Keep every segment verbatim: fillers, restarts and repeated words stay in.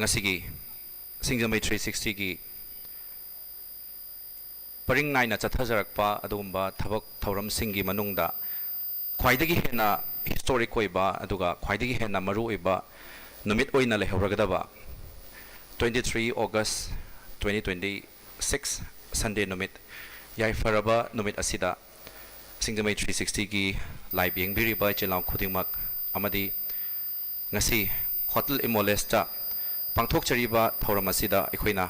ꯉꯁꯤꯒꯤ ꯁꯤꯡꯖꯃꯩ ꯊ꯭ꯔꯤ ꯁꯤꯛꯁꯇꯤꯒꯤ ꯄꯔꯤꯡ ꯅꯥꯏꯅ ꯆꯠꯊꯖꯔꯛꯄ ꯑꯗꯨꯒꯨꯝꯕ ꯊꯕꯛ ꯊꯧꯔꯝꯁꯤꯡꯒꯤ ꯃꯅꯨꯡꯗ ꯈ꯭ꯋꯥꯏꯗꯒꯤ ꯍꯦꯟꯅ ꯍꯤꯁꯇꯣꯔꯤꯛ ꯑꯣꯏꯕ ꯑꯗꯨꯒ ꯈ꯭ꯋꯥꯏꯗꯒꯤ ꯍꯦꯟꯅ ꯃꯔꯨ ꯑꯣꯏꯕ ꯅꯨꯃꯤꯠ ꯑꯣꯏꯅ ꯂꯩꯍꯧꯔꯒꯗꯕ twenty three August twenty twenty six Sunday ꯅꯨꯃꯤꯠ, ꯌꯥꯏꯐꯔꯕ ꯅꯨꯃꯤꯠ ꯑꯁꯤꯗ ꯁꯤꯡꯖꯃꯩ ꯊ꯭ꯔꯤ ꯁꯤꯛꯁꯇꯤꯒꯤ ꯂꯥꯏꯚ ꯌꯦꯡꯕꯤꯔꯤꯕ ꯏꯆꯤꯜ ꯏꯅꯥꯎ ꯈꯨꯗꯤꯡꯃꯛ ꯑꯃꯗꯤ ꯉꯁꯤ ꯍꯣꯇꯦꯜ ꯏꯃꯣꯂꯦꯁꯇ ꯄꯥꯡꯊꯣꯛꯆꯔꯤꯕ ꯊꯧꯔꯝ ꯑꯁꯤꯗ ꯑꯩꯈꯣꯏꯅ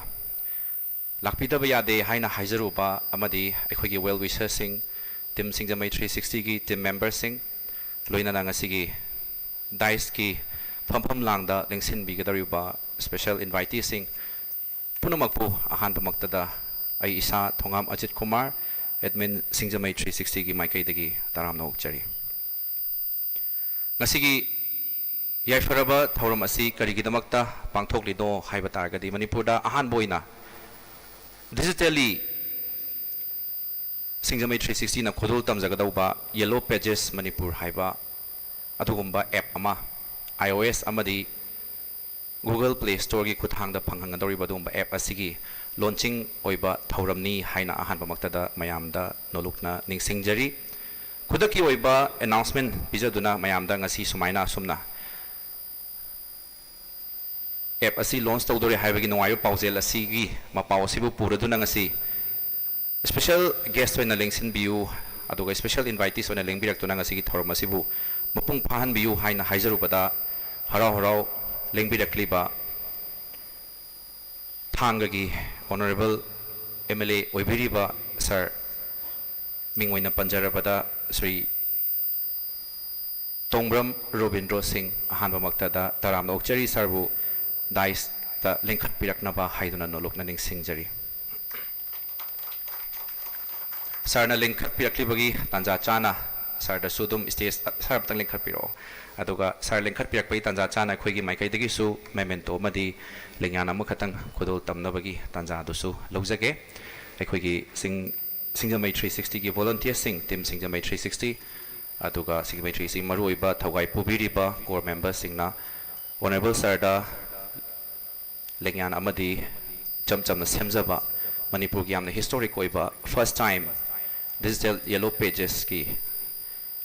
ꯂꯥꯛꯄꯤꯗꯕ ꯌꯥꯗꯦ ꯍꯥꯏꯅ ꯍꯥꯏꯖꯔꯨꯕ ꯑꯃꯗꯤ ꯑꯩꯈꯣꯏꯒꯤ ꯋꯦꯜ ꯋꯤꯁꯔꯁꯤꯡ, ꯇꯤꯝ ꯁꯤꯡꯖꯃꯩ ꯊ꯭ꯔꯤ ꯁꯤꯛꯁꯇꯤꯒꯤ ꯇꯤꯝ ꯃꯦꯝꯕꯔꯁꯤꯡ, ꯂꯣꯏꯅꯅ ꯉꯁꯤꯒꯤ ꯗꯥꯏꯁꯀꯤ ꯐꯝꯐꯝ ꯂꯥꯡꯗ ꯂꯦꯡꯁꯤꯟꯕꯤꯒꯗꯧꯔꯤꯕ ꯁ꯭ꯄꯦꯁꯦꯜ ꯏꯟꯚꯥꯏꯇꯤꯁꯤꯡ ꯄꯨꯝꯅꯃꯛꯄꯨ ꯑꯍꯥꯟꯕꯃꯛꯇꯗ ꯑꯩ ꯏꯁꯥ ꯊꯣꯉꯥꯝ ꯑꯖꯤꯠ ꯀꯨꯃꯥꯔ, ꯑꯦꯗꯃꯤꯟ ꯁꯤꯡꯖꯃꯩ ꯊ꯭ꯔꯤ ꯁꯤꯛꯁꯇꯤꯒꯤ ꯃꯥꯏꯀꯩꯗꯒꯤ ꯇꯔꯥꯝꯅ ꯑꯣꯛꯆꯔꯤ꯫ ꯉꯁꯤꯒꯤ ꯌꯥꯏꯐꯔꯕ ꯊꯧꯔꯝ ꯑꯁꯤ ꯀꯔꯤꯒꯤꯗꯃꯛꯇ ꯄꯥꯡꯊꯣꯛꯂꯤꯅꯣ ꯍꯥꯏꯕ ꯇꯥꯔꯒꯗꯤ, ꯃꯅꯤꯄꯨꯔꯗ ꯑꯍꯥꯟꯕ ꯑꯣꯏꯅ ꯗꯤꯖꯤꯇꯦꯜꯂꯤ ꯁꯤꯡꯖꯃꯩ ꯊ꯭ꯔꯤ ꯁꯤꯛꯁꯇꯤꯅ ꯈꯨꯗꯣꯜ ꯇꯝꯖꯒꯗꯧꯕ Yellow Pages Manipur ꯍꯥꯏꯕ ꯑꯗꯨꯒꯨꯝꯕ ꯑꯦꯞ ꯑꯃ iOS ꯑꯃꯗꯤ Google Play Storeꯒꯤ ꯈꯨꯠꯊꯥꯡꯗ ꯐꯪꯍꯟꯒꯗꯧꯔꯤꯕ ꯑꯗꯨꯒꯨꯝꯕ ꯑꯦꯞ ꯑꯁꯤꯒꯤ ꯂꯣꯟꯆꯤꯡ ꯑꯣꯏꯕ ꯊꯧꯔꯝꯅꯤ ꯍꯥꯏꯅ ꯑꯍꯥꯟꯕꯃꯛꯇꯗ ꯃꯌꯥꯝꯗ ꯅꯣꯂꯨꯛꯅ ꯅꯤꯡꯁꯤꯡꯖꯔꯤ꯫ ꯈꯨꯗꯛꯀꯤ ꯑꯣꯏꯕ ꯑꯦꯅꯥꯎꯟꯁꯃꯦꯟ ꯄꯤꯖꯗꯨꯅ ꯃꯌꯥꯝꯗ ꯉꯁꯤ ꯁꯨꯃꯥꯏꯅ ꯑꯁꯨꯝꯅ ꯑꯦꯞ ꯑꯁꯤ ꯂꯣꯟꯆ ꯇꯧꯗꯣꯔꯦ ꯍꯥꯏꯕꯒꯤ ꯅꯨꯡꯉꯥꯏꯕ ꯄꯥꯎꯖꯦꯜ ꯑꯁꯤꯒꯤ ꯃꯄꯥꯎ ꯑꯁꯤꯕꯨ ꯄꯨꯔꯗꯨꯅ ꯉꯁꯤ ꯁ꯭ꯄꯦꯁꯦꯜ ꯒꯦꯁ꯭ꯠ ꯑꯣꯏꯅ ꯂꯦꯡꯁꯤꯟꯕꯤꯌꯨ, ꯑꯗꯨꯒ ꯁ꯭ꯄꯦꯁꯦꯜ ꯏꯟꯚꯥꯏꯇꯤꯁ ꯑꯣꯏꯅ ꯂꯦꯡꯕꯤꯔꯛꯇꯨꯅ ꯉꯁꯤꯒꯤ ꯊꯧꯔꯝ ꯑꯁꯤꯕꯨ ꯃꯄꯨꯡ ꯐꯥꯍꯟꯕꯤꯌꯨ ꯍꯥꯏꯅ ꯍꯥꯏꯖꯔꯨꯕꯗ, ꯍꯔꯥꯎ ꯍꯔꯥꯎ ꯂꯦꯡꯕꯤꯔꯛꯂꯤꯕ ꯊꯥꯡꯒꯒꯤ ꯑꯣꯅꯔꯦꯕꯜ ꯑꯦꯝ ꯑꯦꯜ ꯑꯦ ꯑꯣꯏꯕꯤꯔꯤꯕ ꯁꯥꯔ, ꯃꯤꯡ ꯑꯣꯏꯅ ꯄꯟꯖꯔꯕꯗ ꯁ꯭ꯔꯤ ꯇꯣꯡꯕ꯭ꯔꯝ ꯔꯣꯕꯤꯟꯗ꯭ꯔꯣ ꯁꯤꯡ, ꯑꯍꯥꯟꯕꯃꯛꯇꯗ ꯇꯔꯥꯝꯅ ꯑꯣꯛꯆꯔꯤ꯫ ꯁꯥꯔꯕꯨ ꯗꯥꯏꯁꯇ ꯂꯦꯡꯈꯠꯄꯤꯔꯛꯅꯕ ꯍꯥꯏꯗꯨꯅ ꯅꯣꯂꯨꯛꯅ ꯅꯤꯡꯁꯤꯡꯖꯔꯤ꯫ ꯁꯥꯔꯅ ꯂꯦꯡꯈꯠꯄꯤꯔꯛꯂꯤꯕꯒꯤ ꯇꯥꯟꯖꯥ ꯆꯥꯅ ꯁꯥꯔꯗꯁꯨ ꯑꯗꯨꯝ ꯁ꯭ꯇꯦꯖ, ꯁꯥꯔ ꯑꯃꯇꯪ ꯂꯦꯡꯈꯠꯄꯤꯔꯛꯑꯣ꯫ ꯑꯗꯨꯒ ꯁꯥꯔ ꯂꯦꯡꯈꯠꯄꯤꯔꯛꯄꯒꯤ ꯇꯥꯟꯖꯥ ꯆꯥꯅ ꯑꯩꯈꯣꯏꯒꯤ ꯃꯥꯏꯀꯩꯗꯒꯤꯁꯨ ꯃꯦꯃꯦꯟꯇꯣ ꯑꯃꯗꯤ ꯂꯦꯡꯌꯥꯟ ꯑꯃꯈꯛꯇꯪ ꯈꯨꯗꯣꯜ ꯇꯝꯅꯕꯒꯤ ꯇꯥꯟꯖꯥ ꯑꯗꯨꯁꯨ ꯂꯧꯖꯒꯦ꯫ ꯑꯩꯈꯣꯏꯒꯤ ꯁꯤꯡ-, ꯁꯤꯡꯖꯃꯩ ꯊ꯭ꯔꯤ ꯁꯤꯛꯁꯇꯤꯒꯤ ꯚꯣꯂꯨꯟꯇꯤꯌꯔꯁꯤꯡ, ꯇꯤꯝ ꯁꯤꯡꯖꯃꯩ ꯊ꯭ꯔꯤ ꯁꯤꯛꯁꯇꯤ, ꯑꯗꯨꯒ ꯁꯤꯡꯖꯃꯩ ꯊ꯭ꯔꯤ ꯁꯤꯛꯁꯇꯤ ꯃꯔꯨꯑꯣꯏꯕ ꯊꯧꯒꯥꯏ ꯄꯨꯕꯤꯔꯤꯕ ꯀꯣꯔ ꯃꯦꯝꯕꯔꯁꯤꯡꯅ ꯑꯣꯅꯔꯦꯕꯜ ꯁꯥꯔꯗ ꯂꯦꯡꯌꯥꯟ ꯑꯃꯗꯤ ꯏꯆꯝ ꯆꯝꯅ ꯁꯦꯝꯖꯕ ꯃꯅꯤꯄꯨꯔꯒꯤ ꯌꯥꯝꯅ historic ꯑꯣꯏꯕ first time digital Yellow Pages ꯀꯤ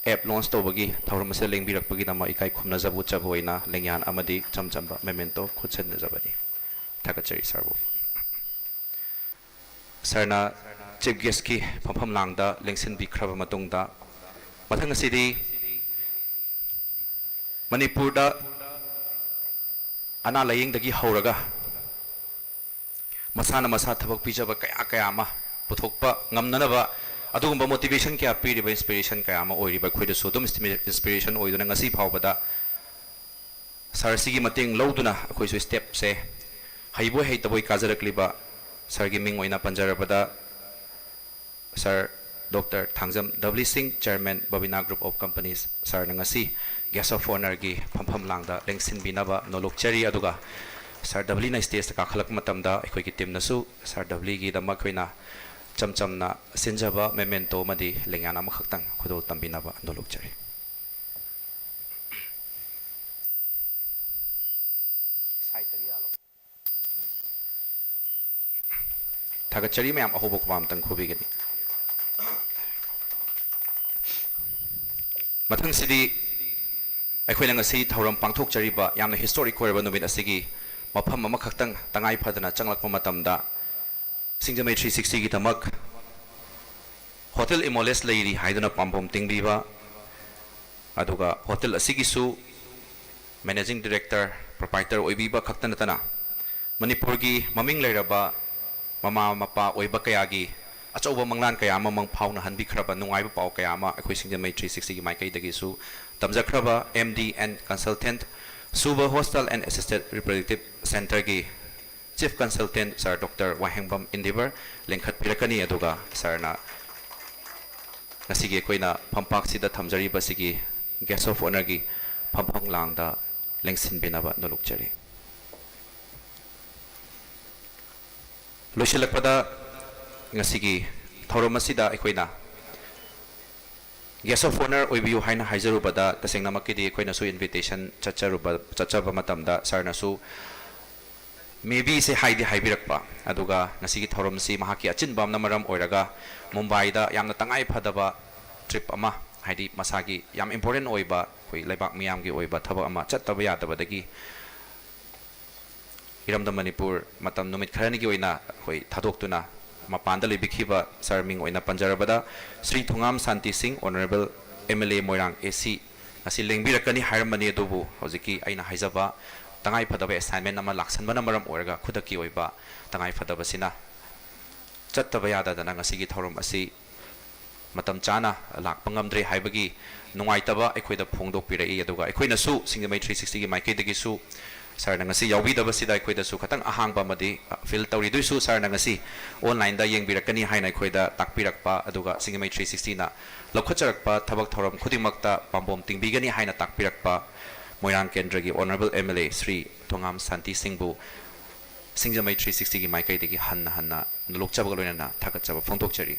app launch ꯇꯧꯕꯒꯤ ꯊꯧꯔꯝ ꯑꯁꯤꯗ ꯂꯦꯡꯕꯤꯔꯛꯄꯒꯤꯗꯃꯛ ꯏꯀꯥꯏ ꯈꯨꯝꯅꯖꯕ ꯎꯠꯆꯕ ꯑꯣꯏꯅ ꯂꯦꯡꯌꯥꯟ ꯑꯃꯗꯤ ꯏꯆꯝ ꯆꯝꯕ memento ꯈꯨꯠꯁꯤꯟꯅꯖꯕꯅꯤ꯫ ꯊꯥꯒꯠꯆꯔꯤ ꯁꯥꯔꯕꯨ꯫ ꯁꯥꯔꯅ chief guest ꯀꯤ ꯐꯝꯐꯝ ꯂꯥꯡꯗ ꯂꯦꯡꯁꯤꯟꯕꯤꯈ꯭ꯔꯕ ꯃꯇꯨꯡꯗ, ꯃꯊꯪ ꯑꯁꯤꯗꯤ ꯃꯅꯤꯄꯨꯔꯗ ꯑꯅꯥ ꯂꯥꯌꯦꯡꯗꯒꯤ ꯍꯧꯔꯒ ꯃꯁꯥꯅ ꯃꯁꯥ ꯊꯕꯛ ꯄꯤꯖꯕ ꯀꯌꯥ ꯀꯌꯥ ꯑꯃ ꯄꯨꯊꯣꯛꯄ ꯉꯝꯅꯅꯕ ꯑꯗꯨꯒꯨꯝꯕ motivation ꯀꯌꯥ ꯄꯤꯔꯤꯕ, inspiration ꯀꯌꯥ ꯑꯃ ꯑꯣꯏꯔꯤꯕ, ꯑꯩꯈꯣꯏꯗꯁꯨ ꯑꯗꯨꯝ inspiration ꯑꯣꯏꯗꯨꯅ ꯉꯁꯤ ꯐꯥꯎꯕꯗ ꯁꯥꯔ ꯑꯁꯤꯒꯤ ꯃꯇꯦꯡ ꯂꯧꯗꯨꯅ ꯑꯩꯈꯣꯏꯁꯨ step ꯁꯦ ꯍꯩꯕꯣꯏ ꯍꯩꯇꯕꯣꯏ ꯀꯥꯖꯔꯛꯂꯤꯕ ꯁꯥꯔꯒꯤ ꯃꯤꯡ ꯑꯣꯏꯅ ꯄꯟꯖꯔꯕꯗ ꯁꯥꯔ ꯗꯣꯛꯇꯔ ꯊꯥꯡꯖꯝ ꯗꯕꯂꯤ ꯁꯤꯡ, chairman Babina Group of Companies, ꯁꯥꯔꯅ ꯉꯁꯤ guest of honour ꯒꯤ ꯐꯝꯐꯝ ꯂꯥꯡꯗ ꯂꯦꯡꯁꯤꯟꯕꯤꯅꯕ ꯅꯣꯂꯨꯛꯆꯔꯤ꯫ ꯑꯗꯨꯒ ꯁꯥꯔ ꯗꯕꯂꯤꯅ stage ꯇ ꯀꯥꯈꯠꯂꯛꯄ ꯃꯇꯝꯗ ꯑꯩꯈꯣꯏꯒꯤ team ꯅꯁꯨ ꯁꯥꯔ ꯗꯕꯂꯤꯒꯤꯗꯃꯛ ꯑꯩꯈꯣꯏꯅ ꯏꯆꯝ ꯆꯝꯅ ꯁꯤꯟꯖꯕ memento ꯑꯃꯗꯤ ꯂꯦꯡꯌꯥꯟ ꯑꯃꯈꯛꯇꯪ ꯈꯨꯗꯣꯜ ꯇꯝꯕꯤꯅꯕ ꯅꯣꯂꯨꯛꯆꯔꯤ꯫ ꯊꯥꯒꯠꯆꯔꯤ ꯃꯌꯥꯝ, ꯑꯍꯧꯕ ꯈꯨꯕꯥꯛ ꯑꯝꯇꯪ ꯈꯨꯕꯤꯒꯅꯤ꯫ ꯃꯊꯪꯁꯤꯗꯤ ꯑꯩꯈꯣꯏꯅ ꯉꯁꯤ ꯊꯧꯔꯝ ꯄꯥꯡꯊꯣꯛꯆꯔꯤꯕ ꯌꯥꯝꯅ historic ꯑꯣꯏꯔꯕ ꯅꯨꯃꯤꯠ ꯑꯁꯤꯒꯤ ꯃꯐꯝ ꯑꯃꯈꯛꯇꯪ ꯇꯉꯥꯏ ꯐꯗꯅ ꯆꯪꯂꯛꯄ ꯃꯇꯝꯗ, ꯁꯤꯡꯖꯃꯩ three sixty ꯒꯤꯗꯃꯛ Hotel Imoles ꯂꯩꯔꯤ ꯍꯥꯏꯗꯨꯅ ꯄꯥꯝꯕꯣꯝ ꯇꯤꯡꯕꯤꯕ, ꯑꯗꯨꯒ hotel ꯑꯁꯤꯒꯤꯁꯨ managing director, proprietor ꯑꯣꯏꯕꯤꯕ ꯈꯛꯇ ꯅꯠꯇꯅ ꯃꯅꯤꯄꯨꯔꯒꯤ ꯃꯃꯤꯡ ꯂꯩꯔꯕ ꯃꯃꯥ ꯃꯄꯥ ꯑꯣꯏꯕ ꯀꯌꯥꯒꯤ ꯑꯆꯧꯕ ꯃꯪꯂꯥꯟ ꯀꯌꯥ ꯑꯃ ꯃꯪ ꯐꯥꯎꯅꯍꯟꯕꯤꯈ꯭ꯔꯕ ꯅꯨꯡꯉꯥꯏꯕ ꯄꯥꯎ ꯀꯌꯥ ꯑꯃ ꯑꯩꯈꯣꯏ ꯁꯤꯡꯖꯃꯩ three sixty ꯒꯤ ꯃꯥꯏꯀꯩꯗꯒꯤꯁꯨ ꯇꯝꯖꯈ꯭ꯔꯕ M D and consultant, Suba Hostel and Assisted Reproductive Center ꯒꯤ chief consultant sir Doctor ꯋꯥꯍꯦꯡꯕꯝ ꯏꯟꯗꯤꯕꯔ ꯂꯤꯡꯈꯠꯄꯤꯔꯛꯀꯅꯤ꯫ ꯑꯗꯨꯒ ꯁꯥꯔꯅ ꯉꯁꯤꯒꯤ ꯑꯩꯈꯣꯏꯅ ꯐꯝꯄꯥꯛꯁꯤꯗ ꯊꯝꯖꯔꯤꯕ ꯑꯁꯤꯒꯤ guest of honour ꯒꯤ ꯐꯝꯐꯝ ꯂꯥꯡꯗ ꯂꯦꯡꯁꯤꯟꯕꯤꯅꯕ ꯅꯣꯂꯨꯛꯆꯔꯤ꯫ ꯂꯣꯏꯁꯤꯜꯂꯛꯄꯗ, ꯉꯁꯤꯒꯤ ꯊꯧꯔꯝ ꯑꯁꯤꯗ ꯑꯩꯈꯣꯏꯅ guest of honour ꯑꯣꯏꯕꯤꯌꯨ ꯍꯥꯏꯅ ꯍꯥꯏꯖꯔꯨꯕꯗ, ꯇꯁꯦꯡꯅꯃꯛꯀꯤꯗꯤ ꯑꯩꯈꯣꯏꯅꯁꯨ invitation ꯆꯠꯆꯔꯨꯕ, ꯆꯠꯆꯕ ꯃꯇꯝꯗ ꯁꯥꯔꯅꯁꯨ ꯃꯦꯕꯤꯁꯦ ꯍꯥꯏꯗꯤ ꯍꯥꯏꯕꯤꯔꯛꯄ, ꯑꯗꯨꯒ ꯉꯁꯤꯒꯤ ꯊꯧꯔꯝꯁꯤ ꯃꯍꯥꯛꯀꯤ ꯑꯆꯤꯟꯕ ꯑꯃꯅ ꯃꯔꯝ ꯑꯣꯏꯔꯒ ꯃꯨꯝꯕꯥꯏꯗ ꯌꯥꯝꯅ ꯇꯉꯥꯏ ꯐꯗꯕ ꯇ꯭ꯔꯤꯞ ꯑꯃ, ꯍꯥꯏꯗꯤ ꯃꯁꯥꯒꯤ ꯌꯥꯝ ꯏꯝꯄꯣꯔꯇꯦꯟ ꯑꯣꯏꯕ, ꯑꯩꯈꯣꯏ ꯂꯩꯕꯥꯛ ꯃꯤꯌꯥꯝꯒꯤ ꯑꯣꯏꯕ ꯊꯕꯛ ꯑꯃ ꯆꯠꯇꯕ ꯌꯥꯗꯕꯗꯒꯤ ꯏꯔꯝꯗꯝ ꯃꯅꯤꯄꯨꯔ ꯃꯇꯝ ꯅꯨꯃꯤꯠ ꯈꯔꯅꯤꯒꯤ ꯑꯣꯏꯅ ꯑꯩꯈꯣꯏ ꯊꯥꯗꯣꯛꯇꯨꯅ ꯃꯄꯥꯟꯗ ꯂꯩꯕꯤꯈꯤꯕ ꯁꯥꯔ ꯃꯤꯡ ꯑꯣꯏꯅ ꯄꯟꯖꯔꯕꯗ, ꯁ꯭ꯔꯤ ꯊꯣꯉꯥꯝ ꯁꯥꯟꯇꯤ ꯁꯤꯡ, ꯑꯣꯅꯔꯦꯕꯜ ꯑꯦꯝ ꯑꯦꯜ ꯑꯦ ꯃꯣꯏꯔꯥꯡ ꯑꯦ ꯁꯤ, ꯉꯁꯤ ꯂꯦꯡꯕꯤꯔꯛꯀꯅꯤ ꯍꯥꯏꯔꯝꯕꯅꯤ, ꯑꯗꯨꯕꯨ ꯍꯧꯖꯤꯛꯀꯤ ꯑꯩꯅ ꯍꯥꯏꯖꯕ ꯇꯉꯥꯏ ꯐꯗꯕ ꯑꯦꯁꯥꯏꯟꯃꯦꯟ ꯑꯃ ꯂꯥꯛꯁꯟꯕꯅ ꯃꯔꯝ ꯑꯣꯏꯔꯒ ꯈꯨꯗꯛꯀꯤ ꯑꯣꯏꯕ ꯇꯉꯥꯏ ꯐꯗꯕꯁꯤꯅ ꯆꯠꯇꯕ ꯌꯥꯗꯗꯅ ꯉꯁꯤꯒꯤ ꯊꯧꯔꯝ ꯑꯁꯤ ꯃꯇꯝ ꯆꯥꯅ ꯂꯥꯛꯄ ꯉꯝꯗ꯭ꯔꯦ ꯍꯥꯏꯕꯒꯤ ꯅꯨꯡꯉꯥꯏꯇꯕ ꯑꯩꯈꯣꯏꯗ ꯐꯣꯡꯗꯣꯛꯄꯤꯔꯛꯏ꯫ ꯑꯗꯨꯒ ꯑꯩꯈꯣꯏꯅꯁꯨ ꯁꯤꯡꯖꯃꯩ ꯊ꯭ꯔꯤ ꯁꯤꯛꯁꯇꯤꯒꯤ ꯃꯥꯏꯀꯩꯗꯒꯤꯁꯨ ꯁꯥꯔꯅ ꯉꯁꯤ ꯌꯥꯎꯕꯤꯗꯕꯁꯤꯗ ꯑꯩꯈꯣꯏꯗꯁꯨ ꯈꯇꯪ ꯑꯍꯥꯡꯕ ꯑꯃꯗꯤ, ꯑ, ꯐꯤꯜ ꯇꯧꯔꯤ꯫ ꯑꯗꯨꯏꯁꯨ ꯁꯥꯔꯅ ꯉꯁꯤ ꯑꯣꯟꯂꯥꯏꯟꯗ ꯌꯦꯡꯕꯤꯔꯛꯀꯅꯤ ꯍꯥꯏꯅ ꯑꯩꯈꯣꯏꯗ ꯇꯥꯛꯄꯤꯔꯛꯄ, ꯑꯗꯨꯒ ꯁꯤꯡꯖꯃꯩ ꯊ꯭ꯔꯤ ꯁꯤꯛꯁꯇꯤꯅ ꯂꯧꯈꯠꯆꯔꯛꯄ ꯊꯕꯛ ꯊꯧꯔꯝ ꯈꯨꯗꯤꯡꯃꯛꯇ ꯄꯥꯝꯕꯣꯝ ꯇꯤꯡꯕꯤꯒꯅꯤ ꯍꯥꯏꯅ ꯇꯥꯛꯄꯤꯔꯛꯄ ꯃꯣꯏꯔꯥꯡ ꯀꯦꯟꯗ꯭ꯔꯒꯤ honourable M L A Shri Thongam Shanti ꯁꯤꯡꯕꯨ ꯁꯤꯡꯖꯃꯩ ꯊ꯭ꯔꯤ ꯁꯤꯛꯁꯇꯤꯒꯤ ꯃꯥꯏꯀꯩꯗꯒꯤ ꯍꯟꯅ ꯍꯟꯅ ꯅꯣꯂꯣꯛꯆꯕꯒ ꯂꯣꯏꯅꯅ ꯊꯥꯒꯠꯆꯕ ꯐꯣꯡꯗꯣꯛꯆꯔꯤ꯫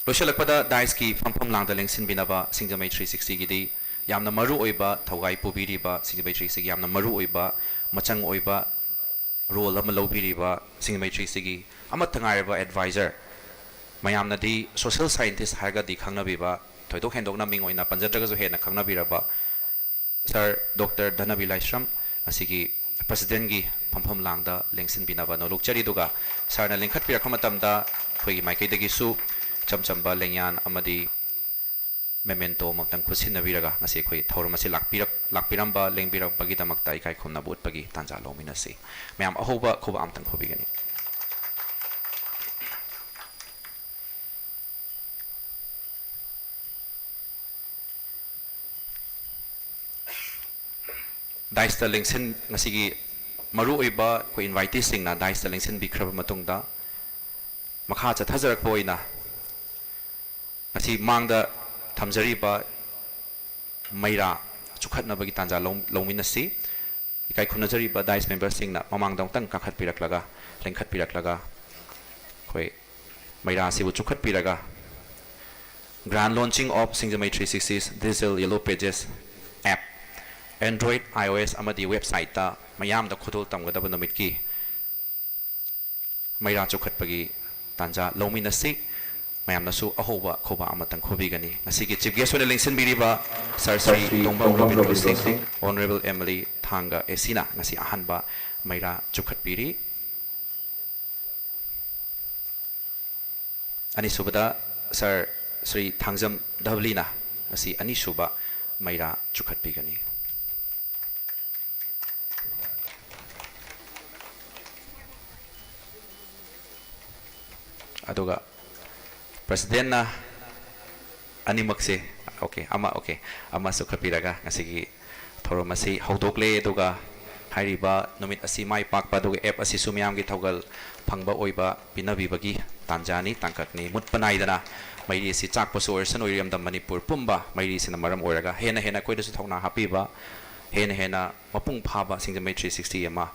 ꯂꯣꯏꯁꯤꯜꯂꯛꯄꯗ ꯗꯥꯏꯁꯀꯤ ꯐꯝꯐꯝ ꯂꯥꯡꯗ ꯂꯦꯡꯁꯤꯟꯕꯤꯅꯕ ꯁꯤꯡꯖꯃꯩ ꯊ꯭ꯔꯤ ꯁꯤꯛꯁꯇꯤꯒꯤꯗꯤ ꯌꯥꯝꯅ ꯃꯔꯨ ꯑꯣꯏꯕ ꯊꯧꯒꯥꯏ ꯄꯨꯕꯤꯔꯤꯕ, ꯁꯤꯡꯖꯃꯩ ꯊ꯭ꯔꯤ ꯁꯤꯛꯁꯇꯤꯒꯤ ꯌꯥꯝꯅ ꯃꯔꯨ ꯑꯣꯏꯕ ꯃꯆꯪ ꯑꯣꯏꯕ ꯔꯣꯜ ꯑꯃ ꯂꯧꯕꯤꯔꯤꯕ ꯁꯤꯡꯖꯃꯩ ꯊ꯭ꯔꯤ ꯁꯤꯛꯁꯇꯤꯒꯤ ꯑꯃꯠꯇ ꯉꯥꯏꯔꯕ ꯑꯦꯗꯚꯥꯏꯖꯔ, ꯃꯌꯥꯝꯅꯗꯤ ꯁꯣꯁꯤꯌꯦꯜ ꯁꯥꯏꯟꯇꯤꯁ ꯍꯥꯏꯔꯒꯗꯤ ꯈꯪꯅꯕꯤꯕ, ꯊꯣꯏꯗꯣꯛ ꯍꯦꯟꯗꯣꯛꯅ ꯃꯤꯡ ꯑꯣꯏꯅ ꯄꯟꯖꯗ꯭ꯔꯒꯁꯨ ꯍꯦꯟꯅ ꯈꯪꯅꯕꯤꯔꯕ ꯁꯥꯔ ꯗꯣꯛꯇꯔ ꯙꯅꯕꯤ ꯂꯥꯏꯁ꯭ꯔꯝ ꯉꯁꯤꯒꯤ ꯄ꯭ꯔꯁꯤꯗꯦꯟꯒꯤ ꯐꯝꯐꯝ ꯂꯥꯡꯗ ꯂꯦꯡꯁꯤꯟꯕꯤꯅꯕ ꯅꯣꯂꯨꯛꯆꯔꯤ꯫ ꯑꯗꯨꯒ ꯁꯥꯔꯅ ꯂꯤꯡꯈꯠꯄꯤꯔꯛꯄ ꯃꯇꯝꯗ ꯑꯩꯈꯣꯏꯒꯤ ꯃꯥꯏꯀꯩꯗꯒꯤꯁꯨ ꯏꯆꯝ ꯆꯝꯕ ꯂꯦꯡꯌꯥꯟ ꯑꯃꯗꯤ ꯃꯦꯃꯦꯟꯇꯣ ꯑꯃꯇꯪ ꯈꯨꯠꯁꯤꯟꯅꯕꯤꯔꯒ ꯉꯁꯤ ꯑꯩꯈꯣꯏ ꯊꯧꯔꯝ ꯑꯁꯤ ꯂꯥꯛꯄꯤꯔꯛ-, ꯂꯥꯛꯄꯤꯔꯝꯕ, ꯂꯦꯡꯕꯤꯔꯛꯄꯒꯤꯗꯃꯛꯇ ꯏꯀꯥꯏ ꯈꯨꯝꯅꯕ ꯎꯠꯄꯒꯤ ꯇꯥꯟꯖꯥ ꯂꯧꯃꯤꯟꯅꯁꯤ꯫ ꯃꯌꯥꯝ ꯑꯍꯧꯕ ꯈꯨꯕꯥꯛ ꯑꯃꯇꯪ ꯈꯨꯕꯤꯒꯅꯤ꯫ ꯗꯥꯏꯁꯇ ꯂꯦꯡꯁꯤꯟ-, ꯉꯁꯤꯒꯤ ꯃꯔꯨꯑꯣꯏꯕ ꯑꯩꯈꯣꯏ ꯏꯟꯚꯥꯏꯇꯤꯁꯁꯤꯡꯅ ꯗꯥꯏꯁꯇ ꯂꯦꯡꯁꯤꯟꯕꯤꯈ꯭ꯔꯕ ꯃꯇꯨꯡꯗ, ꯃꯈꯥ ꯆꯠꯊꯖꯔꯛꯄ ꯑꯣꯏꯅ ꯉꯁꯤ ꯃꯥꯡꯗ ꯊꯝꯖꯔꯤꯕ ꯃꯩꯔꯥ ꯆꯨꯈꯠꯅꯕꯒꯤ ꯇꯥꯟꯖꯥ ꯂꯧ-, ꯂꯧꯃꯤꯟꯅꯁꯤ꯫ ꯏꯀꯥꯏ ꯈꯨꯝꯅꯖꯔꯤꯕ ꯗꯥꯏꯁ ꯃꯦꯝꯕꯔꯁꯤꯡꯅ ꯃꯃꯥꯡꯗ ꯑꯃꯨꯛꯇꯪ ꯀꯥꯈꯠꯄꯤꯔꯛꯂꯒ, ꯂꯦꯡꯈꯠꯄꯤꯔꯛꯂꯒ, ꯑꯩꯈꯣꯏ ꯃꯩꯔꯥ ꯑꯁꯤꯕꯨ ꯆꯨꯈꯠꯄꯤꯔꯒ, Grand Launching of Singjamei three sixty's Digital Yellow Pages app, Android, iOS ꯑꯃꯗꯤ website ꯇ ꯃꯌꯥꯝꯗ ꯈꯨꯗꯣꯜ ꯇꯝꯒꯗꯕ ꯅꯨꯃꯤꯠꯀꯤ ꯃꯩꯔꯥ ꯆꯨꯈꯠꯄꯒꯤ ꯇꯥꯟꯖꯥ ꯂꯧꯃꯤꯟꯅꯁꯤ꯫ ꯃꯌꯥꯝꯅꯁꯨ ꯑꯍꯧꯕ ꯈꯨꯕꯥꯛ ꯑꯃꯇꯪ ꯈꯨꯕꯤꯒꯅꯤ꯫ ꯉꯁꯤꯒꯤ chief guest ꯑꯣꯏꯅ ꯂꯦꯡꯁꯤꯟꯕꯤꯔꯤꯕ sir ꯁ꯭ꯔꯤ ꯇꯣꯡꯕ꯭ꯔꯝ ꯔꯣꯕꯤꯟꯗ꯭ꯔꯣ ꯁꯤꯡ, Honourable M L A ꯊꯥꯡꯒ A C ꯅ ꯉꯁꯤ ꯑꯍꯥꯟꯕ ꯃꯩꯔꯥ ꯆꯨꯈꯠꯄꯤꯔꯤ꯫ ꯑꯅꯤꯁꯨꯕꯗ sir ꯁ꯭ꯔꯤ ꯊꯥꯡꯖꯝ ꯙꯕꯂꯤꯅ ꯉꯁꯤ ꯑꯅꯤꯁꯨꯕ ꯃꯩꯔꯥ ꯆꯨꯈꯠꯄꯤꯒꯅꯤ꯫ ꯑꯗꯨꯒ president ꯅ ꯑꯅꯤꯃꯛꯁꯦ, okay, ꯑꯃ, okay, ꯑꯃ ꯆꯨꯈꯠꯄꯤꯔꯒ ꯉꯁꯤꯒꯤ ꯊꯧꯔꯝ ꯑꯁꯤ ꯍꯧꯗꯣꯛꯂꯦ꯫ ꯑꯗꯨꯒ ꯍꯥꯏꯔꯤꯕ ꯅꯨꯃꯤꯠ ꯑꯁꯤ ꯃꯥꯏ ꯄꯥꯛꯄ ꯑꯗꯨꯒ app ꯑꯁꯤꯁꯨ ꯃꯤꯌꯥꯝꯒꯤ ꯊꯧꯒꯜ ꯐꯪꯕ ꯑꯣꯏꯕ ꯄꯤꯅꯕꯤꯕꯒꯤ ꯇꯥꯟꯖꯥꯅꯤ, ꯇꯥꯡꯀꯛꯅꯤ꯫ ꯃꯨꯠꯄ ꯅꯥꯏꯗꯅ ꯃꯩꯔꯤ ꯑꯁꯤ ꯆꯥꯛꯄꯁꯨ ꯑꯣꯏꯔꯁꯅꯨ, ꯏꯔꯝꯗꯝ ꯃꯅꯤꯄꯨꯔ ꯄꯨꯝꯕ ꯃꯩꯔꯤꯁꯤꯅ ꯃꯔꯝ ꯑꯣꯏꯔꯒ ꯍꯦꯟꯅ ꯍꯦꯟꯅ ꯑꯩꯈꯣꯏꯗꯁꯨ ꯊꯧꯅꯥ ꯍꯥꯞꯄꯤꯕ, ꯍꯦꯟꯅ ꯍꯦꯟꯅ ꯃꯄꯨꯡ ꯐꯥꯕ ꯁꯤꯡꯖꯃꯩ three sixty ꯑꯃ,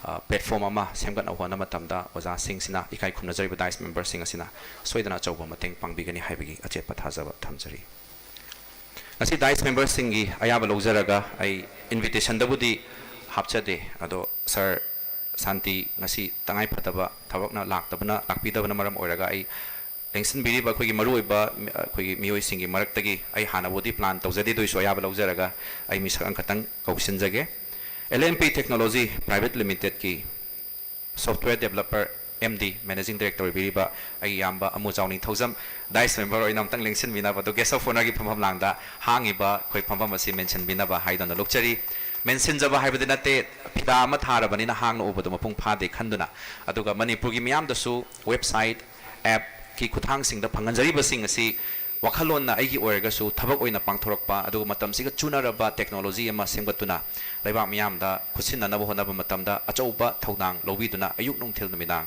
ꯑ, platform ꯑꯃ ꯁꯦꯝꯒꯠꯅꯕ ꯍꯣꯠꯅꯕ ꯃꯇꯝꯗ ꯑꯣꯖꯥꯁꯤꯡꯁꯤꯅ, ꯏꯀꯥꯏ ꯈꯨꯝꯅꯖꯔꯤꯕ dais member ꯁꯤꯡ ꯑꯁꯤꯅ ꯁꯣꯏꯗꯅ ꯑꯆꯧꯕ ꯃꯇꯦꯡ ꯄꯥꯡꯕꯤꯒꯅꯤ ꯍꯥꯏꯕꯒꯤ ꯑꯆꯦꯠꯄ ꯊꯥꯖꯕ ꯊꯝꯖꯔꯤ꯫ ꯉꯁꯤ dais member ꯁꯤꯡꯒꯤ ꯑꯌꯥꯕ ꯂꯧꯖꯔꯒ ꯑꯩ invitation ꯗꯕꯨꯗꯤ ꯍꯥꯞꯆꯗꯦ, ꯑꯗꯣ sir ꯁꯥꯟꯇꯤ ꯉꯁꯤ ꯇꯉꯥꯏ ꯐꯗꯕ ꯊꯕꯛꯅ ꯂꯥꯛꯇꯕꯅ, ꯂꯥꯛꯄꯤꯗꯕꯅ ꯃꯔꯝ ꯑꯣꯏꯔꯒ ꯑꯩ ꯂꯦꯡꯁꯤꯟꯕꯤꯔꯤꯕ ꯑꯩꯈꯣꯏꯒꯤ ꯃꯔꯨꯑꯣꯏꯕ, ꯑꯩꯈꯣꯏꯒꯤ ꯃꯤꯑꯣꯏꯁꯤꯡꯒꯤ ꯃꯔꯛꯇꯒꯤ ꯑꯩ ꯍꯥꯟꯅꯕꯨꯗꯤ plan ꯇꯧꯖꯗꯦ, ꯑꯗꯨ ꯑꯣꯏꯁꯨ ꯑꯌꯥꯕ ꯂꯧꯖꯔꯒ ꯑꯩ ꯃꯤꯁꯛ ꯑꯃꯈꯛꯇꯪ ꯀꯧꯁꯤꯟꯖꯒꯦ꯫ L and P Technology Private Limited ꯀꯤ software developer, M D, managing director ꯑꯣꯏꯕꯤꯔꯤꯕ ꯑꯩꯒꯤ ꯏꯌꯥꯝꯕ ꯑꯃꯨꯖꯥꯎ ꯅꯤꯡꯊꯧꯖꯝ, dais member ꯑꯣꯏꯅ ꯑꯃꯨꯛꯇꯪ ꯂꯦꯡꯁꯤꯟꯕꯤꯅꯕ, ꯑꯗꯨ guest of honour ꯒꯤ ꯐꯝꯐꯝ ꯂꯥꯡꯗ ꯍꯥꯡꯉꯤꯕ ꯑꯩꯈꯣꯏ ꯐꯝꯐꯝ ꯑꯁꯤ ꯃꯦꯟꯁꯤꯟꯕꯤꯅꯕ ꯍꯥꯏꯗꯨꯅ ꯂꯨꯛꯆꯔꯤ꯫ ꯃꯦꯟꯁꯤꯟꯖꯕ ꯍꯥꯏꯕꯗꯤ ꯅꯠꯇꯦ, ꯐꯤꯗꯥ ꯑꯃ ꯊꯥꯔꯕꯅꯤꯅ ꯍꯥꯡꯅ ꯎꯕꯗꯣ ꯃꯄꯨꯡ ꯐꯥꯗꯦ ꯈꯟꯗꯨꯅ꯫ ꯑꯗꯨꯒ ꯃꯅꯤꯄꯨꯔꯒꯤ ꯃꯤꯌꯥꯝꯗꯁꯨ website, app ꯀꯤ ꯈꯨꯠꯊꯥꯡꯁꯤꯡꯗ ꯐꯪꯍꯟꯖꯔꯤꯕꯁꯤꯡ ꯑꯁꯤ ꯋꯥꯈꯜꯂꯣꯟꯅ ꯑꯩꯒꯤ ꯑꯣꯏꯔꯒꯁꯨ ꯊꯕꯛ ꯑꯣꯏꯅ ꯄꯥꯡꯊꯣꯔꯛꯄ, ꯑꯗꯨꯒ ꯃꯇꯝꯁꯤꯒ ꯆꯨꯅꯔꯕ technology ꯑꯃ ꯁꯦꯝꯒꯠꯇꯨꯅ ꯂꯩꯕꯥꯛ ꯃꯤꯌꯥꯝꯗ ꯈꯨꯠꯁꯤꯟꯅꯅꯕ ꯍꯣꯠꯅꯕ ꯃꯇꯝꯗ ꯑꯆꯧꯕ ꯊꯧꯗꯥꯡ ꯂꯧꯕꯤꯗꯨꯅ ꯑꯌꯨꯛ ꯅꯨꯡꯊꯤꯜ ꯅꯨꯃꯤꯗꯥꯡ,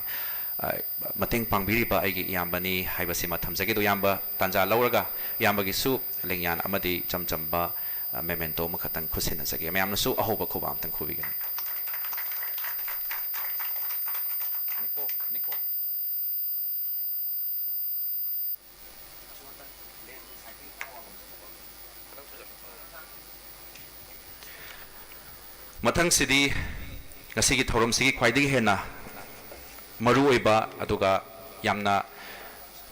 ꯑ, ꯃꯇꯦꯡ ꯄꯥꯡꯕꯤꯔꯤꯕ ꯑꯩꯒꯤ ꯏꯌꯥꯝꯕꯅꯤ ꯍꯥꯏꯕꯁꯤꯃ ꯊꯝꯖꯒꯦ꯫ ꯑꯗꯣ ꯏꯌꯥꯝꯕ ꯇꯥꯟꯖꯥ ꯂꯧꯔꯒ ꯏꯌꯥꯝꯕꯒꯤꯁꯨ ꯂꯦꯡꯌꯥꯟ ꯑꯃꯗꯤ ꯏꯆꯝ ꯆꯝꯕ, ꯑ, memento ꯑꯃꯈꯛꯇꯪ ꯈꯨꯠꯁꯤꯟꯅꯖꯒꯦ꯫ ꯃꯌꯥꯝꯅꯁꯨ ꯑꯍꯧꯕ ꯈꯨꯕꯥꯛ ꯑꯝꯇꯪ ꯈꯨꯕꯤꯒꯅꯤ꯫ ꯃꯊꯪꯁꯤꯗꯤ ꯉꯁꯤꯒꯤ ꯊꯧꯔꯝꯁꯤꯒꯤ ꯈ꯭ꯋꯥꯏꯗꯒꯤ ꯍꯦꯟꯅ ꯃꯔꯨ ꯑꯣꯏꯕ ꯑꯗꯨꯒ ꯌꯥꯝꯅ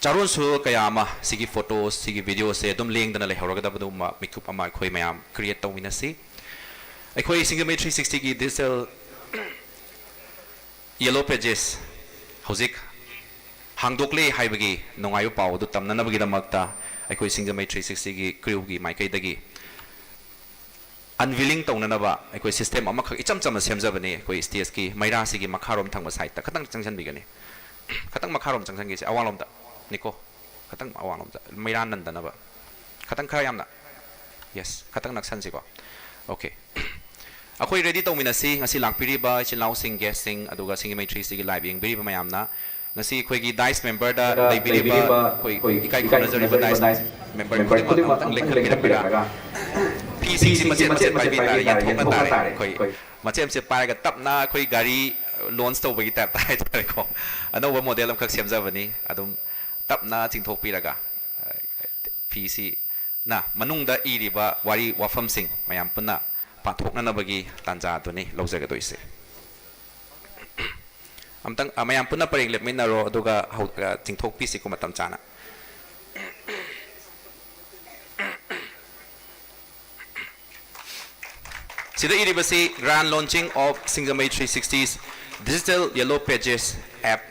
ꯆꯥꯔꯣꯟ ꯁꯨꯔꯣꯟ ꯀꯌꯥ ꯑꯃ ꯁꯤꯒꯤ photos, ꯁꯤꯒꯤ videoꯁꯦ ꯑꯗꯨꯝ ꯂꯦꯡꯗꯅ ꯂꯩꯍꯧꯔꯒꯗꯕ ꯑꯗꯨꯒꯨꯝꯕ ꯃꯤꯀꯨꯞ ꯑꯃ ꯑꯩꯈꯣꯏ ꯃꯌꯥꯝ create ꯇꯧꯃꯤꯟꯅꯁꯤ꯫ ꯑꯩꯈꯣꯏ ꯁꯤꯡꯖꯃꯩ three sixtyꯒꯤ digital Yellow Pages ꯍꯧꯖꯤꯛ ꯍꯥꯡꯗꯣꯛꯂꯦ ꯍꯥꯏꯕꯒꯤ ꯅꯨꯡꯉꯥꯏꯕ ꯄꯥꯎ ꯑꯗꯨ ꯇꯝꯅꯅꯕꯒꯤꯗꯃꯛꯇ ꯑꯩꯈꯣꯏ ꯁꯤꯡꯖꯃꯩ three sixtyꯒꯤ crewꯒꯤ ꯃꯥꯏꯀꯩꯗꯒꯤ unveiling ꯇꯧꯅꯅꯕ ꯑꯩꯈꯣꯏ system ꯑꯃꯈꯛ ꯏꯆꯝ ꯆꯝꯅ ꯁꯦꯝꯖꯕꯅꯤ꯫ ꯑꯩꯈꯣꯏ stageꯀꯤ ꯃꯩꯔꯥꯁꯤꯒꯤ ꯃꯈꯥꯔꯣꯝ ꯊꯪꯕ sideꯇ ꯈꯇꯪ ꯆꯪꯁꯤꯟꯕꯤꯒꯅꯤ꯫ ꯈꯇꯪ ꯃꯈꯥꯔꯣꯝ ꯆꯪꯁꯤꯟꯈꯤꯁꯦ, ꯑꯋꯥꯡꯂꯣꯝꯗ꯫ ꯅꯤꯀꯣ, ꯈꯇꯪ ꯑꯋꯥꯡꯂꯣꯝꯗ, ꯃꯩꯔꯥ ꯅꯟꯗꯅꯕ꯫ ꯈꯇꯪ ꯈꯔ ꯌꯥꯝꯅ꯫ Yes, ꯈꯇꯪ ꯅꯛꯁꯟꯁꯤꯀꯣ꯫ Okay꯫ ꯑꯩꯈꯣꯏ ready ꯇꯧꯃꯤꯟꯅꯁꯤ꯫ ꯉꯁꯤ ꯂꯥꯛꯄꯤꯔꯤꯕ ꯏꯆꯤꯜ ꯏꯅꯥꯎꯁꯤꯡ, guestꯁꯤꯡ, ꯑꯗꯨꯒ ꯁꯤꯡꯖꯃꯩ three sixtyꯒꯤ live ꯌꯦꯡꯕꯤꯔꯤꯕ ꯃꯌꯥꯝꯅ꯫ ꯉꯁꯤ ꯑꯩꯈꯣꯏꯒꯤ dais memberꯗ ꯂꯩꯕꯤꯔꯤꯕ ꯑꯩꯈꯣꯏ ꯏꯀꯥꯏ ꯈꯨꯝꯅꯖꯔꯤꯕ dais member ꯈꯨꯗꯤꯡꯃꯛ ꯑꯃꯨꯛꯇꯪ ꯂꯦꯡꯈꯠꯄꯤꯔꯛꯄꯤꯔꯒ ꯐꯤꯁꯤꯡꯁꯤ ꯃꯆꯦꯠ ꯃꯆꯦꯠ ꯄꯥꯏꯕꯤ ꯇꯥꯔꯦ, ꯌꯦꯟꯊꯣꯛꯅ ꯇꯥꯔꯦ꯫ ꯑꯩꯈꯣꯏ ꯃꯆꯦꯠ ꯃꯆꯦꯠ ꯄꯥꯏꯔꯒ ꯇꯞꯅ ꯑꯩꯈꯣꯏ ꯒꯥꯔꯤ launch ꯇꯧꯕꯒꯤ typeꯇ ꯍꯥꯏꯇꯥꯔꯦꯀꯣ꯫ ꯑꯅꯧꯕ model ꯑꯃꯈꯛ ꯁꯦꯝꯖꯕꯅꯤ꯫ ꯑꯗꯨꯝ ꯇꯞꯅ ꯆꯤꯡꯊꯣꯛꯄꯤꯔꯒ, ꯑ, ꯐꯤꯁꯤꯅ ꯃꯅꯨꯡꯗ ꯏꯔꯤꯕ ꯋꯥꯔꯤ ꯋꯥꯐꯝꯁꯤꯡ ꯃꯌꯥꯝ ꯄꯨꯟꯅ ꯄꯥꯊꯣꯛꯅꯅꯕꯒꯤ ꯇꯥꯟꯖꯥ ꯑꯗꯨꯅꯤ ꯂꯧꯖꯒꯗꯣꯏꯁꯦ꯫ ꯑꯝꯇꯪ, ꯑ, ꯃꯌꯥꯝ ꯄꯨꯟꯅ ꯄꯔꯦꯡ ꯂꯦꯞꯃꯤꯟꯅꯔꯣ, ꯑꯗꯨꯒ ꯍꯧ-, ꯑ, ꯆꯤꯡꯊꯣꯛꯄꯤꯁꯤꯀꯣ ꯃꯇꯝ ꯆꯥꯅ꯫ ꯁꯤꯗ ꯏꯔꯤꯕꯁꯤ Grand Launching of Singamay three sixty's Digital Yellow Pages app,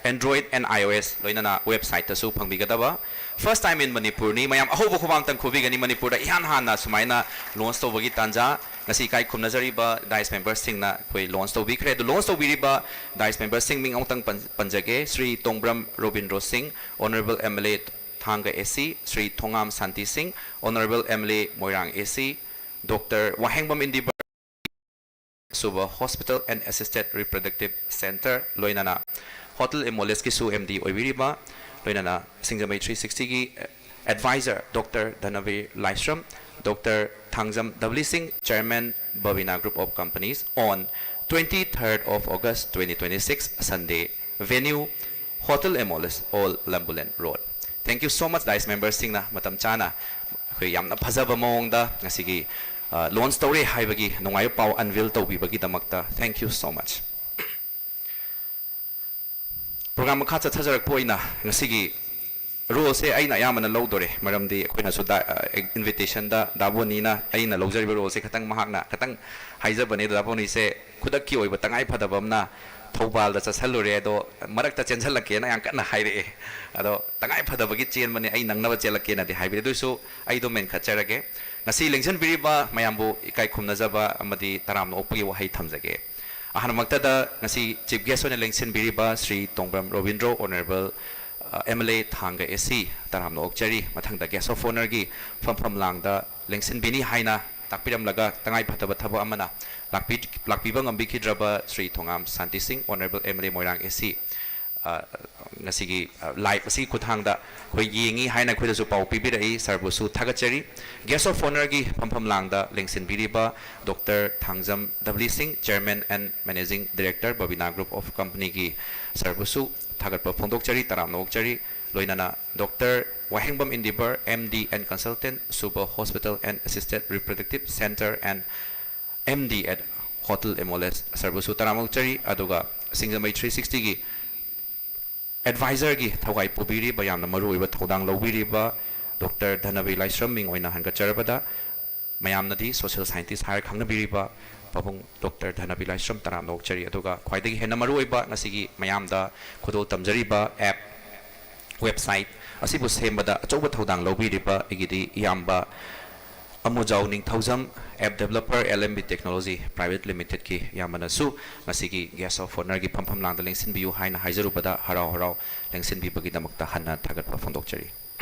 Android and iOS, ꯂꯣꯏꯅꯅ websiteꯇꯁꯨ ꯐꯪꯕꯤꯒꯗꯕ꯫ First time in ꯃꯅꯤꯄꯨꯔꯅꯤ꯫ ꯃꯌꯥꯝ ꯑꯍꯧꯕ ꯈꯨꯕꯥꯛ ꯑꯃꯇꯪ ꯈꯨꯕꯤꯒꯅꯤ꯫ ꯃꯅꯤꯄꯨꯔꯗ ꯏꯍꯥꯟ ꯍꯥꯟꯅ ꯁꯨꯃꯥꯏꯅ launch ꯇꯧꯕꯒꯤ ꯇꯥꯟꯖꯥ ꯉꯁꯤ ꯏꯀꯥꯏ ꯈꯨꯝꯅꯖꯔꯤꯕ dais memberꯁꯤꯡꯅ ꯑꯩꯈꯣꯏ launch ꯇꯧꯕꯤꯈ꯭ꯔꯦ꯫ ꯑꯗꯨ launch ꯇꯧꯕꯤꯔꯤꯕ dais memberꯁꯤꯡ ꯃꯤꯡ ꯑꯃꯨꯛꯇꯪ ꯄꯟ-, ꯄꯟꯖꯒꯦ꯫ ꯁ꯭ꯔꯤ ꯇꯣꯡꯕ꯭ꯔꯝ ꯔꯣꯕꯤꯟꯗ꯭ꯔꯣ ꯁꯤꯡ, Honourable MLA ꯊꯥꯡꯒ AC, ꯁ꯭ꯔꯤ ꯊꯣꯉꯥꯝ ꯁꯥꯟꯇꯤ ꯁꯤꯡ, Honourable MLA ꯃꯣꯏꯔꯥꯡ AC, Doctor ꯋꯥꯍꯦꯡꯕꯝ ꯏꯟꯗꯤꯕꯔ, ꯁꯨꯕ Hospital and Assisted Reproductive Centre, ꯂꯣꯏꯅꯅ Hotel Emolesꯀꯤꯁꯨ MD ꯑꯣꯏꯕꯤꯔꯤꯕ, ꯂꯣꯏꯅꯅ ꯁꯤꯡꯖꯃꯩ three sixtyꯒꯤ advisor Doctor ꯙꯅꯕꯤꯔ ꯂꯥꯏꯁ꯭ꯔꯝ, Doctor ꯊꯥꯡꯖꯝ ꯗꯕꯂꯤ ꯁꯤꯡ, Chairman Babina Group of Companies, on twenty-third of August twenty twenty-six, Sunday, venue Hotel Emoles, Old Lambulen Road. Thank you so much, dais memberꯁꯤꯡꯅ ꯃꯇꯝ ꯆꯥꯅ ꯑꯩꯈꯣꯏ ꯌꯥꯝꯅ ꯐꯖꯕ ꯃꯑꯣꯡꯗ ꯉꯁꯤꯒꯤ ꯂꯣꯟꯆ ꯇꯧꯔꯦ ꯍꯥꯏꯕꯒꯤ ꯅꯨꯡꯉꯥꯏꯕ ꯄꯥꯎ ꯑꯟꯚꯤꯜ ꯇꯧꯕꯤꯕꯒꯤꯗꯃꯛꯇ thank you so much. Programme ꯃꯈꯥ ꯆꯠꯊꯖꯔꯛꯄ ꯑꯣꯏꯅ ꯉꯁꯤꯒꯤ ꯔꯣꯜꯁꯦ ꯑꯩꯅ ꯑꯌꯥꯝꯕꯅ ꯂꯧꯗꯣꯔꯦ, ꯃꯔꯝꯗꯤ ꯑꯩꯈꯣꯏꯅꯁꯨ ꯏꯟꯚꯤꯇꯦꯁꯟꯗ ꯗꯥꯕꯣꯅꯤꯅ ꯑꯩꯅ ꯂꯧꯖꯔꯤꯕ ꯔꯣꯜꯁꯦ ꯈꯤꯇꯪ ꯃꯍꯥꯛꯅ ꯈꯤꯇꯪ ꯍꯥꯏꯖꯕꯅꯦ꯫ ꯑꯗꯣ ꯗꯥꯕꯣꯅꯤꯁꯦ ꯈꯨꯗꯛꯀꯤ ꯑꯣꯏꯕ ꯇꯉꯥꯏ ꯐꯗꯕ ꯑꯃꯅ ꯊꯧꯕꯥꯜꯗ ꯆꯠꯁꯜꯂꯨꯔꯦ, ꯑꯗꯣ ꯃꯔꯛꯇ ꯆꯦꯟꯁꯤꯜꯂꯛꯀꯦꯅ ꯌꯥꯝ ꯀꯟꯅ ꯍꯥꯏꯔꯛꯑꯦ꯫ ꯑꯗꯣ ꯇꯉꯥꯏ ꯐꯗꯕꯒꯤ ꯆꯦꯟꯕꯅꯦ, ꯑꯩ ꯅꯪꯅꯕ ꯆꯦꯜꯂꯛꯀꯦꯅꯗꯤ ꯍꯥꯏꯕꯤꯔꯦ꯫ ꯑꯗꯨꯏꯁꯨ ꯑꯩꯗꯣ ꯃꯦꯟꯈꯠꯆꯔꯒꯦ꯫ ꯉꯁꯤ ꯂꯦꯡꯁꯤꯟꯕꯤꯔꯤꯕ ꯃꯌꯥꯝꯕꯨ ꯏꯀꯥꯏ ꯈꯨꯝꯅꯖꯕ ꯑꯃꯗꯤ ꯇꯔꯥꯝꯅ ꯑꯣꯛꯄꯒꯤ ꯋꯥꯍꯩ ꯊꯝꯖꯒꯦ꯫ ꯑꯍꯥꯟꯕꯃꯛꯇꯗ ꯉꯁꯤ ꯆꯤꯐ ꯒꯦꯁ ꯑꯣꯏꯅ ꯂꯦꯡꯁꯤꯟꯕꯤꯔꯤꯕ Shri Tongbram Robindro, honourable M L A Thanga A ꯁꯤ, ꯇꯔꯥꯝꯅ ꯑꯣꯛꯆꯔꯤ꯫ ꯃꯊꯪꯗ ꯒꯦꯁ ꯑꯣꯐ ꯑꯣꯅꯔꯒꯤ ꯐꯝꯐꯝ ꯂꯥꯡꯗ ꯂꯦꯡꯁꯤꯟꯕꯤꯅꯤ ꯍꯥꯏꯅ ꯇꯥꯛꯄꯤꯔꯝꯂꯒ ꯇꯉꯥꯏ ꯐꯗꯕ ꯊꯕꯛ ꯑꯃꯅ ꯂꯥꯛꯄꯤ-, ꯂꯥꯛꯄꯤꯕ ꯉꯝꯕꯤꯈꯤꯗ꯭ꯔꯕ ꯁ꯭ꯔꯤ ꯊꯣꯉꯥꯝ ꯁꯥꯟꯇꯤ ꯁꯤꯡ, ꯑꯣꯅꯔꯦꯕꯜ ꯑꯦꯝ ꯑꯦꯜ ꯑꯦ ꯃꯣꯏꯔꯥꯡ ꯑꯦ ꯁꯤ, ꯉꯁꯤꯒꯤ ꯂꯥꯏꯚ ꯑꯁꯤꯒꯤ ꯈꯨꯠꯊꯥꯡꯗ ꯑꯩꯈꯣꯏ ꯌꯦꯡꯉꯤ ꯍꯥꯏꯅ ꯑꯩꯈꯣꯏꯗꯁꯨ ꯄꯥꯎ ꯄꯤꯕꯤꯔꯛꯏ꯫ ꯁꯥꯔꯕꯨꯁꯨ ꯊꯥꯒꯠꯆꯔꯤ꯫ ꯒꯦꯁ ꯑꯣꯐ ꯑꯣꯅꯔꯒꯤ ꯐꯝꯐꯝ ꯂꯥꯡꯗ ꯂꯦꯡꯁꯤꯟꯕꯤꯔꯤꯕ doctor Thangjam Dhabali Singh, chairman and managing director Babina group of ꯀꯝꯄꯅꯤꯒꯤ, ꯁꯥꯔꯕꯨꯁꯨ ꯊꯥꯒꯠꯄ ꯐꯣꯡꯗꯣꯛꯆꯔꯤ, ꯇꯔꯥꯝꯅ ꯑꯣꯛꯆꯔꯤ꯫ ꯂꯣꯏꯅꯅ doctor Wahengbam Indibar, M D and consultant, ꯁꯨꯕ hospital and assistant reproductive centre and M D at hotel M O S, ꯁꯥꯔꯕꯨꯁꯨ ꯇꯔꯥꯝꯅ ꯑꯣꯛꯆꯔꯤ꯫ ꯑꯗꯨꯒ ꯁꯤꯡꯖꯃꯩ ꯊ꯭ꯔꯤ ꯁꯤꯛꯁꯇꯤꯒꯤ ꯑꯦꯗꯚꯥꯏꯖꯔꯒꯤ ꯊꯧꯒꯥꯏ ꯄꯨꯕꯤꯔꯤꯕ, ꯌꯥꯝꯅ ꯃꯔꯨꯑꯣꯏꯕ ꯊꯧꯗꯥꯡ ꯂꯧꯕꯤꯔꯤꯕ ꯗꯣꯛꯇꯔ ꯙꯅꯕꯤ ꯂꯥꯏꯁ꯭ꯔꯝ ꯃꯤꯡ ꯑꯣꯏꯅ ꯍꯟꯒꯠꯆꯔꯕꯗ, ꯃꯌꯥꯝꯅꯗꯤ ꯁꯣꯁꯤꯌꯦꯜ ꯁꯥꯏꯟꯇꯤꯁ ꯍꯥꯏꯔ ꯈꯪꯅꯕꯤꯔꯤꯕ ꯄꯥꯕꯨꯡ ꯗꯣꯛꯇꯔ ꯙꯅꯕꯤ ꯂꯥꯏꯁ꯭ꯔꯝ ꯇꯔꯥꯝꯅ ꯑꯣꯛꯆꯔꯤ꯫ ꯑꯗꯨꯒ ꯈ꯭ꯋꯥꯏꯗꯒꯤ ꯍꯦꯟꯅ ꯃꯔꯨꯑꯣꯏꯕ ꯉꯁꯤꯒꯤ ꯃꯌꯥꯝꯗ ꯈꯨꯗꯣꯜ ꯇꯝꯖꯔꯤꯕ ꯑꯦꯞ, ꯋꯦꯕꯁꯥꯏꯠ ꯑꯁꯤꯕꯨ ꯁꯦꯝꯕꯗ ꯑꯆꯧꯕ ꯊꯧꯗꯥꯡ ꯂꯧꯕꯤꯔꯤꯕ ꯑꯩꯒꯤꯗꯤ ꯏꯌꯥꯝꯕ Amujao Ningthoujam, app developer L M B technology private ꯂꯤꯃꯤꯇꯦꯗꯀꯤ ꯏꯌꯥꯝꯕꯅꯁꯨ ꯉꯁꯤꯒꯤ ꯒꯦꯁ ꯑꯣꯐ ꯑꯣꯅꯔꯒꯤ ꯐꯝꯐꯝ ꯂꯥꯡꯗ ꯂꯦꯡꯁꯤꯟꯕꯤꯌꯨ ꯍꯥꯏꯅ ꯍꯥꯏꯖꯔꯨꯕꯗ ꯍꯔꯥꯎ ꯍꯔꯥꯎ ꯂꯦꯡꯁꯤꯟꯕꯤꯕꯒꯤꯗꯃꯛꯇ ꯍꯟꯅ ꯊꯥꯒꯠꯄ ꯐꯣꯡꯗꯣꯛꯆꯔꯤ꯫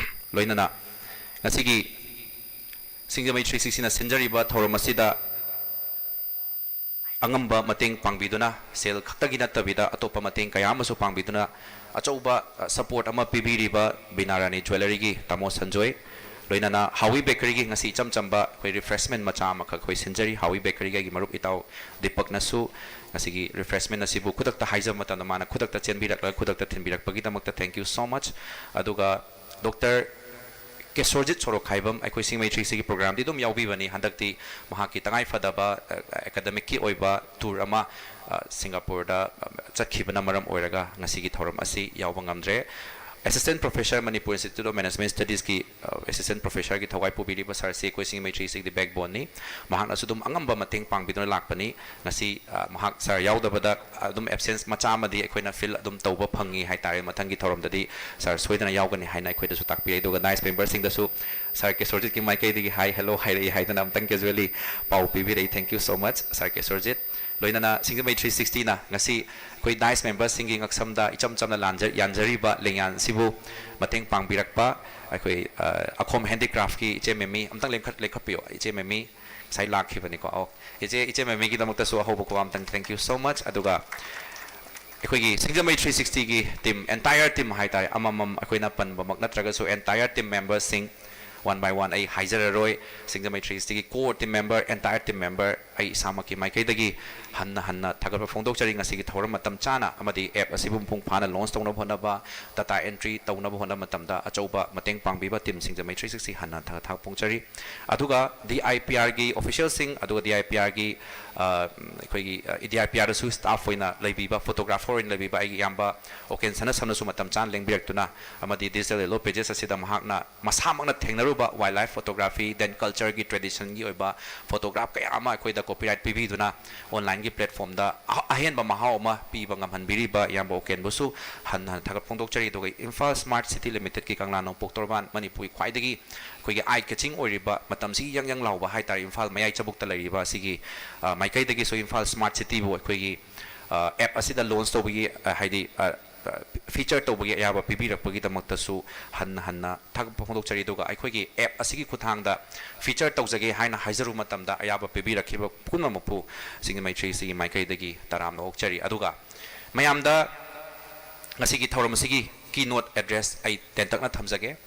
ꯂꯣꯏꯅꯅ ꯉꯁꯤꯒꯤ ꯁꯤꯡꯖꯃꯩ ꯊ꯭ꯔꯤ ꯁꯤꯛꯁꯇꯤꯅ ꯁꯤꯟꯖꯔꯤꯕ ꯊꯧꯔꯝ ꯑꯁꯤꯗ ꯑꯉꯝꯕ ꯃꯇꯦꯡ ꯄꯥꯡꯕꯤꯗꯨꯅ, ꯁꯦꯜ ꯈꯛꯇꯒꯤ ꯅꯠꯇꯕꯤꯗ ꯑꯇꯣꯞꯄ ꯃꯇꯦꯡ ꯀꯌꯥ ꯑꯃꯁꯨ ꯄꯥꯡꯕꯤꯗꯨꯅ ꯑꯆꯧꯕ, ꯑ, ꯁꯄꯣꯔꯠ ꯑꯃ ꯄꯤꯕꯤꯔꯤꯕ ꯕꯤꯅꯥ ꯔꯥꯅꯤ ꯖ꯭ꯋꯦꯂꯔꯤꯒꯤ ꯇꯥꯃꯣ ꯁꯟꯖꯣꯏ, ꯂꯣꯏꯅꯅ ꯍꯥꯋꯤ ꯕꯦꯀꯔꯤꯒꯤ ꯉꯁꯤ ꯏꯆꯝ ꯆꯝꯕ ꯑꯩꯈꯣꯏ ꯔꯤꯐ꯭ꯔꯦꯁꯃꯦꯟ ꯃꯆꯥ ꯑꯃꯈꯛ ꯑꯩꯈꯣꯏ ꯁꯤꯟꯖꯔꯤ꯫ ꯍꯥꯋꯤ ꯕꯦꯀꯔꯤꯒꯤ ꯑꯩꯒꯤ ꯃꯔꯨꯞ ꯏꯇꯥꯎ ꯗꯤꯄꯛꯅꯁꯨ ꯉꯁꯤꯒꯤ ꯔꯤꯐ꯭ꯔꯦꯁꯃꯦꯟ ꯑꯁꯤꯕꯨ ꯈꯨꯗꯛꯇ ꯍꯥꯏꯖꯕ ꯃꯇꯝꯗ ꯃꯥꯅ ꯈꯨꯗꯛꯇ ꯆꯦꯟꯕꯤꯔꯛꯂꯒ ꯈꯨꯗꯛꯇ ꯊꯤꯟꯕꯤꯔꯛꯄꯒꯤꯗꯃꯛꯇ thank you so much꯫ ꯑꯗꯨꯒ ꯗꯣꯛꯇꯔ ꯀꯦꯁꯣꯔꯖꯤꯠ ꯁꯣꯔꯣꯛꯈꯥꯏꯕꯝ ꯑꯩꯈꯣꯏ ꯁꯤꯡꯖꯃꯩ ꯊ꯭ꯔꯤ ꯁꯤꯛꯁꯇꯤꯒꯤ ꯄ꯭ꯔꯣꯒ꯭ꯔꯥꯝꯗꯤ ꯑꯗꯨꯝ ꯌꯥꯎꯕꯤꯕꯅꯤ꯫ ꯍꯟꯗꯛꯇꯤ ꯃꯍꯥꯛꯀꯤ ꯇꯉꯥꯏꯐꯗꯕ ꯑꯦꯀꯥꯗꯃꯤꯛꯀꯤ ꯑꯣꯏꯕ ꯇꯨꯔ ꯑꯃ ꯁꯤꯡꯒꯥꯄꯨꯔꯗ ꯆꯠꯈꯤꯕꯅ ꯃꯔꯝ ꯑꯣꯏꯔꯒ ꯉꯁꯤꯒꯤ ꯊꯧꯔꯝ ꯑꯁꯤ ꯌꯥꯎꯕ ꯉꯝꯗ꯭ꯔꯦ꯫ Assistant professor, Manipur institute of management ꯁ꯭ꯇꯗꯤꯁꯀꯤ ꯑꯦꯁꯤꯁꯇꯦꯟ ꯄ꯭ꯔꯣꯐꯦꯁꯔꯒꯤ ꯊꯧꯒꯥꯏ ꯄꯨꯕꯤꯔꯤꯕ ꯁꯥꯔꯁꯤ ꯑꯩꯈꯣꯏ ꯁꯤꯡꯖꯃꯩ ꯊ꯭ꯔꯤ ꯁꯤꯛꯁꯇꯤꯒꯤ ꯕꯦꯛꯕꯣꯟꯅꯤ꯫ ꯃꯍꯥꯛꯅꯁꯨ ꯑꯗꯨꯝ ꯑꯉꯝꯕ ꯃꯇꯦꯡ ꯄꯥꯡꯕꯤꯗꯨꯅ ꯂꯥꯛꯄꯅꯤ꯫ ꯉꯁꯤ ꯃꯍꯥꯛ ꯁꯥꯔ ꯌꯥꯎꯗꯕꯗ ꯑꯗꯨꯝ ꯑꯦꯞꯁꯦꯟꯁ ꯃꯆꯥ ꯑꯃꯗꯤ ꯑꯩꯈꯣꯏꯅ ꯐꯤꯜ ꯑꯗꯨꯝ ꯇꯧꯕ ꯐꯪꯉꯤ ꯍꯥꯏꯇꯥꯔꯦ꯫ ꯃꯊꯪꯒꯤ ꯊꯧꯔꯝꯗꯗꯤ ꯁꯥꯔ ꯁꯣꯏꯗꯅ ꯌꯥꯎꯒꯅꯤ ꯍꯥꯏꯅ ꯑꯩꯈꯣꯏꯗꯁꯨ ꯇꯥꯛꯄꯤꯔꯦ꯫ ꯑꯗꯨꯒ ꯅꯥꯏꯁ ꯃꯦꯝꯕꯔꯁꯤꯡꯗꯁꯨ ꯁꯥꯔ ꯀꯦꯁꯣꯔꯖꯤꯠꯀꯤ ꯃꯥꯏꯀꯩꯗꯒꯤ ꯍꯥꯏ ꯍꯦꯜꯂꯣ ꯍꯥꯏꯔꯛꯏ ꯍꯥꯏꯗꯅ ꯑꯝꯇꯪ ꯀꯦꯖꯨꯋꯦꯂꯤ ꯄꯥꯎ ꯄꯤꯕꯤꯔꯛꯏ꯫ Thank you so much, ꯁꯥꯔ ꯀꯦꯁꯣꯔꯖꯤꯠ꯫ ꯂꯣꯏꯅꯅ ꯁꯤꯡꯖꯃꯩ ꯊ꯭ꯔꯤ ꯁꯤꯛꯁꯇꯤꯅ ꯉꯁꯤ ꯑꯩꯈꯣꯏ ꯅꯥꯏꯁ ꯃꯦꯝꯕꯔꯁꯤꯡꯒꯤ ꯉꯛꯁꯝꯗ ꯏꯆꯝ ꯆꯝꯅ ꯂꯥꯟꯖ-, ꯌꯥꯟꯖꯔꯤꯕ ꯂꯦꯡꯌꯥꯟꯁꯤꯕꯨ ꯃꯇꯦꯡ ꯄꯥꯡꯕꯤꯔꯛꯄ ꯑꯩꯈꯣꯏ, ꯑ, ꯑꯈꯣꯝ ꯍꯦꯟꯗꯤꯀ꯭ꯔꯥꯐꯀꯤ ꯏꯆꯦ ꯃꯦꯃꯤ, ꯑꯝꯇꯪ ꯂꯦꯡꯈꯠ-, ꯂꯦꯡꯈꯠꯄꯤꯌꯣ꯫ ꯏꯆꯦ ꯃꯦꯃꯤ ꯉꯁꯥꯏ ꯂꯥꯛꯈꯤꯕꯅꯤꯀꯣ꯫ ꯑꯣ, ꯏꯆꯦ, ꯏꯆꯦ ꯃꯦꯃꯤꯒꯤꯗꯃꯛꯇꯁꯨ ꯑꯍꯧꯕ ꯈꯨꯕꯥꯛ ꯑꯝꯇꯪ thank you so much꯫ ꯑꯗꯨꯒ ꯑꯩꯈꯣꯏꯒꯤ ꯁꯤꯡꯖꯃꯩ ꯊ꯭ꯔꯤ ꯁꯤꯛꯁꯇꯤꯒꯤ ꯇꯤꯝ, ꯑꯦꯟꯇꯥꯌꯔ ꯇꯤꯝ ꯍꯥꯏꯇꯥꯔꯦ, ꯑꯃꯃꯝ ꯑꯩꯈꯣꯏꯅ ꯄꯟꯕꯃꯛ ꯅꯠꯇ꯭ꯔꯒꯁꯨ ꯑꯦꯟꯇꯥꯌꯔ ꯇꯤꯝ ꯃꯦꯝꯕꯔꯁꯤꯡ one by one ꯑꯩ ꯍꯥꯏꯖꯔꯔꯣꯏ꯫ ꯁꯤꯡꯖꯃꯩ ꯊ꯭ꯔꯤ ꯁꯤꯛꯁꯇꯤꯒꯤ core team member, entire team member, ꯑꯩ ꯏꯁꯥꯃꯛꯀꯤ ꯃꯥꯏꯀꯩꯗꯒꯤ ꯍꯟꯅ ꯍꯟꯅ ꯊꯥꯒꯠꯄ ꯐꯣꯡꯗꯣꯛꯆꯔꯤ꯫ ꯉꯁꯤꯒꯤ ꯊꯧꯔꯝ ꯃꯇꯝ ꯆꯥꯅ ꯑꯃꯗꯤ app ꯑꯁꯤꯕꯨ ꯃꯄꯨꯡ ꯐꯥꯅ launch ꯇꯧꯅꯕ ꯍꯣꯠꯅꯕ, data entry ꯇꯧꯅꯕ ꯍꯣꯠꯅꯕ ꯃꯇꯝꯗ ꯑꯆꯧꯕ ꯃꯇꯦꯡ ꯄꯥꯡꯕꯤꯕ ꯇꯤꯝ ꯁꯤꯡꯖꯃꯩ ꯊ꯭ꯔꯤ ꯁꯤꯛꯁꯇꯤ ꯍꯟꯅ ꯊꯥꯒꯠ ꯊꯥꯒꯠꯄ ꯐꯣꯡꯆꯔꯤ꯫ ꯑꯗꯨꯒ D I P Rꯒꯤ officialꯁꯤꯡ, ꯑꯗꯨꯒ D I P Rꯒꯤ, ꯑ, ꯑꯩꯈꯣꯏꯒꯤ, ꯑ, D I P Rꯗꯁꯨ staff ꯑꯣꯏꯅ ꯂꯩꯕꯤꯕ, photographer ꯑꯣꯏꯅ ꯂꯩꯕꯤꯕ ꯑꯩꯒꯤ ꯏꯌꯥꯝꯕ ꯑꯣꯀꯦꯟ ꯁꯅꯥꯁꯝꯅꯁꯨ ꯃꯇꯝ ꯆꯥꯅ ꯂꯦꯡꯕꯤꯔꯛꯇꯨꯅ, ꯑꯃꯗꯤ Digital Yellow Pages ꯑꯁꯤꯗ ꯃꯍꯥꯛꯅ ꯃꯁꯥꯃꯛꯅ ꯊꯦꯡꯅꯔꯨꯕ wildlife photography, then cultureꯒꯤ, traditionꯒꯤ ꯑꯣꯏꯕ photograph ꯀꯌꯥ ꯑꯃ ꯑꯩꯈꯣꯏꯗ copyright ꯄꯤꯕꯤꯗꯨꯅ onlineꯒꯤ platformꯗ ꯑ-, ꯑꯍꯦꯟꯕ ꯃꯍꯥꯎ ꯑꯃ ꯄꯤꯕ ꯉꯝꯍꯟꯕꯤꯔꯤꯕ ꯏꯌꯥꯝꯕ ꯑꯣꯀꯦꯟꯕꯨꯁꯨ ꯍꯟꯅ ꯍꯟꯅ ꯊꯥꯒꯠ ꯐꯣꯡꯗꯣꯛꯆꯔꯤ꯫ ꯑꯗꯨꯒ Imphal Smart City Limitedꯀꯤ ꯀꯪꯂꯥ ꯅꯣꯡꯄꯣꯛ ꯇꯣꯔꯕꯥꯟ, ꯃꯅꯤꯄꯨꯔꯒꯤ ꯈ꯭ꯋꯥꯏꯗꯒꯤ ꯑꯩꯈꯣꯏꯒꯤ eye catching ꯑꯣꯏꯔꯤꯕ, ꯃꯇꯝꯁꯤꯒꯤ ꯌꯪ ꯌꯪ ꯂꯥꯎꯕ ꯍꯥꯏꯇꯥꯔꯦ, ꯏꯝꯐꯥꯜ ꯃꯌꯥꯏ ꯆꯕꯨꯛꯇ ꯂꯩꯔꯤꯕ ꯑꯁꯤꯒꯤ, ꯑ, ꯃꯥꯏꯀꯩꯗꯒꯤꯁꯨ Imphal Smart Cityꯕꯨ ꯑꯩꯈꯣꯏꯒꯤ, ꯑ, app ꯑꯁꯤꯗ launch ꯇꯧꯕꯒꯤ, ꯑ, ꯍꯥꯏꯗꯤ, ꯑ, feature ꯇꯧꯕꯒꯤ ꯑꯌꯥꯕ ꯄꯤꯕꯤꯔꯛꯄꯒꯤꯗꯃꯛꯇꯁꯨ ꯍꯟꯅ ꯍꯟꯅ ꯊꯥꯒꯠꯄ ꯐꯣꯡꯗꯣꯛꯆꯔꯤ꯫ ꯑꯗꯨꯒ ꯑꯩꯈꯣꯏꯒꯤ app ꯑꯁꯤꯒꯤ ꯈꯨꯠꯊꯥꯡꯗ feature ꯇꯧꯖꯒꯦ ꯍꯥꯏꯅ ꯍꯥꯏꯖꯔꯨꯕ ꯃꯇꯝꯗ ꯑꯌꯥꯕ ꯄꯤꯕꯤꯔꯛꯈꯤꯕ ꯄꯨꯝꯅꯃꯛꯄꯨ ꯁꯤꯡꯖꯃꯩ ꯊ꯭ꯔꯤ ꯁꯤꯛꯁꯇꯤꯒꯤ ꯃꯥꯏꯀꯩꯗꯒꯤ ꯇꯔꯥꯝꯅ ꯑꯣꯛꯆꯔꯤ꯫ ꯑꯗꯨꯒ ꯃꯌꯥꯝꯗ ꯉꯁꯤꯒꯤ ꯊꯧꯔꯝ ꯑꯁꯤꯒꯤ keynote address ꯑꯩ ꯇꯦꯟꯇꯛꯅ ꯊꯝꯖꯒꯦ꯫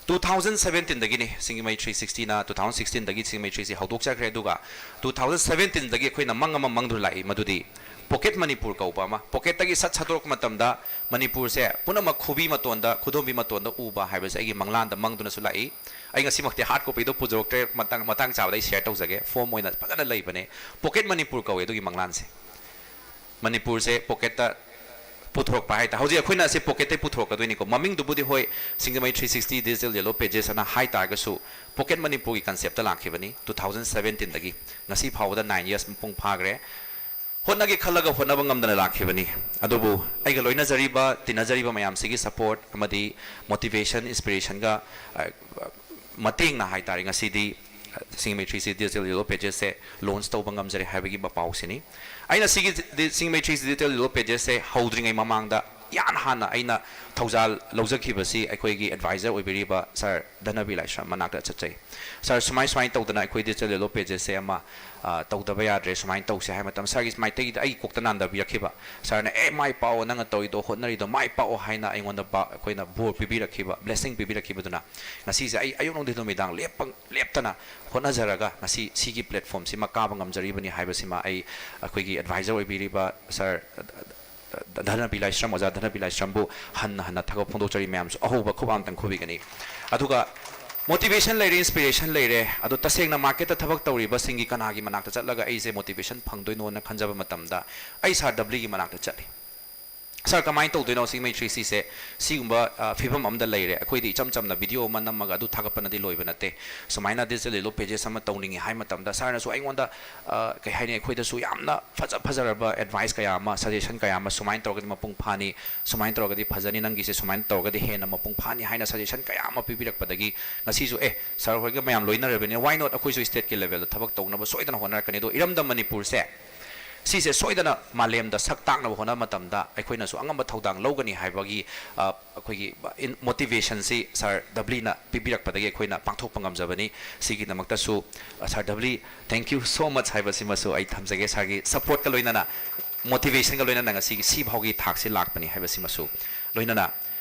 ꯇꯨ ꯊꯥꯎꯖꯟ ꯁꯕꯦꯟꯇꯤꯟꯗꯒꯤꯅꯤ ꯁꯤꯡꯖꯃꯩ ꯊ꯭ꯔꯤ ꯁꯤꯛꯁꯇꯤꯅ, ꯇꯨ ꯊꯥꯎꯖꯟ ꯁꯤꯛꯁꯇꯤꯟꯗꯒꯤ ꯁꯤꯡꯖꯃꯩ ꯊ꯭ꯔꯤ ꯁꯤꯛꯁꯇꯤ ꯍꯧꯗꯣꯛꯆꯈ꯭ꯔꯦ꯫ ꯑꯗꯨꯒ ꯇꯨ ꯊꯥꯎꯖꯟ ꯁꯕꯦꯟꯇꯤꯟꯗꯒꯤ ꯑꯩꯈꯣꯏꯅ ꯃꯪ ꯑꯃ ꯃꯪꯗꯨꯅ ꯂꯥꯛꯏ, ꯃꯗꯨꯗꯤ ꯄꯣꯀꯦꯠ ꯃꯅꯤꯄꯨꯔ ꯀꯧꯕ ꯑꯃ, ꯄꯣꯀꯦꯠꯇꯒꯤ ꯁꯠ ꯁꯠꯇꯣꯔꯛꯄ ꯃꯇꯝꯗ ꯃꯅꯤꯄꯨꯔꯁꯦ ꯄꯨꯝꯅꯃꯛ ꯈꯨꯕꯤ ꯃꯇꯣꯟꯗ, ꯈꯨꯗꯣꯝꯕꯤ ꯃꯇꯣꯟꯗ ꯎꯕ ꯍꯥꯏꯕꯁꯦ ꯑꯩꯒꯤ ꯃꯪꯂꯥꯟꯗ ꯃꯪꯗꯨꯅꯁꯨ ꯂꯥꯛꯏ꯫ ꯑꯩ ꯉꯁꯤꯃꯛꯇꯤ ꯍꯥꯔꯠ ꯀꯣꯄꯤꯗꯣ ꯄꯨꯊꯣꯔꯛꯇ꯭ꯔꯦ, ꯃꯇꯥꯡ, ꯃꯇꯥꯡ ꯆꯥꯕꯗ ꯑꯩ ꯁꯤꯌꯔ ꯇꯧꯖꯒꯦ꯫ ꯐꯣꯝ ꯑꯣꯏꯅ ꯐꯖꯅ ꯂꯩꯕꯅꯦ꯫ ꯄꯣꯀꯦꯠ ꯃꯅꯤꯄꯨꯔ ꯀꯧꯋꯦ ꯑꯗꯨꯒꯤ ꯃꯪꯂꯥꯟꯁꯦ꯫ ꯃꯅꯤꯄꯨꯔꯁꯦ ꯄꯣꯀꯦꯠꯇ ꯄꯨꯊꯣꯔꯛꯄ ꯍꯥꯏꯇꯥꯔꯦ꯫ ꯍꯧꯖꯤꯛ ꯑꯩꯈꯣꯏꯅ ꯑꯁꯤ ꯄꯣꯀꯦꯠꯇꯩ ꯄꯨꯊꯣꯔꯛꯀꯗꯣꯏꯅꯤꯀꯣ꯫ ꯃꯃꯤꯡꯗꯨꯕꯨꯗꯤ ꯍꯣꯏ, Singjamei three sixty Digital Yellow Pages ꯑꯅ ꯍꯥꯏ ꯇꯥꯔꯒꯁꯨ, ꯄꯣꯀꯦꯠ ꯃꯅꯤꯄꯨꯔꯒꯤ ꯀꯟꯁꯦꯞꯇ ꯂꯥꯛꯈꯤꯕꯅꯤ ꯇꯨ ꯊꯥꯎꯖꯟ ꯁꯕꯦꯟꯇꯤꯟꯗꯒꯤ꯫ ꯉꯁꯤ ꯐꯥꯎꯕꯗ ꯅꯥꯏꯟ ꯌꯔꯁ ꯃꯄꯨꯡ ꯐꯥꯈ꯭ꯔꯦ꯫ ꯍꯣꯠꯅꯒꯦ ꯈꯜꯂꯒ ꯍꯣꯠꯅꯕ ꯉꯝꯗꯅ ꯂꯥꯛꯈꯤꯕꯅꯤ꯫ ꯑꯗꯨꯕꯨ ꯑꯩꯒ ꯂꯣꯏꯅꯖꯔꯤꯕ, ꯇꯤꯟꯅꯖꯔꯤꯕ ꯃꯌꯥꯝꯁꯤꯒꯤ ꯁꯄꯣꯔꯠ ꯑꯃꯗꯤ ꯃꯣꯇꯤꯚꯦꯁꯟ, ꯏꯟꯁꯄꯤꯔꯦꯁꯟꯒ, ꯑ, ꯃꯇꯦꯡꯅ ꯍꯥꯏꯇꯥꯔꯦ, ꯉꯁꯤꯗꯤ Singjamei three sixty Digital Yellow Pages ꯁꯦ ꯂꯣꯟꯆ ꯇꯧꯕ ꯉꯝꯖꯔꯦ ꯍꯥꯏꯕꯒꯤ ꯄꯥꯎꯁꯤꯅꯤ꯫ ꯑꯩꯅ ꯁꯤꯒꯤ ꯗꯤ-, Singjamei three sixty Digital Yellow Pages ꯁꯦ ꯍꯧꯗ꯭ꯔꯤꯉꯩ ꯃꯃꯥꯡꯗ ꯏꯍꯥꯟ ꯍꯥꯟꯅ ꯑꯩꯅ ꯊꯧꯖꯥꯜ ꯂꯧꯖꯈꯤꯕꯁꯤ ꯑꯩꯈꯣꯏꯒꯤ ꯑꯦꯗꯚꯥꯏꯖꯔ ꯑꯣꯏꯕꯤꯔꯤꯕ ꯁꯥꯔ ꯙꯅꯕꯤ ꯂꯥꯏꯁ꯭ꯔꯝ ꯃꯅꯥꯛꯇ ꯆꯠꯆꯩ꯫ "ꯁꯥꯔ, ꯁꯨꯃꯥꯏ ꯁꯨꯃꯥꯏꯅ ꯇꯧꯗꯅ ꯑꯩꯈꯣꯏ Digital Yellow Pages ꯁꯦ ꯑꯃ, ꯑ, ꯇꯧꯗꯕ ꯌꯥꯗ꯭ꯔꯦ, ꯁꯨꯃꯥꯏꯅ ꯇꯧꯁꯦ" ꯍꯥꯏ ꯃꯇꯝ, ꯁꯥꯔꯒꯤ ꯃꯥꯏꯀꯩꯗ ꯑꯩꯒꯤ ꯀꯣꯛꯇ ꯅꯥꯟꯊꯕꯤꯔꯛꯈꯤꯕ꯫ ꯁꯥꯔꯅ, "ꯑꯦ, ꯃꯥꯏ ꯄꯥꯛꯑꯣ, ꯅꯪꯅ ꯇꯧꯔꯤꯗꯣ, ꯍꯣꯠꯅꯔꯤꯗꯣ ꯃꯥꯏ ꯄꯥꯛꯑꯣ" ꯍꯥꯏꯅ ꯑꯩꯉꯣꯟꯗ ꯕ-, ꯑꯩꯈꯣꯏꯅ ꯕꯣꯔ ꯄꯤꯕꯤꯔꯛꯈꯤꯕ, ꯕ꯭ꯂꯦꯁꯤꯡ ꯄꯤꯕꯤꯔꯛꯈꯤꯕꯗꯨꯅ ꯉꯁꯤꯁꯦ ꯑꯩ ꯑꯌꯨꯛ ꯅꯨꯡꯊꯤꯜ ꯅꯨꯃꯤꯗꯥꯡ ꯂꯦꯞꯄ-, ꯂꯦꯞꯇꯅ ꯍꯣꯠꯅꯖꯔꯒ ꯉꯁꯤ ꯁꯤꯒꯤ ꯄ꯭ꯂꯦꯠꯐꯣꯝꯁꯤꯃ ꯀꯥꯕ ꯉꯝꯖꯔꯤꯕꯅꯤ ꯍꯥꯏꯕꯁꯤꯃ ꯑꯩ ꯑꯩꯈꯣꯏꯒꯤ ꯑꯦꯗꯚꯥꯏꯖꯔ ꯑꯣꯏꯕꯤꯔꯤꯕ ꯁꯥꯔ ꯙꯅꯕꯤ ꯂꯥꯏꯁ꯭ꯔꯝ, ꯑꯣꯖꯥ ꯙꯅꯕꯤ ꯂꯥꯏꯁ꯭ꯔꯝꯕꯨ ꯍꯟꯅ ꯍꯟꯅ ꯊꯥꯒꯠ ꯐꯣꯡꯗꯣꯛꯆꯔꯤ꯫ ꯃꯌꯥꯝꯁꯨ ꯑꯍꯧꯕ ꯈꯨꯕꯥꯛ ꯑꯝꯇꯪ ꯈꯨꯕꯤꯒꯅꯤ꯫ ꯑꯗꯨꯒ ꯃꯣꯇꯤꯚꯦꯁꯟ ꯂꯩꯔꯦ, ꯏꯟꯁꯄꯤꯔꯦꯁꯟ ꯂꯩꯔꯦ, ꯑꯗꯣ ꯇꯁꯦꯡꯅ ꯃꯥꯔꯀꯦꯠꯇ ꯊꯕꯛ ꯇꯧꯔꯤꯕꯁꯤꯡꯒꯤ ꯀꯅꯥꯒꯤ ꯃꯅꯥꯛꯇ ꯆꯠꯂꯒ ꯑꯩꯁꯦ ꯃꯣꯇꯤꯚꯦꯁꯟ ꯐꯪꯗꯣꯏꯅꯣꯅ ꯈꯟꯖꯕ ꯃꯇꯝꯗ ꯑꯩ ꯁꯥꯔ ꯗꯕ꯭ꯂꯤꯒꯤ ꯃꯅꯥꯛꯇ ꯆꯠꯂꯤ꯫ "ꯁꯥꯔ, ꯀꯃꯥꯏꯅ ꯇꯧꯗꯣꯏꯅꯣ ꯁꯤꯡꯖꯃꯩ ꯊ꯭ꯔꯤ ꯁꯤꯛꯁꯇꯤ ꯁꯦ? ꯁꯤꯒꯨꯝꯕ, ꯑ, ꯐꯤꯕꯝ ꯑꯃꯗ ꯂꯩꯔꯦ꯫ ꯑꯩꯈꯣꯏꯗꯤ ꯏꯆꯝ ꯆꯝꯅ ꯚꯤꯗꯤꯑꯣ ꯑꯃ ꯅꯝꯃꯒ ꯑꯗꯨ ꯊꯥꯒꯠꯄꯅꯗꯤ ꯂꯣꯏꯕ ꯅꯠꯇꯦ꯫ ꯁꯨꯃꯥꯏꯅ Digital Yellow Pages ꯑꯃ ꯇꯧꯅꯤꯡꯉꯤ" ꯍꯥꯏ ꯃꯇꯝꯗ ꯁꯥꯔꯅꯁꯨ ꯑꯩꯉꯣꯟꯗ, ꯑ, ꯀꯩ ꯍꯥꯏꯅꯤ, ꯑꯩꯈꯣꯏꯗꯁꯨ ꯌꯥꯝꯅ ꯐꯖ ꯐꯖꯔꯕ ꯑꯦꯗꯚꯥꯏꯁ ꯀꯌꯥ ꯑꯃ, ꯁꯖꯦꯁꯟ ꯀꯌꯥ ꯑꯃ, "ꯁꯨꯃꯥꯏꯅ ꯇꯧꯔꯒꯗꯤ ꯃꯄꯨꯡ ꯐꯥꯅꯤ, ꯁꯨꯃꯥꯏꯅ ꯇꯧꯔꯒꯗꯤ ꯐꯖꯅꯤ, ꯅꯪꯒꯤꯁꯦ ꯁꯨꯃꯥꯏꯅ ꯇꯧꯔꯒꯗꯤ ꯍꯦꯟꯅ ꯃꯄꯨꯡ ꯐꯥꯅꯤ" ꯍꯥꯏꯅ ꯁꯖꯦꯁꯟ ꯀꯌꯥ ꯑꯃ ꯄꯤꯕꯤꯔꯛꯄꯗꯒꯤ ꯉꯁꯤꯁꯨ, "ꯑꯦ, ꯁꯥꯔ ꯍꯣꯏꯒ ꯃꯌꯥꯝ ꯂꯣꯏꯅꯔꯕꯅꯤꯅ, why not ꯑꯩꯈꯣꯏꯁꯨ ꯁ꯭ꯇꯦꯠꯀꯤ ꯂꯦꯚꯦꯜꯗ ꯊꯕꯛ ꯇꯧꯅꯕ ꯁꯣꯏꯗꯅ ꯍꯣꯠꯅꯔꯛꯀꯅꯤ"꯫ ꯑꯗꯣ ꯏꯔꯝꯗꯝ ꯃꯅꯤꯄꯨꯔꯁꯦ ꯁꯤꯁꯦ ꯁꯣꯏꯗꯅ ꯃꯥꯂꯦꯝꯗ ꯁꯛ ꯇꯥꯛꯅꯕ ꯍꯣꯠꯅꯕ ꯃꯇꯝꯗ ꯑꯩꯈꯣꯏꯅꯁꯨ ꯑꯉꯝꯕ ꯊꯧꯗꯥꯡ ꯂꯧꯒꯅꯤ ꯍꯥꯏꯕꯒꯤ, ꯑ, ꯑꯩꯈꯣꯏꯒꯤ ꯏꯟ-, ꯃꯣꯇꯤꯚꯦꯁꯟꯁꯤ ꯁꯥꯔ ꯗꯕ꯭ꯂꯤꯅ ꯄꯤꯕꯤꯔꯛꯄꯗꯒꯤ ꯑꯩꯈꯣꯏꯅ ꯄꯥꯡꯊꯣꯛꯄ ꯉꯝꯖꯕꯅꯤ꯫ ꯁꯤꯒꯤꯗꯃꯛꯇꯁꯨ, ꯑ, ꯁꯥꯔ ꯗꯕ꯭ꯂꯤ, thank you so much ꯍꯥꯏꯕꯁꯤꯃꯁꯨ ꯑꯩ ꯊꯝꯖꯒꯦ꯫ ꯁꯥꯔꯒꯤ ꯁꯄꯣꯔꯠꯀ ꯂꯣꯏꯅꯅ, ꯃꯣꯇꯤꯚꯦꯁꯟꯒ ꯂꯣꯏꯅꯅ ꯉꯁꯤꯒꯤ ꯁꯤ ꯐꯥꯎꯒꯤ ꯊꯥꯛꯁꯤ ꯂꯥꯛꯄꯅꯤ ꯍꯥꯏꯕꯁꯤꯃꯁꯨ ꯂꯣꯏꯅꯅ,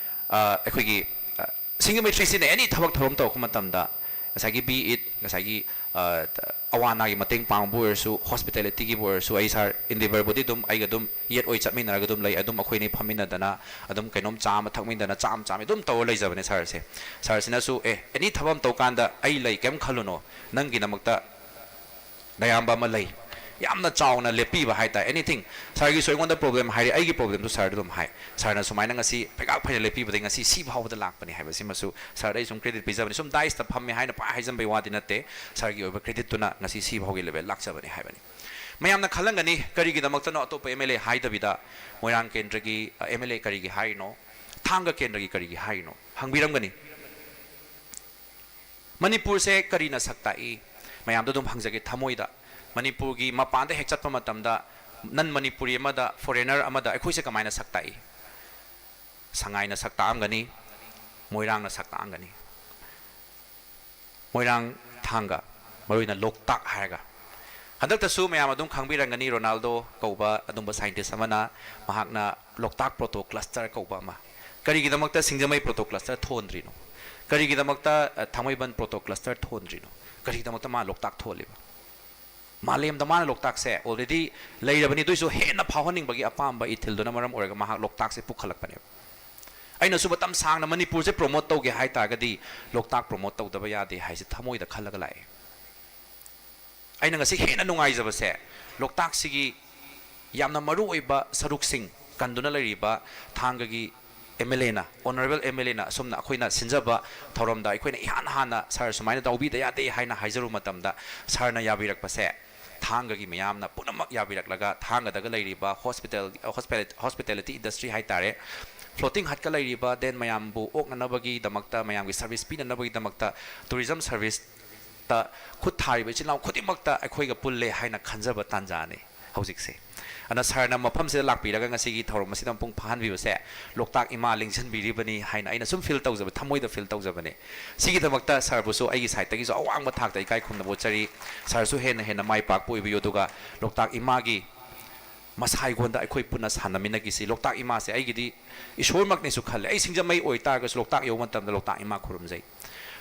ꯑ, ꯑꯩꯈꯣꯏꯒꯤ, ꯑ, ꯁꯤꯡꯖꯃꯩ ꯊ꯭ꯔꯤꯁꯤꯅ ꯑꯦꯅꯤ ꯊꯕꯛ ꯊꯧꯔꯝ ꯇꯧꯔꯛꯄ ꯃꯇꯝꯗ, ꯉꯁꯥꯏꯒꯤ be it, ꯉꯁꯥꯏꯒꯤ ꯑꯋꯥ ꯑꯅꯥꯒꯤ ꯃꯇꯦꯡ ꯄꯥꯡꯕꯕꯨ ꯑꯣꯏꯔꯁꯨ, ꯍꯣꯁꯄꯤꯇꯦꯂꯤꯇꯤꯒꯤꯕꯨ ꯑꯣꯏꯔꯁꯨ, ꯑꯩ ꯁꯥꯔ ꯏꯟꯗꯤꯚꯔꯕꯨꯗꯤ ꯑꯗꯨꯝ ꯑꯩꯒ ꯑꯗꯨꯝ ꯌꯦꯠ ꯑꯣꯏ ꯆꯠꯃꯤꯟꯅꯔꯒ ꯑꯗꯨꯝ ꯂꯩ꯫ ꯑꯗꯨꯝ ꯑꯩꯈꯣꯏꯅꯤ ꯐꯝꯃꯤꯟꯅꯗꯅ ꯑꯗꯨꯝ ꯀꯩꯅꯣꯝ ꯆꯥ ꯑꯃ ꯊꯛꯃꯤꯟꯅꯗꯅ, ꯆꯥ ꯑꯃ ꯆꯥꯃꯤ ꯑꯗꯨꯝ ꯇꯧꯔ ꯂꯩꯖꯕꯅꯦ ꯁꯥꯔꯁꯦ꯫ ꯁꯥꯔꯁꯤꯅꯁꯨ, "ꯑꯦ, ꯑꯦꯅꯤ ꯊꯕꯛ ꯑꯃ ꯇꯧꯀꯥꯟꯗ ꯑꯩ ꯂꯩ, ꯀꯩꯝ ꯈꯜꯂꯨꯅꯣ, ꯅꯪꯒꯤꯗꯃꯛꯇ ꯅꯌꯥꯝꯕ ꯑꯃ ꯂꯩ", ꯌꯥꯝꯅ ꯆꯥꯎꯅ ꯂꯦꯞꯄꯤꯕ ꯍꯥꯏꯇꯥꯔꯦ꯫ ꯑꯦꯅꯤꯊꯤꯡ, ꯁꯥꯔꯒꯤꯁꯨ ꯑꯩꯉꯣꯟꯗ ꯄ꯭ꯔꯣꯕ꯭ꯂꯦꯝ ꯍꯥꯏꯔꯦ, ꯑꯩꯒꯤ ꯄ꯭ꯔꯣꯕ꯭ꯂꯦꯝꯁꯨ ꯁꯥꯔꯗ ꯑꯗꯨꯝ ꯍꯥꯏ꯫ ꯁꯥꯔꯅ ꯁꯨꯃꯥꯏꯅ ꯉꯁꯤ ꯐꯩꯒꯥꯛ ꯐꯩꯅ ꯂꯦꯞꯄꯤꯕꯗꯒꯤ ꯉꯁꯤ ꯁꯤ ꯐꯥꯎꯕꯗ ꯂꯥꯛꯄꯅꯤ ꯍꯥꯏꯕꯁꯤꯃꯁꯨ ꯁꯥꯔꯗ ꯑꯩ ꯁꯨꯝ ꯀ꯭ꯔꯦꯗꯤꯠ ꯄꯤꯖꯕꯅꯤ꯫ ꯁꯨꯝ ꯗꯥꯏꯁꯇ ꯐꯝꯃꯦ ꯍꯥꯏꯅ ꯄꯥꯏ ꯍꯥꯏꯖꯟꯕꯩ ꯋꯥꯗꯤ ꯅꯠꯇꯦ, ꯁꯥꯔꯒꯤ ꯑꯣꯏꯕ ꯀ꯭ꯔꯦꯗꯤꯠꯇꯨꯅ ꯉꯁꯤ ꯁꯤ ꯐꯥꯎꯒꯤ ꯂꯦꯚꯦꯜ ꯂꯥꯛꯆꯕꯅꯤ ꯍꯥꯏꯕꯅꯤ꯫ ꯃꯌꯥꯝꯅ ꯈꯜꯂꯝꯒꯅꯤ, ꯀꯔꯤꯒꯤꯗꯃꯛꯇꯅꯣ ꯑꯇꯣꯞꯄ ꯑꯦꯝ ꯑꯦꯜ ꯑꯦ ꯍꯥꯏꯗꯕꯤꯗ ꯃꯣꯏꯔꯥꯡ ꯀꯦꯟꯗ꯭ꯔꯒꯤ ꯑꯦꯝ ꯑꯦꯜ ꯑꯦ ꯀꯔꯤꯒꯤ ꯍꯥꯏꯔꯤꯅꯣ, ꯊꯥꯡꯒ ꯀꯦꯟꯗ꯭ꯔꯒꯤ ꯀꯔꯤꯒꯤ ꯍꯥꯏꯔꯤꯅꯣ ꯍꯪꯕꯤꯔꯝꯒꯅꯤ꯫ ꯃꯅꯤꯄꯨꯔꯁꯦ ꯀꯔꯤꯅ ꯁꯛ ꯇꯥꯛꯏ? ꯃꯌꯥꯝꯗ ꯑꯗꯨꯝ ꯍꯪꯖꯒꯦ ꯊꯃꯣꯏꯗ꯫ ꯃꯅꯤꯄꯨꯔꯒꯤ ꯃꯄꯥꯟꯗ ꯍꯦꯛ ꯆꯠꯄ ꯃꯇꯝꯗ, ꯅꯟ ꯃꯅꯤꯄꯨꯔꯤ ꯑꯃꯗ, ꯐꯣꯔꯦꯅꯔ ꯑꯃꯗ ꯑꯩꯈꯣꯏꯁꯦ ꯀꯃꯥꯏꯅ ꯁꯛ ꯇꯥꯛꯏ? ꯁꯉꯥꯏꯅ ꯁꯛ ꯇꯥꯛꯑꯝꯒꯅꯤ, ꯃꯣꯏꯔꯥꯡꯅ ꯁꯛ ꯇꯥꯛꯑꯝꯒꯅꯤ꯫ ꯃꯣꯏꯔꯥꯡ, ꯊꯥꯡꯒ, ꯃꯔꯨꯑꯣꯏꯅ ꯂꯣꯛꯇꯥꯛ ꯍꯥꯏꯔꯒ꯫ ꯍꯟꯗꯛꯇꯁꯨ ꯃꯌꯥꯝ ꯑꯗꯨꯝ ꯈꯪꯕꯤꯔꯝꯒꯅꯤ, ꯔꯣꯅꯥꯜꯗꯣ ꯀꯧꯕ ꯑꯗꯨꯝꯕ ꯁꯥꯏꯟꯇꯤꯁ ꯑꯃꯅ, ꯃꯍꯥꯛꯅ ꯂꯣꯛꯇꯥꯛ ꯄ꯭ꯔꯣꯇꯣ ꯀ꯭ꯂꯁꯇꯔ ꯀꯧꯕ ꯑꯃ꯫ ꯀꯔꯤꯒꯤꯗꯃꯛꯇ ꯁꯤꯡꯖꯃꯩ ꯄ꯭ꯔꯣꯇꯣ ꯀ꯭ꯂꯁꯇꯔ ꯊꯣꯟꯗ꯭ꯔꯤꯅꯣ? ꯀꯔꯤꯒꯤꯗꯃꯛꯇ, ꯑ, ꯊꯥꯡꯃꯩꯕꯟ ꯄ꯭ꯔꯣꯇꯣ ꯀ꯭ꯂꯁꯇꯔ ꯊꯣꯟꯗ꯭ꯔꯤꯅꯣ? ꯀꯔꯤꯒꯤꯗꯃꯛꯇ ꯃꯥ ꯂꯣꯛꯇꯥꯛ ꯊꯣꯜꯂꯤꯕ? ꯃꯥꯂꯦꯝꯗ ꯃꯥꯅ ꯂꯣꯛꯇꯥꯛꯁꯦ already ꯂꯩꯔꯕꯅꯤ, ꯑꯗꯨꯏꯁꯨ ꯍꯦꯟꯅ ꯐꯥꯎꯍꯟꯅꯤꯡꯕꯒꯤ ꯑꯄꯥꯝꯕ ꯏꯊꯤꯜꯗꯨꯅ ꯃꯔꯝ ꯑꯣꯏꯔꯒ ꯃꯍꯥꯛ ꯂꯣꯛꯇꯥꯛꯁꯦ ꯄꯨꯈꯠꯂꯛꯄꯅꯦꯕ꯫ ꯑꯩꯅꯁꯨ ꯃꯇꯝ ꯁꯥꯡꯅ ꯃꯅꯤꯄꯨꯔꯁꯦ ꯄ꯭ꯔꯣꯃꯣꯠ ꯇꯧꯒꯦ ꯍꯥꯏ ꯇꯥꯔꯒꯗꯤ ꯂꯣꯛꯇꯥꯛ ꯄ꯭ꯔꯣꯃꯣꯠ ꯇꯧꯗꯕ ꯌꯥꯗꯦ ꯍꯥꯏꯁꯦ ꯊꯃꯣꯏꯗ ꯈꯜꯂꯒ ꯂꯥꯛꯑꯦ꯫ ꯑꯩꯅ ꯉꯁꯤ ꯍꯦꯟꯅ ꯅꯨꯡꯉꯥꯏꯖꯕꯁꯦ, ꯂꯣꯛꯇꯥꯛꯁꯤꯒꯤ ꯌꯥꯝꯅ ꯃꯔꯨ ꯑꯣꯏꯕ ꯁꯔꯨꯛꯁꯤꯡ ꯀꯟꯗꯨꯅ ꯂꯩꯔꯤꯕ ꯊꯥꯡꯒꯒꯤ ꯑꯦꯝ ꯑꯦꯜ ꯑꯦꯅ, ꯑꯣꯅꯔꯦꯕꯜ ꯑꯦꯝ ꯑꯦꯜ ꯑꯦꯅ ꯑꯁꯨꯝꯅ ꯑꯩꯈꯣꯏꯅ ꯁꯤꯟꯖꯕ ꯊꯧꯔꯝꯗ ꯑꯩꯈꯣꯏꯅ ꯏꯍꯥꯟ ꯍꯥꯟꯅ "ꯁꯥꯔ, ꯁꯨꯃꯥꯏꯅ ꯌꯥꯎꯕꯤꯗ ꯌꯥꯗꯦ" ꯍꯥꯏꯅ ꯍꯥꯏꯖꯔꯨꯕ ꯃꯇꯝꯗ, ꯁꯥꯔꯅ ꯌꯥꯕꯤꯔꯛꯄꯁꯦ ꯊꯥꯡꯒꯒꯤ ꯃꯤꯌꯥꯝꯅ ꯄꯨꯝꯅꯃꯛ ꯌꯥꯕꯤꯔꯛꯂꯒ, ꯊꯥꯡꯒꯗꯒ ꯂꯩꯔꯤꯕ ꯍꯣꯁꯄꯤꯇꯥꯜ, ꯍꯣꯁꯄꯤꯇꯥꯂꯤꯇꯤ ꯏꯟꯗꯁꯇ꯭ꯔꯤ ꯍꯥꯏ ꯇꯥꯔꯦ, ꯐ꯭ꯂꯣꯇꯤꯡ ꯍꯠꯀ ꯂꯩꯔꯤꯕ, ꯗꯦꯟ ꯃꯌꯥꯝꯕꯨ ꯑꯣꯛꯅꯅꯕꯒꯤꯗꯃꯛꯇ, ꯃꯌꯥꯝꯒꯤ ꯁꯔꯚꯤꯁ ꯄꯤꯅꯅꯕꯒꯤꯗꯃꯛꯇ, ꯇꯨꯔꯤꯖꯝ ꯁꯔꯚꯤꯁꯇ ꯈꯨꯠ ꯊꯥꯔꯤꯕ ꯏꯆꯤꯜ ꯏꯅꯥꯎ ꯈꯨꯗꯤꯡꯃꯛꯇ ꯑꯩꯈꯣꯏꯒ ꯄꯨꯜꯂꯦ ꯍꯥꯏꯅ ꯈꯟꯖꯕ ꯇꯥꯟꯖꯥꯅꯤ ꯍꯧꯖꯤꯛꯁꯦ꯫ ꯑꯗꯨꯅ ꯁꯥꯔꯅ ꯃꯐꯝꯁꯤꯗ ꯂꯥꯛꯄꯤꯔꯒ ꯉꯁꯤꯒꯤ ꯊꯧꯔꯝ ꯑꯁꯤꯗ ꯃꯄꯨꯡ ꯐꯥꯍꯟꯕꯤꯕꯁꯦ ꯂꯣꯛꯇꯥꯛ ꯏꯃꯥ ꯂꯦꯡꯁꯤꯟꯕꯤꯔꯤꯕꯅꯤ ꯍꯥꯏꯅ ꯑꯩꯅ ꯁꯨꯝ ꯐꯤꯜ ꯇꯧꯖꯕ, ꯊꯃꯣꯏꯗ ꯐꯤꯜ ꯇꯧꯖꯕꯅꯤ꯫ ꯁꯤꯒꯤꯗꯃꯛꯇ ꯁꯥꯔꯕꯨꯁꯨ ꯑꯩꯒꯤ ꯁꯥꯏꯠꯇꯒꯤꯁꯨ ꯑꯋꯥꯡꯕ ꯊꯥꯛꯇ ꯏꯀꯥꯏ ꯈꯨꯝꯅꯕ ꯎꯠꯆꯔꯤ꯫ ꯁꯥꯔꯁꯨ ꯍꯦꯟꯅ ꯍꯦꯟꯅ ꯃꯥꯏ ꯄꯥꯛꯄ ꯑꯣꯏꯕꯤꯌꯨ, ꯑꯗꯨꯒ ꯂꯣꯛꯇꯥꯛ ꯏꯃꯥꯒꯤ ꯃꯁꯥ ꯑꯩꯉꯣꯟꯗ ꯑꯩꯈꯣꯏ ꯄꯨꯟꯅ ꯁꯥꯟꯅꯃꯤꯟꯅꯈꯤꯁꯤ꯫ ꯂꯣꯛꯇꯥꯛ ꯏꯃꯥꯁꯦ ꯑꯩꯒꯤꯗꯤ ꯏꯁꯣꯔꯃꯛꯅꯤꯁꯨ ꯈꯜꯂꯦ꯫ ꯑꯩ ꯁꯤꯡꯖꯃꯩ ꯑꯣꯏꯇꯥꯔꯒꯁꯨ ꯂꯣꯛꯇꯥꯛ ꯌꯧꯕ ꯃꯇꯝꯗ ꯂꯣꯛꯇꯥꯛ ꯏꯃꯥ ꯈꯨꯔꯨꯝꯖꯩ꯫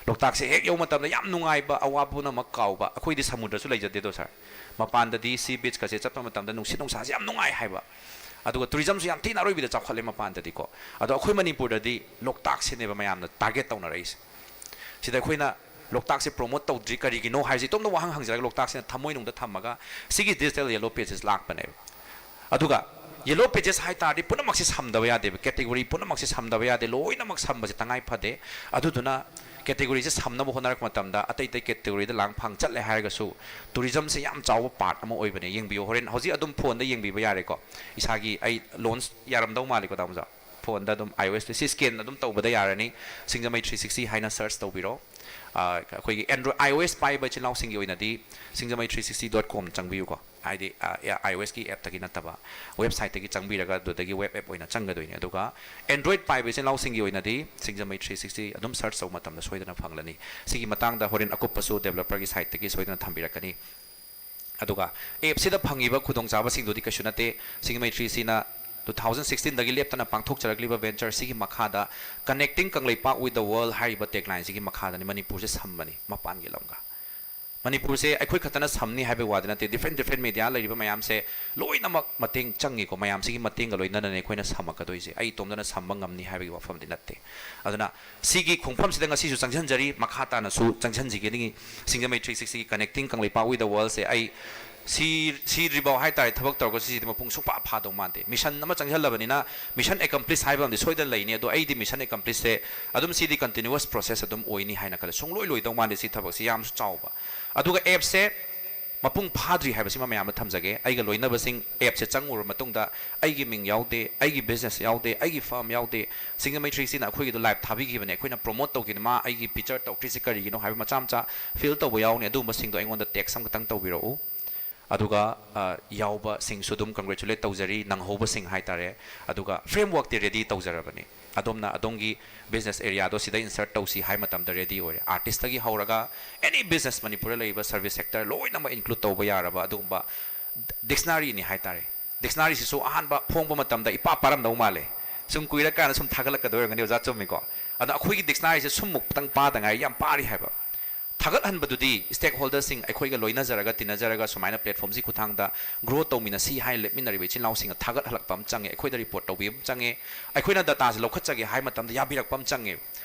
ꯂꯣꯛꯇꯥꯛꯁꯦ ꯍꯦꯛ ꯌꯧꯕ ꯃꯇꯝꯗ ꯌꯥꯝ ꯅꯨꯡꯉꯥꯏꯕ, ꯑꯋꯥ ꯄꯨꯝꯅꯃꯛ ꯀꯥꯎꯕ꯫ ꯑꯩꯈꯣꯏꯗꯤ ꯁꯃꯨꯗ꯭ꯔꯁꯨ ꯂꯩꯖꯗꯦꯗꯣ ꯁꯥꯔ꯫ ꯃꯄꯥꯟꯗꯗꯤ ꯁꯤ ꯕꯤꯆꯀꯁꯦ ꯆꯠꯄ ꯃꯇꯝꯗ ꯅꯨꯡꯁꯤꯠ ꯅꯨꯡꯁꯥꯁꯦ ꯌꯥꯝ ꯅꯨꯡꯉꯥꯏ ꯍꯥꯏꯕ꯫ ꯑꯗꯨꯒ ꯇꯨꯔꯤꯖꯝꯁꯨ ꯌꯥꯝ ꯊꯤꯅ ꯑꯔꯣꯏꯕꯤꯗ ꯆꯥꯎꯈꯠꯂꯦ ꯃꯄꯥꯟꯗꯗꯤꯀꯣ꯫ ꯑꯗꯣ ꯑꯩꯈꯣꯏ ꯃꯅꯤꯄꯨꯔꯗꯗꯤ ꯂꯣꯛꯇꯥꯛꯁꯤꯅꯦꯕ ꯃꯌꯥꯝꯅ ꯇꯥꯔꯒꯦꯠ ꯇꯧꯅꯔꯛꯏꯁꯦ꯫ ꯁꯤꯗ ꯑꯩꯈꯣꯏꯅ ꯂꯣꯛꯇꯥꯛꯁꯦ ꯄ꯭ꯔꯣꯃꯣꯠ ꯇꯧꯗ꯭ꯔꯤ ꯀꯔꯤꯒꯤꯅꯣ ꯍꯥꯏꯁꯦ ꯏꯇꯣꯝꯇ ꯋꯥꯍꯪ ꯍꯪꯖꯔꯒ ꯂꯣꯛꯇꯥꯛꯁꯤꯅ ꯊꯃꯣꯏꯅꯨꯡꯗ ꯊꯝꯃꯒ ꯁꯤꯒꯤ ꯗꯤꯖꯤꯇꯦꯜ ꯌꯦꯂꯣ ꯄꯦꯖꯦꯁ ꯂꯥꯛꯄꯅꯦꯕ꯫ ꯑꯗꯨꯒ ꯌꯦꯂꯣ ꯄꯦꯖꯦꯁ ꯍꯥꯏ ꯇꯥꯔꯗꯤ ꯄꯨꯝꯅꯃꯛꯁꯦ ꯁꯝꯗꯕ ꯌꯥꯗꯦꯕ, ꯀꯦꯇꯦꯒꯣꯔꯤ ꯄꯨꯝꯅꯃꯛꯁꯦ ꯁꯝꯗꯕ ꯌꯥꯗꯦ, ꯂꯣꯏꯅꯃꯛ ꯁꯝꯕꯁꯦ ꯇꯉꯥꯏ ꯐꯗꯦ꯫ ꯑꯗꯨꯗꯨꯅ ꯀꯦꯇꯦꯒꯣꯔꯤꯁꯦ ꯁꯝꯅꯕ ꯍꯣꯠꯅꯔꯛꯄ ꯃꯇꯝꯗ ꯑꯇꯩ ꯑꯇꯩ ꯀꯦꯇꯦꯒꯣꯔꯤꯗ ꯂꯥꯡꯐꯥꯡ ꯆꯠꯂꯦ ꯍꯥꯏꯔꯒꯁꯨ ꯇꯨꯔꯤꯖꯝꯁꯦ ꯌꯥꯝ ꯆꯥꯎꯕ ꯄꯥꯔꯠ ꯑꯃ ꯑꯣꯏꯕꯅꯦ꯫ ꯌꯦꯡꯕꯤꯌꯨ, ꯍꯣꯔꯦꯟ ꯍꯧꯖꯤꯛ ꯑꯗꯨꯝ ꯐꯣꯟꯗ ꯌꯦꯡꯕꯤꯕ ꯌꯥꯔꯦꯀꯣ꯫ ꯏꯁꯥꯒꯤ ꯑꯩ ꯂꯣꯟꯆ ꯌꯥꯔꯝꯗꯧ ꯃꯥꯜꯂꯤꯀꯣ ꯇꯥꯃꯣꯖꯥ? ꯐꯣꯟꯗ ꯑꯗꯨꯝ iOS ꯁꯤ ꯁ꯭ꯀꯦꯟ ꯑꯗꯨꯝ ꯇꯧꯕꯗ ꯌꯥꯔꯅꯤ꯫ ꯁꯤꯡꯖꯃꯩ ꯊ꯭ꯔꯤ ꯁꯤꯛꯁꯇꯤ ꯍꯥꯏꯅ ꯁꯔꯆ ꯇꯧꯕꯤꯔꯣ꯫ ꯑ, ꯑꯩꯈꯣꯏꯒꯤ Android, iOS ꯄꯥꯏꯕ ꯏꯆꯤꯜ ꯏꯅꯥꯎꯁꯤꯡꯒꯤ ꯑꯣꯏꯅꯗꯤ ꯁꯤꯡꯖꯃꯩ ꯊ꯭ꯔꯤ ꯁꯤꯛꯁꯇꯤ ꯗꯣꯠ ꯀꯣꯝ ꯆꯪꯕꯤꯌꯨꯀꯣ꯫ ꯍꯥꯏꯗꯤ, ꯑ, iOS ꯀꯤ ꯑꯦꯞꯇꯒꯤ ꯅꯠꯇꯕ, ꯋꯦꯕꯁꯥꯏꯠꯇꯒꯤ ꯆꯪꯕꯤꯔꯒ ꯑꯗꯨꯗꯒꯤ ꯋꯦꯕ ꯑꯦꯞ ꯑꯣꯏꯅ ꯆꯪꯒꯗꯣꯏꯅꯤ꯫ ꯑꯗꯨꯒ Android ꯄꯥꯏꯕ ꯏꯆꯤꯜ ꯏꯅꯥꯎꯁꯤꯡꯒꯤ ꯑꯣꯏꯅꯗꯤ ꯁꯤꯡꯖꯃꯩ ꯊ꯭ꯔꯤ ꯁꯤꯛꯁꯇꯤ ꯑꯗꯨꯝ ꯁꯔꯆ ꯇꯧꯕ ꯃꯇꯝꯗ ꯁꯣꯏꯗꯅ ꯐꯪꯂꯅꯤ꯫ ꯁꯤꯒꯤ ꯃꯇꯥꯡꯗ ꯍꯣꯔꯦꯟ ꯑꯀꯨꯞꯄꯁꯨ ꯗꯦꯕꯂꯞꯄꯔꯒꯤ ꯁꯥꯏꯠꯇꯒꯤ ꯁꯣꯏꯗꯅ ꯊꯝꯕꯤꯔꯛꯀꯅꯤ꯫ ꯑꯗꯨꯒ ꯑꯦꯞꯁꯤꯗ ꯐꯪꯉꯤꯕ ꯈꯨꯗꯣꯡꯆꯥꯕꯁꯤꯡꯗꯨꯗꯤ ꯀꯩꯁꯨ ꯅꯠꯇꯦ꯫ ꯁꯤꯡꯖꯃꯩ ꯊ꯭ꯔꯤ ꯁꯤꯛꯁꯇꯤꯅ two thousand sixteen ꯗꯒꯤ ꯂꯦꯞꯇꯅ ꯄꯥꯡꯊꯣꯛꯆꯔꯛꯂꯤꯕ ꯚꯦꯟꯆꯔ ꯁꯤꯒꯤ ꯃꯈꯥꯗ "Connecting Kangleipak with the World" ꯍꯥꯏꯔꯤꯕ ꯇꯦꯒꯂꯥꯏꯟꯁꯤꯒꯤ ꯃꯈꯥꯗꯅꯤ ꯃꯅꯤꯄꯨꯔꯁꯦ ꯁꯝꯕꯅꯤ ꯃꯄꯥꯟꯒꯤ ꯂꯝꯒ꯫ ꯃꯅꯤꯄꯨꯔꯁꯦ ꯑꯩꯈꯣꯏ ꯈꯛꯇꯅ ꯁꯝꯅꯤ ꯍꯥꯏꯕꯒꯤ ꯋꯥꯗꯤ ꯅꯠꯇꯦ, ꯗꯤꯐ꯭ꯔꯦꯟ ꯗꯤꯐ꯭ꯔꯦꯟ ꯃꯦꯗꯤꯌꯥ ꯂꯩꯔꯤꯕ ꯃꯌꯥꯝꯁꯦ ꯂꯣꯏꯅꯃꯛ ꯃꯇꯦꯡ ꯆꯪꯉꯤꯀꯣ꯫ ꯃꯌꯥꯝꯁꯤꯒꯤ ꯃꯇꯦꯡꯒ ꯂꯣꯏꯅꯅꯅꯦ ꯑꯩꯈꯣꯏꯅ ꯁꯝꯃꯛꯀꯗꯣꯏꯁꯦ꯫ ꯑꯩ ꯏꯇꯣꯝꯗꯅ ꯁꯝꯕ ꯉꯝꯅꯤ ꯍꯥꯏꯕꯒꯤ ꯋꯥꯐꯝꯗꯤ ꯅꯠꯇꯦ꯫ ꯑꯗꯨꯅ ꯁꯤꯒꯤ ꯈꯣꯡꯐꯝꯁꯤꯗ ꯉꯁꯤꯁꯨ ꯆꯪꯁꯤꯟꯖꯔꯤ, ꯃꯈꯥ ꯇꯥꯅꯁꯨ ꯆꯪꯁꯤꯟꯖꯒꯅꯤ꯫ ꯁꯤꯡꯖꯃꯩ ꯊ꯭ꯔꯤ ꯁꯤꯛꯁꯇꯤꯒꯤ "Connecting Kangleipak with the World" ꯁꯦ ꯑꯩ ꯁꯤ-, ꯁꯤꯗ꯭ꯔꯤꯐꯥꯎ ꯍꯥꯏꯇꯥꯔꯦ ꯊꯕꯛ ꯇꯧꯔꯒ ꯁꯤꯁꯤꯗꯤ ꯃꯄꯨꯡ ꯁꯨꯡꯐꯥ ꯐꯥꯗꯧ ꯃꯥꯟꯗꯦ꯫ ꯃꯤꯁꯟ ꯑꯃ ꯆꯪꯁꯤꯜꯂꯕꯅꯤꯅ mission accomplished ꯍꯥꯏꯕ ꯑꯃꯗꯤ ꯁꯣꯏꯗꯅ ꯂꯩꯅꯤ꯫ ꯑꯗꯣ ꯑꯩꯗꯤ mission accomplished ꯁꯦ ꯑꯗꯨꯝ ꯁꯤꯗꯤ continuous process ꯑꯗꯨꯝ ꯑꯣꯏꯅꯤ ꯍꯥꯏꯅ ꯈꯜꯂꯦ꯫ ꯁꯨꯡꯂꯣꯏ ꯂꯣꯏꯗꯧ ꯃꯥꯟꯗꯦ ꯁꯤ ꯊꯕꯛꯁꯤ, ꯌꯥꯝꯁꯨ ꯆꯥꯎꯕ꯫ ꯑꯗꯨꯒ ꯑꯦꯞꯁꯦ ꯃꯄꯨꯡ ꯐꯥꯗ꯭ꯔꯤ ꯍꯥꯏꯕꯁꯤꯃ ꯃꯌꯥꯝꯗ ꯊꯝꯖꯒꯦ꯫ ꯑꯩꯒ ꯂꯣꯏꯅꯕꯁꯤꯡ ꯑꯦꯞꯁꯦ ꯆꯪꯉꯨꯔ ꯃꯇꯨꯡꯗ ꯑꯩꯒꯤ ꯃꯤꯡ ꯌꯥꯎꯗꯦ, ꯑꯩꯒꯤ ꯕꯤꯖꯤꯅꯦꯁ ꯌꯥꯎꯗꯦ, ꯑꯩꯒꯤ ꯐꯥꯔꯝ ꯌꯥꯎꯗꯦ, ꯁꯤꯡꯖꯃꯩ ꯊ꯭ꯔꯤ ꯁꯤꯛꯁꯇꯤꯅ ꯑꯩꯈꯣꯏꯒꯤꯗꯣ ꯂꯥꯏꯚ ꯊꯥꯕꯤꯈꯤꯕꯅꯦ, ꯑꯩꯈꯣꯏꯅ ꯄ꯭ꯔꯣꯃꯣꯠ ꯇꯧꯈꯤꯕꯅꯦ, ꯃꯥ ꯑꯩꯒꯤ ꯄꯤꯛꯆꯔ ꯇꯧꯔꯛꯇ꯭ꯔꯤꯁꯦ ꯀꯔꯤꯒꯤꯅꯣ ꯍꯥꯏꯕ ꯃꯆꯥ ꯃꯆꯥ ꯐꯤꯜ ꯇꯧꯕ ꯌꯥꯎꯅꯤ꯫ ꯑꯗꯨꯒꯨꯝꯕꯁꯤꯡꯗꯣ ꯑꯩꯉꯣꯟꯗ ꯇꯦꯛꯁ ꯑꯃꯈꯛꯇꯪ ꯇꯧꯕꯤꯔꯛꯎ꯫ ꯑꯗꯨꯒ, ꯑ, ꯌꯥꯎꯕꯁꯤꯡꯁꯨ ꯑꯗꯨꯝ congratulate ꯇꯧꯖꯔꯤ, ꯅꯪꯍꯧꯕꯁꯤꯡ ꯍꯥꯏꯇꯥꯔꯦ꯫ ꯑꯗꯨꯒ framework ꯇꯤ ready ꯇꯧꯖꯔꯕꯅꯤ꯫ ꯑꯗꯣꯝꯅ ꯑꯗꯣꯝꯒꯤ ꯕꯤꯖꯤꯅꯦꯁ ꯑꯦꯔꯤꯌꯥꯗꯣ ꯁꯤꯗ insert ꯇꯧꯁꯤ ꯍꯥꯏ ꯃꯇꯝꯗ ready ꯑꯣꯏꯔꯦ꯫ ꯑꯥꯔꯇꯤꯁꯇꯒꯤ ꯍꯧꯔꯒ any business ꯃꯅꯤꯄꯨꯔꯗ ꯂꯩꯔꯤꯕ service sector ꯂꯣꯏꯅꯃꯛ include ꯇꯧꯕ ꯌꯥꯔꯕ ꯑꯗꯨꯒꯨꯝꯕ dictionary ꯅꯤ ꯍꯥꯏꯇꯥꯔꯦ꯫ ꯗꯤꯛꯁꯅꯥꯔꯤꯁꯤꯁꯨ ꯑꯍꯥꯟꯕ ꯐꯣꯡꯕ ꯃꯇꯝꯗ ꯏꯄꯥ ꯄꯥꯔꯝꯗꯧ ꯃꯥꯜꯂꯦ꯫ ꯁꯨꯝ ꯀꯨꯏꯔꯀꯥꯟꯗ ꯁꯨꯝ ꯊꯥꯒꯠꯂꯛꯀꯗꯣꯏ ꯑꯣꯏꯔꯝꯒꯅꯤ, ꯑꯣꯖꯥ, ꯆꯨꯝꯃꯤꯀꯣ? ꯑꯗꯣ ꯑꯩꯈꯣꯏꯒꯤ ꯗꯤꯛꯁꯅꯥꯔꯤꯁꯦ ꯁꯨꯝꯃꯨꯛꯇꯪ ꯄꯥꯗ ꯉꯥꯏ, ꯌꯥꯝ ꯄꯥꯔꯤ ꯍꯥꯏꯕ꯫ ꯊꯥꯒꯠꯍꯟꯕꯗꯨꯗꯤ ꯁ꯭ꯇꯦꯛ ꯍꯣꯜꯗꯔꯁꯤꯡ, ꯑꯩꯈꯣꯏꯒ ꯂꯣꯏꯅꯖꯔꯒ, ꯇꯤꯟꯅꯖꯔꯒ, ꯁꯨꯃꯥꯏꯅ ꯄ꯭ꯂꯦꯠꯐꯣꯝꯁꯤ ꯈꯨꯠꯊꯥꯡꯗ ꯒ꯭ꯔꯣ ꯇꯧꯃꯤꯟꯅꯁꯤ ꯍꯥꯏꯅ ꯂꯦꯞꯃꯤꯟꯅꯔꯤꯕ ꯏꯆꯤꯜ ꯏꯅꯥꯎꯁꯤꯡꯅ ꯊꯥꯒꯠꯍꯜꯂꯛꯄ ꯑꯃ ꯆꯪꯉꯦ, ꯑꯩꯈꯣꯏꯗ ꯔꯤꯄꯣꯔꯠ ꯇꯧꯕꯤꯕ ꯑꯃ ꯆꯪꯉꯦ꯫ ꯑꯩꯈꯣꯏꯅ ꯗꯇꯥꯁꯦ ꯂꯧꯈꯠꯆꯒꯦ ꯍꯥꯏ ꯃꯇꯝꯗ ꯌꯥꯕꯤꯔꯛꯄ ꯑꯃ ꯆꯪꯉꯦ꯫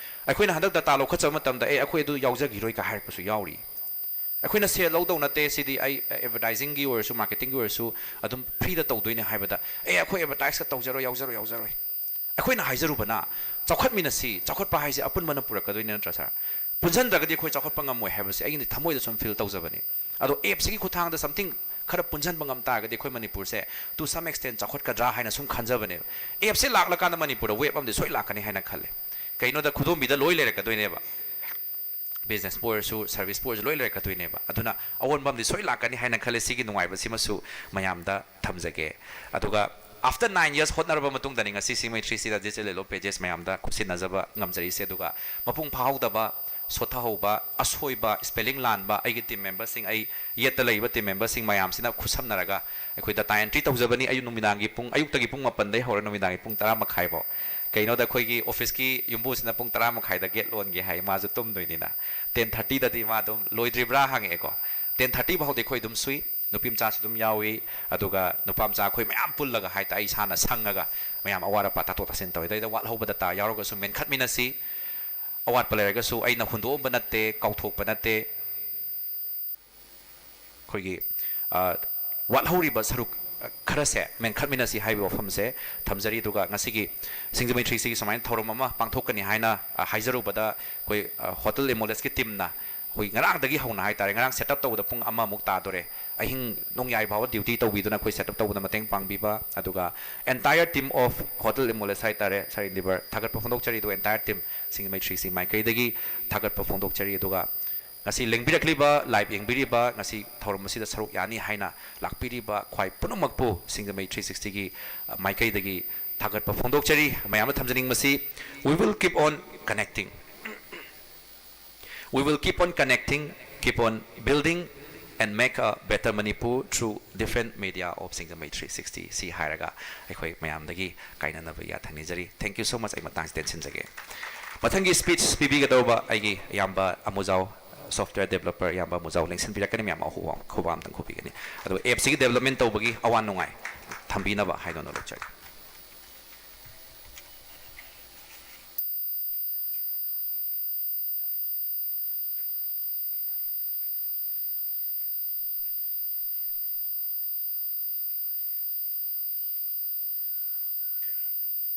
ꯑꯩꯈꯣꯏꯅ ꯍꯟꯗꯛ ꯗꯇꯥ ꯂꯧꯈꯠꯆꯕ ꯃꯇꯝꯗ, "ꯑꯦ, ꯑꯩꯈꯣꯏ ꯑꯗꯨ ꯌꯥꯎꯖꯈꯤꯔꯣꯏ" ꯀ ꯍꯥꯏꯔꯛꯄꯁꯨ ꯌꯥꯎꯔꯤ꯫ ꯑꯩꯈꯣꯏꯅ ꯁꯦꯜ ꯂꯧꯗꯧ ꯅꯠꯇꯦ, ꯁꯤꯗꯤ ꯑꯩ ꯑꯦꯗꯚꯔꯇꯥꯏꯖꯤꯡꯒꯤ ꯑꯣꯏꯔꯁꯨ, ꯃꯥꯔꯀꯦꯇꯤꯡꯒꯤ ꯑꯣꯏꯔꯁꯨ ꯑꯗꯨꯝ ꯐ꯭ꯔꯤꯗ ꯇꯧꯗꯣꯏꯅꯦ ꯍꯥꯏꯕꯗ, "ꯑꯦ, ꯑꯩꯈꯣꯏ ꯑꯦꯗꯚꯔꯇꯥꯏꯖꯀ ꯇꯧꯖꯔꯣꯏ, ꯌꯥꯎꯖꯔꯣꯏ, ꯌꯥꯎꯖꯔꯣꯏ"꯫ ꯑꯩꯈꯣꯏꯅ ꯍꯥꯏꯖꯔꯨꯕꯅ, "ꯆꯥꯎꯈꯠꯃꯤꯟꯅꯁꯤ, ꯆꯥꯎꯈꯠꯄ ꯍꯥꯏꯁꯦ ꯑꯄꯨꯟꯕꯅ ꯄꯨꯔꯛꯀꯗꯣꯏꯅꯦ, ꯅꯠꯇ꯭ꯔꯥ ꯁꯥꯔ? ꯄꯨꯟꯁꯤꯟꯗ꯭ꯔꯒꯗꯤ ꯑꯩꯈꯣꯏ ꯆꯥꯎꯈꯠꯄ ꯉꯝꯃꯣꯏ" ꯍꯥꯏꯕꯁꯦ ꯑꯩꯒꯤꯗꯤ ꯊꯃꯣꯏꯗ ꯁꯨꯝ ꯐꯤꯜ ꯇꯧꯖꯕꯅꯤ꯫ ꯑꯗꯣ ꯑꯦꯞꯁꯤꯒꯤ ꯈꯨꯠꯊꯥꯡꯗ something ꯈꯔ ꯄꯨꯟꯁꯤꯟꯕ ꯉꯝ ꯇꯥꯔꯒꯗꯤ ꯑꯩꯈꯣꯏ ꯃꯅꯤꯄꯨꯔꯁꯦ to some extent ꯆꯥꯎꯈꯠꯀꯗ꯭ꯔꯥ ꯍꯥꯏꯅ ꯁꯨꯝ ꯈꯟꯖꯕꯅꯦꯕ꯫ ꯑꯦꯞꯁꯦ ꯂꯥꯛꯂꯀꯥꯟꯗ ꯃꯅꯤꯄꯨꯔꯗ ꯋꯦꯕ ꯑꯃꯗꯤ ꯁꯣꯏ ꯂꯥꯛꯀꯅꯤ ꯍꯥꯏꯅ ꯈꯜꯂꯦ꯫ ꯀꯩꯅꯣꯗ ꯈꯨꯗꯣꯝꯕꯤꯗ ꯂꯣꯏ ꯂꯩꯔꯛꯀꯗꯣꯏꯅꯦꯕ꯫ ꯕꯤꯖꯤꯅꯦꯁꯄꯨ ꯑꯣꯏꯔꯁꯨ, ꯁꯔꯚꯤꯁꯄꯨ ꯑꯣꯏꯔꯁꯨ, ꯂꯣꯏ ꯂꯩꯔꯛꯀꯗꯣꯏꯅꯦꯕ꯫ ꯑꯗꯨꯅ ꯑꯑꯣꯟꯕ ꯑꯃꯗꯤ ꯁꯣꯏ ꯂꯥꯛꯀꯅꯤ ꯍꯥꯏꯅ ꯈꯜꯂꯦ꯫ ꯁꯤꯒꯤ ꯅꯨꯡꯉꯥꯏꯕꯁꯤꯃꯁꯨ ꯃꯌꯥꯝꯗ ꯊꯝꯖꯒꯦ꯫ ꯑꯗꯨꯒ after nine years ꯍꯣꯠꯅꯔꯕ ꯃꯇꯨꯡꯗꯅꯤ ꯉꯁꯤ ꯁꯤꯡꯖꯃꯩ ꯊ꯭ꯔꯤ ꯁꯤꯛꯁꯇꯤꯗ ꯗꯤꯖꯤꯇꯦꯜ ꯌꯦꯜꯂꯣ ꯄꯦꯖꯦꯁ ꯃꯌꯥꯝꯗ ꯈꯨꯠꯁꯤꯟꯅꯖꯕ ꯉꯝꯖꯔꯤꯁꯦ꯫ ꯑꯗꯨꯒ ꯃꯄꯨꯡ ꯐꯥꯍꯧꯗꯕ, ꯁꯣꯠꯊꯍꯧꯕ, ꯑꯁꯣꯏꯕ, ꯁ꯭ꯄꯦꯂꯤꯡ ꯂꯥꯟꯕ, ꯑꯩꯒꯤ ꯇꯤꯝ ꯃꯦꯝꯕꯔꯁꯤꯡ, ꯑꯩ ꯌꯦꯠꯇ ꯂꯩꯔꯤꯕ ꯇꯤꯝ ꯃꯦꯝꯕꯔꯁꯤꯡ ꯃꯌꯥꯝꯁꯤꯅ ꯈꯨꯠꯁꯝꯅꯔꯒ ꯑꯩꯈꯣꯏ ꯗꯇꯥ ꯑꯦꯟꯇ꯭ꯔꯤ ꯇꯧꯖꯕꯅꯤ꯫ ꯑꯌꯨꯛ ꯅꯨꯃꯤꯗꯥꯡꯒꯤ ꯄꯨꯡ, ꯑꯌꯨꯛꯇꯒꯤ ꯄꯨꯡ ꯃꯥꯄꯟꯗꯩ ꯍꯧꯔ ꯅꯨꯃꯤꯗꯥꯡꯒꯤ ꯄꯨꯡ ꯇꯔꯥ ꯃꯈꯥꯏꯐꯥꯎ꯫ ꯀꯩꯅꯣꯗ ꯑꯩꯈꯣꯏꯒꯤ ꯑꯣꯐꯤꯁꯀꯤ ꯌꯨꯝꯕꯨꯁꯤꯅ ꯄꯨꯡ ꯇꯔꯥ ꯃꯈꯥꯏꯗ ꯒꯦꯠ ꯂꯣꯟꯒꯦ ꯍꯥꯏ, ꯃꯥꯁꯨ ꯇꯨꯝꯗꯣꯏꯅꯤꯅ꯫ ꯇꯦꯟ ꯊꯥꯔꯇꯤꯗꯗꯤ ꯃꯥ ꯑꯗꯨꯝ ꯂꯣꯏꯗ꯭ꯔꯤꯕ꯭ꯔꯥ ꯍꯪꯉꯛꯑꯦꯀꯣ꯫ ꯇꯦꯟ ꯊꯥꯔꯇꯤ ꯐꯥꯎꯗꯤ ꯑꯩꯈꯣꯏ ꯑꯗꯨꯝ ꯁꯨꯏ꯫ ꯅꯨꯄꯤ ꯃꯆꯥꯁꯨ ꯑꯗꯨꯝ ꯌꯥꯎꯏ, ꯑꯗꯨꯒ ꯅꯨꯄꯥ ꯃꯆꯥ ꯑꯩꯈꯣꯏ ꯃꯌꯥꯝ ꯄꯨꯜꯂꯒ ꯍꯥꯏꯇꯥꯔꯦ, ꯑꯩ ꯏꯁꯥꯅ ꯁꯪꯉꯒ ꯃꯌꯥꯝ ꯑꯋꯥꯠ ꯑꯄꯥ ꯇꯥꯊꯣꯛ ꯇꯥꯁꯤꯟ ꯇꯧꯋꯤ꯫ ꯑꯗꯩꯗ ꯋꯥꯠꯍꯧꯕ ꯗꯇꯥ ꯌꯥꯎꯔꯒꯁꯨ ꯃꯦꯟꯈꯠꯃꯤꯟꯅꯁꯤ꯫ ꯑꯋꯥꯠꯄ ꯂꯩꯔꯒꯁꯨ ꯑꯩꯅ ꯍꯨꯟꯗꯣꯛꯑꯝꯕ ꯅꯠꯇꯦ, ꯀꯥꯎꯊꯣꯛꯄ ꯅꯠꯇꯦ꯫ ꯑꯩꯈꯣꯏꯒꯤ, ꯑ, ꯋꯥꯠꯍꯧꯔꯤꯕ ꯁꯔꯨꯛ, ꯑ, ꯈꯔꯁꯦ ꯃꯦꯟꯈꯠꯃꯤꯟꯅꯁꯤ ꯍꯥꯏꯕ ꯋꯥꯐꯝꯁꯦ ꯊꯝꯖꯔꯤ꯫ ꯑꯗꯨꯒ ꯉꯁꯤꯒꯤ ꯁꯤꯡꯖꯃꯩ ꯊ꯭ꯔꯤ ꯁꯤꯛꯁꯇꯤꯒꯤ ꯁꯨꯃꯥꯏꯅ ꯊꯧꯔꯝ ꯑꯃ ꯄꯥꯡꯊꯣꯛꯀꯅꯤ ꯍꯥꯏꯅ, ꯑ, ꯍꯥꯏꯖꯔꯨꯕꯗ, ꯑꯩꯈꯣꯏ, ꯑ, ꯍꯣꯇꯦꯜ ꯏꯃꯣꯂꯦꯁꯀꯤ ꯇꯤꯝꯅ ꯑꯩꯈꯣꯏ ꯉꯔꯥꯡꯗꯒꯤ ꯍꯧꯅ ꯍꯥꯏꯇꯥꯔꯦ, ꯉꯔꯥꯡ ꯁꯦꯠ ꯑꯞ ꯇꯧꯕꯗ ꯄꯨꯡ ꯑꯃꯃꯨꯛ ꯇꯥꯗꯣꯔꯦ, ꯑꯍꯤꯡ ꯅꯣꯡꯌꯥꯏ ꯐꯥꯎꯕ ꯗ꯭ꯌꯨꯇꯤ ꯇꯧꯕꯤꯗꯨꯅ ꯑꯩꯈꯣꯏ ꯁꯦꯠ ꯑꯞ ꯇꯧꯕꯗ ꯃꯇꯦꯡ ꯄꯥꯡꯕꯤꯕ, ꯑꯗꯨꯒ entire team of Hotel Immoles ꯍꯥꯏꯇꯥꯔꯦ, ꯁꯥꯔ ꯏꯟꯗꯤꯕꯔ, ꯊꯥꯒꯠꯄ ꯐꯣꯡꯗꯣꯛꯆꯔꯤ꯫ ꯑꯗꯨꯒ entire team ꯁꯤꯡꯖꯃꯩ ꯊ꯭ꯔꯤ ꯁꯤꯛꯁꯇꯤ ꯃꯥꯏꯀꯩꯗꯒꯤ ꯊꯥꯒꯠꯄ ꯐꯣꯡꯗꯣꯛꯆꯔꯤ꯫ ꯑꯗꯨꯒ ꯉꯁꯤ ꯂꯦꯡꯕꯤꯔꯛꯂꯤꯕ, ꯂꯥꯏꯚ ꯌꯦꯡꯕꯤꯔꯤꯕ, ꯉꯁꯤ ꯊꯧꯔꯝ ꯑꯁꯤꯗ ꯁꯔꯨꯛ ꯌꯥꯅꯤ ꯍꯥꯏꯅ ꯂꯥꯛꯄꯤꯔꯤꯕ ꯈ꯭ꯋꯥꯏ ꯄꯨꯝꯅꯃꯛꯄꯨ ꯁꯤꯡꯖꯃꯩ ꯊ꯭ꯔꯤ ꯁꯤꯛꯁꯇꯤꯒꯤ, ꯑ, ꯃꯥꯏꯀꯩꯗꯒꯤ ꯊꯥꯒꯠꯄ ꯐꯣꯡꯗꯣꯛꯆꯔꯤ꯫ ꯃꯌꯥꯝꯅ ꯊꯝꯖꯅꯤꯡꯕꯁꯤ, we will keep on connecting, we will keep on connecting, keep on building, and make a better Manipur through different media of Singzamei three sixty, ꯁꯤ ꯍꯥꯏꯔꯒ ꯑꯩꯈꯣꯏ ꯃꯌꯥꯝꯗꯒꯤ ꯀꯥꯏꯅꯅꯕ ꯌꯥꯊꯪ ꯅꯤꯖꯔꯤ꯫ Thank you so much꯫ ꯑꯩ ꯃꯇꯥꯡꯁꯤ ꯇꯦꯟꯁꯤꯟꯖꯒꯦ꯫ ꯃꯊꯪꯒꯤ speech ꯄꯤꯕꯤꯒꯗꯧꯕ ꯑꯩꯒꯤ ꯏꯌꯥꯝꯕ ꯑꯃꯨꯖꯥꯎ, software developer ꯏꯌꯥꯝꯕ ꯑꯃꯨꯖꯥꯎ ꯂꯦꯡꯁꯤꯟꯕꯤꯔꯛꯀꯅꯤ꯫ ꯃꯌꯥꯝ ꯑꯍꯨ-, ꯈꯨꯕꯥꯝ ꯑꯝꯇꯪ ꯈꯨꯕꯤꯒꯅꯤ꯫ ꯑꯗꯨꯒ app ꯁꯤꯒꯤ development ꯇꯧꯕꯒꯤ ꯑꯋꯥ ꯅꯨꯡꯉꯥꯏ ꯊꯝꯕꯤꯅꯕ ꯍꯥꯏꯗꯨꯅ ꯂꯧꯖꯒꯦ꯫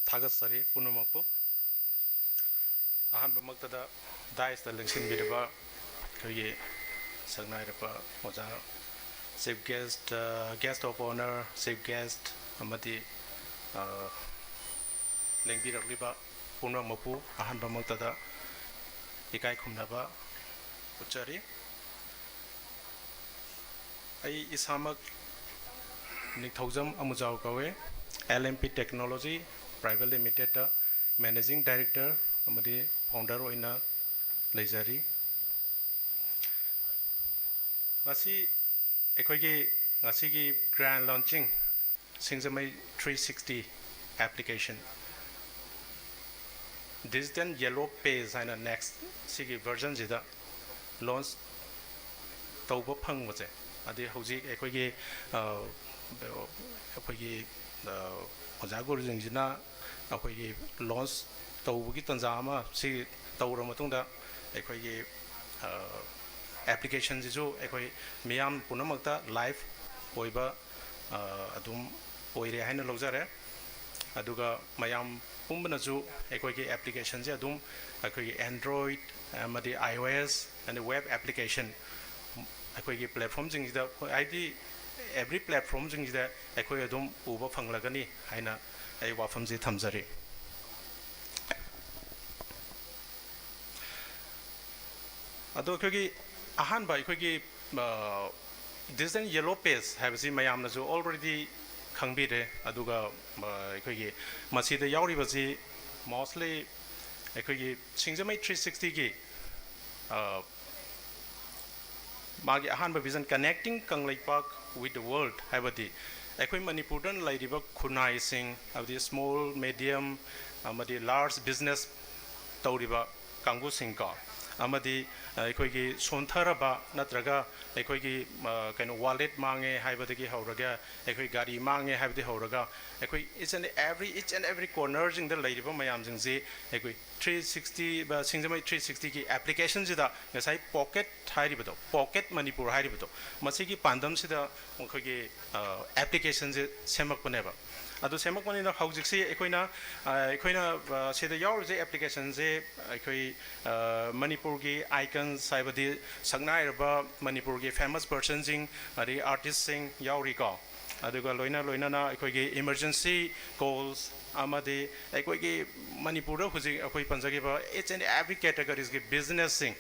ꯊꯥꯒꯠꯆꯔꯤ ꯄꯨꯝꯅꯃꯛꯄꯨ꯫ ꯑꯍꯥꯟꯕꯃꯛꯇꯗ dais ꯇ ꯂꯦꯡꯁꯤꯟꯕꯤꯔꯕ ꯑꯩꯈꯣꯏꯒꯤ ꯁꯛꯅꯥꯏꯔꯕ ꯑꯣꯖꯥ, chief guest, ꯑ, guest of honour, chief guest, ꯑꯃꯗꯤ, ꯑ, ꯂꯦꯡꯕꯤꯔꯛꯂꯤꯕ ꯄꯨꯝꯅꯃꯛꯄꯨ ꯑꯍꯥꯟꯕꯃꯛꯇꯗ ꯏꯀꯥꯏ ꯈꯨꯝꯅꯕ ꯎꯠꯆꯔꯤ꯫ ꯑꯩ ꯏꯁꯥꯃꯛ ꯅꯤꯡꯊꯧꯖꯝ ꯑꯃꯨꯖꯥꯎ ꯀꯧꯏ꯫ L M P Technology Private Limited ꯇ managing director ꯑꯃꯗꯤ founder ꯑꯣꯏꯅ ꯂꯩꯖꯔꯤ꯫ ꯉꯁꯤ ꯑꯩꯈꯣꯏꯒꯤ ꯉꯁꯤꯒꯤ grand launching ꯁꯤꯡꯖꯃꯩ three sixty application, Digital Yellow Page ꯍꯥꯏꯅ next ꯁꯤꯒꯤ version ꯁꯤꯗ launch ꯇꯧꯕ ꯐꯪꯕꯁꯦ, ꯑꯗꯩ ꯍꯧꯖꯤꯛ ꯑꯩꯈꯣꯏꯒꯤ, ꯑ, ꯑꯩꯈꯣꯏꯒꯤ, ꯑ, ꯑꯣꯖꯥ ꯒꯨꯔꯨꯁꯤꯡꯁꯤꯅ ꯑꯩꯈꯣꯏꯒꯤ launch ꯇꯧꯕꯒꯤ ꯇꯥꯟꯖꯥ ꯑꯃ ꯁꯤ ꯇꯧꯔ ꯃꯇꯨꯡꯗ ꯑꯩꯈꯣꯏꯒꯤ, ꯑ, application ꯁꯤꯁꯨ ꯑꯩꯈꯣꯏ ꯃꯤꯌꯥꯝ ꯄꯨꯝꯅꯃꯛꯇ live ꯑꯣꯏꯕ, ꯑ, ꯑꯗꯨꯝ ꯑꯣꯏꯔꯦ ꯍꯥꯏꯅ ꯂꯧꯖꯔꯦ꯫ ꯑꯗꯨꯒ ꯃꯌꯥꯝ ꯄꯨꯝꯕꯅꯁꯨ ꯑꯩꯈꯣꯏꯒꯤ application ꯁꯦ ꯑꯗꯨꯝ ꯑꯩꯈꯣꯏꯒꯤ Android ꯑꯃꯗꯤ iOS ꯑꯃꯗꯤ web application ꯑꯩꯈꯣꯏꯒꯤ platform ꯁꯤꯡꯁꯤꯗ, ꯍꯥꯏꯗꯤ every platform ꯁꯤꯡꯁꯤꯗ ꯑꯩꯈꯣꯏ ꯑꯗꯨꯝ ꯎꯕ ꯐꯪꯂꯒꯅꯤ ꯍꯥꯏꯅ ꯑꯩ ꯋꯥꯐꯝꯁꯤ ꯊꯝꯖꯔꯤ꯫ ꯑꯗꯣ ꯑꯩꯈꯣꯏꯒꯤ ꯑꯍꯥꯟꯕ ꯑꯩꯈꯣꯏꯒꯤ, ꯑ, Digital Yellow Page ꯍꯥꯏꯕꯁꯤ ꯃꯌꯥꯝꯅꯁꯨ already ꯈꯪꯕꯤꯔꯦ꯫ ꯑꯗꯨꯒ, ꯑ, ꯑꯩꯈꯣꯏꯒꯤ ꯃꯁꯤꯗ ꯌꯥꯎꯔꯤꯕꯁꯤ mostly ꯑꯩꯈꯣꯏꯒꯤ ꯁꯤꯡꯖꯃꯩ three sixty ꯒꯤ, ꯑ, ꯃꯥꯒꯤ ꯑꯍꯥꯟꯕ vision, connecting Kangleipak with the world, ꯍꯥꯏꯕꯗꯤ ꯑꯩꯈꯣꯏ ꯃꯅꯤꯄꯨꯔꯗ ꯂꯩꯔꯤꯕ ꯈꯨꯟꯅꯥꯏꯁꯤꯡ, ꯍꯥꯏꯕꯗꯤ small, medium ꯑꯃꯗꯤ large business ꯇꯧꯔꯤꯕ ꯀꯥꯡꯕꯨꯁꯤꯡ ꯀꯣ, ꯑꯃꯗꯤ ꯑꯩꯈꯣꯏꯒꯤ ꯁꯣꯟꯊꯔꯕ ꯅꯠꯇ꯭ꯔꯒ ꯑꯩꯈꯣꯏꯒꯤ, ꯑ, ꯀꯩꯅꯣ, wallet ꯃꯥꯡꯉꯦ ꯍꯥꯏꯕꯗꯒꯤ ꯍꯧꯔꯒ, ꯑꯩꯈꯣꯏ ꯒꯥꯔꯤ ꯃꯥꯡꯉꯦ ꯍꯥꯏꯕꯗꯒꯤ ꯍꯧꯔꯒ, ꯑꯩꯈꯣꯏ each and every, each and every cornerꯁꯤꯡꯗ ꯂꯩꯔꯤꯕ ꯃꯌꯥꯝꯁꯤꯡꯁꯤ ꯑꯩꯈꯣꯏ three sixty, ꯁꯤꯡꯖꯃꯩ three sixtyꯒꯤ applicationꯁꯤꯗ ꯉꯁꯥꯏ pocket ꯍꯥꯏꯔꯤꯕꯗꯣ, pocket ꯃꯅꯤꯄꯨꯔ ꯍꯥꯏꯔꯤꯕꯗꯣ, ꯃꯁꯤꯒꯤ ꯄꯥꯟꯗꯝꯁꯤꯗ ꯑꯩꯈꯣꯏꯒꯤ, ꯑ, applicationꯁꯦ ꯁꯦꯝꯃꯛꯄꯅꯦꯕ꯫ ꯑꯗꯨ ꯁꯦꯝꯃꯛꯄꯅꯤꯅ ꯍꯧꯖꯤꯛꯁꯤ ꯑꯩꯈꯣꯏꯅ, ꯑ, ꯑꯩꯈꯣꯏꯅ, ꯑ, ꯁꯤꯗ ꯌꯥꯎꯔꯤꯁꯦ applicationꯁꯦ ꯑꯩꯈꯣꯏ, ꯑ, ꯃꯅꯤꯄꯨꯔꯒꯤ icons, ꯍꯥꯏꯕꯗꯤ ꯁꯛꯅꯥꯏꯔꯕ ꯃꯅꯤꯄꯨꯔꯒꯤ famous personꯁꯤꯡ, ꯑꯗꯒꯤ artistꯁꯤꯡ ꯌꯥꯎꯔꯤꯀꯣ꯫ ꯑꯗꯨꯒ ꯂꯣꯏꯅ ꯂꯣꯏꯅꯅ ꯑꯩꯈꯣꯏꯒꯤ emergency calls ꯑꯃꯗꯤ ꯑꯩꯈꯣꯏꯒꯤ ꯃꯅꯤꯄꯨꯔꯗ ꯍꯧꯖꯤꯛ ꯑꯩꯈꯣꯏ ꯄꯟꯖꯈꯤꯕ each and every categoriesꯀꯤ businessꯁꯤꯡ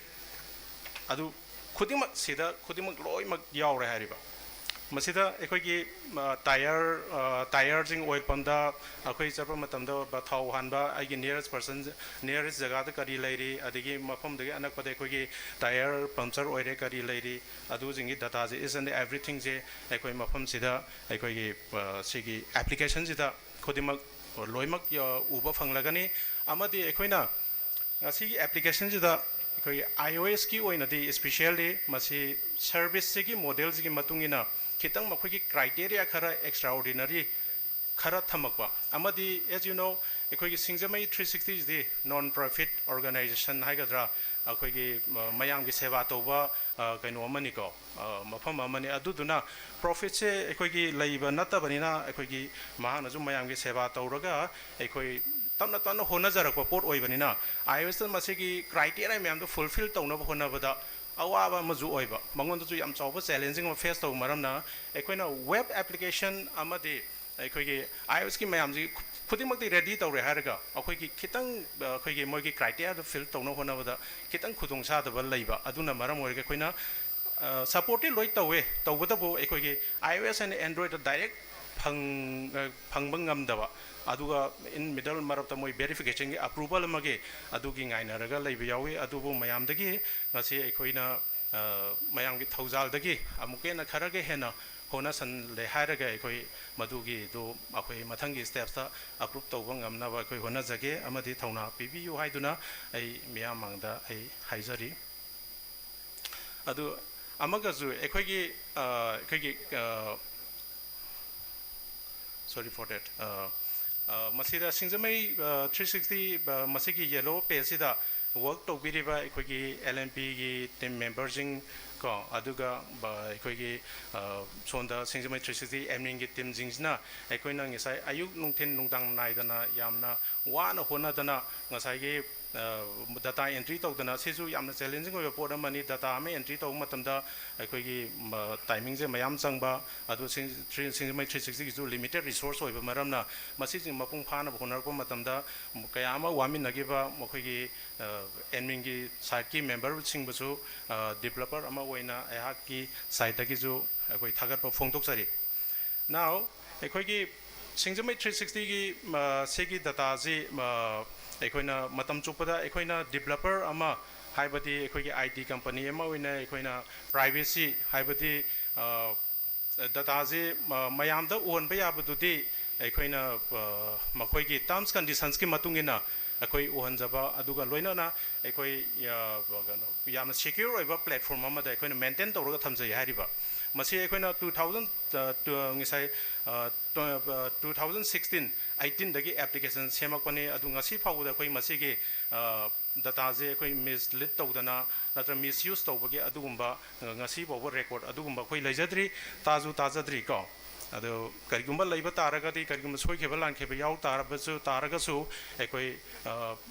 ꯑꯗꯨ ꯈꯨꯗꯤꯡꯃꯛ, ꯁꯤꯗ ꯈꯨꯗꯤꯡꯃꯛ ꯂꯣꯏꯅꯃꯛ ꯌꯥꯎꯔꯦ ꯍꯥꯏꯔꯤꯕ꯫ ꯃꯁꯤꯗ ꯑꯩꯈꯣꯏꯒꯤ, ꯑ, tyre, ꯑ, tyreꯁꯤꯡ oil pumpꯗ ꯑꯩꯈꯣꯏ ꯆꯠꯄ ꯃꯇꯝꯗ ꯕ-, ꯊꯥꯎ ꯍꯥꯟꯕ ꯑꯩꯒꯤ nearest person, nearest ꯖꯒꯥꯗ ꯀꯔꯤ ꯂꯩꯔꯤ, ꯑꯗꯒꯤ ꯃꯐꯝꯗꯨꯒꯤ ꯑꯅꯛꯄꯗ ꯑꯩꯈꯣꯏꯒꯤ tyre puncture ꯑꯣꯏꯔꯦ ꯀꯔꯤ ꯂꯩꯔꯤ, ꯑꯗꯨꯁꯤꯡꯒꯤ dataꯁꯦ, each and everythingꯁꯦ ꯑꯩꯈꯣꯏ ꯃꯐꯝꯁꯤꯗ ꯑꯩꯈꯣꯏꯒꯤ, ꯑ, ꯁꯤꯒꯤ applicationꯁꯤꯗ ꯈꯨꯗꯤꯡꯃꯛ ꯂꯣꯏꯅꯃꯛ, ꯑ, ꯎꯕ ꯐꯪꯂꯒꯅꯤ꯫ ꯑꯃꯗꯤ ꯑꯩꯈꯣꯏꯅ ꯉꯁꯤꯒꯤ applicationꯁꯤꯗ ꯑꯩꯈꯣꯏꯒꯤ iOSꯀꯤ ꯑꯣꯏꯅꯗꯤ specially ꯃꯁꯤ serviceꯁꯤꯒꯤ modelꯁꯤꯒꯤ ꯃꯇꯨꯡ ꯏꯟꯅ ꯈꯤꯇꯪ ꯃꯈꯣꯏꯒꯤ criteria ꯈꯔ extraordinary ꯈꯔ ꯊꯝꯃꯛꯄ꯫ ꯑꯃꯗꯤ, as you know, ꯑꯩꯈꯣꯏꯒꯤ ꯁꯤꯡꯖꯃꯩ three sixtyꯁꯤꯗꯤ non profit organization ꯍꯥꯏꯒꯗ꯭ꯔꯥ, ꯑꯩꯈꯣꯏꯒꯤ, ꯑ, ꯃꯌꯥꯝꯒꯤ ꯁꯦꯕꯥ ꯇꯧꯕ, ꯑ, ꯀꯩꯅꯣ ꯑꯃꯅꯤꯀꯣ, ꯑ, ꯃꯐꯝ ꯑꯃꯅꯤ꯫ ꯑꯗꯨꯗꯨꯅ profitꯁꯦ ꯑꯩꯈꯣꯏꯒꯤ ꯂꯩꯕ ꯅꯠꯇꯕꯅꯤꯅ, ꯑꯩꯈꯣꯏꯒꯤ ꯃꯍꯥꯛꯅꯁꯨ ꯃꯌꯥꯝꯒꯤ ꯁꯦꯕꯥ ꯇꯧꯔꯒ ꯑꯩꯈꯣꯏ ꯇꯞꯅ ꯇꯞꯅ ꯍꯣꯠꯅꯖꯔꯛꯄ ꯄꯣꯠ ꯑꯣꯏꯕꯅꯤꯅ, iOSꯇ ꯃꯁꯤꯒꯤ criteria ꯃꯌꯥꯝꯗꯣ fulfill ꯇꯧꯅꯕ ꯍꯣꯠꯅꯕꯗ ꯑꯋꯥꯕ ꯑꯃꯁꯨ ꯑꯣꯏꯕ, ꯃꯉꯣꯟꯗꯁꯨ ꯌꯥꯝ ꯆꯥꯎꯕ challenging ꯑꯃ face ꯇꯧꯕ ꯃꯔꯝꯅ, ꯑꯩꯈꯣꯏꯅ web application ꯑꯃꯗꯤ ꯑꯩꯈꯣꯏꯒꯤ iOSꯀꯤ ꯃꯌꯥꯝꯁꯤ ꯈꯨꯗꯤꯡꯃꯛꯇꯤ ready ꯇꯧꯔꯦ ꯍꯥꯏꯔꯒ, ꯑꯩꯈꯣꯏꯒꯤ ꯈꯤꯇꯪ, ꯑ, ꯑꯩꯈꯣꯏꯒꯤ ꯃꯣꯏꯒꯤ criteriaꯗꯣ fill ꯇꯧꯅꯕ ꯍꯣꯠꯅꯕꯗ ꯈꯤꯇꯪ ꯈꯨꯗꯣꯡꯆꯥꯗꯕ ꯂꯩꯕ꯫ ꯑꯗꯨꯅ ꯃꯔꯝ ꯑꯣꯏꯔꯒ ꯑꯩꯈꯣꯏꯅ, ꯑ, supportꯇꯤ ꯂꯣꯏ ꯇꯧꯋꯦ, ꯇꯧꯕꯇꯕꯨ ꯑꯩꯈꯣꯏꯒꯤ iOS and Androidꯇ direct ꯐꯪ-, ꯑ, ꯐꯪꯕ ꯉꯝꯗꯕ, ꯑꯗꯨꯒ in middle ꯃꯔꯛꯇ ꯃꯣꯏ verificationꯒꯤ approval ꯑꯃꯒꯤ ꯑꯗꯨꯒꯤ ꯉꯥꯏꯅꯔꯒ ꯂꯩꯕ ꯌꯥꯎꯏ꯫ ꯑꯗꯨꯕꯨ ꯃꯌꯥꯝꯗꯒꯤ ꯉꯁꯤ ꯑꯩꯈꯣꯏꯅ ꯃꯌꯥꯝꯒꯤ ꯊꯧꯖꯥꯜꯗꯒꯤ ꯑꯃꯨꯛꯀ ꯍꯦꯟꯅ ꯈꯔꯒ ꯍꯦꯟꯅ ꯍꯣꯠꯅꯁꯜꯂꯦ ꯍꯥꯏꯔꯒ ꯑꯩꯈꯣꯏ ꯃꯗꯨꯒꯤꯗꯨ ꯑꯩꯈꯣꯏ ꯃꯊꯪꯒꯤ ꯁ꯭ꯇꯦꯞꯁꯇ ꯑꯦꯄ꯭ꯔꯨꯞ ꯇꯧꯕ ꯉꯝꯅꯕ ꯑꯩꯈꯣꯏ ꯍꯣꯠꯅꯖꯒꯦ ꯑꯃꯗꯤ ꯊꯧꯅꯥ ꯄꯤꯕꯤꯌꯨ ꯍꯥꯏꯗꯨꯅ ꯑꯩ ꯃꯤꯌꯥꯝ ꯃꯥꯡꯗ ꯑꯩ ꯍꯥꯏꯖꯔꯤ꯫ ꯑꯗꯨ ꯑꯃꯒꯁꯨ ꯑꯩꯈꯣꯏꯒꯤ ꯑꯩꯈꯣꯏꯒꯤ sorry for that, ꯃꯁꯤꯗ ꯁꯤꯡꯖꯃꯩ three sixty ꯃꯁꯤꯒꯤ ꯌꯦꯜꯂꯣ ꯄꯦꯖꯁꯤꯗ ꯋꯥꯔꯛ ꯇꯧꯕꯤꯔꯤꯕ ꯑꯩꯈꯣꯏꯒꯤ L and Pꯒꯤ ꯇꯤꯝ ꯃꯦꯝꯕꯔꯁꯤꯡ ꯀꯣ, ꯑꯗꯨꯒ ꯑꯩꯈꯣꯏꯒꯤ ꯁꯣꯝꯗ ꯁꯤꯡꯖꯃꯩ three sixty ꯑꯦꯗꯃꯤꯟꯒꯤ ꯇꯤꯝꯁꯤꯡꯁꯤꯅ ꯑꯩꯈꯣꯏꯅ ꯉꯁꯥꯏ ꯑꯌꯨꯛ ꯅꯨꯡꯊꯤꯟ ꯅꯨꯡꯗꯥꯡ ꯅꯥꯏꯗꯅ ꯌꯥꯝꯅ ꯋꯥꯅ ꯍꯣꯠꯅꯗꯅ ꯉꯁꯥꯏꯒꯤ ꯗꯇꯥ ꯑꯦꯟꯇ꯭ꯔꯤ ꯇꯧꯗꯅ, ꯁꯤꯁꯨ ꯌꯥꯝꯅ ꯆꯦꯂꯦꯟꯖꯤꯡ ꯑꯣꯏꯕ ꯄꯣꯠ ꯑꯃꯅꯤ꯫ ꯗꯇꯥ ꯑꯃ ꯑꯦꯟꯇ꯭ꯔꯤ ꯇꯧꯕ ꯃꯇꯝꯗ ꯑꯩꯈꯣꯏꯒꯤ ꯇꯥꯏꯃꯤꯡꯁꯦ ꯃꯌꯥꯝ ꯆꯪꯕ, ꯑꯗꯨ ꯁꯤꯡꯖꯃꯩ three sixtyꯒꯤꯁꯨ ꯂꯤꯃꯤꯇꯦꯠ ꯔꯤꯁꯣꯔꯁ ꯑꯣꯏꯕ ꯃꯔꯝꯅ ꯃꯁꯤꯁꯤꯡ ꯃꯄꯨꯡ ꯐꯥꯅꯕ ꯍꯣꯠꯅꯔꯛꯄ ꯃꯇꯝꯗ ꯀꯌꯥ ꯑꯃ ꯋꯥꯃꯤꯟꯅꯈꯤꯕ ꯃꯈꯣꯏꯒꯤ ꯑꯦꯗꯃꯤꯟꯒꯤ ꯁꯥꯏꯠꯀꯤ ꯃꯦꯝꯕꯔꯁꯤꯡꯕꯨꯁꯨ ꯗꯤꯕꯦꯂꯞꯄꯔ ꯑꯃ ꯑꯣꯏꯅ ꯑꯩꯍꯥꯛꯀꯤ ꯁꯥꯏꯠꯇꯒꯤꯁꯨ ꯑꯩꯈꯣꯏ ꯊꯥꯒꯠꯄ ꯐꯣꯡꯗꯣꯛꯆꯔꯤ꯫ Now ꯑꯩꯈꯣꯏꯒꯤ ꯁꯤꯡꯖꯃꯩ three sixtyꯒꯤ ꯁꯤꯒꯤ ꯗꯇꯥꯁꯤ ꯑꯩꯈꯣꯏꯅ ꯃꯇꯝ ꯆꯨꯞꯄꯗ ꯑꯩꯈꯣꯏꯅ ꯗꯤꯕꯦꯂꯞꯄꯔ ꯑꯃ, ꯍꯥꯏꯕꯗꯤ ꯑꯩꯈꯣꯏꯒꯤ I T company ꯑꯃ ꯑꯣꯏꯅ ꯑꯩꯈꯣꯏꯅ ꯄ꯭ꯔꯥꯏꯚꯦꯁꯤ, ꯍꯥꯏꯕꯗꯤ ꯗꯇꯥꯁꯤ ꯃꯌꯥꯝꯗ ꯎꯍꯟꯕ ꯌꯥꯕꯗꯨꯗꯤ ꯑꯩꯈꯣꯏꯅ ꯃꯈꯣꯏꯒꯤ terms conditionsꯀꯤ ꯃꯇꯨꯡ ꯏꯟꯅ ꯑꯩꯈꯣꯏ ꯎꯍꯟꯖꯕ, ꯑꯗꯨꯒ ꯂꯣꯏꯅꯅ ꯑꯩꯈꯣꯏ ꯀꯩꯅꯣ ꯌꯥꯝꯅ ꯁꯦꯀ꯭ꯌꯣꯔ ꯑꯣꯏꯕ ꯄ꯭ꯂꯦꯠꯐꯣꯔꯝ ꯑꯃꯗ ꯑꯩꯈꯣꯏꯅ ꯃꯦꯟꯇꯦꯟ ꯇꯧꯔꯒ ꯊꯝꯖꯩ ꯍꯥꯏꯔꯤꯕ꯫ ꯃꯁꯤ ꯑꯩꯈꯣꯏꯅ two thousand ꯉꯁꯥꯏ two thousand sixteen eighteenꯗꯒꯤ ꯑꯦꯄ꯭ꯂꯤꯀꯦꯁꯟ ꯁꯦꯝꯃꯛꯄꯅꯤ꯫ ꯑꯗꯨ ꯉꯁꯤ ꯐꯥꯎꯕꯗ ꯑꯩꯈꯣꯏ ꯃꯁꯤꯒꯤ ꯗꯇꯥꯁꯦ ꯑꯩꯈꯣꯏ ꯃꯤꯁꯂꯤꯠ ꯇꯧꯗꯅ ꯅꯠꯇ꯭ꯔꯒ ꯃꯤꯁꯌꯨꯁ ꯇꯧꯕꯒꯤ ꯑꯗꯨꯒꯨꯝꯕ ꯉꯁꯤ ꯐꯥꯎꯕ ꯔꯦꯀꯣꯔꯠ ꯑꯗꯨꯒꯨꯝꯕ ꯑꯩꯈꯣꯏ ꯂꯩꯖꯗ꯭ꯔꯤ, ꯇꯥꯁꯨ ꯇꯥꯖꯗ꯭ꯔꯤ ꯀꯣ꯫ ꯑꯗꯣ ꯀꯔꯤꯒꯨꯝꯕ ꯂꯩꯕ ꯇꯥꯔꯒꯗꯤ, ꯀꯔꯤꯒꯨꯝꯕ ꯁꯣꯏꯈꯤꯕ ꯂꯥꯟꯈꯤꯕ ꯌꯥꯎ ꯇꯥꯔꯕꯁꯨ, ꯇꯥꯔꯒꯁꯨ ꯑꯩꯈꯣꯏ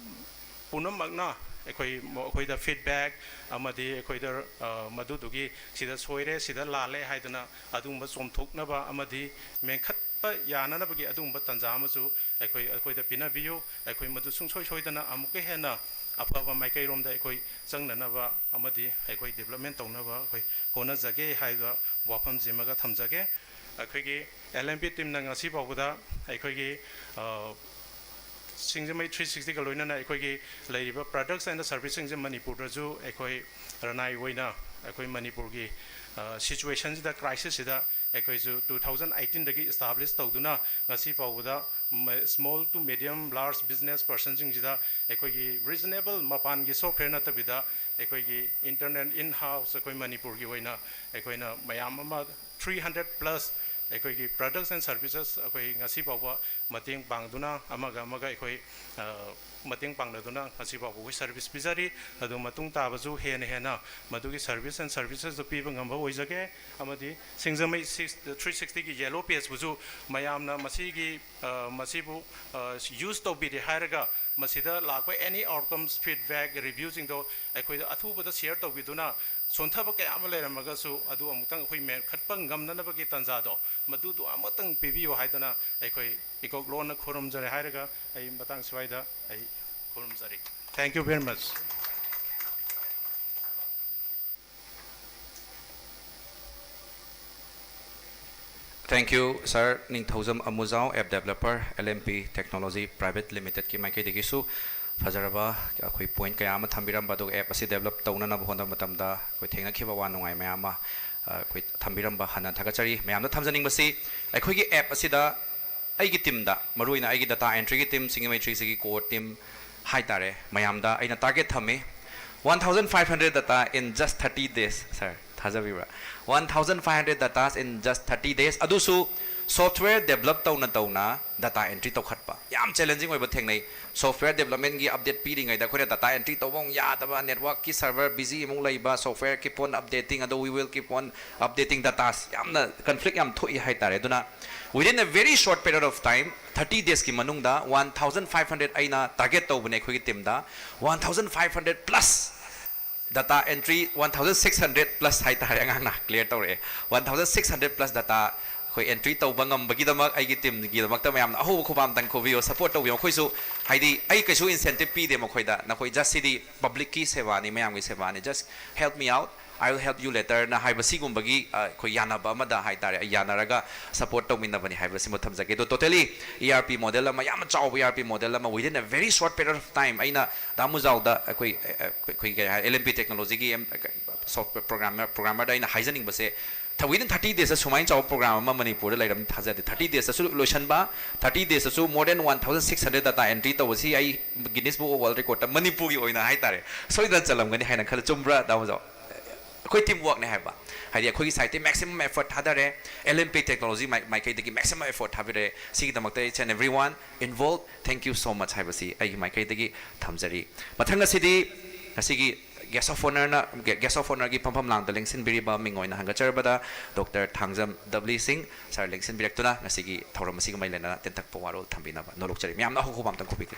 ꯄꯨꯝꯅꯃꯛꯅ ꯑꯩꯈꯣꯏ, ꯑꯩꯈꯣꯏꯗ ꯐꯤꯗꯕꯦꯛ ꯑꯃꯗꯤ ꯑꯩꯈꯣꯏꯗ ꯃꯗꯨꯗꯨꯒꯤ ꯁꯤꯗ ꯁꯣꯏꯔꯦ, ꯁꯤꯗ ꯂꯥꯜꯂꯦ ꯍꯥꯏꯗꯅ ꯑꯗꯨꯒꯨꯝꯕ ꯆꯣꯝꯊꯣꯛꯅꯕ ꯑꯃꯗꯤ ꯃꯦꯟꯈꯠꯄ ꯌꯥꯅꯅꯕꯒꯤ ꯑꯗꯨꯒꯨꯝꯕ ꯇꯥꯟꯖꯥ ꯑꯃꯁꯨ ꯑꯩꯈꯣꯏ, ꯑꯩꯈꯣꯏꯗ ꯄꯤꯅꯕꯤꯌꯨ꯫ ꯑꯩꯈꯣꯏ ꯃꯗꯨ ꯁꯨꯡꯁꯣꯏ ꯁꯣꯏꯗꯅ ꯑꯃꯨꯛꯀ ꯍꯦꯟꯅ ꯑꯐꯕ ꯃꯥꯏꯀꯩꯔꯣꯝꯗ ꯑꯩꯈꯣꯏ ꯆꯪꯅꯅꯕ ꯑꯃꯗꯤ ꯑꯩꯈꯣꯏ ꯗꯤꯕꯦꯂꯞꯃꯦꯟ ꯇꯧꯅꯕ ꯑꯩꯈꯣꯏ ꯍꯣꯠꯅꯖꯒꯦ ꯍꯥꯏꯕ ꯋꯥꯐꯝꯁꯤꯃꯒ ꯊꯝꯖꯒꯦ꯫ ꯑꯩꯈꯣꯏꯒꯤ L and P teamꯅ ꯉꯁꯤ ꯐꯥꯎꯕꯗ ꯑꯩꯈꯣꯏꯒꯤ ꯁꯤꯡꯖꯃꯩ three sixtyꯒ ꯂꯣꯏꯅꯅ ꯑꯩꯈꯣꯏꯒꯤ ꯂꯩꯔꯤꯕ products and servicesꯁꯤꯡꯁꯦ ꯃꯅꯤꯄꯨꯔꯗꯁꯨ ꯑꯩꯈꯣꯏ ꯔꯅꯥꯏ ꯑꯣꯏꯅ ꯑꯩꯈꯣꯏ ꯃꯅꯤꯄꯨꯔꯒꯤ ꯁꯤꯆꯨꯋꯦꯁꯟꯁꯤꯗ, ꯀ꯭ꯔꯥꯏꯁꯤꯁꯁꯤꯗ ꯑꯩꯈꯣꯏꯁꯨ ꯇꯨ ꯊꯥꯎꯖꯟ ꯑꯩꯠꯇꯤꯟꯗꯒꯤ ꯏꯁꯇꯥꯕ꯭ꯂꯤꯁ ꯇꯧꯗꯨꯅ ꯉꯁꯤ ꯐꯥꯎꯕꯗ small to medium large business personꯁꯤꯡꯁꯤꯗ ꯑꯩꯈꯣꯏꯒꯤ ꯔꯤꯖꯅꯦꯕꯜ, ꯃꯄꯥꯟꯒꯤ ꯁꯣꯐꯋꯦꯌꯔ ꯅꯠꯇꯕꯤꯗ ꯑꯩꯈꯣꯏꯒꯤ ꯏꯟꯇꯔꯅꯦꯜ ꯏꯟ ꯍꯥꯎꯁ ꯑꯩꯈꯣꯏ ꯃꯅꯤꯄꯨꯔꯒꯤ ꯑꯣꯏꯅ ꯑꯩꯈꯣꯏꯅ ꯃꯌꯥꯝ ꯑꯃ ꯊ꯭ꯔꯤ ꯍꯟꯗ꯭ꯔꯦꯠ ꯄ꯭ꯂꯁ ꯑꯩꯈꯣꯏꯒꯤ ꯄ꯭ꯔꯗꯛꯁ ꯑꯦꯟ ꯁꯔꯚꯤꯁꯦꯁ ꯑꯩꯈꯣꯏ ꯉꯁꯤ ꯐꯥꯎꯕ ꯃꯇꯦꯡ ꯄꯥꯡꯗꯨꯅ ꯑꯃꯒ ꯑꯃꯒ ꯑꯩꯈꯣꯏ ꯃꯇꯦꯡ ꯄꯥꯡꯅꯗꯨꯅ ꯉꯁꯤ ꯐꯥꯎꯕ ꯑꯩꯈꯣꯏ ꯁꯔꯚꯤꯁ ꯄꯤꯖꯔꯤ꯫ ꯑꯗꯨ ꯃꯇꯨꯡ ꯇꯥꯕꯁꯨ ꯍꯦꯟꯅ ꯍꯦꯟꯅ ꯃꯗꯨꯒꯤ ꯁꯔꯚꯤꯁ ꯑꯦꯟ ꯁꯔꯚꯤꯁꯦꯁꯇꯨ ꯄꯤꯕ ꯉꯝꯕ ꯑꯣꯏꯖꯒꯦ꯫ ꯑꯃꯗꯤ ꯁꯤꯡꯖꯃꯩ ꯊ꯭ꯔꯤ ꯁꯤꯛꯁꯇꯤꯒꯤ ꯌꯦꯂꯣ ꯄꯦꯖꯄꯨꯁꯨ ꯃꯌꯥꯝꯅ ꯃꯁꯤꯒꯤ ꯃꯁꯤꯕꯨ ꯌꯨꯁ ꯇꯧꯕꯤꯔꯦ ꯍꯥꯏꯔꯒ ꯃꯁꯤꯗ ꯂꯥꯛꯄ ꯑꯦꯅꯤ ꯑꯥꯎꯠꯀꯝꯁ, ꯐꯤꯗꯕꯦꯛ, ꯔꯤꯚ꯭ꯌꯨꯁꯤꯡꯗꯣ ꯑꯩꯈꯣꯏꯗ ꯑꯊꯨꯕꯗ ꯁꯤꯌꯔ ꯇꯧꯕꯤꯗꯨꯅ ꯁꯣꯟꯊꯕ ꯀꯌꯥ ꯑꯃ ꯂꯩꯔꯝꯃꯒꯁꯨ ꯑꯗꯨ ꯑꯃꯨꯛꯇꯪ ꯑꯩꯈꯣꯏ ꯃꯦꯟꯈꯠꯄ ꯉꯝꯅꯅꯕꯒꯤ ꯇꯥꯟꯖꯥꯗꯣ ꯃꯗꯨꯗꯣ ꯑꯃꯇꯪ ꯄꯤꯕꯤꯌꯨ ꯍꯥꯏꯗꯅ ꯑꯩꯈꯣꯏ ꯏꯀꯣꯛ ꯂꯣꯟꯅ ꯈꯨꯔꯨꯝꯖꯔꯦ ꯍꯥꯏꯔꯒ ꯑꯩ ꯃꯇꯥꯡ ꯁ꯭ꯋꯥꯏꯗ ꯑꯩ ꯈꯨꯔꯨꯝꯖꯔꯤ꯫ Thank you very much. Thank you, sir. Ningthoujam ꯑꯃꯨꯖꯥꯎ, app developer, L M P Technology Private Limited ꯀꯤ ꯃꯥꯏꯀꯩꯗꯒꯤꯁꯨ ꯐꯖꯔꯕ ꯑꯩꯈꯣꯏ ꯄꯣꯏꯟꯠ ꯀꯌꯥ ꯑꯃ ꯊꯝꯕꯤꯔꯝꯕ, ꯑꯗꯨꯒ ꯑꯦꯞ ꯑꯁꯤ ꯗꯦꯕꯂꯞ ꯇꯧꯅꯅꯕ ꯍꯣꯠꯅꯕ ꯃꯇꯝꯗ ꯑꯩꯈꯣꯏ ꯊꯦꯡꯅꯈꯤꯕ ꯑꯋꯥ ꯅꯨꯡꯉꯥꯏ ꯃꯌꯥꯝ ꯑꯃ ꯑꯩꯈꯣꯏ ꯊꯝꯕꯤꯔꯝꯕ ꯍꯟꯅ ꯊꯥꯒꯠꯆꯔꯤ꯫ ꯃꯌꯥꯝꯗ ꯊꯝꯖꯅꯤꯡꯕꯁꯤ, ꯑꯩꯈꯣꯏꯒꯤ ꯑꯦꯞ ꯑꯁꯤꯗ ꯑꯩꯒꯤ ꯇꯤꯝꯗ, ꯃꯔꯨꯑꯣꯏꯅ ꯑꯩꯒꯤ ꯗꯇꯥ ꯑꯦꯟꯇ꯭ꯔꯤꯒꯤ ꯇꯤꯝ, ꯁꯤꯡꯖꯃꯩ ꯊ꯭ꯔꯤ ꯁꯤꯛꯁꯇꯤꯒꯤ ꯀꯣꯔ ꯇꯤꯝ ꯍꯥꯏꯇꯥꯔꯦ, ꯃꯌꯥꯝꯗ ꯑꯩꯅ ꯇꯥꯔꯒꯦꯠ ꯊꯝꯃꯤ, one thousand five hundred data in just thirty days, sir꯫ ꯊꯥꯖꯕꯤꯕ꯭ꯔꯥ? One thousand five hundred datas in just thirty days꯫ ꯑꯗꯨꯁꯨ ꯁꯣꯐꯋꯦꯌꯔ ꯗꯦꯕꯂꯞ ꯇꯧꯅ ꯇꯧꯅ ꯗꯇꯥ ꯑꯦꯟꯇ꯭ꯔꯤ ꯇꯧꯈꯠꯄ ꯌꯥꯝ ꯆꯦꯂꯦꯟꯖꯤꯡ ꯑꯣꯏꯕ ꯊꯦꯡꯅꯩ꯫ ꯁꯣꯐꯋꯦꯌꯔ ꯗꯦꯕꯂꯞꯃꯦꯟꯒꯤ ꯑꯞꯗꯦꯠ ꯄꯤꯔꯤꯉꯩꯗ ꯑꯩꯈꯣꯏꯅ ꯗꯇꯥ ꯑꯦꯟꯇ꯭ꯔꯤ ꯇꯧꯕ ꯑꯃꯨꯛ ꯌꯥꯗꯕ, ꯅꯦꯠꯋꯥꯔꯛꯀꯤ ꯁꯔꯚꯔ ꯕꯤꯖꯤ ꯑꯃꯨꯛ ꯂꯩꯕ, software keep on updating, ꯑꯗꯣ we will keep on updating datas, ꯌꯥꯝꯅ ꯀꯟꯐ꯭ꯂꯤꯛ ꯌꯥꯝ ꯊꯣꯛꯏ ꯍꯥꯏꯇꯥꯔꯦ꯫ ꯑꯗꯨꯅ within a very short period of time, thirty days ꯀꯤ ꯃꯅꯨꯡꯗ one thousand five hundred ꯑꯩꯅ ꯇꯥꯔꯒꯦꯠ ꯇꯧꯕꯅꯦ ꯑꯩꯈꯣꯏꯒꯤ ꯇꯤꯝꯗ꯫ One thousand five hundred plus data entry, one thousand six hundred plus ꯍꯥꯏꯇꯥꯔꯦ, ꯑꯉꯥꯡꯅ ꯀ꯭ꯂꯤꯌꯥꯔ ꯇꯧꯔꯛꯑꯦ꯫ One thousand six hundred plus data ꯑꯩꯈꯣꯏ ꯑꯦꯟꯇ꯭ꯔꯤ ꯇꯧꯕ ꯉꯝꯕꯒꯤꯗꯃꯛ ꯑꯩꯒꯤ ꯇꯤꯝꯒꯤꯗꯃꯛꯇ ꯃꯌꯥꯝꯅ ꯑꯍꯧꯕ ꯈꯨꯕꯥꯝꯇꯪ ꯈꯨꯕꯤꯌꯨ, ꯁꯄꯣꯔꯠ ꯇꯧꯕꯤꯌꯨ꯫ ꯑꯩꯈꯣꯏꯁꯨ, ꯍꯥꯏꯗꯤ, ꯑꯩ ꯀꯩꯁꯨ ꯏꯟꯁꯦꯟꯇꯤꯞ ꯄꯤꯗꯦ ꯃꯈꯣꯏꯗ, ꯅꯈꯣꯏ ꯖꯁ ꯁꯤꯗꯤ ꯄꯕ꯭ꯂꯤꯛꯀꯤ ꯁꯦꯕꯥꯅꯤ, ꯃꯌꯥꯝꯒꯤ ꯁꯦꯕꯥꯅꯤ, just help me out꯫ "I will help you later"ꯅ ꯍꯥꯏꯕ ꯁꯤꯒꯨꯝꯕꯒꯤ, ꯑ, ꯑꯩꯈꯣꯏ ꯌꯥꯅꯕ ꯑꯃꯗ ꯍꯥꯏꯇꯥꯔꯦ, ꯑꯩ ꯌꯥꯅꯔꯒ support ꯇꯧꯃꯤꯟꯅꯕꯅꯤ ꯍꯥꯏꯕꯁꯤꯃ ꯊꯝꯖꯒꯦ꯫ ꯑꯗꯣ totally E R P model ꯑꯃ, ꯌꯥꯝꯅ ꯆꯥꯎꯕ E R P model ꯑꯃ within a very short period of time, ꯑꯩꯅ ꯗꯥ ꯃꯨꯖꯥꯎꯗ ꯑꯩꯈꯣꯏ, ꯑ, ꯑꯩꯈꯣꯏ ꯀꯩ ꯍꯥꯏ, L M P technologyꯒꯤ, ꯑꯦꯝ, software programmer, programmerꯗ ꯑꯩꯅ ꯍꯥꯏꯖꯅꯤꯡꯕꯁꯦ, th-, within thirty daysꯇ ꯁꯨꯃꯥꯏꯅ ꯆꯥꯎꯕ program ꯑꯃ ꯃꯅꯤꯄꯨꯔꯗ ꯂꯩꯔꯝꯅꯤ ꯊꯥꯖꯗꯦ꯫ Thirty daysꯇꯁꯨ ꯂꯣꯏꯁꯟꯕ, thirty daysꯇꯁꯨ more than one thousand six hundred data entry ꯇꯧꯕꯁꯤ ꯑꯩ Guinness Book of World Recordꯇ ꯃꯅꯤꯄꯨꯔꯒꯤ ꯑꯣꯏꯅ ꯍꯥꯏꯇꯥꯔꯦ, ꯁꯣꯏꯗꯅ ꯆꯜꯂꯝꯒꯅꯤ ꯍꯥꯏꯅ ꯈꯜꯂꯤ꯫ ꯆꯨꯝꯕ꯭ꯔꯥ, ꯗꯥ ꯃꯨꯖꯥꯎ? ꯑꯩꯈꯣꯏ team workꯅꯦ ꯍꯥꯏꯕ, ꯍꯥꯏꯗꯤ ꯑꯩꯈꯣꯏꯒꯤ sideꯇꯒꯤ maximum effort ꯊꯥꯗꯔꯦ, L M P technology ꯃꯥꯏ-, ꯃꯥꯏꯀꯩꯗꯒꯤ maximum effort ꯊꯥꯕꯤꯔꯦ꯫ ꯁꯤꯒꯤꯗꯃꯛꯇ each and everyone involved, thank you so much ꯍꯥꯏꯕꯁꯤ ꯑꯩꯒꯤ ꯃꯥꯏꯀꯩꯗꯒꯤ ꯊꯝꯖꯔꯤ꯫ ꯃꯊꯪ ꯑꯁꯤꯗꯤ ꯉꯁꯤꯒꯤ guest of honourꯅ, gue-, guest of honourꯒꯤ ꯐꯝꯐꯝ ꯂꯥꯡꯗ ꯂꯦꯡꯁꯤꯟꯕꯤꯔꯤꯕ ꯃꯤꯡ ꯑꯣꯏꯅ ꯍꯪꯒꯠꯆꯔꯕꯗ Doctor ꯊꯥꯡꯖꯝ W ꯁꯤꯡ sir ꯂꯦꯡꯁꯤꯟꯕꯤꯔꯛꯇꯨꯅ ꯉꯁꯤꯒꯤ ꯊꯧꯔꯝ ꯑꯁꯤꯒ ꯃꯔꯤ ꯂꯩꯅꯅ ꯇꯦꯟꯇꯛꯄ ꯋꯥꯔꯣꯜ ꯊꯝꯕꯤꯅꯕ ꯅꯣꯂꯣꯛꯆꯔꯤ꯫ ꯃꯌꯥꯝꯅ ꯑꯍꯧꯕ ꯑꯝꯇꯪ ꯈꯨꯕꯤꯒꯦ꯫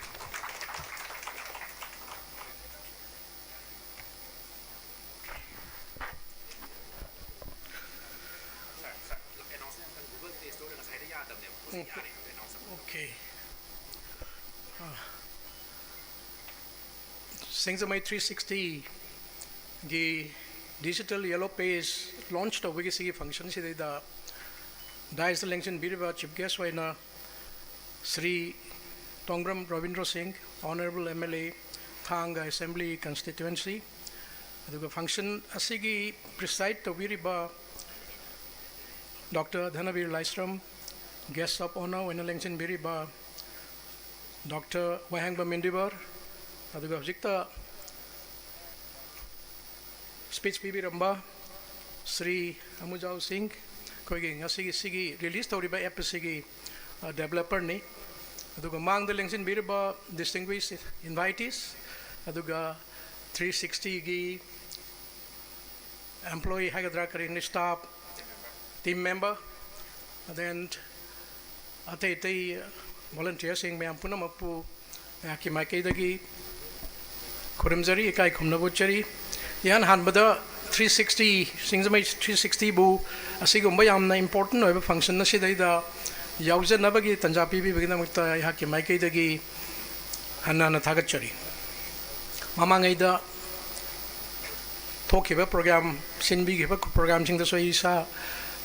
Okay. ꯑꯥ, ꯁꯤꯡꯖꯃꯩ three sixtyꯒꯤ digital yellow page launch ꯇꯧꯕꯒꯤ ꯁꯤꯒꯤ functionꯁꯤꯗꯩꯗ daisꯇ ꯂꯦꯡꯁꯤꯟꯕꯤꯔꯤꯕ chief guest ꯑꯣꯏꯅ ꯁ꯭ꯔꯤ ꯇꯣꯡꯕ꯭ꯔꯝ ꯔꯕꯤꯟꯗ꯭ꯔꯣ ꯁꯤꯡ, Honourable M L A, ꯊꯥꯡꯒ Assembly Constituency, ꯑꯗꯨꯒ function ꯑꯁꯤꯒꯤ preside ꯇꯧꯕꯤꯔꯤꯕ Doctor ꯙꯅꯕꯤꯔ Laishram, guest of honour ꯑꯣꯏꯅ ꯂꯦꯡꯁꯤꯟꯕꯤꯔꯤꯕ Doctor ꯋꯥꯍꯦꯡꯕꯝ ꯏꯟꯗꯤꯕꯔ, ꯑꯗꯨꯒ ꯍꯧꯖꯤꯛꯇ speech ꯄꯤꯕꯤꯔꯝꯕ ꯁ꯭ꯔꯤ ꯑꯃꯨꯖꯥꯎ ꯁꯤꯡ, ꯑꯩꯈꯣꯏꯒꯤ ꯉꯁꯤꯒꯤ ꯁꯤꯒꯤ release ꯇꯧꯔꯤꯕ app ꯑꯁꯤꯒꯤ, ꯑ, developerꯅꯤ꯫ ꯑꯗꯨꯒ ꯃꯥꯡꯗ ꯂꯦꯡꯁꯤꯟꯕꯤꯔꯤꯕ distinguished invitees, ꯑꯗꯨꯒ three sixtyꯒꯤ employee ꯍꯥꯏꯒꯗ꯭ꯔꯥ, ꯀꯔꯤꯅꯤ, staff, team member, then ꯑꯇꯩ ꯑꯇꯩ volunteerꯁꯤꯡ ꯃꯌꯥꯝ ꯄꯨꯝꯅꯃꯛꯄꯨ ꯑꯩꯍꯥꯛꯀꯤ ꯃꯥꯏꯀꯩꯗꯒꯤ ꯈꯨꯔꯨꯝꯖꯔꯤ, ꯏꯀꯥꯏ ꯈꯨꯝꯅꯕ ꯎꯠꯆꯔꯤ꯫ ꯏꯍꯥꯟ ꯍꯥꯟꯕꯗ three sixty, ꯁꯤꯡꯖꯃꯩ three sixtyꯕꯨ ꯑꯁꯤꯒꯨꯝꯕ ꯌꯥꯝꯅ important ꯑꯣꯏꯕ function ꯑꯁꯤꯗꯩꯗ ꯌꯥꯎꯖꯅꯕꯒꯤ ꯇꯥꯟꯖꯥ ꯄꯤꯕꯤꯕꯒꯤꯗꯃꯛꯇ ꯑꯩꯍꯥꯛꯀꯤ ꯃꯥꯏꯀꯩꯗꯒꯤ ꯍꯟꯅ ꯍꯟꯅ ꯊꯥꯒꯠꯆꯔꯤ꯫ ꯃꯃꯥꯡꯉꯩꯗ ꯊꯣꯛꯈꯤꯕ program, ꯁꯤꯟꯕꯤꯈꯤꯕ programꯁꯤꯡꯗꯁꯨ ꯑꯩ ꯏꯁꯥ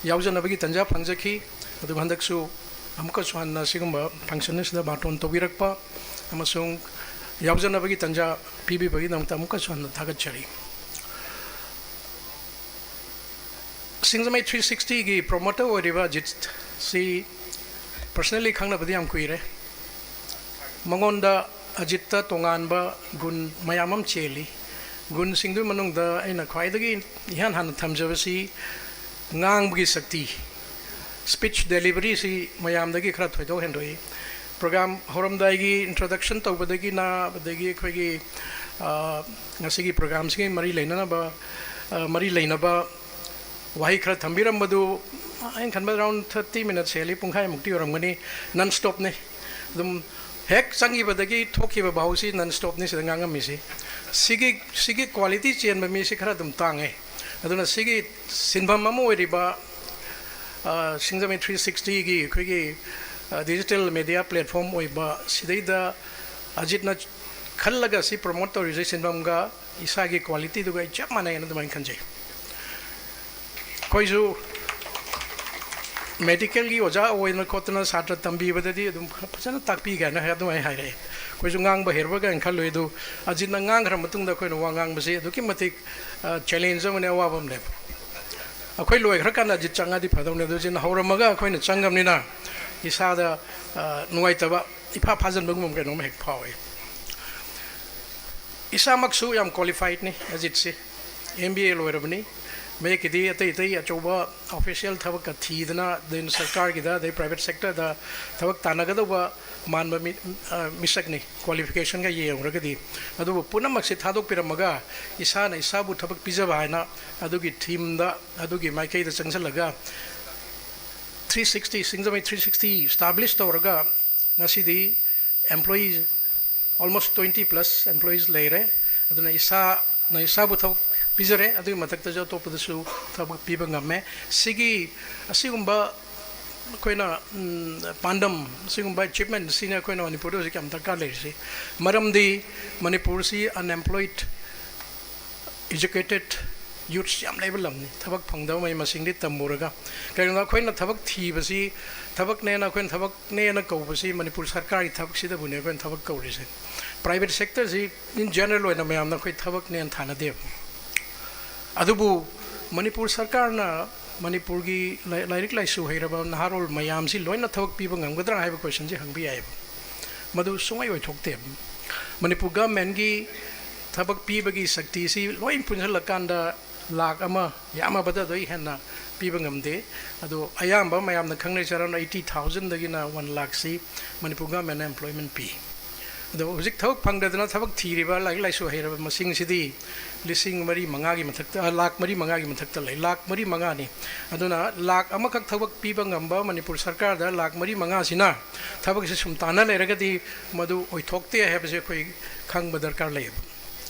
ꯌꯥꯎꯖꯅꯕꯒꯤ ꯇꯥꯟꯖꯥ ꯐꯪꯖꯈꯤ꯫ ꯑꯗꯨꯒ ꯍꯟꯗꯛꯁꯨ ꯑꯃꯨꯛꯀꯁꯨ ꯍꯟꯅ ꯁꯤꯒꯨꯝꯕ function ꯑꯁꯤꯗ ꯕꯥꯔꯇꯣꯟ ꯇꯧꯕꯤꯔꯛꯄ ꯑꯃꯁꯨꯡ ꯌꯥꯎꯖꯅꯕꯒꯤ ꯇꯥꯟꯖꯥ ꯄꯤꯕꯤꯕꯒꯤꯗꯃꯛꯇ ꯑꯃꯨꯛꯀꯁꯨ ꯍꯟꯅ ꯊꯥꯒꯠꯆꯔꯤ꯫ ꯁꯤꯡꯖꯃꯩ three sixtyꯒꯤ promoter ꯑꯣꯏꯔꯤꯕ ꯑꯖꯤꯠꯁꯤ personally ꯈꯪꯅꯕꯗꯤ ꯌꯥꯝ ꯀꯨꯏꯔꯦ꯫ ꯃꯉꯣꯟꯗ, ꯑꯖꯤꯠꯇ ꯇꯣꯉꯥꯟꯕ ꯒꯨꯟ ꯃꯌꯥꯝ ꯑꯃ ꯆꯦꯜꯂꯤ꯫ ꯒꯨꯟꯁꯤꯡꯗꯨꯒꯤ ꯃꯅꯨꯡꯗ ꯑꯩꯅ ꯈ꯭ꯋꯥꯏꯗꯒꯤ ꯏꯍꯥꯟ ꯍꯥꯟꯅ ꯊꯝꯖꯕꯁꯤ ꯉꯥꯡꯕꯒꯤ ꯁꯛꯇꯤ, speech deliveryꯁꯤ ꯃꯌꯥꯝꯗꯒꯤ ꯈꯔ ꯊꯣꯏꯗꯣꯛ ꯍꯦꯟꯗꯣꯛꯏ꯫ Program ꯍꯧꯔꯝꯗꯥꯏꯒꯤ introduction ꯇꯧꯕꯗꯒꯤꯅ, ꯑꯗꯒꯤ ꯑꯩꯈꯣꯏꯒꯤ, ꯑ, ꯉꯁꯤꯒꯤ programꯁꯤꯒꯤ ꯃꯔꯤ ꯂꯩꯅꯅꯕ, ꯑ, ꯃꯔꯤ ꯂꯩꯅꯕ ꯋꯥꯍꯩ ꯈꯔ ꯊꯝꯕꯤꯔꯝꯕꯗꯨ, ꯑꯩꯅ ꯈꯟꯕꯗ around thirty minutes ꯍꯦꯜꯂꯤ, ꯄꯨꯡꯈꯥꯏꯃꯨꯛꯇꯤ ꯑꯣꯏꯔꯝꯒꯅꯤ, non stopꯅꯤ꯫ ꯑꯗꯨꯝ ꯍꯦꯛ ꯆꯪꯈꯤꯕꯗꯒꯤ ꯊꯣꯛꯈꯤꯕ ꯐꯥꯎꯁꯤ non stopꯅꯤ ꯁꯤꯗ ꯉꯥꯡꯉꯝꯃꯤꯁꯤ꯫ ꯁꯤꯒꯤ, ꯁꯤꯒꯤ quality ꯆꯦꯟꯕ ꯃꯤꯁꯤ ꯈꯔ ꯑꯗꯨꯝ ꯇꯥꯡꯉꯦ꯫ ꯑꯗꯨꯅ ꯁꯤꯒꯤ ꯁꯤꯟꯐꯝ ꯑꯃ ꯑꯣꯏꯔꯤꯕ, ꯑ, ꯁꯤꯡꯖꯃꯩ three sixtyꯒꯤ ꯑꯩꯈꯣꯏꯒꯤ, ꯑ, digital media platform ꯑꯣꯏꯕ ꯁꯤꯗꯩꯗ ꯑꯖꯤꯠꯅ ꯈꯜꯂꯒ ꯁꯤ promote ꯇꯧꯔꯤꯁꯦ ꯁꯤꯟꯐꯝꯒ ꯏꯁꯥꯒꯤ qualityꯗꯨꯒ ꯑꯩ ꯆꯞ ꯃꯥꯟꯅꯩꯅ ꯑꯗꯨꯃꯥꯏꯅ ꯈꯟꯖꯩ꯫ ꯑꯩꯈꯣꯏꯁꯨ medicalꯒꯤ ꯑꯣꯖꯥ ꯑꯣꯏꯗꯅ ꯈꯣꯠꯇꯅ ꯁꯥꯇ꯭ꯔ ꯇꯝꯕꯤꯕꯗꯗꯤ ꯑꯗꯨꯝ ꯐꯖꯅ ꯇꯥꯛꯄꯤ ꯀꯥꯏꯅ ꯑꯗꯨꯃꯥꯏꯅ ꯍꯥꯏꯔꯛꯑꯦ꯫ ꯑꯩꯈꯣꯏꯁꯨ ꯉꯥꯡꯕ ꯍꯩꯔꯕ꯭ꯔꯥ ꯀꯥꯏꯅ ꯈꯜꯂꯨꯏ, ꯑꯗꯨ ꯑꯖꯤꯠꯅ ꯉꯥꯡꯈ꯭ꯔ ꯃꯇꯨꯡꯗ ꯑꯩꯈꯣꯏꯅ ꯋꯥ ꯉꯥꯡꯕꯁꯤ ꯑꯗꯨꯛꯀꯤ ꯃꯇꯤꯛ, ꯑ, challenge ꯑꯃꯅꯦ, ꯑꯋꯥꯕ ꯑꯃꯅꯦꯕ꯫ ꯑꯩꯈꯣꯏ ꯂꯣꯏꯈ꯭ꯔꯀꯥꯟꯗ ꯑꯖꯤꯠ ꯆꯪꯉꯗꯤ ꯐꯗꯧꯅꯦ, ꯑꯗꯨ ꯑꯖꯤꯠꯅ ꯍꯧꯔꯝꯃꯒ ꯑꯩꯈꯣꯏꯅ ꯆꯪꯉꯕꯅꯤꯅ ꯏꯁꯥꯗ, ꯑ, ꯅꯨꯡꯉꯥꯏꯇꯕ, ꯏꯐꯥ ꯐꯥꯖꯤꯟꯕꯒꯨꯝꯕ ꯀꯩꯅꯣꯝ ꯍꯦꯛ ꯐꯥꯎꯏ꯫ ꯏꯁꯥꯃꯛꯁꯨ ꯌꯥꯝ qualifiedꯅꯤ ꯑꯖꯤꯠꯁꯤ, M B A ꯂꯣꯏꯔꯕꯅꯤ꯫ ꯃꯌꯦꯛꯀꯤꯗꯤ ꯑꯇꯩ ꯑꯇꯩ ꯑꯆꯧꯕ official ꯊꯕꯛꯀ ꯊꯤꯗꯅ, then ꯁꯔꯀꯥꯔꯒꯤꯗ, ꯑꯗꯩ private sectorꯗ ꯊꯕꯛ ꯇꯥꯟꯅꯒꯗꯧꯕ ꯃꯥꯟꯕ ꯃꯤ, ꯑ, ꯃꯤꯁꯛꯅꯤ, qualificationꯒ ꯌꯦꯡꯉꯨꯔꯒꯗꯤ꯫ ꯑꯗꯨꯕꯨ ꯄꯨꯝꯅꯃꯛꯁꯤ ꯊꯥꯗꯣꯛꯄꯤꯔꯝꯃꯒ ꯏꯁꯥꯅ ꯏꯁꯥꯕꯨ ꯊꯕꯛ ꯄꯤꯖꯕ ꯍꯥꯏꯅ ꯑꯗꯨꯒꯤ themeꯗ, ꯑꯗꯨꯒꯤ ꯃꯥꯏꯀꯩꯗ ꯆꯪꯁꯤꯜꯂꯒ three sixty, ꯁꯤꯡꯖꯃꯩ three sixty establish ꯇꯧꯔꯒ ꯉꯁꯤꯗꯤ employees almost twenty plus employees ꯂꯩꯔꯦ꯫ ꯑꯗꯨꯅ ꯏꯁꯥꯅ ꯏꯁꯥꯕꯨ ꯊꯕꯛ ꯄꯤꯖꯔꯦ, ꯑꯗꯨꯒꯤ ꯃꯊꯛꯇꯁꯨ ꯑꯇꯣꯞꯄꯗꯁꯨ ꯊꯕꯛ ꯄꯤꯕ ꯉꯝꯃꯦ꯫ ꯁꯤꯒꯤ, ꯑꯁꯤꯒꯨꯝꯕ ꯑꯩꯈꯣꯏꯅ, ꯎꯝ, ꯄꯥꯟꯗꯝ, ꯑꯁꯤꯒꯨꯝꯕ achievement ꯁꯤꯅ ꯑꯩꯈꯣꯏꯅ ꯃꯅꯤꯄꯨꯔꯗ ꯍꯧꯖꯤꯛ ꯌꯥꯝ ꯗꯔꯀꯥꯔ ꯂꯩꯔꯤꯁꯤ꯫ ꯃꯔꯝꯗꯤ ꯃꯅꯤꯄꯨꯔꯁꯤ unemployed educated youths ꯌꯥꯝ ꯂꯩꯕ ꯂꯝꯅꯤ꯫ ꯊꯕꯛ ꯐꯪꯗꯕ ꯃꯍꯩ ꯃꯁꯤꯡꯗꯤ ꯇꯝꯃꯨꯔꯒ, ꯀꯩꯒꯤꯅꯣꯗ ꯑꯩꯈꯣꯏꯅ ꯊꯕꯛ ꯊꯤꯕꯁꯤ, ꯊꯕꯛꯅꯦꯅ ꯑꯩꯈꯣꯏꯅ ꯊꯕꯛꯅꯦꯅ ꯀꯧꯕꯁꯤ ꯃꯅꯤꯄꯨꯔ ꯁꯔꯀꯥꯔꯒꯤ ꯊꯕꯛꯁꯤꯗꯕꯨꯅꯦ ꯑꯩꯈꯣꯏꯅ ꯊꯕꯛ ꯀꯧꯔꯤꯁꯦ꯫ Private sectorꯁꯤ in general ꯑꯣꯏꯅ ꯃꯌꯥꯝꯅ ꯑꯩꯈꯣꯏ ꯊꯕꯛꯅꯦꯅ ꯊꯥꯅꯗꯦꯕ꯫ ꯑꯗꯨꯕꯨ ꯃꯅꯤꯄꯨꯔ ꯁꯔꯀꯥꯔꯅ ꯃꯅꯤꯄꯨꯔꯒꯤ ꯂꯥꯏ-, ꯂꯥꯏꯔꯤꯛ ꯂꯥꯏꯁꯨ ꯍꯩꯔꯕ ꯅꯍꯥꯔꯣꯜ ꯃꯌꯥꯝꯁꯤ ꯂꯣꯏꯅ ꯊꯕꯛ ꯄꯤꯕ ꯉꯝꯒꯗ꯭ꯔꯥ ꯍꯥꯏꯕ questionꯁꯤ ꯍꯪꯕ ꯌꯥꯏꯑꯕ꯫ ꯃꯗꯨ ꯁꯨꯡꯑꯣꯏ ꯑꯣꯏꯊꯣꯛꯇꯦꯕ꯫ ꯃꯅꯤꯄꯨꯔ governmentꯀꯤ ꯊꯕꯛ ꯄꯤꯕꯒꯤ ꯁꯛꯇꯤꯁꯤ ꯂꯣꯏ ꯄꯨꯟꯁꯤꯜꯂꯀꯥꯟꯗ ꯂꯥꯈ ꯑꯃ, ꯌꯥꯝꯃꯕꯗ ꯑꯗꯨꯗꯩ ꯍꯦꯟꯅ ꯄꯤꯕ ꯉꯝꯗꯦ꯫ ꯑꯗꯣ ꯑꯌꯥꯝꯕ ꯃꯌꯥꯝꯅ ꯈꯪꯅꯩꯁꯦ around eighty thousandꯗꯒꯤꯅ one ꯂꯥꯈꯁꯤ Manipur governmentꯅ employment ꯄꯤ꯫ ꯑꯗꯣ ꯍꯧꯖꯤꯛ ꯊꯕꯛ ꯐꯪꯗꯗꯅ ꯊꯕꯛ ꯊꯤꯔꯤꯕ ꯂꯥꯏꯔꯤꯛ ꯂꯥꯏꯁꯨ ꯍꯩꯔꯕ ꯃꯁꯤꯡꯁꯤꯗꯤ ꯂꯤꯁꯤꯡ ꯃꯔꯤ ꯃꯉꯥꯒꯤ ꯃꯊꯛꯇ, ꯑ, ꯂꯥꯈ ꯃꯔꯤ ꯃꯉꯥꯒꯤ ꯃꯊꯛꯇ ꯂꯩ, ꯂꯥꯈ ꯃꯔꯤ ꯃꯉꯥꯅꯤ꯫ ꯑꯗꯨꯅ ꯂꯥꯈ ꯑꯃꯈꯛ ꯊꯕꯛ ꯄꯤꯕ ꯉꯝꯕ ꯃꯅꯤꯄꯨꯔ ꯁꯔꯀꯥꯔꯗ ꯂꯥꯈ ꯃꯔꯤ ꯃꯉꯥꯁꯤꯅ ꯊꯕꯛꯁꯦ ꯁꯨꯝ ꯇꯥꯟꯅ ꯂꯩꯔꯒꯗꯤ ꯃꯗꯨ ꯑꯣꯏꯊꯣꯛꯇꯦ ꯍꯥꯏꯕꯁꯦ ꯑꯩꯈꯣꯏ ꯈꯪꯕ ꯗꯔꯀꯥꯔ ꯂꯩꯌꯦꯕ꯫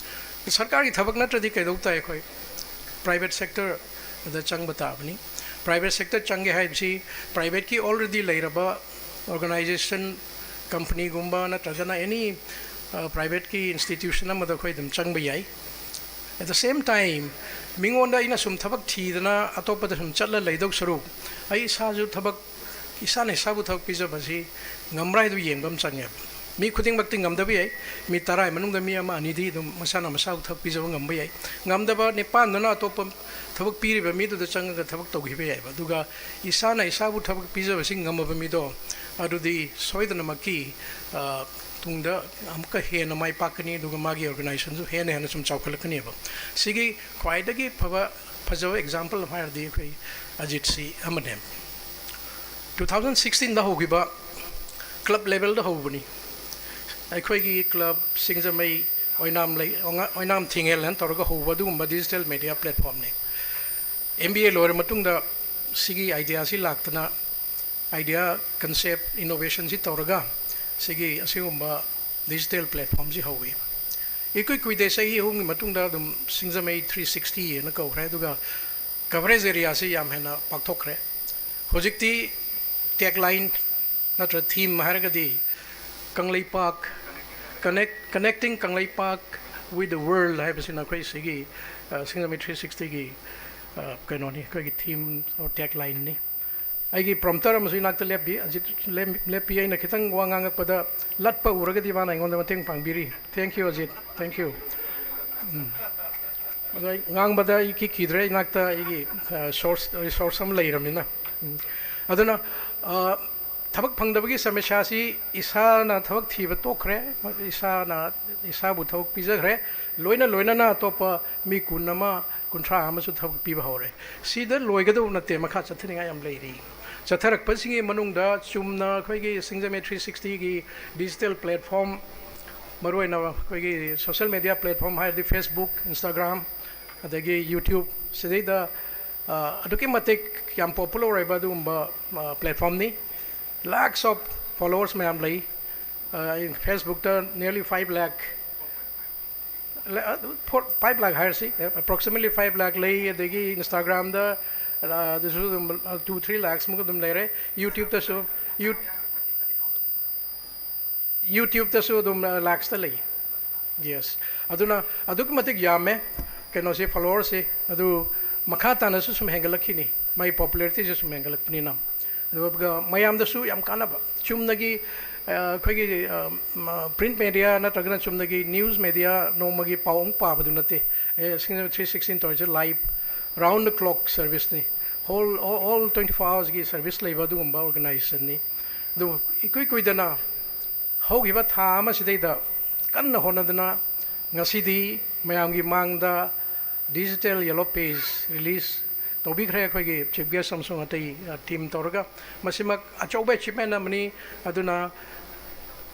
ꯁꯔꯀꯥꯔꯒꯤ ꯊꯕꯛ ꯅꯠꯇ꯭ꯔꯗꯤ ꯀꯩꯗꯧ ꯇꯥꯏ? ꯑꯩꯈꯣꯏ private sectorꯗ ꯆꯪꯕ ꯇꯥꯕꯅꯤ꯫ Private sector ꯆꯪꯒꯦ ꯍꯥꯏꯕꯁꯤ privateꯀꯤ already ꯂꯩꯔꯕ organization, companyꯒꯨꯝꯕ ꯅꯠꯇ꯭ꯔꯒꯅ any, ꯑ, privateꯀꯤ institution ꯑꯃꯗ ꯑꯩꯈꯣꯏ ꯑꯗꯨꯝ ꯆꯪꯕ ꯌꯥꯏ꯫ At the same time, ꯃꯤꯉꯣꯟꯗ ꯑꯩꯅ ꯁꯨꯝ ꯊꯕꯛ ꯊꯤꯗꯅ ꯑꯇꯣꯞꯄꯗ ꯁꯨꯝ ꯆꯠꯂ ꯂꯩꯗꯧ ꯁꯔꯨꯛ, ꯑꯩ ꯏꯁꯥꯁꯨ ꯊꯕꯛ, ꯏꯁꯥꯅ ꯏꯁꯥꯕꯨ ꯊꯕꯛ ꯄꯤꯖꯕꯁꯤ ꯉꯝꯕ꯭ꯔꯥ ꯍꯥꯏꯗꯨ ꯌꯦꯡꯕ ꯑꯃ ꯆꯪꯉꯦꯕ꯫ ꯃꯤ ꯈꯨꯗꯤꯡꯃꯛꯇꯤ ꯉꯝꯗꯕ ꯌꯥꯏ꯫ ꯃꯤ ꯇꯔꯥꯒꯤ ꯃꯅꯨꯡꯗ ꯃꯤ ꯑꯃ ꯑꯅꯤꯗꯤ ꯑꯗꯨꯝ ꯃꯁꯥꯅ ꯃꯁꯥꯕꯨ ꯊꯕꯛ ꯄꯤꯖꯕ ꯉꯝꯕ ꯌꯥꯏ꯫ ꯉꯝꯗꯕ ꯅꯤꯄꯥꯟꯗꯨꯅ ꯑꯇꯣꯞꯄ ꯊꯕꯛ ꯄꯤꯔꯤꯕ ꯃꯤꯗꯨꯗ ꯆꯪꯉꯒ ꯊꯕꯛ ꯇꯧꯈꯤꯕ ꯌꯥꯏꯕ꯫ ꯑꯗꯨꯒ ꯏꯁꯥꯅ ꯏꯁꯥꯕꯨ ꯊꯕꯛ ꯄꯤꯖꯕꯁꯤ ꯉꯝꯃꯕ ꯃꯤꯗꯣ, ꯑꯗꯨꯗꯤ ꯁꯣꯏꯗꯅꯃꯛꯀꯤ, ꯑ, ꯇꯨꯡꯗ ꯑꯃꯨꯛꯀ ꯍꯦꯟꯅ ꯃꯥꯏ ꯄꯥꯛꯀꯅꯤ, ꯑꯗꯨꯒ ꯃꯥꯒꯤ organizationꯁꯨ ꯍꯦꯟꯅ ꯍꯦꯟꯅ ꯁꯨꯝ ꯆꯥꯎꯈꯠꯂꯛꯀꯅꯦꯕ꯫ ꯁꯤꯒꯤ ꯈ꯭ꯋꯥꯏꯗꯒꯤ ꯐꯕ, ꯐꯖꯕ example ꯑꯃ ꯍꯥꯏꯔꯗꯤ ꯑꯩꯈꯣꯏ ꯑꯖꯤꯠꯁꯤ ꯑꯃꯅꯦ꯫ Two thousand sixteenꯗ ꯍꯧꯈꯤꯕ, club levelꯗ ꯍꯧꯕꯅꯤ꯫ ꯑꯩꯈꯣꯏꯒꯤ club ꯁꯤꯡꯖꯃꯩ ꯑꯣꯏꯅꯥꯝ ꯂꯩ-, ꯑꯣꯉꯥ-, ꯑꯣꯏꯅꯥꯝ ꯊꯤꯡꯉꯦꯜ ꯍꯥꯏꯅ ꯇꯧꯔꯒ ꯍꯧꯕ ꯑꯗꯨꯒꯨꯝꯕ digital media platformꯅꯤ꯫ MBA ꯂꯣꯏꯔ ꯃꯇꯨꯡꯗ ꯁꯤꯒꯤ ideaꯁꯤ ꯂꯥꯛꯇꯅ, idea, concept, innovationꯁꯤ ꯇꯧꯔꯒ ꯁꯤꯒꯤ ꯑꯁꯤꯒꯨꯝꯕ digital platformꯁꯤ ꯍꯧꯏ꯫ ꯏꯀꯨꯏ ꯀꯨꯏꯗꯦ, ꯆꯍꯤ ꯑꯍꯨꯝꯒꯤ ꯃꯇꯨꯡꯗ ꯑꯗꯨꯝ ꯁꯤꯡꯖꯃꯩ three sixty ꯍꯥꯏꯅ ꯀꯧꯈ꯭ꯔꯦ, ꯑꯗꯨꯒ coverage areaꯁꯤ ꯌꯥꯝ ꯍꯦꯟꯅ ꯄꯥꯛꯊꯣꯛꯈ꯭ꯔꯦ꯫ ꯍꯧꯖꯤꯛꯇꯤ tagline ꯅꯠꯇ꯭ꯔ theme ꯍꯥꯏꯔꯒꯗꯤ Kangleipak, connect, connecting Kangleipak With the World ꯍꯥꯏꯕꯁꯤꯅ ꯑꯩꯈꯣꯏ ꯁꯤꯒꯤ, ꯑ, ꯁꯤꯡꯖꯃꯩ ꯊ꯭ꯔꯤ ꯁꯤꯛꯁꯇꯤꯒꯤ, ꯑ, ꯀꯩꯅꯣꯅꯤ, ꯑꯩꯈꯣꯏꯒꯤ theme or tagline ꯅꯤ꯫ ꯑꯩꯒꯤ prompter ꯑꯃꯁꯨ ꯏꯅꯥꯛꯇ ꯂꯦꯞꯄꯤ, ꯑꯖꯤꯠ ꯂꯦꯝ-, ꯂꯦꯞꯄꯤ꯫ ꯑꯩꯅ ꯈꯤꯇꯪ ꯋꯥ ꯉꯥꯡꯉꯛꯄꯗ ꯂꯠꯄ ꯎꯔꯒꯗꯤ ꯃꯥꯅ ꯑꯩꯉꯣꯟꯗ ꯃꯇꯦꯡ ꯄꯥꯡꯕꯤꯔꯤ꯫ Thank you, Ajit, thank you꯫ ꯎꯝ꯫ ꯑꯗꯣ ꯑꯩ ꯉꯥꯡꯕꯗ ꯑꯩ ꯀꯤ ꯀꯤꯗ꯭ꯔꯦ, ꯏꯅꯥꯛꯇ ꯑꯩꯒꯤ, ꯑ, source, resource ꯑꯃ ꯂꯩꯔꯕꯅꯤꯅ꯫ ꯎꯝ꯫ ꯑꯗꯨꯅ, ꯑ, ꯊꯕꯛ ꯐꯪꯗꯕꯒꯤ ꯁꯃꯁ꯭ꯌꯥꯁꯤ ꯏꯁꯥꯅ ꯊꯕꯛ ꯊꯤꯕ ꯇꯣꯛꯈ꯭ꯔꯦ, ꯏꯁꯥꯅ ꯏꯁꯥꯕꯨ ꯊꯕꯛ ꯄꯤꯖꯈ꯭ꯔꯦ, ꯂꯣꯏꯅ ꯂꯣꯏꯅꯅ ꯑꯇꯣꯞꯄ ꯃꯤ ꯀꯨꯟ ꯑꯃ, ꯀꯨꯟꯊ꯭ꯔꯥ ꯑꯃꯁꯨ ꯊꯕꯛ ꯄꯤꯕ ꯍꯧꯔꯦ꯫ ꯁꯤꯗ ꯂꯣꯏꯒꯗꯧꯕ ꯅꯠꯇꯦ, ꯃꯈꯥ ꯆꯠꯊꯅꯤꯡꯉꯥꯏ ꯌꯥꯝ ꯂꯩꯔꯤ꯫ ꯆꯠꯊꯔꯛꯄꯁꯤꯡꯒꯤ ꯃꯅꯨꯡꯗ ꯆꯨꯝꯅ ꯑꯩꯈꯣꯏꯒꯤ ꯁꯤꯡꯖꯃꯩ ꯊ꯭ꯔꯤ ꯁꯤꯛꯁꯇꯤꯒꯤ digital platform, ꯃꯔꯨꯑꯣꯏꯅ ꯑꯩꯈꯣꯏꯒꯤ social media platform ꯍꯥꯏꯔꯗꯤ Facebook, Instagram, ꯑꯗꯒꯤ YouTube, ꯁꯤꯗꯩꯗ, ꯑ, ꯑꯗꯨꯛꯀꯤ ꯃꯇꯤꯛ ꯌꯥꯝ popular ꯑꯣꯏꯕ ꯑꯗꯨꯒꯨꯝꯕ, ꯑ, platform ꯅꯤ꯫ Lakhs of followers ꯃꯌꯥꯝ ꯂꯩ꯫ ꯑ, ꯑꯩ Facebook ꯇ nearly five lakh, ꯂ-, ꯑ, four, five lakh ꯍꯥꯏꯔꯁꯤ, approximately five lakh ꯂꯩ꯫ ꯑꯗꯒꯤ Instagram ꯗ, ꯑ, ꯑꯗꯨꯁꯨ ꯑꯗꯨꯝ, ꯑ, two, three lakhs ꯃꯨꯛ ꯑꯗꯨꯝ ꯂꯩꯔꯦ꯫ YouTube ꯇꯁꯨ, You-, YouTube ꯇꯁꯨ ꯑꯗꯨꯝ, ꯑ, lakhs ꯇ ꯂꯩ꯫ Yes꯫ ꯑꯗꯨꯅ ꯑꯗꯨꯛꯀꯤ ꯃꯇꯤꯛ ꯌꯥꯝꯃꯦ ꯀꯩꯅꯣꯁꯤ, followers ꯁꯤ꯫ ꯑꯗꯨ ꯃꯈꯥ ꯇꯥꯅꯁꯨ ꯁꯨꯝ ꯍꯦꯟꯒꯠꯂꯛꯈꯤꯅꯤ, ꯃꯥꯒꯤ popularity ꯁꯨ ꯁꯨꯝ ꯍꯦꯟꯒꯠꯂꯛꯄꯅꯤꯅ꯫ ꯑꯗꯨꯒ ꯃꯌꯥꯝꯗꯁꯨ ꯌꯥꯝ ꯀꯥꯟꯅꯕ, ꯆꯨꯝꯅꯒꯤ, ꯑ, ꯑꯩꯈꯣꯏꯒꯤ, ꯑ, ꯃ-, print media ꯅꯠꯇ꯭ꯔꯒꯅ ꯆꯨꯝꯅꯒꯤ news media ꯅꯣꯡꯃꯒꯤ ꯄꯥꯎ ꯑꯃꯨꯛ ꯄꯥꯕꯗꯨ ꯅꯠꯇꯦ꯫ ꯑꯦ, ꯁꯤꯡꯖꯃꯩ ꯊ꯭ꯔꯤ ꯁꯤꯛꯁꯇꯤꯟ ꯇꯧꯔꯤꯁꯦ live, round the clock service ꯅꯤ꯫ Whole, all, all twenty four hours ꯒꯤ service ꯂꯩꯕ ꯑꯗꯨꯒꯨꯝꯕ organization ꯅꯤ꯫ ꯑꯗꯨꯕꯨ ꯏꯀꯨꯏ ꯀꯨꯏꯗꯅ ꯍꯧꯈꯤꯕ ꯊꯥ ꯑꯃꯁꯤꯗꯩꯗ ꯀꯟꯅ ꯍꯣꯠꯅꯗꯅ ꯉꯁꯤꯗꯤ ꯃꯌꯥꯝꯒꯤ ꯃꯥꯡꯗ digital yellow page release ꯇꯧꯕꯤꯈ꯭ꯔꯦ ꯑꯩꯈꯣꯏꯒꯤ chief guest ꯑꯃꯁꯨꯡ ꯑꯇꯩ, ꯑ, team ꯇꯧꯔꯒ꯫ ꯃꯁꯤꯃꯛ ꯑꯆꯧꯕ achievement ꯑꯃꯅꯤ꯫ ꯑꯗꯨꯅ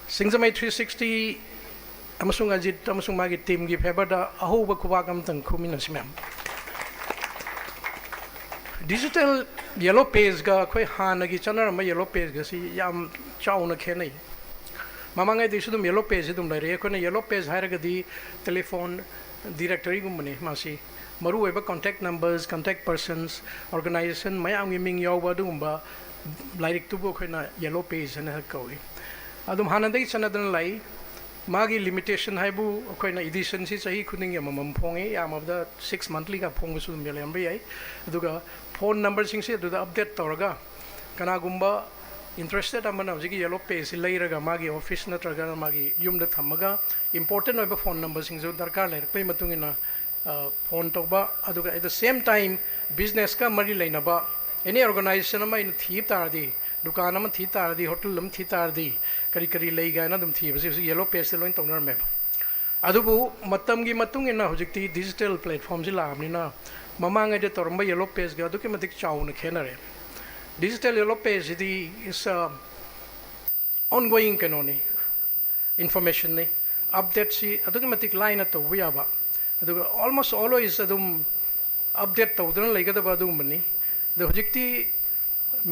ꯁꯤꯡꯖꯃꯩ ꯊ꯭ꯔꯤ ꯁꯤꯛꯁꯇꯤ ꯑꯃꯁꯨꯡ ꯑꯖꯤꯠ ꯑꯃꯁꯨꯡ ꯃꯥꯒꯤ team ꯒꯤ favour ꯗ ꯑꯍꯧꯕ ꯈꯨꯕꯥꯛ ꯑꯃꯇꯪ ꯈꯨꯃꯤꯟꯅꯁꯤ ꯃꯌꯥꯝ꯫ Digital yellow page ꯒ ꯑꯩꯈꯣꯏ ꯍꯥꯟꯅꯒꯤ ꯆꯠꯅꯔꯝꯕ yellow page ꯒꯁꯤ ꯌꯥꯝ ꯆꯥꯎꯅ ꯈꯦꯠꯅꯩ꯫ ꯃꯃꯥꯡꯉꯩꯗꯩꯁꯨ ꯑꯗꯨꯝ yellow page ꯁꯤ ꯑꯗꯨꯝ ꯂꯩꯔꯛꯑꯦ꯫ ꯑꯩꯈꯣꯏꯅ yellow page ꯍꯥꯏꯔꯒꯗꯤ telephone directory ꯒꯨꯝꯕꯅꯤ ꯃꯥꯁꯤ꯫ ꯃꯔꯨꯑꯣꯏꯕ contact numbers, contact persons, organization ꯃꯌꯥꯝꯒꯤ ꯃꯤꯡ ꯌꯥꯎꯕ ꯑꯗꯨꯒꯨꯝꯕ ꯂꯥꯏꯔꯤꯛꯇꯨꯕꯨ ꯑꯩꯈꯣꯏꯅ yellow page ꯍꯥꯏꯅ ꯀꯧꯏ꯫ ꯑꯗꯨꯝ ꯍꯥꯟꯅꯗꯒꯤ ꯆꯠꯅꯗꯨꯅ ꯂꯥꯛꯏ꯫ ꯃꯥꯒꯤ limitation ꯍꯥꯏꯕꯨ ꯑꯩꯈꯣꯏꯅ editionꯁꯤ ꯆꯍꯤ ꯈꯨꯗꯤꯡꯒꯤ ꯑꯃꯃꯝ ꯐꯣꯡꯉꯤ, ꯌꯥꯝꯃꯕꯗ six monthly ꯒ ꯐꯣꯡꯕꯁꯨ ꯑꯗꯨꯝ ꯂꯩꯔꯝꯕ ꯌꯥꯏ꯫ ꯑꯗꯨꯒ phone number ꯁꯤꯡꯁꯤ ꯑꯗꯨꯗ update ꯇꯧꯔꯒ ꯀꯅꯥꯒꯨꯝꯕ interested ꯑꯃꯅ ꯍꯧꯖꯤꯛꯀꯤ Yellow Pageꯁꯤ ꯂꯩꯔꯒ ꯃꯥꯒꯤ office ꯅꯠꯇ꯭ꯔꯒ ꯃꯥꯒꯤ ꯌꯨꯝꯗ ꯊꯝꯃꯒ important ꯑꯣꯏꯕ phone number ꯁꯤꯡꯁꯨ ꯗꯔꯀꯥꯔ ꯂꯩꯔꯛꯄꯒꯤ ꯃꯇꯨꯡ ꯏꯟꯅ phone ꯇꯧꯕ, ꯑꯗꯨꯒ at the same time businessꯀ ꯃꯔꯤ ꯂꯩꯅꯕ any organization ꯑꯃ ꯑꯩꯅ ꯊꯤꯕ ꯇꯥꯔꯗꯤ, ꯗꯨꯀꯥꯟ ꯑꯃ ꯊꯤ ꯇꯥꯔꯗꯤ, ꯍꯣꯇꯦꯜ ꯑꯃ ꯊꯤ ꯇꯥꯔꯗꯤ, ꯀꯔꯤ ꯀꯔꯤ ꯂꯩ ꯀꯥꯏꯅ ꯑꯗꯨꯝ ꯊꯤꯕꯁꯤ ꯍꯧꯖꯤꯛ Yellow Pageꯇ ꯂꯣꯏ ꯇꯧꯅꯔꯝꯃꯦꯕ꯫ ꯑꯗꯨꯕꯨ ꯃꯇꯝꯒꯤ ꯃꯇꯨꯡ ꯏꯟꯅ ꯍꯧꯖꯤꯛꯇꯤ digital platformꯁꯤ ꯂꯥꯛꯑꯕꯅꯤꯅ ꯃꯃꯥꯡꯉꯩꯗ ꯇꯧꯔꯝꯕ Yellow Pageꯒ ꯑꯗꯨꯛꯀꯤ ꯃꯇꯤꯛ ꯆꯥꯎꯅ ꯈꯦꯠꯅꯔꯦ꯫ Digital Yellow Pageꯁꯤꯗꯤ is a ongoing ꯀꯩꯅꯣꯅꯤ, informationꯅꯤ꯫ Updateꯁꯤ ꯑꯗꯨꯛꯀꯤ ꯃꯇꯤꯛ ꯂꯥꯏꯅ ꯇꯧꯕ ꯌꯥꯕ, ꯑꯗꯨꯒ almost always ꯑꯗꯨꯝ update ꯇꯧꯗꯨꯅ ꯂꯩꯒꯗꯕ ꯑꯗꯨꯒꯨꯝꯕꯅꯤ꯫ ꯑꯗꯣ ꯍꯧꯖꯤꯛꯇꯤ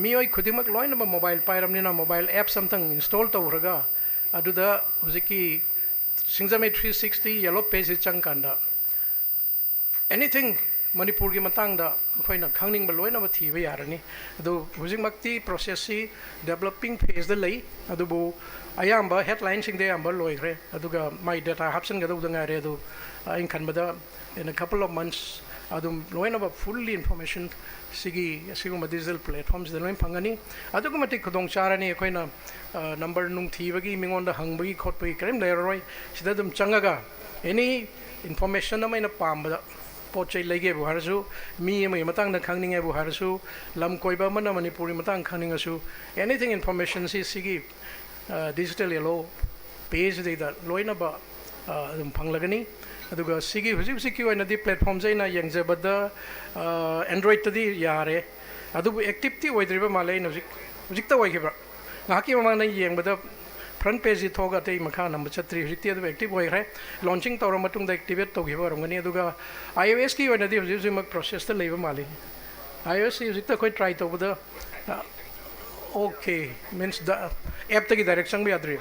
ꯃꯤꯑꯣꯏ ꯈꯨꯗꯤꯡꯃꯛ ꯂꯣꯏꯅꯃꯛ mobile ꯄꯥꯏꯔꯕꯅꯤꯅ mobile apps ꯑꯝꯇꯪ install ꯇꯧꯈ꯭ꯔꯒ ꯑꯗꯨꯗ ꯍꯧꯖꯤꯛꯀꯤ ꯁꯤꯡꯖꯃꯩ three sixty Yellow Pageꯁꯤ ꯆꯪꯀꯥꯟꯗ anything ꯃꯅꯤꯄꯨꯔꯒꯤ ꯃꯇꯥꯡꯗ ꯑꯩꯈꯣꯏꯅ ꯈꯪꯅꯤꯡꯕ ꯂꯣꯏꯅꯃꯛ ꯊꯤꯕ ꯌꯥꯔꯅꯤ꯫ ꯑꯗꯨ ꯍꯧꯖꯤꯛꯃꯛꯇꯤ processꯁꯤ developing phaseꯇ ꯂꯩ, ꯑꯗꯨꯕꯨ ꯑꯌꯥꯝꯕ headlineꯁꯤꯡꯗꯤ ꯑꯌꯥꯝꯕ ꯂꯣꯏꯈ꯭ꯔꯦ, ꯑꯗꯨꯒ ꯃꯥꯏ data ꯍꯥꯞꯆꯤꯟꯒꯗꯧꯕꯗ ꯉꯥꯏꯔꯦ꯫ ꯑꯗꯨ ꯑꯩꯅ ꯈꯟꯕꯗ in a couple of months ꯑꯗꯨꯝ ꯂꯣꯏꯅꯃꯛ fully information ꯁꯤꯒꯤ ꯑꯁꯤꯒꯨꯝꯕ digital platformꯁꯤꯗ ꯂꯣꯏ ꯐꯪꯒꯅꯤ꯫ ꯑꯗꯨꯛꯀꯤ ꯃꯇꯤꯛ ꯈꯨꯗꯣꯡ ꯆꯥꯔꯅꯤ꯫ ꯑꯩꯈꯣꯏꯅ number ꯅꯨꯡ ꯊꯤꯕꯒꯤ, ꯃꯤꯉꯣꯟꯗ ꯍꯪꯕꯒꯤ ꯈꯣꯠꯄꯒꯤ ꯀꯔꯤꯝ ꯂꯩꯔꯔꯣꯏ꯫ ꯁꯤꯗ ꯑꯗꯨꯝ ꯆꯪꯉꯒ any information ꯑꯃ ꯑꯩꯅ ꯄꯥꯝꯕꯗ, ꯄꯣꯠ ꯆꯩ ꯂꯩꯒꯦꯕꯨ ꯍꯥꯏꯔꯁꯨ, ꯃꯤ ꯑꯃꯒꯤ ꯃꯇꯥꯡꯗ ꯈꯪꯅꯤꯡꯉꯦꯕꯨ ꯍꯥꯏꯔꯁꯨ, ꯂꯝ ꯀꯣꯏꯕ ꯑꯃꯅ ꯃꯅꯤꯄꯨꯔꯒꯤ ꯃꯇꯥꯡꯗ ꯈꯪꯅꯤꯡꯉꯁꯨ, anything informationꯁꯤ ꯁꯤꯒꯤ digital Yellow Pageꯁꯤꯗꯩꯗ ꯂꯣꯏꯅꯕ ꯑꯗꯨꯝ ꯐꯪꯂꯒꯅꯤ꯫ ꯑꯗꯨꯒ ꯁꯤꯒꯤ ꯍꯧꯖꯤꯛ ꯍꯧꯖꯤꯛꯀꯤ ꯑꯣꯏꯅꯗꯤ platformꯁꯦ ꯑꯩꯅ ꯌꯦꯡꯖꯕꯗ Androidꯇꯗꯤ ꯌꯥꯔꯦ, ꯑꯗꯨꯕꯨ activeꯇꯤ ꯑꯣꯏꯗ꯭ꯔꯤꯕ ꯃꯥꯜꯂꯦ꯫ ꯑꯩꯅ ꯍꯧꯖꯤꯛ, ꯍꯧꯖꯤꯛꯇ ꯑꯣꯏꯈꯤꯕ꯭ꯔꯥ? ꯉꯥꯏꯍꯥꯛꯀꯤ ꯃꯃꯥꯡꯗ ꯌꯦꯡꯕꯗ front pageꯁꯤ ꯊꯣꯛꯑꯒ ꯑꯇꯩ ꯃꯈꯥ ꯅꯝꯕ ꯆꯠꯇ꯭ꯔꯤ꯫ ꯍꯧꯖꯤꯛꯇꯤ ꯑꯗꯨꯝ active ꯑꯣꯏꯈ꯭ꯔꯦ꯫ Launching ꯇꯧꯔ ꯃꯇꯨꯡꯗ activate ꯇꯧꯈꯤꯕ ꯑꯣꯏꯔꯝꯒꯅꯤ꯫ ꯑꯗꯨꯒ iOSꯀꯤ ꯑꯣꯏꯅꯗꯤ ꯍꯧꯖꯤꯛ ꯍꯧꯖꯤꯛꯃꯛ processꯇ ꯂꯩꯕ ꯃꯥꯜꯂꯤ꯫ iOSꯁꯤ ꯍꯧꯖꯤꯛꯇ ꯑꯩꯈꯣꯏ try ꯇꯧꯕꯗ, okay, means appꯇꯒꯤ direct ꯆꯪꯕ ꯌꯥꯗ꯭ꯔꯤ,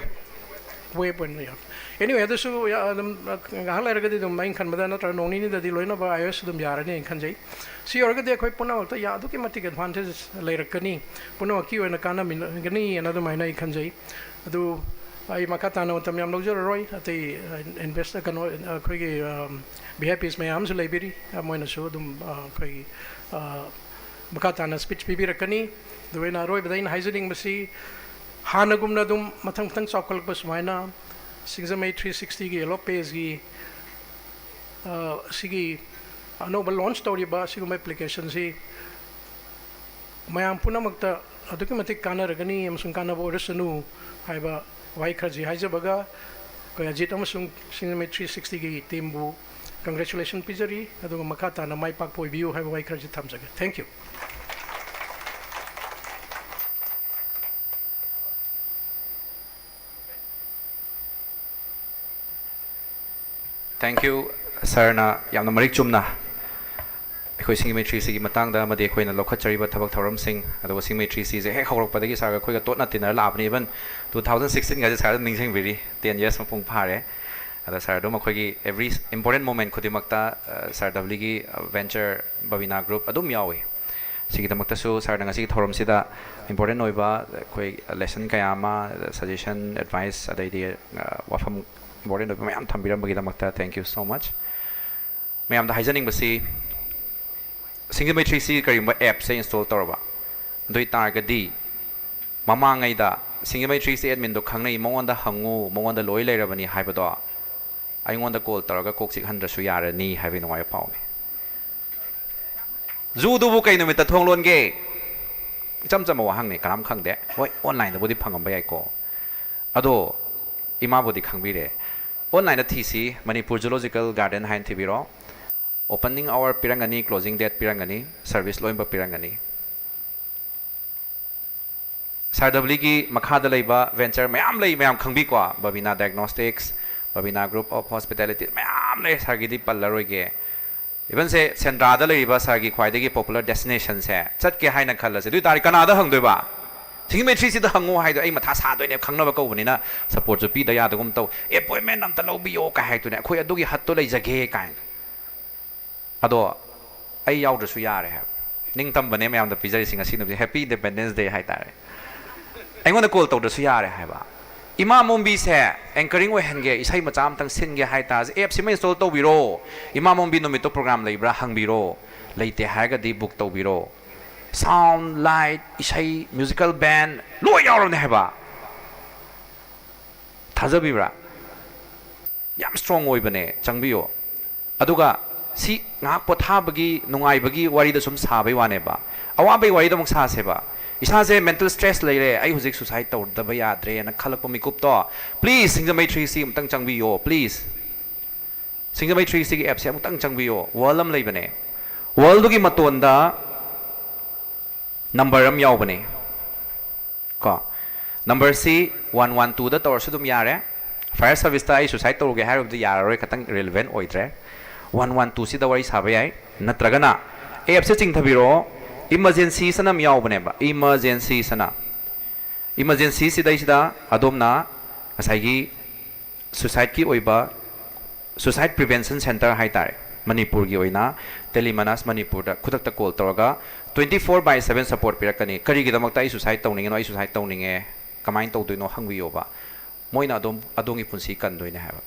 web ꯑꯣꯏꯅ ꯌꯥꯎꯔꯦ꯫ Anyway, ꯑꯗꯨꯁꯨ ꯑꯗꯨꯝ ꯉꯥꯏꯍꯥꯛ ꯂꯩꯔꯒꯗꯤ ꯑꯗꯨꯝ ꯑꯩꯅ ꯈꯟꯕꯗ ꯅꯠꯇ꯭ꯔꯒ ꯅꯣꯡ ꯅꯤꯅꯤꯗꯗꯤ ꯂꯣꯏꯅꯕ iOS ꯑꯗꯨꯝ ꯌꯥꯔꯅꯤ ꯍꯥꯏꯅ ꯈꯟꯖꯩ꯫ ꯁꯤ ꯑꯣꯏꯔꯒꯗꯤ ꯑꯩꯈꯣꯏ ꯄꯨꯝꯅꯃꯛꯇ ꯑꯗꯨꯛꯀꯤ ꯃꯇꯤꯛ advantage ꯂꯩꯔꯛꯀꯅꯤ, ꯄꯨꯝꯅꯃꯛꯀꯤ ꯑꯣꯏꯅ ꯀꯥꯟꯅꯃꯤꯟꯅꯒꯅꯤ ꯍꯥꯏꯅ ꯑꯗꯨꯃꯥꯏꯅ ꯑꯩ ꯈꯟꯖꯩ꯫ ꯑꯗꯨ ꯑꯩ ꯃꯈꯥ ꯇꯥꯅ ꯃꯇꯝ ꯌꯥꯝ ꯂꯧꯖꯔꯔꯣꯏ꯫ ꯑꯇꯩ ꯏꯟꯚꯦꯁꯇꯔ, ꯀꯩꯅꯣ, ꯑꯩꯈꯣꯏꯒꯤ ꯚꯤ ꯑꯥꯏ ꯄꯤꯁ ꯃꯌꯥꯝ ꯑꯃꯁꯨ ꯂꯩꯕꯤꯔꯤ꯫ ꯃꯣꯏꯅꯁꯨ ꯑꯗꯨꯝ ꯑꯩꯈꯣꯏꯒꯤ ꯃꯈꯥ ꯇꯥꯅ ꯁ꯭ꯄꯤꯆ ꯄꯤꯕꯤꯔꯛꯀꯅꯤ꯫ ꯑꯗꯨꯒ ꯑꯩꯅ ꯑꯔꯣꯏꯕꯗ ꯑꯩꯅ ꯍꯥꯏꯖꯅꯤꯡꯕꯁꯤ, ꯍꯥꯟꯅꯒꯨꯝꯅ ꯑꯗꯨꯝ ꯃꯊꯪ ꯃꯊꯪ ꯆꯥꯎꯈꯠꯂꯛꯄ ꯁꯨꯃꯥꯏꯅ ꯁꯤꯡꯖꯃꯩ ꯊ꯭ꯔꯤ ꯁꯤꯛꯁꯇꯤꯒꯤ ꯌꯦꯂꯣ ꯄꯦꯖꯀꯤ ꯁꯤꯒꯤ ꯑꯅꯧꯕ ꯂꯣꯟꯆ ꯇꯧꯔꯤꯕ ꯑꯁꯤꯒꯨꯝꯕ ꯑꯦꯄ꯭ꯂꯤꯀꯦꯁꯟꯁꯤ ꯃꯌꯥꯝ ꯄꯨꯝꯅꯃꯛꯇ ꯑꯗꯨꯛꯀꯤ ꯃꯇꯤꯛ ꯀꯥꯟꯅꯔꯒꯅꯤ ꯑꯃꯁꯨꯡ ꯀꯥꯟꯅꯕ ꯑꯣꯏꯔꯁꯅꯨ ꯍꯥꯏꯕ ꯋꯥꯍꯩ ꯈꯔꯁꯤ ꯍꯥꯏꯖꯕꯒ, ꯑꯩꯈꯣꯏ ꯑꯖꯤꯠ ꯑꯃꯁꯨꯡ ꯁꯤꯡꯖꯃꯩ ꯊ꯭ꯔꯤ ꯁꯤꯛꯁꯇꯤꯒꯤ ꯇꯤꯝꯕꯨ ꯀꯪꯒ꯭ꯔꯦꯆꯨꯂꯦꯁꯟ ꯄꯤꯖꯔꯤ꯫ ꯑꯗꯨꯒ ꯃꯈꯥ ꯇꯥꯅ ꯃꯥꯏ ꯄꯥꯛꯄ ꯑꯣꯏꯕꯤꯌꯨ ꯍꯥꯏꯕ ꯋꯥꯍꯩ ꯈꯔꯁꯤ ꯊꯝꯖꯒꯦ꯫ Thank you. Thank you, ꯁꯥꯔꯅ ꯌꯥꯝꯅ ꯃꯔꯤꯛ ꯆꯨꯝꯅ ꯑꯩꯈꯣꯏ ꯁꯤꯡꯖꯃꯩ ꯊ꯭ꯔꯤ ꯁꯤꯒꯤ ꯃꯇꯥꯡꯗ ꯑꯃꯗꯤ ꯑꯩꯈꯣꯏꯅ ꯂꯧꯈꯠꯆꯔꯤꯕ ꯊꯕꯛ ꯊꯧꯔꯝꯁꯤꯡ, ꯑꯗꯨꯒ ꯁꯤꯡꯖꯃꯩ ꯊ꯭ꯔꯤ ꯁꯤꯁꯦ ꯍꯦꯛ ꯍꯧꯔꯛꯄꯗꯒꯤ ꯁꯥꯔꯒ ꯑꯩꯈꯣꯏꯒ ꯇꯣꯠꯅ ꯇꯤꯟꯅꯔ ꯂꯥꯛꯑꯕꯅꯤ꯫ Even two thousand sixteen ꯒꯁꯦ ꯁꯥꯔ ꯑꯗꯨꯝ ꯅꯤꯡꯁꯤꯡꯕꯤꯔꯤ, ten years ꯃꯄꯨꯡ ꯐꯥꯔꯦ꯫ ꯑꯗ ꯁꯥꯔ ꯑꯗꯨꯝ ꯑꯩꯈꯣꯏꯒꯤ every important moment ꯈꯨꯗꯤꯡꯃꯛꯇ, ꯑ, ꯁꯥꯔ ꯗꯕ꯭ꯂꯤꯒꯤ, ꯑ, venture ꯕꯕꯤꯅꯥ group ꯑꯗꯨꯝ ꯌꯥꯎꯏ꯫ ꯁꯤꯒꯤꯗꯃꯛꯇꯁꯨ ꯁꯥꯔꯅ ꯉꯁꯤꯒꯤ ꯊꯧꯔꯝꯁꯤꯗ important ꯑꯣꯏꯕ ꯑꯩꯈꯣꯏ lesson ꯀꯌꯥ ꯑꯃ, suggestion, advice, ꯑꯗꯩꯗꯤ, ꯑ, ꯋꯥꯐꯝ important ꯑꯣꯏꯕ ꯃꯌꯥꯝ ꯊꯝꯕꯤꯔꯝꯕꯒꯤꯗꯃꯛꯇ thank you so much꯫ ꯃꯌꯥꯝꯗ ꯍꯥꯏꯖꯅꯤꯡꯕꯁꯤ, ꯁꯤꯡꯖꯃꯩ ꯊ꯭ꯔꯤ ꯁꯤ ꯀꯔꯤꯒꯨꯝꯕ appꯁꯦ install ꯇꯧꯔꯕ, ꯑꯗꯨ ꯑꯣꯏ ꯇꯥꯔꯒꯗꯤ ꯃꯃꯥꯡꯉꯩꯗ ꯁꯤꯡꯖꯃꯩ ꯊ꯭ꯔꯤ ꯁꯤ adminꯗꯣ ꯈꯪꯅꯩ, ꯃꯉꯣꯟꯗ ꯍꯪꯉꯨ, ꯃꯉꯣꯟꯗ ꯂꯣꯏ ꯂꯩꯔꯕꯅꯤ ꯍꯥꯏꯕꯗꯣ ꯑꯩꯉꯣꯟꯗ call ꯇꯧꯔꯒ ꯀꯣꯛ ꯆꯤꯛꯍꯟꯗ꯭ꯔꯁꯨ ꯌꯥꯔꯅꯤ ꯍꯥꯏꯕꯒꯤ ꯅꯨꯡꯉꯥꯏꯕ ꯄꯥꯎꯅꯤ꯫ ꯖꯨꯗꯨꯕꯨ ꯀꯩ ꯅꯨꯃꯤꯠꯇ ꯊꯣꯡ ꯂꯣꯟꯒꯦ? ꯏꯆꯝ ꯆꯝꯕ ꯋꯥꯍꯪꯅꯤ, ꯀꯅꯥꯝ ꯈꯪꯗꯦ꯫ ꯍꯣꯏ, onlineꯗꯕꯨꯗꯤ ꯐꯪꯉꯝꯕ ꯌꯥꯏꯀꯣ꯫ ꯑꯗꯣ ꯏꯃꯥꯕꯨꯗꯤ ꯈꯪꯕꯤꯔꯦ꯫ Onlineꯗ ꯊꯤꯁꯤ, ꯃꯅꯤꯄꯨꯔ Zoological Garden ꯍꯥꯏꯅ ꯊꯤꯕꯤꯔꯣ꯫ Opening hour ꯄꯤꯔꯝꯒꯅꯤ, closing date ꯄꯤꯔꯝꯒꯅꯤ, service ꯂꯣꯏꯅꯃꯛ ꯄꯤꯔꯝꯒꯅꯤ꯫ ꯁꯥꯔ ꯗꯕ꯭ꯂꯤꯒꯤ ꯃꯈꯥꯗ ꯂꯩꯕ venture ꯃꯌꯥꯝ ꯂꯩ, ꯃꯌꯥꯝ ꯈꯪꯕꯤꯀꯣ, ꯕꯕꯤꯅꯥ Diagnostics, Babina Group of Hospitality, ꯃꯌꯥꯝ ꯂꯩ, ꯁꯥꯔꯒꯤꯗꯤ ꯄꯜꯂꯔꯣꯏꯒꯦ꯫ Even ꯁꯦ ꯁꯦꯟꯗ꯭ꯔꯥꯗ ꯂꯩꯔꯤꯕ ꯁꯥꯔꯒꯤ ꯈ꯭ꯋꯥꯏꯗꯒꯤ popular destinationꯁꯦ ꯆꯠꯀꯦ ꯍꯥꯏꯅ ꯈꯜꯂꯁꯦ, ꯑꯗꯨ ꯑꯣꯏ ꯇꯥꯔꯗꯤ ꯀꯅꯥꯗ ꯍꯪꯗꯣꯏꯕ? ꯁꯤꯡꯖꯃꯩ ꯊ꯭ꯔꯤ ꯁꯤꯗ ꯍꯪꯉꯨ ꯍꯥꯏꯗꯣ ꯑꯩ ꯃꯊꯥ ꯁꯥꯗꯣꯏꯅꯦ, ꯈꯪꯅꯕ ꯀꯧꯕꯅꯤꯅ supportꯁꯨ ꯄꯤꯗ ꯌꯥꯗꯒꯨꯝ ꯇꯧ, appointment ꯑꯝꯇ ꯂꯧꯕꯤꯌꯣ ꯀꯥꯏ ꯍꯥꯏꯗꯨꯅꯦ, ꯑꯩꯈꯣꯏ ꯑꯗꯨꯒꯤ hutꯇꯣ ꯂꯩꯖꯒꯦ ꯀꯥꯏꯅ꯫ ꯑꯗꯣ ꯑꯩ ꯌꯥꯎꯗ꯭ꯔꯁꯨ ꯌꯥꯔꯦ ꯍꯥꯏꯕ꯫ ꯅꯤꯡꯇꯝꯕꯅꯦ ꯃꯌꯥꯝꯗ ꯄꯤꯖꯔꯤꯁꯤ ꯉꯁꯤ ꯅꯨꯃꯤꯠꯁꯦ, Happy Independence Day ꯍꯥꯏꯇꯥꯔꯦ꯫ ꯑꯩꯉꯣꯟꯗ call ꯇꯧꯗ꯭ꯔꯁꯨ ꯌꯥꯔꯦ ꯍꯥꯏꯕ꯫ ꯏꯃꯥ ꯃꯣꯝꯕꯤꯁꯦ anchoring ꯑꯣꯏꯍꯟꯒꯦ, ꯏꯁꯩ ꯃꯆꯥ ꯑꯃꯇꯪ ꯁꯤꯟꯒꯦ ꯍꯥꯏꯇꯥꯔꯁꯦ, ꯑꯦꯞꯁꯤꯃ install ꯇꯧꯕꯤꯔꯣ꯫ ꯏꯃꯥ ꯃꯣꯝꯕꯤ ꯅꯨꯃꯤꯠꯇꯣ program ꯂꯩꯕ꯭ꯔꯥ ꯍꯪꯕꯤꯔꯣ꯫ ꯂꯩꯇꯦ ꯍꯥꯏꯔꯒꯗꯤ book ꯇꯧꯕꯤꯔꯣ꯫ Sound, light, ꯏꯁꯩ, musical band ꯂꯣꯏ ꯌꯥꯎꯔꯕꯅꯦ ꯍꯥꯏꯕ꯫ ꯊꯥꯖꯕꯤꯕ꯭ꯔꯥ? ꯌꯥꯝ strong ꯑꯣꯏꯕꯅꯦ, ꯆꯪꯕꯤꯌꯣ꯫ ꯑꯗꯨꯒ ꯁꯤ ꯉꯥꯏꯍꯥꯛ ꯄꯣꯊꯥꯕꯒꯤ, ꯅꯨꯡꯉꯥꯏꯕꯒꯤ ꯋꯥꯔꯤꯗ ꯁꯨꯝ ꯁꯥꯕꯩ ꯋꯥꯅꯦꯕ꯫ ꯑꯋꯥꯕꯩ ꯋꯥꯔꯤꯗ ꯑꯃꯨꯛ ꯁꯥꯁꯦꯕ꯫ ꯏꯁꯥꯁꯦ mental stress ꯂꯩꯔꯦ, ꯑꯩ ꯍꯧꯖꯤꯛ suicide ꯇꯧꯗꯕ ꯌꯥꯗ꯭ꯔꯦꯅ ꯈꯜꯂꯛꯄ ꯃꯤꯀꯨꯞꯇꯣ, please ꯁꯤꯡꯖꯃꯩ three sixty ꯑꯃꯨꯛꯇꯪ ꯆꯪꯕꯤꯌꯣ, please꯫ ꯁꯤꯡꯖꯃꯩ three sixty ꯒꯤ ꯑꯦꯞꯁꯦ ꯑꯃꯨꯛꯇꯪ ꯆꯪꯕꯤꯌꯣ꯫ Wall ꯑꯃ ꯂꯩꯕꯅꯦ꯫ Wallꯗꯨꯒꯤ ꯃꯇꯣꯟꯗ number ꯑꯃ ꯌꯥꯎꯕꯅꯦ꯫ ꯀꯣ, numberꯁꯤ one one twoꯗ ꯇꯧꯔꯁꯨ ꯑꯗꯨꯝ ꯌꯥꯔꯦ꯫ Fire serviceꯇ ꯑꯩ suicide ꯇꯧꯔꯨꯒꯦ ꯍꯥꯏꯔꯨꯕꯗꯤ ꯌꯥꯔꯔꯣꯏ, ꯈꯤꯇꯪ relevant ꯑꯣꯏꯗ꯭ꯔꯦ꯫ One one twoꯁꯤꯗ ꯋꯥꯔꯤ ꯁꯥꯕ ꯌꯥꯏ꯫ ꯅꯠꯇ꯭ꯔꯒꯅ ꯑꯦꯞꯁꯦ ꯆꯤꯡꯊꯕꯤꯔꯛꯑꯣ, emergencies ꯑꯅ ꯑꯃ ꯌꯥꯎꯕꯅꯦꯕ, emergencies ꯑꯅ꯫ Emergencies ꯁꯤꯗꯩꯁꯤꯗ ꯑꯗꯣꯝꯅ ꯉꯁꯥꯏꯒꯤ suicideꯀꯤ ꯑꯣꯏꯕ suicide prevention center ꯍꯥꯏꯇꯥꯔꯦ, ꯃꯅꯤꯄꯨꯔꯒꯤ ꯑꯣꯏꯅ Tele Manas ꯃꯅꯤꯄꯨꯔꯗ ꯈꯨꯗꯛꯇ call ꯇꯧꯔꯒ twenty four by seven support ꯄꯤꯔꯛꯀꯅꯤ꯫ ꯀꯔꯤꯒꯤꯗꯃꯛꯇ ꯑꯩ suicide ꯇꯧꯅꯤꯡꯉꯤꯅꯣ, ꯑꯩ suicide ꯇꯧꯅꯤꯡꯉꯦ, ꯀꯃꯥꯏꯅ ꯇꯧꯗꯣꯏꯅꯣ ꯍꯪꯕꯤꯌꯣꯕ꯫ ꯃꯣꯏꯅ ꯑꯗꯣꯝ, ꯑꯗꯣꯝꯒꯤ ꯄꯨꯟꯁꯤ ꯀꯟꯗꯣꯏꯅꯦ ꯍꯥꯏꯕ꯫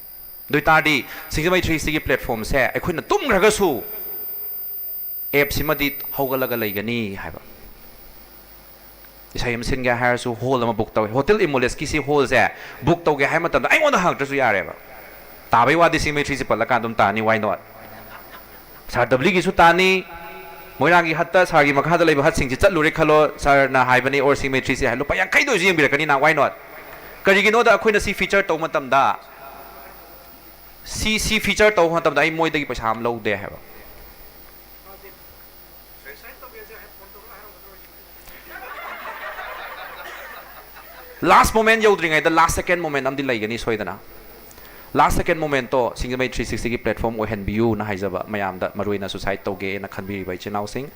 ꯑꯗꯨ ꯑꯣꯏꯇꯥꯔꯗꯤ ꯁꯤꯡꯖꯃꯩ three sixtyꯒꯤ platformꯁꯦ ꯑꯩꯈꯣꯏꯅ ꯇꯨꯝꯈ꯭ꯔꯒꯁꯨ ꯑꯦꯞꯁꯤꯃꯗꯤ ꯍꯧꯒꯠꯂꯒ ꯂꯩꯒꯅꯤ ꯍꯥꯏꯕ꯫ ꯏꯁꯩ ꯑꯃ ꯁꯤꯟꯒꯦ ꯍꯥꯏꯔꯁꯨ hall ꯑꯃ book ꯇꯧꯋꯤ꯫ Hotel Imoleseꯀꯤ ꯁꯤ hallꯁꯦ book ꯇꯧꯒꯦ ꯍꯥꯏꯕ ꯃꯇꯝꯗ ꯑꯩꯉꯣꯟꯗ ꯍꯪꯉꯛꯇ꯭ꯔꯁꯨ ꯌꯥꯔꯦꯕ꯫ ꯇꯥꯕꯩ ꯋꯥꯗꯤ ꯁꯤꯡꯖꯃꯩ three sixtyꯁꯤ ꯄꯜꯂꯀꯥꯟꯗ ꯑꯗꯨꯝ ꯇꯥꯅꯤ, why not? Sir Wꯒꯤꯁꯨ ꯇꯥꯅꯤ, ꯃꯣꯏꯔꯥꯡꯒꯤ hutꯇ sirꯒꯤ ꯃꯈꯥꯗ ꯂꯩꯕ hutꯁꯤꯡꯁꯤ ꯆꯠꯂꯨꯔꯦ ꯈꯜꯂꯣ, sirꯅ ꯍꯥꯏꯕꯅꯤ, or ꯁꯤꯡꯖꯃꯩ three sixty ꯍꯥꯏ, ꯂꯨꯄꯥ ꯌꯥꯡꯈꯩꯗ ꯑꯣꯏꯁꯨ ꯌꯦꯡꯕꯤꯔꯛꯀꯅꯤꯅ, why not? ꯀꯔꯤꯒꯤꯅꯣꯗ ꯑꯩꯈꯣꯏꯅ ꯁꯤ feature ꯇꯧꯕ ꯃꯇꯝꯗ, ꯁꯤ, ꯁꯤ feature ꯇꯧꯕ ꯃꯇꯝꯗ ꯑꯩ ꯃꯣꯏꯗꯒꯤ ꯄꯩꯁꯥ ꯑꯃ ꯂꯧꯗꯦ ꯍꯥꯏꯕ꯫ Last moment ꯌꯧꯗ꯭ꯔꯤꯉꯩꯗ last second moment ꯑꯃꯗꯤ ꯂꯩꯒꯅꯤ ꯁꯣꯏꯗꯅ꯫ Last second momentꯇꯣ ꯁꯤꯡꯖꯃꯩ three sixtyꯒꯤ platform ꯑꯣꯏꯍꯟꯕꯤꯌꯨꯅ ꯍꯥꯏꯖꯕ, ꯃꯌꯥꯝꯗ, ꯃꯔꯨꯑꯣꯏꯅ suicide ꯇꯧꯒꯦꯅ ꯈꯟꯕꯤꯔꯤꯕ ꯏꯆꯤꯟ ꯏꯅꯥꯎꯁꯤꯡ꯫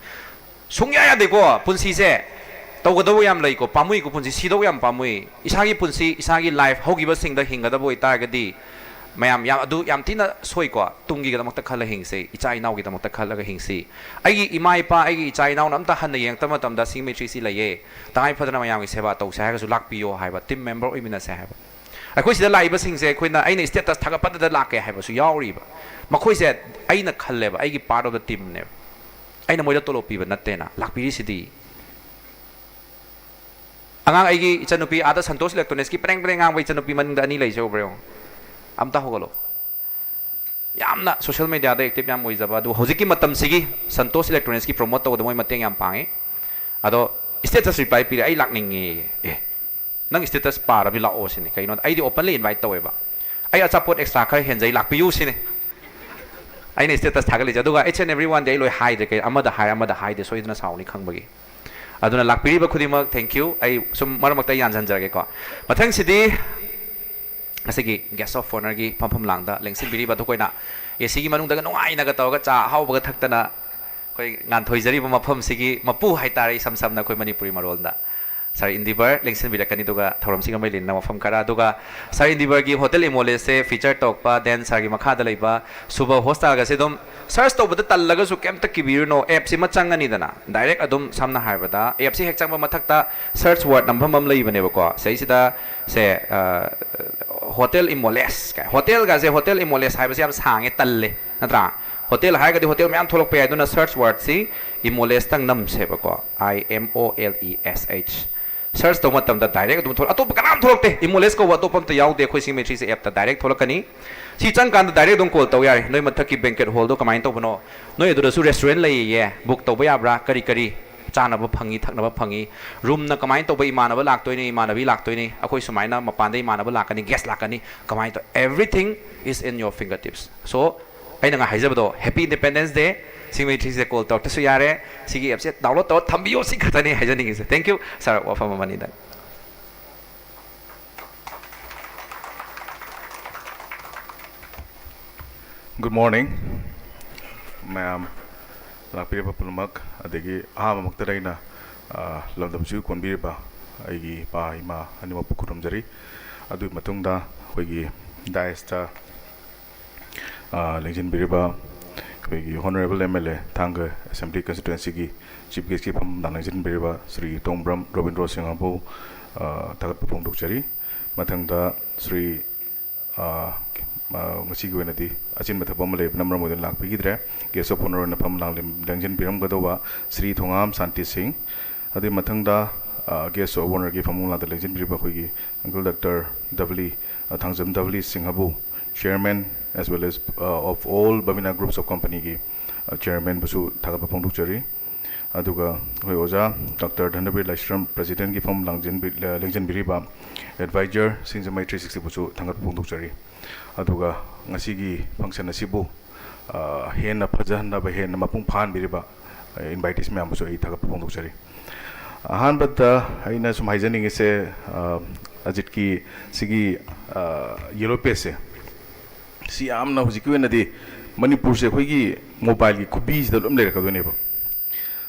ꯁꯨꯡꯌꯥ ꯌꯥꯗꯦꯀꯣ ꯄꯨꯟꯁꯤꯁꯦ꯫ ꯇꯧꯒꯗꯕ ꯌꯥꯝ ꯂꯩꯀꯣ, ꯄꯥꯝꯃꯨꯏꯀꯣ ꯄꯨꯟꯁꯤ, ꯁꯤꯗꯧ ꯌꯥꯝ ꯄꯥꯝꯃꯨꯏ꯫ ꯏꯁꯥꯒꯤ ꯄꯨꯟꯁꯤ, ꯏꯁꯥꯒꯤ life ꯍꯧꯈꯤꯕꯁꯤꯡꯗ ꯍꯤꯡꯒꯗꯕ ꯑꯣꯏꯇꯥꯔꯒꯗꯤ, ꯃꯌꯥꯝ ꯌꯥꯝ ꯑꯗꯨ ꯌꯥꯝ ꯊꯤꯅ ꯁꯣꯏꯀꯣ꯫ ꯇꯨꯡꯒꯤꯗꯃꯛꯇ ꯈꯜꯂ ꯍꯤꯡꯁꯤ, ꯏꯆꯥ ꯏꯅꯥꯎꯒꯤꯗꯃꯛꯇ ꯈꯜꯂꯒ ꯍꯤꯡꯁꯤ꯫ ꯑꯩꯒꯤ ꯏꯃꯥ ꯏꯄꯥ, ꯑꯩꯒꯤ ꯏꯆꯥ ꯏꯅꯥꯎꯅ ꯑꯝꯇ ꯍꯟꯅ ꯌꯦꯡꯉꯛꯇꯕ ꯃꯇꯝꯗ ꯁꯤꯡ ꯃꯩꯇ꯭ꯔꯤꯁꯤ ꯂꯩꯌꯦ, ꯇꯉꯥꯏ ꯐꯗꯅ ꯃꯌꯥꯝꯒꯤ ꯁꯦꯕꯥ ꯇꯧꯁꯦ ꯍꯥꯏꯔꯒꯁꯨ ꯂꯥꯛꯄꯤꯌꯣ ꯍꯥꯏꯕ, ꯇꯤꯝ ꯃꯦꯝꯕꯔ ꯑꯣꯏꯃꯤꯟꯅꯁꯦ ꯍꯥꯏꯕ꯫ ꯑꯩꯈꯣꯏ ꯁꯤꯗ ꯂꯥꯛꯏꯕꯁꯤꯡꯁꯦ ꯑꯩꯈꯣꯏꯅ, ꯑꯩꯅ ꯁ꯭ꯇꯦꯇꯁ ꯊꯥꯒꯠꯄꯗꯗ ꯂꯥꯛꯀꯦ ꯍꯥꯏꯕꯁꯨ ꯌꯥꯎꯔꯤꯕ꯫ ꯃꯈꯣꯏꯁꯦ ꯑꯩꯅ ꯈꯜꯂꯦꯕ, ꯑꯩꯒꯤ ꯄꯥꯔꯠ ꯑꯣꯐ ꯗ ꯇꯤꯝꯅꯦꯕ꯫ ꯑꯩꯅ ꯃꯣꯏꯗ ꯇꯣꯂꯣꯞ ꯄꯤꯕ ꯅꯠꯇꯦꯅ ꯂꯥꯛꯄꯤꯔꯤꯁꯤꯗꯤ꯫ ꯑꯉꯥꯡ ꯑꯩꯒꯤ ꯏꯆꯟꯅꯨꯄꯤ ꯑꯥꯗ ꯁꯟꯇꯣꯁ ꯏꯂꯦꯛꯇ꯭ꯔꯣꯅꯤꯛꯁꯀꯤ ꯄ꯭ꯔꯦꯡ ꯄ꯭ꯔꯦꯡ ꯉꯥꯡꯕ ꯏꯆꯟꯅꯨꯄꯤ ꯃꯅꯤꯡꯗ ꯑꯅꯤ ꯂꯩꯁꯦ ꯎꯕ꯭ꯔꯥ ꯌꯦꯡꯉꯣ꯫ ꯑꯝꯇ ꯍꯧꯒꯠꯂꯣ꯫ ꯌꯥꯝꯅ ꯁꯣꯁꯤꯌꯦꯜ ꯃꯦꯗꯤꯌꯥꯗ ꯑꯦꯛꯇꯤꯚ ꯌꯥꯝ ꯑꯣꯏꯖꯕ, ꯑꯗꯨ ꯍꯧꯖꯤꯛꯀꯤ ꯃꯇꯝꯁꯤꯒꯤ ꯁꯟꯇꯣꯁ ꯏꯂꯦꯛꯇ꯭ꯔꯣꯅꯤꯛꯁꯀꯤ ꯄ꯭ꯔꯣꯃꯣꯠ ꯇꯧꯕꯗ ꯃꯣꯏ ꯃꯇꯦꯡ ꯌꯥꯝ ꯄꯥꯡꯉꯤ꯫ ꯑꯗꯣ ꯁ꯭ꯇꯦꯇꯁ ꯔꯤꯄ꯭ꯂꯥꯏ ꯄꯤꯔꯦ, "ꯑꯩ ꯂꯥꯛꯅꯤꯡꯉꯦ"꯫ ꯑꯦ, ꯅꯪ ꯁ꯭ꯇꯦꯇꯁ ꯄꯥꯔꯕꯤ ꯂꯥꯛꯑꯣ ꯁꯤꯅꯤ꯫ ꯀꯩꯅꯣꯗ ꯑꯩꯗꯤ ꯑꯣꯄꯟꯂꯤ ꯏꯟꯚꯥꯏꯠ ꯇꯧꯋꯦꯕ꯫ "ꯑꯩ ꯑꯆꯥꯄꯣꯠ ꯑꯦꯛꯁꯇ꯭ꯔꯥ ꯈꯔ ꯍꯦꯟꯖꯩ, ꯂꯥꯛꯄꯤꯌꯨ" ꯁꯤꯅꯤ ꯑꯩꯅ ꯁ꯭ꯇꯦꯇꯁ ꯊꯥꯒꯠꯂꯤꯁꯦ꯫ ꯑꯗꯨꯒ each and every one ꯗꯤ ꯑꯩ ꯂꯣꯏ ꯍꯥꯏꯗ꯭ꯔꯦ, ꯀꯩ ꯑꯃꯗ ꯍꯥꯏ ꯑꯃꯗ ꯍꯥꯏꯗꯦ, ꯁꯣꯏꯗꯅ ꯁꯥꯎꯅꯤ ꯈꯪꯕꯒꯤ꯫ ꯑꯗꯨꯅ ꯂꯥꯛꯄꯤꯔꯤꯕ ꯈꯨꯗꯤꯡꯃꯛ thank you꯫ ꯑꯩ ꯁꯨꯝ ꯃꯔꯛ ꯃꯔꯛꯇ ꯌꯥꯟꯁꯤꯟꯖꯔꯒꯦꯀꯣ꯫ ꯃꯊꯪꯁꯤꯗꯤ ꯉꯁꯤꯒꯤ guest of honourꯒꯤ ꯐꯝꯐꯝ ꯂꯥꯡꯗ ꯂꯦꯡꯁꯤꯟꯕꯤꯔꯤꯕ ꯑꯩꯈꯣꯏꯅ ꯑꯦ ꯁꯤꯒꯤ ꯃꯅꯨꯡꯗꯒ ꯅꯨꯡꯉꯥꯏꯅꯒ ꯇꯧꯔꯒ ꯆꯥ ꯑꯍꯥꯎꯕꯒ ꯊꯛꯇꯅ ꯑꯩꯈꯣꯏ ꯉꯥꯟꯊꯣꯏꯖꯔꯤꯕ ꯃꯐꯝꯁꯤꯒꯤ ꯃꯄꯨ ꯍꯥꯏꯇꯥꯔꯦ, ꯏꯁꯝ ꯁꯝꯅ ꯑꯩꯈꯣꯏ ꯃꯅꯤꯄꯨꯔꯤ ꯃꯔꯣꯜꯗ ꯁꯥꯔ ꯏꯟꯗꯤꯕꯔ ꯂꯦꯡꯁꯤꯟꯕꯤꯔꯛꯀꯅꯤ꯫ ꯑꯗꯨꯒ ꯊꯧꯔꯝꯁꯤꯒ ꯃꯔꯤ ꯂꯩꯅꯅ ꯋꯥꯐꯝ ꯈꯔ, ꯑꯗꯨꯒ ꯁꯥꯔ ꯏꯟꯗꯤꯕꯔꯒꯤ ꯍꯣꯇꯦꯜ ꯏꯃꯣꯂꯦꯁꯁꯦ ꯐꯤꯆꯔ ꯇꯧꯔꯛꯄ, ꯗꯦꯟ ꯁꯥꯔꯒꯤ ꯃꯈꯥꯗ ꯂꯩꯕ ꯁꯨꯕ ꯍꯣꯁꯇꯥꯜꯒꯁꯦ ꯑꯗꯨꯝ ꯁꯔꯆ ꯇꯧꯕꯗ ꯇꯜꯂꯒꯁꯨ ꯀꯩꯝꯇ ꯀꯤꯕꯤꯔꯨꯅꯣ, ꯑꯦꯞꯁꯤꯃ ꯆꯪꯉꯅꯤꯗꯅ, ꯗꯥꯏꯔꯦꯛ ꯑꯗꯨꯝ ꯁꯝꯅ ꯍꯥꯏꯔꯕꯗ ꯑꯦꯞꯁꯤ ꯍꯦꯛ ꯆꯪꯕ ꯃꯊꯛꯇ ꯁꯔꯆ ꯋꯥꯔꯗ ꯅꯝꯐꯝ ꯑꯃ ꯂꯩꯕꯅꯦꯕꯀꯣ꯫ ꯁꯤꯗꯩꯁꯤꯗ ꯁꯦ, ꯑ, ꯍꯣꯇꯦꯜ ꯏꯃꯣꯂꯦꯁ ꯀꯥꯏ, ꯍꯣꯇꯦꯜꯒꯁꯦ, ꯍꯣꯇꯦꯜ ꯏꯃꯣꯂꯦꯁ ꯍꯥꯏꯕꯁꯦ ꯌꯥꯝ ꯁꯥꯡꯉꯦ, ꯇꯜꯂꯦ, ꯅꯠꯇ꯭ꯔꯥ? ꯍꯣꯇꯦꯜ ꯍꯥꯏꯔꯒꯗꯤ ꯍꯣꯇꯦꯜ ꯃꯌꯥꯝ ꯊꯣꯛꯂꯛꯄ ꯌꯥꯏ꯫ ꯑꯗꯨꯅ ꯁꯔꯆ ꯋꯥꯔꯗꯁꯤ ꯏꯃꯣꯂꯦꯁꯇꯪ ꯅꯝꯁꯦꯕꯀꯣ, I M O L E S H꯫ Search ꯇꯧꯕ ꯃꯇꯝꯗ ꯗꯥꯏꯔꯦꯛ ꯑꯗꯨꯝ ꯊꯣꯛꯂꯛ, ꯑꯇꯣꯞꯄ ꯀꯅꯥꯝ ꯊꯣꯛꯂꯛꯇꯦ, ꯏꯃꯣꯂꯦꯁ ꯀꯧꯕ ꯑꯇꯣꯞꯄ ꯑꯝꯇ ꯌꯥꯎꯗꯦ ꯑꯩꯈꯣꯏ ꯁꯤꯡ ꯃꯩꯇ꯭ꯔꯤꯁꯦ ꯑꯦꯞꯇ ꯗꯥꯏꯔꯦꯛ ꯊꯣꯛꯂꯛꯀꯅꯤ꯫ ꯁꯤ ꯆꯪꯀꯥꯟꯗ ꯗꯥꯏꯔꯦꯛ ꯑꯗꯨꯝ ꯀꯣꯜ ꯇꯧ ꯌꯥꯔꯦ꯫ ꯅꯣꯏ ꯃꯊꯛꯀꯤ ꯕꯦꯡꯀꯦꯠ ꯍꯣꯜꯗꯣ ꯀꯃꯥꯏꯅ ꯇꯧꯕꯅꯣ? ꯅꯣꯏ ꯑꯗꯨꯗꯁꯨ ꯔꯦꯁꯇꯨꯔꯦꯟ ꯂꯩꯌꯦ, ꯕꯨꯛ ꯇꯧꯕ ꯌꯥꯕ꯭ꯔꯥ? ꯀꯔꯤ ꯀꯔꯤ ꯆꯥꯅꯕ ꯐꯪꯉꯤ, ꯊꯛꯅꯕ ꯐꯪꯉꯤ? ꯔꯨꯝꯅ ꯀꯃꯥꯏꯅ ꯇꯧꯕ? ꯏꯃꯥꯟꯅꯕ ꯂꯥꯛꯇꯣꯏꯅꯤ, ꯏꯃꯥꯟꯅꯕꯤ ꯂꯥꯛꯇꯣꯏꯅꯤ, ꯑꯩꯈꯣꯏ ꯁꯨꯃꯥꯏꯅ ꯃꯄꯥꯟꯗ ꯏꯃꯥꯟꯅꯕ ꯂꯥꯛꯀꯅꯤ, ꯒꯦꯁ ꯂꯥꯛꯀꯅꯤ, ꯀꯃꯥꯏꯅ ꯇꯧ? Everything is in your fingertips. So ꯑꯩꯅ ꯉꯥꯏ ꯍꯥꯏꯖꯕꯗꯣ, Happy Independence Day꯫ ꯁꯤꯡ ꯃꯩꯇ꯭ꯔꯤꯁꯦ ꯀꯣꯜ ꯇꯧꯔꯛꯇꯁꯨ ꯌꯥꯔꯦ꯫ ꯁꯤꯒꯤ ꯑꯦꯞꯁꯦ ꯗꯥꯎꯟꯂꯣꯗ ꯇꯧꯔ ꯊꯝꯕꯤꯌꯣ, ꯁꯤ ꯈꯛꯇꯅꯤ ꯍꯥꯏꯖꯅꯤꯡꯉꯤꯁꯦ꯫ Thank you, ꯁꯥꯔ, ꯋꯥꯐꯝ ꯑꯃꯅꯤꯗꯪ꯫ Good morning, ꯃꯌꯥꯝ ꯂꯥꯛꯄꯤꯔꯤꯕ ꯄꯨꯝꯅꯃꯛ, ꯑꯗꯒꯤ ꯑꯍꯥꯟꯕꯃꯛꯇꯗ ꯑꯩꯅ, ꯑ, ꯂꯝꯗꯝꯁꯤꯕꯨ ꯀꯣꯟꯕꯤꯔꯤꯕ ꯑꯩꯒꯤ ꯏꯄꯥ ꯏꯃꯥ ꯑꯅꯤꯃꯛꯄꯨ ꯈꯨꯔꯨꯝꯖꯔꯤ꯫ ꯑꯗꯨꯒꯤ ꯃꯇꯨꯡꯗ ꯑꯩꯈꯣꯏꯒꯤ ꯗꯥꯏꯁꯇ ꯂꯦꯡꯁꯤꯟꯕꯤꯔꯤꯕ ꯑꯩꯈꯣꯏꯒꯤ ꯍꯣꯅꯔꯦꯕꯜ ꯑꯦꯝ ꯑꯦꯜ ꯑꯦ, ꯊꯥꯡꯒ ꯑꯦꯁꯦꯝꯕ꯭ꯂꯤ ꯀꯟꯁꯇꯤꯇ꯭ꯋꯦꯟꯁꯤꯒꯤ ꯆꯤꯐ ꯒꯦꯁꯀꯤ ꯐꯝꯗ ꯂꯦꯡꯁꯤꯟꯕꯤꯔꯤꯕ ꯁ꯭ꯔꯤ ꯇꯣꯡꯕ꯭ꯔꯝ ꯔꯣꯕꯤꯟꯗ꯭ꯔꯣ ꯁꯤꯡꯍꯕꯨ ꯊꯥꯒꯠꯄ ꯐꯣꯡꯗꯣꯛꯆꯔꯤ꯫ ꯃꯊꯪꯗ ꯁ꯭ꯔꯤ ꯉꯁꯤꯒꯤ ꯑꯣꯏꯅꯗꯤ ꯑꯆꯤꯟꯕ ꯊꯕꯛ ꯑꯃ ꯂꯩꯕꯅ ꯃꯔꯝ ꯑꯣꯏꯗꯨꯅ ꯂꯥꯛꯄꯤꯈꯤꯗ꯭ꯔꯦ꯫ ꯒꯦꯁ ꯑꯣꯐ ꯑꯣꯅꯔ ꯑꯣꯏꯅ ꯐꯝ ꯂꯦꯡꯁꯤꯟꯕꯤꯔꯝꯒꯗꯧꯕ ꯁ꯭ꯔꯤ ꯊꯣꯉꯥꯝ ꯁꯥꯟꯇꯤ ꯁꯤꯡ, ꯑꯗꯨꯒꯤ ꯃꯊꯪꯗ ꯒꯦꯁ ꯑꯣꯐ ꯑꯣꯅꯔꯒꯤ ꯐꯃꯨꯡ ꯂꯥꯗ ꯂꯦꯡꯁꯤꯟꯕꯤꯔꯤꯕ ꯑꯩꯈꯣꯏꯒꯤ ꯑꯪꯀꯜ ꯗꯥꯛꯇꯔ ꯗꯕꯂꯤ ꯊꯥꯡꯖꯝ ꯗꯕꯂꯤ ꯁꯤꯡꯍꯕꯨ, chairman as well as of all Babina groups of companyꯒꯤ chairmanꯕꯨꯁꯨ ꯊꯥꯒꯠꯄ ꯐꯣꯡꯗꯣꯛꯆꯔꯤ꯫ ꯑꯗꯨꯒ ꯑꯩꯈꯣꯏ ꯑꯣꯖꯥ ꯗꯥꯛꯇꯔ ꯙꯅꯕꯤꯔ ꯂꯥꯏꯁ꯭ꯔꯝ presidentꯀꯤ ꯐꯝ ꯂꯦꯡꯁꯤꯟꯕꯤꯔꯤꯕ advisor ꯁꯤꯡꯖꯃꯩ three sixtyꯕꯨꯁꯨ ꯊꯥꯒꯠꯄ ꯐꯣꯡꯗꯣꯛꯆꯔꯤ꯫ ꯑꯗꯨꯒ ꯉꯁꯤꯒꯤ function ꯑꯁꯤꯕꯨ ꯍꯦꯟꯅ ꯐꯖꯍꯟꯅꯕ, ꯍꯦꯟꯅ ꯃꯄꯨꯡ ꯐꯥꯍꯟꯕꯤꯔꯤꯕ invitees ꯃꯌꯥꯝꯕꯨꯁꯨ ꯑꯩ ꯊꯥꯒꯠꯄ ꯐꯣꯡꯗꯣꯛꯆꯔꯤ꯫ ꯑꯍꯥꯟꯕꯗ ꯑꯩꯅ ꯁꯨꯝ ꯍꯥꯏꯖꯅꯤꯡꯉꯤꯁꯦ, ꯑꯖꯤꯠꯀꯤ ꯁꯤꯒꯤ yellow pageꯁꯦ, ꯁꯤ ꯌꯥꯝꯅ ꯍꯧꯖꯤꯛꯀꯤ ꯑꯣꯏꯅꯗꯤ ꯃꯅꯤꯄꯨꯔꯁꯦ ꯑꯩꯈꯣꯏꯒꯤ mobileꯒꯤ ꯈꯨꯕꯤꯁꯤꯗ ꯂꯣꯏ ꯂꯩꯔꯛꯀꯗꯣꯏꯅꯦꯕ꯫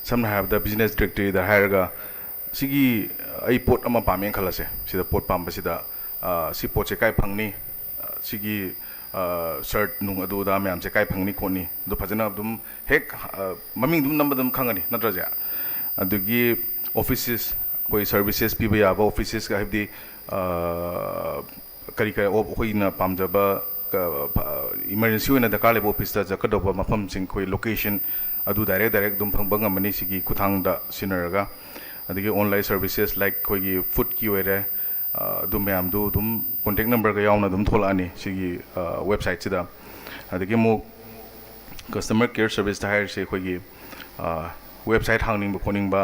ꯁꯝꯅ ꯍꯥꯏꯔꯕꯗ business directoryꯗ ꯍꯥꯏꯔꯒ ꯁꯤꯒꯤ ꯑꯩ ꯄꯣꯠ ꯑꯃ ꯄꯥꯝꯃꯦꯅ ꯈꯜꯂꯁꯦ꯫ ꯁꯤꯗ ꯄꯣꯠ ꯄꯥꯝꯕꯁꯤꯗ ꯁꯤ ꯄꯣꯠꯁꯦ ꯀꯥꯏ ꯐꯪꯅꯤ, ꯁꯤꯒꯤ shirt ꯅꯨꯡ ꯑꯗꯨ ꯑꯗꯥ ꯃꯌꯥꯝꯁꯦ ꯀꯥꯏ ꯐꯪꯅꯤ ꯈꯣꯠꯅꯤ ꯑꯗꯨ ꯐꯖꯅ ꯑꯗꯨꯝ ꯍꯦꯛ ꯃꯃꯤꯡ ꯑꯗꯨꯝ ꯅꯝꯕꯗ ꯑꯗꯨꯝ ꯈꯪꯉꯅꯤ, ꯅꯠꯇ꯭ꯔꯁꯦ? ꯑꯗꯒꯤ offices, ꯑꯩꯈꯣꯏ services ꯄꯤꯕ ꯌꯥꯕ officesꯀ, ꯍꯥꯏꯕꯗꯤ ꯀꯔꯤ ꯀꯔꯤ ꯑꯩꯈꯣꯏꯅ ꯄꯥꯝꯖꯕ emergency ꯑꯣꯏꯅ ꯗꯔꯀꯥꯔ ꯂꯩꯕ officeꯇ ꯆꯠꯀꯗꯧꯕ ꯃꯐꯝꯁꯤꯡ, ꯑꯩꯈꯣꯏ location ꯑꯗꯨ direct direct ꯑꯗꯨꯝ ꯐꯪꯕ ꯉꯝꯃꯅꯤ ꯁꯤꯒꯤ ꯈꯨꯠꯊꯥꯡꯗ ꯁꯤꯖꯤꯟꯅꯔꯒ꯫ ꯑꯗꯒꯤ online services like ꯑꯩꯈꯣꯏꯒꯤ foodꯀꯤ ꯑꯣꯏꯔꯦ, ꯑꯗꯨ ꯃꯌꯥꯝꯗꯨ ꯑꯗꯨꯝ contact numberꯒ ꯌꯥꯎꯅ ꯑꯗꯨꯝ ꯊꯣꯛꯂꯛꯑꯅꯤ ꯁꯤꯒꯤ websiteꯁꯤꯗ꯫ ꯑꯗꯒꯤ ꯑꯃꯨꯛ customer care serviceꯇ ꯍꯥꯏꯔꯤꯁꯦ ꯑꯩꯈꯣꯏꯒꯤ website ꯍꯥꯡꯅꯤꯡꯕ ꯈꯣꯠꯅꯤꯡꯕ,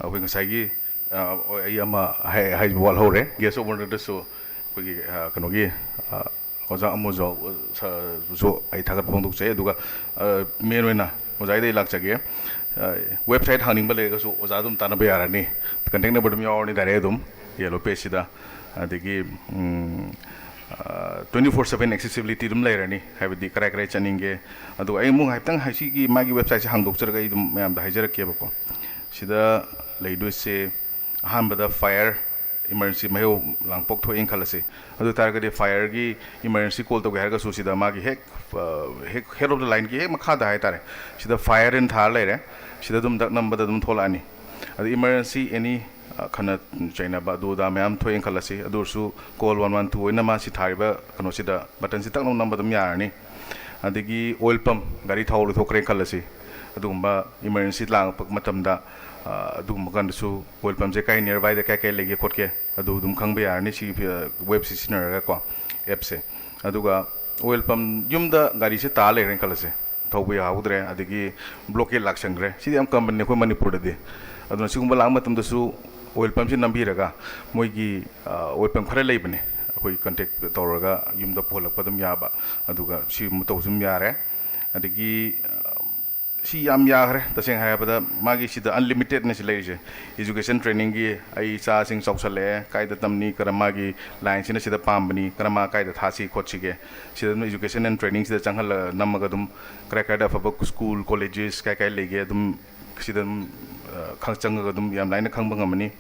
ꯑꯩꯈꯣꯏ ꯉꯁꯥꯏꯒꯤ ꯑꯩ ꯑꯃ ꯍꯥꯏꯕ ꯋꯥꯠꯍꯧꯔꯦ, ꯒꯦꯁ ꯑꯣꯐ ꯑꯣꯅꯔꯗꯁꯨ ꯑꯩꯈꯣꯏꯒꯤ ꯀꯩꯅꯣꯒꯤ ꯑꯣꯖꯥ ꯑꯃꯨꯖꯥꯎꯁꯨ ꯑꯩ ꯊꯥꯒꯠꯄ ꯐꯣꯡꯗꯣꯛꯆꯩ꯫ ꯑꯗꯨꯒ main ꯑꯣꯏꯅ ꯑꯣꯖꯥꯒꯤꯗ ꯑꯩ ꯂꯥꯛꯆꯒꯦ꯫ Website ꯍꯥꯡꯅꯤꯡꯕ ꯂꯩꯔꯒꯁꯨ ꯑꯣꯖꯥ ꯑꯗꯨꯝ ꯇꯥꯟꯅꯕ ꯌꯥꯔꯅꯤ, contact number ꯑꯗꯨꯝ ꯌꯥꯎꯔꯅꯤ direct ꯑꯗꯨꯝ yellow pageꯁꯤꯗ꯫ ꯑꯗꯒꯤ twenty four seven accessibility ꯑꯗꯨꯝ ꯂꯩꯔꯅꯤ, ꯍꯥꯏꯕꯗꯤ ꯀꯔꯥꯏ ꯀꯔꯥꯏ ꯆꯠꯅꯤꯡꯒꯦ꯫ ꯑꯗꯨꯒ ꯑꯩ ꯑꯃꯨꯛ ꯍꯥꯏꯐꯦꯠꯇꯪ ꯁꯤꯒꯤ ꯃꯥꯒꯤ websiteꯁꯦ ꯍꯥꯡꯗꯣꯛꯆꯔꯒ ꯑꯩ ꯑꯗꯨꯝ ꯃꯌꯥꯝꯗ ꯍꯥꯏꯖꯔꯛꯀꯦꯕꯀꯣ꯫ ꯁꯤꯗ ꯂꯩꯗꯣꯏꯁꯦ ꯑꯍꯥꯟꯕꯗ fire ꯏꯃꯔꯖꯦꯟꯁꯤ ꯃꯍꯩꯔꯣ ꯂꯥꯡꯄꯣꯛ ꯊꯣꯛꯑꯦꯅ ꯈꯜꯂꯁꯤ꯫ ꯑꯗꯨ ꯑꯣꯏ ꯇꯥꯔꯒꯗꯤ ꯐꯥꯌꯔꯒꯤ ꯏꯃꯔꯖꯦꯟꯁꯤ ꯀꯣꯜ ꯇꯧꯒꯦ ꯍꯥꯏꯔꯒꯁꯨ ꯁꯤꯗ ꯃꯥꯒꯤ ꯍꯦꯛ, ꯑ, ꯍꯦꯛ head of the lineꯒꯤ ꯍꯦꯛ ꯃꯈꯥꯗ ꯍꯥꯏꯇꯥꯔꯦ, ꯁꯤꯗ ꯐꯥꯌꯔ ꯑꯅ ꯊꯥꯔ ꯂꯩꯔꯦ꯫ ꯁꯤꯗ ꯑꯗꯨꯝ ꯗꯛ ꯅꯝꯕꯗ ꯑꯗꯨꯝ ꯊꯣꯛꯂꯛꯑꯅꯤ꯫ ꯑꯗ ꯏꯃꯔꯖꯦꯟꯁꯤ ꯑꯦꯅꯤ, ꯑ, ꯈꯠꯅ ꯆꯩꯅꯕ ꯑꯗꯨ ꯑꯗꯥ ꯃꯌꯥꯝ ꯊꯣꯛꯑꯦꯅ ꯈꯜꯂꯁꯤ꯫ ꯑꯗꯨ ꯑꯣꯏꯔꯁꯨ ꯀꯣꯜ ꯋꯥꯟ ꯋꯥꯟ ꯇꯨ ꯑꯣꯏꯅ ꯃꯥ ꯁꯤ ꯊꯥꯔꯤꯕ ꯀꯩꯅꯣꯁꯤꯗ ꯕꯇꯟꯁꯤ ꯇꯛ ꯂꯥꯎ ꯅꯝꯕ ꯑꯗꯨꯝ ꯌꯥꯔꯅꯤ꯫ ꯑꯗꯒꯤ ꯑꯣꯏꯜ ꯄꯝ, ꯒꯥꯔꯤ ꯊꯥꯎ ꯂꯣꯏꯊꯣꯛꯈ꯭ꯔꯦ ꯈꯜꯂꯁꯤ, ꯑꯗꯨꯒꯨꯝꯕ ꯏꯃꯔꯖꯦꯟꯁꯤ ꯂꯥꯡꯉꯛꯄ ꯃꯇꯝꯗ, ꯑ, ꯑꯗꯨꯒꯨꯝꯕ ꯀꯥꯟꯗꯁꯨ ꯑꯣꯏꯜ ꯄꯝꯁꯦ ꯀꯥꯏ nearbyꯗ ꯀꯥꯏ ꯀꯥꯏ ꯂꯩꯒꯦ ꯈꯣꯠꯀꯦ ꯑꯗꯨ ꯑꯗꯨꯝ ꯈꯪꯕ ꯌꯥꯔꯅꯤ ꯁꯤ, ꯑ, ꯋꯦꯕꯁꯤ ꯁꯤꯖꯤꯟꯅꯔꯒꯀꯣ, ꯑꯦꯞꯁꯦ꯫ ꯑꯗꯨꯒ ꯑꯣꯏꯜ ꯄꯝ ꯌꯨꯝꯗ ꯒꯥꯔꯤꯁꯦ ꯇꯥ ꯂꯩꯔꯦꯅ ꯈꯜꯂꯁꯦ, ꯊꯧꯕ ꯌꯥꯍꯧꯗ꯭ꯔꯦ, ꯑꯗꯒꯤ ꯕ꯭ꯂꯣꯀꯦꯠ ꯂꯥꯛꯁꯟꯈ꯭ꯔꯦ꯫ ꯁꯤꯗꯤ ꯌꯥꯝ ꯀꯃꯟꯅꯤ ꯑꯩꯈꯣꯏ ꯃꯅꯤꯄꯨꯔꯗꯗꯤ꯫ ꯑꯗꯨꯅ ꯁꯤꯒꯨꯝꯕ ꯂꯥꯛꯄ ꯃꯇꯝꯗꯁꯨ ꯑꯣꯏꯜ ꯄꯝꯁꯤ ꯅꯝꯕꯤꯔꯒ ꯃꯣꯏꯒꯤ, ꯑ, ꯑꯣꯏꯜ ꯄꯝ ꯈꯔ ꯂꯩꯕꯅꯦ, ꯑꯩꯈꯣꯏ ꯀꯟꯇꯦꯛ ꯇꯧꯔꯒ ꯌꯨꯝꯗ ꯄꯨꯍꯜꯂꯛꯄ ꯑꯗꯨꯝ ꯌꯥꯕ, ꯑꯗꯨꯒ ꯁꯤꯒꯨꯝꯕ ꯇꯧꯕꯁꯨ ꯑꯗꯨꯝ ꯌꯥꯔꯦ꯫ ꯑꯗꯒꯤ, ꯑ, ꯁꯤ ꯌꯥꯝ ꯌꯥꯈ꯭ꯔꯦ꯫ ꯇꯁꯦꯡꯅ ꯍꯥꯏꯔꯕꯗ ꯃꯥꯒꯤ ꯁꯤꯗ unlimitedꯅꯦ ꯁꯤ ꯂꯩꯔꯤꯁꯦ꯫ Education trainingꯒꯤ ꯑꯩ ꯏꯆꯥꯁꯤꯡ ꯆꯥꯎꯁꯜꯂꯛꯑꯦ, ꯀꯥꯏꯗ ꯇꯝꯅꯤ, ꯀꯔꯝ ꯃꯥꯒꯤ lineꯁꯤꯅ ꯁꯤꯗ ꯄꯥꯝꯕꯅꯤ, ꯀꯔꯝ ꯃꯥ ꯀꯥꯏꯗ ꯊꯥꯁꯤ ꯈꯣꯠꯁꯤꯒꯦ, ꯁꯤꯗ ꯑꯗꯨꯝ education and trainingꯁꯤꯗ ꯆꯪꯍꯜꯂ ꯅꯝꯃꯒ ꯑꯗꯨꯝ ꯀꯗꯥꯏ ꯀꯗꯥꯏꯗ ꯑꯐꯕ school, colleges ꯀꯥꯏ ꯀꯥꯏ ꯂꯩꯒꯦ ꯑꯗꯨꯝ ꯁꯤꯗ ꯑꯗꯨꯝ, ꯑ, ꯈꯪ-, ꯆꯪꯉꯒ ꯑꯗꯨꯝ ꯌꯥꯝ ꯂꯥꯏꯅ ꯈꯪꯕ ꯉꯝꯃꯅꯤ꯫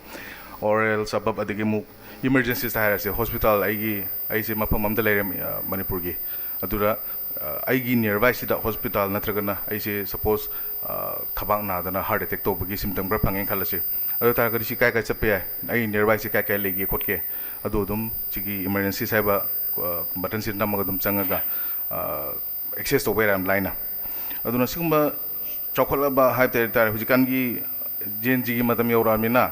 Or else ꯑꯕꯞ ꯑꯗꯒꯤ ꯑꯃꯨꯛ emergencyꯁꯇ ꯍꯥꯏꯔꯁꯦ, ꯍꯣꯁꯄꯤꯇꯥꯜ ꯑꯩꯒꯤ, ꯑꯩꯁꯦ ꯃꯐꯝ ꯑꯃꯗ ꯂꯩꯔꯦ, ꯑ, ꯃꯅꯤꯄꯨꯔꯒꯤ꯫ ꯑꯗꯨꯗ, ꯑ, ꯑꯩꯒꯤ nearbyꯁꯤꯗ ꯍꯣꯁꯄꯤꯇꯥꯜ ꯅꯠꯇ꯭ꯔꯒꯅ ꯑꯩꯁꯦ suppose, ꯑ, ꯊꯕꯥꯛ ꯅꯥꯗꯅ heart attack ꯇꯧꯕꯒꯤ symptom ꯈꯔ ꯐꯪꯉꯦꯅ ꯈꯜꯂꯁꯤ꯫ ꯑꯗꯨ ꯑꯣꯏ ꯇꯥꯔꯒꯗꯤ ꯁꯤ ꯀꯥꯏ ꯀꯥꯏ ꯆꯠꯄ ꯌꯥꯏ? ꯑꯩ nearbyꯁꯤ ꯀꯥꯏ ꯀꯥꯏ ꯂꯩꯒꯦ ꯈꯣꯠꯀꯦ? ꯑꯗꯨ ꯑꯗꯨꯝ ꯁꯤꯒꯤ emergencies ꯍꯥꯏꯕ, ꯑ, buttonꯁꯤꯗ ꯅꯝꯃꯒ ꯑꯗꯨꯝ ꯆꯪꯉꯒ, ꯑ, access ꯇꯧꯕ ꯌꯥꯔꯦ ꯌꯥꯝ ꯂꯥꯏꯅ꯫ ꯑꯗꯨꯅ ꯁꯤꯒꯨꯝꯕ ꯆꯥꯎꯈꯠꯂꯕ ꯍꯥꯏꯕ ꯇꯥꯔꯦ, ꯍꯧꯖꯤꯛꯀꯥꯟꯒꯤ Gen Zꯒꯤ ꯃꯇꯝ ꯌꯧꯔꯛꯑꯕꯅꯤꯅ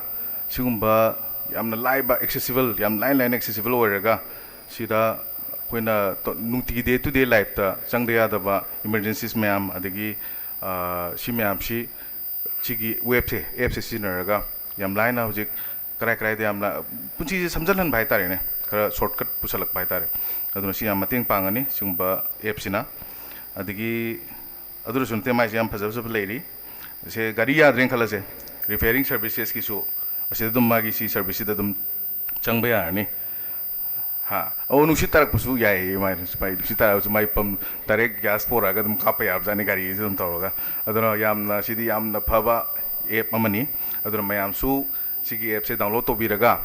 ꯁꯤꯒꯨꯝꯕ ꯌꯥꯝꯅ ꯂꯥꯏꯕ, accessible, ꯌꯥꯝ ꯂꯥꯏ ꯂꯥꯏꯅ accessible ꯑꯣꯏꯔꯒ ꯁꯤꯗ ꯑꯩꯈꯣꯏꯅ ꯇ-, ꯅꯨꯡꯇꯤꯒꯤ day to day lifeꯇ ꯆꯪꯗ ꯌꯥꯗꯕ emergencies ꯃꯌꯥꯝ, ꯑꯗꯒꯤ, ꯑ, ꯁꯤ ꯃꯌꯥꯝꯁꯤ ꯁꯤꯒꯤ ꯋꯦꯕꯁꯦ, ꯑꯦꯞꯁꯦ ꯁꯤꯖꯤꯟꯅꯔꯒ ꯌꯥꯝ ꯂꯥꯏꯅ ꯍꯧꯖꯤꯛ ꯀꯔꯥꯏ ꯀꯔꯥꯏꯗ ꯌꯥꯝꯅ ꯄꯨꯟꯁꯤꯁꯦ ꯁꯝꯖꯜꯍꯟꯕ ꯍꯥꯏꯇꯥꯔꯦꯅꯦ, ꯈꯔ shortcut ꯄꯨꯁꯜꯂꯛꯄ ꯍꯥꯏꯇꯥꯔꯦ꯫ ꯑꯗꯨꯅ ꯁꯤ ꯌꯥꯝ ꯃꯇꯦꯡ ꯄꯥꯡꯒꯅꯤ ꯁꯤꯒꯨꯝꯕ ꯑꯦꯞꯁꯤꯅ꯫ ꯑꯗꯒꯤ ꯑꯗꯨꯗꯁꯨ ꯅꯠꯇꯦ, ꯃꯥꯏꯁꯦ ꯌꯥꯝ ꯐꯖ ꯐꯖꯕ ꯂꯩꯔꯤ꯫ ꯁꯦ ꯒꯥꯔꯤ ꯌꯥꯗ꯭ꯔꯦꯅ ꯈꯜꯂꯁꯦ, repairing servicesꯀꯤꯁꯨ ꯑꯁꯤꯗ ꯑꯗꯨꯝ ꯃꯥꯒꯤ ꯁꯤ serviceꯁꯤꯗ ꯑꯗꯨꯝ ꯆꯪꯕ ꯌꯥꯔꯅꯤ꯫ ꯍꯥ, ꯑꯣ, ꯅꯨꯡꯁꯤꯠ ꯇꯥꯔꯛꯄꯁꯨ ꯌꯥꯏꯌꯦ, ꯃꯥꯏ ꯃꯥꯏ ꯅꯨꯡꯁꯤꯠ ꯇꯥꯔꯛꯄꯁꯨ ꯃꯥꯏ ꯄꯝ direct gas ꯄꯣꯔꯛꯑꯒ ꯑꯗꯨꯝ ꯀꯥꯞꯄ ꯌꯥꯕꯖꯥꯠꯅꯤ ꯒꯥꯔꯤꯁꯦ ꯑꯗꯨꯝ ꯇꯧꯔꯒ꯫ ꯑꯗꯨꯅ ꯌꯥꯝꯅ, ꯁꯤꯗꯤ ꯌꯥꯝꯅ ꯐꯕ ꯑꯦꯞ ꯑꯃꯅꯤ꯫ ꯑꯗꯨꯅ ꯃꯌꯥꯝꯁꯨ ꯁꯤꯒꯤ ꯑꯦꯞꯁꯦ download ꯇꯧꯕꯤꯔꯒ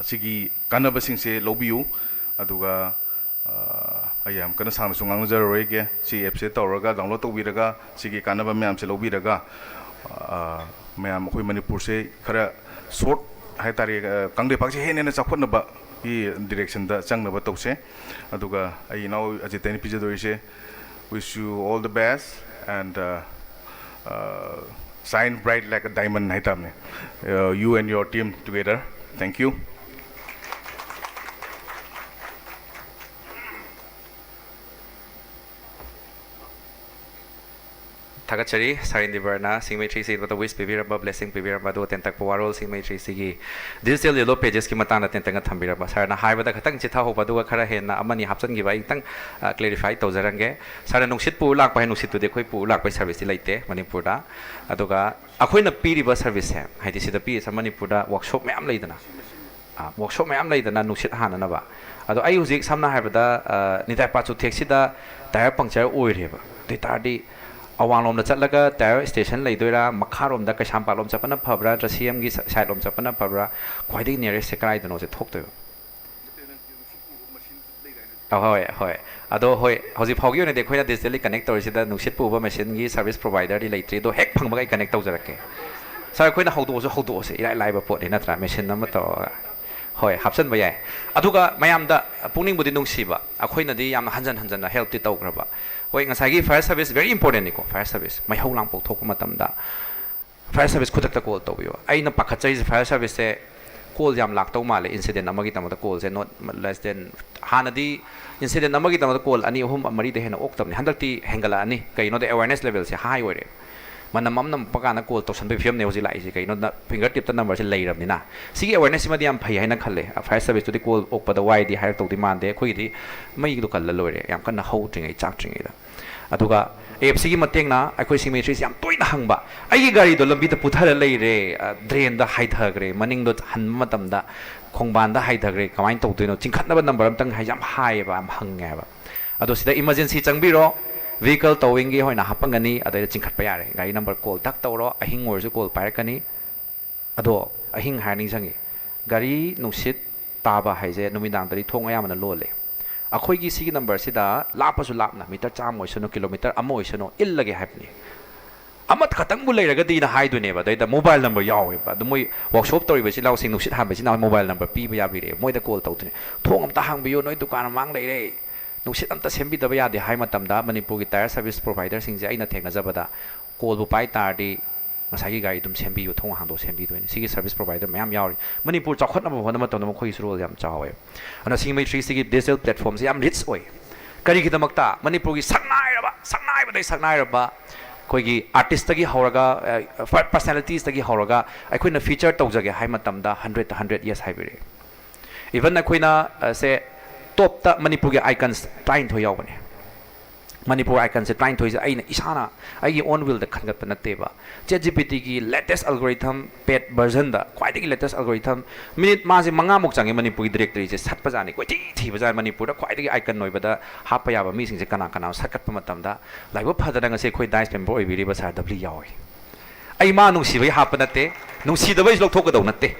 ꯁꯤꯒꯤ ꯀꯥꯟꯅꯕꯁꯤꯡꯁꯦ ꯂꯧꯕꯤꯌꯨ꯫ ꯑꯗꯨꯒ ꯑꯩ ꯌꯥꯝ ꯀꯟꯅ ꯁꯥꯡꯅꯁꯨ ꯉꯥꯡꯅꯖꯔꯔꯣꯏꯒꯦ꯫ ꯁꯤ ꯑꯦꯞꯁꯦ ꯇꯧꯔꯒ, ꯗꯥꯎꯟꯂꯣꯗ ꯇꯧꯕꯤꯔꯒ, ꯁꯤꯒꯤ ꯀꯥꯟꯅꯕ ꯃꯌꯥꯝꯁꯦ ꯂꯧꯕꯤꯔꯒ, ꯃꯌꯥꯝ ꯑꯩꯈꯣꯏ ꯃꯅꯤꯄꯨꯔꯁꯦ ꯈꯔ ꯁꯣꯔꯠ ꯍꯥꯏꯇꯥꯔꯦ, ꯀꯪꯂꯩꯄꯥꯛꯁꯦ ꯍꯦꯟꯅ ꯍꯦꯟꯅ ꯆꯥꯎꯈꯠꯅꯕꯒꯤ ꯗꯤꯔꯦꯛꯁꯟꯗ ꯆꯪꯅꯕ ꯇꯧꯁꯦ꯫ ꯑꯗꯨꯒ ꯑꯩ ꯏꯅꯥꯎ ꯑꯖꯤꯠꯇ ꯑꯩꯅ ꯄꯤꯖꯗꯣꯔꯤꯁꯦ, wish you all the best and shine bright like a diamond ꯍꯥꯏꯇꯥꯕꯅꯦ꯫ You and your team together. Thank you. ꯊꯥꯒꯠꯆꯔꯤ꯫ ꯁꯥꯔ ꯏꯟꯗꯤꯕꯔꯅ ꯁꯤꯡꯃꯩ ꯊ꯭ꯔꯤ ꯁꯤꯗ ꯋꯤꯁ ꯄꯤꯕꯤꯔꯝꯕ, ꯕ꯭ꯂꯦꯁꯤꯡ ꯄꯤꯕꯤꯔꯝꯕ, ꯑꯗꯨꯒ ꯇꯦꯟꯇꯛꯄ ꯋꯥꯔꯣꯜ ꯁꯤꯡꯃꯩ ꯊ꯭ꯔꯤ ꯁꯤꯒꯤ ꯗꯤꯖꯤꯇꯦꯜ ꯌꯦꯂꯣ ꯄꯦꯖꯦꯁꯀꯤ ꯃꯇꯥꯡꯗ ꯇꯦꯟꯇꯛꯅ ꯊꯝꯕꯤꯔꯝꯕ꯫ ꯁꯥꯔꯅ ꯍꯥꯏꯕꯗ ꯈꯤꯇꯪ ꯆꯤꯊꯍꯧꯕ, ꯑꯗꯨꯒ ꯈꯔ ꯍꯦꯟꯅ ꯑꯃꯅꯤ ꯍꯥꯞꯆꯤꯟꯈꯤꯕ ꯑꯩ ꯈꯤꯇꯪ ꯀ꯭ꯂꯦꯔꯤꯐꯥꯏ ꯇꯧꯖꯔꯝꯒꯦ꯫ ꯁꯥꯔꯅ ꯅꯨꯡꯁꯤꯠ ꯄꯨꯔ ꯂꯥꯛꯄ ꯍꯥꯏ, ꯅꯨꯡꯁꯤꯠꯇꯨꯗꯤ ꯑꯩꯈꯣꯏ ꯄꯨꯔ ꯂꯥꯛꯄꯒꯤ ꯁꯥꯔꯚꯤꯁꯁꯇꯤ ꯂꯩꯇꯦ ꯃꯅꯤꯄꯨꯔꯗ꯫ ꯑꯗꯨꯒ ꯑꯩꯈꯣꯏꯅ ꯄꯤꯔꯤꯕ ꯁꯥꯔꯚꯤꯁꯁꯦ, ꯍꯥꯏꯗꯤ ꯁꯤꯗ ꯄꯤꯔꯤꯁꯦ ꯃꯅꯤꯄꯨꯔꯗ ꯋꯥꯛꯁꯣꯞ ꯃꯌꯥꯝ ꯂꯩꯗꯅ, ꯋꯥꯛꯁꯣꯞ ꯃꯌꯥꯝ ꯂꯩꯗꯅ ꯅꯨꯡꯁꯤꯠ ꯍꯥꯟꯅꯅꯕ꯫ ꯑꯗꯣ ꯑꯩ ꯍꯧꯖꯤꯛ ꯁꯝꯅ ꯍꯥꯏꯔꯕꯗ ꯅꯤꯇꯥꯏ ꯄꯥꯆꯨꯊꯦꯛꯁꯤꯗ ꯇꯥꯌꯔ ꯄꯪꯆꯔ ꯑꯣꯏꯔꯦꯕ꯫ ꯑꯗꯨ ꯑꯣꯏ ꯇꯥꯔꯗꯤ ꯑꯋꯥꯡꯂꯣꯝꯗ ꯆꯠꯂꯒ ꯇꯥꯌꯔ ꯁ꯭ꯇꯦꯁꯟ ꯂꯩꯗꯣꯏꯔꯥ, ꯃꯈꯥꯔꯣꯝꯗ ꯀꯩꯁꯥꯝꯄꯥꯠꯂꯣꯝ ꯆꯠꯄꯅ ꯐꯕ꯭ꯔꯥ ꯅꯠꯇ꯭ꯔ ꯁꯤ ꯑꯦꯝꯒꯤ ꯁꯥꯏꯠꯂꯣꯝ ꯆꯠꯄꯅ ꯐꯕ꯭ꯔꯥ, ꯈ꯭ꯋꯥꯏꯗꯒꯤ ꯅꯤꯌꯔꯦꯁꯁꯦ ꯀꯗꯥꯏꯗꯅꯣꯁꯦ ꯊꯣꯛꯇꯣꯏꯕ? ꯍꯣꯏ, ꯍꯣꯏ꯫ ꯑꯗꯣ ꯍꯣꯏ, ꯍꯧꯖꯤꯛ ꯐꯥꯎꯒꯤ ꯑꯣꯏꯅꯗꯤ ꯑꯩꯈꯣꯏꯅ ꯗꯤꯖꯤꯇꯦꯜꯂꯤ ꯀꯅꯦꯛ ꯇꯧꯔꯤꯁꯤꯗ ꯅꯨꯡꯁꯤꯠ ꯄꯨꯕ ꯃꯦꯁꯤꯟꯒꯤ ꯁꯥꯔꯚꯤꯁ ꯄ꯭ꯔꯣꯚꯥꯏꯗꯔꯗꯤ ꯂꯩꯇ꯭ꯔꯤ, ꯑꯗꯣ ꯍꯦꯛ ꯐꯪꯕꯒ ꯑꯩ ꯀꯅꯦꯛ ꯇꯧꯖꯔꯛꯀꯦ꯫ ꯁꯥꯔ, ꯑꯩꯈꯣꯏꯅ ꯍꯧꯗꯣꯛꯑꯁꯨ ꯍꯧꯗꯣꯛꯑꯁꯦ, ꯏꯔꯥꯏ ꯂꯥꯏꯕ ꯄꯣꯠꯅꯤ ꯅꯠꯇ꯭ꯔꯥ? ꯃꯦꯁꯤꯟ ꯑꯃ ꯇꯧꯔꯒ꯫ ꯍꯣꯏ, ꯍꯥꯞꯆꯤꯟꯕ ꯌꯥꯏ꯫ ꯑꯗꯨꯒ ꯃꯌꯥꯝꯗ ꯄꯨꯛꯅꯤꯡꯕꯨꯗꯤ ꯅꯨꯡꯁꯤꯕ, ꯑꯩꯈꯣꯏꯅꯗꯤ ꯌꯥꯝꯅ ꯍꯟꯖꯟ ꯍꯟꯖꯟꯅ ꯍꯦꯜꯞꯇꯤ ꯇꯧꯈ꯭ꯔꯕ꯫ ꯍꯣꯏ, ꯉꯁꯥꯏꯒꯤ ꯐꯥꯌꯔ ꯁꯥꯔꯚꯤꯁ very important ꯅꯤꯀꯣ, ꯐꯥꯌꯔ ꯁꯥꯔꯚꯤꯁ꯫ ꯃꯩꯍꯧ ꯂꯥꯡꯄꯣꯛ ꯊꯣꯛꯄ ꯃꯇꯝꯗ ꯐꯥꯌꯔ ꯁꯥꯔꯚꯤꯁ ꯈꯨꯗꯛꯇ ꯀꯣꯜ ꯇꯧꯕꯤꯌꯣ꯫ ꯑꯩꯅ ꯄꯥꯈꯠꯆꯔꯤꯁꯦ ꯐꯥꯌꯔ ꯁꯥꯔꯚꯤꯁꯁꯦ ꯀꯣꯜ ꯌꯥꯝ ꯂꯥꯛꯇꯧ ꯃꯥꯜꯂꯦ, ꯏꯟꯁꯤꯗꯦꯟ ꯑꯃꯒꯤꯗꯃꯛꯇ ꯀꯣꯜꯁꯦ not less than, ꯍꯥꯟꯅꯗꯤ ꯏꯟꯁꯤꯗꯦꯟ ꯑꯃꯒꯤꯗꯃꯛꯇ ꯀꯣꯜ ꯑꯅꯤ, ꯑꯍꯨꯝ, ꯃꯔꯤꯗ ꯍꯦꯟꯅ ꯑꯣꯛꯇꯕꯅꯤ꯫ ꯍꯟꯗꯛꯇꯤ ꯍꯦꯟꯒꯠꯂꯛꯑꯅꯤ, ꯀꯩꯒꯤꯅꯣꯗ ꯑꯦꯋꯦꯔꯅꯦꯁ ꯂꯦꯚꯦꯜꯁꯦ ꯍꯥꯏ ꯑꯣꯏꯔꯦ꯫ ꯃꯅꯝ ꯑꯃ ꯅꯝꯃꯛꯄ ꯀꯥꯟꯗ ꯀꯣꯜ ꯇꯧꯁꯟꯕꯒꯤ ꯐꯤꯕꯝꯅꯦ ꯍꯧꯖꯤꯛ ꯂꯥꯛꯏꯁꯦ꯫ ꯀꯩꯒꯤꯅꯣꯗ ꯐꯤꯡꯒꯔ ꯇꯤꯞꯇ ꯅꯝꯕꯔꯁꯦ ꯂꯩꯔꯕꯅꯤꯅ꯫ ꯁꯤꯒꯤ ꯑꯦꯋꯦꯔꯅꯦꯁꯁꯤꯃꯗꯤ ꯌꯥꯝ ꯐꯩ ꯍꯥꯏꯅ ꯈꯜꯂꯦ꯫ ꯐꯥꯌꯔ ꯁꯥꯔꯚꯤꯁꯇꯨꯗꯤ ꯀꯣꯜ ꯑꯣꯛꯄꯗ ꯋꯥꯏꯗꯤ ꯍꯥꯏꯔꯛꯇꯧꯗꯤ ꯃꯥꯟꯗꯦ꯫ ꯑꯩꯈꯣꯏꯒꯤꯗꯤ ꯃꯩꯗꯣ ꯀꯜꯂ ꯂꯣꯏꯔꯦ, ꯌꯥꯝ ꯀꯟꯅ ꯍꯧꯗ꯭ꯔꯤꯉꯩ, ꯆꯥꯛꯇ꯭ꯔꯤꯉꯩꯗ꯫ ꯑꯗꯨꯒ ꯑꯦꯞꯁꯤꯒꯤ ꯃꯇꯦꯡꯅ ꯑꯩꯈꯣꯏ ꯁꯤꯡꯃꯩ ꯊ꯭ꯔꯤꯁꯤ ꯌꯥꯝ ꯇꯣꯏꯅ ꯍꯪꯕ, "ꯑꯩꯒꯤ ꯒꯥꯔꯤꯗꯣ ꯂꯝꯕꯤꯗ ꯄꯨꯊꯔ ꯂꯩꯔꯦ, ꯗ꯭ꯔꯦꯟꯗ ꯍꯥꯏꯊꯈ꯭ꯔꯦ, ꯃꯅꯤꯡꯗꯣ ꯍꯟꯕ ꯃꯇꯝꯗ ꯈꯣꯡꯕꯥꯟꯗ ꯍꯥꯏꯊꯈ꯭ꯔꯦ, ꯀꯃꯥꯏꯅ ꯇꯧꯗꯣꯏꯅꯣ?" ꯆꯤꯡꯈꯠꯅꯕ ꯅꯝꯕꯔ ꯑꯝꯇꯪ ꯍꯥꯏ, ꯌꯥꯝ ꯍꯥꯏꯌꯦꯕ, ꯌꯥꯝ ꯍꯪꯉꯦꯕ꯫ ꯑꯗꯣ ꯁꯤꯗ ꯏꯃꯔꯖꯦꯟꯁꯤ ꯆꯪꯕꯤꯔꯣ, ꯚꯤꯍꯤꯀꯜ ꯇꯣꯋꯤꯡꯒꯤ ꯑꯣꯏꯅ ꯍꯥꯞꯄꯝꯒꯅꯤ, ꯑꯗꯩꯗ ꯆꯤꯡꯈꯠꯄ ꯌꯥꯔꯦ꯫ ꯒꯥꯔꯤ ꯅꯝꯕꯔ ꯀꯣꯜ ꯗꯛ ꯇꯧꯔꯣ, ꯑꯍꯤꯡ ꯑꯣꯏꯔꯁꯨ ꯀꯣꯜ ꯄꯥꯏꯔꯛꯀꯅꯤ꯫ ꯑꯗꯣ ꯑꯍꯤꯡ ꯍꯥꯏꯔ ꯅꯤꯡꯁꯤꯡꯉꯤ, ꯒꯥꯔꯤ ꯅꯨꯡꯁꯤꯠ ꯇꯥꯕ ꯍꯥꯏꯁꯦ ꯅꯨꯃꯤꯗꯥꯡꯗꯗꯤ ꯊꯣꯡ ꯑꯌꯥꯝꯕꯅ ꯂꯣꯜꯂꯦ꯫ ꯑꯩꯈꯣꯏꯒꯤ ꯁꯤꯒꯤ ꯅꯝꯕꯔꯁꯤꯗ ꯂꯥꯞꯄꯁꯨ ꯂꯥꯞꯅ, ꯃꯤꯇꯔ ꯆꯥꯝꯃ ꯑꯣꯏꯁꯅꯨ, ꯀꯤꯂꯣꯃꯤꯇꯔ ꯑꯃ ꯑꯣꯏꯁꯅꯨ, ꯏꯜꯂꯒꯦ ꯍꯥꯏꯕꯅꯤ꯫ ꯑꯃꯈꯛꯇꯪꯕꯨ ꯂꯩꯔꯒꯗꯤꯅ ꯍꯥꯏꯗꯣꯏꯅꯦꯕ꯫ ꯑꯗꯩꯗ ꯃꯣꯕꯥꯏꯜ ꯅꯝꯕꯔ ꯌꯥꯎꯋꯦꯕ꯫ ꯑꯗꯣ ꯃꯣꯏ ꯋꯥꯛꯁꯣꯞ ꯇꯧꯔꯤꯕ ꯏꯆꯤꯜ ꯏꯅꯥꯎꯁꯤꯡ, ꯅꯨꯡꯁꯤꯠ ꯍꯥꯟꯕ ꯏꯆꯤꯜ ꯏꯅꯥꯎ ꯃꯣꯕꯥꯏꯜ ꯅꯝꯕꯔ ꯄꯤꯕ ꯌꯥꯕꯤꯔꯛꯑꯦ꯫ ꯃꯣꯏꯗ ꯀꯣꯜ ꯇꯧꯗꯣꯏꯅꯦ, "ꯊꯣꯡ ꯑꯝꯇ ꯍꯥꯡꯕꯤꯌꯨ, ꯅꯣꯏ ꯗꯨꯀꯥꯟ ꯃꯃꯥꯡ ꯂꯩꯔꯦ, ꯅꯨꯡꯁꯤꯠ ꯑꯝꯇ ꯁꯦꯝꯕꯤꯗꯕ ꯌꯥꯗꯦ" ꯍꯥꯏ ꯃꯇꯝꯗ, ꯃꯅꯤꯄꯨꯔꯒꯤ ꯇꯥꯌꯔ ꯁꯥꯔꯚꯤꯁ ꯄ꯭ꯔꯣꯚꯥꯏꯗꯔꯁꯤꯡꯁꯦ ꯑꯩꯅ ꯊꯦꯡꯅꯖꯕꯗ, ꯀꯣꯜꯕꯨ ꯄꯥꯏ ꯇꯥꯔꯗꯤ ꯉꯁꯥꯏꯒꯤ ꯒꯥꯔꯤ ꯑꯗꯨꯝ ꯁꯦꯝꯕꯤꯌꯨ, ꯊꯣꯡ ꯍꯥꯡꯗꯣꯛ ꯁꯦꯝꯕꯤꯗꯣꯏꯅꯦ꯫ ꯁꯤꯒꯤ ꯁꯥꯔꯚꯤꯁ ꯄ꯭ꯔꯣꯚꯥꯏꯗꯔ ꯃꯌꯥꯝ ꯌꯥꯎꯔꯤ꯫ ꯃꯅꯤꯄꯨꯔ ꯆꯥꯎꯈꯠꯅꯕ ꯍꯣꯠꯅꯕ ꯃꯇꯝꯗ ꯃꯈꯣꯏꯒꯤꯁꯨ ꯔꯣꯜ ꯌꯥꯝ ꯆꯥꯎꯋꯦ꯫ ꯑꯗꯨꯅ ꯁꯤꯡꯃꯩ ꯊ꯭ꯔꯤ ꯁꯤꯒꯤ ꯗꯤꯖꯤꯇꯦꯜ ꯄ꯭ꯂꯦꯠꯐꯣꯝꯁꯦ ꯌꯥꯝ ꯔꯤꯆ ꯑꯣꯏ꯫ ꯀꯔꯤꯒꯤꯗꯃꯛꯇ? ꯃꯅꯤꯄꯨꯔꯒꯤ ꯁꯛꯅꯥꯏꯔꯕ, ꯁꯛꯅꯥꯏꯕꯗꯩ ꯁꯛꯅꯥꯏꯔꯕ ꯑꯩꯈꯣꯏꯒꯤ ꯑꯥꯔꯇꯤꯁꯇꯒꯤ ꯍꯧꯔꯒ, ꯄꯔꯁꯅꯦꯂꯤꯇꯤꯁꯇꯒꯤ ꯍꯧꯔꯒ ꯑꯩꯈꯣꯏꯅ ꯐꯤꯆꯔ ꯇꯧꯖꯒꯦ ꯍꯥꯏ ꯃꯇꯝꯗ, hundred to hundred yes ꯍꯥꯏꯕꯤꯔꯛꯑꯦ꯫ ꯏꯚꯟ ꯑꯩꯈꯣꯏꯅ, ꯑ, ꯁꯦ, ꯇꯣꯞꯇ ꯃꯅꯤꯄꯨꯔꯒꯤ ꯑꯥꯏꯀꯟꯁ ꯇꯔꯥꯅꯤꯊꯣꯏ ꯌꯥꯎꯕꯅꯦ꯫ ꯃꯅꯤꯄꯨꯔ ꯑꯥꯏꯀꯟꯁꯦ ꯇꯔꯥꯅꯤꯊꯣꯏꯁꯦ ꯑꯩꯅ ꯏꯁꯥꯅ ꯑꯩꯒꯤ ꯑꯣꯟ ꯋꯤꯜꯗ ꯈꯟꯒꯠꯄ ꯅꯠꯇꯦꯕ꯫ ꯆꯦꯠ ꯖꯤ ꯄꯤ ꯇꯤꯒꯤ ꯂꯦꯇꯦꯁ ꯑꯜꯒꯣꯔꯤꯊꯝ, ꯄꯦꯠ ꯚꯔꯖꯟꯗ, ꯈ꯭ꯋꯥꯏꯗꯒꯤ ꯂꯦꯇꯦꯁ ꯑꯜꯒꯣꯔꯤꯊꯝ, ꯃꯤꯅꯤꯠ ꯃꯥꯁꯦ ꯃꯉꯥꯃꯨꯛ ꯆꯪꯉꯦ ꯃꯅꯤꯄꯨꯔꯒꯤ ꯗꯤꯔꯦꯛꯇꯔꯤꯁꯦ ꯁꯠꯄꯖꯥꯠꯅꯤ꯫ ꯀꯣꯏꯊꯤ ꯊꯤꯕꯖꯥꯠꯅꯤ ꯃꯅꯤꯄꯨꯔꯗ ꯈ꯭ꯋꯥꯏꯗꯒꯤ ꯑꯥꯏꯀꯟ ꯑꯣꯏꯕꯗ ꯍꯥꯞꯄ ꯌꯥꯕ ꯃꯤꯁꯤꯡꯁꯦ ꯀꯅꯥ ꯀꯅꯥꯅꯣ ꯁꯠꯀꯠꯄ ꯃꯇꯝꯗ꯫ ꯂꯥꯏꯕꯛ ꯐꯗꯅ ꯉꯁꯤ ꯑꯩꯈꯣꯏ ꯗꯥꯏꯁ ꯃꯦꯝꯕꯔ ꯑꯣꯏꯕꯤꯔꯤꯕ ꯁꯥꯔ ꯗꯕ꯭ꯂꯤ ꯌꯥꯎꯏ꯫ ꯑꯩ ꯃꯥ ꯅꯨꯡꯁꯤꯕꯒꯤ ꯍꯥꯞꯄ ꯅꯠꯇꯦ, ꯅꯨꯡꯁꯤꯗꯕꯩꯁꯨ ꯂꯧꯊꯣꯛꯀꯗꯧ ꯅꯠꯇꯦ꯫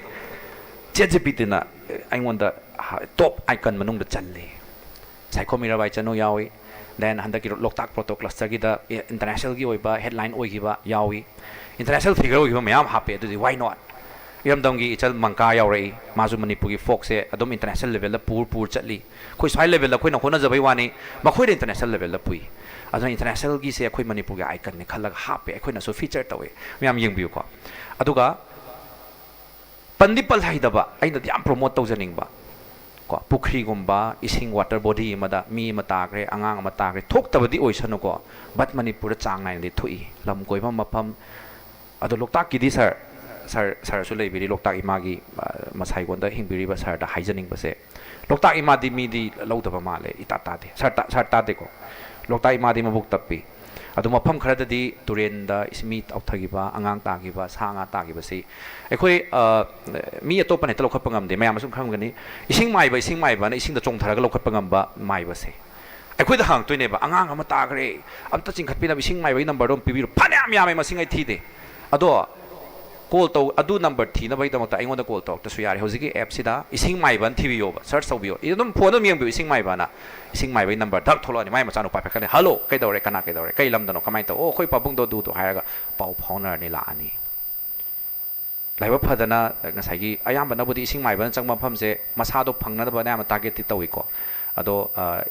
ꯆꯦꯠ ꯖꯤ ꯄꯤ ꯇꯤꯅ ꯑꯩꯉꯣꯟꯗ ꯇꯣꯞ ꯑꯥꯏꯀꯟ ꯃꯅꯨꯡꯗ ꯆꯜꯂꯦ꯫ ꯁꯥꯏꯈꯣꯝ ꯃꯤꯔꯥꯕꯥꯏ ꯆꯅꯨ ꯌꯥꯎꯏ꯫ Then ꯍꯟꯗꯛꯀꯤ ꯂꯣꯛꯇꯥꯛ ꯄ꯭ꯔꯣꯇꯣ ꯀ꯭ꯂꯁꯇꯔꯒꯤꯗ ꯏꯟꯇꯔꯅꯦꯁꯅꯦꯜꯒꯤ ꯑꯣꯏꯕ ꯍꯦꯗꯂꯥꯏꯟ ꯑꯣꯏꯈꯤꯕ ꯌꯥꯎꯏ꯫ ꯏꯟꯇꯔꯅꯦꯁꯅꯦꯜ ꯐꯤꯒꯔ ꯑꯣꯏꯈꯤꯕ ꯃꯌꯥꯝ ꯍꯥꯞꯄꯦ꯫ ꯑꯗꯨꯗꯤ why not? ꯏꯔꯝꯗꯝꯒꯤ ꯏꯆꯜ ꯃꯪꯀꯥ ꯌꯥꯎꯔꯛꯏ꯫ ꯃꯥꯁꯨ ꯃꯅꯤꯄꯨꯔꯒꯤ ꯐꯣꯛꯁꯦ ꯑꯗꯨꯝ ꯏꯟꯇꯔꯅꯦꯁꯅꯦꯜ ꯂꯦꯚꯦꯜꯗ ꯄꯨꯔ ꯄꯨꯔ ꯆꯠꯂꯤ꯫ ꯑꯩꯈꯣꯏ ꯁ꯭ꯋꯥꯏ ꯂꯦꯚꯦꯜꯗ ꯑꯩꯈꯣꯏꯅ ꯍꯣꯠꯅꯖꯕꯩ ꯋꯥꯅꯤ, ꯃꯈꯣꯏꯅ ꯏꯟꯇꯔꯅꯦꯁꯅꯦꯜ ꯂꯦꯚꯦꯜꯗ ꯄꯨꯏ꯫ ꯑꯗꯨꯅ ꯏꯟꯇꯔꯅꯦꯁꯅꯦꯜꯒꯤꯁꯦ ꯑꯩꯈꯣꯏ ꯃꯅꯤꯄꯨꯔꯒꯤ ꯑꯥꯏꯀꯟꯅꯦ ꯈꯜꯂꯒ ꯍꯥꯞꯄꯦ, ꯑꯩꯈꯣꯏꯅꯁꯨ ꯐꯤꯆꯔ ꯇꯧꯋꯦ꯫ ꯃꯌꯥꯝ ꯌꯦꯡꯕꯤꯌꯨꯀꯣ꯫ ꯑꯗꯨꯒ ꯄꯟꯗꯤ ꯄꯜꯍꯩꯗꯕ, ꯑꯩꯅꯗꯤ ꯌꯥꯝ ꯄ꯭ꯔꯣꯃꯣꯠ ꯇꯧꯖꯅꯤꯡꯕ ꯀꯣ, ꯄꯨꯈ꯭ꯔꯤꯒꯨꯝꯕ, ꯏꯁꯤꯡ, ꯋꯥꯇꯔ ꯕꯣꯗꯤ ꯑꯃꯗ ꯃꯤ ꯑꯃ ꯇꯥꯈ꯭ꯔꯦ, ꯑꯉꯥꯡ ꯑꯃ ꯇꯥꯈ꯭ꯔꯦ, ꯊꯣꯛꯇꯕꯗꯤ ꯑꯣꯏꯁꯅꯨꯀꯣ, but ꯃꯅꯤꯄꯨꯔꯗ ꯆꯥꯡ ꯅꯥꯏꯅꯗꯤ ꯊꯣꯛꯏ꯫ ꯂꯝ ꯀꯣꯏꯐꯝ ꯃꯐꯝ, ꯑꯗꯣ ꯂꯣꯛꯇꯥꯛꯀꯤꯗꯤ ꯁꯥꯔ, ꯁꯥꯔ, ꯁꯥꯔꯁꯨ ꯂꯩꯕꯤꯔꯤ, ꯂꯣꯛꯇꯥꯛ ꯏꯃꯥꯒꯤ, ꯑ, ꯃꯁꯥꯏꯒꯣꯟꯗ ꯍꯤꯡꯕꯤꯔꯤꯕ ꯁꯥꯔꯗ ꯍꯥꯏꯖꯅꯤꯡꯕꯁꯦ, ꯂꯣꯛꯇꯥꯛ ꯏꯃꯥꯗꯤ ꯃꯤꯗꯤ ꯂꯧꯗꯕ ꯃꯥꯜꯂꯦ, ꯏꯇꯥ ꯇꯥꯗꯦ꯫ ꯁꯥꯔ ꯇꯥ-, ꯁꯥꯔ ꯇꯥꯗꯦꯀꯣ? ꯂꯣꯛꯇꯥꯛ ꯏꯃꯥꯗꯤ ꯃꯕꯨꯛ ꯇꯞꯄꯤ꯫ ꯑꯗꯣ ꯃꯐꯝ ꯈꯔꯗꯗꯤ ꯇꯨꯔꯦꯟꯗ ꯏꯁ-, ꯃꯤ ꯇꯥꯎꯊꯈꯤꯕ, ꯑꯉꯥꯡ ꯇꯥꯈꯤꯕ, ꯁꯥ ꯉꯥ ꯇꯥꯈꯤꯕꯁꯤ ꯑꯩꯈꯣꯏ, ꯑ, ꯃꯤ ꯑꯇꯣꯞꯄꯅ ꯍꯦꯛꯇ ꯂꯧꯈꯠꯄ ꯉꯝꯗꯦ꯫ ꯃꯌꯥꯝꯅꯁꯨ ꯈꯪꯒꯅꯤ, ꯏꯁꯤꯡ ꯃꯥꯏꯕ, ꯏꯁꯤꯡ ꯃꯥꯏꯕꯅ ꯏꯁꯤꯡꯗ ꯆꯣꯡꯊꯔꯒ ꯂꯧꯈꯠꯄ ꯉꯝꯕ ꯃꯥꯏꯕꯁꯦ꯫ ꯑꯩꯈꯣꯏꯗ ꯍꯪꯉꯛꯇꯣꯏꯅꯦꯕ, "ꯑꯉꯥꯡ ꯑꯃ ꯇꯥꯈ꯭ꯔꯦ, ꯑꯝꯇ ꯆꯤꯡꯈꯠꯄꯤꯅꯕ ꯏꯁꯤꯡ ꯃꯥꯏꯕꯒꯤ ꯅꯝꯕꯔꯗꯣ ꯑꯝ ꯄꯤꯕꯤꯔꯣ"꯫ ꯐꯅꯌꯥꯝ ꯌꯥꯝꯃꯦ, ꯃꯁꯤꯡ ꯑꯩ ꯊꯤꯗꯦ꯫ ꯑꯗꯣ ꯀꯣꯜ ꯇꯧ, ꯑꯗꯨ ꯅꯝꯕꯔ ꯊꯤꯅꯕꯒꯤꯗꯃꯛꯇ ꯑꯩꯉꯣꯟꯗ ꯀꯣꯜ ꯇꯧꯔꯛꯇꯁꯨ ꯌꯥꯔꯦ꯫ ꯍꯧꯖꯤꯛꯀꯤ ꯑꯦꯞꯁꯤꯗ ꯏꯁꯤꯡ ꯃꯥꯏꯕꯅ ꯊꯤꯕꯤꯌꯣꯕ, ꯁꯔꯆ ꯇꯧꯕꯤꯌꯣ꯫ ꯑꯗꯨꯝ ꯐꯣꯟ ꯑꯗꯨꯝ ꯌꯦꯡꯕꯤꯌꯨ, ꯏꯁꯤꯡ ꯃꯥꯏꯕꯅ꯫ ꯏꯁꯤꯡ ꯃꯥꯏꯕꯒꯤ ꯅꯝꯕꯔ ꯙꯛ ꯊꯣꯛꯂꯛꯑꯅꯤ, ꯃꯥꯏ ꯃꯆꯥꯅꯨꯄꯥ ꯄꯥꯏꯈꯠꯂꯦ, "ꯍꯜꯂꯣ, ꯀꯩꯗꯧꯔꯦ? ꯀꯅꯥ ꯀꯩꯗꯧꯔꯦ? ꯀꯩ ꯂꯝꯗꯅꯣ? ꯀꯃꯥꯏꯅ ꯇꯧ? ꯑꯣ, ꯑꯩꯈꯣꯏ ꯄꯥꯕꯨꯡꯗꯣ ꯑꯗꯨꯗꯣ" ꯍꯥꯏꯔꯒ ꯄꯥꯎ ꯐꯥꯎꯅꯔꯅꯤ, ꯂꯥꯛꯑꯅꯤ꯫ ꯂꯥꯏꯕꯛ ꯐꯗꯅ ꯉꯁꯥꯏꯒꯤ ꯑꯌꯥꯝꯕꯅꯕꯨꯗꯤ ꯏꯁꯤꯡ ꯃꯥꯏꯕꯅ ꯆꯪꯕ ꯃꯐꯝꯁꯦ ꯃꯁꯥꯗꯣ ꯐꯪꯅꯅꯕ ꯑꯌꯥꯝꯕ ꯇꯥꯔꯒꯦꯠꯇꯤ ꯇꯧꯏꯀꯣ꯫ ꯑꯗꯣ, ꯑ,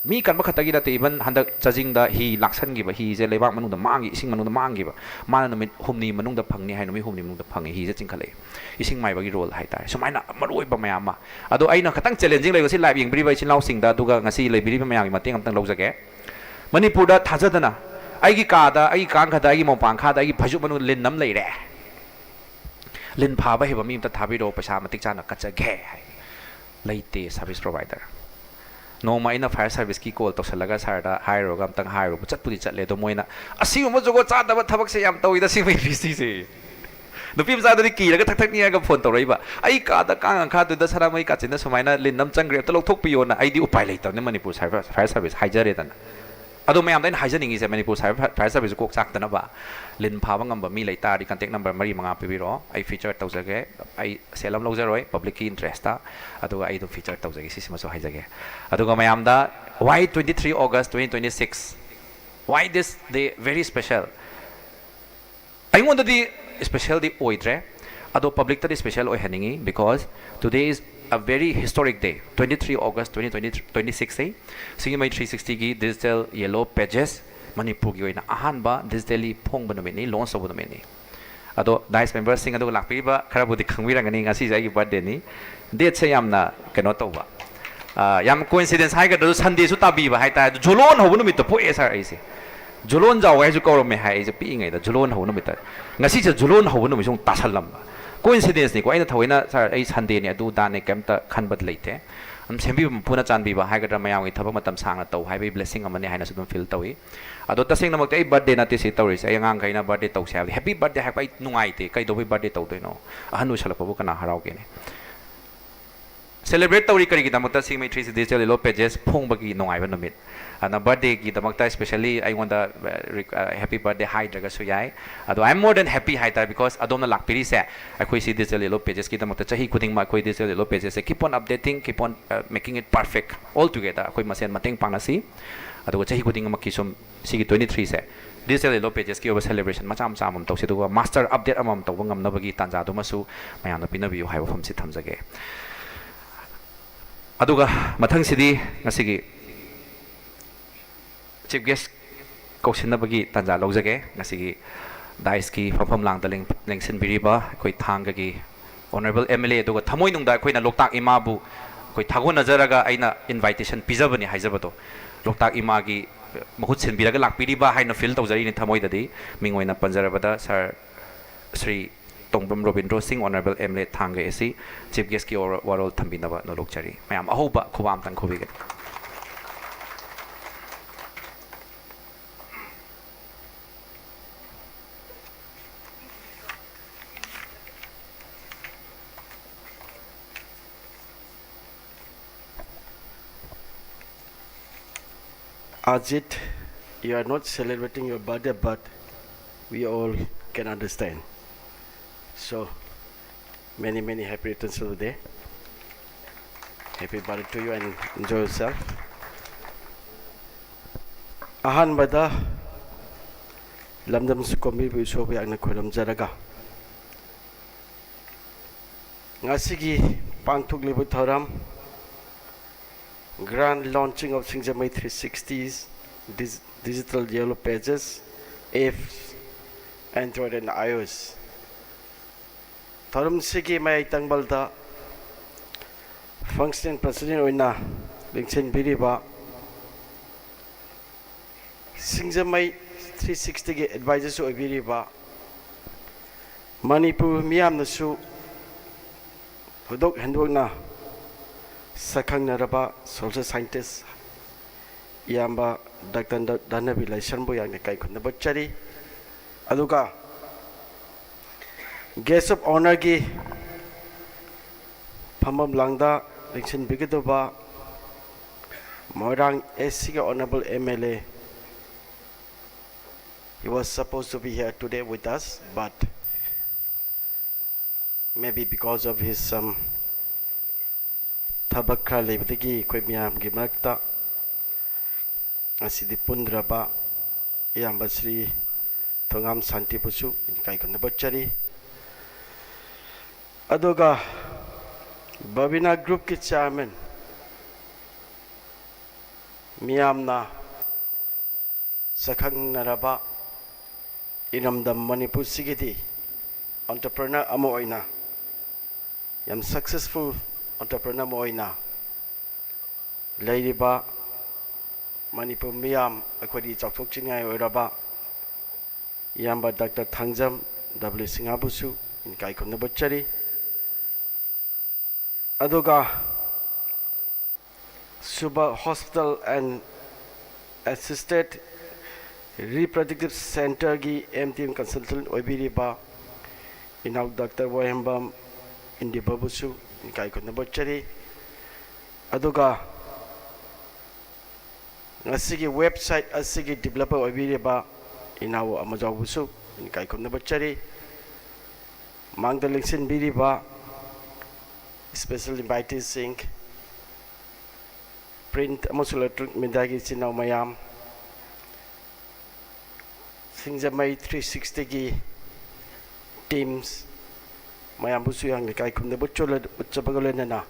ꯃꯤ ꯀꯟꯕ ꯈꯛꯇꯒꯤ ꯅꯠꯇꯦ, ꯏꯚꯟ ꯍꯟꯗꯛ ꯆꯥꯖꯤꯡꯗ ꯍꯤ ꯂꯥꯛꯁꯟꯈꯤꯕ, ꯍꯤꯁꯦ ꯂꯩꯕꯥꯛ ꯃꯅꯨꯡꯗ ꯃꯥꯡꯈꯤ, ꯏꯁꯤꯡ ꯃꯅꯨꯡꯗ ꯃꯥꯡꯈꯤꯕ, ꯃꯥꯅ ꯅꯨꯃꯤꯠ ꯍꯨꯝꯅꯤ ꯃꯅꯨꯡꯗ ꯐꯪꯅꯤ ꯍꯥꯏ, ꯅꯨꯃꯤꯠ ꯍꯨꯝꯅꯤ ꯃꯅꯨꯡꯗ ꯐꯪꯉꯤ, ꯍꯤꯁꯦ ꯆꯤꯡꯈꯠꯂꯛꯑꯦ꯫ ꯏꯁꯤꯡ ꯃꯥꯏꯕꯒꯤ ꯔꯣꯜ ꯍꯥꯏꯇꯥꯔꯦ꯫ ꯁꯨꯃꯥꯏꯅ ꯃꯔꯨꯑꯣꯏꯕ ꯃꯌꯥꯝ ꯑꯃ꯫ ꯑꯗꯣ ꯑꯩꯅ ꯈꯤꯇꯪ ꯆꯦꯂꯦꯟꯖꯤꯡ ꯂꯩꯕ ꯁꯤ ꯂꯥꯏꯚ ꯌꯦꯡꯕꯤꯔꯤꯕ ꯏꯆꯤꯜ ꯏꯅꯥꯎꯁꯤꯡꯗ, ꯑꯗꯨꯒ ꯉꯁꯤ ꯂꯩꯕꯤꯔꯤꯕ ꯃꯌꯥꯝꯒꯤ ꯃꯇꯦꯡ ꯑꯝꯇꯪ ꯂꯧꯖꯒꯦ꯫ ꯃꯅꯤꯄꯨꯔꯗ ꯊꯥꯖꯗꯅ ꯑꯩꯒꯤ ꯀꯥꯗ, ꯑꯩꯒꯤ ꯀꯥꯡꯈꯗ, ꯑꯩꯒꯤ ꯃꯣꯝꯄꯥꯡꯈꯥꯗ, ꯑꯩꯒꯤ ꯐꯩꯖꯨꯞ ꯃꯅꯨꯡꯗ ꯂꯤꯟ ꯑꯃ ꯂꯩꯔꯦ꯫ "ꯂꯤꯟ ꯐꯥꯕ ꯍꯩꯕ ꯃꯤ ꯑꯝꯇ ꯊꯥꯕꯤꯔꯛꯑꯣ, ꯄꯩꯁꯥ ꯃꯇꯤꯛ ꯆꯥꯅ ꯀꯠꯆꯒꯦ" ꯍꯥꯏ꯫ ꯂꯩꯇꯦ ꯁꯥꯔꯚꯤꯁ ꯄ꯭ꯔꯣꯚꯥꯏꯗꯔ꯫ ꯅꯣꯡꯃ ꯑꯩꯅ ꯐꯥꯌꯔ ꯁꯥꯔꯚꯤꯁꯀꯤ ꯀꯣꯜ ꯇꯧꯁꯜꯂꯒ, "ꯁꯥꯔꯗ ꯍꯥꯏꯔꯨꯔꯒ ꯑꯝꯇꯪ ꯍꯥꯏꯔꯨꯕ", ꯆꯠꯄꯨꯗꯤ ꯆꯠꯂꯦ, ꯑꯗꯣ ꯃꯣꯏꯅ, "ꯑꯁꯤꯒꯨꯝꯕ ꯖꯨꯒꯣꯠ ꯆꯥꯗꯕ ꯊꯕꯛꯁꯦ ꯌꯥꯝ ꯇꯧꯋꯤꯗ ꯁꯤꯕ ꯏꯟꯗꯁꯇ꯭ꯔꯤꯁꯦ"꯫ ꯅꯨꯄꯤ ꯃꯆꯥꯗꯨꯗꯤ ꯀꯤꯔꯒ ꯊꯛ ꯊꯛ ꯅꯤꯛꯑꯒ ꯐꯣꯟ ꯇꯧꯔꯛꯏꯕ, "ꯑꯩ ꯀꯥꯗ ꯀꯥꯡ ꯃꯈꯥꯗꯨꯗ ꯁꯅꯥꯃꯍꯤ ꯀꯥꯆꯤꯟꯗ ꯁꯨꯃꯥꯏꯅ ꯂꯤꯟ ꯑꯃ ꯆꯪꯈ꯭ꯔꯦ, ꯑꯝꯇ ꯂꯧꯊꯣꯛꯄꯤꯌꯣꯅ"꯫ ꯑꯩꯗꯤ ꯎꯄꯥꯏ ꯂꯩꯇꯕꯅꯤ, ꯃꯅꯤꯄꯨꯔ ꯁꯥꯏꯕꯔ, ꯐꯥꯌꯔ ꯁꯥꯔꯚꯤꯁ ꯍꯥꯏꯖꯔꯦꯗꯅ꯫ ꯑꯗꯣ ꯃꯌꯥꯝꯗ ꯑꯩꯅ ꯍꯥꯏꯖꯅꯤꯡꯉꯤꯁꯦ, ꯃꯅꯤꯄꯨꯔ ꯁꯥꯏꯕꯔ ꯐꯥꯏꯌꯔ ꯁꯥꯔꯚꯤꯁꯁ ꯀꯣꯛ ꯆꯥꯛꯇꯅꯕ, ꯂꯤꯟ ꯐꯥꯕ ꯉꯝꯕ ꯃꯤ ꯂꯩ ꯇꯥꯔꯗꯤ, ꯀꯟꯇꯦꯛ ꯅꯝꯕꯔ ꯃꯔꯤ ꯃꯉꯥ ꯄꯤꯕꯤꯔꯛꯑꯣ꯫ ꯑꯩ ꯐꯤꯆꯔ ꯇꯧꯖꯒꯦ꯫ ꯑꯩ ꯁꯦꯜ ꯑꯃ ꯂꯧꯖꯔꯣꯏ, ꯄꯕ꯭ꯂꯤꯛꯀꯤ ꯏꯟꯇꯔꯦꯁꯇ꯫ ꯑꯗꯨꯒ ꯑꯩ ꯑꯗꯨꯝ ꯐꯤꯆꯔ ꯇꯧꯖꯒꯦ, ꯁꯤꯁꯤꯃꯁꯨ ꯍꯥꯏꯖꯒꯦ꯫ ꯑꯗꯨꯒ ꯃꯌꯥꯝꯗ, why twenty three August twenty twenty six? Why this day very special? ꯑꯩꯉꯣꯟꯗꯗꯤ ꯏꯁꯄꯦꯁꯦꯜꯗꯤ ꯑꯣꯏꯗ꯭ꯔꯦ, ꯑꯗꯣ ꯄꯕ꯭ꯂꯤꯛꯇꯗꯤ special ꯑꯣꯏꯍꯟꯅꯤꯡꯉꯤ, because today is a very historic day, twenty three August twenty twenty twenty six ꯁꯤ ꯁꯤꯡꯖꯃꯩ ꯊ꯭ꯔꯤ ꯁꯤꯛꯁꯇꯤꯒꯤ digital yellow pages ꯃꯅꯤꯄꯨꯔꯒꯤ ꯑꯣꯏꯅ ꯑꯍꯥꯟꯕ digitally ꯐꯣꯡꯕ ꯅꯨꯃꯤꯠꯅꯤ, loans ꯇꯧꯕ ꯅꯨꯃꯤꯠꯅꯤ꯫ ꯑꯗꯣ ꯗꯥꯏꯁ ꯃꯦꯝꯕꯔꯁꯤꯡ, ꯑꯗꯨꯒ ꯂꯥꯛꯄꯤꯔꯤꯕ ꯈꯔꯕꯨꯗꯤ ꯈꯪꯕꯤꯔꯝꯒꯅꯤ, ꯉꯁꯤꯁꯦ ꯑꯩꯒꯤ ꯕꯥꯔꯗꯦꯅꯤ꯫ ꯗꯦꯠꯁꯦ ꯌꯥꯝꯅ ꯀꯩꯅꯣ ꯇꯧꯕ, ꯑꯥ, ꯌꯥꯝ ꯀꯣꯏꯟꯁꯤꯗꯦꯟꯁ ꯍꯥꯏꯒꯗ꯭ꯔꯥ, ꯁꯟꯗꯦꯁꯨ ꯇꯥꯕꯤꯕ ꯍꯥꯏꯇꯥꯔꯦ꯫ ꯑꯗꯣ ꯖꯨꯂꯣꯟ ꯍꯧꯕ ꯅꯨꯃꯤꯠꯇ ꯄꯣꯛꯑꯦ ꯁꯥꯔ ꯑꯩꯁꯦ꯫ ꯖꯨꯂꯣꯟ ꯖꯥꯎ ꯍꯥꯏꯁꯨ ꯀꯧꯔꯝꯃꯦ ꯍꯥꯏ ꯑꯩꯁꯦ ꯄꯤꯛꯏꯉꯩꯗ, ꯖꯨꯂꯣꯟ ꯍꯧꯕ ꯅꯨꯃꯤꯠꯇ꯫ ꯉꯁꯤꯁꯦ ꯖꯨꯂꯣꯟ ꯍꯧꯕ ꯅꯨꯃꯤꯠꯁꯨ ꯑꯃꯨꯛ ꯇꯥꯁꯜꯂꯝꯕ꯫ ꯀꯣꯏꯟꯁꯤꯗꯦꯟꯁꯅꯤꯀꯣ, ꯑꯩꯅ ꯊꯑꯣꯏꯅ "ꯁꯥꯔ, ꯑꯩ ꯁꯟꯗꯦꯅꯤ, ꯑꯗꯨ ꯗꯥꯅꯤ", ꯀꯩꯝꯇ ꯈꯟꯕ ꯂꯩꯇꯦ꯫ ꯑꯗꯨꯝ ꯁꯦꯝꯕꯤꯕ ꯃꯄꯨꯅ ꯆꯥꯟꯕꯤꯕ ꯍꯥꯏꯒꯗ꯭ꯔꯥ, ꯃꯌꯥꯝꯒꯤ ꯊꯕꯛ ꯃꯇꯝ ꯁꯥꯡꯅ ꯇꯧ ꯍꯥꯏꯕꯒꯤ ꯕ꯭ꯂꯦꯁꯤꯡ ꯑꯃꯅꯤ ꯍꯥꯏꯅꯁꯨ ꯑꯗꯨꯝ ꯐꯤꯜ ꯇꯧꯏ꯫ ꯑꯗꯣ ꯇꯁꯦꯡꯅꯃꯛꯇꯤ ꯑꯩ ꯕꯥꯔꯗꯦ ꯅꯠꯇꯦ ꯁꯤ ꯇꯧꯔꯤꯁꯦ꯫ ꯑꯩ ꯑꯉꯥꯡꯈꯩꯅ ꯕꯥꯔꯗꯦ ꯇꯧꯁꯦ ꯍꯥꯏꯕꯗꯤ, "ꯍꯦꯄꯤ ꯕꯥꯔꯗꯦ" ꯍꯥꯏꯕ ꯑꯩ ꯅꯨꯡꯉꯥꯏꯇꯦ꯫ ꯀꯩꯗꯧꯕꯩ ꯕꯥꯔꯗꯦ ꯇꯧꯗꯣꯏꯅꯣ? ꯑꯍꯟ ꯑꯣꯏꯁꯜꯂꯛꯄꯕꯨ ꯀꯅꯥ ꯍꯔꯥꯎꯒꯦꯅꯦ? ꯁꯦꯂꯦꯕ꯭ꯔꯦꯠ ꯇꯧꯔꯤ ꯀꯔꯤꯒꯤꯗꯃꯛꯇ? ꯁꯤꯡꯖꯃꯩ ꯊ꯭ꯔꯤ ꯁꯤꯛꯁꯇꯤ ꯗꯤꯖꯤꯇꯦꯜ ꯌꯦꯜꯂꯣ ꯄꯦꯖꯦꯁ ꯐꯣꯡꯕꯒꯤ ꯅꯨꯡꯉꯥꯏꯕ ꯅꯨꯃꯤꯠ꯫ ꯑꯗꯨꯅ ꯕꯥꯔꯗꯦꯒꯤꯗꯃꯛꯇ ꯁ꯭ꯄꯦꯁꯦꯜꯂꯤ ꯑꯩꯉꯣꯟꯗ ꯍꯦꯄꯤ ꯕꯥꯔꯗꯦ ꯍꯥꯏꯗ꯭ꯔꯒꯁꯨ ꯌꯥꯏ, ꯑꯗꯣ I am more than happy ꯍꯥꯏꯇꯥꯔꯦ, because ꯑꯗꯣꯝꯅ ꯂꯥꯛꯄꯤꯔꯤꯁꯦ ꯑꯩꯈꯣꯏ ꯁꯤ ꯗꯤꯖꯤꯇꯦꯜ ꯌꯦꯜꯂꯣ ꯄꯦꯖꯦꯁꯀꯤꯗꯃꯛꯇ꯫ ꯆꯍꯤ ꯈꯨꯗꯤꯡꯃꯛ ꯑꯩꯈꯣꯏ ꯗꯤꯖꯤꯇꯦꯜ ꯌꯦꯜꯂꯣ ꯄꯦꯖꯦꯁꯁꯦ keep on updating, keep on making it perfect, all together ꯑꯩꯈꯣꯏ ꯃꯁꯦꯟ ꯃꯇꯦꯡ ꯄꯥꯡꯅꯁꯤ꯫ ꯑꯗꯨꯒ ꯆꯍꯤ ꯈꯨꯗꯤꯡꯃꯛꯀꯤ ꯁꯨꯝ ꯁꯤꯒꯤ ꯇ꯭ꯋꯦꯟꯇꯤ ꯊ꯭ꯔꯤꯁꯦ ꯗꯤꯖꯤꯇꯦꯜ ꯌꯦꯜꯂꯣ ꯄꯦꯖꯦꯁꯀꯤ ꯑꯣꯏꯕ ꯁꯦꯂꯦꯕ꯭ꯔꯦꯁꯟ ꯃꯆꯥ ꯃꯆꯥ ꯑꯃꯃꯝ ꯇꯧꯁꯤ, ꯑꯗꯨꯒ ꯃꯥꯁꯇꯔ ꯑꯞꯗꯦꯠ ꯑꯃꯃꯝ ꯇꯧꯕ ꯉꯝꯅꯕꯒꯤ ꯇꯥꯟꯖꯥꯗꯨꯃꯁꯨ ꯃꯌꯥꯝꯅ ꯄꯤꯅꯕꯤꯌꯨ ꯍꯥꯏꯕ ꯋꯥꯐꯝꯁꯤ ꯊꯝꯖꯒꯦ꯫ ꯑꯗꯨꯒ ꯃꯊꯪꯁꯤꯗꯤ ꯉꯁꯤꯒꯤ ꯆꯤꯐ ꯒꯦꯁ ꯀꯧꯁꯤꯟꯅꯕꯒꯤ ꯇꯥꯟꯖꯥ ꯂꯧꯖꯒꯦ꯫ ꯉꯁꯤꯒꯤ ꯗꯥꯏꯁꯀꯤ ꯐꯝꯐꯝ ꯂꯥꯡꯗ ꯂꯦꯡ-, ꯂꯦꯡꯁꯤꯟꯕꯤꯔꯤꯕ ꯑꯩꯈꯣꯏ ꯊꯥꯡꯒꯒꯤ ꯑꯣꯅꯔꯦꯕꯜ ꯑꯦꯝ ꯑꯦꯜ ꯑꯦ, ꯑꯗꯨꯒ ꯊꯃꯣꯏꯅꯨꯡꯗ ꯑꯩꯈꯣꯏꯅ ꯂꯣꯛꯇꯥꯛ ꯏꯃꯥꯕꯨ ꯑꯩꯈꯣꯏ ꯊꯥꯒꯣꯟꯅꯖꯔꯒ ꯑꯩꯅ ꯏꯟꯚꯥꯏꯇꯦꯁꯟ ꯄꯤꯖꯕꯅꯤ ꯍꯥꯏꯖꯕꯗꯣ, ꯂꯣꯛꯇꯥꯛ ꯏꯃꯥꯒꯤ ꯃꯍꯨꯠ ꯁꯤꯟꯕꯤꯔꯒ ꯂꯥꯛꯄꯤꯔꯤꯕ ꯍꯥꯏꯅ ꯐꯤꯜ ꯇꯧꯖꯔꯤꯅꯤ ꯊꯃꯣꯏꯗꯗꯤ꯫ ꯃꯤꯡ ꯑꯣꯏꯅ ꯄꯟꯖꯔꯕꯗ ꯁꯥꯔ ꯁ꯭ꯔꯤ ꯇꯣꯡꯕ꯭ꯔꯝ ꯔꯣꯕꯤꯟꯗ꯭ꯔꯣ ꯁꯤꯡ, honourable M L A Thanga A ꯁꯤ, ꯆꯤꯐ ꯒꯦꯁꯀꯤ ꯑꯣꯔ-, ꯋꯥꯔꯣꯜ ꯊꯝꯕꯤꯅꯕ ꯅꯣꯂꯣꯛꯆꯔꯤ꯫ ꯃꯌꯥꯝ ꯑꯍꯧꯕ ꯈꯨꯕꯥꯛ ꯑꯝꯇꯪ ꯈꯨꯕꯤꯒꯅꯤ꯫ Ajit, you are not celebrating your birthday, but we all can understand. So, many, many happy returns of the day. Happy birthday to you and enjoy yourself. ꯑꯍꯥꯟꯕꯗ ꯂꯝꯗꯝꯁꯤ ꯀꯣꯝꯕꯤꯕ ꯏꯁꯣꯔꯕꯨ ꯌꯥꯝꯅ ꯈꯣꯏꯔꯝꯖꯔꯒ, ꯉꯁꯤꯒꯤ ꯄꯥꯡꯊꯣꯛꯂꯤꯕ ꯊꯧꯔꯝ Grand Launching of Singjamei three sixty Dig-, Digital Yellow Pages, apps, Android and iOS, ꯊꯧꯔꯝꯁꯤꯒꯤ ꯃꯌꯥꯏ ꯇꯪꯕꯜꯗ functional president ꯑꯣꯏꯅ ꯂꯦꯡꯁꯤꯟꯕꯤꯔꯤꯕ, ꯁꯤꯡꯖꯃꯩ three ꯁꯤꯛꯁꯇꯤꯒꯤ ꯑꯦꯗꯚꯥꯏꯖꯔꯁꯨ ꯑꯣꯏꯕꯤꯔꯤꯕ, Manipur ꯃꯤꯌꯥꯝꯅꯁꯨ ꯊꯣꯏꯗꯣꯛ ꯍꯦꯟꯗꯣꯛꯅ ꯁꯛꯈꯪꯅꯔꯕ social scientist ꯏꯌꯥꯝꯕ doctor ꯙꯅꯕꯤ ꯂꯥꯏꯁ꯭ꯔꯝꯕꯨ ꯌꯥꯝꯅ ꯏꯀꯥꯏ ꯈꯨꯝꯅꯕ ꯎꯠꯆꯔꯤ꯫ ꯑꯗꯨꯒ guest of honourꯒꯤ ꯐꯝꯐꯝ ꯂꯥꯡꯗ ꯂꯦꯡꯁꯤꯟꯕꯤꯒꯗꯧꯕ ꯃꯣꯏꯔꯥꯡ ꯑꯦꯁ ꯁꯤꯒꯤ honourable M L A, he was supposed to be here today with us, but maybe because of his some ꯊꯕꯛ ꯈꯔ ꯂꯩꯕꯗꯒꯤ ꯑꯩꯈꯣꯏ ꯃꯤꯌꯥꯝꯒꯤ ꯃꯔꯛꯇ ꯉꯁꯤꯗꯤ ꯄꯨꯟꯗ꯭ꯔꯕ ꯏꯌꯥꯝꯕ ꯁ꯭ꯔꯤ ꯊꯣꯉꯥꯝ ꯁꯥꯟꯇꯤꯕꯨꯁꯨ ꯏꯀꯥꯏ ꯈꯨꯝꯅꯕ ꯆꯔꯤ꯫ ꯑꯗꯨꯒ ꯕꯕꯤꯅꯥ ꯒ꯭ꯔꯨꯞꯀꯤ ꯆꯤꯌꯥꯔꯃꯦꯟ, ꯃꯤꯌꯥꯝꯅ ꯁꯛꯈꯪꯅꯔꯕ ꯏꯔꯝꯗꯝ ꯃꯅꯤꯄꯨꯔꯁꯤꯒꯤꯗꯤ entrepreneur ꯑꯃ ꯑꯣꯏꯅ, ꯌꯥꯝ successful entrepreneur ꯑꯃ ꯑꯣꯏꯅ ꯂꯩꯔꯤꯕ ꯃꯅꯤꯄꯨꯔ ꯃꯤꯌꯥꯝ ꯑꯩꯈꯣꯏꯗꯤ ꯆꯥꯎꯊꯣꯛꯆꯅꯤꯡꯉꯥꯏ ꯑꯣꯏꯔꯕ ꯏꯌꯥꯝꯕ ꯗꯥꯛꯇꯔ ꯊꯥꯡꯖꯝ W ꯁꯤꯡꯍꯥꯕꯨꯁꯨ ꯏꯀꯥꯏ ꯈꯨꯝꯅꯕ ꯆꯔꯤ꯫ ꯑꯗꯨꯒ ꯁꯨꯕ Hospital and Assisted Reproductive Centreꯒꯤ M T M consultant ꯑꯣꯏꯕꯤꯔꯤꯕ ꯏꯅꯥꯎ ꯗꯥꯛꯇꯔ ꯋꯥꯍꯦꯝꯕꯝ ꯏꯟꯗꯤꯕꯕꯨꯁꯨ ꯏꯀꯥꯏ ꯈꯨꯝꯅꯕ ꯆꯔꯤ꯫ ꯑꯗꯨꯒ ꯉꯁꯤꯒꯤ website ꯑꯁꯤꯒꯤ developer ꯑꯣꯏꯕꯤꯔꯤꯕ ꯏꯅꯥꯎ ꯑꯃꯖꯥꯎꯕꯨꯁꯨ ꯏꯀꯥꯏ ꯈꯨꯝꯅꯕ ꯆꯔꯤ꯫ ꯃꯥꯡꯗ ꯂꯦꯡꯁꯤꯟꯕꯤꯔꯤꯕ special inviteeꯁꯤꯡ, print ꯑꯃꯁꯨꯡ electronic mediaꯒꯤ ꯏꯆꯤꯟ ꯏꯅꯥꯎ ꯃꯌꯥꯝ, ꯁꯤꯡꯖꯃꯩ three sixtyꯒꯤ teams ꯃꯌꯥꯝꯕꯨꯁꯨ ꯑꯩꯍꯥꯛꯅ ꯏꯀꯥꯏ ꯈꯨꯝꯅꯕ ꯎꯠꯆꯕꯒ ꯂꯣꯏꯅꯅ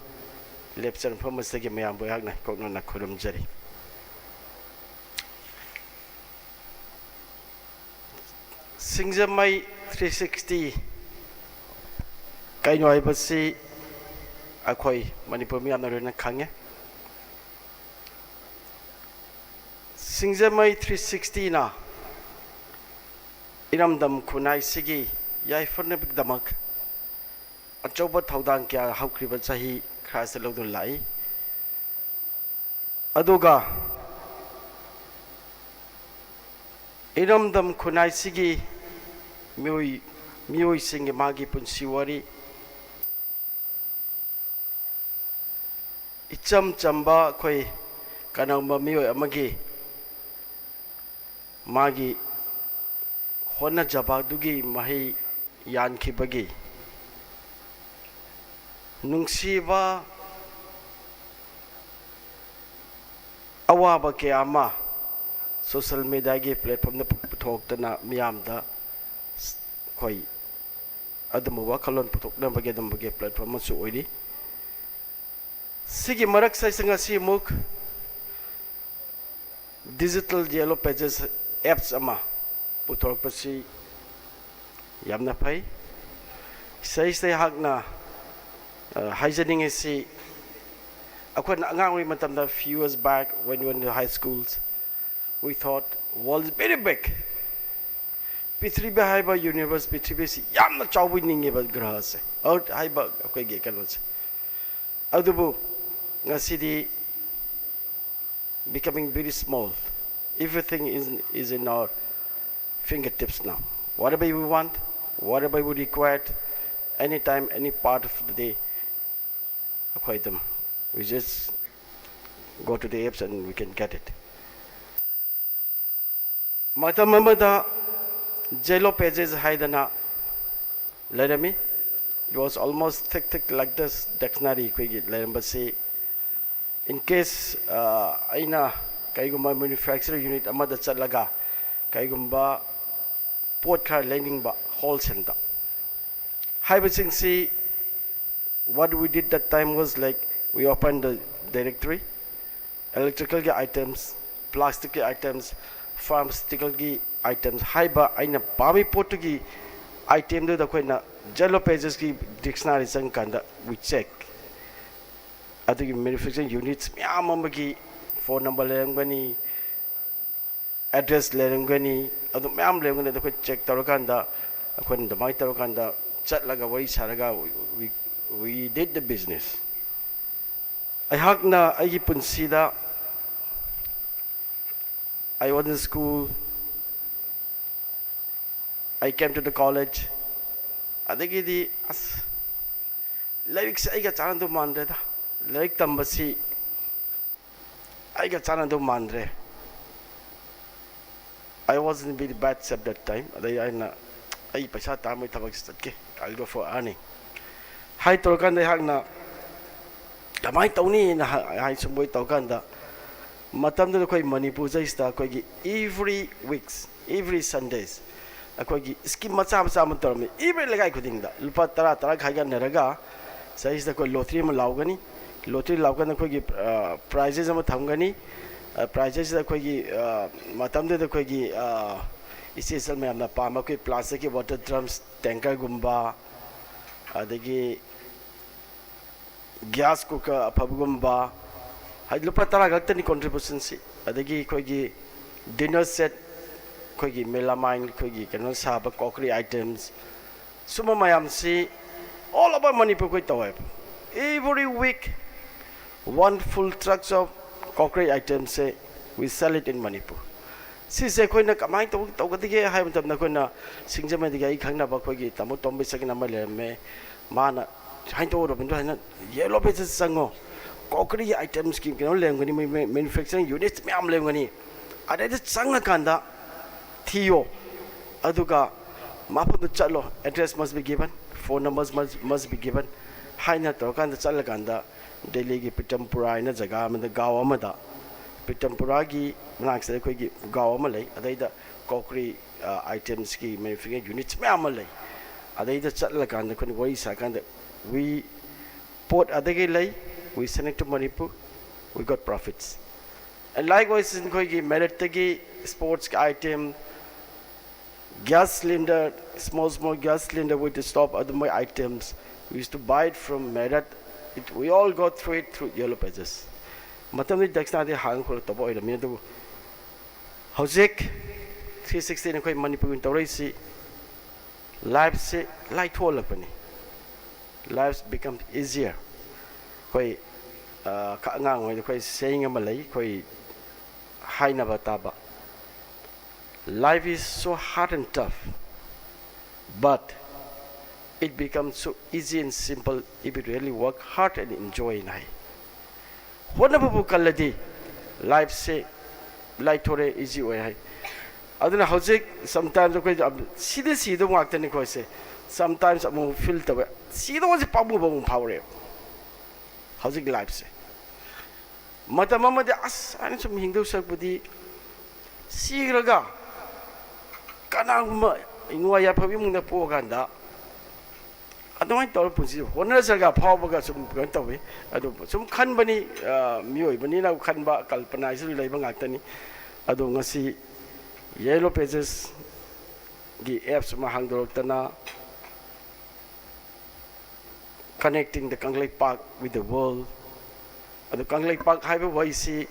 ꯂꯦꯞꯆ ꯃꯐꯝ ꯑꯁꯤꯗꯒꯤ ꯃꯌꯥꯝꯕꯨ ꯑꯩꯍꯥꯛꯅ ꯀꯣꯛꯅꯅ ꯈꯨꯔꯨꯝꯖꯔꯤ꯫ ꯁꯤꯡꯖꯃꯩ three sixty ꯀꯩꯅꯣ ꯍꯥꯏꯕꯁꯤ ꯑꯩꯈꯣꯏ ꯃꯅꯤꯄꯨꯔ ꯃꯤꯌꯥꯝꯅ ꯂꯣꯏꯅ ꯈꯪꯉꯦ꯫ ꯁꯤꯡꯖꯃꯩ three sixtyꯅ ꯏꯔꯝꯗꯝ ꯈꯨꯟꯅꯥꯏꯁꯤꯒꯤ ꯌꯥꯏꯐꯅꯕꯒꯤꯗꯃꯛ ꯑꯆꯧꯕ ꯊꯧꯗꯥꯡ ꯀꯌꯥ ꯍꯧꯈ꯭ꯔꯤꯕ ꯆꯍꯤ ꯈꯔꯁꯤ ꯂꯧꯗꯨꯅ ꯂꯥꯛꯏ꯫ ꯑꯗꯨꯒ ꯏꯔꯝꯗꯝ ꯈꯨꯟꯅꯥꯏꯁꯤꯒꯤ ꯃꯤꯑꯣꯏ, ꯃꯤꯑꯣꯏꯁꯤꯡꯒꯤ ꯃꯥꯒꯤ ꯄꯨꯟꯁꯤ ꯋꯥꯔꯤ, ꯏꯆꯝ ꯆꯝꯕ ꯑꯩꯈꯣꯏ ꯀꯅꯥꯒꯨꯝꯕ ꯃꯤꯑꯣꯏ ꯑꯃꯒꯤ ꯃꯥꯒꯤ ꯍꯣꯠꯅꯖꯕꯗꯨꯒꯤ ꯃꯍꯩ ꯌꯥꯟꯈꯤꯕꯒꯤ ꯅꯨꯡꯁꯤꯕ ꯑꯋꯥꯕ ꯀꯌꯥ ꯑꯃ social media ꯒꯤ platform ꯗ ꯄꯨꯊꯣꯛꯇꯅ ꯃꯤꯌꯥꯝꯗ ꯑꯩꯈꯣꯏ ꯑꯗꯨꯝꯕ ꯋꯥꯈꯜꯂꯣꯟ ꯄꯨꯊꯣꯛꯅꯕꯒꯤ ꯑꯗꯨꯝꯕꯒꯤ platform ꯑꯃꯁꯨ ꯑꯣꯏꯔꯤ꯫ ꯁꯤꯒꯤ ꯃꯔꯛꯁꯤꯗ ꯉꯁꯤ ꯑꯃꯨꯛ digital Yellow Pages apps ꯑꯃ ꯄꯨꯊꯣꯔꯛꯄꯁꯤ ꯌꯥꯝꯅ ꯐꯩ꯫ ꯁꯤꯗꯩꯁꯤꯗ ꯑꯩꯍꯥꯛꯅ, ꯑ, ꯍꯥꯏꯖꯅꯤꯡꯉꯤꯁꯤ, ꯑꯩꯈꯣꯏꯅ ꯑꯉꯥꯡ ꯑꯣꯏꯔꯤ ꯃꯇꯝꯗ, few years back, when we were in the high schools, we thought world is very big. ꯄ꯭ꯔꯤꯊꯤꯕꯤ ꯍꯥꯏꯕ universe, ꯄ꯭ꯔꯤꯊꯤꯕꯤꯁꯤ ꯌꯥꯝꯅ ꯆꯥꯎꯕ ꯅꯤꯡꯉꯦꯕ, ꯒ꯭ꯔꯍꯁꯦ, earth ꯍꯥꯏꯕ ꯑꯩꯈꯣꯏꯒꯤ ꯀꯩꯅꯣꯁꯦ꯫ ꯑꯗꯨꯕꯨ ꯉꯁꯤꯗꯤ becoming very small. Everything is, is in our fingertips now. Whatever we want, whatever we require, anytime, any part of the day, ꯑꯩꯈꯣꯏ ꯑꯗꯨꯝ, we just go to the apps and we can get it. ꯃꯇꯝ ꯑꯃꯗ Yellow Pages ꯍꯥꯏꯗꯅ ꯂꯩꯔꯝꯃꯤ꯫ It was almost thick, thick like this dictionary ꯑꯩꯈꯣꯏꯒꯤ ꯂꯩꯔꯝꯕꯁꯤ꯫ In case, ꯑ, ꯑꯩꯅ ꯀꯩꯒꯨꯝꯕ manufacturing unit ꯑꯃꯗ ꯆꯠꯂꯒ ꯀꯩꯒꯨꯝꯕ ꯄꯣꯠ ꯈꯔ ꯂꯩꯅꯤꯡꯕ wholesale the, ꯍꯥꯏꯕꯁꯤꯡꯁꯤ, what we did that time was, like, we opened the directory, electrical ꯒꯤ items, plastic ꯀꯤ items, pharmaceutical ꯒꯤ items ꯍꯥꯏꯕ ꯑꯩꯅ ꯄꯥꯝꯃꯤ ꯄꯣꯠꯇꯨꯒꯤ item ꯗꯨꯗ ꯑꯩꯈꯣꯏꯅ Yellow Pages ꯀꯤ dictionary ꯆꯪꯀꯥꯟꯗ we check꯫ ꯑꯗꯨꯒꯤ manufacturing units ꯃꯌꯥꯝ ꯑꯃꯒꯤ phone number ꯂꯩꯔꯝꯒꯅꯤ, address ꯂꯩꯔꯝꯒꯅꯤ, ꯑꯗꯨ ꯃꯌꯥꯝ ꯂꯩꯔꯝꯒꯅꯤ꯫ ꯑꯗꯨ ꯑꯩꯈꯣꯏ check ꯇꯧꯔꯀꯥꯟꯗ, ꯑꯩꯈꯣꯏꯅ ꯑꯗꯨꯃꯥꯏꯅ ꯇꯧꯔꯀꯥꯟꯗ ꯆꯠꯂꯒ ꯋꯥꯔꯤ ꯁꯥꯔꯒ we, we, we did the business꯫ ꯑꯩꯍꯥꯛꯅ ꯑꯩꯒꯤ ꯄꯨꯟꯁꯤꯗ, I was in school, I came to the college, ꯑꯗꯒꯤꯗꯤ ꯑꯁ, ꯂꯥꯏꯔꯤꯛꯁꯦ ꯑꯩꯒ ꯆꯥꯟꯅꯗꯧ ꯃꯥꯟꯗ꯭ꯔꯦꯗ, ꯂꯥꯏꯔꯤꯛ ꯇꯝꯕꯁꯤ ꯑꯩꯒ ꯆꯥꯟꯅꯗꯧ ꯃꯥꯟꯗ꯭ꯔꯦ꯫ I wasn't very bad at that time. ꯑꯗꯩ ꯑꯩꯅ, "ꯑꯩ ꯄꯩꯁꯥ ꯇꯥꯟꯕꯒꯤ ꯊꯕꯛꯁꯤ ꯆꯠꯀꯦ, I'll go for earning" ꯍꯥꯏ ꯇꯧꯔꯀꯥꯟꯗ ꯑꯩꯍꯥꯛꯅ ꯀꯃꯥꯏꯅ ꯇꯧꯅꯤꯅ ꯍꯥꯏ ꯁꯨꯝ ꯋꯦꯠ ꯇꯧꯔꯀꯥꯟꯗ, ꯃꯇꯝꯗꯨꯗ ꯑꯩꯈꯣꯏ ꯃꯅꯤꯄꯨꯔꯁꯤꯗꯩꯁꯤꯗ ꯑꯩꯈꯣꯏꯒꯤ every weeks, every Sundays ꯑꯩꯈꯣꯏꯒꯤ ꯁ꯭ꯀꯤꯝ ꯃꯆꯥ ꯃꯆꯥ ꯑꯃ ꯇꯧꯔꯝꯃꯤ꯫ Every ꯂꯩꯀꯥꯏ ꯈꯨꯗꯤꯡꯗ ꯂꯨꯄꯥ ꯇꯔꯥ ꯇꯔꯥ ꯈꯥꯏꯒꯠꯅꯔꯒ ꯁꯤꯗꯩꯁꯤꯗ ꯑꯩꯈꯣꯏ ꯂꯣꯇ꯭ꯔꯤ ꯑꯃ ꯂꯥꯎꯒꯅꯤ꯫ ꯂꯣꯇ꯭ꯔꯤ ꯂꯥꯎꯀꯥꯟꯗ ꯑꯩꯈꯣꯏꯒꯤ ꯄ꯭ꯔꯥꯏꯖꯦꯁ ꯑꯃ ꯊꯝꯒꯅꯤ꯫ ꯄ꯭ꯔꯥꯏꯖꯦꯁꯁꯤꯗ ꯑꯩꯈꯣꯏꯒꯤ ꯃꯇꯝꯗꯨꯗ ꯑꯩꯈꯣꯏꯒꯤ ꯏꯆꯦ ꯏꯆꯜ ꯃꯌꯥꯝꯅ ꯄꯥꯝꯕ ꯑꯩꯈꯣꯏ ꯄ꯭ꯂꯥꯁꯇꯤꯛꯀꯤ ꯋꯥꯇꯔ ꯗ꯭ꯔꯝꯁ, ꯇꯦꯡꯀꯔꯒꯨꯝꯕ, ꯑꯗꯒꯤ ꯒ꯭ꯌꯥꯁ ꯀꯨꯀꯔ ꯑꯐꯕꯒꯨꯝꯕ, ꯍꯥꯏꯗꯤ ꯂꯨꯄꯥ ꯇꯔꯥ ꯈꯛꯇꯅꯤ ꯀꯣꯟꯇ꯭ꯔꯤꯕ꯭ꯌꯨꯁꯟꯁꯤ꯫ ꯑꯗꯒꯤ ꯑꯩꯈꯣꯏꯒꯤ ꯗꯤꯟꯅꯔ ꯁꯦꯠ, ꯑꯩꯈꯣꯏꯒꯤ ꯃꯦꯂꯥꯃꯥꯏꯟ, ꯑꯩꯈꯣꯏꯒꯤ ꯀꯩꯅꯣ ꯁꯥꯕ ꯀ꯭ꯔꯣꯀꯔꯤ ꯑꯥꯏꯇꯦꯝꯁ, ꯁꯨꯝꯕ ꯃꯌꯥꯝꯁꯤ all over ꯃꯅꯤꯄꯨꯔ ꯑꯩꯈꯣꯏ ꯇꯧꯋꯦꯕ꯫ Every week, one full trucks of cookery items say we sell it in Manipur. ꯁꯤꯁꯦ ꯑꯩꯈꯣꯏꯅ ꯀꯃꯥꯏꯅ ꯇꯧ ꯇꯧꯒꯗꯒꯦ ꯍꯥꯏꯕ ꯃꯇꯝꯗ, ꯑꯩꯈꯣꯏꯅ ꯁꯤꯡꯖꯃꯩꯗꯒꯤ ꯑꯩ ꯈꯪꯅꯕ ꯑꯩꯈꯣꯏꯒꯤ ꯇꯥꯃꯣ ꯇꯣꯝꯕ ꯁꯛꯀꯤꯅ ꯑꯃ ꯂꯩꯔꯝꯃꯦ꯫ ꯃꯥꯅ ꯁꯨꯃꯥꯏꯅ ꯇꯧꯔꯕꯅꯤꯗꯣ, ꯍꯥꯏꯅ ꯌꯦꯜꯂꯣ ꯄꯦꯖꯦꯁ ꯆꯪꯉꯣ, ꯀ꯭ꯔꯣꯀꯔꯤ ꯑꯥꯏꯇꯦꯝꯁꯀꯤ ꯀꯩꯅꯣ ꯂꯩꯔꯝꯒꯅꯤ, ꯃꯣꯏ ꯃꯦꯅꯨꯐꯦꯛꯆꯔꯤꯡ ꯌꯨꯅꯤꯠꯁ ꯃꯌꯥꯝ ꯂꯩꯔꯝꯒꯅꯤ, ꯑꯗꯩꯗ ꯆꯪꯉꯀꯥꯟꯗ ꯊꯤꯌꯣ, ꯑꯗꯨꯒ ꯃꯐꯝꯗꯨ ꯆꯠꯂꯣ, address must be given, phone numbers must, must be given ꯍꯥꯏꯅ ꯇꯧꯔꯀꯥꯟꯗ ꯆꯠꯂꯀꯥꯟꯗ ꯗꯦꯜꯂꯤꯒꯤ ꯄꯤꯇꯝꯄꯨꯔꯥ ꯍꯥꯏꯅ ꯖꯒꯥ ꯑꯃꯗ, ꯒꯥꯎ ꯑꯃꯗ, ꯄꯤꯇꯝꯄꯨꯔꯥꯒꯤ ꯃꯅꯥꯛꯁꯤꯗ ꯑꯩꯈꯣꯏꯒꯤ ꯒꯥꯎ ꯑꯃ ꯂꯩ, ꯑꯗꯩꯗ ꯀ꯭ꯔꯣꯀꯔꯤ ꯑꯥꯏꯇꯦꯝꯁꯀꯤ ꯃꯦꯅꯨꯐꯦꯛꯆꯔꯤꯡ ꯌꯨꯅꯤꯠꯁ ꯃꯌꯥꯝ ꯑꯃ ꯂꯩ꯫ ꯑꯗꯩꯗ ꯆꯠꯂꯀꯥꯟꯗ ꯑꯩꯈꯣꯏꯅ ꯋꯥꯔꯤ ꯁꯥꯀꯥꯟꯗ, we ꯄꯣꯠ ꯑꯗꯒꯤ ꯂꯩ, we send it to Manipur, we got profits. And likewise ꯑꯩꯈꯣꯏꯒꯤ ꯃꯦꯔꯠꯇꯒꯤ ꯁ꯭ꯄꯣꯔꯠꯁꯀꯤ item, gas cylinder, small small gas cylinder with the stove, ꯑꯗꯨ ꯃꯣꯏ items, we used to buy it from Meerut. It, we all go through it through Yellow Pages. ꯃꯇꯝꯗꯨꯗꯤ ꯗꯛꯁꯤꯅꯥꯗꯤ ꯍꯥꯡ ꯈꯣꯠꯂ ꯇꯧꯕ ꯑꯣꯏꯔꯝꯃꯤ, ꯑꯗꯨꯕꯨ ꯍꯧꯖꯤꯛ ꯊ꯭ꯔꯤ ꯁꯤꯛꯁꯇꯤꯅ ꯑꯩꯈꯣꯏ ꯃꯅꯤꯄꯨꯔꯒꯤ ꯇꯧꯔꯛꯏꯁꯤ꯫ ꯂꯥꯏꯐꯁꯦ ꯂꯥꯏꯊꯣꯛꯍꯜꯂꯛꯄꯅꯤ꯫ Lives become easier. ꯑꯩꯈꯣꯏ ꯑꯉꯥꯡ ꯑꯣꯏꯔꯤꯉꯩꯗ ꯑꯩꯈꯣꯏ ꯁꯦꯌꯤꯡ ꯑꯃ ꯂꯩ, ꯑꯩꯈꯣꯏ ꯍꯥꯏꯅꯕ ꯇꯥꯕ, "Life is so hard and tough, but It becomes so easy and simple if you really work hard and enjoy ꯅ ꯍꯥꯏ꯫ ꯍꯣꯠꯅꯕꯕꯨ ꯀꯜꯂꯗꯤ ꯂꯥꯏꯐꯁꯦ ꯂꯥꯏꯊꯣꯔꯛꯑꯦ, ꯏꯖꯤ ꯑꯣꯏ ꯍꯥꯏ꯫ ꯑꯗꯨꯅ ꯍꯧꯖꯤꯛ ꯁꯝꯇꯥꯏꯝꯁ ꯑꯩꯈꯣꯏ ꯁꯤꯗ ꯁꯤꯗꯧ ꯉꯥꯛꯇꯅꯤ ꯑꯩꯈꯣꯏꯁꯦ꯫ ꯁꯝꯇꯥꯏꯝꯁ ꯑꯃꯨꯛ ꯐꯤꯜ ꯇꯧꯋꯦ, ꯁꯤꯗꯧꯁꯦ ꯄꯥꯝꯃꯨꯕ ꯑꯃꯨꯛ ꯐꯥꯎꯔꯛꯑꯦ ꯍꯧꯖꯤꯛ ꯂꯥꯏꯐꯁꯦ꯫ ꯃꯇꯝ ꯑꯃꯗꯤ ꯑꯁ ꯑꯩꯅ ꯁꯨꯝ ꯍꯤꯡꯗꯧ ꯁꯔꯨꯛꯄꯨꯗꯤ ꯁꯤꯈ꯭ꯔꯒ ꯀꯅꯥꯒꯨꯝꯕ ꯅꯨꯡꯉꯥꯏ ꯌꯥꯏꯐꯕ ꯏꯃꯨꯡꯗ ꯄꯣꯛꯑꯀꯥꯟꯗ ꯑꯗꯨꯃꯥꯏꯅ ꯇꯧꯔ ꯄꯨꯟꯁꯤ ꯍꯣꯠꯅꯖꯔꯒ ꯐꯥꯎꯕꯒ ꯁꯨꯝ ꯀꯩꯅꯣ ꯇꯧꯏ꯫ ꯑꯗꯨ ꯁꯨꯝ ꯈꯟꯕꯅꯤ, ꯃꯤꯑꯣꯏꯕꯅꯤꯅ ꯈꯟꯕ ꯀꯜꯄꯅꯥꯁꯤꯁꯨ ꯂꯩꯕ ꯉꯥꯛꯇꯅꯤ꯫ ꯑꯗꯣ ꯉꯁꯤ Yellow Pages ꯒꯤ ꯑꯦꯞꯁ ꯑꯃ ꯍꯥꯡꯗꯣꯔꯛꯇꯅ Connecting the Kangleipak with the World, ꯑꯗꯣ ꯀꯪꯂꯩꯄꯥꯛ ꯍꯥꯏꯕ ꯋꯥꯍꯩꯁꯤ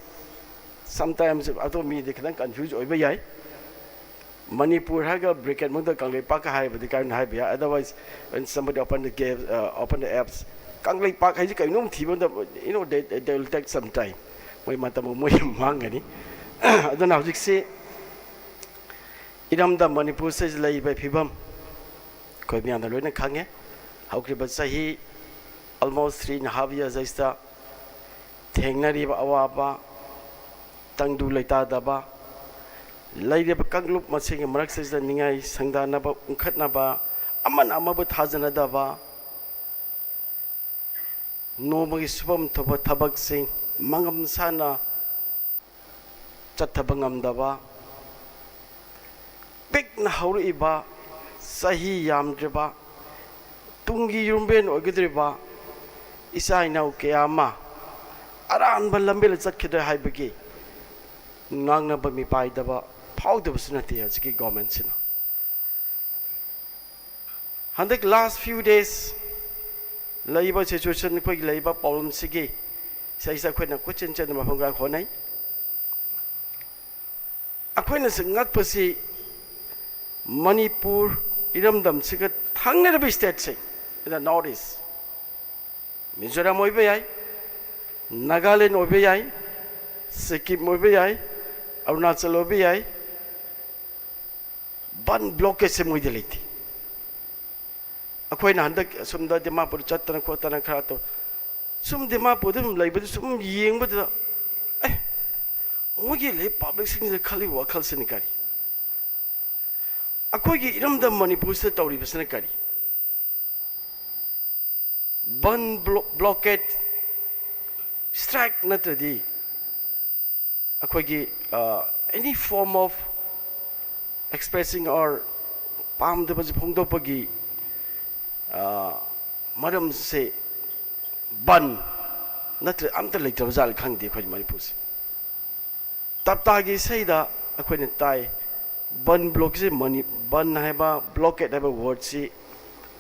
ꯁꯝꯇꯥꯏꯝꯁ ꯑꯇꯣꯞꯄ ꯃꯤꯗꯤ ꯈꯤꯇꯪ ꯀꯟꯐ꯭ꯌꯨꯖ ꯑꯣꯏꯕ ꯌꯥꯏ꯫ ꯃꯅꯤꯄꯨꯔ ꯍꯥꯏꯔꯒ ꯕ꯭ꯔꯦꯀꯦꯠ ꯃꯅꯨꯡꯗ ꯀꯪꯂꯩꯄꯥꯛꯀ ꯍꯥꯏꯔꯕꯗꯤ ꯀꯔꯤꯅꯣ ꯍꯥꯏꯕ ꯌꯥꯏ꯫ Otherwise, when somebody open the gap, uh, open the apps, Kangleipak ꯍꯥꯏꯁꯤ ꯀꯩꯅꯣꯝ ꯊꯤꯕ ꯃꯇꯝꯗ, you know, they, they will take some time. ꯃꯣꯏ ꯃꯇꯝ ꯃꯣꯏ ꯌꯥꯝ ꯃꯥꯡꯒꯅꯤ꯫ ꯑꯗꯨꯅ ꯍꯧꯖꯤꯛꯁꯤ ꯏꯔꯝꯗꯝ ꯃꯅꯤꯄꯨꯔꯁꯤꯗ ꯂꯩꯔꯤꯕ ꯐꯤꯕꯝ ꯑꯩꯈꯣꯏ ꯃꯌꯥꯝꯅ ꯂꯣꯏꯅ ꯈꯪꯉꯦ꯫ ꯍꯧꯈ꯭ꯔꯤꯕ ꯆꯍꯤ almost three and a half years ꯑꯁꯤꯗ ꯊꯦꯡꯅꯔꯤꯕ ꯑꯋꯥꯕ, ꯇꯪꯗꯨ ꯂꯩꯇꯥꯗꯕ, ꯂꯩꯔꯤꯕ ꯀꯥꯡꯂꯨꯞ ꯃꯁꯦꯜꯒꯤ ꯃꯔꯛꯁꯤꯗ ꯅꯤꯡꯉꯥꯏ ꯁꯪꯗꯥꯅꯕ, ꯎꯪꯈꯠꯅꯕ, ꯑꯃꯅ ꯑꯃꯕꯨ ꯊꯥꯖꯅꯗꯕ, ꯅꯣꯡꯃꯒꯤ ꯁꯨꯐꯝ ꯊꯣꯛꯄ ꯊꯕꯛꯁꯤꯡ ꯃꯉꯝ ꯁꯥꯅ ꯆꯠꯊꯕ ꯉꯝꯗꯕ, ꯄꯤꯛꯅ ꯍꯧꯔꯛꯏꯕ, ꯆꯍꯤ ꯌꯥꯝꯗ꯭ꯔꯤꯕ, ꯇꯨꯡꯒꯤ ꯌꯨꯝꯕꯦꯟ ꯑꯣꯏꯒꯗꯧꯔꯤꯕ ꯏꯆꯥ ꯏꯅꯥꯎ ꯀꯌꯥ ꯑꯃ ꯑꯔꯥꯟꯕ ꯂꯝꯕꯦꯜꯗ ꯆꯠꯈꯤꯗ꯭ꯔꯦ ꯍꯥꯏꯕꯒꯤ ꯉꯥꯡꯅꯕ ꯃꯤꯄꯥꯏꯗꯕ ꯐꯥꯎꯗꯕꯁꯨ ꯅꯠꯇꯦ ꯍꯧꯖꯤꯛꯀꯤ ꯒꯣꯔꯃꯦꯟꯁꯤꯅ꯫ ꯍꯟꯗꯛ last few days ꯂꯩꯔꯤꯕ ꯁꯤꯆꯨꯋꯦꯁꯟ, ꯑꯩꯈꯣꯏꯒꯤ ꯂꯩꯔꯤꯕ ꯄ꯭ꯔꯣꯕ꯭ꯂꯦꯝꯁꯤꯒꯤ ꯁꯤꯗꯩꯁꯤꯗ ꯑꯩꯈꯣꯏꯅ ꯀꯣꯏꯆꯦꯟ ꯆꯦꯟꯗꯅ ꯃꯐꯝ ꯈꯔ ꯍꯣꯠꯅꯩ꯫ ꯑꯩꯈꯣꯏꯅꯁꯨ ꯉꯛꯄꯁꯤ Manipur ꯏꯔꯝꯗꯝꯁꯤꯒ ꯊꯪꯅꯔꯤꯕ ꯁ꯭ꯇꯦꯠꯁꯤꯡ in the North East, Mizoram ꯑꯣꯏꯕ ꯌꯥꯏ, ꯅꯥꯒꯥꯂꯦꯟ ꯑꯣꯏꯕ ꯌꯥꯏ, ꯁꯤꯛꯀꯤꯝ ꯑꯣꯏꯕ ꯌꯥꯏ, ꯑꯔꯨꯅꯥꯆꯜ ꯑꯣꯏꯕ ꯌꯥꯏ, ꯕꯟ ꯕ꯭ꯂꯣꯀꯦꯖꯁꯦ ꯃꯣꯏꯗ ꯂꯩꯇꯦ꯫ ꯑꯩꯈꯣꯏꯅ ꯍꯟꯗꯛ ꯑꯁꯣꯝꯗ ꯗꯤꯃꯥꯄꯨꯔ ꯆꯠꯇꯅ ꯈꯣꯠꯇꯅ ꯈꯔ ꯇꯧ, ꯁꯨꯝ ꯗꯤꯃꯥꯄꯨꯔꯗ ꯁꯨꯝ ꯂꯩꯕꯗ ꯁꯨꯝ ꯌꯦꯡꯕꯗꯨꯗ, ꯑꯦ, ꯃꯣꯏꯒꯤ ꯂꯩ ꯄꯕ꯭ꯂꯤꯛꯁꯤꯡꯁꯤꯗ ꯈꯜꯂꯤꯕ ꯋꯥꯈꯜꯁꯤꯅ ꯀꯔꯤ? ꯑꯩꯈꯣꯏꯒꯤ ꯏꯔꯝꯗꯝ ꯃꯅꯤꯄꯨꯔꯁꯤꯗ ꯇꯧꯔꯤꯕꯁꯤꯅ ꯀꯔꯤ? ꯕꯟ, ꯕ꯭ꯂꯣ-, ꯕ꯭ꯂꯣꯀꯦꯠ, ꯁ꯭ꯇ꯭ꯔꯥꯏꯛ ꯅꯠꯇ꯭ꯔꯗꯤ ꯑꯩꯈꯣꯏꯒꯤ, ꯑ, any form of expressing or ꯄꯥꯝꯗꯕꯁꯦ ꯐꯣꯡꯗꯣꯛꯄꯒꯤ, ꯑ, ꯃꯔꯝꯁꯦ ꯕꯟ ꯅꯠꯇ꯭ꯔ ꯑꯝꯇ ꯂꯩꯇ꯭ꯔꯕ ꯖꯥꯠꯂ ꯈꯪꯗꯦ ꯑꯩꯈꯣꯏ ꯃꯅꯤꯄꯨꯔꯁꯦ꯫ ꯇꯞꯇꯥꯒꯤ ꯏꯁꯩꯗ ꯑꯩꯈꯣꯏꯅ ꯇꯥꯏ, ꯕꯟ ꯕ꯭ꯂꯣꯛꯁꯤ ꯃꯅꯤ-, ꯕꯟ ꯍꯥꯏꯕ, ꯕ꯭ꯂꯣꯀꯦꯠ ꯍꯥꯏꯕ ꯋꯥꯔꯗꯁꯤ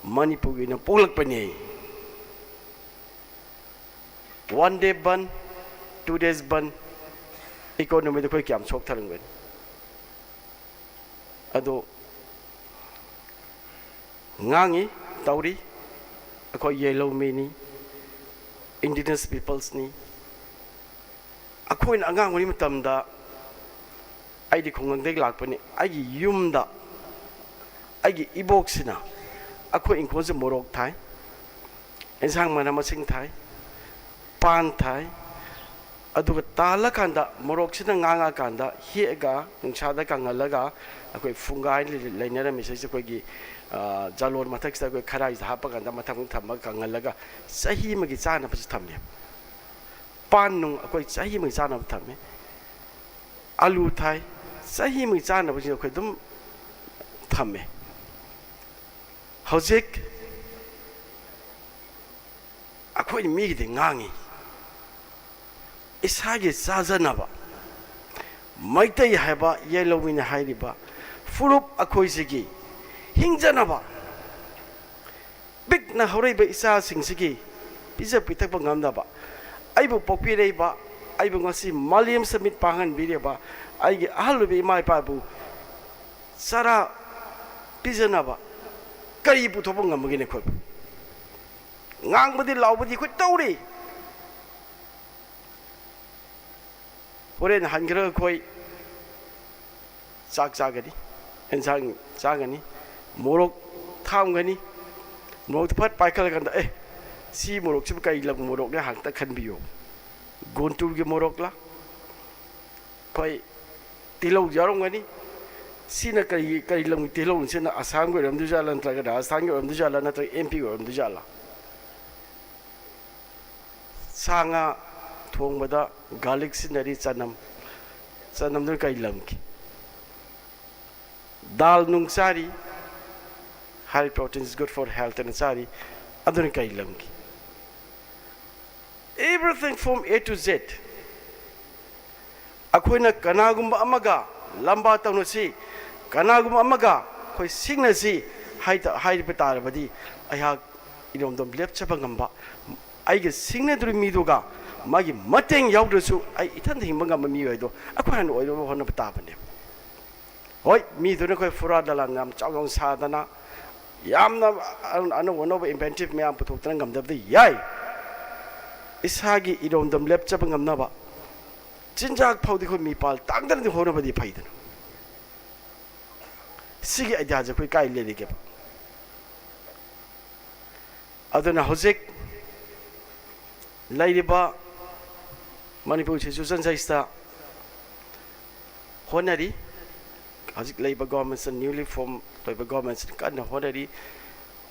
ꯃꯅꯤꯄꯨꯔꯒꯤ ꯑꯣꯏꯅ ꯄꯣꯛꯂꯛꯄꯅꯤ꯫ One day ꯕꯟ, two days ꯕꯟ, ꯏꯀꯣꯅꯣꯃꯤꯗ ꯑꯩꯈꯣꯏ ꯀꯌꯥꯝ ꯁꯣꯛꯊꯔꯝꯒꯅꯤ? ꯑꯗꯣ ꯉꯥꯡꯉꯤ, ꯇꯧꯔꯤ, ꯑꯩꯈꯣꯏ ꯌꯦꯜꯍꯧꯃꯤꯅꯤ, ꯏꯟꯗꯤꯖꯤꯅꯁ ꯄꯤꯄꯜꯁꯅꯤ꯫ ꯑꯩꯈꯣꯏꯅ ꯑꯉꯥꯡ ꯑꯣꯏꯔꯤ ꯃꯇꯝꯗ, ꯑꯩꯗꯤ ꯈꯨꯡꯒꯪꯗꯒꯤ ꯂꯥꯛꯄꯅꯤ, ꯑꯩꯒꯤ ꯌꯨꯝꯗ ꯑꯩꯒꯤ ꯏꯕꯣꯛꯁꯤꯅ ꯑꯩꯈꯣꯏ ꯏꯪꯈꯣꯜꯁꯦ ꯃꯣꯔꯣꯛ ꯊꯥꯏ, ꯑꯦꯟꯁꯥꯡ ꯃꯅꯥ ꯃꯁꯤꯡ ꯊꯥꯏ, ꯄꯥꯟ ꯊꯥꯏ, ꯑꯗꯨꯒ ꯇꯥꯜꯂꯀꯥꯟꯗ ꯃꯣꯔꯣꯛꯁꯤꯅ ꯉꯥꯡꯉꯀꯥꯟꯗ ꯍꯦꯛꯑꯒ ꯅꯨꯡꯁꯥꯗ ꯀꯪꯍꯜꯂꯒ ꯑꯩꯈꯣꯏ ꯐꯨꯡꯒꯥꯏ ꯂꯩ-, ꯂꯩꯅꯔꯝꯃꯤ꯫ ꯁꯤꯁꯦ ꯑꯩꯈꯣꯏꯒꯤ, ꯑ, ꯖꯥꯂꯣꯟ ꯃꯊꯛꯁꯤꯗ ꯑꯩꯈꯣꯏ ꯈꯔꯥꯏꯁꯤꯗ ꯍꯥꯞꯄꯀꯥꯟꯗ ꯃꯊꯛ ꯊꯝꯃꯒ ꯀꯪꯍꯜꯂꯒ ꯆꯍꯤ ꯑꯃꯒꯤ ꯆꯥꯅꯕꯁꯨ ꯊꯝꯃꯦ꯫ ꯄꯥꯟ ꯅꯨꯡ ꯑꯩꯈꯣꯏ ꯆꯍꯤ ꯑꯃꯒꯤ ꯆꯥꯅꯕ ꯊꯝꯃꯦ꯫ ꯑꯂꯨ ꯊꯥꯏ, ꯆꯍꯤ ꯑꯃꯒꯤ ꯆꯥꯅꯕꯁꯤꯡ ꯑꯩꯈꯣꯏ ꯑꯗꯨꯝ ꯊꯝꯃꯦ꯫ ꯍꯧꯖꯤꯛ ꯑꯩꯈꯣꯏ ꯃꯤꯒꯤꯗꯤ ꯉꯥꯡꯉꯤ, ꯏꯁꯥꯒꯤ ꯆꯥꯖꯅꯕ, ꯃꯩꯇꯩ ꯍꯥꯏꯕ ꯌꯦꯜꯍꯧꯃꯤꯅ ꯍꯥꯏꯔꯤꯕ ꯐꯨꯔꯨꯞ ꯑꯩꯈꯣꯏꯁꯤꯒꯤ ꯍꯤꯡꯖꯅꯕ, ꯄꯤꯛꯅ ꯍꯧꯔꯛꯏꯕ ꯏꯆꯥꯁꯤꯡꯁꯤꯒꯤ ꯄꯤꯖ ꯄꯤꯊꯛꯄ ꯉꯝꯅꯕ, ꯑꯩꯕꯨ ꯄꯣꯛꯄꯤꯔꯛꯏꯕ, ꯑꯩꯕꯨ ꯉꯁꯤ ꯃꯥꯂꯦꯝꯁꯤꯗ ꯃꯤꯠ ꯄꯥꯡꯍꯟꯕꯤꯔꯤꯕ ꯑꯩꯒꯤ ꯑꯍꯜ ꯑꯣꯏꯕ ꯏꯃꯥ ꯏꯄꯥꯕꯨ ꯆꯔꯥ ꯄꯤꯖꯅꯕ ꯀꯔꯤ ꯄꯨꯊꯣꯛꯄ ꯉꯝꯃꯒꯅꯤ ꯑꯩꯈꯣꯏꯕꯨ? ꯉꯥꯡꯕꯗꯤ ꯂꯥꯎꯕꯗꯤ ꯑꯩꯈꯣꯏ ꯇꯧꯔꯤ꯫ ꯍꯣꯔꯦꯟ ꯍꯟꯈ꯭ꯔꯒ ꯑꯩꯈꯣꯏ ꯆꯥꯛ ꯆꯥꯒꯅꯤ, ꯑꯦꯟꯁꯥꯡ ꯆꯥꯒꯅꯤ, ꯃꯣꯔꯣꯛ ꯊꯥꯝꯒꯅꯤ, ꯃꯣꯔꯣꯛꯇꯨ ꯐꯠ ꯄꯥꯏꯈꯠꯂꯀꯥꯟꯗ, "ꯑꯦ, ꯁꯤ ꯃꯣꯔꯣꯛꯁꯤꯕꯨ ꯀꯔꯤ ꯂꯝꯒꯤ ꯃꯣꯔꯣꯛꯅꯦ?" ꯍꯥꯡꯇ ꯈꯟꯕꯤꯌꯨ꯫ ꯒꯨꯟꯇꯨꯔꯒꯤ ꯃꯣꯔꯣꯛꯂ? ꯑꯩꯈꯣꯏ ꯇꯤꯜꯍꯧ ꯌꯥꯎꯔꯝꯒꯅꯤ꯫ ꯁꯤꯅ ꯀꯔꯤ, ꯀꯔꯤ ꯂꯝꯒꯤ ꯇꯤꯜꯍꯧꯅꯣ? ꯁꯤꯅ ꯑꯁꯥꯝꯒꯤ ꯑꯣꯏꯔꯝꯗꯣꯏꯖꯥꯠꯂꯥ, ꯅꯠꯇ꯭ꯔꯒ ꯔꯥꯖꯁꯊꯥꯟꯒꯤ ꯑꯣꯏꯔꯝꯗꯣꯏꯖꯥꯠꯂꯥ, ꯅꯠꯇ꯭ꯔꯒ ꯑꯦꯝ ꯄꯤꯒꯤ ꯑꯣꯏꯔꯝꯗꯣꯏꯖꯥꯠꯂꯥ? ꯁꯥ ꯉꯥ ꯊꯣꯡꯕꯗ garlic ꯁꯤꯖꯤꯟꯅꯔꯤ, ꯆꯅꯝ꯫ ꯆꯅꯝꯗꯨꯅ ꯀꯔꯤ ꯂꯝꯒꯤ? ꯗꯥꯜ ꯅꯨꯡ ꯆꯥꯔꯤ, high protein is good for health ꯍꯥꯏꯅ ꯆꯥꯔꯤ, ꯑꯗꯨꯅ ꯀꯔꯤ ꯂꯝꯒꯤ? Everything from A to Z꯫ ꯑꯩꯈꯣꯏꯅ ꯀꯅꯥꯒꯨꯝꯕ ꯑꯃꯒ ꯂꯝꯕꯥ ꯇꯧꯅꯁꯤ, ꯀꯅꯥꯒꯨꯝꯕ ꯑꯃꯒ ꯑꯩꯈꯣꯏ ꯁꯤꯡꯅꯁꯤ ꯍꯥꯏ-, ꯍꯥꯏꯕ ꯇꯥꯔꯕꯗꯤ, ꯑꯩꯍꯥꯛ ꯏꯔꯣꯝꯗꯣꯝ ꯂꯦꯞꯆꯕ ꯉꯝꯕ, ꯑꯩꯒ ꯁꯤꯡꯅꯗꯣꯔꯤꯕ ꯃꯤꯗꯨꯒ ꯃꯥꯒꯤ ꯃꯇꯦꯡ ꯌꯥꯎꯗ꯭ꯔꯁꯨ ꯑꯩ ꯏꯊꯟꯗ ꯍꯤꯡꯕ ꯉꯝꯕ ꯃꯤꯑꯣꯏꯗꯣ ꯑꯩꯈꯣꯏ ꯍꯥꯟꯅ ꯑꯣꯏꯅꯕ ꯍꯣꯠꯅꯕ ꯇꯥꯕꯅꯦꯕ꯫ ꯍꯣꯏ, ꯃꯤꯗꯨꯅ ꯑꯩꯈꯣꯏ ꯐꯨꯔꯥ ꯗꯂꯥꯟ ꯌꯥꯝ ꯆꯥꯎ ꯆꯥꯎꯅ ꯁꯥꯗꯅ, ꯌꯥꯝꯅ ꯑꯅꯧ ꯑꯅꯧꯕ inventive ꯃꯌꯥꯝ ꯄꯨꯊꯣꯛꯇꯅ ꯉꯝꯗꯕꯗꯤ ꯌꯥꯏ꯫ ꯏꯁꯥꯒꯤ ꯏꯔꯣꯝꯗꯣꯝ ꯂꯦꯞꯆꯕ ꯉꯝꯅꯕ ꯆꯤꯟꯖꯥꯛ ꯐꯥꯎꯗꯤ ꯑꯩꯈꯣꯏ ꯃꯤꯄꯥꯜ ꯇꯥꯡꯗꯅꯗꯤ ꯍꯣꯠꯅꯕꯗꯤ ꯐꯩꯗꯅ꯫ ꯁꯤꯒꯤ idea ꯁꯦ ꯑꯩꯈꯣꯏ ꯀꯥꯏ ꯂꯩꯔꯤꯒꯦꯕ? ꯑꯗꯨꯅ ꯍꯧꯖꯤꯛ ꯂꯩꯔꯤꯕ ꯃꯅꯤꯄꯨꯔ situation ꯁꯤꯗꯩꯁꯤꯗ ꯍꯣꯠꯅꯔꯤ꯫ ꯍꯧꯖꯤꯛ ꯂꯩꯕ government ꯁꯤꯅ, newly form ꯑꯣꯏꯕ government ꯁꯤꯅ ꯀꯟꯅ ꯍꯣꯠꯅꯔꯤ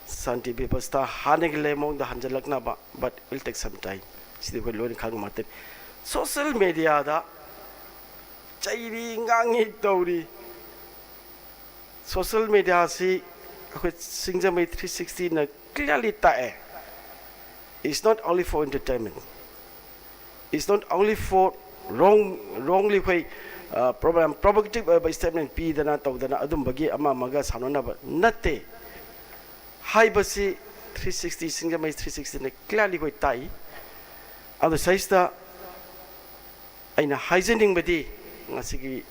ꯁꯥꯟꯇꯤ ꯕꯦꯕꯁꯊꯥ ꯍꯥꯟꯅꯒꯤ ꯂꯩ ꯃꯑꯣꯡꯗ ꯍꯟꯖꯤꯜꯂꯛꯅꯕ, but will take some time꯫ ꯁꯤꯗꯤ ꯑꯩꯈꯣꯏ ꯂꯣꯏꯅ ꯈꯪꯕ ꯉꯥꯛꯇꯅꯤ꯫ Social media ꯗ ꯆꯩꯔꯤ ꯉꯥꯡꯉꯤ ꯇꯧꯔꯤ꯫ Social media ꯁꯤ ꯑꯩꯈꯣꯏ ꯁꯤꯡꯖꯃꯩ three sixty ꯅ clearly ꯇꯥꯛꯑꯦ, it's not only for entertainment, it's not only for wrong, wrongly ꯑꯩꯈꯣꯏ, ꯑ, program, provocative ꯑꯣꯏꯕ statement ꯄꯤꯗꯅ ꯇꯧꯗꯅ ꯑꯗꯨꯝꯕꯒꯤ ꯑꯃ ꯑꯃꯒ ꯁꯥꯎꯅꯅꯕ ꯅꯠꯇꯦ ꯍꯥꯏꯕꯁꯤ three sixty, ꯁꯤꯡꯖꯃꯩ three sixty ꯅ clearly ꯑꯩꯈꯣꯏ ꯇꯥꯛꯏ꯫ ꯑꯗꯨ ꯁꯤꯗꯩꯁꯤꯗ ꯑꯩꯅ ꯍꯥꯏꯖꯅꯤꯡꯕꯗꯤ, ꯉꯁꯤꯒꯤ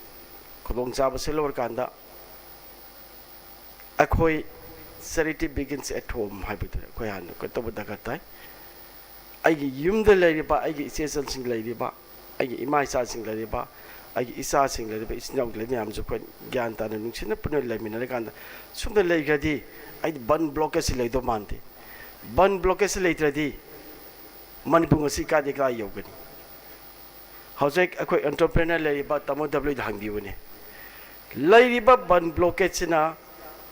ꯈꯨꯗꯣꯡꯆꯥꯕꯁꯦ ꯂꯧꯔꯀꯥꯟꯗ ꯑꯩꯈꯣꯏ charity begins at home ꯍꯥꯏꯕꯗꯨ ꯑꯩꯈꯣꯏ ꯍꯥꯟꯅ ꯀꯩꯅꯣ ꯇꯧꯕ ꯗꯔꯀꯥꯔ ꯇꯥꯏ꯫ ꯑꯩꯒꯤ ꯌꯨꯝꯗ ꯂꯩꯔꯤꯕ ꯑꯩꯒꯤ ꯏꯆꯦ ꯏꯆꯜꯁꯤꯡ ꯂꯩꯔꯤꯕ, ꯑꯩꯒꯤ ꯏꯃꯥ ꯏꯆꯥꯁꯤꯡ ꯂꯩꯔꯤꯕ, ꯑꯩꯒꯤ ꯏꯆꯥꯁꯤꯡ ꯂꯩꯔꯤꯕ, ꯏꯆꯤꯟ ꯏꯅꯥꯎ ꯂꯩꯔꯤꯕ ꯃꯌꯥꯝꯁꯨ ꯑꯩꯈꯣꯏ ꯒ꯭ꯌꯥꯟ ꯇꯥꯅ ꯅꯨꯡꯁꯤꯅ ꯄꯨꯟꯅ ꯂꯩꯃꯤꯟꯅꯔꯀꯥꯟꯗ ꯁꯨꯝꯅ ꯂꯩꯈ꯭ꯔꯗꯤ ꯑꯩꯗꯤ ꯕꯟ ꯕ꯭ꯂꯣꯀꯦꯠꯁꯤ ꯂꯩꯗꯧ ꯃꯥꯟꯗꯦ꯫ ꯕꯟ ꯕ꯭ꯂꯣꯀꯦꯠꯁꯤ ꯂꯩꯇ꯭ꯔꯗꯤ ꯃꯅꯤꯄꯨꯔ ꯉꯁꯤ ꯀꯥꯏꯗꯩ ꯀꯥꯏ ꯌꯧꯒꯅꯤ? ꯍꯧꯖꯤꯛ ꯑꯩꯈꯣꯏ ꯑꯦꯟꯇꯔꯄ꯭ꯔꯦꯅꯔ ꯂꯩꯔꯤꯕ ꯇꯥꯃꯣ ꯗꯕ꯭ꯂꯤꯎꯗ ꯍꯪꯕꯤꯌꯨꯅꯦ꯫ ꯂꯩꯔꯤꯕ ꯕꯟ ꯕ꯭ꯂꯣꯀꯦꯠꯁꯤꯅ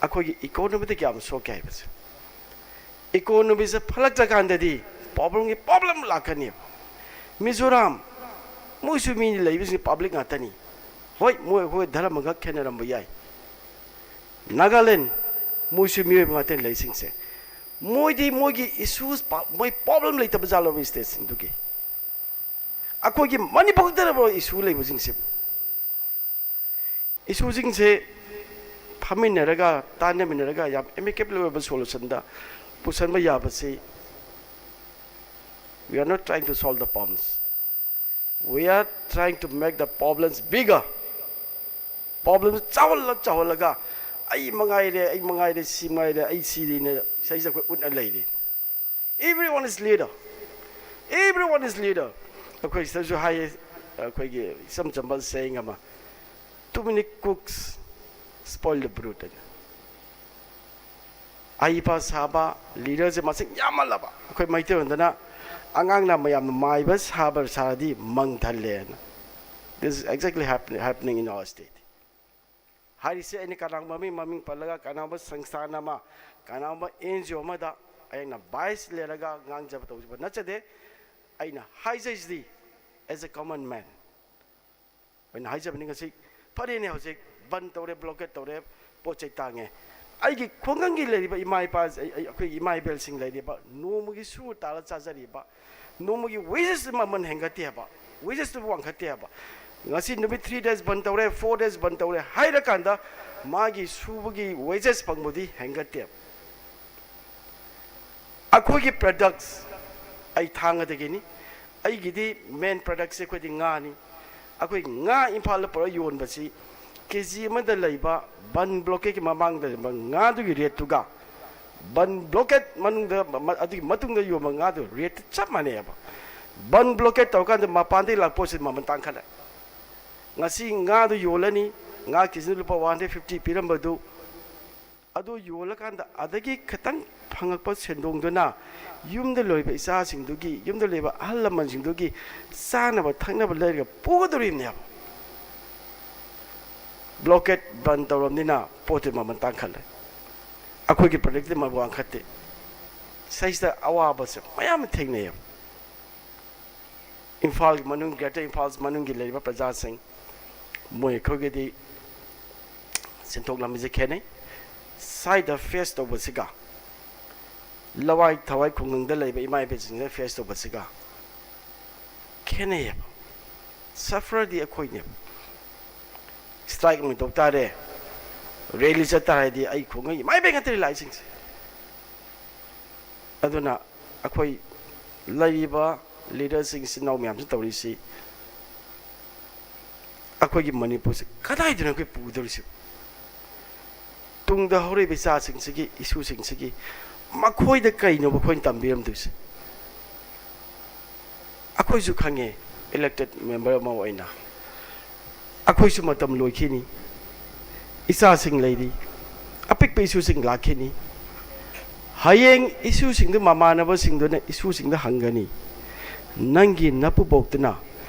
ꯑꯩꯈꯣꯏꯒꯤ ꯏꯀꯣꯅꯣꯃꯤꯗ ꯀꯌꯥꯝ ꯁꯣꯛꯀꯦ ꯍꯥꯏꯕꯁꯦ꯫ ꯏꯀꯣꯅꯣꯃꯤꯁꯦ ꯐꯠꯂꯛꯇ꯭ꯔꯀꯥꯟꯗꯗꯤ ꯄ꯭ꯔꯣꯕ꯭ꯂꯦꯝꯒꯤ ꯄ꯭ꯔꯣꯕ꯭ꯂꯦꯝ ꯂꯥꯛꯀꯅꯦꯕ꯫ ꯃꯤꯖꯣꯔꯥꯝ, ꯃꯣꯏꯁꯨ ꯃꯤꯅꯤ, ꯂꯩꯕꯁꯤꯡ ꯄꯕ꯭ꯂꯤꯛ ꯉꯥꯛꯇꯅꯤ꯫ ꯍꯣꯏ, ꯃꯣꯏ ꯑꯩꯈꯣꯏ ꯙꯔꯃ ꯈꯛ ꯈꯦꯠꯅꯔꯝꯕ ꯌꯥꯏ꯫ ꯅꯥꯒꯥꯂꯦꯟ, ꯃꯣꯏꯁꯨ ꯃꯤꯑꯣꯏꯕ ꯉꯥꯛꯇꯅꯤ ꯂꯩꯁꯤꯡꯁꯦ꯫ ꯃꯣꯏꯗꯤ ꯃꯣꯏꯒꯤ ꯏꯁꯨꯁ, ꯃꯣꯏ ꯄ꯭ꯔꯣꯕ꯭ꯂꯦꯝ ꯂꯩꯇꯕ ꯖꯥꯠꯂꯣꯕ ꯁ꯭ꯇꯦꯠꯁꯤꯡꯗꯨꯒꯤ? ꯑꯩꯈꯣꯏꯒꯤ ꯃꯅꯤꯄꯨꯔ ꯈꯛꯇꯔꯕ ꯏꯁꯨ ꯂꯩꯕꯁꯤꯡꯁꯤꯕꯨ? ꯏꯁꯨꯁꯤꯡꯁꯦ ꯐꯝꯃꯤꯟꯅꯔꯒ, ꯇꯥꯟꯅꯃꯤꯟꯅꯔꯒ ꯌꯥꯝ ꯑꯦꯃꯤꯀꯦꯕꯜ ꯑꯣꯏꯕ ꯁꯣꯂꯨꯁꯟꯗ ꯄꯨꯁꯟꯕ ꯌꯥꯕꯁꯤ, we are not trying to solve the problems, we are trying to make the problems bigger. ꯄ꯭ꯔꯣꯕ꯭ꯂꯦꯝꯁꯦ ꯆꯥꯎꯍꯜꯂ ꯆꯥꯎꯍꯜꯂꯒ, "ꯑꯩ ꯃꯉꯥꯏꯔꯦ, ꯑꯩ ꯃꯉꯥꯏꯔꯦ, ꯁꯤ ꯃꯉꯥꯏꯔꯦ, ꯑꯩ ꯁꯤꯅꯤꯅ" ꯁꯤꯁꯦ ꯑꯩꯈꯣꯏ ꯎꯠꯅ ꯂꯩꯔꯤ꯫ Everyone is leader. Everyone is leader. ꯑꯩꯈꯣꯏ ꯁꯤꯗꯁꯨ ꯍꯥꯏꯌꯦ, ꯑꯩꯈꯣꯏꯒꯤ ꯏꯆꯝ ꯆꯝꯕ ꯁꯦꯌꯤꯡ ꯑꯃ, "Too many cooks spoil the broth" ꯍꯥꯏꯅ꯫ ꯑꯍꯩꯕ ꯁꯥꯕ ꯂꯤꯗꯔꯁꯦ ꯃꯁꯤꯡ ꯌꯥꯝꯃꯜꯂꯕ, ꯑꯩꯈꯣꯏ ꯃꯩꯇꯩꯂꯣꯟꯗꯅ "ꯑꯉꯥꯡꯅ ꯃꯌꯥꯝꯅ ꯃꯥꯏꯕ ꯁꯥꯕ ꯁꯥꯔꯗꯤ ꯃꯪ ꯊꯜꯂꯦ" ꯍꯥꯏꯅ꯫ This is exactly happen-, happening in our state. ꯍꯥꯏꯔꯤꯁꯦ ꯑꯩꯅ ꯀꯅꯥꯒꯨꯝꯕ ꯃꯃꯤꯡ, ꯃꯃꯤꯡ ꯄꯜꯂꯒ, ꯀꯅꯥꯒꯨꯝꯕ ꯁꯪꯁꯊꯥꯟ ꯑꯃ, ꯀꯅꯥꯒꯨꯝꯕ ꯑꯦꯟ ꯖꯤ ꯑꯣ ꯑꯃꯗ ꯑꯩꯅ ꯕꯥꯏꯁ ꯂꯩꯔꯒ ꯉꯥꯡꯖꯕ ꯇꯧꯖꯕ ꯅꯠꯆꯗꯦ꯫ ꯑꯩꯅ ꯍꯥꯏꯖꯩꯁꯤꯗꯤ as a common man ꯑꯣꯏꯅ ꯍꯥꯏꯖꯕꯅꯤ꯫ ꯉꯁꯤ ꯐꯔꯦꯅꯦ, ꯍꯧꯖꯤꯛ ꯕꯟ ꯇꯧꯔꯦ, ꯕ꯭ꯂꯣꯀꯦꯠ ꯇꯧꯔꯦ, ꯄꯣꯠ ꯆꯩ ꯇꯥꯡꯉꯦ꯫ ꯑꯩꯒꯤ ꯈꯨꯡꯒꯪꯒꯤ ꯂꯩꯔꯤꯕ ꯏꯃꯥ ꯏꯄꯥ, ꯑꯩ-, ꯑꯩ-, ꯑꯩꯈꯣꯏꯒꯤ ꯏꯃꯥ ꯏꯕꯦꯜꯁꯤꯡ ꯂꯩꯔꯤꯕ, ꯅꯣꯡꯃꯒꯤ ꯁꯨꯔ ꯇꯥꯜꯂ ꯆꯥꯖꯔꯤꯕ, ꯅꯣꯡꯃꯒꯤ ꯋꯦꯖꯦꯁ ꯃꯃꯜ ꯍꯦꯟꯒꯠꯇꯦ ꯍꯥꯏꯕ, ꯋꯦꯖꯦꯁꯇꯨ ꯋꯥꯡꯈꯠꯇꯦ ꯍꯥꯏꯕ꯫ ꯉꯁꯤ ꯅꯨꯃꯤꯠ three days ꯕꯟ ꯇꯧꯔꯦ, four days ꯕꯟ ꯇꯧꯔꯦ ꯍꯥꯏꯔꯀꯥꯟꯗ ꯃꯥꯒꯤ ꯁꯨꯕꯒꯤ ꯋꯦꯖꯦꯁ ꯐꯪꯕꯗꯤ ꯍꯦꯟꯒꯠꯇꯦ꯫ ꯑꯩꯈꯣꯏꯒꯤ ꯄ꯭ꯔꯗꯛꯁ, ꯑꯩ ꯊꯥꯡꯒꯗꯒꯤꯅꯤ, ꯑꯩꯒꯤꯗꯤ ꯃꯦꯟ ꯄ꯭ꯔꯗꯛꯁꯦ ꯑꯩꯈꯣꯏꯗꯤ ꯉꯥꯅꯤ꯫ ꯑꯩꯈꯣꯏ ꯉꯥ ꯏꯝꯐꯥꯜꯗ ꯄꯨꯔꯛ ꯌꯣꯟꯕꯁꯤ, ꯀꯦ ꯖꯤ ꯑꯃꯗ ꯂꯩꯕ ꯕꯟ ꯕ꯭ꯂꯣꯀꯦꯠꯀꯤ ꯃꯃꯥꯡꯗ ꯂꯩꯕ ꯉꯥꯗꯨꯒꯤ ꯔꯦꯠꯇꯨꯒ ꯕꯟ ꯕ꯭ꯂꯣꯀꯦꯠ ꯃꯅꯨꯡꯗ, ꯃ-, ꯑꯗꯨꯒꯤ ꯃꯇꯨꯡꯗ ꯌꯣꯟꯕ ꯉꯥꯗꯨ ꯔꯦꯠꯇꯨ ꯆꯞ ꯃꯥꯟꯅꯩꯑꯕ꯫ ꯕꯟ ꯕ꯭ꯂꯣꯀꯦꯠ ꯇꯧꯔꯀꯥꯟꯗ ꯃꯄꯥꯟꯗꯒꯤ ꯂꯥꯛꯄ ꯄꯣꯠꯁꯤ ꯃꯃꯜ ꯇꯥꯡꯈꯠꯂꯦ꯫ ꯉꯁꯤ ꯉꯥꯗꯨ ꯌꯣꯜꯂꯅꯤ, ꯉꯥ ꯀꯦ ꯖꯤꯗ ꯂꯨꯄꯥ one hundred fifty ꯄꯤꯔꯝꯕꯗꯨ ꯑꯗꯨ ꯌꯣꯜꯂꯀꯥꯟꯗ ꯑꯗꯒꯤ ꯈꯤꯇꯪ ꯐꯪꯉꯛꯄ ꯁꯦꯟꯗꯣꯡꯗꯨꯅ ꯌꯨꯝꯗ ꯂꯣꯏꯕ ꯏꯆꯥꯁꯤꯡꯗꯨꯒꯤ, ꯌꯨꯝꯗ ꯂꯩꯕ ꯑꯍꯜ ꯂꯃꯟꯁꯤꯡꯗꯨꯒꯤ ꯆꯥꯅꯕ ꯊꯛꯅꯕ ꯂꯩꯔꯒ ꯄꯨꯒꯗꯧꯔꯤꯕꯅꯦꯕ꯫ ꯕ꯭ꯂꯣꯀꯦꯠ ꯕꯟ ꯇꯧꯔꯕꯅꯤꯅ ꯄꯣꯠꯇꯨ ꯃꯃꯜ ꯇꯥꯡꯈꯠꯂꯦ, ꯑꯩꯈꯣꯏꯒꯤ ꯄ꯭ꯔꯗꯛꯇꯤ ꯃꯃꯜ ꯋꯥꯡꯈꯠꯇꯦ꯫ ꯁꯤꯗꯩꯁꯤꯗ ꯑꯋꯥꯕꯁꯦ ꯃꯌꯥꯝ ꯑꯃ ꯊꯦꯡꯅꯩꯌꯦꯕ꯫ ꯏꯝꯐꯥꯜꯒꯤ ꯃꯅꯨꯡ, ꯒ꯭ꯔꯦꯇꯔ ꯏꯝꯐꯥꯜ ꯃꯅꯨꯡꯒꯤ ꯂꯩꯔꯤꯕ ꯄ꯭ꯔꯖꯥꯁꯤꯡ, ꯃꯣꯏ ꯑꯩꯈꯣꯏꯒꯤꯗꯤ ꯁꯦꯟꯊꯣꯛ ꯂꯝꯕꯤꯁꯦ ꯈꯦꯠꯅꯩ꯫ ꯁ꯭ꯋꯥꯏꯗ ꯐꯦꯁ ꯇꯧꯕꯁꯤꯒ ꯂꯋꯥꯏ ꯊꯋꯥꯏ ꯈꯨꯡꯒꯪꯗ ꯂꯩꯕ ꯏꯃꯥ ꯏꯕꯦꯟꯁꯤꯡꯁꯤꯅ ꯐꯦꯁ ꯇꯧꯕꯁꯤꯒ ꯈꯦꯠꯅꯩꯌꯦꯕ꯫ ꯁꯐꯔꯗꯤ ꯑꯩꯈꯣꯏꯅꯦꯕ꯫ ꯁ꯭ꯇ꯭ꯔꯥꯏꯛ ꯑꯃ ꯇꯧ ꯇꯥꯔꯦ, ꯔꯦꯂꯤ ꯆꯠ ꯇꯥꯔꯗꯤ ꯑꯩ ꯈꯨꯡꯒꯪ ꯏꯃꯥ ꯏꯕꯦꯟ ꯉꯥꯛꯇꯅꯤ ꯂꯥꯛꯏꯁꯤꯡꯁꯦ꯫ ꯑꯗꯨꯅ ꯑꯩꯈꯣꯏ ꯂꯩꯔꯤꯕ ꯂꯤꯗꯔꯁꯤꯡ, ꯏꯆꯤꯟ ꯏꯅꯥꯎ ꯃꯌꯥꯝꯁꯤ ꯇꯧꯔꯤꯁꯤ, ꯑꯩꯈꯣꯏꯒꯤ ꯃꯅꯤꯄꯨꯔꯁꯤ ꯀꯗꯥꯏꯗꯅꯣ ꯑꯩꯈꯣꯏ ꯄꯨꯗꯧꯔꯤꯁꯤ? ꯇꯨꯡꯗ ꯍꯧꯔꯛꯏꯕ ꯏꯆꯥꯁꯤꯡꯁꯤꯒꯤ, ꯏꯁꯨꯁꯤꯡꯁꯤꯒꯤ, ꯃꯈꯣꯏꯗ ꯀꯩꯅꯣꯕ ꯑꯩꯈꯣꯏꯅ ꯇꯝꯕꯤꯔꯝꯗꯣꯏꯁꯦ? ꯑꯩꯈꯣꯏꯁꯨ ꯈꯪꯉꯦ, ꯏꯂꯦꯛꯇꯦꯠ ꯃꯦꯝꯕꯔ ꯑꯃ ꯑꯣꯏꯅ ꯑꯩꯈꯣꯏꯁꯨ ꯃꯇꯝ ꯂꯣꯏꯈꯤꯅꯤ, ꯏꯆꯥꯁꯤꯡ ꯂꯩꯔꯤ, ꯑꯄꯤꯛꯄ ꯏꯁꯨꯁꯤꯡ ꯂꯥꯛꯈꯤꯅꯤ꯫ ꯍꯌꯦꯡ ꯏꯁꯨꯁꯤꯡꯗꯨ ꯃꯃꯥꯟꯅꯕꯁꯤꯡꯗꯨꯅ ꯏꯁꯨꯁꯤꯡꯗ ꯍꯪꯒꯅꯤ, "ꯅꯪꯒꯤ ꯅꯄꯨꯕꯣꯛꯇꯨꯅ,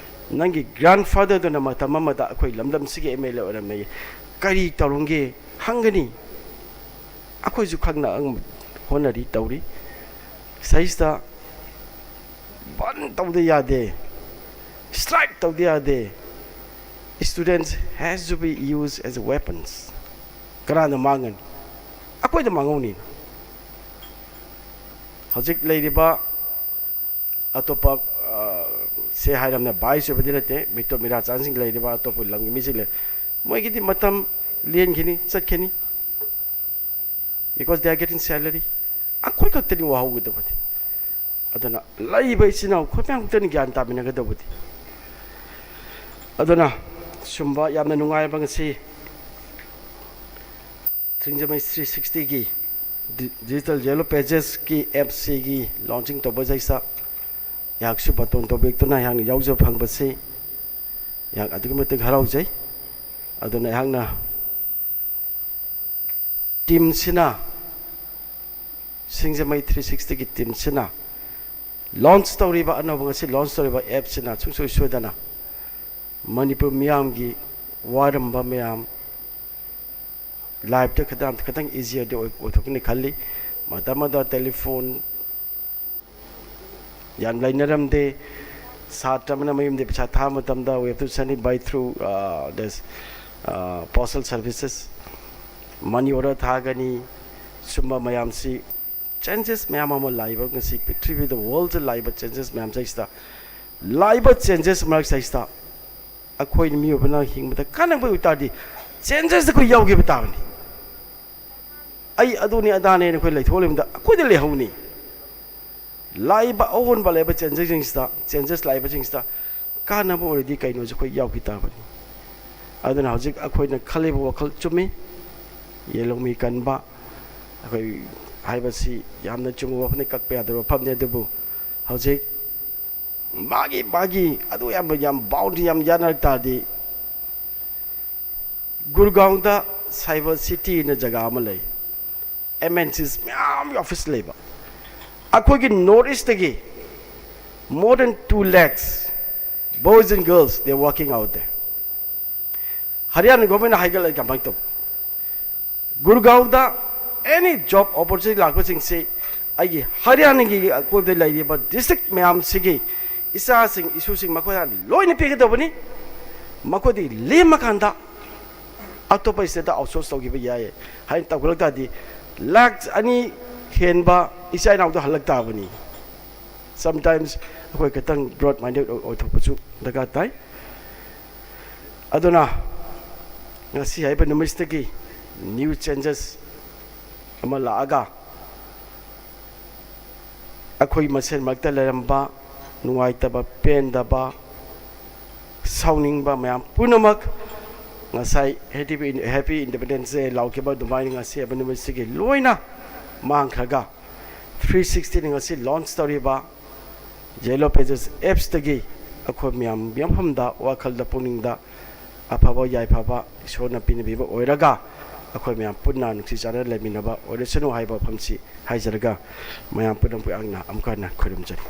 ꯅꯪꯒꯤ ꯒ꯭ꯔꯥꯟꯐꯥꯗꯔꯗꯨꯅ ꯃꯇꯝ ꯑꯃꯗ ꯑꯩꯈꯣꯏ ꯂꯝꯗꯝꯁꯤꯒꯤ ꯑꯦꯝ ꯑꯦꯜ ꯑꯦ ꯑꯣꯏꯔꯝꯃꯦ, ꯀꯔꯤ ꯇꯧꯔꯝꯒꯦ?" ꯍꯪꯒꯅꯤ꯫ ꯑꯩꯈꯣꯏꯁꯨ ꯈꯪꯅ ꯍꯣꯠꯅꯔꯤ, ꯇꯧꯔꯤ꯫ ꯁꯤꯗꯩꯁꯤꯗ ꯕꯟ ꯇꯧꯗ ꯌꯥꯗꯦ, ꯁ꯭ꯇ꯭ꯔꯥꯏꯛ ꯇꯧꯗ ꯌꯥꯗꯦ꯫ Students has to be used as a weapons. ꯀꯅꯥꯅ ꯃꯥꯡꯒꯅꯤ? ꯑꯩꯈꯣꯏꯗ ꯃꯥꯡꯍꯧꯅꯤꯅ꯫ ꯍꯧꯖꯤꯛ ꯂꯩꯔꯤꯕ ꯑꯇꯣꯞꯄ, ꯑ, ꯁꯦ ꯍꯥꯏꯔꯝꯅ ꯚꯥꯏꯁ ꯑꯣꯏꯕꯗꯤ ꯅꯠꯇꯦ, ꯃꯤꯇꯣꯞ ꯃꯤꯔꯥ ꯆꯥꯟꯁꯤꯡ ꯂꯩꯔꯤꯕ ꯑꯇꯣꯞꯄ ꯂꯝꯒꯤ ꯃꯤꯁꯤꯡ ꯂꯩ, ꯃꯣꯏꯒꯤꯗꯤ ꯃꯇꯝ ꯂꯦꯟꯈꯤꯅꯤ, ꯆꯠꯈꯤꯅꯤ꯫ Because they are getting salary. ꯑꯩꯈꯣꯏ ꯈꯛꯇꯅꯤ ꯋꯥꯍꯧꯒꯗꯕꯗꯤ꯫ ꯑꯗꯨꯅ ꯂꯩꯕ ꯏꯆꯤꯟ ꯏꯅꯥꯎ ꯑꯩꯈꯣꯏ ꯃꯌꯥꯝ ꯈꯛꯇꯅꯤ ꯒ꯭ꯌꯥꯟ ꯇꯥꯃꯤꯟꯅꯒꯗꯕꯗꯤ꯫ ꯑꯗꯨꯅ ꯁꯨꯝꯕ ꯌꯥꯝꯅ ꯅꯨꯡꯉꯥꯏꯕ ꯉꯁꯤ ꯁꯤꯡꯖꯃꯩ ꯊ꯭ꯔꯤ ꯁꯤꯛꯁꯇꯤꯒꯤ ꯗꯤ-, ꯗꯤꯖꯤꯇꯦꯜ ꯌꯦꯜꯂꯣ ꯄꯦꯖꯦꯁꯀꯤ ꯑꯦꯞꯁꯤꯒꯤ ꯂꯣꯟꯆꯤꯡ ꯇꯧꯕꯁꯤꯗꯩꯁꯤꯗ ꯑꯩꯍꯥꯛꯁꯨ ꯕꯇꯣꯟ ꯇꯧꯕꯤꯔꯛꯇꯨꯅ ꯑꯩꯍꯥꯛꯅ ꯌꯥꯎꯖꯕ ꯐꯪꯕꯁꯤ ꯑꯩꯍꯥꯛ ꯑꯗꯨꯛꯀꯤ ꯃꯇꯤꯛ ꯍꯔꯥꯎꯖꯩ꯫ ꯑꯗꯨꯅ ꯑꯩꯍꯥꯛꯅ ꯇꯤꯝꯁꯤꯅ, ꯁꯤꯡꯖꯃꯩ ꯊ꯭ꯔꯤ ꯁꯤꯛꯁꯇꯤꯒꯤ ꯇꯤꯝꯁꯤꯅ ꯂꯣꯟꯆ ꯇꯧꯔꯤꯕ, ꯑꯅꯧꯕ ꯉꯁꯤ ꯂꯣꯟꯆ ꯇꯧꯔꯤꯕ ꯑꯦꯞꯁꯤꯅ ꯁꯨꯡꯁꯣꯏ ꯁꯣꯏꯗꯅ ꯃꯅꯤꯄꯨꯔ ꯃꯤꯌꯥꯝꯒꯤ ꯋꯥꯔꯝꯕ ꯃꯌꯥꯝ ꯂꯥꯏꯐꯇ ꯈꯤꯇꯪ, ꯈꯤꯇꯪ ꯏꯖꯤꯌꯔꯗꯤ ꯑꯣꯏ-, ꯑꯣꯏꯊꯣꯛꯀꯅꯤ ꯈꯜꯂꯤ꯫ ꯃꯇꯝ ꯑꯃꯗ ꯇꯦꯂꯤꯐꯣꯟ ꯌꯥꯝ ꯂꯩꯅꯔꯝꯗꯦ꯫ ꯁꯥꯇ꯭ꯔ ꯑꯃꯅ ꯃꯌꯨꯝꯗ ꯄꯩꯁꯥ ꯊꯥꯕ ꯃꯇꯝꯗ we have to send it by through, uh, this, uh, postal services, money order ꯊꯥꯒꯅꯤ꯫ ꯁꯨꯝꯕ ꯃꯌꯥꯝꯁꯤ, ꯆꯦꯟꯖꯦꯁ ꯃꯌꯥꯝ ꯑꯃ ꯂꯥꯛꯏꯕ, ꯉꯁꯤ ꯄ꯭ꯔꯤꯊꯤꯕꯤꯗ, ꯋꯥꯔꯜꯗ ꯂꯥꯛꯏꯕ ꯆꯦꯟꯖꯦꯁ ꯃꯌꯥꯝꯁꯤꯗꯩꯁꯤꯗ, ꯂꯥꯛꯏꯕ ꯆꯦꯟꯖꯦꯁ ꯃꯔꯛꯁꯤꯗꯩꯁꯤꯗ ꯑꯩꯈꯣꯏ ꯃꯤꯑꯣꯏꯕꯅ ꯍꯤꯡꯕꯗ ꯀꯥꯟꯅꯕ ꯑꯣꯏ ꯇꯥꯔꯗꯤ, ꯆꯦꯟꯖꯦꯁꯇ ꯑꯩꯈꯣꯏ ꯌꯥꯎꯈꯤꯕ ꯇꯥꯕꯅꯤ꯫ ꯑꯩ ꯑꯗꯨꯅꯤ ꯑꯗꯥꯅꯦꯅ ꯑꯩꯈꯣꯏ ꯂꯩꯊꯣꯛꯂꯤꯕꯗ ꯑꯩꯈꯣꯏꯗ ꯂꯩꯍꯧꯅꯤ꯫ ꯂꯥꯛꯏꯕ ꯑꯑꯣꯟꯕ ꯂꯥꯛꯏꯕ ꯆꯦꯟꯖꯦꯁꯁꯤꯡꯁꯤꯗ, ꯆꯦꯟꯖꯦꯁ ꯂꯥꯛꯏꯕꯁꯤꯡꯁꯤꯗ ꯀꯥꯟꯅꯕ ꯑꯣꯏꯔꯗꯤ ꯀꯩꯅꯣꯁꯦ ꯑꯩꯈꯣꯏ ꯌꯥꯎꯈꯤ ꯇꯥꯕꯅꯤ꯫ ꯑꯗꯨꯅ ꯍꯧꯖꯤꯛ ꯑꯩꯈꯣꯏꯅ ꯈꯜꯂꯤꯕ ꯋꯥꯈꯜ ꯆꯨꯝꯃꯤ꯫ ꯌꯦꯂꯣꯡꯃꯤ ꯀꯟꯕ ꯑꯩꯈꯣꯏ ꯍꯥꯏꯕꯁꯤ ꯌꯥꯝꯅ ꯆꯨꯝꯕ ꯋꯥꯐꯝꯅꯤ, ꯀꯛꯄ ꯌꯥꯗꯕ ꯋꯥꯐꯝꯅꯤ꯫ ꯑꯗꯨꯕꯨ ꯍꯧꯖꯤꯛ ꯃꯥꯒꯤ, ꯃꯥꯒꯤ ꯑꯗꯨ ꯌꯥꯝ, ꯌꯥꯝ ꯕꯥꯎꯟꯗ꯭ꯔꯤ ꯌꯥꯝ ꯌꯥꯅꯔꯛ ꯇꯥꯔꯗꯤ, ꯒꯨꯔꯒꯥꯎꯟꯗ ꯁꯥꯏꯕꯔ ꯁꯤꯇꯤꯅ ꯖꯒꯥ ꯑꯃ ꯂꯩ, ꯑꯦꯝ ꯑꯦꯟ ꯁꯤꯁ ꯃꯌꯥꯝꯒꯤ ꯑꯣꯐꯤꯁ ꯂꯩꯕ꯫ ꯑꯩꯈꯣꯏꯒꯤ north ꯏꯁꯇꯒꯤ more than two lakhs boys and girls, they are working out there. ꯍꯔꯤꯌꯥꯅꯥ ꯒꯣꯔꯃꯦꯟꯅ ꯍꯥꯏꯒꯠꯂꯛꯏ ꯀꯃꯥꯏꯅ ꯇꯧꯕ? ꯒꯨꯔꯒꯥꯎꯗ ꯑꯦꯅꯤ ꯖꯣꯕ ꯑꯣꯄꯣꯔꯆꯨꯅꯤꯇꯤ ꯂꯥꯛꯄꯁꯤꯡꯁꯤ ꯑꯩꯒꯤ ꯍꯔꯤꯌꯥꯅꯥꯒꯤ ꯑꯀꯣꯏꯕꯗ ꯂꯩꯔꯤꯕ ꯗꯤꯁꯇ꯭ꯔꯤꯛ ꯃꯌꯥꯝꯁꯤꯒꯤ ꯏꯆꯥꯁꯤꯡ, ꯏꯁꯨꯁꯤꯡ ꯃꯈꯣꯏꯅ ꯂꯣꯏꯅ ꯄꯤꯒꯗꯕꯅꯤ꯫ ꯃꯈꯣꯏꯗꯒꯤ ꯂꯦꯝꯃꯀꯥꯟꯗ ꯑꯇꯣꯞꯄ ꯁ꯭ꯇꯦꯠꯇ ꯑꯥꯎꯠꯁꯣꯔꯁ ꯇꯧꯈꯤꯕ ꯌꯥꯏ ꯍꯥꯏꯅ ꯇꯧꯈꯠꯂꯛ ꯇꯥꯔꯗꯤ, ꯂꯥꯈ ꯑꯅꯤ ꯍꯦꯟꯕ ꯏꯆꯥ ꯏꯅꯥꯎꯗ ꯍꯜꯂꯛ ꯇꯥꯕꯅꯤ꯫ Sometimes ꯑꯩꯈꯣꯏ ꯈꯤꯇꯪ ꯕ꯭ꯔꯣꯗ ꯃꯥꯏꯟꯗꯦꯗ ꯑꯣꯏꯊꯣꯛꯄꯁꯨ ꯗꯔꯀꯥꯔ ꯇꯥꯏ꯫ ꯑꯗꯨꯅ ꯉꯁꯤ ꯍꯥꯏꯔꯤꯕ ꯅꯨꯃꯤꯠꯁꯤꯗꯒꯤ ꯅ꯭ꯌꯨ ꯆꯦꯟꯖꯦꯁ ꯑꯃ ꯂꯥꯛꯑꯒ, ꯑꯩꯈꯣꯏ ꯃꯁꯦꯟ ꯃꯔꯛꯇ ꯂꯩꯔꯝꯕ ꯅꯨꯡꯉꯥꯏꯇꯕ, ꯄꯦꯟꯗꯕ, ꯁꯥꯎꯅꯤꯡꯕ ꯃꯌꯥꯝ ꯄꯨꯝꯅꯃꯛ ꯉꯁꯥꯏ Happy, Happy Independence Day ꯂꯥꯎꯈꯤꯕ ꯑꯗꯨꯃꯥꯏꯅ ꯉꯁꯤ ꯍꯥꯏꯕ ꯅꯨꯃꯤꯠꯁꯤꯒꯤ ꯂꯣꯏꯅ ꯃꯥꯡꯈ꯭ꯔꯒ, ꯊ꯭ꯔꯤ ꯁꯤꯛꯁꯇꯤꯅ ꯉꯁꯤ ꯂꯣꯟꯆ ꯇꯧꯔꯤꯕ ꯌꯦꯂꯣ ꯄꯦꯖꯦꯁ ꯑꯦꯞꯁꯇꯒꯤ ꯑꯩꯈꯣꯏ ꯃꯌꯥꯝ ꯃꯤꯐꯝꯗ, ꯋꯥꯈꯜꯗ, ꯄꯨꯛꯅꯤꯡꯗ ꯑꯐꯕ ꯌꯥꯏꯐꯕ ꯏꯁꯣꯔꯅ ꯄꯤꯅꯕꯤꯕ ꯑꯣꯏꯔꯒ, ꯑꯩꯈꯣꯏ ꯃꯌꯥꯝ ꯄꯨꯟꯅ ꯅꯨꯡꯁꯤ ꯆꯥꯟꯅꯅ ꯂꯩꯃꯤꯟꯅꯕ ꯑꯣꯏꯔꯁꯅꯨ ꯍꯥꯏꯕ ꯋꯥꯐꯝꯁꯤ ꯍꯥꯏꯖꯔꯒ, ꯃꯌꯥꯝ ꯄꯨꯝꯅꯃꯛꯄꯨ ꯑꯩꯍꯥꯛꯅ ꯑꯃꯨꯛꯀ ꯍꯟꯅ ꯈꯨꯔꯨꯝꯖꯔꯤ꯫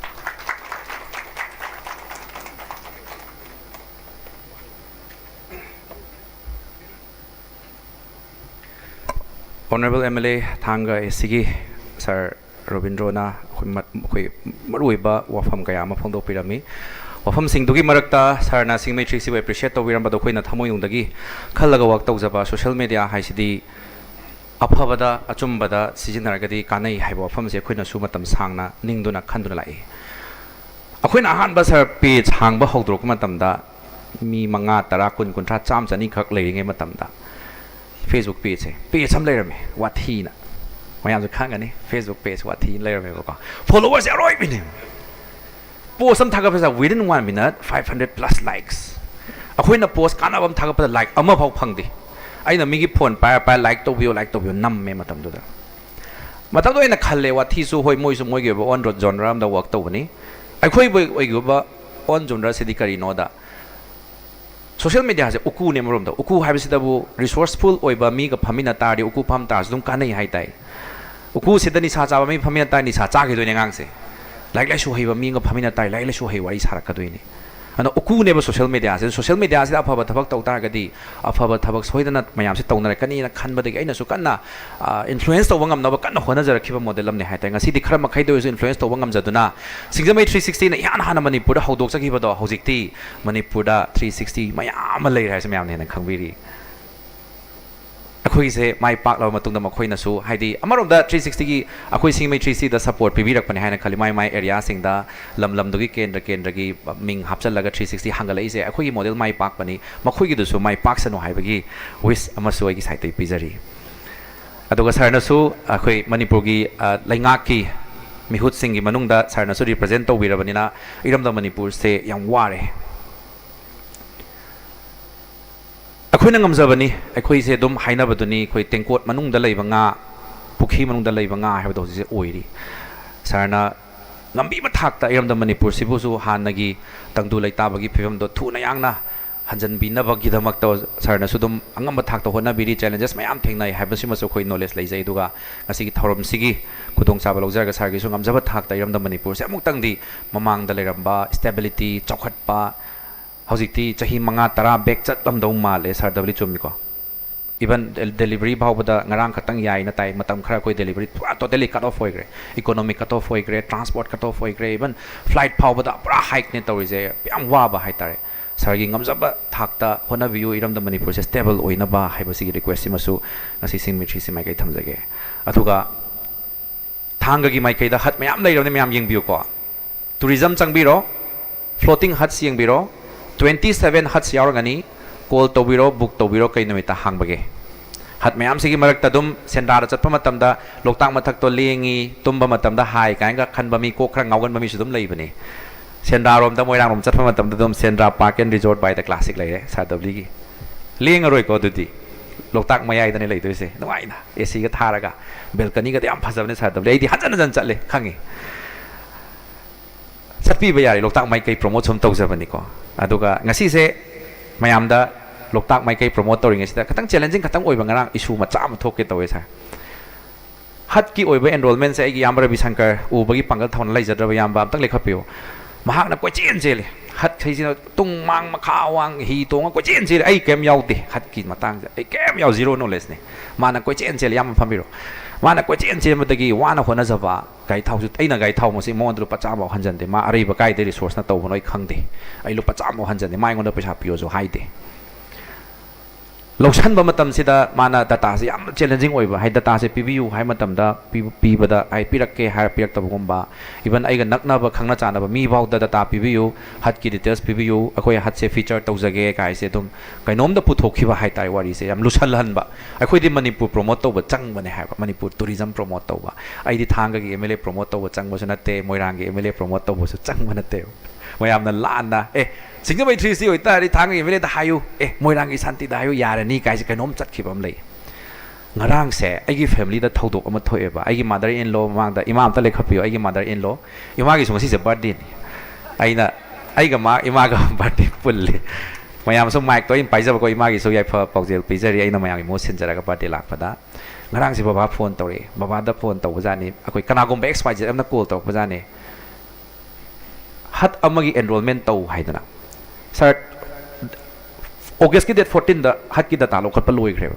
Honourable M L A ꯊꯥꯡꯒ A C ꯒꯤ ꯁꯥꯔ ꯔꯣꯕꯤꯟꯗ꯭ꯔꯣꯅ ꯑꯩꯈꯣꯏ ꯃ-, ꯑꯩꯈꯣꯏ ꯃꯔꯨꯑꯣꯏꯕ ꯋꯥꯐꯝ ꯀꯌꯥ ꯑꯃ ꯐꯣꯡꯗꯣꯛꯄꯤꯔꯝꯃꯤ꯫ ꯋꯥꯐꯝꯁꯤꯡꯗꯨꯒꯤ ꯃꯔꯛꯇ ꯁꯥꯔꯅ ꯁꯤꯡꯃꯩ ꯊ꯭ꯔꯤ ꯁꯤꯛꯁꯇꯤꯕꯨ appreciate ꯇꯧꯕꯤꯔꯝꯕꯗꯣ ꯑꯩꯈꯣꯏꯅ ꯊꯃꯣꯏꯅꯨꯡꯗꯒꯤ ꯈꯜꯂꯒ work ꯇꯧꯖꯕ꯫ Social media ꯍꯥꯏꯁꯤꯗꯤ ꯑꯐꯕꯗ, ꯑꯆꯨꯝꯕꯗ ꯁꯤꯖꯤꯟꯅꯔꯒꯗꯤ ꯀꯥꯟꯅꯩ ꯍꯥꯏꯕ ꯋꯥꯐꯝꯁꯦ ꯑꯩꯈꯣꯏꯅꯁꯨ ꯃꯇꯝ ꯁꯥꯡꯅ ꯅꯤꯡꯗꯨꯅ ꯈꯟꯗꯨꯅ ꯂꯥꯛꯏ꯫ ꯑꯩꯈꯣꯏꯅ ꯑꯍꯥꯟꯕ ꯁꯥꯔ page ꯍꯥꯡꯕ ꯍꯧꯗꯣꯔꯛꯄ ꯃꯇꯝꯗ ꯃꯤ ꯃꯉꯥ, ꯇꯔꯥ, ꯀꯨꯟ, ꯀꯨꯟꯊ꯭ꯔꯥ, ꯆꯥꯝꯃ, ꯆꯅꯤ ꯈꯛ ꯂꯩꯔꯤꯉꯩ ꯃꯇꯝꯗ Facebook pageꯁꯦ, page ꯑꯃ ꯂꯩꯔꯝꯃꯦ, ꯋꯥꯊꯤꯅ꯫ ꯃꯌꯥꯝꯁꯨ ꯈꯪꯒꯅꯤ, Facebook page ꯋꯥꯊꯤ ꯂꯩꯔꯝꯃꯦꯕꯀꯣ꯫ Followersꯁꯦ ꯑꯔꯣꯏꯕꯤꯅꯦ꯫ Post ꯑꯃ ꯊꯥꯒꯠꯄꯗ within one minute five hundred plus likes꯫ ꯑꯩꯈꯣꯏꯅ post ꯀꯥꯟꯅꯕ ꯑꯃ ꯊꯥꯒꯠꯄꯗ like ꯑꯃꯐꯥꯎ ꯐꯪꯗꯦ꯫ ꯑꯩꯅ ꯃꯤꯒꯤ phone ꯄꯥꯏꯔ ꯄꯥꯏꯔ like ꯇꯧꯕꯤꯌꯨ, like ꯇꯧꯕꯤꯌꯨ ꯅꯝꯃꯦ ꯃꯇꯝꯗꯨꯗ꯫ ꯃꯇꯝꯗꯨꯗ ꯑꯩꯅ ꯈꯜꯂꯦ, ꯋꯥꯊꯤꯁꯨ ꯍꯣꯏ, ꯃꯣꯏꯁꯨ ꯃꯣꯏꯒꯤ ꯑꯣꯏꯕ own genre ꯑꯃꯗ work ꯇꯧꯕꯅꯤ꯫ ꯑꯩꯈꯣꯏꯕꯨ ꯑꯣꯏꯒꯤꯕ own genreꯁꯤꯗꯤ ꯀꯔꯤꯅꯣꯗ, social mediaꯁꯦ ꯎꯀꯨꯅꯦ ꯑꯃꯔꯣꯝꯗ꯫ ꯎꯀꯨ ꯍꯥꯏꯕꯁꯤꯗꯕꯨ resourceful ꯑꯣꯏꯕ ꯃꯤꯒ ꯐꯝꯃꯤꯟꯅ ꯇꯥꯔꯗꯤ, ꯎꯀꯨ ꯐꯝ ꯇꯥꯔꯁꯨ ꯑꯗꯨꯝ ꯀꯥꯟꯅꯩ ꯍꯥꯏ ꯇꯥꯏ꯫ ꯎꯀꯨꯁꯤꯗ ꯅꯤꯁꯥ ꯆꯥꯕ ꯃꯤ ꯐꯝꯃꯤꯟꯅ ꯇꯥꯔꯗꯤ ꯅꯤꯁꯥ ꯆꯥꯈꯤꯗꯣꯏꯅꯦ ꯑꯉꯥꯡꯁꯦ꯫ ꯂꯥꯏꯔꯤꯛ ꯂꯥꯏꯁꯨ ꯍꯩꯕ ꯃꯤ ꯑꯃꯒ ꯐꯝꯃꯤꯟꯅ ꯇꯥꯔꯗꯤ ꯂꯥꯏꯔꯤꯛ ꯂꯥꯏꯁꯨ ꯍꯩ ꯋꯥꯔꯤ ꯁꯥꯔꯛꯀꯗꯣꯏꯅꯤ꯫ ꯑꯗꯨꯅ ꯎꯀꯨꯅꯦꯕ social mediaꯁꯦ꯫ Social mediaꯁꯤꯗ ꯑꯐꯕ ꯊꯕꯛ ꯇꯧ ꯇꯥꯔꯒꯗꯤ ꯑꯐꯕ ꯊꯕꯛ ꯁꯣꯏꯗꯅ ꯃꯌꯥꯝꯁꯦ ꯇꯧꯅꯔꯛꯀꯅꯤꯅ ꯈꯟꯕꯗꯒꯤ ꯑꯩꯅꯁꯨ ꯀꯟꯅ, ꯑ, influence ꯇꯧꯕ ꯉꯝꯅꯕ ꯀꯟꯅ ꯍꯣꯠꯅꯖꯔꯛꯈꯤꯕ model ꯑꯃꯅꯤ ꯍꯥꯏ ꯇꯥꯔꯦ꯫ ꯉꯁꯤꯗꯤ ꯈꯔ ꯃꯈꯩꯗ ꯑꯣꯏꯔꯁꯨ influence ꯇꯧꯕ ꯉꯝꯖꯗꯨꯅ ꯁꯤꯡꯖꯃꯩ ꯊ꯭ꯔꯤ ꯁꯤꯛꯁꯇꯤꯅ ꯏꯍꯥꯟ ꯍꯥꯟꯅ ꯃꯅꯤꯄꯨꯔꯗ ꯍꯧꯗꯣꯛꯆꯈꯤꯕꯗꯣ ꯍꯧꯖꯤꯛꯇꯤ ꯃꯅꯤꯄꯨꯔꯗ ꯊ꯭ꯔꯤ ꯁꯤꯛꯁꯇꯤ ꯃꯌꯥꯝ ꯑꯃ ꯂꯩꯔꯦ ꯍꯥꯏꯕꯁꯦ ꯃꯌꯥꯝꯅ ꯍꯦꯟꯅ ꯈꯪꯕꯤꯔꯤ꯫ ꯑꯩꯈꯣꯏꯒꯤꯁꯦ ꯃꯥꯏ ꯄꯥꯛꯂꯕ ꯃꯇꯨꯡꯗ ꯃꯈꯣꯏꯅꯁꯨ, ꯍꯥꯏꯗꯤ, ꯑꯃꯔꯣꯝꯗ ꯊ꯭ꯔꯤ ꯁꯤꯛꯁꯇꯤꯒꯤ ꯑꯩꯈꯣꯏ ꯁꯤꯡꯃꯩ ꯊ꯭ꯔꯤ ꯁꯤꯛꯁꯇꯤꯗ support ꯄꯤꯕꯤꯔꯛꯄꯅꯤ ꯍꯥꯏꯅ ꯈꯜꯂꯤ꯫ ꯃꯥꯏ ꯃꯥꯏ areaꯁꯤꯡꯗ, ꯂꯝ ꯂꯝꯗꯨꯒꯤ ꯀꯦꯟꯗ꯭ꯔ ꯀꯦꯟꯗ꯭ꯔꯒꯤ ꯃꯤꯡ ꯍꯥꯞꯆꯤꯜꯂꯒ ꯊ꯭ꯔꯤ ꯁꯤꯛꯁꯇꯤ ꯍꯥꯡꯒꯠꯂꯛꯏꯁꯦ ꯑꯩꯈꯣꯏꯒꯤ model ꯃꯥꯏ ꯄꯥꯛꯄꯅꯤ꯫ ꯃꯈꯣꯏꯒꯤꯗꯨꯁꯨ ꯃꯥꯏ ꯄꯥꯛꯁꯅꯨ ꯍꯥꯏꯕꯒꯤ wish ꯑꯃꯁꯨ ꯑꯩꯒꯤ sideꯇꯒꯤ ꯄꯤꯖꯔꯤ꯫ ꯑꯗꯨꯒ ꯁꯥꯔꯅꯁꯨ ꯑꯩꯈꯣꯏ ꯃꯅꯤꯄꯨꯔꯒꯤ, ꯑ, ꯂꯩꯉꯥꯛꯀꯤ ꯃꯤꯍꯨꯠꯁꯤꯡꯒꯤ ꯃꯅꯨꯡꯗ ꯁꯥꯔꯅꯁꯨ represent ꯇꯧꯕꯤꯔꯕꯅꯤꯅ ꯏꯔꯝꯗꯝ ꯃꯅꯤꯄꯨꯔꯁꯦ ꯌꯥꯝ ꯋꯥꯔꯦ꯫ ꯑꯩꯈꯣꯏꯅ ꯉꯝꯖꯕꯅꯤ꯫ ꯑꯩꯈꯣꯏꯁꯦ ꯑꯗꯨꯝ ꯍꯥꯏꯅꯕꯗꯨꯅꯤ, ꯑꯩꯈꯣꯏ ꯇꯦꯡꯀꯣꯠ ꯃꯅꯨꯡꯗ ꯂꯩꯕ ꯉꯥ, ꯄꯨꯈ꯭ꯔꯤ ꯃꯅꯨꯡꯗ ꯂꯩꯕ ꯉꯥ ꯍꯥꯏꯕꯗꯣ ꯍꯧꯖꯤꯛꯁꯦ ꯑꯣꯏꯔꯤ꯫ ꯁꯥꯔꯅ ꯉꯝꯕꯤꯕ ꯊꯥꯛꯇ ꯏꯔꯝꯗꯝ ꯃꯅꯤꯄꯨꯔꯁꯤꯕꯨꯁꯨ ꯍꯥꯟꯅꯒꯤ ꯇꯪꯗꯨ ꯂꯩꯇꯥꯕꯒꯤ ꯐꯤꯕꯝꯗꯣ ꯊꯨꯅ ꯌꯥꯡꯅ ꯍꯟꯖꯟꯕꯤꯅꯕꯒꯤꯗꯃꯛꯇ ꯁꯥꯔꯅꯁꯨ ꯑꯗꯨꯝ ꯑꯉꯝꯕ ꯊꯥꯛꯇ ꯍꯣꯠꯅꯕꯤꯔꯤ꯫ Challenges ꯃꯌꯥꯝ ꯊꯦꯡꯅꯩ ꯍꯥꯏꯕꯁꯤꯃꯁꯨ ꯑꯩꯈꯣꯏ knowledge ꯂꯩꯖꯩ꯫ ꯑꯗꯨꯒ ꯉꯁꯤꯒꯤ ꯊꯧꯔꯝꯁꯤꯒꯤ ꯈꯨꯗꯣꯡꯆꯥꯕ ꯂꯧꯖꯔꯒ ꯁꯥꯔꯒꯤꯁꯨ ꯉꯝꯖꯕ ꯊꯥꯛꯇ ꯏꯔꯝꯗꯝ ꯃꯅꯤꯄꯨꯔꯁꯦ ꯑꯃꯨꯛꯇꯪꯗꯤ ꯃꯃꯥꯡꯗ ꯂꯩꯔꯝꯕ stability, ꯆꯥꯎꯈꯠꯄ, ꯍꯧꯖꯤꯛꯇꯤ ꯆꯍꯤ ꯃꯉꯥ ꯇꯔꯥ back ꯆꯠꯂꯝꯗꯧ ꯃꯥꯜꯂꯦ, ꯁꯥꯔ ꯗꯕꯂꯤ, ꯆꯨꯝꯃꯤꯀꯣ? Even del-, delivery ꯐꯥꯎꯕꯗ ꯉꯔꯥꯡ ꯈꯛꯇꯪ ꯌꯥꯏꯅ ꯇꯥꯏ꯫ ꯃꯇꯝ ꯈꯔ ꯑꯩꯈꯣꯏ delivery ꯄꯨꯔꯥ totally cut off ꯑꯣꯏꯈ꯭ꯔꯦ꯫ Economic cut off ꯑꯣꯏꯈ꯭ꯔꯦ, transport cut off ꯑꯣꯏꯈ꯭ꯔꯦ, even flight ꯐꯥꯎꯕꯗ ꯄꯨꯔꯥ hike ꯅꯦ ꯇꯧꯔꯤꯁꯦ꯫ ꯌꯥꯝ ꯋꯥꯕ ꯍꯥꯏꯇꯥꯔꯦ꯫ ꯁꯥꯔꯒꯤ ꯉꯝꯖꯕ ꯊꯥꯛꯇ ꯍꯣꯠꯅꯕꯤꯌꯨ, ꯏꯔꯝꯗꯝ ꯃꯅꯤꯄꯨꯔꯁꯦ stable ꯑꯣꯏꯅꯕ ꯍꯥꯏꯕꯁꯤꯒꯤ request ꯁꯤꯃꯁꯨ ꯉꯁꯤ ꯁꯤꯡ ꯃꯤꯠꯁꯤ ꯃꯥꯏꯀꯩ ꯊꯝꯖꯒꯦ꯫ ꯑꯗꯨꯒ ꯊꯥꯡꯒꯒꯤ ꯃꯥꯏꯀꯩꯗ hut ꯃꯌꯥꯝ ꯂꯩꯔꯕꯅꯤ, ꯃꯌꯥꯝ ꯌꯦꯡꯕꯤꯌꯨꯀꯣ꯫ Tourism ꯆꯪꯕꯤꯔꯣ, floating huts ꯌꯦꯡꯕꯤꯔꯣ, twenty seven huts ꯌꯥꯎꯔꯒꯅꯤ꯫ Call ꯇꯧꯕꯤꯔꯣ, book ꯇꯧꯕꯤꯔꯣ, ꯀꯩ ꯅꯨꯃꯤꯠꯇ ꯍꯥꯡꯕꯒꯦ꯫ Hut ꯃꯌꯥꯝꯁꯤꯒꯤ ꯃꯔꯛꯇ ꯑꯗꯨꯝ ꯁꯦꯟꯗ꯭ꯔꯥꯗ ꯆꯠꯄ ꯃꯇꯝꯗ ꯂꯣꯛꯇꯥꯛ ꯃꯊꯛꯇꯣ ꯂꯦꯡꯉꯤ, ꯇꯨꯝꯕ ꯃꯇꯝꯗ ꯍꯥꯏ ꯀꯥꯏꯅꯒ ꯈꯟꯕ ꯃꯤ, ꯀꯣꯛ ꯈꯔ ꯉꯥꯎꯒꯟꯕ ꯃꯤꯁꯨ ꯑꯗꯨꯝ ꯂꯩꯕꯅꯤ꯫ ꯁꯦꯟꯗ꯭ꯔꯥꯔꯣꯝꯗ, ꯃꯣꯏꯔꯥꯡꯔꯣꯝ ꯆꯠꯄ ꯃꯇꯝꯗ ꯑꯗꯨꯝ Sendra Park and Resort by the Classic ꯂꯩꯔꯦ ꯁꯥꯔ ꯗꯕꯂꯤꯒꯤ꯫ ꯂꯦꯡꯉꯔꯣꯏꯀꯣ ꯑꯗꯨꯗꯤ꯫ ꯂꯣꯛꯇꯥꯛ ꯃꯌꯥꯏꯗꯅꯦ ꯂꯩꯗꯣꯏꯁꯦ, ꯅꯨꯡꯉꯥꯏꯅ꯫ AC ꯒ ꯊꯥꯔꯒ, balcony ꯒꯗꯤ ꯌꯥꯝ ꯐꯖꯕꯅꯦ ꯁꯥꯔ ꯗꯕꯂꯤ꯫ ꯑꯩꯗꯤ ꯍꯟꯖꯟ ꯍꯟꯖꯟ ꯆꯠꯂꯦ, ꯈꯪꯉꯤ꯫ ꯆꯠꯄꯤꯕ ꯌꯥꯔꯦ, ꯂꯣꯛꯇꯥꯛ ꯃꯥꯏꯀꯩ promote ꯁꯨꯝ ꯇꯧꯖꯕꯅꯤꯀꯣ꯫ ꯑꯗꯨꯒ ꯉꯁꯤꯁꯦ ꯃꯌꯥꯝꯗ ꯂꯣꯛꯇꯥꯛ ꯃꯥꯏꯀꯩ promote ꯇꯧꯔꯤꯉꯩꯁꯤꯗ ꯈꯤꯇꯪ challenging ꯈꯤꯇꯪ ꯑꯣꯏꯕ, ꯉꯔꯥꯡ issue ꯃꯆꯥ ꯑꯃ ꯊꯣꯛꯀꯦ ꯇꯧꯋꯦ ꯁꯥꯔ꯫ Hut ꯀꯤ ꯑꯣꯏꯕ enrollment ꯁꯦ ꯑꯩꯒꯤ ꯏꯌꯥꯝꯕ ꯔꯕꯤꯁꯪꯀꯔ, ꯎꯕꯒꯤ ꯄꯥꯡꯒꯜ ꯊꯧꯅꯥ ꯂꯩꯖꯗ꯭ꯔꯕ ꯏꯌꯥꯝꯕ, ꯑꯝꯇꯪ ꯂꯦꯞꯈꯠꯄꯤꯌꯨ꯫ ꯃꯍꯥꯛꯅ ꯀꯣꯏꯆꯦꯟ ꯆꯦꯜꯂꯤ꯫ Hut ꯈꯩꯁꯤꯅ ꯇꯨꯡ ꯃꯥꯡ ꯃꯈꯥ ꯋꯥꯡ ꯍꯤ ꯇꯣꯡꯉ ꯀꯣꯏꯆꯦꯟ ꯆꯦꯜꯂꯤ꯫ ꯑꯩ ꯀꯩꯝ ꯌꯥꯎꯗꯦ, hut ꯀꯤ ꯃꯇꯥꯡꯁꯦ ꯑꯩ ꯀꯩꯝ ꯌꯥꯎ, zero knowledge ꯅꯤ꯫ ꯃꯥꯅ ꯀꯣꯏꯆꯦꯟ ꯆꯦꯜꯂꯤ, ꯏꯌꯥꯝꯕ ꯐꯝꯕꯤꯔꯣ꯫ ꯃꯥꯅ ꯀꯣꯏꯆꯦꯟ ꯆꯦꯟꯕꯗꯒꯤ ꯋꯥꯅ ꯍꯣꯠꯅꯖꯕ, ꯒꯥꯔꯤ ꯊꯥꯎꯁꯨ, ꯑꯩꯅ ꯒꯥꯔꯤ ꯊꯥꯎ ꯃꯁꯤ ꯃꯉꯣꯟꯗ ꯂꯨꯄꯥ ꯆꯥꯝꯃ ꯐꯥꯎ ꯍꯟꯖꯟꯗꯦ꯫ ꯃꯥ ꯑꯔꯩꯕ ꯀꯥꯏꯗꯩ resource ꯅ ꯇꯧꯕꯅꯣ ꯑꯩ ꯈꯪꯗꯦ꯫ ꯑꯩ ꯂꯨꯄꯥ ꯆꯥꯝꯃ ꯐꯥꯎ ꯍꯟꯖꯟꯗꯦ, ꯃꯥ ꯑꯩꯉꯣꯟꯗ ꯄꯩꯁꯥ ꯄꯤꯌꯣꯁꯨ ꯍꯥꯏꯗꯦ꯫ ꯂꯧꯁꯟꯕ ꯃꯇꯝꯁꯤꯗ ꯃꯥꯅ data ꯁꯦ ꯌꯥꯝꯅ challenging ꯑꯣꯏꯕ, ꯍꯥꯏ, data ꯁꯦ ꯄꯤꯕꯤꯌꯨ ꯍꯥꯏ ꯃꯇꯝꯗ ꯄꯤ-, ꯄꯤꯕꯗ, ꯍꯥꯏ, ꯄꯤꯔꯛꯀꯦ ꯍꯥꯏꯔ ꯄꯤꯔꯛꯇꯕꯒꯨꯝꯕ, even ꯑꯩꯒ ꯅꯛꯅꯕ ꯈꯪꯅ ꯆꯥꯟꯅꯕ ꯃꯤ ꯐꯥꯎꯗ data ꯄꯤꯕꯤꯌꯨ, hut ꯀꯤ details ꯄꯤꯕꯤꯌꯨ, ꯑꯩꯈꯣꯏ hut ꯁꯦ feature ꯇꯧꯖꯒꯦ ꯀꯥꯏꯁꯦ ꯑꯗꯨꯝ ꯀꯩꯅꯣꯝꯗ ꯄꯨꯊꯣꯛꯈꯤꯕ ꯍꯥꯏꯇꯥꯔꯦ, ꯋꯥꯔꯤꯁꯦ ꯌꯥꯝ ꯂꯨꯁꯜꯍꯟꯕ꯫ ꯑꯩꯈꯣꯏꯗꯤ ꯃꯅꯤꯄꯨꯔ promote ꯇꯧꯕ ꯆꯪꯕꯅꯦ ꯍꯥꯏꯕ, ꯃꯅꯤꯄꯨꯔ tourism promote ꯇꯧꯕ꯫ ꯑꯩꯗꯤ ꯊꯥꯡꯒꯒꯤ MLA promote ꯇꯧꯕ ꯆꯪꯕꯁꯨ ꯅꯠꯇꯦ, ꯃꯣꯏꯔꯥꯡꯒꯤ MLA promote ꯇꯧꯕꯁꯨ ꯆꯪꯕ ꯅꯠꯇꯦꯕ꯫ ꯃꯌꯥꯝꯅ ꯂꯥꯟꯅ, "ꯑꯦ, ꯁꯤꯡꯖꯃꯩ three C ꯑꯣꯏꯇꯥꯔꯗꯤ ꯊꯥꯡꯒꯒꯤ MLA ꯗ ꯍꯥꯏꯌꯨ, ꯑꯦ, ꯃꯣꯏꯔꯥꯡꯒꯤ ꯁꯥꯟꯇꯤꯗ ꯍꯥꯏꯌꯨ, ꯌꯥꯔꯅꯤ" ꯀꯥꯏꯁꯦ ꯀꯩꯅꯣꯝ ꯆꯠꯈꯤꯕ ꯑꯃ ꯂꯩ꯫ ꯉꯔꯥꯡꯁꯦ ꯑꯩꯒꯤ family ꯗ ꯊꯧꯗꯣꯛ ꯑꯃ ꯊꯣꯛꯑꯦꯕ꯫ ꯑꯩꯒꯤ mother in law, ꯃꯃꯥꯡꯗ, ꯏꯃꯥ ꯑꯝꯇ ꯂꯦꯞꯈꯠꯄꯤꯌꯨ, ꯑꯩꯒꯤ mother in law, ꯏꯃꯥꯒꯤꯁꯨ ꯉꯁꯤꯁꯦ birthday ꯅꯤ꯫ ꯑꯩꯅ, ꯑꯩꯒ ꯃꯥ, ꯏꯃꯥꯒ birthday ꯄꯨꯜꯂꯤ꯫ ꯃꯌꯥꯝꯁꯨ ꯃꯥꯏꯛꯇꯣ ꯑꯩꯅ ꯄꯥꯏꯖꯕꯀꯣ, ꯏꯃꯥꯒꯤꯁꯨ ꯌꯥꯏꯐ ꯄꯥꯎꯖꯦꯜ ꯄꯤꯖꯔꯤ ꯑꯩꯅ ꯃꯌꯥꯝꯒꯤ ꯃꯍꯨꯠ ꯁꯤꯟꯖꯔꯒ ꯕꯥꯔꯗꯦ ꯂꯥꯛꯄꯗ꯫ ꯉꯔꯥꯡꯁꯦ ꯕꯕꯥ ꯐꯣꯟ ꯇꯧꯔꯛꯑꯦ꯫ ꯕꯕꯥꯗ ꯐꯣꯟ ꯇꯧꯕꯖꯥꯠꯅꯤ, ꯑꯩꯈꯣꯏ ꯀꯅꯥꯒꯨꯝꯕ ꯑꯦꯛꯁ ꯋꯥꯏ ꯖꯦꯠ ꯑꯃꯅ ꯀꯣꯜ ꯇꯧꯔꯛꯄꯖꯥꯠꯅꯤ꯫ ꯍꯠ ꯑꯃꯒꯤ ꯑꯦꯟꯔꯣꯜꯃꯦꯟ ꯇꯧ ꯍꯥꯏꯗꯅ꯫ ꯁꯥꯔ, ꯑꯣꯒꯁꯀꯤ ꯗꯦꯠ ꯐꯣꯔꯇꯤꯟꯗ ꯍꯠꯀꯤ ꯗꯇꯥ ꯂꯧꯈꯠꯄ ꯂꯣꯏꯈ꯭ꯔꯦꯕ꯫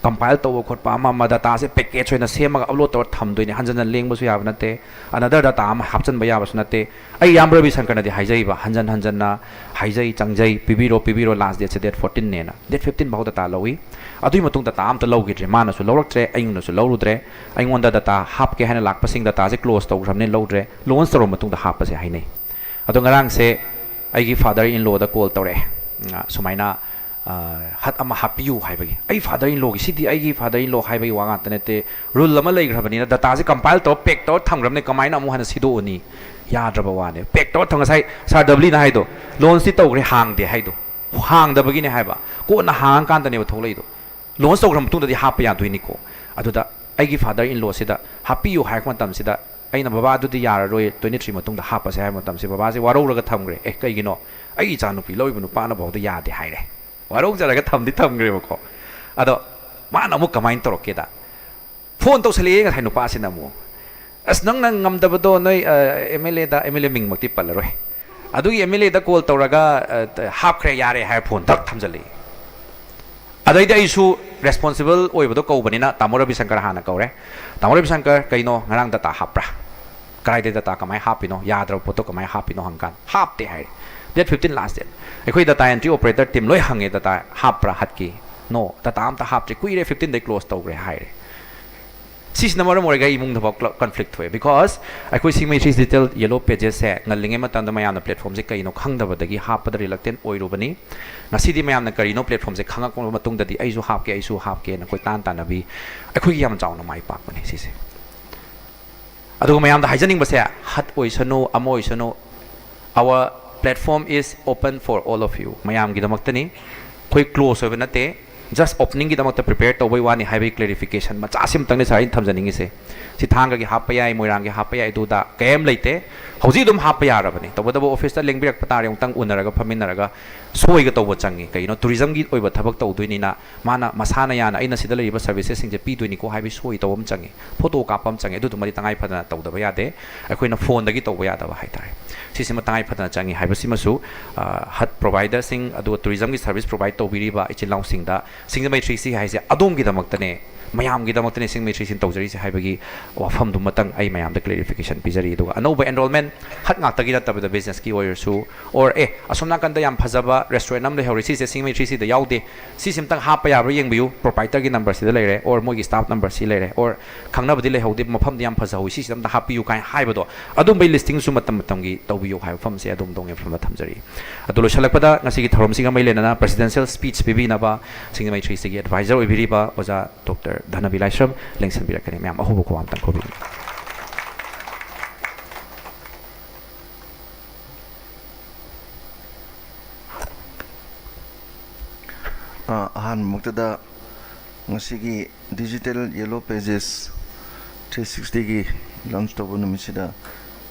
ꯀꯝꯄꯥꯏꯜ ꯇꯧꯕ ꯈꯣꯠꯄ ꯑꯃ ꯑꯃ, ꯗꯇꯥꯁꯦ ꯄꯦꯀꯦꯖ ꯑꯣꯏꯅ ꯁꯦꯝꯃꯒ ꯑꯞꯂꯣꯗ ꯇꯧꯔ ꯊꯝꯗꯣꯏꯅꯦ꯫ ꯍꯟꯖꯟꯅ ꯂꯦꯡꯕꯁꯨ ꯌꯥꯕ ꯅꯠꯇꯦ, ꯑꯅꯗꯔ ꯗꯇꯥ ꯑꯃ ꯍꯥꯞꯆꯤꯟꯕ ꯌꯥꯕꯁꯨ ꯅꯠꯇꯦ꯫ ꯑꯩ ꯏꯌꯥꯝꯕ ꯔꯕꯤ ꯁꯪꯀꯔꯅꯗꯤ ꯍꯥꯏꯖꯩꯕ, ꯍꯟꯖꯟ ꯍꯟꯖꯟꯅ ꯍꯥꯏꯖꯩ, ꯆꯪꯖꯩ, "ꯄꯤꯕꯤꯔꯣ, ꯄꯤꯕꯤꯔꯣ, ꯂꯥꯁ ꯗꯦꯠꯁꯦ ꯗꯦꯠ ꯐꯣꯔꯇꯤꯟꯅꯦꯅ"꯫ ꯗꯦꯠ ꯐꯤꯐꯇꯤꯟ ꯐꯥꯎ ꯗꯇꯥ ꯂꯧꯏ꯫ ꯑꯗꯨꯒꯤ ꯃꯇꯨꯡ ꯗꯇꯥ ꯑꯝꯇ ꯂꯧꯈꯤꯗ꯭ꯔꯦ, ꯃꯥꯅꯁꯨ ꯂꯧꯔꯛꯇ꯭ꯔꯦ, ꯑꯩꯉꯣꯟꯗꯁꯨ ꯂꯧꯔꯨꯗ꯭ꯔꯦ꯫ ꯑꯩꯉꯣꯟꯗ ꯗꯇꯥ ꯍꯥꯞꯀꯦ ꯍꯥꯏꯅ ꯂꯥꯛꯄꯁꯤꯡ ꯗꯇꯥꯁꯦ ꯀ꯭ꯂꯣꯖ ꯇꯧꯈ꯭ꯔꯕꯅꯤ, ꯂꯧꯗ꯭ꯔꯦ꯫ ꯂꯣꯟꯁ ꯇꯧꯔꯕ ꯃꯇꯨꯡꯗ ꯍꯥꯞꯄꯁꯦ ꯍꯥꯏꯅꯩ꯫ ꯑꯗꯣ ꯉꯔꯥꯡꯁꯦ ꯑꯩꯒꯤ ꯐꯥꯗꯔ ꯏꯟ ꯂꯣꯗ ꯀꯣꯜ ꯇꯧꯔꯛꯑꯦ, ꯎꯝ, ꯁꯨꯃꯥꯏꯅ, ꯑ, ꯍꯠ ꯑꯃ ꯍꯥꯞꯄꯤꯌꯨ ꯍꯥꯏꯕꯒꯤ꯫ ꯑꯩ ꯐꯥꯗꯔ ꯏꯟ ꯂꯣꯒꯤ, ꯁꯤꯗꯤ ꯑꯩꯒꯤ ꯐꯥꯗꯔ ꯏꯟ ꯂꯣ ꯍꯥꯏꯕꯒꯤ ꯋꯥ ꯉꯥꯛꯇ ꯅꯠꯇꯦ, ꯔꯨꯜ ꯑꯃ ꯂꯩꯈ꯭ꯔꯕꯅꯤꯅ ꯗꯇꯥꯁꯦ ꯀꯝꯄꯥꯏꯜ ꯇꯧꯔ ꯄꯦꯛ ꯇꯧꯔ ꯊꯝꯈ꯭ꯔꯕꯅꯤ, ꯀꯃꯥꯏꯅ ꯑꯃꯨꯛ ꯍꯟꯅ ꯁꯤꯗꯣꯛꯎꯅꯤ? ꯌꯥꯗ꯭ꯔꯕ ꯋꯥꯅꯦ꯫ ꯄꯦꯛ ꯇꯧꯔ ꯊꯝ-, ꯉꯁꯥꯏ ꯁꯥꯔ ꯗꯕꯂꯤꯅ ꯍꯥꯏꯗꯣ, ꯂꯣꯟꯁꯇꯤ ꯇꯧꯈ꯭ꯔꯦ, ꯍꯥꯡꯗꯦ ꯍꯥꯏꯗꯣ꯫ ꯍꯥꯡꯗꯕꯒꯤꯅꯦ ꯍꯥꯏꯕ, ꯀꯣꯟꯅ ꯍꯥꯡꯉꯀꯥꯟꯗꯅꯦꯕ ꯊꯣꯛꯂꯛꯏꯗꯣ꯫ ꯂꯣꯟꯁ ꯇꯧꯈ꯭ꯔ ꯃꯇꯨꯡꯗꯗꯤ ꯍꯥꯞꯄ ꯌꯥꯗꯣꯏꯅꯤꯀꯣ꯫ ꯑꯗꯨꯗ ꯑꯩꯒꯤ ꯐꯥꯗꯔ ꯏꯟ ꯂꯣꯁꯤꯗ ꯍꯥꯞꯄꯤꯌꯨ ꯍꯥꯏꯔꯛꯄ ꯃꯇꯝꯁꯤꯗ ꯑꯩꯅ, "ꯕꯕꯥ, ꯑꯗꯨꯗꯤ ꯌꯥꯔꯔꯣꯏ, ꯇ꯭ꯋꯦꯟꯇꯤ ꯊ꯭ꯔꯤ ꯃꯇꯨꯡꯗ ꯍꯥꯞꯄꯁꯦ" ꯍꯥꯏꯕ ꯃꯇꯝꯁꯤ ꯕꯕꯥꯁꯦ ꯋꯥꯔꯧꯔꯒ ꯊꯝꯈ꯭ꯔꯦ꯫ "ꯑꯦ, ꯀꯩꯒꯤꯅꯣ? ꯑꯩꯒꯤ ꯏꯆꯥꯅꯨꯄꯤ ꯂꯧꯔꯤꯕ ꯅꯨꯄꯥꯅ ꯐꯥꯎꯗ ꯌꯥꯗꯦ ꯍꯥꯏꯔꯦ"꯫ ꯋꯥꯔꯧꯖꯔꯒ ꯊꯝꯗꯤ ꯊꯝꯈ꯭ꯔꯦꯕꯀꯣ꯫ ꯑꯗꯣ ꯃꯥꯅ ꯑꯃꯨꯛ ꯀꯃꯥꯏꯅ ꯇꯧꯔꯛꯀꯦꯗ, ꯐꯣꯟ ꯇꯧꯁꯜꯂꯛꯑꯦ ꯉꯁꯥꯏ ꯅꯨꯄꯥꯁꯤꯅ ꯑꯃꯨꯛ, "ꯑꯁ, ꯅꯪꯅ ꯉꯝꯗꯕꯗꯣ ꯅꯣꯏ, ꯑ, ꯑꯦꯝ ꯑꯦꯜ ꯑꯦꯗ", ꯑꯦꯝ ꯑꯦꯜ ꯑꯦ ꯃꯤꯡꯃꯛꯇꯤ ꯄꯜꯂꯔꯣꯏ, "ꯑꯗꯨꯒꯤ ꯑꯦꯝ ꯑꯦꯜ ꯑꯦꯗ ꯀꯣꯜ ꯇꯧꯔꯒ, ꯑ, ꯇ-, ꯍꯥꯞꯈ꯭ꯔꯦ, ꯌꯥꯔꯦ" ꯍꯥꯏꯔ ꯐꯣꯟ ꯊꯛ ꯊꯝꯖꯜꯂꯛꯏ꯫ ꯑꯗꯩꯗꯤ ꯑꯩꯁꯨ ꯔꯦꯁꯄꯣꯟꯁꯤꯕꯜ ꯑꯣꯏꯕꯗꯣ ꯀꯧꯕꯅꯤꯅ ꯇꯥꯃꯣ ꯔꯕꯤꯁꯪꯀꯔ ꯍꯥꯟꯅ ꯀꯧꯔꯦ꯫ "ꯇꯥꯃꯣ ꯔꯕꯤꯁꯪꯀꯔ, ꯀꯩꯅꯣ, ꯉꯔꯥꯡ ꯗꯇꯥ ꯍꯥꯞꯄ꯭ꯔꯥ? ꯀꯗꯥꯏꯗꯩ ꯗꯇꯥ ꯀꯃꯥꯏꯅ ꯍꯥꯞꯄꯤꯅꯣ? ꯌꯥꯗ꯭ꯔꯕ ꯄꯣꯠꯇꯣ ꯀꯃꯥꯏꯅ ꯍꯥꯞꯄꯤꯅꯣ?" ꯍꯪꯀꯥꯟꯗ, "ꯍꯥꯞꯇꯦ" ꯍꯥꯏꯔꯦ꯫ ꯗꯦꯠ ꯐꯤꯐꯇꯤꯟ ꯂꯥꯁ ꯗꯦꯠ꯫ ꯑꯩꯈꯣꯏ ꯗꯇꯥ ꯑꯦꯟꯇ꯭ꯔꯤ ꯑꯣꯄꯔꯦꯇꯔ ꯇꯤꯝ ꯂꯣꯏ ꯍꯪꯉꯦ, "ꯗꯇꯥ ꯍꯥꯞꯄ꯭ꯔꯥ ꯍꯠꯀꯤ?" "ꯅꯣ, ꯗꯇꯥ ꯑꯝꯇ ꯍꯥꯞꯇ꯭ꯔꯤ, ꯀꯨꯏꯔꯦ, ꯐꯤꯐꯇꯤꯟꯗꯩ ꯀ꯭ꯂꯣꯖ ꯇꯧꯈ꯭ꯔꯦ" ꯍꯥꯏꯔꯦ꯫ ꯁꯤꯁꯤꯅ ꯃꯔꯝ ꯑꯣꯏꯔꯒ ꯑꯩ ꯏꯃꯨꯡꯗ ꯐꯥꯎ ꯀ꯭ꯂ-, ꯀꯟꯐ꯭ꯂꯤꯛ ꯊꯣꯛꯑꯦ꯫ Because ꯑꯩꯈꯣꯏ ꯁꯤꯡꯃꯩ ꯊ꯭ꯔꯤ ꯗꯤꯖꯤꯇꯦꯜ ꯌꯦꯂꯣ ꯄꯦꯖꯦꯁꯁꯦ ꯉꯜꯂꯤꯉꯩ ꯃꯇꯝꯗ ꯃꯌꯥꯝꯅ ꯄ꯭ꯂꯦꯠꯐꯣꯝꯁꯦ ꯀꯩꯅꯣ ꯈꯪꯗꯕꯗꯒꯤ ꯍꯥꯞꯄꯗ ꯔꯤꯂꯛꯇꯦꯟ ꯑꯣꯏꯔꯨꯕꯅꯤ꯫ ꯉꯁꯤꯗꯤ ꯃꯌꯥꯝꯅ ꯀꯔꯤꯅꯣ ꯄ꯭ꯂꯦꯠꯐꯣꯝꯁꯦ ꯈꯪꯉꯛꯄ ꯃꯇꯨꯡꯗꯗꯤ ꯑꯩꯁꯨ ꯍꯥꯞꯀꯦ, ꯑꯩꯁꯨ ꯍꯥꯞꯀꯦꯅ ꯀꯣꯏꯇꯥꯟ ꯇꯥꯟꯅꯕꯤ, ꯑꯩꯈꯣꯏꯒꯤ ꯌꯥꯝ ꯆꯥꯎꯅ ꯃꯥꯏ ꯄꯥꯛꯄꯅꯦ ꯁꯤꯁꯦ꯫ ꯑꯗꯨꯒ ꯃꯌꯥꯝꯗ ꯍꯥꯏꯖꯅꯤꯡꯕꯁꯦ, ꯍꯠ ꯑꯣꯏꯁꯅꯨ, ꯑꯃ ꯑꯣꯏꯁꯅꯨ, our platform is open for all of you꯫ ꯃꯌꯥꯝꯒꯤꯗꯃꯛꯇꯅꯤ꯫ ꯑꯩꯈꯣꯏ ꯀ꯭ꯂꯣꯖ ꯑꯣꯏꯕ ꯅꯠꯇꯦ꯫ Just openingꯒꯤꯗꯃꯛꯇ prepare ꯇꯧꯕꯩ ꯋꯥꯅꯤ ꯍꯥꯏꯕꯒꯤ clarification ꯃꯆꯥ ꯁꯤꯃꯇꯪꯅꯤ ꯁꯥꯔ ꯑꯩꯅ ꯊꯝꯖꯅꯤꯡꯉꯤꯁꯦ꯫ ꯁꯤ ꯊꯥꯡꯒꯒꯤ ꯍꯥꯞꯄ ꯌꯥꯏ, ꯃꯣꯏꯔꯥꯡꯒꯤ ꯍꯥꯞꯄ ꯌꯥꯏ, ꯑꯗꯨꯗ ꯀꯩꯝ ꯂꯩꯇꯦ꯫ ꯍꯧꯖꯤꯛ ꯑꯗꯨꯝ ꯍꯥꯞꯄ ꯌꯥꯔꯕꯅꯤ꯫ ꯇꯧꯕꯇꯕꯨ officeꯇ ꯂꯦꯡꯕꯤꯔꯛꯄ ꯇꯥꯔꯦ, ꯑꯃꯨꯛꯇꯪ ꯎꯅꯔꯒ ꯐꯝꯃꯤꯟꯅꯔꯒ ꯁꯣꯏꯒ ꯇꯧꯕ ꯆꯪꯉꯤ꯫ ꯀꯩꯒꯤꯅꯣ, tourismꯒꯤ ꯑꯣꯏꯕ ꯊꯕꯛ ꯇꯧꯗꯣꯏꯅꯤꯅ ꯃꯥꯅ ꯃꯁꯥꯅ ꯌꯥꯅ ꯑꯩꯅ ꯁꯤꯗ ꯂꯩꯔꯤꯕ servicesꯁꯤꯡꯁꯦ ꯄꯤꯗꯣꯏꯅꯤꯀꯣ ꯍꯥꯏꯕꯒꯤ ꯁꯣꯏ ꯇꯧꯕ ꯑꯃ ꯆꯪꯉꯤ, photo ꯀꯥꯞꯄ ꯑꯃ ꯆꯪꯉꯤ꯫ ꯑꯗꯨꯗꯨꯃꯗꯤ ꯇꯉꯥꯏ ꯐꯗꯅ ꯇꯧꯗꯕ ꯌꯥꯗꯦ꯫ ꯑꯩꯈꯣꯏꯅ phoneꯗꯒꯤ ꯇꯧꯕ ꯌꯥꯗꯕ ꯍꯥꯏꯇꯥꯔꯦ꯫ ꯁꯤꯁꯤꯃ ꯇꯉꯥꯏ ꯐꯗꯅ ꯆꯪꯉꯤ ꯍꯥꯏꯕꯁꯤꯃꯁꯨ, ꯑ, ꯍꯠ providerꯁꯤꯡ ꯑꯗꯨꯒ tourismꯒꯤ service provide ꯇꯧꯕꯤꯔꯤꯕ ꯏꯆꯤꯜ ꯏꯅꯥꯎꯁꯤꯡꯗ ꯁꯤꯡꯖꯃꯩ three C ꯍꯥꯏꯁꯦ ꯑꯗꯣꯝꯒꯤꯗꯃꯛꯇꯅꯦ, ꯃꯌꯥꯝꯒꯤꯗꯃꯛꯇꯅꯦ ꯁꯤꯡꯖꯃꯩ three C ꯇꯧꯖꯔꯤꯁꯦ ꯍꯥꯏꯕꯒꯤ ꯋꯥꯐꯝꯗꯨꯃꯇꯪ ꯑꯩ ꯃꯌꯥꯝꯗ clarification ꯄꯤꯖꯔꯤ꯫ ꯑꯗꯨꯒ ꯑꯅꯧꯕ enrollment ꯍꯠ ꯉꯥꯛꯇꯒꯤ ꯅꯠꯇꯕꯤꯗ businessꯀꯤ ꯑꯣꯏꯔꯁꯨ, or ꯑꯦ, ꯑꯁꯣꯝ ꯅꯥꯀꯟꯗ ꯌꯥꯝ ꯐꯖꯕ restaurant ꯑꯃ ꯂꯩꯍꯧꯔꯤ, ꯁꯤꯁꯦ ꯁꯤꯡꯖꯃꯩ three Cꯗ ꯌꯥꯎꯗꯦ, ꯁꯤꯁꯤꯝꯇꯪ ꯍꯥꯞꯄ ꯌꯥꯕ꯭ꯔꯥ ꯌꯦꯡꯕꯤꯌꯨ, proprietorꯒꯤ numberꯁꯤꯗ ꯂꯩꯔꯦ, or ꯃꯣꯏꯒꯤ staff numberꯁꯤ ꯂꯩꯔꯦ, or ꯈꯪꯅꯕꯗꯤ ꯂꯩꯍꯧꯗꯦ, ꯃꯐꯝꯗꯤ ꯌꯥꯝ ꯐꯖꯍꯧꯋꯤ, ꯁꯤꯁꯤꯗ ꯑꯝꯇ ꯍꯥꯞꯄꯤꯌꯨ ꯀꯥꯏꯅ ꯍꯥꯏꯕꯗꯣ, ꯑꯗꯨꯝꯕꯩ listingꯁꯨ ꯃꯇꯝ ꯃꯇꯝꯒꯤ ꯇꯧꯕꯤꯌꯨ ꯍꯥꯏꯕ ꯋꯥꯐꯝꯁꯦ ꯑꯗꯣꯝꯗ ꯑꯣꯏꯅ ꯊꯝꯖꯔꯤ꯫ ꯑꯗꯣ ꯂꯣꯏꯁꯤꯜꯂꯛꯄꯗ ꯉꯁꯤꯒꯤ ꯊꯧꯔꯝꯁꯤꯒ ꯃꯔꯤ ꯂꯩꯅꯅ presidential speech ꯄꯤꯕꯤꯅꯕ ꯁꯤꯡꯖꯃꯩ three Cꯒꯤ advisor ꯑꯣꯏꯕꯤꯔꯤꯕ ꯑꯣꯖꯥ ꯗꯣꯛꯇꯔ ꯙꯅꯕꯤ ꯂꯥꯏꯁ꯭ꯔꯝ ꯂꯦꯡꯁꯤꯟꯕꯤꯔꯛꯀꯅꯤ꯫ ꯃꯌꯥꯝ ꯑꯍꯧꯕ ꯈꯨꯕꯥꯛ ꯑꯝꯇꯪ ꯈꯨꯕꯤꯌꯨ꯫ ꯑ, ꯑꯍꯥꯟꯕꯃꯛꯇꯗ ꯉꯁꯤꯒꯤ Digital Yellow Pages three sixtyꯒꯤ launch ꯇꯧꯕ ꯅꯨꯃꯤꯠꯁꯤꯗ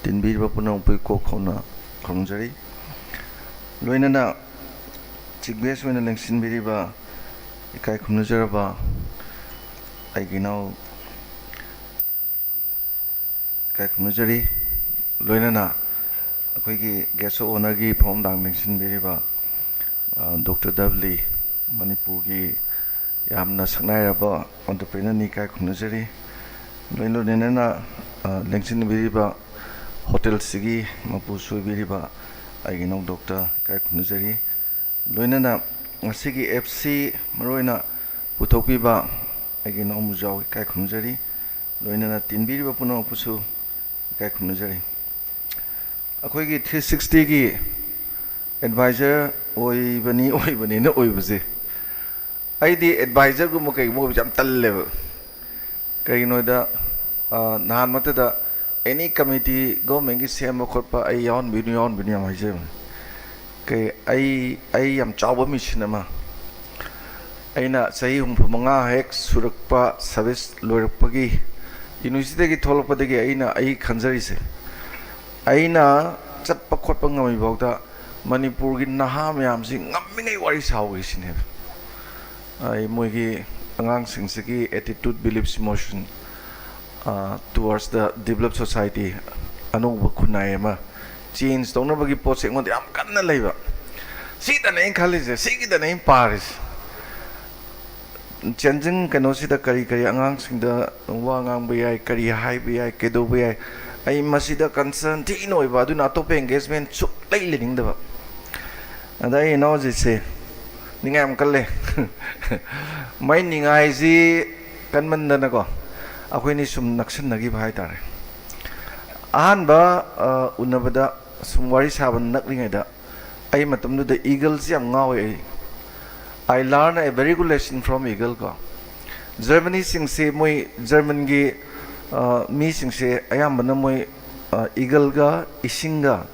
ꯇꯤꯟꯕꯤꯔꯤꯕ ꯄꯨꯝꯅꯃꯛꯄꯨ ꯏꯀꯣꯛ ꯈꯣꯡꯅ ꯈꯨꯔꯨꯝꯖꯔꯤ꯫ ꯂꯣꯏꯅꯅ chief guest ꯑꯣꯏꯅ ꯂꯦꯡꯁꯤꯟꯕꯤꯔꯤꯕ ꯏꯀꯥꯏ ꯈꯨꯝꯅꯖꯔꯕ ꯑꯩꯒꯤ ꯏꯅꯥꯎ ꯏꯀꯥꯏ ꯈꯨꯝꯅꯖꯔꯤ꯫ ꯂꯣꯏꯅꯅ ꯑꯩꯈꯣꯏꯒꯤ guest of honourꯒꯤ ꯐꯝꯗꯥꯡ ꯂꯦꯡꯁꯤꯟꯕꯤꯔꯤꯕ, ꯑ, ꯗꯣꯛꯇꯔ ꯗꯕꯂꯤ, ꯃꯅꯤꯄꯨꯔꯒꯤ ꯌꯥꯝꯅ ꯁꯛꯅꯥꯏꯔꯕ entrepreneurꯅꯤ, ꯏꯀꯥꯏ ꯈꯨꯝꯅꯖꯔꯤ꯫ ꯂꯣꯏ ꯂꯣꯏꯅꯅ, ꯑ, ꯂꯦꯡꯁꯤꯟꯕꯤꯔꯤꯕ ꯍꯣꯇꯦꯜꯁꯤꯒꯤ ꯃꯄꯨꯁꯨ ꯑꯣꯏꯕꯤꯔꯤꯕ ꯑꯩꯒꯤ ꯏꯅꯥꯎ ꯗꯣꯛꯇꯔ, ꯏꯀꯥꯏ ꯈꯨꯝꯅꯖꯔꯤ꯫ ꯂꯣꯏꯅꯅ ꯉꯁꯤꯒꯤ ꯑꯦꯐ ꯁꯤ ꯃꯔꯨꯑꯣꯏꯅ ꯄꯨꯊꯣꯛꯄꯤꯕ ꯑꯩꯒꯤ ꯏꯅꯥꯎ ꯃꯨꯖꯥꯎ, ꯏꯀꯥꯏ ꯈꯨꯝꯅꯖꯔꯤ꯫ ꯂꯣꯏꯅꯅ ꯇꯤꯟꯕꯤꯔꯤꯕ ꯄꯨꯝꯅꯃꯛꯄꯨꯁꯨ ꯏꯀꯥꯏ ꯈꯨꯝꯅꯖꯔꯤ꯫ ꯑꯩꯈꯣꯏꯒꯤ three sixtyꯒꯤ advisor ꯑꯣꯏꯕꯅꯤ, ꯑꯣꯏꯕꯅꯤꯅ ꯑꯣꯏꯕꯁꯦ, ꯑꯩꯗꯤ advisorꯒꯨꯝꯕ ꯀꯩꯒꯨꯝꯕ ꯑꯣꯏꯕꯁꯦ ꯌꯥꯝ ꯇꯜꯂꯦꯕ꯫ ꯀꯩꯒꯤꯅꯣꯗ, ꯑ, ꯅꯍꯥꯟꯃꯛꯇꯗ any committee governmentꯀꯤ ꯁꯦꯝꯕ ꯈꯣꯠꯄ ꯑꯩ ꯌꯥꯎꯍꯟꯕꯤꯅꯨ, ꯌꯥꯎꯍꯟꯕꯤꯅꯨ ꯌꯥꯝ ꯍꯥꯏꯖꯕꯅꯤ꯫ ꯀꯩ, ꯑꯩ, ꯑꯩ ꯌꯥꯝ ꯆꯥꯎꯕ mission ꯑꯃ, ꯑꯩꯅ ꯆꯍꯤ ꯍꯨꯝꯐꯨ ꯃꯉꯥ ꯍꯦꯛ ꯁꯨꯔꯛꯄ, ꯁꯥꯔꯚꯤꯁ ꯂꯣꯏꯔꯛꯄꯒꯤ, ꯌꯨꯅꯤꯚꯔꯁꯤꯇꯤꯗꯒꯤ ꯊꯣꯛꯂꯛꯄꯗꯒꯤ ꯑꯩꯅ, ꯑꯩ ꯈꯟꯖꯔꯤꯁꯦ, ꯑꯩꯅ ꯆꯠꯄ ꯈꯣꯠꯄ ꯉꯝꯃꯤꯐꯥꯎꯗ ꯃꯅꯤꯄꯨꯔꯒꯤ ꯅꯍꯥ ꯃꯌꯥꯝꯁꯤ ꯉꯝꯃꯤꯉꯩ ꯋꯥꯔꯤ ꯁꯥꯎꯒꯦ ꯁꯤꯅꯦꯕ꯫ ꯑꯩ ꯃꯣꯏꯒꯤ ꯑꯉꯥꯡꯁꯤꯡꯁꯤꯒꯤ attitude, beliefs, emotion, towards the developed society, ꯑꯅꯧꯕ ꯈꯨꯟꯅꯥꯏ ꯑꯃ ꯆꯦꯟꯖ ꯇꯧꯅꯕꯒꯤ ꯄꯣꯠꯁꯦ ꯑꯩꯉꯣꯟꯗ ꯌꯥꯝ ꯀꯟꯅ ꯂꯩꯕ꯫ ꯁꯤꯗꯅꯦ ꯑꯩꯅ ꯈꯜꯂꯤꯁꯦ, ꯁꯤꯒꯤꯗꯅꯦ ꯑꯩꯅ ꯄꯥꯔꯤꯁꯦ꯫ ꯆꯦꯟꯖꯤꯡ ꯀꯩꯅꯣꯁꯤꯗ ꯀꯔꯤ ꯀꯔꯤ ꯑꯉꯥꯡꯁꯤꯡꯗ ꯋꯥ ꯉꯥꯡꯕ ꯌꯥꯏ, ꯀꯔꯤ ꯍꯥꯏꯕ ꯌꯥꯏ, ꯀꯩꯗꯧꯕ ꯌꯥꯏ, ꯑꯩ ꯃꯁꯤꯗ ꯀꯟꯁꯔꯟ ꯊꯤꯅ ꯑꯣꯏꯕ, ꯑꯗꯨꯅ ꯑꯇꯣꯞꯄ ꯑꯦꯡꯒꯦꯖꯃꯦꯟ ꯁꯨꯛꯂꯩ ꯂꯩꯅꯤꯡꯗꯕ꯫ ꯑꯗ ꯑꯩ ꯏꯅꯥꯎꯁꯤꯁꯦ ꯅꯤꯡꯉꯥꯏ ꯌꯥꯝ ꯀꯜꯂꯦ꯫ ꯃꯥꯏ ꯅꯤꯡꯉꯥꯏꯁꯤ ꯀꯟꯃꯟꯗꯅꯀꯣ, ꯑꯩꯈꯣꯏꯅꯤ ꯁꯨꯝ ꯅꯛꯁꯤꯟꯅꯈꯤꯕ ꯍꯥꯏꯇꯥꯔꯦ꯫ ꯑꯍꯥꯟꯕ, ꯑ, ꯎꯅꯕꯗ ꯁꯨꯝ ꯋꯥꯔꯤ ꯁꯥꯕ ꯅꯛꯂꯤꯉꯩꯗ, ꯑꯩ ꯃꯇꯝꯗꯨꯗ ꯏꯒꯜꯁꯤ ꯌꯥꯝ ꯉꯥꯎꯋꯦ ꯑꯩ꯫ I learn a very good lesson from eagle ꯀꯣ꯫ ꯖꯔꯃꯅꯤꯁꯤꯡꯁꯦ, ꯃꯣꯏ ꯖꯔꯃꯟꯒꯤ, ꯑ, ꯃꯤꯁꯤꯡꯁꯦ ꯑꯌꯥꯝꯕꯅ ꯃꯣꯏ, ꯑ, ꯏꯒꯜꯒ ꯏꯁꯤꯡꯒ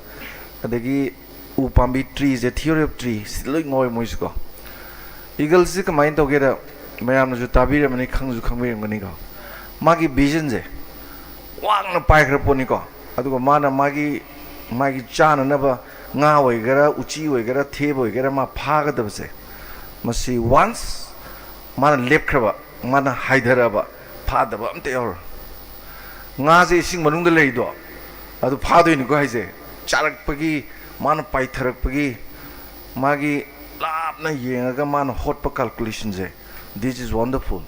ꯑꯗꯒꯤ ꯎ ꯄꯥꯝꯕꯤ, ꯇ꯭ꯔꯤꯁꯦ, theory of tree ꯁꯤ ꯂꯣꯏ ꯉꯥꯎꯋꯦ ꯃꯣꯏꯁꯨꯀꯣ꯫ ꯏꯒꯜꯁꯤ ꯀꯃꯥꯏꯅ ꯇꯧꯒꯦꯗ, ꯃꯌꯥꯝꯅꯁꯨ ꯇꯥꯕꯤꯔꯝꯃꯅꯤ, ꯈꯪꯁꯨ ꯈꯪꯕꯤꯔꯝꯒꯅꯤꯀꯣ꯫ ꯃꯥꯒꯤ ꯚꯤꯖꯟꯁꯦ ꯋꯥꯡꯅ ꯄꯥꯏꯈ꯭ꯔ ꯄꯣꯠꯅꯤꯀꯣ꯫ ꯑꯗꯨꯒ ꯃꯥꯅ ꯃꯥꯒꯤ, ꯃꯥꯒꯤ ꯆꯥꯅꯅꯕ ꯉꯥ ꯑꯣꯏꯒꯦꯔꯥ, ꯎꯆꯤ ꯑꯣꯏꯒꯦꯔꯥ, ꯊꯦꯕ ꯑꯣꯏꯒꯦꯔꯥ, ꯃꯥ ꯐꯥꯒꯗꯕꯁꯦ, ꯃꯁꯤ ꯋꯥꯟꯁ ꯃꯥꯅ ꯂꯦꯞꯈ꯭ꯔꯕ, ꯃꯥꯅ ꯍꯥꯏꯊꯔꯕ, ꯐꯥꯗꯕ ꯑꯝꯇ ꯌꯥꯎꯔꯣꯏ꯫ ꯉꯥꯁꯦ ꯏꯁꯤꯡ ꯃꯅꯨꯡꯗ ꯂꯩꯔꯤꯗꯣ, ꯑꯗꯨ ꯐꯥꯗꯣꯏꯅꯤꯀꯣ ꯍꯥꯏꯁꯦ꯫ ꯆꯥꯔꯛꯄꯒꯤ, ꯃꯥꯅ ꯄꯥꯏꯊꯔꯛꯄꯒꯤ, ꯃꯥꯒꯤ ꯂꯥꯞꯅ ꯌꯦꯡꯉꯒ ꯃꯥꯅ ꯍꯣꯠꯄ ꯀꯥꯜꯀꯨꯂꯦꯁꯟꯁꯦ, this is wonderful꯫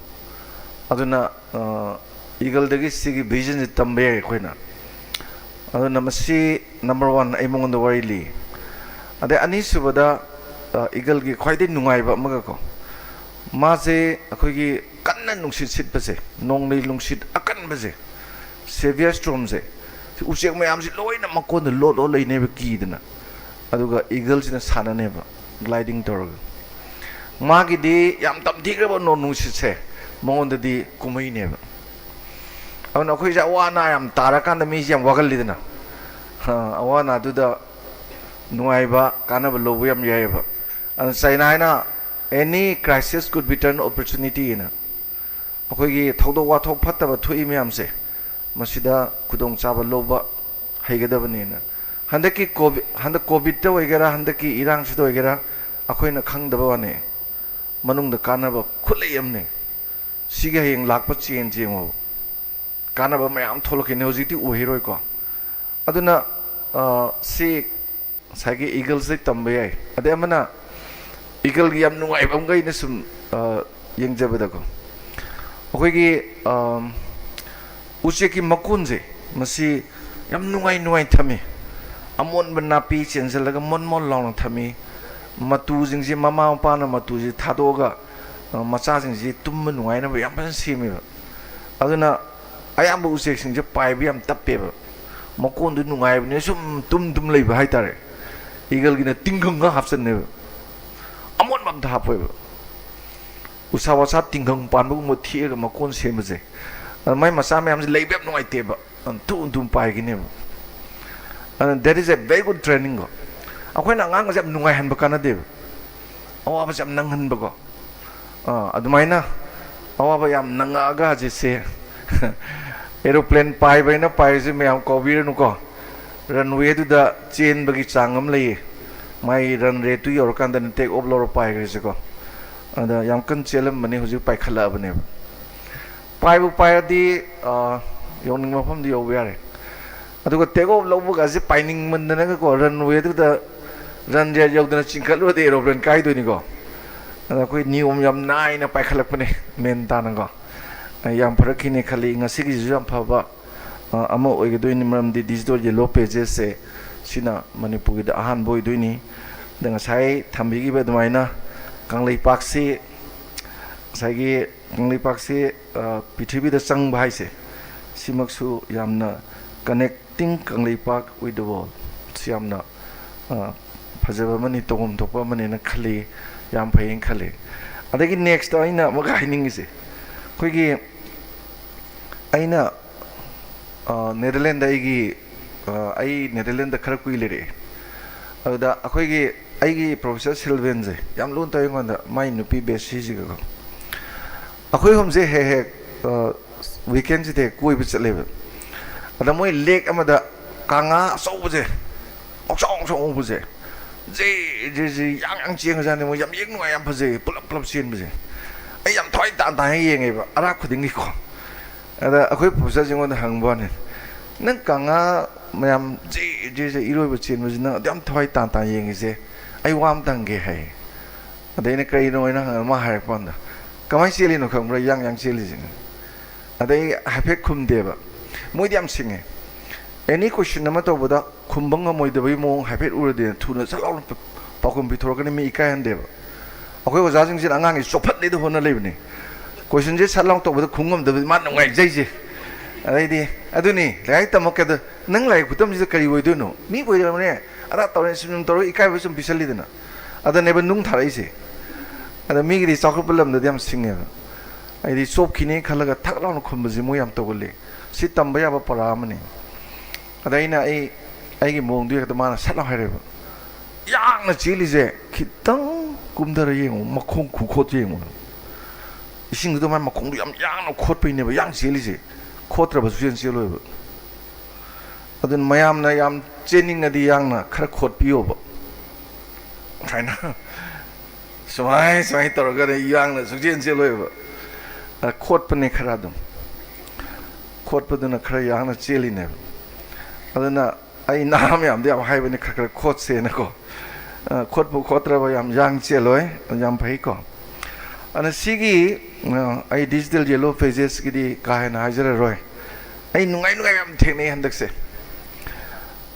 ꯑꯗꯨꯅ, ꯑ, ꯏꯒꯜꯗꯒꯤ ꯁꯤꯒꯤ ꯚꯤꯖꯟꯁꯦ ꯇꯝꯕ ꯌꯥꯏ ꯑꯩꯈꯣꯏꯅ꯫ ꯑꯗꯨꯅ ꯃꯁꯤ number one, ꯑꯩ ꯃꯉꯣꯟꯗ ꯋꯥꯔꯤ ꯂꯤ꯫ ꯑꯗꯩ ꯑꯅꯤꯁꯨꯕꯗ, ꯑ, ꯏꯒꯜꯒꯤ ꯈ꯭ꯋꯥꯏꯗꯒꯤ ꯅꯨꯡꯉꯥꯏꯕ ꯑꯃꯒꯀꯣ, ꯃꯥꯁꯦ ꯑꯩꯈꯣꯏꯒꯤ ꯀꯟꯅ ꯅꯨꯡꯁꯤꯠ ꯁꯤꯠꯄꯁꯦ, ꯅꯣꯡꯂꯩ ꯅꯨꯡꯁꯤꯠ ꯑꯀꯟꯕꯁꯦ, severe stormꯁꯦ, ꯎꯆꯦꯛ ꯃꯌꯥꯝꯁꯤ ꯂꯣꯏꯅ ꯃꯀꯣꯟꯗ ꯂꯣꯠ ꯂꯣꯠ ꯂꯩꯅꯦꯕ ꯀꯤꯗꯅ꯫ ꯑꯗꯨꯒ ꯏꯒꯜꯁꯤꯅ ꯁꯥꯟꯅꯅꯦꯕ, gliding ꯇꯧꯔꯒ꯫ ꯃꯥꯒꯤꯗꯤ ꯌꯥꯝ ꯇꯝꯊꯤꯈ꯭ꯔꯕ ꯅꯣꯡ ꯅꯨꯡꯁꯤꯠꯁꯦ ꯃꯉꯣꯟꯗꯗꯤ ꯀꯨꯝꯍꯩꯅꯦꯕ꯫ ꯑꯗꯨꯅ ꯑꯩꯈꯣꯏꯁꯦ ꯑꯋꯥ ꯑꯅꯥ ꯌꯥꯝ ꯇꯥꯔꯀꯥꯟꯗ ꯃꯤꯁꯦ ꯌꯥꯝ ꯋꯥꯒꯜꯂꯤꯗꯅ꯫ ꯑ, ꯑꯋꯥ ꯑꯅꯥꯗꯨꯗ ꯅꯨꯡꯉꯥꯏꯕ, ꯀꯥꯟꯅꯕ ꯂꯧꯕ ꯌꯥꯝ ꯌꯥꯏꯑꯕ꯫ ꯑꯗꯨꯅ ꯆꯩꯅꯥ ꯍꯥꯏꯅ "Any crisis could be turned opportunity" ꯍꯥꯏꯅ꯫ ꯑꯩꯈꯣꯏꯒꯤ ꯊꯧꯗꯣꯛ ꯋꯥꯊꯣꯛ ꯐꯠꯇꯕ ꯊꯣꯛꯏ ꯃꯌꯥꯝꯁꯦ, ꯃꯁꯤꯗ ꯈꯨꯗꯣꯡꯆꯥꯕ ꯂꯧꯕ ꯍꯩꯒꯗꯕꯅꯦꯅ꯫ ꯍꯟꯗꯛꯀꯤ ꯀꯣꯚꯤꯗ, ꯍꯟꯗꯛ ꯀꯣꯚꯤꯗꯇ ꯑꯣꯏꯒꯦꯔꯥ, ꯍꯟꯗꯛꯀꯤ ꯏꯔꯥꯡꯁꯤꯗ ꯑꯣꯏꯒꯦꯔꯥ, ꯑꯩꯈꯣꯏꯅ ꯈꯪꯗꯕ ꯋꯥꯅꯦ, ꯃꯅꯨꯡꯗ ꯀꯥꯟꯅꯕ ꯈꯨꯠꯂꯩ ꯑꯃꯅꯦ꯫ ꯁꯤꯒꯤ ꯍꯌꯦꯡ ꯂꯥꯛꯄ ꯆꯦꯟꯁꯦ ꯌꯦꯡꯉꯣꯕ, ꯀꯥꯟꯅꯕ ꯃꯌꯥꯝ ꯊꯣꯛꯂꯛꯈꯤꯅꯤ, ꯍꯧꯖꯤꯛꯇꯤ ꯎꯍꯩꯔꯣꯏꯀꯣ꯫ ꯑꯗꯨꯅ, ꯑ, ꯁꯤ ꯉꯁꯥꯏꯒꯤ ꯏꯒꯜꯁꯇꯩ ꯇꯝꯕ ꯌꯥꯏ꯫ ꯑꯗꯩ ꯑꯃꯅ ꯏꯒꯜꯒꯤ ꯌꯥꯝ ꯅꯨꯡꯉꯥꯏꯕ ꯑꯃꯒ ꯑꯩꯅ ꯁꯨꯝ, ꯑ, ꯌꯦꯡꯖꯕꯗꯀꯣ, ꯑꯩꯈꯣꯏꯒꯤ, ꯑ, ꯎꯆꯦꯛꯀꯤ ꯃꯀꯣꯟꯁꯦ, ꯃꯁꯤ ꯌꯥꯝ ꯅꯨꯡꯉꯥꯏ ꯅꯨꯡꯉꯥꯏ ꯊꯝꯃꯤ꯫ ꯑꯃꯣꯟꯕ ꯅꯥꯄꯤ ꯆꯦꯟꯁꯤꯜꯂꯒ ꯃꯣꯟ ꯃꯣꯟ ꯂꯥꯎꯅ ꯊꯝꯃꯤ꯫ ꯃꯇꯨꯁꯤꯡꯁꯤ, ꯃꯃꯥ ꯃꯄꯥꯅ ꯃꯇꯨꯁꯤ ꯊꯥꯗꯣꯛꯑꯒ, ꯑ, ꯃꯆꯥꯁꯤꯡꯁꯤ ꯇꯨꯝꯕ ꯅꯨꯡꯉꯥꯏꯅꯕ ꯌꯥꯝ ꯐꯖꯅ ꯁꯦꯝꯃꯦꯕ꯫ ꯑꯗꯨꯅ ꯑꯌꯥꯝꯕ ꯎꯆꯦꯛꯁꯤꯡꯁꯦ ꯄꯥꯏꯕ ꯌꯥꯝ ꯇꯞꯄꯦꯕ꯫ ꯃꯀꯣꯟꯗꯨ ꯅꯨꯡꯉꯥꯏꯕꯅꯤꯅ ꯁꯨꯝ ꯇꯨꯝ ꯇꯨꯝ ꯂꯩꯕ ꯍꯥꯏꯇꯥꯔꯦ꯫ ꯏꯒꯜꯒꯤꯅ ꯇꯤꯡꯈꯪꯒ ꯍꯥꯞꯆꯟꯅꯦꯕ, ꯑꯃꯣꯟꯕ ꯑꯝꯇ ꯍꯥꯞꯄꯣꯏꯕ꯫ ꯎꯁꯥ ꯋꯥꯁꯥ ꯇꯤꯡꯈꯪ ꯄꯥꯟꯕꯒꯨꯝꯕ ꯊꯦꯛꯑꯒ ꯃꯀꯣꯟ ꯁꯦꯝꯕꯁꯦ, ꯑꯗꯨ ꯃꯥꯏ ꯃꯆꯥ ꯃꯌꯥꯝꯁꯦ ꯂꯩꯕ ꯌꯥꯝ ꯅꯨꯡꯉꯥꯏꯇꯦꯕ, ꯑꯗꯨꯝ ꯇꯨꯝ ꯇꯨꯝ ꯄꯥꯏꯒꯤꯅꯦꯕ꯫ ꯑꯗꯨꯅ that is a very good training ꯀꯣ꯫ ꯑꯩꯈꯣꯏꯅ ꯑꯉꯥꯡꯒꯁꯦ ꯌꯥꯝ ꯅꯨꯡꯉꯥꯏꯍꯟꯕ ꯀꯥꯟꯅꯗꯦꯕ, ꯑꯋꯥꯕꯁꯦ ꯌꯥꯝ ꯅꯪꯍꯟꯕꯀꯣ꯫ ꯑꯥ, ꯑꯗꯨꯃꯥꯏꯅ ꯑꯋꯥꯕ ꯌꯥꯝ ꯅꯪꯉꯛꯑꯒ ꯍꯧꯖꯤꯛꯁꯦ aeroplane ꯄꯥꯏꯕ ꯍꯥꯏꯅ ꯄꯥꯏꯔꯤꯁꯦ ꯃꯌꯥꯝ ꯀꯥꯎꯕꯤꯔꯅꯨꯀꯣ꯫ Runwayꯗꯨꯗ ꯆꯦꯟꯕꯒꯤ ꯆꯥꯡ ꯑꯃ ꯂꯩꯌꯦ꯫ ꯃꯥꯒꯤ run rateꯇꯨ ꯌꯧꯔꯀꯥꯟꯗꯅ take off ꯂꯧꯔ ꯄꯥꯏꯈ꯭ꯔꯤꯁꯦꯀꯣ꯫ ꯑꯗ ꯌꯥꯝ ꯀꯟꯅ ꯆꯦꯜꯂꯝꯕꯅꯤ, ꯍꯧꯖꯤꯛ ꯄꯥꯏꯈꯠꯂꯛꯑꯕꯅꯦꯕ꯫ ꯄꯥꯏꯕꯨ ꯄꯥꯏꯔꯗꯤ, ꯑ, ꯌꯧꯅꯤꯡꯕ ꯃꯐꯝꯗ ꯌꯧꯕ ꯌꯥꯔꯦ꯫ ꯑꯗꯨꯒ take off ꯂꯧꯕꯒꯁꯦ ꯄꯥꯏꯅꯤꯡꯃꯟꯗꯅꯒꯀꯣ, runwayꯗꯨꯗ run rate ꯌꯧꯗꯅ ꯆꯤꯡꯈꯠꯂꯨꯔꯗꯤ aeroplane ꯀꯥꯏꯗꯣꯏꯅꯤꯀꯣ꯫ ꯑꯗ ꯑꯩꯈꯣꯏ ꯅꯤꯌꯣꯝ ꯌꯥꯝ ꯅꯥꯏꯅ ꯄꯥꯏꯈꯠꯂꯛꯄꯅꯦ, ꯃꯦꯟ ꯇꯥꯅꯀꯣ꯫ ꯑ, ꯌꯥꯝ ꯐꯔꯛꯈꯤꯅꯤ ꯈꯜꯂꯤ꯫ ꯉꯁꯤꯒꯤꯁꯤꯁꯨ ꯌꯥꯝ ꯐꯕ, ꯑ, ꯑꯃ ꯑꯣꯏꯒꯗꯣꯏꯅꯤ, ꯃꯔꯝꯗꯤ Digital Yellow Pagesꯁꯦ ꯁꯤꯅ ꯃꯅꯤꯄꯨꯔꯒꯤꯗ ꯑꯍꯥꯟꯕ ꯑꯣꯏꯗꯣꯏꯅꯤ꯫ ꯑꯗ ꯉꯁꯥꯏ ꯊꯝꯕꯤꯈꯤꯕ ꯑꯗꯨꯃꯥꯏꯅ ꯀꯪꯂꯩꯄꯥꯛꯁꯤ, ꯉꯁꯥꯏꯒꯤ ꯀꯪꯂꯩꯄꯥꯛꯁꯤ, ꯑ, ꯄ꯭ꯔꯤꯊꯤꯕꯤꯗ ꯆꯪꯕ ꯍꯥꯏꯁꯦ, ꯁꯤꯃꯛꯁꯨ ꯌꯥꯝꯅ connecting Kangleipak with the world, ꯁꯤ ꯌꯥꯝꯅ, ꯑ, ꯐꯖꯕ ꯑꯃꯅꯤ, ꯇꯧꯐꯝ ꯊꯣꯛꯄ ꯑꯃꯅꯦꯅ ꯈꯜꯂꯤ, ꯌꯥꯝ ꯐꯩꯌꯦꯅ ꯈꯜꯂꯤ꯫ ꯑꯗꯒꯤ next ꯑꯩꯅ ꯑꯃꯒ ꯍꯥꯏꯅꯤꯡꯉꯤꯁꯦ, ꯑꯩꯈꯣꯏꯒꯤ, ꯑꯩꯅ, ꯑ, ꯅꯦꯗꯔꯂꯦꯟꯗ ꯑꯩꯒꯤ, ꯑ, ꯑꯩ ꯅꯦꯗꯔꯂꯦꯟꯗ ꯈꯔ ꯀꯨꯏ ꯂꯩꯔꯛꯑꯦ꯫ ꯑꯗꯨꯗ ꯑꯩꯈꯣꯏꯒꯤ ꯑꯩꯒꯤ ꯄ꯭ꯔꯣꯐꯦꯁꯔ ꯁꯤꯜꯚꯦꯟꯁꯦ ꯌꯥꯝ ꯂꯨꯅ ꯇꯧꯋꯤ ꯑꯩꯉꯣꯟꯗ, ꯃꯥꯏ ꯅꯨꯄꯤ ꯕꯦꯁꯤꯁꯤꯒꯀꯣ꯫ ꯑꯩꯈꯣꯏ ꯑꯍꯨꯝꯁꯦ ꯍꯦꯛ ꯍꯦꯛ ꯋꯤꯀꯦꯟꯁꯤꯗ ꯍꯦꯛ ꯀꯣꯏꯕ ꯆꯠꯂꯦꯕ꯫ ꯑꯗ ꯃꯣꯏ ꯂꯦꯛ ꯑꯃꯗ ꯀꯪꯉꯥ ꯑꯆꯧꯕꯁꯦ, ꯉꯧꯁꯥꯎ ꯉꯧꯁꯥꯎ ꯉꯧꯕꯁꯦ, ꯖꯤ ꯖꯤ ꯖꯤ ꯌꯥꯡ ꯌꯥꯡ ꯆꯦꯟꯈ꯭ꯔꯖꯥꯠꯅꯤ꯫ ꯃꯣꯏ ꯌꯥꯝ ꯌꯦꯡ ꯅꯨꯡꯉꯥꯏ, ꯌꯥꯝ ꯐꯖꯩ ꯄꯨꯂꯞ ꯄꯨꯂꯞ ꯆꯦꯟꯕꯁꯦ꯫ ꯑꯩ ꯌꯥꯝ ꯊꯋꯥꯏ ꯇꯥꯅ ꯇꯥꯅ ꯌꯦꯡꯉꯦꯕ ꯑꯔꯥꯛ ꯈꯨꯗꯤꯡꯒꯤꯀꯣ꯫ ꯑꯗ ꯑꯩꯈꯣꯏ ꯄ꯭ꯔꯣꯐꯦꯁꯔꯁꯦ ꯑꯩꯉꯣꯟꯗ ꯍꯪꯕ ꯋꯥꯅꯤ, "ꯅꯪ ꯀꯪꯉꯥ ꯃꯌꯥꯝ ꯖꯤ ꯖꯤ ꯖꯤ ꯏꯔꯣꯏꯕ ꯆꯦꯟꯕꯁꯤ ꯅꯪ ꯑꯗꯨ ꯌꯥꯝ ꯊꯋꯥꯏ ꯇꯥꯅ ꯇꯥꯅ ꯌꯦꯡꯉꯤꯁꯦ, ꯑꯩ ꯋꯥ ꯑꯃꯇ ꯍꯪꯒꯦ" ꯍꯥꯏ꯫ ꯑꯗ ꯑꯩꯅ "ꯀꯔꯤꯅꯣ?" ꯍꯥꯏꯅ ꯍꯪꯉ ꯃꯥ ꯍꯥꯏꯔꯛꯄ ꯀꯥꯟꯗ, "ꯀꯃꯥꯏꯅ ꯆꯦꯜꯂꯤꯅꯣ ꯈꯪꯕ꯭ꯔꯥ? ꯌꯥꯡ ꯌꯥꯡ ꯆꯦꯜꯂꯤꯁꯤꯅ?" ꯑꯗ ꯑꯩ ꯍꯥꯏꯐꯦꯠ ꯈꯨꯝꯗꯦꯕ꯫ ꯃꯣꯏꯗꯤ ꯌꯥꯝ ꯁꯤꯡꯉꯦ꯫ ꯑꯦꯅꯤ ꯀꯣꯏꯁꯟ ꯑꯃ ꯇꯧꯕꯗ ꯈꯨꯝꯕ ꯉꯝꯃꯣꯏꯗꯕꯒꯤ ꯃꯑꯣꯡ ꯍꯥꯏꯐꯦꯠ ꯎꯔꯗꯤ ꯊꯨꯅ ꯁꯠ ꯂꯥꯎꯅ ꯄ-, ꯄꯥꯎꯈꯨꯝ ꯄꯤꯊꯣꯔꯛꯀꯅꯤ, ꯃꯤ ꯏꯀꯥꯏꯍꯟꯗꯦꯕ꯫ ꯑꯩꯈꯣꯏ ꯑꯣꯖꯥꯁꯤꯡꯁꯤꯅ ꯑꯉꯥꯡꯁꯤ ꯆꯣꯞꯍꯠꯅꯤꯗ ꯍꯣꯠꯅ ꯂꯩꯕꯅꯤ꯫ ꯀꯣꯏꯁꯟꯁꯦ ꯁꯠ ꯂꯥꯎꯅ ꯇꯧꯕꯗ ꯈꯨꯝ ꯉꯝꯗꯕꯗꯤ ꯃꯥ ꯅꯨꯡꯉꯥꯏꯖꯩꯁꯦ꯫ ꯑꯗꯩꯗꯤ, "ꯑꯗꯨꯅꯤ, ꯂꯥꯏꯔꯤꯛ ꯇꯝꯃꯛꯀꯦꯗ, ꯅꯪ ꯂꯥꯏꯔꯤꯛ ꯈꯨꯇꯝꯁꯤꯗ ꯀꯔꯤ ꯑꯣꯏꯗꯣꯏꯅꯣ? ꯃꯤ ꯑꯣꯏꯔꯕꯅꯦ, ꯑꯗꯥ ꯇꯧꯔꯦ, ꯁꯨꯝ ꯁꯨꯝ ꯇꯧꯔꯒ ꯏꯀꯥꯏꯕ ꯁꯨꯝ ꯄꯤꯁꯜꯂꯤꯗꯅ"꯫ ꯑꯗꯅꯦꯕ ꯅꯨꯡ ꯊꯥꯔꯛꯏꯁꯦ꯫ ꯑꯗ ꯃꯤꯒꯤꯗꯤ ꯆꯥꯎꯈꯠꯄ ꯂꯝꯗꯗꯤ ꯌꯥꯝ ꯁꯤꯡꯉꯦꯕ꯫ ꯑꯩꯗꯤ ꯆꯣꯞꯈꯤꯅꯤ ꯈꯜꯂꯒ ꯊꯛ ꯂꯥꯎꯅ ꯈꯨꯝꯕꯁꯦ ꯃꯣꯏ ꯌꯥꯝ ꯇꯧꯒꯜꯂꯤ꯫ ꯁꯤ ꯇꯝꯕ ꯌꯥꯕ ꯄꯔꯥ ꯑꯃꯅꯤ꯫ ꯑꯗ ꯑꯩꯅ ꯑꯩ, ꯑꯩꯒꯤ ꯃꯑꯣꯡꯗꯨ ꯍꯦꯛꯇ ꯃꯥꯅ ꯁꯠ ꯂꯥꯎ ꯍꯥꯏꯔꯛꯑꯦꯕ, "ꯌꯥꯡꯅ ꯆꯦꯜꯂꯤꯁꯦ ꯈꯤꯇꯪ ꯀꯨꯝꯊꯔ ꯌꯦꯡꯉꯨ, ꯃꯈꯣꯡ ꯈꯨꯈꯣꯠ ꯌꯦꯡꯉꯨ꯫ ꯏꯁꯤꯡꯗꯨꯗ ꯃꯥꯏ ꯃꯈꯣꯡꯗꯣ ꯌꯥꯝ ꯌꯥꯡꯅ ꯈꯣꯠꯄꯩꯅꯦꯕ ꯌꯥꯡ ꯆꯦꯜꯂꯤꯁꯦ꯫ ꯈꯣꯠꯇ꯭ꯔꯕꯁꯨ ꯆꯦꯟ ꯆꯦꯜꯂꯣꯏꯕ꯫ ꯑꯗꯨꯅ ꯃꯌꯥꯝꯅ ꯌꯥꯝ ꯆꯦꯟꯅꯤꯡꯉꯗꯤ ꯌꯥꯡꯅ ꯈꯔ ꯈꯣꯠꯄꯤꯌꯣꯕ"꯫ ꯁꯨꯃꯥꯏꯅ, ꯁꯨꯃꯥꯏ ꯁꯨꯃꯥꯏꯅ ꯇꯧꯔꯒꯗꯤ ꯌꯥꯡꯅ ꯁꯨꯡꯆꯦꯟ ꯆꯦꯜꯂꯣꯏꯕ꯫ ꯑ, ꯈꯣꯠꯄꯅꯦ ꯈꯔ ꯑꯗꯨꯝ꯫ ꯈꯣꯠꯄꯗꯨꯅ ꯈꯔ ꯌꯥꯡꯅ ꯆꯦꯜꯂꯤꯅꯦꯕ꯫ ꯑꯗꯨꯅ ꯑꯩ ꯅꯍꯥ ꯃꯌꯥꯝꯗ ꯌꯥꯝ ꯍꯥꯏꯕꯅꯤ, ꯈꯔ ꯈꯔ ꯈꯣꯠꯁꯦꯅꯀꯣ꯫ ꯑ, ꯈꯣꯠꯄꯨ ꯈꯣꯠꯇ꯭ꯔꯕ ꯌꯥꯝ ꯌꯥꯡ ꯆꯦꯜꯂꯣꯏ, ꯌꯥꯝ ꯐꯩꯀꯣ꯫ ꯑꯗꯨꯅ ꯁꯤꯒꯤ, ꯑ, ꯑꯩ Digital Yellow Pages ꯀꯤꯗꯤ ꯀꯥ ꯍꯦꯟꯅ ꯍꯥꯏꯖꯔꯔꯣꯏ꯫ ꯑꯩ ꯅꯨꯡꯉꯥꯏ ꯅꯨꯡꯉꯥꯏꯕ ꯌꯥꯝ ꯊꯦꯡꯅꯩ ꯍꯟꯗꯛꯁꯦ꯫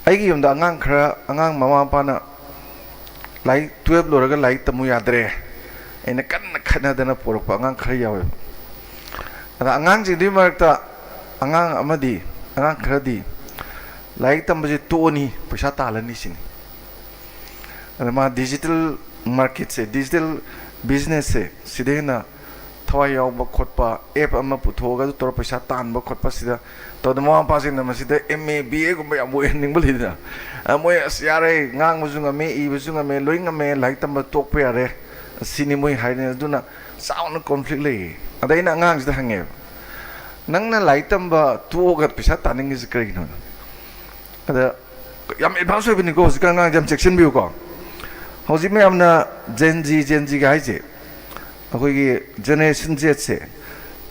ꯑꯩꯒꯤ ꯌꯨꯝꯗ ꯑꯉꯥꯡ ꯈꯔ, ꯑꯉꯥꯡ ꯃꯃꯥ ꯃꯄꯥꯅ ꯂꯥꯏꯔꯤꯛ, ꯇꯨꯌꯦꯜꯞ ꯂꯣꯏꯔꯒ ꯂꯥꯏꯔꯤꯛ ꯇꯝꯃꯨ ꯌꯥꯗ꯭ꯔꯦ, ꯑꯩꯅ ꯀꯟꯅ ꯈꯠꯅꯗꯅ ꯄꯣꯔꯛꯄ ꯑꯉꯥꯡ ꯈꯔ ꯌꯥꯎꯋꯦꯕ꯫ ꯑꯗ ꯑꯉꯥꯡꯁꯤꯡꯗꯨꯒꯤ ꯃꯔꯛꯇ ꯑꯉꯥꯡ ꯑꯃꯗꯤ, ꯑꯉꯥꯡ ꯈꯔꯗꯤ ꯂꯥꯏꯔꯤꯛ ꯇꯝꯕꯁꯦ ꯇꯣꯛꯑꯅꯤ, ꯄꯩꯁꯥ ꯇꯥꯜꯂꯅꯤ ꯁꯤꯅꯤ꯫ ꯑꯗ ꯃꯥ digital market ꯁꯦ, digital business ꯁꯦ, ꯁꯤꯗ ꯍꯦꯟꯅ ꯊꯋꯥꯏ ꯌꯥꯎꯕ ꯈꯣꯠꯄ, ꯑꯦꯞ ꯑꯃ ꯄꯨꯊꯣꯛꯑꯒ ꯑꯗꯨ ꯇꯧꯔꯒ ꯄꯩꯁꯥ ꯇꯥꯟꯕ ꯈꯣꯠꯄꯁꯤꯗ ꯇꯧꯗꯅ, ꯃꯃꯥ ꯃꯄꯥꯁꯤꯡꯅ ꯃꯁꯤꯗ ꯑꯦꯝ ꯑꯦ, ꯕꯤ ꯑꯦꯒꯨꯝꯕ ꯌꯥꯝ ꯑꯣꯏꯍꯟꯅꯤꯡꯕ ꯂꯩꯗꯅ꯫ ꯑ, ꯃꯣꯏ, "ꯑꯁ, ꯌꯥꯔꯦ, ꯉꯥꯡꯕꯁꯨ ꯉꯝꯃꯦ, ꯏꯕꯁꯨ ꯉꯝꯃꯦ, ꯂꯣꯏ ꯉꯝꯃꯦ, ꯂꯥꯏꯔꯤꯛ ꯇꯝꯕ ꯇꯣꯛꯄ ꯌꯥꯔꯦ", ꯁꯤꯅꯤ ꯃꯣꯏ ꯍꯥꯏꯔꯤꯅꯦ꯫ ꯑꯗꯨꯅ ꯆꯥꯎꯅ ꯀꯣꯟꯐ꯭ꯂꯤꯛ ꯂꯩꯌꯦ꯫ ꯑꯗ ꯑꯩꯅ ꯑꯉꯥꯡꯁꯤꯗ ꯍꯪꯉꯦꯕ, "ꯅꯪꯅ ꯂꯥꯏꯔꯤꯛ ꯇꯝꯕ ꯇꯣꯛꯑꯒ ꯄꯩꯁꯥ ꯇꯥꯅꯤꯡꯉꯤꯁꯤ ꯀꯔꯤꯒꯤꯅꯣ?" ꯑꯗ ꯌꯥꯝ ꯑꯦꯗꯚꯥꯟꯁ ꯑꯣꯏꯕꯅꯤꯀꯣ ꯍꯧꯖꯤꯛꯀꯥꯟ ꯑꯉꯥꯡꯁꯦ, ꯌꯥꯝ ꯆꯦꯛꯁꯤꯟꯕꯤꯌꯨꯀꯣ꯫ ꯍꯧꯖꯤꯛ ꯃꯌꯥꯝꯅ Gen Z, Gen Zꯒ ꯍꯥꯏꯁꯦ, ꯑꯩꯈꯣꯏꯒꯤ ꯖꯦꯅꯦꯔꯦꯁꯟ Zꯁꯦ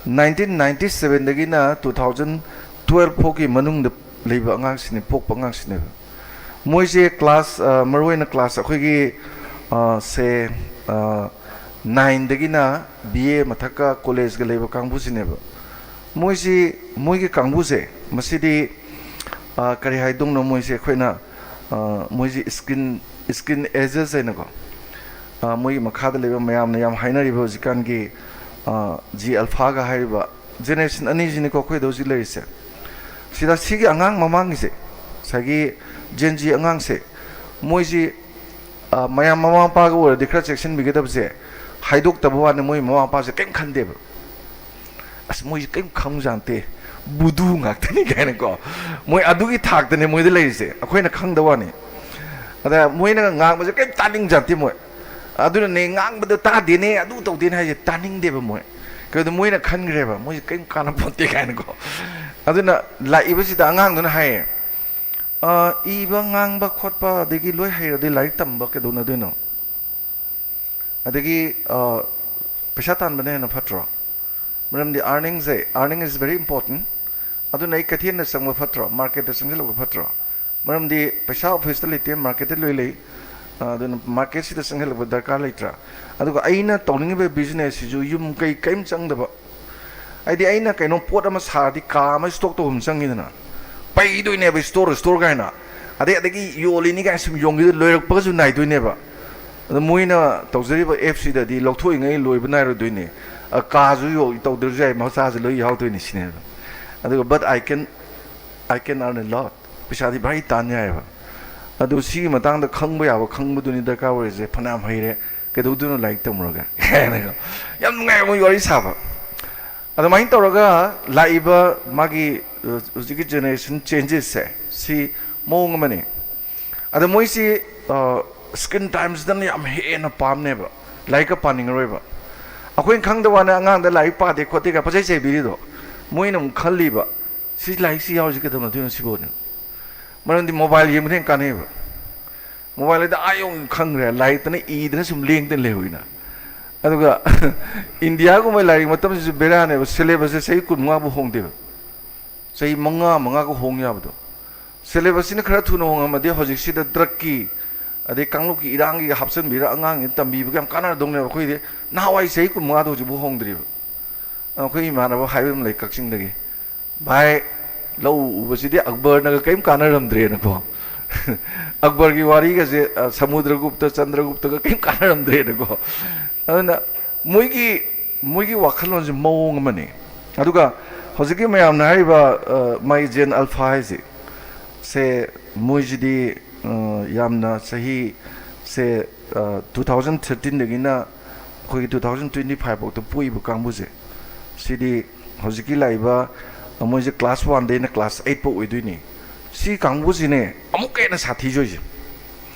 nineteen ninety sevenꯗꯒꯤꯅ two thousand twelve ꯐꯥꯎꯒꯤ ꯃꯅꯨꯡꯗ ꯂꯩꯕ ꯑꯉꯥꯡꯁꯤꯅꯦ, ꯄꯣꯛꯄ ꯑꯉꯥꯡꯁꯤꯅꯦꯕ꯫ ꯃꯣꯏꯁꯦ ꯀ꯭ꯂꯥꯁ, ꯑ, ꯃꯔꯨꯑꯣꯏꯅ ꯀ꯭ꯂꯥꯁ ꯑꯩꯈꯣꯏꯒꯤ, ꯑ, ꯁꯦ, ꯑ, ꯅꯥꯏꯟꯗꯒꯤꯅ ꯕꯤ ꯑꯦ ꯃꯊꯛꯀ ꯀꯣꯂꯦꯖꯀ ꯂꯩꯕ ꯀꯥꯡꯕꯨꯁꯤꯅꯦꯕ꯫ ꯃꯣꯏꯁꯤ, ꯃꯣꯏꯒꯤ ꯀꯥꯡꯕꯨꯁꯦ, ꯃꯁꯤꯗꯤ, ꯑ, ꯀꯔꯤ ꯍꯥꯏꯗꯧꯅꯣ, ꯃꯣꯏꯁꯦ ꯑꯩꯈꯣꯏꯅ, ꯑ, ꯃꯣꯏꯁꯤ screen, screen ages ꯍꯥꯏꯅꯀꯣ, ꯑ, ꯃꯣꯏꯒꯤ ꯃꯈꯥꯗ ꯂꯩꯕ ꯃꯌꯥꯝꯅ ꯌꯥꯝ ꯍꯥꯏꯅꯔꯤꯕ ꯍꯧꯖꯤꯛꯀꯥꯟꯒꯤ, ꯑ, G Alphaꯒ ꯍꯥꯏꯔꯤꯕ ꯖꯦꯅꯦꯔꯦꯁꯟ ꯑꯅꯤꯁꯤꯅꯤꯀꯣ ꯑꯩꯈꯣꯏꯗ ꯍꯧꯖꯤꯛ ꯂꯩꯔꯤꯁꯦ꯫ ꯁꯤꯗ ꯁꯤꯒꯤ ꯑꯉꯥꯡ ꯃꯃꯥꯡꯒꯤꯁꯦ, ꯉꯁꯥꯏꯒꯤ Gen Z ꯑꯉꯥꯡꯁꯦ, ꯃꯣꯏꯁꯤ, ꯑ, ꯃꯌꯥꯝ ꯃꯃꯥ ꯃꯄꯥꯒ ꯑꯣꯏꯔꯗꯤ ꯈꯔ ꯆꯦꯛꯁꯤꯟꯕꯤꯒꯗꯕꯁꯦ, ꯍꯥꯏꯗꯣꯛꯇꯕ ꯋꯥꯅꯤ, ꯃꯣꯏ ꯃꯃꯥ ꯃꯄꯥꯁꯦ ꯀꯔꯤꯝ ꯈꯟꯗꯦꯕ꯫ "ꯑꯁ, ꯃꯣꯏꯁꯦ ꯀꯔꯤꯝ ꯈꯪꯖꯥꯟꯇꯦ, ꯕꯨꯗꯨ ꯉꯥꯛꯇꯅꯤ" ꯀꯥꯏꯅꯀꯣ, ꯃꯣꯏ ꯑꯗꯨꯒꯤ ꯊꯥꯛꯇꯅꯦ ꯃꯣꯏꯗ ꯂꯩꯔꯤꯁꯦ, ꯑꯩꯈꯣꯏꯅ ꯈꯪꯗꯕ ꯋꯥꯅꯤ꯫ ꯑꯗ ꯃꯣꯏꯅ ꯉꯥꯡꯕꯁꯦ ꯀꯔꯤꯝ ꯇꯥꯅꯤꯡꯖꯥꯟꯇꯦ ꯃꯣꯏ꯫ ꯑꯗꯨꯅꯅꯦ, "ꯉꯥꯡꯕꯗꯣ ꯇꯥꯗꯦꯅꯦ, ꯑꯗꯨ ꯇꯧꯗꯦꯅꯦ" ꯍꯥꯏꯁꯦ ꯇꯥꯅꯤꯡꯗꯦꯕ ꯃꯣꯏ꯫ ꯀꯩꯒꯤꯅꯣꯗ ꯃꯣꯏꯅ ꯈꯟꯈ꯭ꯔꯦꯕ, "ꯃꯣꯏꯁꯦ ꯀꯔꯤꯝ ꯀꯥꯟꯅꯄꯣꯟꯇꯦ" ꯀꯥꯏꯅꯀꯣ꯫ ꯑꯗꯨꯅ ꯂꯥꯛꯏꯕꯁꯤꯗ ꯑꯉꯥꯡꯗꯨꯅ ꯍꯥꯏꯌꯦ, "ꯑ, ꯏꯕ, ꯉꯥꯡꯕ, ꯈꯣꯠꯄ, ꯑꯗꯒꯤ ꯂꯣꯏ ꯍꯩꯔꯗꯤ ꯂꯥꯏꯔꯤꯛ ꯇꯝꯕ ꯀꯩꯗꯧꯅꯗꯣꯏꯅꯣ? ꯑꯗꯒꯤ, ꯑ, ꯄꯩꯁꯥ ꯇꯥꯟꯕꯅ ꯍꯦꯟꯅ ꯐꯠꯇ꯭ꯔꯣ? ꯃꯔꯝꯗꯤ earningꯁꯦ, earning is very important꯫ ꯑꯗꯨꯅ ꯑꯩ ꯀꯩꯊꯦꯜꯗ ꯆꯪꯕ ꯐꯠꯇ꯭ꯔꯣ? ꯃꯥꯔꯀꯦꯠꯇ ꯆꯪꯁꯤꯜꯂꯛꯄ ꯐꯠꯇ꯭ꯔꯣ?" ꯃꯔꯝꯗꯤ ꯄꯩꯁꯥ ꯑꯣꯐꯤꯁꯇ ꯂꯩꯇꯦ, ꯃꯥꯔꯀꯦꯠꯇ ꯂꯣꯏ ꯂꯩ꯫ ꯑ, ꯑꯗꯨꯅ ꯃꯥꯔꯀꯦꯠꯁꯤꯗ ꯆꯪꯁꯤꯜꯂꯛꯄ ꯗꯔꯀꯥꯔ ꯂꯩꯇ꯭ꯔꯥ? ꯑꯗꯨꯒ ꯑꯩꯅ ꯇꯧꯅꯤꯡꯉꯤꯕ ꯕꯤꯖꯤꯅꯦꯁꯁꯤꯁꯨ ꯌꯨꯝ ꯀꯩ ꯀꯔꯤꯝ ꯆꯪꯗꯕ꯫ ꯍꯥꯏꯗꯤ ꯑꯩꯅ ꯀꯩꯅꯣ ꯄꯣꯠ ꯑꯃ ꯁꯥꯔꯗꯤ ꯀꯥ ꯑꯃ ꯁ꯭ꯇꯣꯛ ꯇꯧꯐꯝ ꯆꯪꯉꯤꯗꯅ, ꯄꯩꯗꯣꯏꯅꯦꯕ ꯁ꯭ꯇꯣꯔ, ꯁ꯭ꯇꯣꯔ ꯀꯥꯏꯅ꯫ ꯑꯗꯩ, ꯑꯗꯒꯤ ꯌꯣꯜꯂꯤꯅꯤ ꯀꯥꯏꯅ ꯁꯨꯝ ꯌꯣꯟꯈꯤꯗ ꯂꯣꯏꯔꯛꯄꯒꯁꯨ ꯅꯥꯏꯗꯣꯏꯅꯦꯕ꯫ ꯑꯗꯣ ꯃꯣꯏꯅ ꯇꯧꯖꯔꯤꯕ ꯑꯦꯞꯁꯤꯗꯗꯤ ꯂꯧꯊꯣꯛꯏꯉꯩ ꯂꯣꯏꯕ ꯅꯥꯏꯔꯣꯏꯗꯣꯏꯅꯦ꯫ ꯑ, ꯀꯥꯁꯨ ꯌꯣ-, ꯇꯧꯗ꯭ꯔꯁꯨ ꯌꯥꯏ, ꯃꯆꯥꯁꯨ ꯂꯣꯏ ꯌꯥꯎꯗꯣꯏꯅꯤ ꯁꯤꯅꯦꯕ꯫ ꯑꯗꯨꯒ, "But I can, I can earn a lot"꯫ ꯄꯩꯁꯥꯗꯤ ꯚꯥꯔꯤ ꯇꯥꯟ ꯌꯥꯏꯑꯕ꯫ ꯑꯗꯨ ꯁꯤꯒꯤ ꯃꯇꯥꯡꯗ ꯈꯪꯕ ꯌꯥꯕ ꯈꯪꯕꯗꯨꯅꯤ ꯗꯔꯀꯥꯔ ꯑꯣꯏꯔꯤꯁꯦ꯫ ꯐꯅꯌꯥꯝ ꯍꯩꯔꯦ, ꯀꯩꯗꯧꯗꯣꯏꯅꯣ ꯂꯥꯏꯔꯤꯛ ꯇꯝꯃꯨꯔꯒ ꯀꯥꯏꯅꯀꯣ꯫ ꯌꯥꯝ ꯅꯨꯡꯉꯥꯏꯕ ꯃꯣꯏ ꯋꯥꯔꯤ ꯁꯥꯕ꯫ ꯑꯗꯨꯃꯥꯏꯅ ꯇꯧꯔꯒ ꯂꯥꯛꯏꯕ ꯃꯥꯒꯤ, ꯑ, ꯍꯧꯖꯤꯛꯀꯤ generation changesꯁꯦ, ꯁꯤ ꯃꯑꯣꯡ ꯑꯃꯅꯤ꯫ ꯑꯗ ꯃꯣꯏꯁꯤ, ꯑ, screen timeꯁꯤꯗꯅ ꯌꯥꯝ ꯍꯦꯟꯅ ꯄꯥꯝꯅꯦꯕ, ꯂꯥꯏꯔꯤꯛꯀ ꯄꯥꯅꯤꯡꯉꯔꯣꯏꯕ꯫ ꯑꯩꯈꯣꯏꯅ ꯈꯪꯗꯕ ꯋꯥꯅꯤ, ꯑꯉꯥꯡꯗ ꯂꯥꯏꯔꯤꯛ ꯄꯥꯗꯦ ꯈꯣꯠꯇꯦꯒ ꯄꯪꯆꯩ ꯆꯩꯕꯤꯔꯤꯗꯣ, ꯃꯣꯏꯅ ꯑꯃꯨꯛ ꯈꯜꯂꯤꯕ, "ꯁꯤ ꯂꯥꯏꯔꯤꯛꯁꯤ ꯌꯥꯎꯔꯤꯁꯤ ꯀꯩꯗꯧꯅꯗꯣꯏꯅꯣ ꯁꯤꯕꯣꯅꯦ?" ꯃꯔꯝꯗꯤ mobile ꯌꯦꯡꯕꯅ ꯍꯦꯟꯅ ꯀꯥꯟꯅꯩꯕ꯫ Mobileꯗ ꯑꯥ ꯌꯧꯅ ꯈꯪꯈ꯭ꯔꯦ, ꯂꯥꯏꯔꯤꯛꯇꯅ ꯏꯗꯅ ꯁꯨꯝ ꯂꯦꯡꯗꯅ ꯂꯩꯍꯧꯏꯅ꯫ ꯑꯗꯨꯒ ꯏꯟꯗꯤꯌꯥꯒꯨꯝꯕ ꯂꯥꯏꯔꯤꯛ ꯃꯇꯝꯁꯤꯁꯨ ꯕꯦꯔꯥꯅꯦꯕ, syllabusꯁꯦ ꯆꯍꯤ ꯀꯨꯟꯃꯉꯥꯐꯥꯎ ꯍꯣꯡꯗꯦꯕ꯫ ꯆꯍꯤ ꯃꯉꯥ, ꯃꯉꯥꯒ ꯍꯣꯡ ꯌꯥꯕꯗꯣ꯫ Syllabusꯁꯤꯅ ꯈꯔ ꯊꯨꯅ ꯍꯣꯡꯉꯝꯃꯗꯤ ꯍꯧꯖꯤꯛꯁꯤꯗ drugꯀꯤ, ꯑꯗꯩ ꯀꯥꯡꯂꯨꯞꯀꯤ ꯏꯔꯥꯡꯒꯤꯒ ꯍꯥꯞꯆꯤꯟꯕꯤꯔ ꯑꯉꯥꯡꯁꯤꯡ ꯇꯝꯕꯤꯕꯒ ꯌꯥꯝ ꯀꯥꯟꯅꯔꯗꯧꯅꯦꯕ꯫ ꯑꯩꯈꯣꯏꯗꯤ ꯅꯍꯥꯟꯋꯥꯏ ꯆꯍꯤ ꯀꯨꯟꯃꯉꯥꯗꯣ ꯍꯧꯖꯤꯛꯐꯥꯎ ꯍꯣꯡꯗ꯭ꯔꯤꯕ꯫ ꯑꯩꯈꯣꯏ ꯏꯃꯥꯟꯅꯕ ꯍꯥꯏꯕ ꯑꯃ ꯂꯩ ꯀꯛꯆꯤꯡꯗꯒꯤ, "ꯚꯥꯏ, ꯂꯧ ꯎꯕꯁꯤꯗꯤ ꯑꯛꯕꯔꯅꯒ ꯀꯔꯤꯝ ꯀꯥꯟꯅꯔꯝꯗ꯭ꯔꯦꯅꯀꯣ꯫" ꯑꯛꯕꯔꯒꯤ ꯋꯥꯔꯤꯒꯁꯦ, ꯑ, ꯁꯃꯨꯗ꯭ꯔꯒꯨꯞꯇ, ꯆꯟꯗ꯭ꯔꯒꯨꯞꯇꯒ ꯀꯔꯤꯝ ꯀꯥꯟꯅꯔꯝꯗ꯭ꯔꯦꯅꯀꯣ꯫ ꯑꯗꯨꯅ ꯃꯣꯏꯒꯤ, ꯃꯣꯏꯒꯤ ꯋꯥꯈꯜꯂꯣꯟꯁꯦ ꯃꯑꯣꯡ ꯑꯃꯅꯤ꯫ ꯑꯗꯨꯒ ꯍꯧꯖꯤꯛꯀꯤ ꯃꯌꯥꯝꯅ ꯍꯥꯏꯔꯤꯕ, ꯑ, ꯃꯥꯒꯤ Gen Alpha ꯍꯥꯏꯁꯦ, ꯁꯦ ꯃꯣꯏꯁꯤꯗꯤ, ꯑ, ꯌꯥꯝꯅ ꯆꯍꯤꯁꯦ, ꯑ, two thousand thirteenꯗꯒꯤꯅ ꯑꯩꯈꯣꯏꯒꯤ two thousand twenty five ꯐꯥꯎꯗ ꯄꯣꯛꯏꯕ ꯀꯥꯡꯕꯨꯁꯦ, ꯁꯤꯗꯤ ꯍꯧꯖꯤꯛꯀꯤ ꯂꯥꯛꯏꯕ, ꯑ, ꯃꯣꯏꯁꯦ class oneꯗꯩꯅ class eight ꯐꯥꯎ ꯑꯣꯏꯗꯣꯏꯅꯤ꯫ ꯁꯤ ꯀꯥꯡꯕꯨꯁꯤꯅꯦ ꯑꯃꯨꯛꯀ ꯍꯦꯟꯅ ꯁꯥꯊꯤꯗꯣꯏꯁꯦ꯫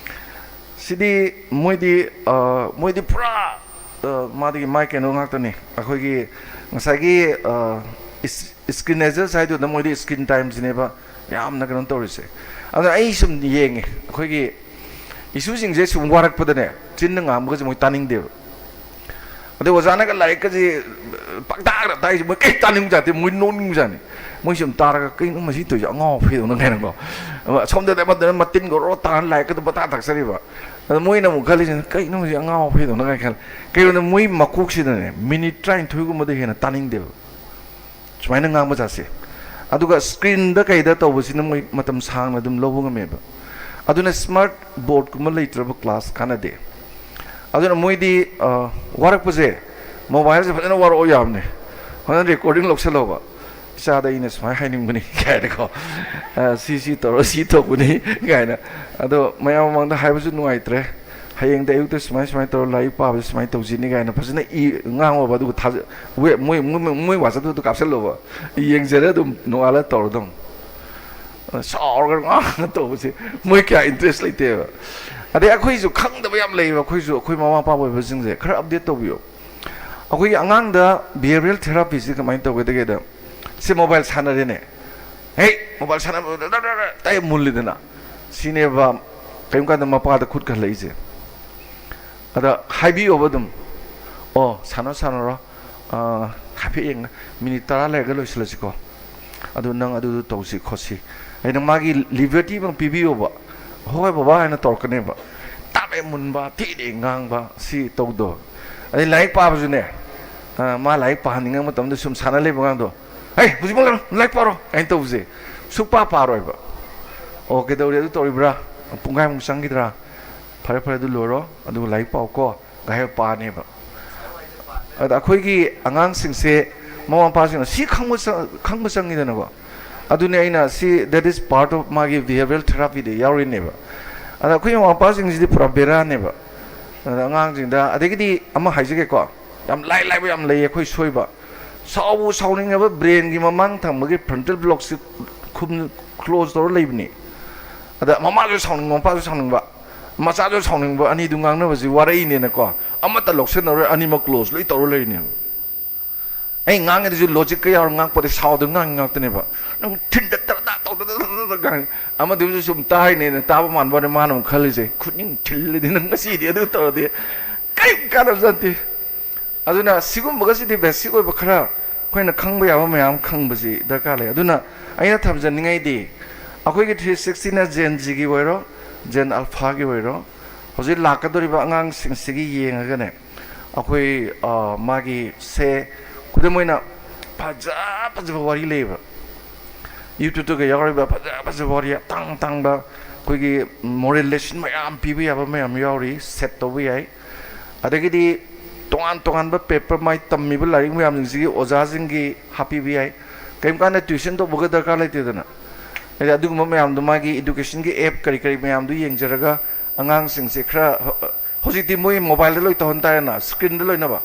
ꯁꯤꯗꯤ ꯃꯣꯏꯗꯤ, ꯑ, ꯃꯣꯏꯗꯤ ꯄꯨꯔꯥ, ꯑ, ꯃꯥꯗꯤ ꯃꯥꯏ ꯀꯩꯅꯣ ꯉꯥꯛꯇꯅꯤ꯫ ꯑꯩꯈꯣꯏꯒꯤ ꯉꯁꯥꯏꯒꯤ, ꯑ, ꯏꯁ-, screenagers ꯍꯥꯏꯗꯨꯅ ꯃꯣꯏꯗꯤ screen timeꯁꯤꯅꯦꯕ ꯌꯥꯝꯅ ꯀꯩꯅꯣ ꯇꯧꯔꯤꯁꯦ꯫ ꯑꯗꯨꯅ ꯑꯩ ꯁꯨꯝ ꯌꯦꯡꯉꯦ, ꯑꯩꯈꯣꯏꯒꯤ ꯏꯁꯨꯁꯤꯡꯁꯦ ꯁꯨꯝ ꯋꯥꯔꯛꯄꯗꯅꯦ, ꯆꯤꯟꯅ ꯉꯥꯡꯕꯒꯁꯦ ꯃꯣꯏ ꯇꯥꯅꯤꯡꯗꯦꯕ꯫ ꯑꯗꯩ ꯑꯣꯖꯥꯅꯒ ꯂꯥꯏꯔꯤꯛꯀꯁꯦ ꯄꯪꯇꯥꯛꯇ ꯇꯥꯛꯏꯁꯦ ꯃꯣꯏ ꯀꯩ ꯇꯥꯅꯤꯡꯕꯖꯥꯠꯅꯠꯇꯦ, ꯃꯣꯏ ꯅꯣꯛꯅꯤꯡꯕꯖꯥꯠꯅꯤ꯫ ꯃꯣꯏ ꯁꯨꯝ ꯇꯥꯔꯒ, "ꯀꯩꯅꯣ ꯃꯁꯤ ꯇꯧꯔꯤꯁꯦ, ꯑꯉꯥꯎ ꯑꯐꯩꯗꯧꯅ?" ꯀꯥꯏꯅꯀꯣ꯫ ꯑꯃ ꯁꯣꯝꯗꯗꯤ ꯑꯃꯗꯨꯅ ꯃꯇꯤꯟꯒ ꯑꯣꯔꯣ ꯇꯥꯔ ꯂꯥꯏꯔꯤꯛꯀꯗꯣ ꯄꯪꯇꯥꯛ ꯇꯥꯛꯆꯔꯤꯕ꯫ ꯑꯗ ꯃꯣꯏꯅ ꯑꯃꯨꯛ ꯈꯜꯂꯤꯁꯤꯅ, "ꯀꯩꯅꯣ ꯃꯁꯤ ꯑꯉꯥꯎ ꯑꯐꯩꯗꯧꯅ?" ꯀꯥꯏꯅ ꯈꯜꯂꯤ꯫ ꯀꯩꯒꯤꯅꯣꯗ ꯃꯣꯏ ꯃꯀꯣꯛꯁꯤꯗꯅꯦ, ꯃꯤꯅꯤꯠ ꯇꯔꯥꯅꯤꯊꯣꯏꯒꯨꯝꯕꯗ ꯍꯦꯟꯅ ꯇꯥꯅꯤꯡꯗꯦꯕ ꯁꯨꯃꯥꯏꯅ ꯉꯥꯡꯕ ꯖꯥꯠꯁꯦ꯫ ꯑꯗꯨꯒ screenꯗ ꯀꯩꯗ ꯇꯧꯕꯁꯤꯅ ꯃꯣꯏ ꯃꯇꯝ ꯁꯥꯡꯅ ꯑꯗꯨꯝ ꯂꯧꯕ ꯉꯝꯃꯦꯕ꯫ ꯑꯗꯨꯅ smart boardꯀꯨꯝꯕ ꯂꯩꯇ꯭ꯔꯕ class ꯀꯥꯟꯅꯗꯦ꯫ ꯑꯗꯨꯅ ꯃꯣꯏꯗꯤ, ꯑ, ꯋꯥꯔꯛꯄꯁꯦ, mobileꯁꯦ ꯐꯖꯅ ꯋꯥꯔꯛꯑꯣ ꯌꯥꯕꯅꯦ꯫ ꯐꯖꯅ recording ꯂꯧꯁꯜꯂꯣꯕ꯫ "ꯏꯆꯥꯗ ꯑꯩꯅ ꯁꯨꯃꯥꯏꯅ ꯍꯥꯏꯅꯤꯡꯕꯅꯤ" ꯀꯥꯏꯅꯀꯣ꯫ "ꯑ, ꯁꯤ, ꯁꯤ ꯇꯧꯔ, ꯁꯤ ꯇꯧꯕꯅꯤ" ꯀꯥꯏꯅ꯫ ꯑꯗꯣ ꯃꯌꯥꯝ ꯃꯃꯥꯡꯗ ꯍꯥꯏꯕꯁꯨ ꯅꯨꯡꯉꯥꯏꯇ꯭ꯔꯦ꯫ ꯍꯌꯦꯡꯗꯤ ꯑꯌꯨꯛꯇ ꯁꯨꯃꯥꯏ ꯁꯨꯃꯥꯏꯅ ꯇꯧꯔ ꯂꯥꯏꯔꯤꯛ ꯄꯥꯕꯁꯦ ꯁꯨꯃꯥꯏꯅ ꯇꯧꯁꯤꯅꯤ ꯀꯥꯏꯅ ꯐꯖꯅ ꯏ ꯉꯥꯡꯉꯣꯕ, ꯑꯗꯨꯒ ꯊꯥꯖ-, ꯋꯦ-, ꯃꯣꯏ, ꯃꯣꯏ, ꯃꯣꯏ WhatsApp-ꯇꯨ ꯀꯥꯞꯁꯜꯂꯣꯕ꯫ ꯌꯦꯡꯖꯔꯦ ꯑꯗꯨꯝ ꯅꯣꯡꯉꯥꯜꯂ ꯇꯧꯔꯗꯧꯅꯤ꯫ ꯆꯥꯎꯔꯒ ꯉꯥꯡꯉꯒ ꯇꯧꯕꯁꯦ ꯃꯣꯏ ꯀꯌꯥ interest ꯂꯩꯇꯦꯕ꯫ ꯑꯗꯩ ꯑꯩꯈꯣꯏꯁꯨ ꯈꯪꯗꯕ ꯌꯥꯝ ꯂꯩꯌꯦꯕ, ꯑꯩꯈꯣꯏꯁꯨ, ꯑꯩꯈꯣꯏ ꯃꯃꯥ ꯃꯄꯥ ꯑꯣꯏꯕꯁꯤꯡꯁꯦ ꯈꯔ update ꯇꯧꯕꯤꯌꯨ꯫ ꯑꯩꯈꯣꯏꯒꯤ ꯑꯉꯥꯡꯗ behavioral therapy-ꯁꯤ ꯀꯃꯥꯏꯅ ꯇꯧꯒꯗꯒꯦꯗ, ꯁꯤ mobile ꯁꯥꯟꯅꯔꯦꯅꯦ, ꯍꯦ, mobile ꯁꯥꯟꯅꯕ ꯇꯥꯏ ꯃꯨꯜꯂꯤꯗꯅ, ꯁꯤꯅꯦꯕ ꯀꯔꯤꯒꯨꯝꯕ ꯀꯥꯟꯗ ꯃꯄꯥꯗ ꯈꯨꯠ ꯈꯜꯂꯛꯏꯁꯦ꯫ ꯑꯗ ꯍꯥꯏꯕꯤꯌꯣꯕ ꯑꯗꯨꯝ, "ꯑꯣ, ꯁꯥꯟꯅ ꯁꯥꯟꯅꯔꯣ, ꯑꯥ, ꯍꯥꯏꯐꯦꯠ ꯌꯦꯡꯅ ꯃꯤꯅꯤꯠ ꯇꯔꯥ ꯂꯩꯔꯒ ꯂꯣꯏꯁꯤꯜꯂꯁꯤꯀꯣ, ꯑꯗꯨ ꯅꯪ ꯑꯗꯨꯗꯨ ꯇꯧꯁꯤ ꯈꯣꯠꯁꯤ"꯫ ꯑꯩꯅ ꯃꯥꯒꯤ liberty ꯑꯃ ꯄꯤꯕꯤꯌꯣꯕ꯫ "ꯍꯣꯏ ꯕꯕꯥ" ꯍꯥꯏꯅ ꯇꯧꯔꯛꯀꯅꯦꯕ꯫ ꯇꯥꯞ ꯍꯦꯛ ꯃꯨꯟꯕ, ꯊꯤꯅ ꯍꯦꯛ ꯉꯥꯡꯕ, ꯁꯤ ꯇꯧꯗꯣ꯫ ꯑꯗꯩ ꯂꯥꯏꯔꯤꯛ ꯄꯥꯕꯁꯨꯅꯦ, ꯑꯥ, ꯃꯥ ꯂꯥꯏꯔꯤꯛ ꯄꯥꯍꯟꯅꯤꯡꯉꯛꯄ ꯃꯇꯝꯗ ꯁꯨꯝ ꯁꯥꯟꯅ ꯂꯩꯕ ꯑꯉꯥꯡꯗꯣ, "ꯍꯩ, ꯍꯧꯖꯤꯛꯃꯛ ꯂꯥꯛꯑꯣ, ꯂꯥꯏꯔꯤꯛ ꯄꯥꯔꯣ" ꯍꯥꯏꯅ ꯇꯧꯕꯁꯦ ꯁꯨꯛꯄꯥ ꯄꯥꯔꯣꯏꯕ꯫ "ꯑꯣ, ꯀꯩꯗꯧꯔꯤ? ꯑꯗꯨ ꯇꯧꯔꯤꯕ꯭ꯔꯥ? ꯄꯨꯡꯈꯥꯏꯃꯨꯛ ꯆꯪꯈꯤꯗ꯭ꯔꯥ? ꯐꯔꯦ, ꯐꯔꯦ, ꯑꯗꯨ ꯂꯣꯏꯔꯣ, ꯑꯗꯨꯒ ꯂꯥꯏꯔꯤꯛ ꯄꯥꯎꯀꯣ" ꯍꯥꯏꯔ ꯄꯥꯅꯦꯕ꯫ ꯑꯗ ꯑꯩꯈꯣꯏꯒꯤ ꯑꯉꯥꯡꯁꯤꯡꯁꯦ ꯃꯃꯥ ꯃꯄꯥꯁꯤꯡꯅ ꯁꯤ ꯈꯪꯕ ꯆ-, ꯈꯪꯕ ꯆꯪꯉꯤꯗꯅꯀꯣ꯫ ꯑꯗꯨꯅꯤ ꯑꯩꯅ ꯁꯤ, that is part of ꯃꯥꯒꯤ behavioral therapy-ꯗ ꯌꯥꯎꯔꯤꯅꯦꯕ꯫ ꯑꯗ ꯑꯩꯈꯣꯏ ꯃꯃꯥ ꯃꯄꯥꯁꯤꯡꯁꯤꯗꯤ ꯄꯨꯔꯥ ꯕꯦꯔꯥꯅꯦꯕ꯫ ꯑꯗ ꯑꯉꯥꯡꯁꯤꯡꯗ, ꯑꯗꯒꯤꯗꯤ ꯑꯃ ꯍꯥꯏꯖꯒꯦꯀꯣ, ꯌꯥꯝ ꯂꯥꯏ ꯂꯥꯏꯕ ꯌꯥꯝ ꯂꯩꯌꯦ ꯑꯩꯈꯣꯏ ꯁꯣꯏꯕ꯫ ꯁꯥꯎꯕꯨ ꯁꯥꯎꯅꯤꯡꯉꯕ brain-ꯒꯤ ꯃꯃꯥꯡ ꯊꯪꯕꯒꯤ frontal lobe-ꯁꯤ ꯈꯨꯝ-, close ꯇꯧꯔ ꯂꯩꯕꯅꯤ꯫ ꯑꯗ ꯃꯃꯥꯁꯨ ꯁꯥꯎꯅꯤꯡꯕ, ꯃꯄꯥꯁꯨ ꯁꯥꯎꯅꯤꯡꯕ, ꯃꯆꯥꯁꯨ ꯁꯥꯎꯅꯤꯡꯕ, ꯑꯅꯤꯗꯨ ꯉꯥꯡꯅꯕꯁꯤ ꯋꯥꯔꯛꯏꯅꯦꯅꯀꯣ꯫ ꯑꯃꯠꯇ ꯂꯧꯁꯤꯟꯅꯔꯣꯏ, ꯑꯅꯤꯃꯛ close ꯂꯣꯏ ꯇꯧꯔ ꯂꯩꯔꯤꯅꯦꯕ꯫ ꯑꯩ ꯉꯥꯡꯉꯤꯗꯨꯁꯨ logic-ꯀ ꯌꯥꯎꯔ ꯉꯥꯡꯄꯗꯤ ꯁꯥꯎꯗ ꯉꯥꯡꯉꯤ ꯉꯥꯛꯇꯅꯦꯕ꯫ ꯅꯪ ꯊꯤꯟꯗ ꯇꯔꯗꯥ ꯇꯧꯗ ꯉꯥꯡꯉꯤ꯫ ꯑꯃꯗꯨꯁꯨ ꯁꯨꯝ ꯇꯥꯏꯅꯦꯅ ꯇꯥꯕ ꯃꯥꯟꯕ ꯋꯥꯅꯤ, ꯃꯥꯅ ꯑꯃꯨꯛ ꯈꯜꯂꯤꯁꯦ, "ꯈꯨꯅꯤꯡ ꯊꯤꯜꯂꯗꯤ ꯅꯪ ꯉꯁꯤꯗꯤ ꯑꯗꯨ ꯇꯧꯔꯗꯤ ꯀꯔꯤꯝ ꯀꯥꯟꯅꯕ ꯅꯠꯇꯦ"꯫ ꯑꯗꯨꯅ ꯁꯤꯒꯨꯝꯕꯒꯁꯤꯗꯤ basic ꯑꯣꯏꯕ ꯈꯔ ꯑꯩꯈꯣꯏꯅ ꯈꯪꯕ ꯌꯥꯕ ꯃꯌꯥꯝ ꯈꯪꯕꯁꯤ ꯗꯔꯀꯥꯔ ꯂꯩ꯫ ꯑꯗꯨꯅ ꯑꯩꯅ ꯊꯝꯖꯅꯤꯡꯉꯥꯏꯗꯤ, ꯑꯩꯈꯣꯏꯒꯤ three sixty-ꯅ Gen Z-ꯒꯤ ꯑꯣꯏꯔꯣ, Gen Alpha-ꯒꯤ ꯑꯣꯏꯔꯣ, ꯍꯧꯖꯤꯛ ꯂꯥꯛꯀꯗꯧꯔꯤꯕ ꯑꯉꯥꯡꯁꯤꯡꯁꯤꯒꯤ ꯌꯦꯡꯉꯒꯅꯦ, ꯑꯩꯈꯣꯏ, ꯑ, ꯃꯥꯒꯤ ꯁꯦ, ꯈꯨꯗꯝ ꯑꯣꯏꯅ, ꯐꯖ ꯐꯖꯕ ꯋꯥꯔꯤ ꯂꯩꯌꯦꯕ, YouTube-ꯇꯒ ꯌꯥꯎꯔꯤꯕ ꯐꯖ ꯐꯖꯕ ꯋꯥꯔꯤ ꯑꯇꯥꯡ ꯑꯇꯥꯡꯕ, ꯑꯩꯈꯣꯏꯒꯤ moral lesson ꯃꯌꯥꯝ ꯄꯤꯕ ꯌꯥꯕ ꯃꯌꯥꯝ ꯌꯥꯎꯔꯤ, set ꯇꯧꯕ ꯌꯥꯏ꯫ ꯑꯗꯒꯤꯗꯤ ꯇꯣꯉꯥꯟ ꯇꯣꯉꯥꯟꯕ paper, ꯃꯥꯏ ꯇꯝꯃꯤꯕ ꯂꯥꯏꯔꯤꯛ ꯃꯌꯥꯝꯁꯤꯡꯁꯤꯒꯤ ꯑꯣꯖꯥꯁꯤꯡꯒꯤ ꯍꯥꯞꯄꯤꯕ ꯌꯥꯏ꯫ ꯀꯔꯤꯝ ꯀꯥꯟꯗ tuition ꯇꯧꯕꯒ ꯗꯔꯀꯥꯔ ꯂꯩꯇꯦꯗꯅ꯫ ꯍꯥꯏꯗꯤ ꯑꯗꯨꯒꯨꯝꯕ ꯃꯌꯥꯝꯗꯣ, ꯃꯥꯒꯤ education-ꯒꯤ app ꯀꯔꯤ ꯀꯔꯤ ꯃꯌꯥꯝꯗꯨ ꯌꯦꯡꯖꯔꯒ, ꯑꯉꯥꯡꯁꯤꯡꯁꯦ ꯈꯔ ꯍꯧꯖꯤꯛꯇꯤ ꯃꯣꯏ ꯃꯣꯕꯥꯏꯜꯗ ꯂꯣꯏ ꯇꯧꯍꯟ ꯇꯥꯔꯦꯅ, ꯁ꯭ꯀ꯭ꯔꯤꯟꯗ ꯂꯣꯏꯅꯃꯛ꯫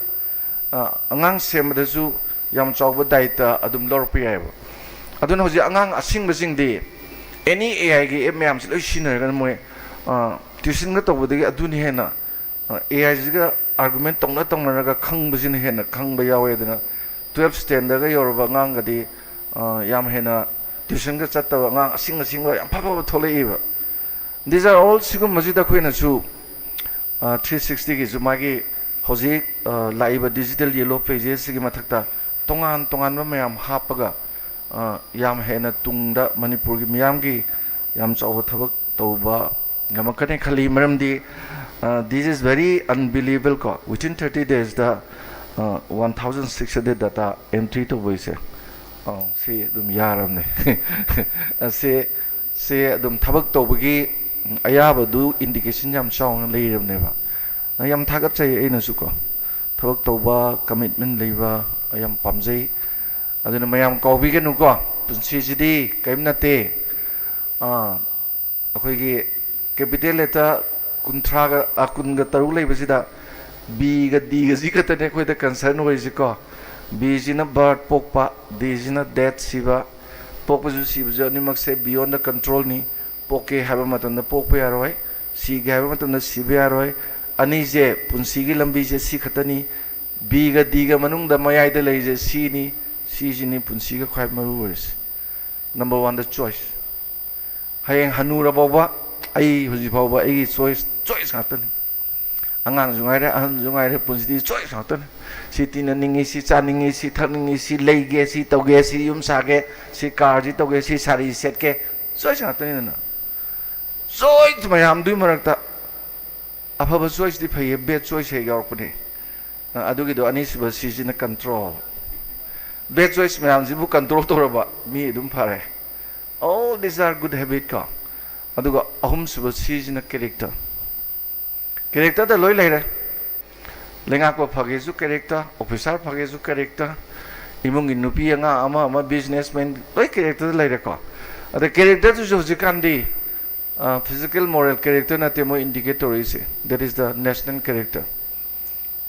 ꯑꯉꯥꯡ ꯁꯦꯝꯕꯗꯁꯨ ꯌꯥꯝ ꯆꯥꯎꯕ ꯗꯥꯏꯇ ꯑꯗꯨꯝ ꯂꯧꯔꯛꯄ ꯌꯥꯏꯑꯕ꯫ ꯑꯗꯨꯅ ꯍꯧꯖꯤꯛ ꯑꯉꯥꯡ ꯑꯁꯤꯡꯕꯁꯤꯡꯗꯤ ꯑꯦꯅꯤ ꯑꯦ ꯑꯥꯏꯒꯤ ꯑꯦꯞ ꯃꯌꯥꯝꯁꯦ ꯂꯣꯏ ꯁꯤꯖꯤꯟꯅꯔꯒꯅ ꯃꯣꯏ ꯇ꯭ꯌꯨꯁꯟꯒ ꯇꯧꯕꯗꯒꯤ ꯑꯗꯨꯅ ꯍꯦꯟꯅ ꯑꯦ ꯑꯥꯏꯁꯤꯒ ꯑꯥꯔꯒꯨꯃꯦꯟ ꯇꯧꯅ ꯇꯧꯅꯔꯒ ꯈꯪꯕꯁꯤꯅ ꯍꯦꯟꯅ ꯈꯪꯕ ꯌꯥꯎꯋꯦ꯫ ꯑꯗꯨꯅ ꯇꯨꯌꯦꯜꯞ ꯁ꯭ꯇꯦꯟꯗꯔꯒ ꯌꯧꯔꯕ ꯑꯉꯥꯡꯒꯗꯤ ꯌꯥꯝ ꯍꯦꯟꯅ ꯇ꯭ꯌꯨꯁꯟꯒ ꯆꯠꯇꯕ ꯑꯉꯥꯡ ꯑꯁꯤꯡ ꯑꯁꯤꯡꯕ ꯌꯥꯝ ꯐ ꯐꯕ ꯊꯣꯛꯂꯛꯏꯕ꯫ These are all ꯁꯤꯒꯨꯝꯕꯁꯤꯗ ꯑꯩꯈꯣꯏꯅꯁꯨ ꯊ꯭ꯔꯤ ꯁꯤꯛꯁꯇꯤꯒꯤꯁꯨ ꯃꯥꯒꯤ ꯍꯧꯖꯤꯛ ꯂꯥꯛꯏꯕ ꯗꯤꯖꯤꯇꯦꯜ ꯌꯦꯂꯣ ꯄꯦꯖꯦꯁꯁꯤꯒꯤ ꯃꯊꯛꯇ ꯇꯣꯉꯥꯟ ꯇꯣꯉꯥꯟꯕ ꯃꯌꯥꯝ ꯍꯥꯞꯄꯒ ꯌꯥꯝ ꯍꯦꯟꯅ ꯇꯨꯡꯗ ꯃꯅꯤꯄꯨꯔꯒꯤ ꯃꯤꯌꯥꯝꯒꯤ ꯌꯥꯝ ꯆꯥꯎꯕ ꯊꯕꯛ ꯇꯧꯕ ꯉꯝꯃꯛꯀꯅꯤ ꯈꯜꯂꯤ꯫ ꯃꯔꯝꯗꯤ this is very unbelievable ꯀꯣ, within thirty daysꯗ one thousand six hundred data entry ꯇꯧꯕꯩꯁꯦ, ꯁꯤ ꯑꯗꯨꯝ ꯌꯥꯔꯕꯅꯦ꯫ ꯑꯁꯤ ꯁꯦ ꯑꯗꯨꯝ ꯊꯕꯛ ꯇꯧꯕꯒꯤ ꯑꯌꯥꯕꯗꯨ ꯏꯟꯗꯤꯀꯦꯁꯟ ꯌꯥꯝ ꯆꯥꯎꯅ ꯂꯩꯔꯕꯅꯦꯕ꯫ ꯌꯥꯝ ꯊꯥꯒꯠꯆꯩ ꯑꯩꯅꯁꯨꯀꯣ꯫ ꯊꯕꯛ ꯇꯧꯕ, ꯀꯃꯤꯠꯃꯦꯟ ꯂꯩꯕ ꯌꯥꯝ ꯄꯥꯝꯖꯩ꯫ ꯑꯗꯨꯅ ꯃꯌꯥꯝ ꯀꯥꯎꯕꯤꯒꯅꯨꯀꯣ, ꯄꯨꯟꯁꯤꯁꯤꯗꯤ ꯀꯔꯤꯝ ꯅꯠꯇꯦ꯫ ꯑꯩꯈꯣꯏꯒꯤ ꯀꯦꯄꯤꯇꯦꯜ ꯂꯦꯇꯔ ꯀꯨꯟꯊ꯭ꯔꯥꯒ ꯀꯨꯟꯒ ꯇꯔꯨꯛ ꯂꯩꯕꯁꯤꯗ ꯕꯤꯒ ꯗꯤꯒꯁꯤ ꯈꯛꯇꯅꯦ ꯑꯩꯈꯣꯏꯗ ꯀꯟꯁꯔꯟ ꯑꯣꯏꯔꯤꯁꯤꯀꯣ꯫ ꯕꯤꯁꯤꯅ ꯕꯥꯔꯠ ꯄꯣꯛꯄ, ꯗꯤꯁꯤꯅ ꯗꯦꯠ ꯁꯤꯕ꯫ ꯄꯣꯛꯄꯁꯨ ꯁꯤꯕꯁꯨ ꯑꯅꯤꯃꯛꯁꯦ ꯕꯤꯌꯣꯟ ꯗ ꯀꯟꯇ꯭ꯔꯣꯜꯅꯤ꯫ ꯄꯣꯛꯀꯦ ꯍꯥꯏꯕ ꯃꯇꯝꯗ ꯄꯣꯛꯄ ꯌꯥꯔꯣꯏ, ꯁꯤꯒꯦ ꯍꯥꯏꯕ ꯃꯇꯝꯗ ꯁꯤꯕ ꯌꯥꯔꯣꯏ꯫ ꯑꯅꯤꯁꯦ ꯄꯨꯟꯁꯤꯒꯤ ꯂꯝꯕꯤꯁꯦ ꯁꯤ ꯈꯛꯇꯅꯤ꯫ ꯕꯤꯒ ꯗꯤꯒ ꯃꯅꯨꯡꯗ ꯃꯌꯥꯏꯗ ꯂꯩꯔꯤꯁꯦ ꯁꯤꯅꯤ꯫ ꯁꯤꯁꯤꯅꯤ ꯄꯨꯟꯁꯤꯒ ꯈ꯭ꯋꯥꯏ ꯃꯔꯨ ꯑꯣꯏꯔꯤꯁꯦ꯫ ꯅꯝꯕꯔ ꯋꯥꯟꯗ ꯆꯣꯏꯁ꯫ ꯍꯌꯦꯡ ꯍꯅꯨꯔ ꯐꯥꯎꯕ ꯑꯩ ꯍꯧꯖꯤꯛ ꯐꯥꯎꯕ ꯑꯩꯒꯤ ꯆꯣꯏꯁ, ꯆꯣꯏꯁ ꯉꯥꯛꯇꯅꯤ꯫ ꯑꯉꯥꯡꯁꯨ ꯉꯥꯏꯔꯦ, ꯑꯍꯟꯁꯨ ꯉꯥꯏꯔꯦ, ꯄꯨꯟꯁꯤꯗꯤ ꯆꯣꯏꯁ ꯉꯥꯛꯇꯅꯤ꯫ ꯁꯤ ꯇꯤꯟꯅꯅꯤꯡꯉꯤ, ꯁꯤ ꯆꯥꯅꯤꯡꯉꯤ, ꯁꯤ ꯊꯛꯅꯤꯡꯉꯤ, ꯁꯤ ꯂꯩꯒꯦ, ꯁꯤ ꯇꯧꯒꯦ, ꯁꯤ ꯌꯨꯝ ꯁꯥꯒꯦ, ꯁꯤ ꯀꯥꯔꯁꯤ ꯇꯧꯒꯦ, ꯁꯤ ꯁꯥꯔꯤ ꯁꯦꯠꯀꯦ, ꯆꯣꯏꯁ ꯉꯥꯛꯇꯅꯤꯗꯅ꯫ ꯆꯣꯏꯁ ꯃꯌꯥꯝꯗꯨꯒꯤ ꯃꯔꯛꯇ ꯑꯐꯕ ꯆꯣꯏꯁꯇꯤ ꯐꯩꯌꯦ, ꯕꯦꯗ ꯆꯣꯏꯁ ꯍꯦꯛ ꯌꯥꯎꯔꯛꯄꯅꯦ꯫ ꯑ, ꯑꯗꯨꯒꯤꯗꯣ ꯑꯅꯤꯁꯨꯕ ꯁꯤꯁꯤꯅ ꯀꯟꯇ꯭ꯔꯣꯜ꯫ ꯕꯦꯗ ꯆꯣꯏꯁ ꯃꯌꯥꯝꯁꯤꯕꯨ ꯀꯟꯇ꯭ꯔꯣꯜ ꯇꯧꯔꯕ ꯃꯤ ꯑꯗꯨꯝ ꯐꯔꯦ꯫ All these are good habit ꯀꯣ꯫ ꯑꯗꯨꯒ ꯑꯍꯨꯝꯁꯨꯕ ꯁꯤꯁꯤꯅ ꯀꯦꯔꯦꯛꯇꯔ꯫ ꯀꯦꯔꯦꯛꯇꯔꯗ ꯂꯣꯏ ꯂꯩꯔꯦ꯫ ꯂꯩꯉꯥꯛꯄ ꯐꯒꯦꯁꯨ ꯀꯦꯔꯦꯛꯇꯔ, ꯑꯣꯐꯤꯁꯥꯔ ꯐꯒꯦꯁꯨ ꯀꯦꯔꯦꯛꯇꯔ, ꯏꯃꯨꯡꯒꯤ ꯅꯨꯄꯤ ꯑꯉꯥꯡ ꯑꯃ ꯑꯃ, ꯕꯤꯖꯤꯅꯦꯁꯃꯦꯟ, ꯂꯣꯏ ꯀꯦꯔꯦꯛꯇꯔꯗ ꯂꯩꯔꯦꯀꯣ꯫ ꯑꯗ ꯀꯦꯔꯦꯛꯇꯔꯗꯨꯁꯨ ꯍꯧꯖꯤꯛꯀꯥꯟꯗꯤ Physical moral character ꯅꯠꯇꯦ ꯃꯣꯏ indicate ꯇꯧꯔꯛꯏꯁꯦ, that is the national character,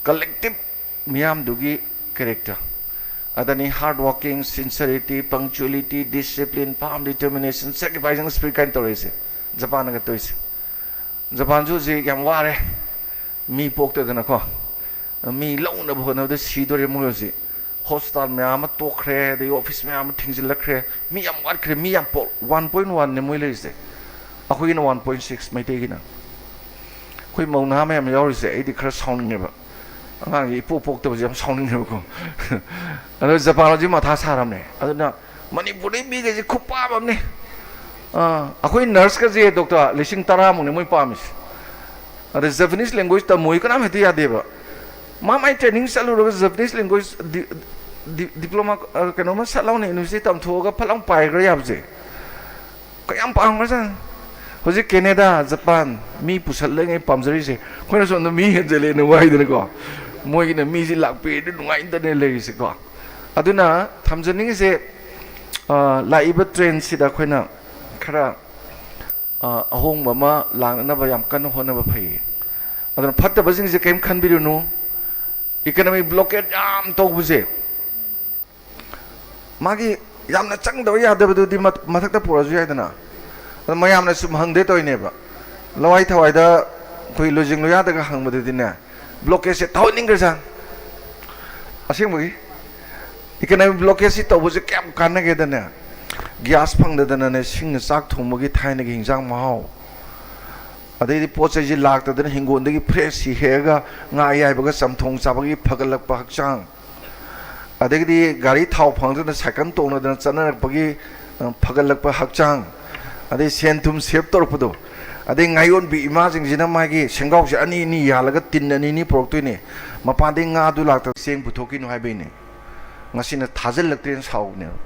collective ꯃꯤꯌꯥꯝꯗꯨꯒꯤ character꯫ Adani hard working, sincerity, punctuality, discipline, firm determination, sacrificing spirit ꯀꯥꯏꯅ ꯇꯧꯔꯛꯏꯁꯦ ꯖꯄꯥꯟꯅꯒ ꯇꯧꯔꯤꯁꯦ꯫ ꯖꯄꯥꯟꯁꯨ ꯍꯧꯖꯤꯛ ꯌꯥꯝ ꯋꯥꯔꯦ, ꯃꯤ ꯄꯣꯛꯇꯗꯅꯀꯣ, ꯃꯤ ꯂꯧꯅꯕ ꯍꯣꯠꯅꯕꯗ ꯁꯤꯗꯣꯔꯦ ꯃꯣꯏ ꯍꯧꯖꯤꯛ꯫ ꯍꯣꯁꯄꯤꯇꯥꯜ ꯃꯌꯥꯝ ꯑꯃ ꯇꯣꯛꯈ꯭ꯔꯦ, ꯑꯗꯒꯤ ꯑꯣꯐꯤꯁ ꯃꯌꯥꯝ ꯑꯃ ꯊꯤꯡꯖꯤꯜꯂꯛꯈ꯭ꯔꯦ, ꯃꯤ ꯌꯥꯝ ꯋꯥꯠꯈ꯭ꯔꯦ, ꯃꯤ ꯌꯥꯝ ꯄꯣꯛ ꯋꯥꯟ ꯄꯣꯏꯟ ꯋꯥꯟꯅꯦ ꯃꯣꯏ ꯂꯩꯔꯤꯁꯦ꯫ ꯑꯩꯈꯣꯏꯒꯤꯅ ꯋꯥꯟ ꯄꯣꯏꯟ ꯁꯤꯛꯁ ꯃꯩꯇꯩꯒꯤꯅ꯫ ꯑꯩꯈꯣꯏ ꯃꯧ ꯅꯍꯥ ꯃꯌꯥꯝ ꯌꯥꯎꯔꯤꯁꯦ ꯑꯩꯗꯤ ꯈꯔ ꯁꯥꯎꯅꯤꯡꯉꯦꯕ꯫ ꯑꯉꯥꯡꯁꯦ ꯏꯄꯣꯛ ꯄꯣꯛꯇꯕꯁꯦ ꯌꯥꯝ ꯁꯥꯎꯅꯤꯡꯉꯦꯕꯀꯣ꯫ ꯑꯗꯣ ꯖꯄꯥꯟ ꯍꯧꯖꯤꯛ ꯃꯊꯥ ꯁꯥꯔꯕꯅꯦ꯫ ꯑꯗꯨꯅ ꯃꯅꯤꯄꯨꯔꯗꯩ ꯃꯤꯈꯩꯁꯦ ꯈꯨꯄꯥꯝ ꯑꯃꯅꯤ꯫ ꯑꯥ, ꯑꯩꯈꯣꯏ ꯅꯔꯁꯀꯁꯦ ꯗꯣꯛꯇꯔ ꯂꯤꯁꯤꯡ ꯇꯔꯥꯃꯨꯛꯅꯦ ꯃꯣꯏ ꯄꯥꯝꯃꯤꯁꯦ꯫ ꯑꯗ Japanese language ꯇꯝꯃꯣꯏ ꯀꯅꯥꯝ ꯍꯦꯛꯇ ꯌꯥꯗꯦꯕ꯫ ꯃꯥ ꯃꯥꯏ training ꯆꯠꯂꯨꯔꯒ Japanese language ꯗꯤ-, ꯗꯤ-, diploma, ꯑ, ꯀꯩꯅꯣꯝꯃ ꯁꯠ ꯂꯥꯎꯅ university ꯇꯝꯊꯣꯛꯑꯒ ꯐꯠ ꯂꯥꯎꯅ ꯄꯥꯏꯈ꯭ꯔ ꯌꯥꯕꯁꯦ꯫ ꯀꯌꯥꯝ ꯄꯥꯝꯈ꯭ꯔꯖꯥꯠꯅꯤ꯫ ꯍꯧꯖꯤꯛ ꯀꯦꯅꯦꯗꯥ, ꯖꯄꯥꯟ ꯃꯤ ꯄꯨꯁꯜꯂꯉꯩ ꯄꯥꯝꯖꯔꯤꯁꯦ, ꯑꯩꯈꯣꯏꯅ ꯁꯣꯝꯗ ꯃꯤ ꯍꯦꯟꯖꯜꯂꯦꯅ ꯋꯥꯏꯗꯅꯀꯣ, ꯃꯣꯏꯒꯤꯅ ꯃꯤꯁꯤ ꯂꯥꯛꯄꯤꯔꯗꯤ ꯅꯨꯡꯉꯥꯏꯗꯅ ꯂꯩꯔꯤꯁꯦꯀꯣ꯫ ꯑꯗꯨꯅ ꯊꯝꯖꯅꯤꯡꯉꯤꯁꯦ, ꯑ, ꯂꯥꯛꯏꯕ trend ꯁꯤꯗ ꯑꯩꯈꯣꯏꯅ ꯈꯔ, ꯑ, ꯑꯍꯣꯡꯕ ꯑꯃ ꯂꯥꯛꯅꯅꯕ ꯌꯥꯝ ꯀꯟꯅ ꯍꯣꯠꯅꯕ ꯐꯩ꯫ ꯑꯗꯨꯅ ꯐꯠꯇꯕꯁꯤꯡꯁꯦ ꯀꯔꯤꯝ ꯈꯟꯕꯤꯔꯨꯅꯨ꯫ Economic blockade ꯌꯥꯝ ꯇꯧꯕꯁꯦ, ꯃꯥꯒꯤ ꯌꯥꯝꯅ ꯆꯪꯗꯕ ꯌꯥꯗꯕꯗꯨꯗꯤ ꯃ-, ꯃꯊꯛꯇ ꯄꯨꯔꯛꯑꯁꯨ ꯌꯥꯏꯗꯅ꯫ ꯑꯗꯣ ꯃꯌꯥꯝꯅ ꯁꯨꯝ ꯍꯪꯗꯦ ꯇꯧꯔꯤꯅꯦꯕ꯫ ꯂꯋꯥꯏ ꯊꯋꯥꯏꯗ ꯑꯩꯈꯣꯏ ꯂꯣꯏꯖꯤꯡ ꯂꯣꯌꯥꯗꯒ ꯍꯪꯕꯗꯗꯤꯅꯦ, blockade ꯁꯦ ꯇꯧꯍꯟꯅꯤꯡꯈ꯭ꯔꯖꯥꯠꯅꯤ꯫ ꯑꯁꯦꯡꯕꯒꯤ economic blockade ꯁꯤ ꯇꯧꯕꯁꯦ ꯀꯌꯥꯝ ꯀꯥꯟꯅꯒꯦꯗꯅꯦ, gas ꯐꯪꯗꯗꯅꯅꯦ, ꯁꯤꯡꯅ ꯆꯥꯛ ꯊꯣꯡꯕꯒꯤ ꯊꯥꯏꯅꯒꯤ ꯍꯤꯟꯖꯥꯡ ꯃꯍꯥꯎ, ꯑꯗꯩꯗꯤ ꯄꯣꯠ ꯆꯩꯁꯤ ꯂꯥꯛꯇꯗꯅ ꯍꯤꯡꯒꯣꯜꯗꯒꯤ fresh ꯁꯤ ꯍꯦꯛꯑꯒ ꯉꯥ ꯑꯌꯥꯏꯕꯒ ꯆꯝꯊꯣꯡ ꯆꯥꯕꯒꯤ ꯐꯒꯠꯂꯛꯄ ꯍꯛꯆꯥꯡ, ꯑꯗꯒꯤꯗꯤ ꯒꯥꯔꯤ ꯊꯥꯎ ꯐꯪꯗꯅ ꯁꯥꯏꯀꯜ ꯇꯣꯡꯅꯗꯅ ꯆꯠꯅꯔꯛꯄꯒꯤ, ꯑ, ꯐꯒꯠꯂꯛꯄ ꯍꯛꯆꯥꯡ, ꯑꯗꯩ ꯁꯦꯟ ꯊꯨꯝ save ꯇꯧꯔꯛꯄꯗꯣ, ꯑꯗꯩ ꯉꯥꯌꯣꯟꯕꯤ ꯏꯃꯥꯁꯤꯡꯁꯤꯅ ꯃꯥꯒꯤ ꯁꯦꯡꯒꯥꯎꯁꯦ ꯑꯅꯤ ꯑꯅꯤ ꯌꯥꯜꯂꯒ ꯇꯤꯟ ꯑꯅꯤ ꯑꯅꯤ ꯄꯨꯔꯛꯇꯣꯏꯅꯦ, ꯃꯄꯥꯟꯗꯩ ꯉꯥꯗꯨ ꯂꯥꯛꯇꯕ ꯆꯦꯡ ꯄꯨꯊꯣꯛꯈꯤꯅꯨ ꯍꯥꯏꯕꯩꯅꯦ꯫ ꯉꯁꯤꯅ ꯊꯥꯖꯤꯜꯂꯛꯇ꯭ꯔꯦꯅ ꯁꯥꯎꯕꯅꯦꯕ꯫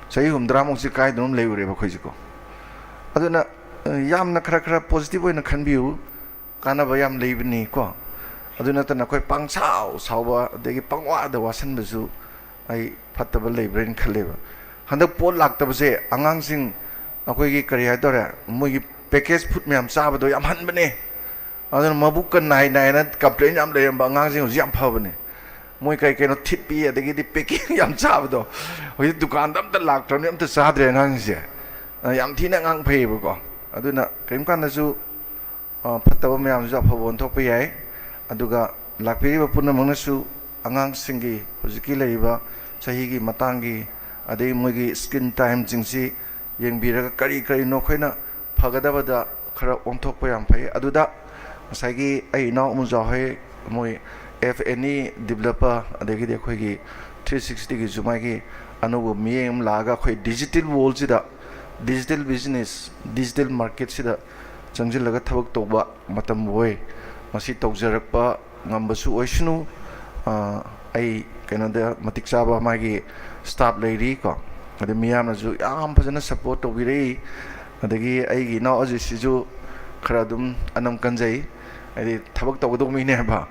ꯆꯍꯤ ꯍꯨꯝꯗ꯭ꯔꯥꯃꯨꯛꯁꯦ ꯀꯥꯏꯗꯅꯣꯝ ꯂꯩꯔꯨꯔꯦꯕ ꯑꯩꯈꯣꯏꯁꯦꯀꯣ꯫ ꯑꯗꯨꯅ, ꯑ, ꯌꯥꯝꯅ ꯈꯔ ꯈꯔ positive ꯑꯣꯏꯅ ꯈꯟꯕꯤꯌꯨ꯫ ꯀꯥꯟꯅꯕ ꯌꯥꯝ ꯂꯩꯕꯅꯤꯀꯣ꯫ ꯑꯗꯨ ꯅꯠꯇꯅ ꯑꯩꯈꯣꯏ ꯄꯪꯁꯥꯎ ꯁꯥꯎꯕ, ꯑꯗꯒꯤ ꯄꯪꯋꯥꯗ ꯋꯥꯁꯟꯕꯁꯨ ꯑꯩ ꯐꯠꯇꯕ ꯂꯩꯕ꯭ꯔꯥꯅ ꯈꯜꯂꯦꯕ꯫ ꯍꯟꯗꯛ ꯄꯣꯠ ꯂꯥꯛꯇꯕꯁꯦ ꯑꯉꯥꯡꯁꯤꯡ ꯑꯩꯈꯣꯏꯒꯤ ꯀꯔꯤ ꯍꯥꯏꯇꯥꯔꯦ, ꯃꯣꯏꯒꯤ ꯄꯦꯀꯦꯖ ꯐꯨꯗ ꯃꯌꯥꯝ ꯆꯥꯕꯗꯣ ꯌꯥꯝ ꯍꯟꯕꯅꯦ꯫ ꯑꯗꯨꯅ ꯃꯕꯨꯛꯀ ꯅꯥꯏ ꯅꯥꯏꯅ ꯀꯝꯄ꯭ꯂꯦꯟ ꯌꯥꯝ ꯂꯩꯔꯝꯕ ꯑꯉꯥꯡꯁꯤꯡ ꯍꯧꯖꯤꯛ ꯌꯥꯝ ꯐꯕꯅꯦ꯫ ꯃꯣꯏ ꯀꯩ ꯀꯩꯅꯣ ꯊꯤꯠꯄꯤ, ꯑꯗꯒꯤꯗꯤ ꯄꯦꯀꯤꯡ ꯌꯥꯝ ꯆꯥꯕꯗꯣ, ꯍꯧꯖꯤꯛ ꯗꯨꯀꯥꯟꯗ ꯑꯝꯇ ꯂꯥꯛꯇ꯭ꯔꯕꯅꯤ, ꯑꯝꯇ ꯆꯥꯗ꯭ꯔꯦ ꯑꯉꯥꯡꯁꯤꯡꯁꯦ꯫ ꯑ, ꯌꯥꯝ ꯊꯤꯅ ꯑꯉꯥꯡ ꯐꯩꯌꯦꯕꯀꯣ꯫ ꯑꯗꯨꯅ ꯀꯔꯤꯝ ꯀꯥꯟꯗꯁꯨ, ꯑ, ꯐꯠꯇꯕ ꯃꯌꯥꯝꯁꯨ ꯑꯐꯕ ꯑꯣꯟꯊꯣꯛꯄ ꯌꯥꯏ꯫ ꯑꯗꯨꯒ ꯂꯥꯛꯄꯤꯔꯤꯕ ꯄꯨꯝꯅꯃꯛꯅꯁꯨ ꯑꯉꯥꯡꯁꯤꯡꯒꯤ ꯍꯧꯖꯤꯛꯀꯤ ꯂꯩꯔꯤꯕ ꯆꯍꯤꯒꯤ ꯃꯇꯥꯡꯒꯤ, ꯑꯗꯩ ꯃꯣꯏꯒꯤ ꯁ꯭ꯀ꯭ꯔꯤꯟ ꯇꯥꯏꯝꯁꯤꯡꯁꯤ ꯌꯦꯡꯕꯤꯔꯒ ꯀꯔꯤ ꯀꯔꯤꯅꯣ ꯑꯩꯈꯣꯏꯅ ꯐꯒꯗꯕꯗ ꯈꯔ ꯑꯣꯟꯊꯣꯛꯄ ꯌꯥꯝ ꯐꯩ꯫ ꯑꯗꯨꯗ ꯉꯁꯥꯏꯒꯤ ꯑꯩ ꯏꯅꯥꯎ ꯑꯃꯨꯖꯥ ꯍꯣꯏ, ꯃꯣꯏ ꯑꯦꯐ ꯑꯦꯟ ꯏ ꯗꯤꯕꯦꯂꯄꯔ, ꯑꯗꯒꯤꯗꯤ ꯑꯩꯈꯣꯏꯒꯤ ꯊ꯭ꯔꯤ ꯁꯤꯛꯁꯇꯤꯒꯤꯁꯨ ꯃꯥꯒꯤ ꯑꯅꯧꯕ ꯃꯤꯠꯌꯦꯡ ꯑꯃ ꯂꯥꯛꯑꯒ ꯑꯩꯈꯣꯏ ꯗꯤꯖꯤꯇꯦꯜ ꯋꯥꯔꯜꯁꯤꯗ, ꯗꯤꯖꯤꯇꯦꯜ ꯕꯤꯖꯤꯅꯦꯁ, ꯗꯤꯖꯤꯇꯦꯜ ꯃꯥꯔꯀꯦꯠꯁꯤꯗ ꯆꯪꯁꯤꯜꯂꯒ ꯊꯕꯛ ꯇꯧꯕ ꯃꯇꯝ ꯑꯣꯏ꯫ ꯃꯁꯤ ꯇꯧꯖꯔꯛꯄ ꯉꯝꯕꯁꯨ ꯑꯣꯏꯁꯅꯨ꯫ ꯑ, ꯑꯩ ꯀꯩꯅꯣꯗ ꯃꯇꯤꯛ ꯆꯥꯕ ꯃꯥꯒꯤ ꯁ꯭ꯇꯥꯐ ꯂꯩꯔꯤ ꯀꯣ, ꯑꯗꯩ ꯃꯤꯌꯥꯝꯅꯁꯨ ꯌꯥꯝ ꯐꯖꯅ ꯁꯞꯄꯣꯔꯠ ꯇꯧꯕꯤꯔꯛꯏ꯫ ꯑꯗꯒꯤ ꯑꯩꯒꯤ ꯏꯅꯥꯎ ꯑꯖꯤꯠꯁꯤꯁꯨ ꯈꯔ ꯑꯗꯨꯝ ꯑꯅꯝ ꯀꯟꯖꯩ, ꯍꯥꯏꯗꯤ ꯊꯕꯛ ꯇꯧꯒꯗꯧꯕ ꯃꯤꯅꯦ ꯍꯥꯏꯕ,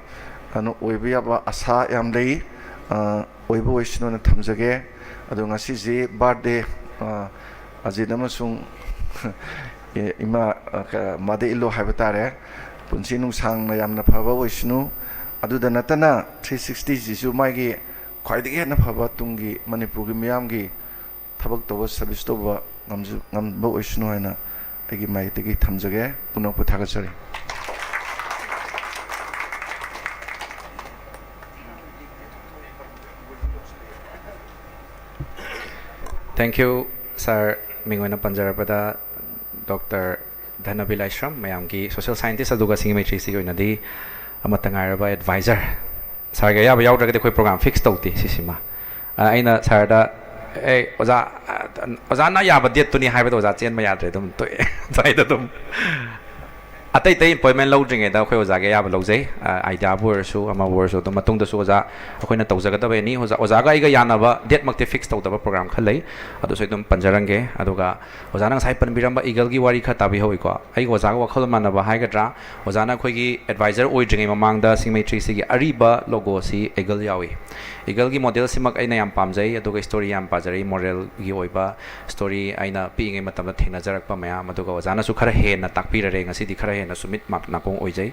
ꯑꯗꯨꯅ ꯑꯣꯏꯕ ꯌꯥꯕ ꯑꯁꯥ ꯌꯥꯝ ꯂꯩ꯫ ꯑ, ꯑꯣꯏꯕ ꯑꯣꯏꯁꯅꯨꯅ ꯊꯝꯖꯒꯦ꯫ ꯑꯗꯣ ꯉꯁꯤꯁꯤ ꯕꯥꯔꯗꯦ, ꯑ, ꯑꯖꯤꯠ ꯑꯃꯁꯨꯡ ꯏꯃꯥ, ꯑ, ꯀ-, ꯃꯥꯗ ꯏꯜꯂꯣ ꯍꯥꯏꯕ ꯇꯥꯔꯦ꯫ ꯄꯨꯟꯁꯤ ꯅꯨꯡꯁꯥꯡꯅ ꯌꯥꯝꯅ ꯐꯕ ꯑꯣꯏꯁꯅꯨ꯫ ꯑꯗꯨꯗ ꯅꯠꯇꯅ ꯊ꯭ꯔꯤ ꯁꯤꯛꯁꯇꯤꯁꯤꯁꯨ ꯃꯥꯒꯤ ꯈ꯭ꯋꯥꯏꯗꯒꯤ ꯍꯦꯟꯅ ꯐꯕ ꯇꯨꯡꯒꯤ ꯃꯅꯤꯄꯨꯔꯒꯤ ꯃꯤꯌꯥꯝꯒꯤ ꯊꯕꯛ ꯇꯧꯕ, ꯁꯔꯚꯤꯁ ꯇꯧꯕ ꯉꯝꯖ-, ꯉꯝꯕ ꯑꯣꯏꯁꯅꯨ ꯍꯥꯏꯅ ꯑꯩꯒꯤ ꯃꯥꯏꯀꯩꯗꯒꯤ ꯊꯝꯖꯒꯦ꯫ ꯄꯨꯝꯅꯃꯛꯄꯨ ꯊꯥꯒꯠꯆꯔꯤ꯫ Thank you, sir꯫ ꯃꯤꯡ ꯑꯣꯏꯅ ꯄꯟꯖꯔꯕꯗ, ꯗꯣꯛꯇꯔ ꯙꯅꯕꯤꯔ ꯂꯥꯏꯁ꯭ꯔꯝ, ꯃꯌꯥꯝꯒꯤ ꯁꯣꯁꯤꯌꯦꯜ ꯁꯥꯏꯟꯇꯤꯁ ꯑꯗꯨꯒ ꯁꯤꯡꯒꯤ ꯃꯩꯇ꯭ꯔꯤꯁꯤꯒꯤ ꯑꯣꯏꯅꯗꯤ ꯑꯃꯠꯇ ꯉꯥꯏꯔꯕ ꯑꯦꯗꯚꯥꯏꯖꯔ꯫ ꯁꯥꯔꯒꯤ ꯑꯌꯥꯕ ꯌꯥꯎꯗ꯭ꯔꯒꯗꯤ ꯑꯩꯈꯣꯏ ꯄ꯭ꯔꯣꯒ꯭ꯔꯥꯝ ꯐꯤꯛꯁ ꯇꯧꯗꯦ ꯁꯤꯁꯤꯃ꯫ ꯑ, ꯑꯩꯅ ꯁꯥꯔꯗ, "ꯑꯦ, ꯑꯣꯖꯥ, ꯑ, ꯑꯣꯖꯥꯅ ꯌꯥꯕ ꯗꯦꯠꯇꯨꯅꯤ" ꯍꯥꯏꯕꯗ ꯑꯣꯖꯥ ꯆꯦꯟꯕ ꯌꯥꯗ꯭ꯔꯦ, ꯑꯗꯨꯝ ꯇꯣꯛꯑꯦ꯫ ꯑꯗꯨꯋꯥꯏꯗ ꯑꯗꯨꯝ꯫ ꯑꯇꯩ ꯑꯇꯩ ꯑꯦꯄꯣꯏꯟꯃꯦꯟ ꯂꯧꯗ꯭ꯔꯤꯉꯩꯗ ꯑꯩꯈꯣꯏ ꯑꯣꯖꯥꯒꯤ ꯑꯌꯥꯕ ꯂꯧꯖꯩ꯫ ꯑꯥꯏꯗꯤꯌꯥꯕꯨ ꯑꯣꯏꯔꯁꯨ, ꯑꯃꯕꯨ ꯑꯣꯏꯔꯁꯨ, ꯑꯗꯨꯝ ꯃꯇꯨꯡꯗꯁꯨ ꯑꯣꯖꯥ ꯑꯩꯈꯣꯏꯅ ꯇꯧꯖꯒꯗꯕ ꯑꯦꯅꯤ ꯑꯣꯖꯥ ꯑꯣꯖꯥꯒ ꯑꯩꯒ ꯌꯥꯅꯕ ꯗꯦꯠꯃꯛꯇꯤ ꯐꯤꯛꯁ ꯇꯧꯗꯕ ꯄ꯭ꯔꯣꯒ꯭ꯔꯥꯝ ꯈꯔ ꯂꯩ꯫ ꯑꯗꯨꯁꯨ ꯑꯩ ꯑꯗꯨꯝ ꯄꯟꯖꯔꯝꯒꯦ꯫ ꯑꯗꯨꯒ ꯑꯣꯖꯥꯅ ꯉꯁꯥꯏ ꯄꯟꯕꯤꯔꯝꯕ ꯏꯒꯜꯒꯤ ꯋꯥꯔꯤ ꯈꯔ ꯇꯥꯕꯤꯍꯧꯋꯤꯀꯣ꯫ ꯑꯩꯒ ꯑꯣꯖꯥꯒ ꯋꯥꯈꯜꯂꯣꯟ ꯃꯥꯟꯅꯕ ꯍꯥꯏꯒꯗ꯭ꯔꯥ, ꯑꯣꯖꯥꯅ ꯑꯩꯈꯣꯏꯒꯤ ꯑꯦꯗꯚꯥꯏꯖꯔ ꯑꯣꯏꯗ꯭ꯔꯤꯉꯩ ꯃꯃꯥꯡꯗ ꯁꯤꯡꯃꯩ ꯊ꯭ꯔꯤ ꯁꯤꯒꯤ ꯑꯔꯤꯕ ꯂꯣꯒꯣꯁꯤ ꯏꯒꯜ ꯌꯥꯎꯏ꯫ ꯏꯒꯜꯒꯤ ꯃꯣꯗꯦꯜꯁꯤꯃꯛ ꯑꯩꯅ ꯌꯥꯝ ꯄꯥꯝꯖꯩ, ꯑꯗꯨꯒ ꯁ꯭ꯇꯣꯔꯤ ꯌꯥꯝ ꯄꯥꯖꯔꯛꯏ, ꯃꯣꯔꯦꯜꯒꯤ ꯑꯣꯏꯕ ꯁ꯭ꯇꯣꯔꯤ ꯑꯩꯅ ꯄꯤꯛꯏꯉꯩ ꯃꯇꯝꯗ ꯊꯦꯡꯅꯖꯔꯛꯄ ꯃꯌꯥꯝ꯫ ꯑꯗꯨꯒ ꯑꯣꯖꯥꯅꯁꯨ ꯈꯔ ꯍꯦꯟꯅ ꯇꯥꯛꯄꯤꯔꯔꯦ, ꯉꯁꯤꯗꯤ ꯈꯔ ꯍꯦꯟꯅꯁꯨ ꯃꯤꯠ ꯃꯥ ꯅꯥꯀꯣꯡ ꯑꯣꯏꯖꯩ꯫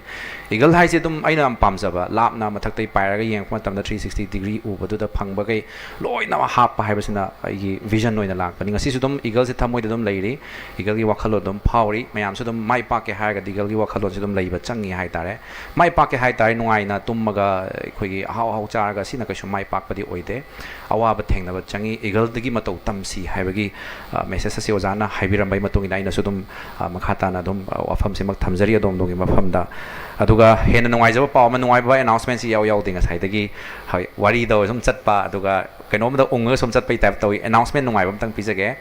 ꯏꯒꯜ ꯍꯥꯏꯁꯦ ꯑꯗꯨꯝ ꯑꯩꯅ ꯌꯥꯝ ꯄꯥꯝꯖꯕ, ꯂꯥꯞꯅ ꯃꯊꯛꯇꯒꯤ ꯄꯥꯏꯔꯒ ꯌꯦꯡꯉꯛꯄ ꯃꯇꯝꯗ ꯊ꯭ꯔꯤ ꯁꯤꯛꯁꯇꯤ ꯗꯤꯒ꯭ꯔꯤ ꯎꯕꯗꯨꯗ ꯐꯪꯕꯈꯩ ꯂꯣꯏꯅꯃꯛ ꯍꯥꯞꯄ ꯍꯥꯏꯕꯁꯤꯅ ꯑꯩꯒꯤ ꯚꯤꯖꯟ ꯑꯣꯏꯅ ꯂꯥꯛꯄꯅꯤ꯫ ꯉꯁꯤꯁꯨ ꯑꯗꯨꯝ ꯏꯒꯜꯁꯦ ꯊꯃꯣꯏꯗ ꯑꯗꯨꯝ ꯂꯩꯔꯤ, ꯏꯒꯜꯒꯤ ꯋꯥꯈꯜꯂꯣꯟ ꯑꯗꯨꯝ ꯐꯥꯎꯔꯤ꯫ ꯃꯌꯥꯝꯁꯨ ꯑꯗꯨꯝ ꯃꯥꯏ ꯄꯥꯛꯀꯦ ꯍꯥꯏꯔꯒꯗꯤ ꯏꯒꯜꯒꯤ ꯋꯥꯈꯜꯂꯣꯟꯁꯦ ꯑꯗꯨꯝ ꯂꯩꯕ ꯆꯪꯉꯤ ꯍꯥꯏꯇꯥꯔꯦ꯫ ꯃꯥꯏ ꯄꯥꯛꯀꯦ ꯍꯥꯏꯇꯥꯔꯦ, ꯅꯨꯡꯉꯥꯏꯅ ꯇꯨꯝꯃꯒ ꯑꯩꯈꯣꯏꯒꯤ ꯑꯍꯥꯎ ꯑꯍꯥꯎ ꯆꯥꯔꯒ ꯁꯤꯅ ꯀꯩꯁꯨ ꯃꯥꯏ ꯄꯥꯛꯄꯗꯤ ꯑꯣꯏꯗꯦ꯫ ꯑꯋꯥꯕ ꯊꯦꯡꯅꯕ ꯆꯪꯉꯤ, ꯏꯒꯜꯗꯒꯤ ꯃꯇꯧ ꯇꯝꯁꯤ ꯍꯥꯏꯕꯒꯤ, ꯑ, ꯃꯦꯁꯦꯖ ꯑꯁꯤ ꯑꯣꯖꯥꯅ ꯍꯥꯏꯕꯤꯔꯝꯕꯒꯤ ꯃꯇꯨꯡ ꯏꯟꯅ ꯑꯩꯅꯁꯨ ꯑꯗꯨꯝ, ꯑ, ꯃꯈꯥ ꯇꯥꯅ ꯑꯗꯨꯝ, ꯑ, ꯋꯥꯐꯝꯁꯤꯃꯛ ꯊꯝꯖꯔꯤ ꯑꯗꯣꯝ ꯑꯗꯣꯝꯒꯤ ꯃꯐꯝꯗ꯫ ꯑꯗꯨꯒ ꯍꯦꯟꯅ ꯅꯨꯡꯉꯥꯏꯖꯕ ꯄꯥꯎ ꯑꯃ, ꯅꯨꯡꯉꯥꯏꯕ ꯑꯦꯅꯥꯎꯟꯁꯃꯦꯟꯁꯤ ꯏꯌꯥꯎ ꯌꯥꯎꯗꯦ ꯉꯁꯥꯏꯗꯒꯤ꯫ ꯍꯣꯏ, ꯋꯥꯔꯤꯗ ꯁꯨꯝ ꯆꯠꯄ, ꯑꯗꯨꯒ ꯀꯩꯅꯣꯝꯗ ꯎꯪꯉꯒ ꯁꯨꯝ ꯆꯠꯄꯒꯤ ꯇꯥꯏꯞ ꯇꯧꯏ꯫ ꯑꯦꯅꯥꯎꯟꯁꯃꯦꯟ ꯅꯨꯡꯉꯥꯏꯕ ꯑꯝꯇꯪ ꯄꯤꯖꯒꯦ꯫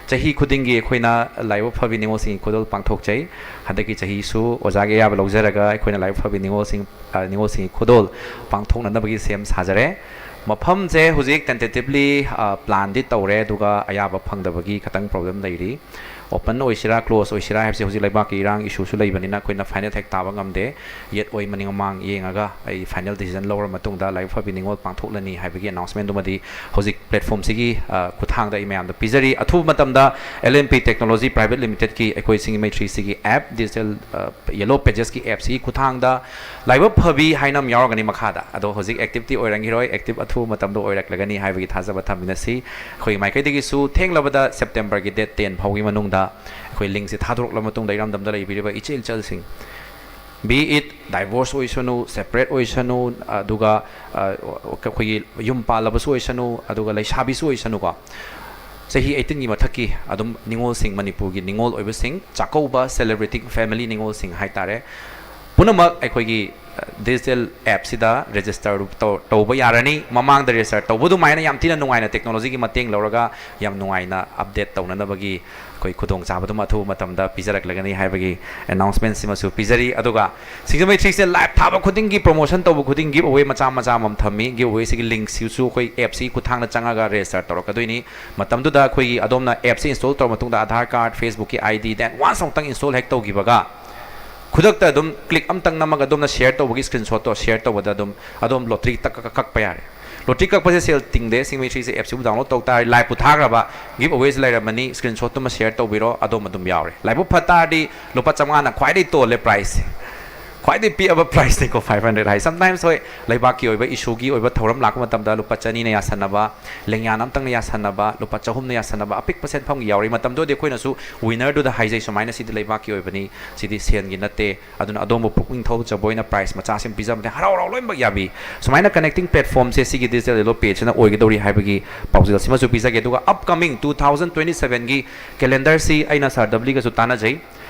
ꯆꯍꯤ ꯈꯨꯗꯤꯡꯒꯤ ꯑꯩꯈꯣꯏꯅ ꯂꯥꯏꯕꯛ ꯐꯕꯤ ꯅꯤꯉꯣꯜꯁꯤꯡꯒꯤ ꯈꯨꯗꯣꯜ ꯄꯥꯡꯊꯣꯛꯆꯩ꯫ ꯍꯟꯗꯛꯀꯤ ꯆꯍꯤꯁꯨ ꯑꯣꯖꯥꯒꯤ ꯑꯌꯥꯕ ꯂꯧꯖꯔꯒ ꯑꯩꯈꯣꯏꯅ ꯂꯥꯏꯕꯛ ꯐꯕꯤ ꯅꯤꯉꯣꯜꯁꯤꯡ, ꯑ, ꯅꯤꯉꯣꯜꯁꯤꯡꯒꯤ ꯈꯨꯗꯣꯜ ꯄꯥꯡꯊꯣꯛꯅꯅꯕꯒꯤ ꯁꯦꯝ ꯁꯥꯖꯔꯦ꯫ ꯃꯐꯝꯁꯦ ꯍꯧꯖꯤꯛ ꯇꯦꯟꯇꯦꯇꯤꯚꯂꯤ, ꯑ, ꯄ꯭ꯂꯥꯟꯗꯤ ꯇꯧꯔꯦ, ꯑꯗꯨꯒ ꯑꯌꯥꯕ ꯐꯪꯗꯕꯒꯤ ꯈꯇꯪ ꯄ꯭ꯔꯣꯕ꯭ꯂꯦꯝ ꯂꯩꯔꯤ꯫ ꯑꯣꯄꯟ ꯑꯣꯏꯁꯤꯔꯥ, ꯀ꯭ꯂꯣꯁ ꯑꯣꯏꯁꯤꯔꯥ ꯍꯥꯏꯕꯁꯦ ꯍꯧꯖꯤꯛ ꯂꯩꯕꯥꯛꯀꯤ ꯏꯔꯥꯡ ꯏꯁꯨꯁꯨ ꯂꯩꯕꯅꯤꯅ ꯑꯩꯈꯣꯏꯅ ꯐꯥꯏꯅꯦꯜ ꯍꯦꯛ ꯇꯥꯕ ꯉꯝꯗꯦ꯫ ꯌꯦꯠ ꯑꯣꯏ ꯃꯅꯤꯡ ꯃꯃꯥꯡ ꯌꯦꯡꯉꯒ ꯑꯩ ꯐꯥꯏꯅꯦꯜ ꯗꯤꯁꯤꯖꯟ ꯂꯧꯔ ꯃꯇꯨꯡꯗ ꯂꯥꯏꯕꯛ ꯐꯕꯤ ꯅꯤꯉꯣꯜ ꯄꯥꯡꯊꯣꯛꯂꯅꯤ ꯍꯥꯏꯕꯒꯤ ꯑꯦꯅꯥꯎꯟꯁꯃꯦꯟꯗꯨꯃꯗꯤ ꯍꯧꯖꯤꯛ ꯄ꯭ꯂꯦꯠꯐꯣꯝꯁꯤꯒꯤ, ꯑ, ꯈꯨꯠꯊꯥꯡꯗ ꯑꯩ ꯃꯌꯥꯝꯗ ꯄꯤꯖꯔꯤ꯫ ꯑꯊꯨꯕ ꯃꯇꯝꯗ L N P technology private ꯂꯤꯃꯤꯇꯦꯠꯀꯤ ꯑꯩꯈꯣꯏ ꯁꯤꯡꯃꯩ ꯊ꯭ꯔꯤ ꯁꯤꯒꯤ ꯑꯦꯞ, ꯗꯤꯖꯤꯇꯦꯜ, ꯑ, ꯌꯦꯂꯣ ꯄꯦꯖꯦꯁꯀꯤ ꯑꯦꯞꯁꯤꯒꯤ ꯈꯨꯠꯊꯥꯡꯗ ꯂꯥꯏꯕꯛ ꯐꯕꯤ ꯍꯥꯏꯅ ꯑꯃ ꯌꯥꯎꯔꯒꯅꯤ ꯃꯈꯥꯗ꯫ ꯑꯗꯣ ꯍꯧꯖꯤꯛ ꯑꯦꯛꯇꯤꯚꯇꯤ ꯑꯣꯏꯔꯝꯈꯤꯔꯣꯏ, ꯑꯦꯛꯇꯤꯚ ꯑꯊꯨꯕ ꯃꯇꯝꯗ ꯑꯣꯏꯔꯛꯂꯒꯅꯤ ꯍꯥꯏꯕꯒꯤ ꯊꯥꯖꯕ ꯊꯝꯃꯤꯟꯅꯁꯤ꯫ ꯑꯩꯈꯣꯏꯒꯤ ꯃꯥꯏꯀꯩꯗꯒꯤꯁꯨ ꯊꯦꯡꯂꯕꯗ ꯁꯦꯞꯇꯦꯝꯕꯔꯒꯤ ꯗꯦꯠ ꯇꯦꯟ ꯐꯥꯎꯒꯤ ꯃꯅꯨꯡꯗ ꯑꯩꯈꯣꯏ ꯂꯤꯡꯁꯦ ꯊꯥꯗꯣꯔꯛꯂꯕ ꯃꯇꯨꯡꯗ ꯏꯔꯝꯗꯝꯗ ꯂꯩꯕꯤꯔꯤꯕ ꯏꯆꯤꯜ ꯏꯆꯜꯁꯤꯡ, ꯕꯤ ꯏꯠ ꯗꯥꯏꯚꯣꯔꯁ ꯑꯣꯏꯁꯅꯨ, ꯁꯦꯄꯔꯦꯠ ꯑꯣꯏꯁꯅꯨ, ꯑꯗꯨꯒ, ꯑ, ꯑꯩꯈꯣꯏꯒꯤ ꯌꯨꯝ ꯄꯥꯜꯂꯕꯁꯨ ꯑꯣꯏꯁꯅꯨ, ꯑꯗꯨꯒ ꯂꯩꯁꯥꯕꯤꯁꯨ ꯑꯣꯏꯁꯅꯨꯀꯣ, ꯆꯍꯤ ꯑꯩꯠꯇꯤꯟꯒꯤ ꯃꯊꯛꯀꯤ ꯑꯗꯨꯝ ꯅꯤꯉꯣꯜꯁꯤꯡ, ꯃꯅꯤꯄꯨꯔꯒꯤ ꯅꯤꯉꯣꯜ ꯑꯣꯏꯕꯁꯤꯡ, ꯆꯥꯛꯀꯧꯕ celebrating family ꯅꯤꯉꯣꯜꯁꯤꯡ ꯍꯥꯏꯇꯥꯔꯦ, ꯄꯨꯝꯅꯃꯛ ꯑꯩꯈꯣꯏꯒꯤ ꯗꯤꯖꯤꯇꯦꯜ ꯑꯦꯞꯁꯤꯗ ꯔꯦꯖꯤꯁꯇꯔ ꯇꯧꯕ ꯌꯥꯔꯅꯤ꯫ ꯃꯃꯥꯡꯗ ꯔꯦꯖꯤꯁꯇꯔ ꯇꯧꯕ ꯑꯗꯨꯃꯥꯏꯅ ꯌꯥꯝ ꯊꯤꯅ ꯅꯨꯡꯉꯥꯏꯅ ꯇꯦꯛꯅꯣꯂꯣꯖꯤꯒꯤ ꯃꯇꯦꯡ ꯂꯧꯔꯒ ꯌꯥꯝ ꯅꯨꯡꯉꯥꯏꯅ ꯑꯞꯗꯦꯠ ꯇꯧꯅꯅꯕꯒꯤ ꯑꯩꯈꯣꯏ ꯈꯨꯗꯣꯡꯆꯥꯕꯗꯨꯃ ꯑꯊꯨꯕ ꯃꯇꯝꯗ ꯄꯤꯖꯔꯛꯂꯒꯅꯤ ꯍꯥꯏꯕꯒꯤ ꯑꯦꯅꯥꯎꯟꯁꯃꯦꯟꯁꯤꯃꯁꯨ ꯄꯤꯖꯔꯤ꯫ ꯑꯗꯨꯒ ꯁꯤꯡꯖꯃꯩ ꯊ꯭ꯔꯤꯁꯦ ꯂꯥꯏꯞ ꯊꯥꯕ ꯈꯨꯗꯤꯡꯒꯤ, ꯄ꯭ꯔꯣꯃꯣꯁꯟ ꯇꯧꯕ ꯈꯨꯗꯤꯡ ꯒꯤꯐ ꯑꯋꯦ ꯃꯆꯥ ꯃꯆꯥ ꯑꯃꯃꯝ ꯊꯝꯃꯤ꯫ ꯒꯤꯐ ꯑꯋꯦꯁꯤꯒꯤ ꯂꯤꯡꯁꯤꯁꯨ ꯑꯩꯈꯣꯏ ꯑꯦꯞꯁꯤꯒꯤ ꯈꯨꯠꯊꯥꯡꯗ ꯆꯪꯉꯒ ꯔꯦꯖꯤꯁꯇꯔ ꯇꯧꯔꯛꯀꯗꯣꯏꯅꯤ꯫ ꯃꯇꯝꯗꯨꯗ ꯑꯩꯈꯣꯏꯒꯤ ꯑꯗꯣꯝꯅ ꯑꯦꯞꯁꯤ ꯏꯟꯁꯇꯣꯜ ꯇꯧꯔ ꯃꯇꯨꯡꯗ ꯑꯙꯥꯔ ꯀꯥꯔꯗ, ꯐꯦꯁꯕꯨꯛꯀꯤ ꯑꯥꯏ ꯗꯤ, ꯗꯦꯟ ꯋꯥꯟꯁ ꯑꯃꯨꯛꯇꯪ ꯏꯟꯁꯇꯣꯜ ꯍꯦꯛ ꯇꯧꯈꯤꯕꯒ ꯈꯨꯗꯛꯇ ꯑꯗꯨꯝ ꯀ꯭ꯂꯤꯛ ꯑꯃꯇꯪ ꯅꯝꯃꯒ ꯑꯗꯣꯝꯅ ꯁꯤꯌꯔ ꯇꯧꯕꯒꯤ ꯁ꯭ꯀ꯭ꯔꯤꯟꯁꯣꯠꯇꯣ ꯁꯤꯌꯔ ꯇꯧꯕꯗ ꯑꯗꯨꯝ ꯑꯗꯣꯝ ꯂꯣꯇ꯭ꯔꯤ ꯇꯛ ꯀꯛ ꯀꯛꯄ ꯌꯥꯔꯦ꯫ ꯂꯣꯇ꯭ꯔꯤ ꯀꯛꯄꯁꯦ ꯁꯦꯜ ꯇꯤꯡꯗꯦ꯫ ꯁꯤꯡꯖꯃꯩ ꯊ꯭ꯔꯤꯁꯦ ꯑꯦꯞꯁꯤꯕꯨ ꯗꯥꯎꯟꯂꯣꯗ ꯇꯧ ꯇꯥꯔꯗꯤ, ꯂꯥꯏꯞꯄꯨ ꯊꯥꯈ꯭ꯔꯕ, ꯒꯤꯐ ꯑꯋꯦꯁꯤ ꯂꯩꯔꯝꯃꯅꯤ, ꯁ꯭ꯀ꯭ꯔꯤꯟꯁꯣꯠꯇꯨꯃ ꯁꯤꯌꯔ ꯇꯧꯕꯤꯔꯣ, ꯑꯗꯣꯝ ꯑꯗꯨꯝ ꯌꯥꯎꯔꯦ꯫ ꯂꯥꯏꯕꯛ ꯐ ꯇꯥꯔꯗꯤ ꯂꯨꯄꯥ ꯆꯥꯝꯃꯉꯥꯅ ꯈ꯭ꯋꯥꯏꯗꯒꯤ ꯇꯣꯜꯂꯦ ꯄ꯭ꯔꯥꯏꯁꯁꯦ꯫ ꯈ꯭ꯋꯥꯏꯗꯒꯤ ꯄꯤꯛꯑꯕ ꯄ꯭ꯔꯥꯏꯁꯅꯤꯀꯣ, ꯐꯥꯏꯚ ꯍꯟꯗ꯭ꯔꯦꯗ ꯍꯥꯏ꯫ ꯁꯝꯇꯥꯏꯝꯁ ꯍꯣꯏ, ꯂꯩꯕꯥꯛꯀꯤ ꯑꯣꯏꯕ ꯏꯁꯨꯒꯤ ꯑꯣꯏꯕ ꯊꯧꯔꯝ ꯂꯥꯛꯄ ꯃꯇꯝꯗ ꯂꯨꯄꯥ ꯆꯅꯤꯅ ꯌꯥꯁꯟꯅꯕ, ꯂꯦꯡꯌꯥꯟ ꯑꯃꯇꯪꯅ ꯌꯥꯁꯟꯅꯕ, ꯂꯨꯄꯥ ꯆꯍꯨꯝꯅ ꯌꯥꯁꯟꯅꯕ ꯑꯄꯤꯛꯄ ꯁꯦꯟꯐꯝꯒꯤ ꯌꯥꯎꯔꯤ꯫ ꯃꯇꯝꯗꯨꯗꯗꯤ ꯑꯩꯈꯣꯏꯅꯁꯨ ꯋꯤꯅꯔꯗꯨꯗ ꯍꯥꯏꯖꯩ, ꯁꯨꯃꯥꯏꯅ ꯁꯤꯗꯤ ꯂꯩꯕꯥꯛꯀꯤ ꯑꯣꯏꯕꯅꯤ, ꯁꯤꯗꯤ ꯁꯦꯟꯒꯤ ꯅꯠꯇꯦ꯫ ꯑꯗꯨꯅ ꯑꯗꯣꯝꯕꯨ ꯄꯨꯛꯅꯤꯡ ꯊꯧꯒꯠꯆꯕ ꯑꯣꯏꯅ ꯄ꯭ꯔꯥꯏꯁ ꯃꯆꯥꯁꯤꯡ ꯄꯤꯖꯕꯗ ꯍꯔꯥꯎ ꯍꯔꯥꯎ ꯂꯣꯏꯅꯃꯛ ꯌꯥꯕꯤ꯫ ꯁꯨꯃꯥꯏꯅ ꯀꯅꯦꯛꯇꯤꯡ ꯄ꯭ꯂꯦꯠꯐꯣꯝꯁꯦ ꯁꯤꯒꯤ ꯗꯤꯖꯤꯇꯦꯜ ꯌꯦꯂꯣ ꯄꯦꯖꯁꯤꯅ ꯑꯣꯏꯒꯗꯧꯔꯤ ꯍꯥꯏꯕꯒꯤ ꯄꯥꯎꯖꯦꯜ ꯁꯤꯃꯁꯨ ꯄꯤꯖꯒꯦ꯫ ꯑꯗꯨꯒ ꯑꯞꯀꯃꯤꯡ ꯇꯨ ꯊꯥꯎꯖꯟ ꯇ꯭ꯋꯦꯟꯇꯤ ꯁꯚꯦꯟꯒꯤ ꯀꯦꯂꯦꯟꯗꯔꯁꯤ ꯑꯩꯅ ꯁꯥꯔ ꯗꯕ꯭ꯂꯤꯒꯁꯨ ꯇꯥꯟꯅꯖꯩ꯫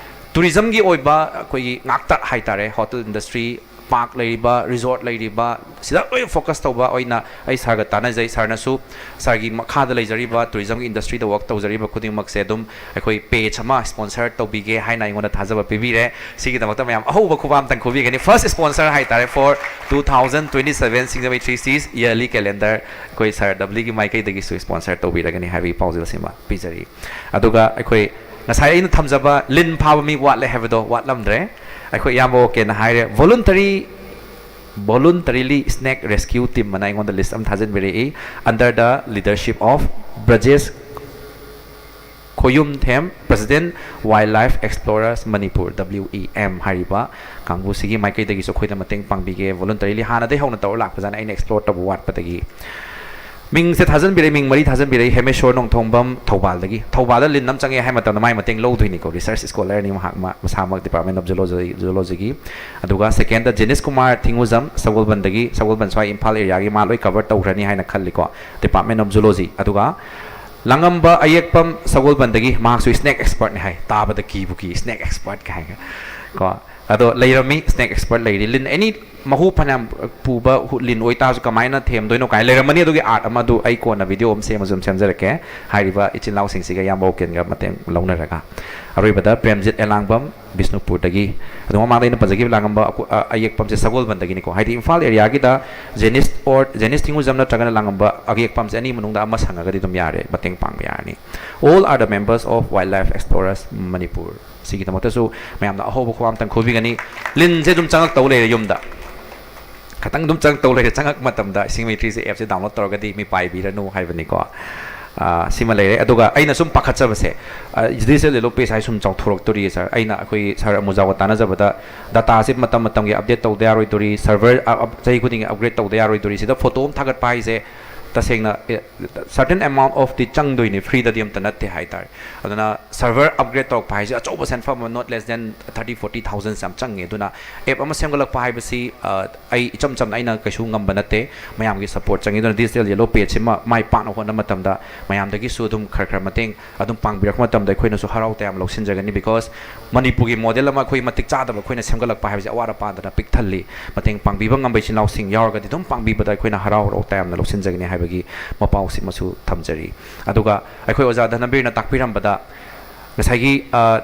ꯇꯨꯔꯤꯖꯝꯒꯤ ꯑꯣꯏꯕ ꯑꯩꯈꯣꯏꯒꯤ ꯉꯥꯛꯇ ꯍꯥꯏꯇꯥꯔꯦ, ꯍꯣꯇꯦꯜ ꯏꯟꯗꯁꯇ꯭ꯔꯤ, ꯄꯥꯔꯛ ꯂꯩꯔꯤꯕ, ꯔꯤꯖꯣꯔꯠ ꯂꯩꯔꯤꯕ, ꯁꯤꯗ ꯂꯣꯏꯅ ꯐꯣꯀꯁ ꯇꯧꯕ ꯑꯣꯏꯅ ꯑꯩ ꯁꯥꯔꯒ ꯇꯥꯟꯅꯖꯩ꯫ ꯁꯥꯔꯅꯁꯨ ꯁꯥꯔꯒꯤ ꯃꯈꯥꯗ ꯂꯩꯖꯔꯤꯕ ꯇꯨꯔꯤꯖꯝꯒꯤ ꯏꯟꯗꯁꯇ꯭ꯔꯤꯗ ꯋꯥꯔꯛ ꯇꯧꯖꯔꯤꯕ ꯈꯨꯗꯤꯡꯃꯛꯁꯦ ꯑꯗꯨꯝ ꯑꯩꯈꯣꯏ ꯄꯦꯖ ꯑꯃ ꯁ꯭ꯄꯣꯟꯁꯔ ꯇꯧꯕꯤꯒꯦ ꯍꯥꯏꯅ ꯑꯩꯉꯣꯟꯗ ꯊꯥꯖꯕ ꯄꯤꯕꯤꯔꯦ꯫ ꯁꯤꯒꯤꯗꯃꯛꯇ ꯃꯌꯥꯝ ꯑꯍꯧꯕ ꯈꯨꯕꯥꯝꯇꯪ ꯈꯨꯕꯤꯒꯅꯤ꯫ ꯐꯥꯔꯁ ꯁ꯭ꯄꯣꯟꯁꯔ ꯍꯥꯏꯇꯥꯔꯦ, for two thousand twenty seven Singjamei three ꯁꯤꯁ ꯏꯌꯔꯂꯤ ꯀꯦꯂꯦꯟꯗꯔ ꯑꯩꯈꯣꯏ ꯁꯥꯔ ꯗꯕ꯭ꯂꯤꯒꯤ ꯃꯥꯏꯀꯩꯗꯒꯤꯁꯨ ꯁ꯭ꯄꯣꯟꯁꯔ ꯇꯧꯕꯤꯔꯒꯅꯤ ꯍꯥꯏꯕꯒꯤ ꯄꯥꯎꯖꯦꯜꯁꯤꯃ ꯄꯤꯖꯔꯤ꯫ ꯑꯗꯨꯒ ꯑꯩꯈꯣꯏ ꯉꯁꯥꯏ ꯑꯩꯅ ꯊꯝꯖꯕ ꯂꯤꯟ ꯐꯥꯕ ꯃꯤ ꯋꯥꯠꯂꯦ ꯍꯥꯏꯕꯗꯣ ꯋꯥꯠꯂꯝꯗ꯭ꯔꯦ꯫ ꯑꯩꯈꯣꯏ ꯏꯌꯥꯝꯕ ꯑꯣꯀꯦꯅ ꯍꯥꯏꯔꯦ, voluntary, voluntarily snake rescue team ꯑꯅ ꯑꯩꯉꯣꯟꯗ ꯂꯤꯁ ꯑꯃ ꯊꯥꯖꯤꯟꯕꯤꯔꯛꯏ, under the leadership of ꯕ꯭ꯔꯖꯦꯁ ꯈꯣꯌꯨꯝꯊꯦꯝ, President Wildlife Explorers Manipur, W E M ꯍꯥꯏꯔꯤꯕ ꯀꯥꯡꯕꯨꯁꯤꯒꯤ ꯃꯥꯏꯀꯩꯗꯒꯤꯁꯨ ꯑꯩꯈꯣꯏꯗ ꯃꯇꯦꯡ ꯄꯥꯡꯕꯤꯒꯦ꯫ ꯚꯣꯂꯨꯟꯇꯔꯤꯂꯤ ꯍꯥꯟꯅꯗꯒꯤ ꯍꯧꯅ ꯇꯧꯔ ꯂꯥꯛꯄꯖꯥꯠꯅꯤ, ꯑꯩꯅ ꯑꯦꯛꯁꯄ꯭ꯂꯣꯔ ꯇꯧꯕ ꯋꯥꯠꯄꯗꯒꯤ꯫ ꯃꯤꯡꯁꯦ ꯊꯥꯖꯟꯕꯤꯔꯛꯏ, ꯃꯤꯡ ꯃꯔꯤ ꯊꯥꯖꯟꯕꯤꯔꯛꯏ꯫ ꯍꯦꯃꯦꯁꯣꯔ ꯅꯣꯡꯊꯣꯡꯕꯝ, ꯊꯧꯕꯥꯜꯗꯒꯤ꯫ ꯊꯧꯕꯥꯜꯗ ꯂꯤꯟ ꯑꯃ ꯆꯪꯉꯦ ꯍꯥꯏ ꯃꯇꯝꯗ ꯃꯥꯏ ꯃꯇꯦꯡ ꯂꯧꯗꯣꯏꯅꯤꯀꯣ, ꯔꯤꯁꯔꯁ ꯁ꯭ꯀꯣꯂꯔꯅꯤ ꯃꯍꯥꯛ, ꯃꯥ ꯃꯁꯥꯃꯛ Department of Zoology, Zoologyꯒꯤ꯫ ꯑꯗꯨꯒ ꯁꯦꯀꯦꯟꯗ ꯖꯦꯅꯤꯁ ꯀꯨꯃꯥꯔ ꯊꯤꯡꯉꯨꯖꯝ, ꯁꯒꯣꯜꯕꯟꯗꯒꯤ, ꯁꯒꯣꯜꯕꯟ ꯁ꯭ꯋꯥꯏ ꯏꯝꯐꯥꯜ ꯑꯦꯔꯤꯌꯥꯒꯤ ꯃꯥ ꯂꯣꯏ ꯀꯚꯔ ꯇꯧꯈ꯭ꯔꯅꯤ ꯍꯥꯏꯅ ꯈꯜꯂꯤꯀꯣ, Department of Zoology꯫ ꯑꯗꯨꯒ ꯂꯥꯡꯉꯝꯕ ꯑꯌꯦꯛꯄꯝ, ꯁꯒꯣꯜꯕꯟꯗꯒꯤ, ꯃꯍꯥꯛꯁꯨ ꯁ꯭ꯅꯦꯛ ꯑꯦꯛꯁꯄꯔꯠꯅꯤ ꯍꯥꯏ, ꯇꯥꯕꯗ ꯀꯤꯕꯨ ꯀꯤ, ꯁ꯭ꯅꯦꯛ ꯑꯦꯛꯁꯄꯔꯠꯀ ꯍꯥꯏ ꯀꯣ꯫ ꯑꯗꯣ ꯂꯩꯔꯝꯃꯤ, ꯁ꯭ꯅꯦꯛ ꯑꯦꯛꯁꯄꯔꯠ ꯂꯩꯔꯤ꯫ ꯂꯤꯟ ꯑꯦꯅꯤ ꯃꯍꯨ ꯐꯅꯌꯥꯝ ꯄꯨꯕ ꯍꯨ- ꯂꯤꯟ ꯑꯣꯏꯇꯥꯔꯁꯨ ꯀꯃꯥꯏꯅ ꯊꯦꯝꯗꯣꯏꯅꯣ ꯀꯥꯏꯅ ꯂꯩꯔꯝꯃꯅꯤ꯫ ꯑꯗꯨꯒꯤ ꯑꯥꯔꯠ ꯑꯃ ꯑꯗꯨ ꯑꯩ ꯀꯣꯟꯅ ꯚꯤꯗꯤꯑꯣ ꯑꯃ ꯁꯦꯝꯃꯁꯨ ꯑꯗꯨꯝ ꯁꯦꯝꯖꯔꯛꯀꯦ꯫ ꯍꯥꯏꯔꯤꯕ ꯏꯆꯤꯜ ꯏꯅꯥꯎꯁꯤꯡꯁꯤꯒ ꯏꯌꯥꯝꯕ ꯎꯀꯦꯟꯒ ꯃꯇꯦꯡ ꯂꯧꯅꯔꯒ꯫ ꯑꯔꯣꯏꯕꯗ ꯄ꯭ꯔꯦꯝꯖꯤꯠ ꯑꯦꯂꯥꯡꯕꯝ ꯕꯤꯁꯅꯨꯄꯨꯔꯗꯒꯤ꯫ ꯑꯗꯣ ꯃꯃꯥꯡꯗ ꯑꯩꯅ ꯄꯟꯖꯈꯤꯕ ꯂꯥꯡꯉꯝꯕ ꯑꯀꯨ- ꯑ- ꯑꯌꯦꯛꯄꯝꯁꯦ ꯁꯒꯣꯜꯕꯟꯗꯒꯤꯅꯤꯀꯣ꯫ ꯍꯥꯏꯗꯤ ꯏꯝꯐꯥꯜ ꯑꯦꯔꯤꯌꯥꯒꯤꯗ ꯖꯦꯅꯤꯁ ꯑꯣꯔ ꯖꯦꯅꯤꯁ ꯊꯤꯡꯒꯨꯖꯝ ꯅꯠꯇ꯭ꯔꯒꯅ ꯂꯥꯡꯉꯝꯕ ꯑꯌꯦꯛꯄꯝꯁꯦ ꯑꯅꯤ ꯃꯅꯨꯡꯗ ꯑꯃ ꯁꯪꯉꯒꯗꯤ ꯑꯗꯨꯝ ꯌꯥꯔꯦ, ꯃꯇꯦꯡ ꯄꯥꯡꯕ ꯌꯥꯔꯅꯤ꯫ All are the members of Wildlife Explorers Manipur꯫ ꯁꯤꯒꯤꯗꯃꯛꯇꯁꯨ ꯃꯌꯥꯝꯅ ꯑꯍꯧꯕ ꯈꯨꯋꯥ ꯑꯝꯇꯪ ꯈꯨꯕꯤꯒꯅꯤ꯫ ꯂꯤꯟꯁꯦ ꯑꯗꯨꯝ ꯆꯪꯉꯛꯇꯧ ꯂꯩꯔꯦ ꯌꯨꯝꯗ꯫ ꯈꯇꯪ ꯑꯗꯨꯝ ꯆꯪꯉꯛꯇꯧ ꯂꯩꯔꯦ꯫ ꯆꯪꯉꯛꯄ ꯃꯇꯝꯗ ꯏꯁꯤꯡ ꯃꯩ ꯊ꯭ꯔꯤꯁꯦ ꯑꯦꯞꯁꯦ ꯗꯥꯎꯟꯂꯣꯗ ꯇꯧꯔꯒꯗꯤ ꯃꯤ ꯄꯥꯏꯕꯤꯔꯅꯨ ꯍꯥꯏꯕꯅꯤꯀꯣ꯫ ꯑꯥ, ꯁꯤꯃ ꯂꯩꯔꯦ꯫ ꯑꯗꯨꯒ ꯑꯩꯅ ꯁꯨꯝ ꯄꯥꯈꯠꯆꯕꯁꯦ, ꯑ, ꯗꯤꯖꯤꯇꯦꯜ ꯌꯦꯂꯣ ꯄꯦꯖ ꯍꯥꯏ ꯁꯨꯝ ꯆꯥꯎꯊꯣꯔꯛꯇꯣꯔꯤ ꯁꯥꯔ꯫ ꯑꯩꯅ ꯑꯩꯈꯣꯏ ꯁꯥꯔ ꯑꯃꯨꯖꯥꯒ ꯇꯥꯟꯅꯖꯕꯗ ꯗꯥꯇꯥꯁꯦ ꯃꯇꯝ ꯃꯇꯝꯒꯤ ꯑꯞꯗꯦꯠ ꯇꯧꯗ ꯌꯥꯔꯣꯏꯗꯣꯔꯤ, ꯁꯔꯚꯔ, ꯑ, ꯑ, ꯆꯍꯤ ꯈꯨꯗꯤꯡꯒꯤ ꯑꯞꯒ꯭ꯔꯦꯗ ꯇꯧꯗ ꯌꯥꯔꯣꯏꯗꯣꯔꯤ꯫ ꯁꯤꯗ ꯐꯣꯇꯣ ꯑꯃ ꯊꯥꯒꯠꯄ ꯍꯥꯏꯁꯦ ꯇꯁꯦꯡꯅ, ꯑꯦ, certain amount of ꯇꯤ ꯆꯪꯗꯣꯏꯅꯤ, ꯐ꯭ꯔꯤꯗꯗꯤ ꯑꯝꯇ ꯅꯠꯇꯦ ꯍꯥꯏꯇꯥꯔꯦ꯫ ꯑꯗꯨꯅ ꯁꯔꯚꯔ ꯑꯞꯒ꯭ꯔꯦꯗ ꯇꯧꯔꯛꯄ ꯍꯥꯏꯁꯦ ꯑꯆꯧꯕ ꯁꯦꯟꯐꯝ ꯑꯃ, not less than thirty forty thousand ꯌꯥꯝ ꯆꯪꯉꯦ꯫ ꯑꯗꯨꯅ ꯑꯦꯞ ꯑꯃ ꯁꯦꯝꯒꯠꯂꯛꯄ ꯍꯥꯏꯕꯁꯤ, ꯑ, ꯑꯩ ꯏꯆꯝ ꯆꯝꯅ ꯑꯩꯅ ꯀꯩꯁꯨ ꯉꯝꯕ ꯅꯠꯇꯦ, ꯃꯌꯥꯝꯒꯤ ꯁꯄꯣꯔꯠ ꯆꯪꯉꯤ꯫ ꯑꯗꯨꯅ ꯗꯤꯖꯤꯇꯦꯜ ꯌꯦꯂꯣ ꯄꯦꯖꯁꯤꯃ ꯃꯥꯏ ꯄꯥꯛꯅ ꯍꯣꯠꯅꯕ ꯃꯇꯝꯗ ꯃꯌꯥꯝꯗꯒꯤꯁꯨ ꯑꯗꯨꯝ ꯈꯔ ꯈꯔ ꯃꯇꯦꯡ ꯑꯗꯨꯝ ꯄꯥꯡꯕꯤꯔꯛꯄ ꯃꯇꯝꯗ ꯑꯩꯈꯣꯏꯅꯁꯨ ꯍꯔꯥꯎ ꯇꯌꯥꯝꯅ ꯂꯧꯁꯤꯟꯖꯒꯅꯤ꯫ Because ꯃꯅꯤꯄꯨꯔꯒꯤ ꯃꯣꯗꯦꯜ ꯑꯃ ꯑꯩꯈꯣꯏ ꯃꯇꯤꯛ ꯆꯥꯗꯕ ꯑꯩꯈꯣꯏꯅ ꯁꯦꯝꯒꯠꯂꯛꯄ ꯍꯥꯏꯕꯁꯤ ꯑꯋꯥꯠ ꯑꯄꯥꯗꯅ ꯄꯤꯛ ꯊꯜꯂꯤ꯫ ꯃꯇꯦꯡ ꯄꯥꯡꯕꯤꯕ ꯉꯝꯕ ꯏꯆꯤꯜ ꯏꯅꯥꯎꯁꯤꯡ ꯌꯥꯎꯔꯒꯗꯤ ꯑꯗꯨꯝ ꯄꯥꯡꯕꯤꯕꯗ ꯑꯩꯈꯣꯏꯅ ꯍꯔꯥꯎ ꯍꯔꯥꯎ ꯇꯌꯥꯝꯅ ꯂꯧꯁꯤꯟꯖꯒꯅꯤ ꯍꯥꯏꯕꯒꯤ ꯃꯄꯥꯎꯁꯤꯃꯁꯨ ꯊꯝꯖꯔꯤ꯫ ꯑꯗꯨꯒ ꯑꯩꯈꯣꯏ ꯑꯣꯖꯥ ꯙꯅꯕꯤꯔꯅ ꯇꯥꯛꯄꯤꯔꯝꯕꯗ ꯉꯁꯥꯏꯒꯤ, ꯑ,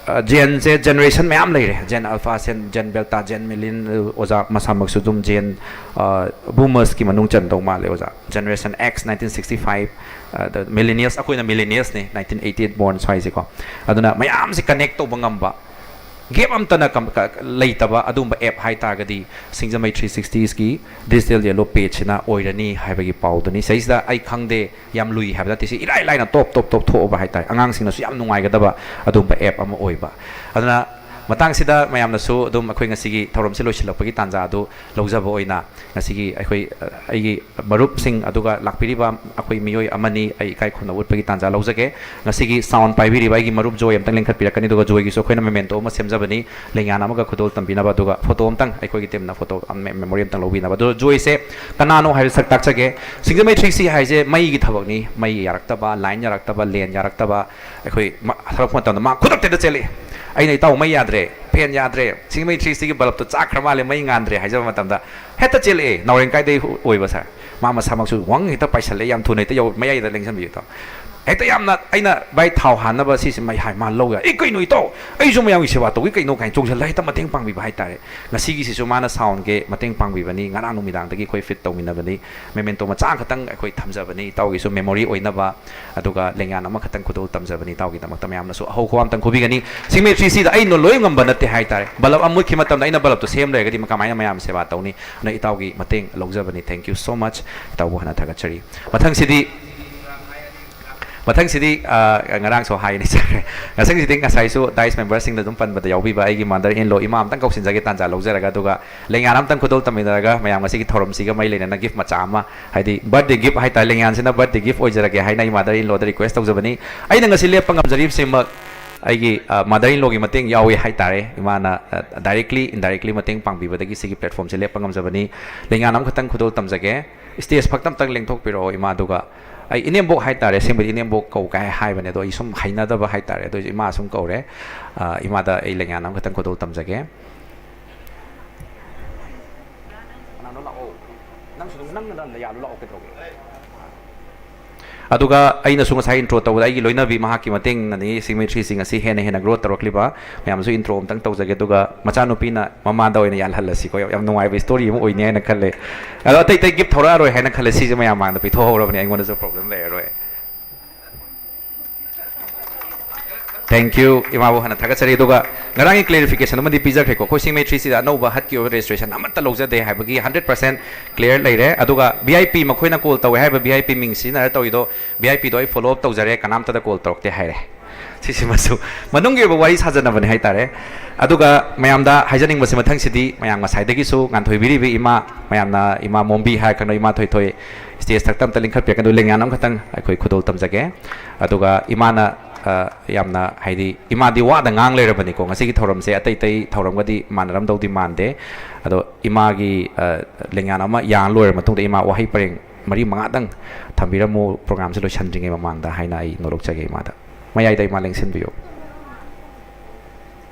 ꯑ, ꯖꯦꯟꯁꯦ ꯖꯦꯅꯔꯦꯁꯟ ꯃꯌꯥꯝ ꯂꯩꯔꯦ꯫ ꯖꯦꯟ ꯑꯜꯐꯥ, ꯖꯦꯟ, ꯖꯦꯟ ꯕꯦꯜꯇꯥ, ꯖꯦꯟ ꯃꯤꯂꯤꯟ, ꯑ, ꯑꯣꯖꯥ ꯃꯁꯥꯃꯛꯁꯨ ꯑꯗꯨꯝ ꯖꯦꯟ, ꯑ, ꯕꯨꯃꯔꯁꯀꯤ ꯃꯅꯨꯡ ꯆꯟꯗꯧ ꯃꯥꯜꯂꯦ ꯑꯣꯖꯥ꯫ Generation X, nineteen sixty five, ꯑ, ꯗ ꯃꯤꯂꯤꯅꯤꯌꯜꯁ, ꯑꯩꯈꯣꯏꯅ ꯃꯤꯂꯤꯅꯤꯌꯜꯁꯅꯦ, ꯅꯥꯏꯟꯇꯤꯟ ꯑꯩꯠꯇꯤ ꯑꯩꯠ ꯕꯣꯔꯟ ꯁ꯭ꯋꯥꯏꯁꯦꯀꯣ꯫ ꯑꯗꯨꯅ ꯃꯌꯥꯝꯁꯦ ꯀꯅꯦꯛ ꯇꯧꯕ ꯉꯝꯕ, ꯒꯦꯞ ꯑꯝꯇꯅ ꯀꯝ-, ꯀ-, ꯂꯩꯇꯕ ꯑꯗꯨꯝꯕ ꯑꯦꯞ ꯍꯥꯏ ꯇꯥꯔꯒꯗꯤ ꯁꯤꯡꯖꯃꯩ ꯊ꯭ꯔꯤ ꯁꯤꯛꯁꯇꯤꯁꯀꯤ ꯗꯤꯖꯤꯇꯦꯜ ꯌꯦꯂꯣ ꯄꯦꯖꯁꯤꯅ ꯑꯣꯏꯔꯅꯤ ꯍꯥꯏꯕꯒꯤ ꯄꯥꯎꯗꯨꯅꯤ꯫ ꯁꯤꯗꯩꯁꯤꯗ ꯑꯩ ꯈꯪꯗꯦ, ꯌꯥꯝ ꯂꯨꯏ ꯍꯥꯏꯕ ꯅꯠꯇꯦ, ꯁꯤ ꯏꯔꯥꯏ ꯂꯥꯏꯅ ꯇꯣꯞ ꯇꯣꯞ ꯇꯣꯞ ꯊꯣꯛꯑꯕ ꯍꯥꯏꯇꯥꯔꯦ, ꯑꯉꯥꯡꯁꯤꯡꯅꯁꯨ ꯌꯥꯝ ꯅꯨꯡꯉꯥꯏꯒꯗꯕ ꯑꯗꯨꯝꯕ ꯑꯦꯞ ꯑꯃ ꯑꯣꯏꯕ꯫ ꯑꯗꯨꯅ ꯃꯇꯥꯡꯁꯤꯗ ꯃꯌꯥꯝꯅꯁꯨ ꯑꯗꯨꯝ ꯑꯩꯈꯣꯏ ꯉꯁꯤꯒꯤ ꯊꯧꯔꯝꯁꯤ ꯂꯣꯏꯁꯤꯜꯂꯛꯄꯒꯤ ꯇꯥꯟꯖꯥ ꯑꯗꯨ ꯂꯧꯖꯕ ꯑꯣꯏꯅ ꯉꯁꯤꯒꯤ ꯑꯩꯈꯣꯏ, ꯑ, ꯑꯩꯒꯤ ꯃꯔꯨꯞꯁꯤꯡ ꯑꯗꯨꯒ ꯂꯥꯛꯄꯤꯔꯤꯕ ꯑꯩꯈꯣꯏ ꯃꯤꯑꯣꯏ ꯑꯃꯅꯤ ꯑꯩ ꯏꯀꯥꯏ ꯈꯨꯝꯅꯕ ꯎꯠꯄꯒꯤ ꯇꯥꯟꯖꯥ ꯂꯧꯖꯒꯦ꯫ ꯉꯁꯤꯒꯤ ꯁꯥꯎꯟ ꯄꯥꯏꯕꯤꯔꯤꯕ ꯑꯩꯒꯤ ꯃꯔꯨꯞ ꯖꯣꯏ ꯑꯝꯇꯪ ꯂꯤꯡꯈꯠꯄꯤꯔꯛꯀꯅꯤ, ꯑꯗꯨꯒ ꯖꯣꯏꯒꯤꯁꯨ ꯑꯩꯈꯣꯏꯅ ꯃꯦꯃꯦꯟꯇꯣ ꯑꯃ ꯁꯦꯝꯖꯕꯅꯤ, ꯂꯦꯡꯌꯥꯟ ꯑꯃꯒ ꯈꯨꯗꯣꯜ ꯇꯝꯕꯤꯅꯕ, ꯑꯗꯨꯒ ꯐꯣꯇꯣ ꯑꯝꯇꯪ ꯑꯩꯈꯣꯏꯒꯤ ꯇꯤꯝꯅ ꯐꯣꯇꯣ ꯑꯃ, ꯃꯦ-, ꯃꯦꯃꯣꯔꯤ ꯑꯝꯇꯪ ꯂꯧꯕꯤꯅꯕ꯫ ꯑꯗꯣ ꯖꯣꯏꯁꯦ ꯀꯅꯥꯅꯣ ꯍꯥꯏꯕ ꯁꯛ ꯇꯥꯛꯆꯒꯦ꯫ ꯁꯤꯡꯖꯃꯩ ꯊ꯭ꯔꯤ ꯁꯤ ꯍꯥꯏꯁꯦ ꯃꯩꯒꯤ ꯊꯕꯛꯅꯤ, ꯃꯩ ꯌꯥꯔꯛꯇꯕ, ꯂꯥꯏꯟ ꯌꯥꯔꯛꯇꯕ, ꯂꯦꯟ ꯌꯥꯔꯛꯇꯕ, ꯑꯩꯈꯣꯏ ꯃ-, ꯊꯣꯔꯛꯄ ꯃꯇꯝꯗ ꯃꯥ ꯈꯨꯗꯛꯇ ꯍꯦꯛꯇ ꯆꯦꯜꯂꯛꯏ꯫ ꯑꯩꯅ, "ꯏꯇꯥꯎ, ꯃꯩ ꯌꯥꯗ꯭ꯔꯦ, ꯐꯦꯟ ꯌꯥꯗ꯭ꯔꯦ, ꯁꯤꯡꯃꯩ ꯊ꯭ꯔꯤ ꯁꯤꯒꯤ ꯕꯜꯕꯇꯣ ꯆꯥꯛꯈ꯭ꯔ ꯃꯥꯜꯂꯦ, ꯃꯩ ꯉꯥꯟꯗ꯭ꯔꯦ" ꯍꯥꯏꯖꯕ ꯃꯇꯝꯗ, ꯍꯦꯛꯇ ꯆꯦꯜꯂꯛꯑꯦ꯫ ꯅꯥꯎꯔꯦꯝ ꯀꯥꯏꯗꯩ ꯑꯣꯏꯕ ꯁꯥꯔ? ꯃꯥ ꯃꯁꯥꯃꯛꯁꯨ ꯋꯪ ꯍꯦꯛꯇ ꯄꯥꯏꯁꯜꯂꯦ, ꯌꯥꯝ ꯊꯨꯅ ꯍꯦꯛꯇ ꯌꯧ-, ꯃꯌꯥꯏꯗ ꯂꯦꯡꯁꯟꯕꯤꯌꯨ, ꯏꯇꯥꯎ꯫ ꯍꯦꯛꯇ ꯌꯥꯝꯅ ꯑꯩꯅ, "ꯚꯥꯏ, ꯊꯥꯎ ꯍꯥꯟꯅꯕ ꯁꯤꯁꯦ ꯃꯩ ꯍꯥꯏ", ꯃꯥ ꯂꯧ ꯌꯥꯏ꯫ "ꯑꯦ, ꯀꯩꯅꯣ ꯏꯇꯥꯎ, ꯑꯩꯁꯨ ꯃꯌꯥꯝꯒꯤ ꯁꯦꯕꯥ ꯇꯧꯒꯦ ꯀꯩꯅꯣ?" ꯀꯥꯏꯅ ꯆꯣꯡꯁꯤꯜꯂ ꯍꯦꯛꯇ ꯃꯇꯦꯡ ꯄꯥꯡꯕꯤꯕ ꯍꯥꯏꯇꯥꯔꯦ꯫ ꯉꯁꯤꯒꯤꯁꯤꯁꯨ ꯃꯥꯅ ꯁꯥꯎꯟꯒꯤ ꯃꯇꯦꯡ ꯄꯥꯡꯕꯤꯕꯅꯤ, ꯉꯔꯥꯡ ꯅꯨꯃꯤꯗꯥꯡꯗꯒꯤ ꯑꯩꯈꯣꯏ ꯐꯤꯠ ꯇꯧꯃꯤꯟꯅꯕꯅꯤ꯫ ꯃꯦꯃꯦꯟꯇꯣ ꯃꯆꯥ ꯈꯛꯇꯪ ꯑꯩꯈꯣꯏ ꯊꯝꯖꯕꯅꯤ, ꯏꯇꯥꯎꯒꯤꯁꯨ ꯃꯦꯃꯣꯔꯤ ꯑꯣꯏꯅꯕ, ꯑꯗꯨꯒ ꯂꯦꯡꯌꯥꯟ ꯑꯃꯈꯛꯇꯪ ꯈꯨꯗꯣꯜ ꯇꯝꯖꯕꯅꯤ꯫ ꯏꯇꯥꯎꯒꯤꯗꯃꯛꯇ ꯃꯌꯥꯝꯅꯁꯨ ꯑꯍꯧ ꯈꯨꯋꯥ ꯑꯝꯇꯪ ꯈꯨꯕꯤꯒꯅꯤ꯫ ꯁꯤꯡꯃꯩ ꯊ꯭ꯔꯤ ꯁꯤꯗ ꯑꯩꯅ ꯂꯣꯏ ꯉꯝꯕ ꯅꯠꯇꯦ ꯍꯥꯏꯇꯥꯔꯦ꯫ ꯕꯜꯕ ꯑꯃ ꯃꯨꯠꯈꯤ ꯃꯇꯝꯗ ꯑꯩꯅ ꯕꯜꯕꯇꯣ ꯁꯦꯝ ꯂꯩꯔꯒꯗꯤ ꯀꯃꯥꯏꯅ ꯃꯌꯥꯝ ꯁꯦꯕꯥ ꯇꯧꯅꯤ? ꯑꯗꯨꯅ ꯏꯇꯥꯎꯒꯤ ꯃꯇꯦꯡ ꯂꯧꯖꯕꯅꯤ꯫ Thank you so much꯫ ꯏꯇꯥꯎꯕꯨ ꯍꯟꯅ ꯊꯥꯒꯠꯆꯔꯤ꯫ ꯃꯊꯪꯁꯤꯗꯤ, ꯃꯊꯪꯁꯤꯗꯤ, ꯑ, ꯉꯔꯥꯡꯁꯨ ꯍꯥꯏꯅꯤ, ꯁꯥꯔ꯫ ꯃꯊꯪꯁꯤꯗꯤ ꯉꯁꯥꯏꯁꯨ ꯗꯥꯏꯁ ꯃꯦꯝꯕꯔꯁꯤꯡꯅ ꯑꯗꯨꯝ ꯄꯟꯕꯗ ꯌꯥꯎꯕꯤꯕ ꯑꯩꯒꯤ ꯃꯥꯗꯔ ꯏꯟ ꯂꯣ ꯏꯃꯥ ꯑꯝꯇꯪ ꯀꯧꯁꯤꯟꯖꯒꯦ, ꯇꯥꯟꯖꯥ ꯂꯧꯖꯔꯒ, ꯑꯗꯨꯒ ꯂꯦꯡꯌꯥꯟ ꯑꯝꯇꯪ ꯈꯨꯗꯣꯜ ꯇꯝꯃꯤꯟꯅꯔꯒ ꯃꯌꯥꯝ ꯉꯁꯤꯒꯤ ꯊꯧꯔꯝꯁꯤꯒ ꯃꯔꯤ ꯂꯩꯅꯅ ꯒꯤꯐ ꯃꯆꯥ ꯑꯃ, ꯍꯥꯏꯗꯤ ꯕꯥꯔꯠꯗꯦ ꯒꯤꯐ ꯍꯥꯏꯇꯥꯔꯦ, ꯂꯦꯡꯌꯥꯟꯁꯤꯅ ꯕꯥꯔꯠꯗꯦ ꯒꯤꯐ ꯑꯣꯏꯖꯔꯒꯦ ꯍꯥꯏꯅ ꯑꯩ ꯃꯥꯗꯔ ꯏꯟ ꯂꯣꯗ ꯔꯤꯀ꯭ꯋꯦꯁ ꯇꯧꯖꯕꯅꯤ꯫ ꯑꯩꯅ ꯉꯁꯤ ꯂꯦꯞꯄ ꯉꯝꯖꯔꯤꯕꯁꯤꯃꯛ ꯑꯩꯒꯤ, ꯑ, ꯃꯥꯗꯔ ꯏꯟ ꯂꯣꯒꯤ ꯃꯇꯦꯡ ꯌꯥꯎꯏ ꯍꯥꯏꯇꯥꯔꯦ꯫ ꯏꯃꯥꯅ, ꯑ, ꯗꯥꯏꯔꯦꯛꯂꯤ, ꯏꯟꯗꯥꯏꯔꯦꯛꯂꯤ ꯃꯇꯦꯡ ꯄꯥꯡꯕꯤꯕꯗꯒꯤ ꯁꯤꯒꯤ ꯄ꯭ꯂꯦꯠꯐꯣꯔꯝꯁꯦ ꯂꯦꯞꯄ ꯉꯝꯖꯕꯅꯤ꯫ ꯂꯦꯡꯌꯥꯟ ꯑꯃꯈꯛꯇꯪ ꯈꯨꯗꯣꯜ ꯇꯝꯖꯒꯦ꯫ ꯁ꯭ꯇꯦꯖ ꯐꯛꯇ ꯑꯝꯇꯪ ꯂꯦꯡꯊꯣꯛꯄꯤꯔꯛꯑꯣ, ꯏꯃꯥ, ꯑꯗꯨꯒ ꯑꯩ ꯏꯅꯦꯝꯕꯣꯛ ꯍꯥꯏꯇꯥꯔꯦ, ꯑꯁꯦꯡꯕꯗꯤ ꯏꯅꯦꯝꯕꯣꯛ ꯀꯧ ꯀꯥꯏ ꯍꯥꯏꯕꯅꯦ, ꯑꯗꯣ ꯑꯩ ꯁꯨꯝ ꯍꯩꯅꯗꯕ ꯍꯥꯏꯇꯥꯔꯦ, ꯑꯗꯨ ꯏꯃꯥ ꯁꯨꯝ ꯀꯧꯔꯦ꯫ ꯑ, ꯏꯃꯥꯗ ꯑꯩ ꯂꯦꯡꯌꯥꯟ ꯑꯃꯈꯛꯇꯪ ꯈꯨꯗꯣꯜ ꯇꯝꯖꯒꯦ꯫ ꯀꯅꯥꯅꯣ ꯂꯥꯛꯑꯣ꯫ ꯅꯪꯁꯨ ꯑꯗꯨꯝ ꯅꯪꯅ ꯅꯪꯅ ꯌꯥꯜꯂꯨ ꯂꯥꯛꯑꯣ, ꯀꯩꯗꯧꯔꯒꯦ? ꯑꯗꯨꯒ ꯑꯩꯅꯁꯨ ꯉꯁꯥꯏ ꯏꯟꯇ꯭ꯔꯣ ꯇꯧꯕꯗ ꯑꯩꯒꯤ ꯂꯣꯏꯅꯕꯤ ꯃꯍꯥꯛꯀꯤ ꯃꯇꯦꯡꯅꯅꯤ ꯁꯤꯡꯃꯩ ꯊ꯭ꯔꯤ ꯁꯤ ꯉꯁꯤ ꯍꯦꯟꯅ ꯍꯦꯟꯅ ꯒ꯭ꯔꯣ ꯇꯧꯔꯛꯂꯤꯕ꯫ ꯃꯌꯥꯝꯁꯨ ꯏꯟꯇ꯭ꯔꯣ ꯑꯝꯇꯪ ꯇꯧꯖꯒꯦ, ꯑꯗꯨꯒ ꯃꯆꯥꯅꯨꯄꯤꯅ ꯃꯃꯥꯗ ꯑꯣꯏꯅ ꯌꯥꯜꯍꯜꯂꯁꯤꯀꯣ꯫ ꯌꯥꯝ, ꯌꯥꯝ ꯅꯨꯡꯉꯥꯏꯕ ꯁ꯭ꯇꯣꯔꯤ ꯑꯃ ꯑꯣꯏꯅꯤ ꯍꯥꯏꯅ ꯈꯜꯂꯦ꯫ ꯑꯗꯣ ꯑꯇꯩ ꯑꯇꯩ ꯒꯤꯐ ꯊꯧꯔꯛꯑꯔꯣꯏ ꯍꯥꯏꯅ ꯈꯜꯂꯦ, ꯁꯤꯁꯦ ꯃꯌꯥꯝ ꯃꯥꯡꯗ ꯄꯤꯊꯣꯛꯍꯧꯔꯕꯅꯤ, ꯑꯩꯉꯣꯟꯗꯁꯨ ꯄ꯭ꯔꯣꯕ꯭ꯂꯦꯝ ꯂꯩꯔꯔꯣꯏ꯫ Thank you, ꯏꯃꯥꯕꯨ ꯍꯥꯟꯅ ꯊꯥꯒꯠꯆꯔꯤ꯫ ꯑꯗꯨꯒ ꯉꯔꯥꯡꯒꯤ ꯀ꯭ꯂꯦꯔꯤꯐꯤꯀꯦꯁꯟ ꯑꯃꯗꯤ ꯄꯤꯖꯈ꯭ꯔꯦꯀꯣ, ꯑꯩꯈꯣꯏ ꯁꯤꯡꯃꯩ ꯊ꯭ꯔꯤ ꯁꯤꯗ ꯑꯅꯧꯕ ꯍꯠꯀꯤ ꯑꯣꯏꯕ ꯔꯦꯖꯤꯁꯇ꯭ꯔꯦꯁꯟ ꯑꯃꯠꯇ ꯂꯧꯖꯗꯦ ꯍꯥꯏꯕꯒꯤ ꯍꯟꯗ꯭ꯔꯦꯠ ꯄꯥꯔꯁꯦꯟ ꯀ꯭ꯂꯤꯌꯔ ꯂꯩꯔꯦ꯫ ꯑꯗꯨꯒ ꯚꯤ ꯑꯥꯏ ꯄꯤ, ꯃꯈꯣꯏꯅ ꯀꯣꯜ ꯇꯧꯋꯦ ꯍꯥꯏꯔꯤꯕ ꯚꯤ ꯑꯥꯏ ꯄꯤ ꯃꯤꯡ ꯁꯤꯖꯤꯟꯅꯔ ꯇꯧꯔꯤꯗꯣ, ꯚꯤ ꯑꯥꯏ ꯄꯤꯗꯣ ꯑꯩ ꯐꯣꯂꯣ ꯑꯞ ꯇꯧꯖꯔꯦ, ꯀꯅꯥꯝꯇꯗ ꯀꯣꯜ ꯇꯧꯔꯛꯇꯦ ꯍꯥꯏꯔꯦ꯫ ꯁꯤꯁꯤꯃꯁꯨ ꯃꯅꯨꯡꯒꯤ ꯑꯣꯏꯕ ꯋꯥꯔꯤ ꯁꯥꯖꯅꯕꯅꯦ ꯍꯥꯏꯇꯥꯔꯦ꯫ ꯑꯗꯨꯒ ꯃꯌꯥꯝꯗ ꯍꯥꯏꯖꯅꯤꯡꯕꯁꯤ, ꯃꯊꯪꯁꯤꯗꯤ ꯃꯌꯥꯝ ꯉꯁꯥꯏꯗꯒꯤꯁꯨ ꯉꯥꯟꯊꯣꯏꯕꯤꯔꯤꯕ ꯏꯃꯥ, ꯃꯌꯥꯝꯅ ꯏꯃꯥ ꯃꯣꯝꯕꯤ ꯍꯥꯏꯔ ꯈꯪꯅ ꯏꯃꯥ ꯊꯣꯏꯊꯣꯏ ꯁ꯭ꯇꯦꯖ ꯊꯛꯇ ꯑꯝꯇ ꯂꯤꯡꯈꯠꯄꯤꯔꯛꯀꯅꯨ, ꯂꯦꯡꯌꯥꯟ ꯑꯃꯈꯛꯇꯪ ꯑꯩꯈꯣꯏ ꯈꯨꯗꯣꯜ ꯇꯝꯖꯒꯦ꯫ ꯑꯗꯨꯒ ꯏꯃꯥꯅ, ꯑ, ꯌꯥꯝꯅ, ꯍꯥꯏꯗꯤ, ꯏꯃꯥꯗꯤ ꯋꯥꯗ ꯉꯥꯡ ꯂꯩꯔꯕꯅꯤꯀꯣ, ꯉꯁꯤꯒꯤ ꯊꯧꯔꯝꯁꯦ ꯑꯇꯩ ꯑꯇꯩ ꯊꯧꯔꯝꯒꯗꯤ ꯃꯥꯟꯅꯔꯝꯗꯧꯗꯤ ꯃꯥꯟꯗꯦ꯫ ꯑꯗꯣ ꯏꯃꯥꯒꯤ, ꯑ, ꯂꯦꯡꯌꯥꯟ ꯑꯃ ꯌꯥꯟ ꯂꯣꯏꯔ ꯃꯇꯨꯡꯗ ꯏꯃꯥ ꯋꯥꯍꯩ ꯄꯔꯦꯡ ꯃꯔꯤ ꯃꯉꯥꯗꯪ ꯊꯝꯕꯤꯔꯝꯃꯨ ꯄ꯭ꯔꯣꯒ꯭ꯔꯥꯝꯁꯦ ꯂꯣꯏꯁꯤꯟꯗ꯭ꯔꯤꯉꯩ ꯃꯃꯥꯡꯗ ꯍꯥꯏꯅ ꯑꯩ ꯅꯣꯂꯣꯛꯆꯒꯦ ꯏꯃꯥꯗ꯫ ꯃꯌꯥꯏꯗ ꯏꯃꯥ ꯂꯦꯡꯁꯤꯟꯕꯤꯌꯨ꯫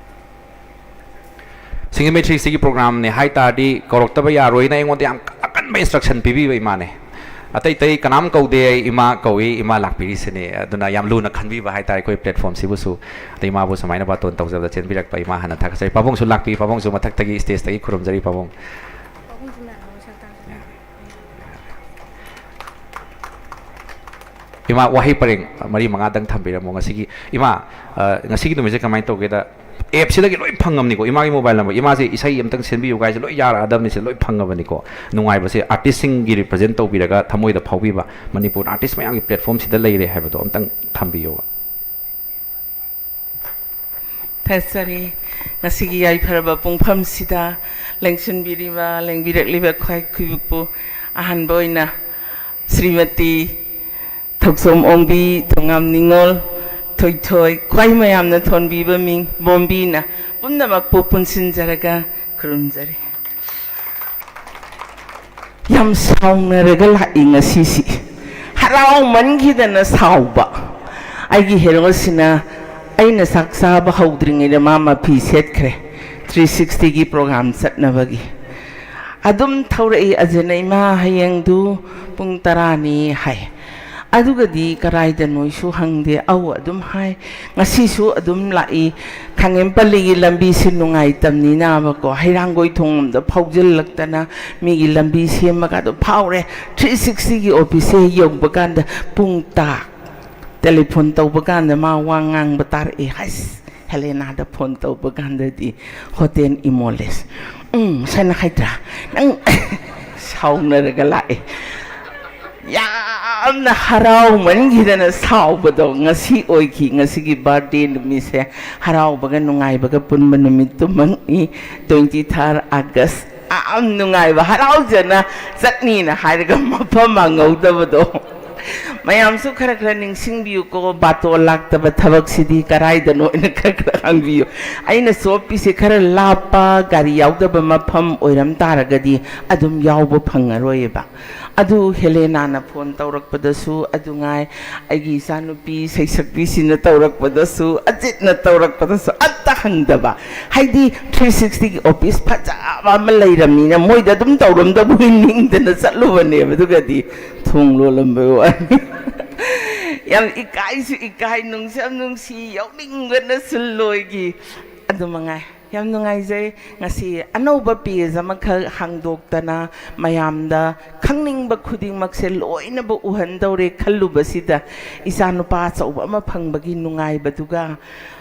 ꯁꯤꯡꯖꯃꯩ ꯊ꯭ꯔꯤ ꯁꯤꯒꯤ ꯄ꯭ꯔꯣꯒ꯭ꯔꯥꯝꯅꯦ ꯍꯥꯏ ꯇꯥꯔꯗꯤ ꯀꯧꯔꯛꯇꯕ ꯌꯥꯔꯣꯏꯅ ꯑꯩꯉꯣꯟꯗ ꯌꯥꯝ ꯑꯀꯟꯕ ꯏꯟꯁꯇ꯭ꯔꯛꯁꯟ ꯄꯤꯕꯤꯕ ꯏꯃꯥꯅꯦ꯫ ꯑꯇꯩ ꯑꯇꯩ ꯀꯅꯥꯝ ꯀꯧꯗꯦ, ꯑꯩ ꯏꯃꯥ ꯀꯧꯏ, ꯏꯃꯥ ꯂꯥꯛꯄꯤꯔꯤꯁꯤꯅꯦ꯫ ꯑꯗꯨꯅ ꯌꯥꯝ ꯂꯨꯅ ꯈꯟꯕꯤꯕ ꯍꯥꯏ ꯇꯥꯔꯦ ꯑꯩꯈꯣꯏ ꯄ꯭ꯂꯦꯠꯐꯣꯝꯁꯤꯕꯨꯁꯨ꯫ ꯑꯗꯩ ꯏꯃꯥꯕꯨ ꯁꯨꯃꯥꯏꯅ ꯕꯥꯇꯣꯟ ꯇꯧꯖꯕꯗ ꯆꯦꯟꯕꯤꯔꯛꯄ ꯏꯃꯥ ꯍꯥꯟꯅ ꯊꯥꯒꯠꯆꯔꯤ꯫ ꯄꯥꯕꯨꯡꯁꯨ ꯂꯥꯛꯄꯤ, ꯄꯥꯕꯨꯡꯁꯨ ꯃꯊꯛꯇꯒꯤ ꯁ꯭ꯇꯦꯖꯇꯒꯤ ꯈꯨꯔꯨꯝꯖꯔꯤ ꯄꯥꯕꯨꯡ꯫ ꯏꯃꯥ, ꯋꯥꯍꯩ ꯄꯔꯦꯡ ꯃꯔꯤ ꯃꯉꯥꯗꯪ ꯊꯝꯕꯤꯔꯝꯃꯣ꯫ ꯉꯁꯤꯒꯤ ꯏꯃꯥ, ꯑ, ꯉꯁꯤꯒꯤ ꯅꯨꯃꯤꯠꯁꯦ ꯀꯃꯥꯏꯅ ꯇꯧꯒꯦꯗ, ꯑꯦꯞꯁꯤꯗꯒꯤ ꯂꯣꯏ ꯐꯪꯉꯝꯅꯤꯀꯣ, ꯏꯃꯥꯒꯤ ꯃꯣꯕꯥꯏꯜ ꯅꯝꯕꯔ, ꯏꯃꯥꯁꯦ ꯏꯁꯩ ꯑꯝꯇꯪ ꯁꯦꯝꯕꯤꯌꯨ ꯀꯥꯏꯁꯦ ꯂꯣꯏ ꯌꯥꯔꯛꯑꯗꯕꯅꯤ, ꯁꯤꯗ ꯂꯣꯏ ꯐꯪꯉꯕꯅꯤꯀꯣ꯫ ꯅꯨꯡꯉꯥꯏꯕꯁꯦ ꯑꯥꯔꯇꯤꯁꯁꯤꯡꯒꯤ ꯔꯤꯄ꯭ꯔꯖꯦꯟ ꯇꯧꯕꯤꯔꯒ ꯊꯃꯣꯏꯗ ꯐꯥꯎꯕꯤꯕ, ꯃꯅꯤꯄꯨꯔ ꯑꯥꯔꯇꯤꯁ ꯃꯌꯥꯝꯒꯤ ꯄ꯭ꯂꯦꯠꯐꯣꯝꯁꯤꯗ ꯂꯩꯔꯦ ꯍꯥꯏꯕꯗꯣ ꯑꯝꯇꯪ ꯊꯝꯕꯤꯌꯣꯕ꯫ ꯊꯥꯒꯠꯆꯔꯤ꯫ ꯉꯁꯤꯒꯤ ꯌꯥꯏꯐꯔꯕ ꯄꯨꯡꯐꯝꯁꯤꯗ ꯂꯦꯡꯁꯤꯟꯕꯤꯔꯤꯕ, ꯂꯦꯡꯕꯤꯔꯛꯂꯤꯕ ꯈ꯭ꯋꯥꯏ ꯈꯨꯏꯕꯨꯛꯄꯨ ꯑꯍꯥꯟꯕ ꯑꯣꯏꯅ ꯁ꯭ꯔꯤꯃꯇꯤ ꯊꯧꯆꯣꯝ ꯑꯣꯡꯕꯤ, ꯊꯣꯉꯥꯝ ꯅꯤꯉꯣꯜ, ꯊꯣꯏꯊꯣꯏ, ꯈ꯭ꯋꯥꯏ ꯃꯌꯥꯝꯅ ꯊꯣꯟꯕꯤꯕ ꯃꯤꯡ ꯕꯣꯝꯕꯤꯅ ꯄꯨꯝꯅꯃꯛꯄꯨ ꯄꯨꯟꯁꯤꯟꯖꯔꯒ ꯈꯨꯔꯨꯝꯖꯔꯤ꯫ ꯌꯥꯝ ꯁꯥꯎꯅꯔꯒ ꯂꯥꯛꯏ ꯉꯁꯤꯁꯤ, ꯍꯔꯥꯎꯃꯟꯈꯤꯗꯅ ꯁꯥꯎꯕ꯫ ꯑꯩꯒꯤ ꯍꯦꯔꯣꯁꯤꯅ ꯑꯩꯅ ꯆꯥꯛ ꯆꯥꯕ ꯍꯧꯗ꯭ꯔꯤꯉꯩꯗ ꯃꯥ ꯃꯐꯤ ꯁꯦꯠꯈ꯭ꯔꯦ, ꯊ꯭ꯔꯤ ꯁꯤꯛꯁꯇꯤꯒꯤ ꯄ꯭ꯔꯣꯒ꯭ꯔꯥꯝ ꯆꯠꯅꯕꯒꯤ꯫ ꯑꯗꯨꯝ ꯊꯧꯔꯛꯏ ꯑꯖꯅ, "ꯏꯃꯥ, ꯍꯌꯦꯡꯗꯨ ꯄꯨꯡ ꯇꯔꯥꯅꯤ" ꯍꯥꯏ꯫ ꯑꯗꯨꯒꯗꯤ ꯀꯔꯥꯏꯗꯅꯣꯁꯨ ꯍꯪꯗꯦ, ꯑꯧ ꯑꯗꯨꯝ ꯍꯥꯏ꯫ ꯉꯁꯤꯁꯨ ꯑꯗꯨꯝ ꯂꯥꯛꯏ꯫ ꯈꯥꯉꯦꯝꯄꯜꯂꯤꯒꯤ ꯂꯝꯕꯤꯁꯤ ꯅꯨꯡꯉꯥꯏꯇꯕꯅꯤꯅꯕꯀꯣ, ꯍꯩꯔꯥꯡꯒꯣꯏ ꯊꯣꯡꯂꯣꯝꯗ ꯐꯥꯎꯖꯤꯜꯂꯛꯇꯅ ꯃꯤꯒꯤ ꯂꯝꯕꯤ ꯁꯦꯝꯃꯒ ꯑꯗꯨꯝ ꯐꯥꯎꯔꯦ꯫ ꯊ꯭ꯔꯤ ꯁꯤꯛꯁꯇꯤꯒꯤ ꯑꯣꯐꯤꯁꯁꯦ ꯍꯦꯛ ꯌꯧꯕ ꯀꯥꯟꯗ ꯄꯨꯡ ꯇꯥ ꯇꯦꯂꯤꯐꯣꯟ ꯇꯧꯕ ꯀꯥꯟꯗ ꯃꯥ ꯋꯥ ꯉꯥꯡꯕ ꯇꯥꯔꯛꯑꯦ꯫ ꯍꯁ, ꯍꯦꯂꯦꯅꯥꯗ ꯐꯣꯟ ꯇꯧꯕ ꯀꯥꯟꯗꯗꯤ ꯍꯣꯇꯦꯜ ꯏꯃꯣꯂꯦꯁ, "ꯎꯝ, ꯁꯥꯏꯅ ꯍꯥꯏꯗ꯭ꯔꯥ ꯅꯪ?" ꯁꯥꯎꯅꯔꯒ ꯂꯥꯛꯑꯦ꯫ ꯌꯥꯝꯅ ꯍꯔꯥꯎꯃꯟꯈꯤꯗꯅ ꯁꯥꯎꯕꯗꯣ ꯉꯁꯤ ꯑꯣꯏꯈꯤ꯫ ꯉꯁꯤꯒꯤ ꯕꯥꯔꯗꯦ ꯅꯨꯃꯤꯠꯁꯦ ꯍꯔꯥꯎꯕꯒ ꯅꯨꯡꯉꯥꯏꯕꯒ ꯄꯨꯟꯕ ꯅꯨꯃꯤꯠꯇꯨꯃꯛꯅꯤ, ꯇ꯭ꯋꯦꯟꯇꯤ ꯊꯥꯔꯠ ꯑꯥꯒꯁ꯫ ꯌꯥꯝ ꯅꯨꯡꯉꯥꯏꯕ, ꯍꯔꯥꯎꯖꯅ ꯆꯠꯅꯤꯅ ꯍꯥꯏꯔꯒ ꯃꯐꯝ ꯃꯥꯡꯍꯧꯗꯕꯗꯣ꯫ ꯃꯌꯥꯝꯁꯨ ꯈꯔ ꯈꯔ ꯅꯤꯡꯁꯤꯡꯕꯤꯌꯨꯀꯣ, ꯕꯥꯇꯣ ꯂꯥꯛꯇꯕ ꯊꯕꯛꯁꯤꯗꯤ ꯀꯔꯥꯏꯗꯅꯣ ꯍꯥꯏꯅ ꯈꯔ ꯈꯔ ꯍꯪꯕꯤꯌꯨ꯫ ꯑꯩꯅ ꯁꯣꯞꯄꯤꯁꯦ ꯈꯔ ꯂꯥꯞꯄ, ꯒꯥꯔꯤ ꯌꯥꯎꯗꯕ ꯃꯐꯝ ꯑꯣꯏꯔꯝ ꯇꯥꯔꯒꯗꯤ ꯑꯗꯨꯝ ꯌꯥꯎꯕ ꯐꯪꯉꯔꯣꯏꯕ꯫ ꯑꯗꯨ ꯍꯦꯂꯦꯅꯥꯅ ꯐꯣꯟ ꯇꯧꯔꯛꯄꯗꯁꯨ ꯑꯗꯨ ꯉꯥꯏ, ꯑꯩꯒꯤ ꯏꯆꯥꯅꯨꯄꯤ ꯁꯩꯁꯛꯄꯤꯁꯤꯅ ꯇꯧꯔꯛꯄꯗꯁꯨ, ꯑꯖꯤꯠꯅ ꯇꯧꯔꯛꯄꯗꯁꯨ ꯑꯝꯇ ꯍꯪꯗꯕ꯫ ꯍꯥꯏꯗꯤ ꯊ꯭ꯔꯤ ꯁꯤꯛꯁꯇꯤꯒꯤ ꯑꯣꯐꯤꯁ ꯐꯖꯕ ꯑꯃ ꯂꯩꯔꯝꯅꯤꯅ ꯃꯣꯏꯗ ꯑꯗꯨꯝ ꯇꯧꯔꯝꯗꯕꯨ ꯅꯤꯡꯗꯅ ꯆꯠꯂꯨꯕꯅꯦꯕ꯫ ꯑꯗꯨꯒꯗꯤ ꯊꯣꯡ ꯂꯣꯜꯂꯝꯕꯩ ꯋꯥꯅꯤ꯫ ꯌꯥꯝ ꯏꯀꯥꯏꯁꯨ ꯏꯀꯥꯏ, ꯅꯨꯡꯁꯨ ꯌꯥꯝ ꯅꯨꯡꯁꯤ, ꯌꯥꯎꯅꯤꯡꯕꯅꯁꯨ ꯂꯣꯏꯈꯤ꯫ ꯑꯗꯨ ꯃꯉꯥꯏ꯫ ꯌꯥꯝ ꯅꯨꯡꯉꯥꯏꯖꯩ꯫ ꯉꯁꯤ ꯑꯅꯧꯕ ꯄꯦꯖ ꯑꯃꯈꯛ ꯍꯥꯡꯗꯣꯛꯇꯅ ꯃꯌꯥꯝꯗ ꯈꯪꯅꯤꯡꯕ ꯈꯨꯗꯤꯡꯃꯛꯁꯦ ꯂꯣꯏꯅꯕꯨ ꯎꯍꯟꯗꯧꯔꯦ ꯈꯜꯂꯨꯕꯁꯤꯗ, ꯏꯆꯥꯅꯨꯄꯥ ꯑꯆꯧꯕ ꯑꯃ ꯐꯪꯕꯒꯤ ꯅꯨꯡꯉꯥꯏꯕꯗꯨꯒ,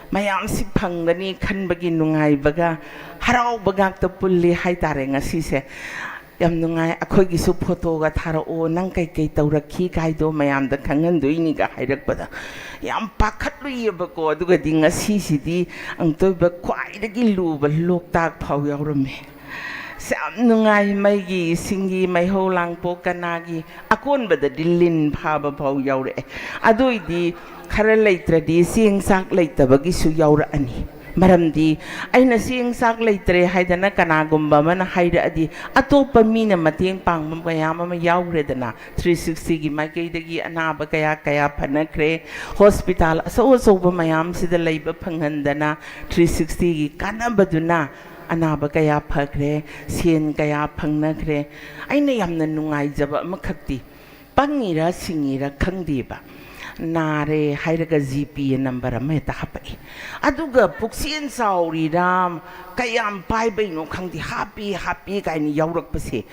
ꯃꯌꯥꯝꯁꯤ ꯐꯪꯒꯅꯤ ꯈꯟꯕꯒꯤ ꯅꯨꯡꯉꯥꯏꯕꯒ, ꯍꯔꯥꯎꯕ ꯉꯥꯛꯇ ꯄꯨꯜꯂꯤ ꯍꯥꯏꯇꯥꯔꯦ ꯉꯁꯤꯁꯦ꯫ ꯌꯥꯝ ꯅꯨꯡꯉꯥꯏ꯫ ꯑꯩꯈꯣꯏꯒꯤꯁꯨ ꯐꯣꯇꯣꯒ ꯊꯥꯔꯛꯑꯣ, ꯅꯪ ꯀꯩꯀꯩ ꯇꯧꯔꯛꯈꯤ ꯀꯥꯏꯗꯣ ꯃꯌꯥꯝꯗ ꯈꯪꯍꯟꯗꯣꯏꯅꯤꯒ ꯍꯥꯏꯔꯛꯄꯗ ꯌꯥꯝ ꯄꯥꯈꯠꯂꯨꯏꯌꯦꯕꯀꯣ꯫ ꯑꯗꯨꯒꯗꯤ ꯉꯁꯤꯁꯤꯗꯤ ꯑꯃꯨꯛꯇꯣꯏꯕ ꯈ꯭ꯋꯥꯏꯗꯒꯤ ꯂꯨꯕ ꯂꯣꯛꯇꯥꯛ ꯐꯥꯎ ꯌꯥꯎꯔꯝꯃꯦ꯫ ꯑꯁ, ꯌꯥꯝ ꯅꯨꯡꯉꯥꯏ꯫ ꯃꯩꯒꯤ, ꯏꯁꯤꯡꯒꯤ, ꯃꯩꯍꯧ ꯂꯥꯡꯄꯣꯛ ꯀꯅꯥꯒꯤ, ꯑꯀꯣꯟꯕꯗꯗꯤ ꯂꯤꯟ ꯐꯥꯕ ꯐꯥꯎ ꯌꯥꯎꯔꯛꯑꯦ꯫ ꯑꯗꯨꯏꯗꯤ ꯈꯔ ꯂꯩꯇ꯭ꯔꯗꯤ ꯆꯦꯡ ꯆꯥꯛ ꯂꯩꯇꯕꯒꯤꯁꯨ ꯌꯥꯎꯔꯛꯑꯅꯤ꯫ ꯃꯔꯝꯗꯤ ꯑꯩꯅ ꯆꯦꯡ ꯆꯥꯛ ꯂꯩꯇ꯭ꯔꯦ ꯍꯥꯏꯗꯅ ꯀꯅꯥꯒꯨꯝꯕ ꯑꯃꯅ ꯍꯥꯏꯔꯛꯑꯗꯤ, ꯑꯇꯣꯞꯄ ꯃꯤꯅ ꯃꯇꯦꯡ ꯄꯥꯡꯕ ꯃꯌꯥꯝ ꯑꯃ ꯌꯥꯎꯈ꯭ꯔꯦꯗꯅ꯫ ꯊ꯭ꯔꯤ ꯁꯤꯛꯁꯇꯤꯒꯤ ꯃꯥꯏꯀꯩꯗꯒꯤ ꯑꯅꯥꯕ ꯀꯌꯥ ꯀꯌꯥ ꯐꯅꯈ꯭ꯔꯦ꯫ ꯍꯣꯁꯄꯤꯇꯥꯜ ꯑꯆꯧ ꯑꯆꯧꯕ ꯃꯌꯥꯝꯁꯤꯗ ꯂꯩꯕ ꯐꯪꯍꯟꯗꯅ ꯊ꯭ꯔꯤ ꯁꯤꯛꯁꯇꯤꯒꯤ ꯀꯥꯟꯅꯕꯗꯨꯅ ꯑꯅꯥꯕ ꯀꯌꯥ ꯐꯈ꯭ꯔꯦ, ꯁꯦꯟ ꯀꯌꯥ ꯐꯪꯅꯈ꯭ꯔꯦ꯫ ꯑꯩꯅ ꯌꯥꯝꯅ ꯅꯨꯡꯉꯥꯏꯖꯕ ꯑꯃꯈꯛꯇꯤ, ꯄꯪꯉꯤꯔꯥ ꯁꯤꯡꯉꯤꯔꯥ ꯈꯪꯗꯦꯕ, ꯅꯥꯔꯦ ꯍꯥꯏꯔꯒ ꯖꯤ ꯄꯤ ꯅꯝꯕꯔ ꯑꯃ ꯍꯦꯛꯇ ꯍꯥꯞꯄꯛꯏ꯫ ꯑꯗꯨꯒ ꯄꯨꯛꯆꯦꯜ ꯆꯥꯎꯔꯤꯔꯥ, ꯀꯌꯥꯝ ꯄꯥꯏꯕꯩꯅꯣ ꯈꯪꯗꯦ, ꯍꯥꯞꯄꯤ ꯍꯥꯞꯄꯤ ꯀꯥꯏꯅ ꯌꯥꯎꯔꯛꯄꯁꯦ꯫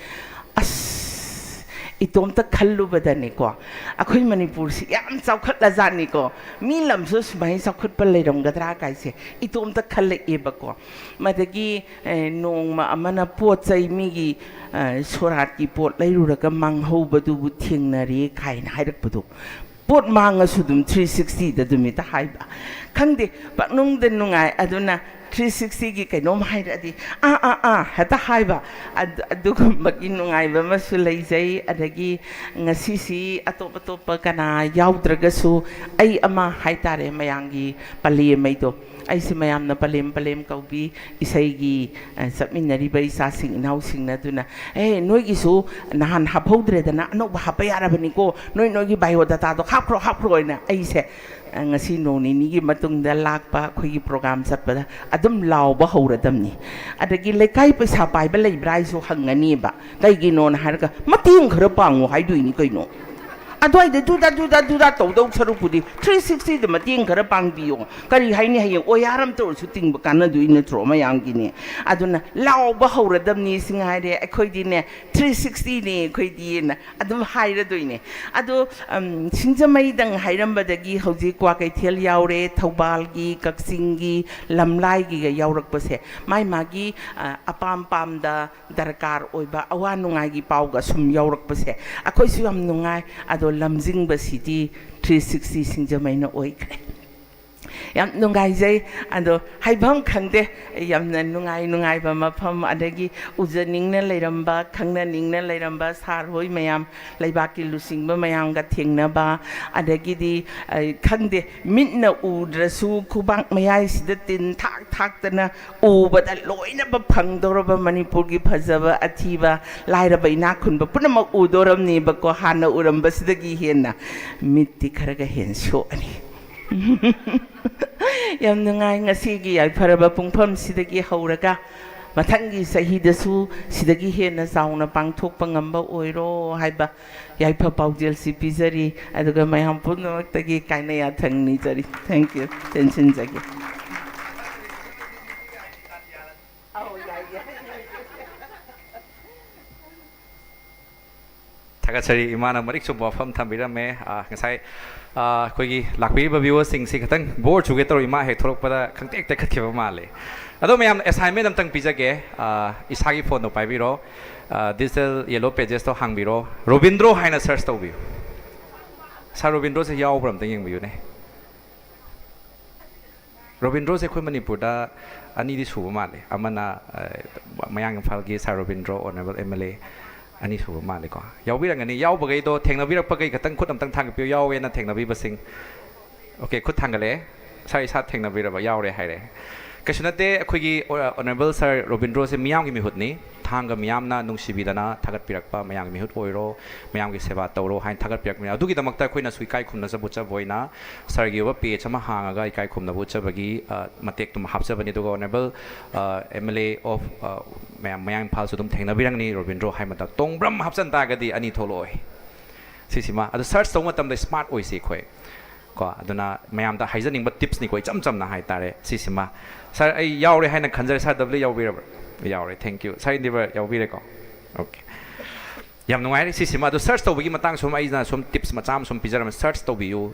ꯑꯁ, ꯏꯇꯣꯝꯇ ꯈꯜꯂꯨꯕꯗꯅꯦꯀꯣ, ꯑꯩꯈꯣꯏ ꯃꯅꯤꯄꯨꯔꯁꯤ ꯌꯥꯝ ꯆꯥꯎꯈꯠꯂꯖꯥꯠꯅꯤꯀꯣ꯫ ꯃꯤ ꯂꯝꯁꯨ ꯁꯨꯃꯥꯏꯅ ꯆꯥꯎꯈꯠꯄ ꯂꯩꯔꯝꯒꯗ꯭ꯔꯥ ꯀꯥꯏꯁꯦ ꯏꯇꯣꯝꯇ ꯈꯜꯂꯛꯑꯦꯕꯀꯣ꯫ ꯃꯗꯒꯤ ꯑꯦ, ꯅꯣꯡꯃ ꯑꯃꯅ ꯄꯣꯠ ꯆꯩ ꯃꯤꯒꯤ, ꯑ, ꯁꯣꯔꯥꯠꯀꯤ ꯄꯣꯠ ꯂꯩꯔꯨꯔꯒ ꯃꯥꯡꯍꯧꯕꯗꯨꯕꯨ ꯊꯦꯡꯅꯔꯦ ꯀꯥꯏꯅ ꯍꯥꯏꯔꯛꯄꯗꯣ꯫ ꯄꯣꯠ ꯃꯥꯡꯉꯁꯨ ꯑꯗꯨꯝ ꯊ꯭ꯔꯤ ꯁꯤꯛꯁꯇꯤꯗ ꯑꯗꯨꯝ ꯍꯦꯛꯇ ꯍꯥꯏꯕ꯫ ꯈꯪꯗꯦ, ꯄꯛꯅꯨꯡꯗ ꯅꯨꯡꯉꯥꯏ꯫ ꯑꯗꯨꯅ ꯊ꯭ꯔꯤ ꯁꯤꯛꯁꯇꯤꯒꯤ ꯀꯩꯅꯣꯝ ꯍꯥꯏꯔꯛꯑꯗꯤ, "ꯑꯥ, ꯑꯥ, ꯑꯥ" ꯍꯦꯛꯇ ꯍꯥꯏꯕ꯫ ꯑꯗ-, ꯑꯗꯨꯒꯨꯝꯕꯒꯤ ꯅꯨꯡꯉꯥꯏꯕ ꯑꯃꯁꯨ ꯂꯩꯖꯩ꯫ ꯑꯗꯒꯤ ꯉꯁꯤꯁꯤ ꯑꯇꯣꯞ ꯑꯇꯣꯞꯄ ꯀꯅꯥ ꯌꯥꯎꯗ꯭ꯔꯒꯁꯨ, ꯑꯩ ꯑꯃ ꯍꯥꯏꯇꯥꯔꯦ, ꯃꯌꯥꯝꯒꯤ ꯄꯂꯦꯝ ꯑꯩꯗꯣ꯫ ꯑꯩꯁꯦ ꯃꯌꯥꯝꯅ ꯄꯂꯦꯝ ꯄꯂꯦꯝ ꯀꯧꯕꯤ, ꯏꯁꯩꯒꯤ, ꯑ, ꯆꯠꯃꯤꯟꯅꯔꯤꯕ ꯏꯆꯥꯁꯤꯡ ꯏꯅꯥꯎꯁꯤꯡꯅ꯫ ꯑꯗꯨꯅ, "ꯑꯦ, ꯅꯣꯏꯒꯤꯁꯨ ꯅꯍꯥꯟ ꯍꯥꯞꯍꯧꯗ꯭ꯔꯦꯗꯅ, ꯑꯅꯧꯕ ꯍꯥꯞꯄ ꯌꯥꯔꯕꯅꯤꯀꯣ, ꯅꯣꯏ ꯅꯣꯏꯒꯤ ꯕꯥꯏꯑꯣ ꯗꯥꯇꯥꯗꯣ ꯍꯥꯞꯈ꯭ꯔꯣ, ꯍꯥꯞꯈ꯭ꯔꯣ" ꯍꯥꯏꯅ ꯑꯩꯁꯦ, ꯑ, ꯉꯁꯤ ꯅꯣꯡ ꯅꯤꯅꯤꯒꯤ ꯃꯇꯨꯡꯗ ꯂꯥꯛꯄ ꯑꯩꯈꯣꯏꯒꯤ ꯄ꯭ꯔꯣꯒ꯭ꯔꯥꯝ ꯆꯠꯄꯗ ꯑꯗꯨꯝ ꯂꯥꯎꯕ ꯍꯧꯔꯗꯝꯅꯤ꯫ ꯑꯗꯒꯤ ꯂꯩꯀꯥꯏ ꯄꯩꯁꯥ ꯄꯥꯏꯕ ꯂꯩꯕ꯭ꯔꯥ ꯍꯥꯏꯁꯨ ꯍꯪꯉꯅꯤꯕ꯫ ꯀꯩꯒꯤꯅꯣꯅ ꯍꯥꯏꯔꯒ, "ꯃꯇꯦꯡ ꯈꯔ ꯄꯥꯡꯉꯨ" ꯍꯥꯏꯗꯣꯏꯅꯤ ꯀꯩꯅꯣ꯫ ꯑꯗꯨꯋꯥꯏꯗ ꯗꯨꯗꯥ, ꯗꯨꯗꯥ, ꯗꯨꯗꯥ ꯇꯧꯗꯧ ꯁꯔꯨꯛꯄꯨꯗꯤ ꯊ꯭ꯔꯤ ꯁꯤꯛꯁꯇꯤꯗ ꯃꯇꯦꯡ ꯈꯔ ꯄꯥꯡꯕꯤꯌꯣ꯫ ꯀꯔꯤ ꯍꯥꯏꯅꯤ, ꯍꯌꯦꯡ ꯑꯣꯌꯥꯔ ꯑꯃꯇ ꯑꯣꯏꯔꯁꯨ ꯇꯤꯡꯕ ꯀꯥꯟꯅꯗꯣꯏ ꯅꯠꯇ꯭ꯔꯣ ꯃꯌꯥꯝꯒꯤꯅꯤ? ꯑꯗꯨꯅ ꯂꯥꯎꯕ ꯍꯧꯔꯗꯝꯅꯤ꯫ ꯁꯤ ꯉꯥꯏꯔꯦ ꯑꯩꯈꯣꯏꯗꯤꯅꯦ, ꯊ꯭ꯔꯤ ꯁꯤꯛꯁꯇꯤꯅꯦ ꯑꯩꯈꯣꯏꯗꯤꯅ ꯑꯗꯨꯝ ꯍꯥꯏꯔꯗꯣꯏꯅꯦ꯫ ꯑꯗꯣ, ꯎꯝ, ꯁꯤꯡꯖꯃꯩꯗꯪ ꯍꯥꯏꯔꯝꯕꯗꯒꯤ ꯍꯧꯖꯤꯛ ꯀ꯭ꯋꯥꯀꯩꯊꯦꯜ ꯌꯥꯎꯔꯦ, ꯊꯧꯕꯥꯜꯒꯤ, ꯀꯛꯆꯤꯡꯒꯤ, ꯂꯝꯂꯥꯏꯒꯤꯒ ꯌꯥꯎꯔꯛꯄꯁꯦ, ꯃꯥꯏ ꯃꯥꯒꯤ, ꯑ, ꯑꯄꯥꯝ ꯄꯥꯝꯗ ꯗꯔꯀꯥꯔ ꯑꯣꯏꯕ ꯑꯋꯥ ꯅꯨꯡꯉꯥꯏꯒꯤ ꯄꯥꯎꯒ ꯁꯨꯝ ꯌꯥꯎꯔꯛꯄꯁꯦ, ꯑꯩꯈꯣꯏꯁꯨ ꯌꯥꯝ ꯅꯨꯡꯉꯥꯏ꯫ ꯑꯗꯣ ꯂꯝꯖꯤꯡꯕꯁꯤꯗꯤ ꯊ꯭ꯔꯤ ꯁꯤꯛꯁꯇꯤ ꯁꯤꯡꯖꯃꯩꯅ ꯑꯣꯏꯈ꯭ꯔꯦ꯫ ꯌꯥꯝ ꯅꯨꯡꯉꯥꯏꯖꯩ꯫ ꯑꯗꯣ ꯍꯥꯏꯐꯝ ꯈꯪꯗꯦ, ꯌꯥꯝꯅ ꯅꯨꯡꯉꯥꯏ ꯅꯨꯡꯉꯥꯏꯕ ꯃꯐꯝ, ꯑꯗꯒꯤ ꯎꯖꯅꯤꯡꯅ ꯂꯩꯔꯝꯕ, ꯈꯪꯅꯅꯤꯡꯅ ꯂꯩꯔꯝꯕ ꯁꯥꯔ ꯍꯣꯏ ꯃꯌꯥꯝ, ꯂꯩꯕꯥꯛꯀꯤ ꯂꯨꯆꯤꯡꯕ ꯃꯌꯥꯝꯒ ꯊꯦꯡꯅꯕ, ꯑꯗꯒꯤꯗꯤ, ꯑꯩ ꯈꯪꯗꯦ, ꯃꯤꯠꯅ ꯎꯗ꯭ꯔꯁꯨ ꯈꯨꯕꯥꯛ ꯃꯌꯥꯏꯁꯤꯗ ꯇꯤꯟ ꯊꯥꯛ ꯊꯥꯛꯇꯅ ꯎꯕꯗ ꯂꯣꯏꯅꯃꯛ ꯐꯪꯗꯧꯔꯕ ꯃꯅꯤꯄꯨꯔꯒꯤ ꯐꯖꯕ ꯑꯊꯤꯕ, ꯂꯥꯏꯔꯕ ꯏꯅꯥꯛ ꯈꯨꯟꯕ ꯄꯨꯝꯅꯃꯛ ꯎꯗꯣꯔꯝꯅꯦꯕꯀꯣ, ꯍꯥꯟꯅ ꯎꯔꯝꯕꯁꯤꯗꯒꯤ ꯍꯦꯟꯅ꯫ ꯃꯤꯠꯇꯤ ꯈꯔꯒ ꯍꯦꯟꯅ ꯁꯣꯛꯑꯅꯤ꯫ ꯌꯥꯝ ꯅꯨꯡꯉꯥꯏ꯫ ꯉꯁꯤꯒꯤ ꯌꯥꯏꯐꯔꯕ ꯄꯨꯡꯐꯝꯁꯤꯗꯒꯤ ꯍꯧꯔꯒ ꯃꯊꯪꯒꯤ ꯆꯍꯤꯗꯁꯨ ꯁꯤꯗꯒꯤ ꯍꯦꯟꯅ ꯆꯥꯎꯅ ꯄꯥꯡꯊꯣꯛꯄ ꯉꯝꯕ ꯑꯣꯏꯔꯣ ꯍꯥꯏꯕ ꯌꯥꯏꯐ ꯄꯥꯎꯖꯦꯜꯁꯤ ꯄꯤꯖꯔꯤ꯫ ꯑꯗꯨꯒ ꯃꯌꯥꯝ ꯄꯨꯝꯅꯃꯛꯇꯒꯤ ꯀꯥꯏꯅ ꯌꯥꯊꯪ ꯅꯤꯖꯔꯤ꯫ Thank you꯫ ꯇꯦꯟꯁꯤꯟꯖꯒꯦ꯫ ꯊꯥꯒꯠꯆꯔꯤ꯫ ꯏꯃꯥꯅ ꯃꯔꯤꯛ ꯆꯨꯝꯕ ꯋꯥꯐꯝ ꯊꯝꯕꯤꯔꯝꯃꯦ꯫ ꯑ, ꯉꯁꯥꯏ, ꯑ, ꯑꯩꯈꯣꯏꯒꯤ ꯂꯥꯛꯄꯤꯔꯤꯕ ꯚ꯭ꯌꯨꯋꯔꯁꯤꯡꯁꯤ ꯈꯤꯇꯪ ꯕꯣꯔ ꯆꯨꯒꯦ ꯇꯧꯔꯤ, ꯏꯃꯥ ꯍꯦꯛ ꯊꯣꯛꯂꯛꯄꯗ ꯈꯪꯇꯦꯛ ꯇꯦꯛꯈꯠꯈꯤꯕ ꯃꯥꯜꯂꯦ꯫ ꯑꯗꯣ ꯃꯌꯥꯝ, ꯑꯦꯁꯥꯏꯟꯃꯦꯟ ꯑꯝꯇꯪ ꯄꯤꯖꯒꯦ꯫ ꯑ, ꯏꯁꯥꯒꯤ ꯐꯣꯟꯗꯣ ꯄꯥꯏꯕꯤꯔꯣ꯫ ꯑ, ꯗꯤꯖꯤꯇꯦꯜ ꯌꯦꯂꯣ ꯄꯦꯖꯦꯁꯇꯣ ꯍꯥꯡꯕꯤꯔꯣ꯫ ꯔꯣꯕꯤꯟꯗ꯭ꯔꯣ ꯍꯥꯏꯅ ꯁꯔꯆ ꯇꯧꯕꯤꯌꯨ꯫ ꯁꯥꯔ ꯔꯣꯕꯤꯟꯗ꯭ꯔꯣꯁꯦ ꯌꯥꯎꯕ꯭ꯔꯥ ꯑꯝꯇ ꯌꯦꯡꯕꯤꯌꯨꯅꯦ꯫ ꯔꯣꯕꯤꯟꯗ꯭ꯔꯣꯁꯦ ꯑꯩꯈꯣꯏ ꯃꯅꯤꯄꯨꯔꯗ ꯑꯅꯤꯗꯤ ꯁꯨꯕ ꯃꯥꯜꯂꯦ꯫ ꯑꯃꯅ ꯃꯌꯥꯡ ꯏꯝꯐꯥꯜꯒꯤ ꯁꯥꯔ ꯔꯣꯕꯤꯟꯗ꯭ꯔꯣ, ꯑꯣꯅꯔꯦꯕꯜ ꯑꯦꯝ ꯑꯦꯜ ꯑꯦ, ꯑꯅꯤ ꯁꯨꯕ ꯃꯥꯜꯂꯦꯀꯣ꯫ ꯌꯥꯎꯕꯤꯔꯝꯒꯅꯤ꯫ ꯌꯥꯎꯕꯈꯩꯗꯣ ꯊꯦꯡꯅꯕꯤꯔꯛꯄꯈꯩ ꯈꯇꯪ ꯈꯨꯠ ꯑꯝꯇꯪ ꯊꯥꯡꯒꯠꯄꯤꯌꯨ, ꯌꯥꯎꯋꯦꯅ ꯊꯦꯡꯅꯕꯤꯕꯁꯤꯡ꯫ ꯑꯣꯀꯦ, ꯈꯨꯠ ꯊꯥꯡꯒꯠꯂꯛꯑꯦ꯫ ꯁꯥꯔ ꯏꯁꯥ ꯊꯦꯡꯅꯕꯤꯔꯕ? ꯌꯥꯎꯔꯦ ꯍꯥꯏꯔꯦ꯫ ꯀꯩꯁꯨ ꯅꯠꯇꯦ, ꯑꯩꯈꯣꯏꯒꯤ ꯑꯣꯅꯔꯦꯕꯜ ꯁꯥꯔ ꯔꯣꯕꯤꯟꯗ꯭ꯔꯣꯁꯦ ꯃꯤꯌꯥꯝꯒꯤ ꯃꯤꯍꯨꯠꯅꯤ꯫ ꯊꯥꯡꯒ ꯃꯤꯌꯥꯝꯅ ꯅꯨꯡꯁꯤꯕꯤꯗꯅ ꯊꯥꯒꯠꯄꯤꯔꯛꯄ, "ꯃꯌꯥꯝꯒꯤ ꯃꯤꯍꯨꯠ ꯑꯣꯏꯔꯣ, ꯃꯌꯥꯝꯒꯤ ꯁꯦꯕꯥ ꯇꯧꯔꯣ" ꯍꯥꯏꯅ ꯊꯥꯒꯠꯄꯤꯔꯛꯄꯅꯤ꯫ ꯑꯗꯨꯒꯤꯗꯃꯛꯇ ꯑꯩꯈꯣꯏꯅꯁꯨ ꯏꯀꯥꯏ ꯈꯨꯝꯅꯖꯕ ꯎꯠꯆꯕ ꯑꯣꯏꯅ ꯁꯥꯔꯒꯤ ꯑꯣꯏꯕ ꯄꯦꯖ ꯑꯃ ꯍꯥꯡꯉꯒ ꯏꯀꯥꯏ ꯈꯨꯝꯅꯕ ꯎꯠꯆꯕꯒꯤ ꯃꯇꯦꯛꯇꯨꯃ ꯍꯥꯞꯆꯕꯅꯤ꯫ ꯑꯗꯨꯒ honourable M L A of ꯃꯌꯥꯝ, ꯃꯌꯥꯡ ꯏꯝꯐꯥꯜꯁꯨ ꯑꯗꯨꯝ ꯊꯦꯡꯅꯕꯤꯔꯝꯒꯅꯤ꯫ ꯔꯣꯕꯤꯟꯗ꯭ꯔꯣ ꯍꯥꯏꯕꯗ ꯇꯣꯡꯕ꯭ꯔꯝ ꯍꯥꯞꯆꯟ ꯇꯥꯔꯒꯗꯤ ꯑꯅꯤ ꯊꯣꯛꯂꯛꯑꯣꯏ꯫ ꯁꯤꯁꯤꯃ ꯑꯗꯨ ꯁꯔꯆ ꯇꯧꯕ ꯃꯇꯝꯗ ꯁ꯭ꯃꯥꯔꯠ ꯑꯣꯏꯁꯤ ꯑꯩꯈꯣꯏ꯫ ꯀꯣ, ꯑꯗꯨꯅ ꯃꯌꯥꯝꯗ ꯍꯥꯏꯖꯅꯤꯡꯕ ꯇꯤꯞꯁꯅꯤꯀꯣ, ꯏꯆꯝ ꯆꯝꯅ ꯍꯥꯏꯇꯥꯔꯦ꯫ ꯁꯤꯁꯤꯃ ꯁꯥꯔ ꯑꯩ ꯌꯥꯎꯔꯦ ꯍꯥꯏꯅ ꯈꯟꯖꯔꯦ꯫ ꯁꯥꯔ ꯗꯕ꯭ꯂꯤꯌꯨ ꯌꯥꯎꯕꯤꯔꯕ꯭ꯔꯥ? ꯌꯥꯎꯔꯦ, ꯊꯦꯡꯀ꯭ꯌꯨ꯫ ꯁꯥꯔ ꯏꯟꯗꯤꯕꯔ ꯌꯥꯎꯕꯤꯔꯦꯀꯣ? ꯑꯣꯀꯦ, ꯌꯥꯝ ꯅꯨꯡꯉꯥꯏꯔꯦ꯫ ꯁꯤꯁꯤꯃ ꯑꯗꯨ ꯁꯔꯆ ꯇꯧꯕꯒꯤ ꯃꯇꯥꯡꯁꯨ ꯑꯩꯅ ꯁꯨꯝ ꯇꯤꯞꯁ ꯃꯆꯥ ꯑꯃ ꯁꯨꯝ ꯄꯤꯖꯔꯝꯃꯦ꯫ ꯁꯔꯆ ꯇꯧꯕꯤꯌꯨ꯫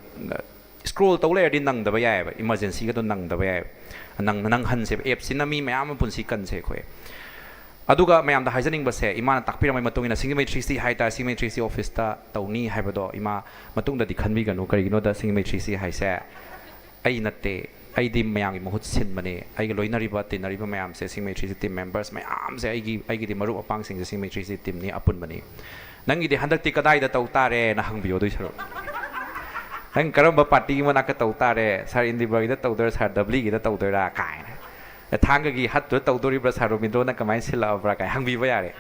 ꯁ꯭ꯀ꯭ꯔꯣꯜ ꯇꯧ ꯂꯩꯔꯗꯤ ꯅꯪꯗꯕ ꯌꯥꯏꯑꯕ, ꯏꯃꯥꯔꯖꯦꯟꯁꯤꯒꯗꯣ ꯅꯪꯗꯕ ꯌꯥꯏꯑꯕ꯫ ꯅꯪ ꯅꯪꯍꯟꯁꯦꯕ꯫ ꯑꯦꯞꯁꯤꯅ ꯃꯤ ꯃꯌꯥꯝ ꯑꯃ ꯄꯨꯟꯁꯤ ꯀꯟꯁꯦ ꯑꯩꯈꯣꯏ꯫ ꯑꯗꯨꯒ ꯃꯌꯥꯝꯗ ꯍꯥꯏꯖꯅꯤꯡꯕꯁꯦ, ꯏꯃꯥꯅ ꯇꯥꯛꯄꯤꯔꯝꯕꯒꯤ ꯃꯇꯨꯡ ꯏꯟꯅ ꯁꯤꯡꯖꯃꯩ ꯊ꯭ꯔꯤ ꯁꯤꯛꯁꯇꯤ ꯍꯥꯏ ꯇꯥꯔꯦ, ꯁꯤꯡꯖꯃꯩ ꯊ꯭ꯔꯤ ꯁꯤꯛꯁꯇꯤ ꯑꯣꯐꯤꯁꯇ ꯇꯧꯅꯤ ꯍꯥꯏꯕꯗꯣ ꯏꯃꯥ ꯃꯇꯨꯡꯗꯗꯤ ꯈꯟꯕꯤꯒꯅꯨ꯫ ꯀꯔꯤꯒꯤꯅꯣꯗ ꯁꯤꯡꯖꯃꯩ ꯊ꯭ꯔꯤ ꯁꯤꯛꯁꯇꯤ ꯍꯥꯏꯁꯦ ꯑꯩ ꯅꯠꯇꯦ, ꯑꯩꯗꯤ ꯃꯌꯥꯝꯒꯤ ꯃꯍꯨꯠ ꯁꯤꯟꯕꯅꯦ꯫ ꯑꯩꯒ ꯂꯣꯏꯅꯔꯤꯕ, ꯇꯤꯟꯅꯔꯤꯕ ꯃꯌꯥꯝꯁꯦ, ꯁꯤꯡꯖꯃꯩ ꯊ꯭ꯔꯤ ꯁꯤꯛꯁꯇꯤ ꯇꯤꯝ ꯃꯦꯝꯕꯔꯁ ꯃꯌꯥꯝꯁꯦ ꯑꯩꯒꯤ, ꯑꯩꯒꯤꯗꯤ ꯃꯔꯨꯞ ꯃꯄꯥꯡꯁꯤꯡꯁꯦ ꯁꯤꯡꯖꯃꯩ ꯊ꯭ꯔꯤ ꯁꯤꯛꯁꯇꯤ ꯇꯤꯝꯅꯤ ꯑꯄꯨꯟꯕꯅꯤ꯫ "ꯅꯪꯒꯤꯗꯤ ꯍꯟꯗꯛꯇꯤ ꯀꯗꯥꯏꯗ ꯇꯧ ꯇꯥꯔꯦꯅ?" ꯍꯪꯕꯤꯌꯣ ꯑꯗꯨꯏ ꯁꯔꯨꯛ꯫ "ꯅꯪ ꯀꯔꯝꯕ ꯄꯥꯔꯇꯤꯒꯤ ꯃꯅꯥꯛꯇ ꯇꯧ ꯇꯥꯔꯦ? ꯁꯥꯔ ꯏꯟꯗꯤꯕꯔꯒꯤꯗ ꯇꯧꯗꯣꯏꯔꯥ, ꯁꯥꯔ ꯗꯕ꯭ꯂꯤꯒꯤꯗ ꯇꯧꯗꯣꯏꯔꯥ?" ꯀꯥꯏꯅ꯫ "ꯑꯦ, ꯊꯥꯡꯒꯒꯤ ꯍꯠꯇꯨꯗ ꯇꯧꯗꯣꯔꯤꯕ꯭ꯔꯥ, ꯁꯥꯔ ꯔꯣꯕꯤꯟꯗ꯭ꯔꯣꯅ ꯀꯃꯥꯏꯅ ꯁꯤꯜꯂꯛꯑꯕ꯭ꯔꯥ?" ꯀꯥꯏꯅ ꯍꯪꯕꯤꯕ ꯌꯥꯔꯦ꯫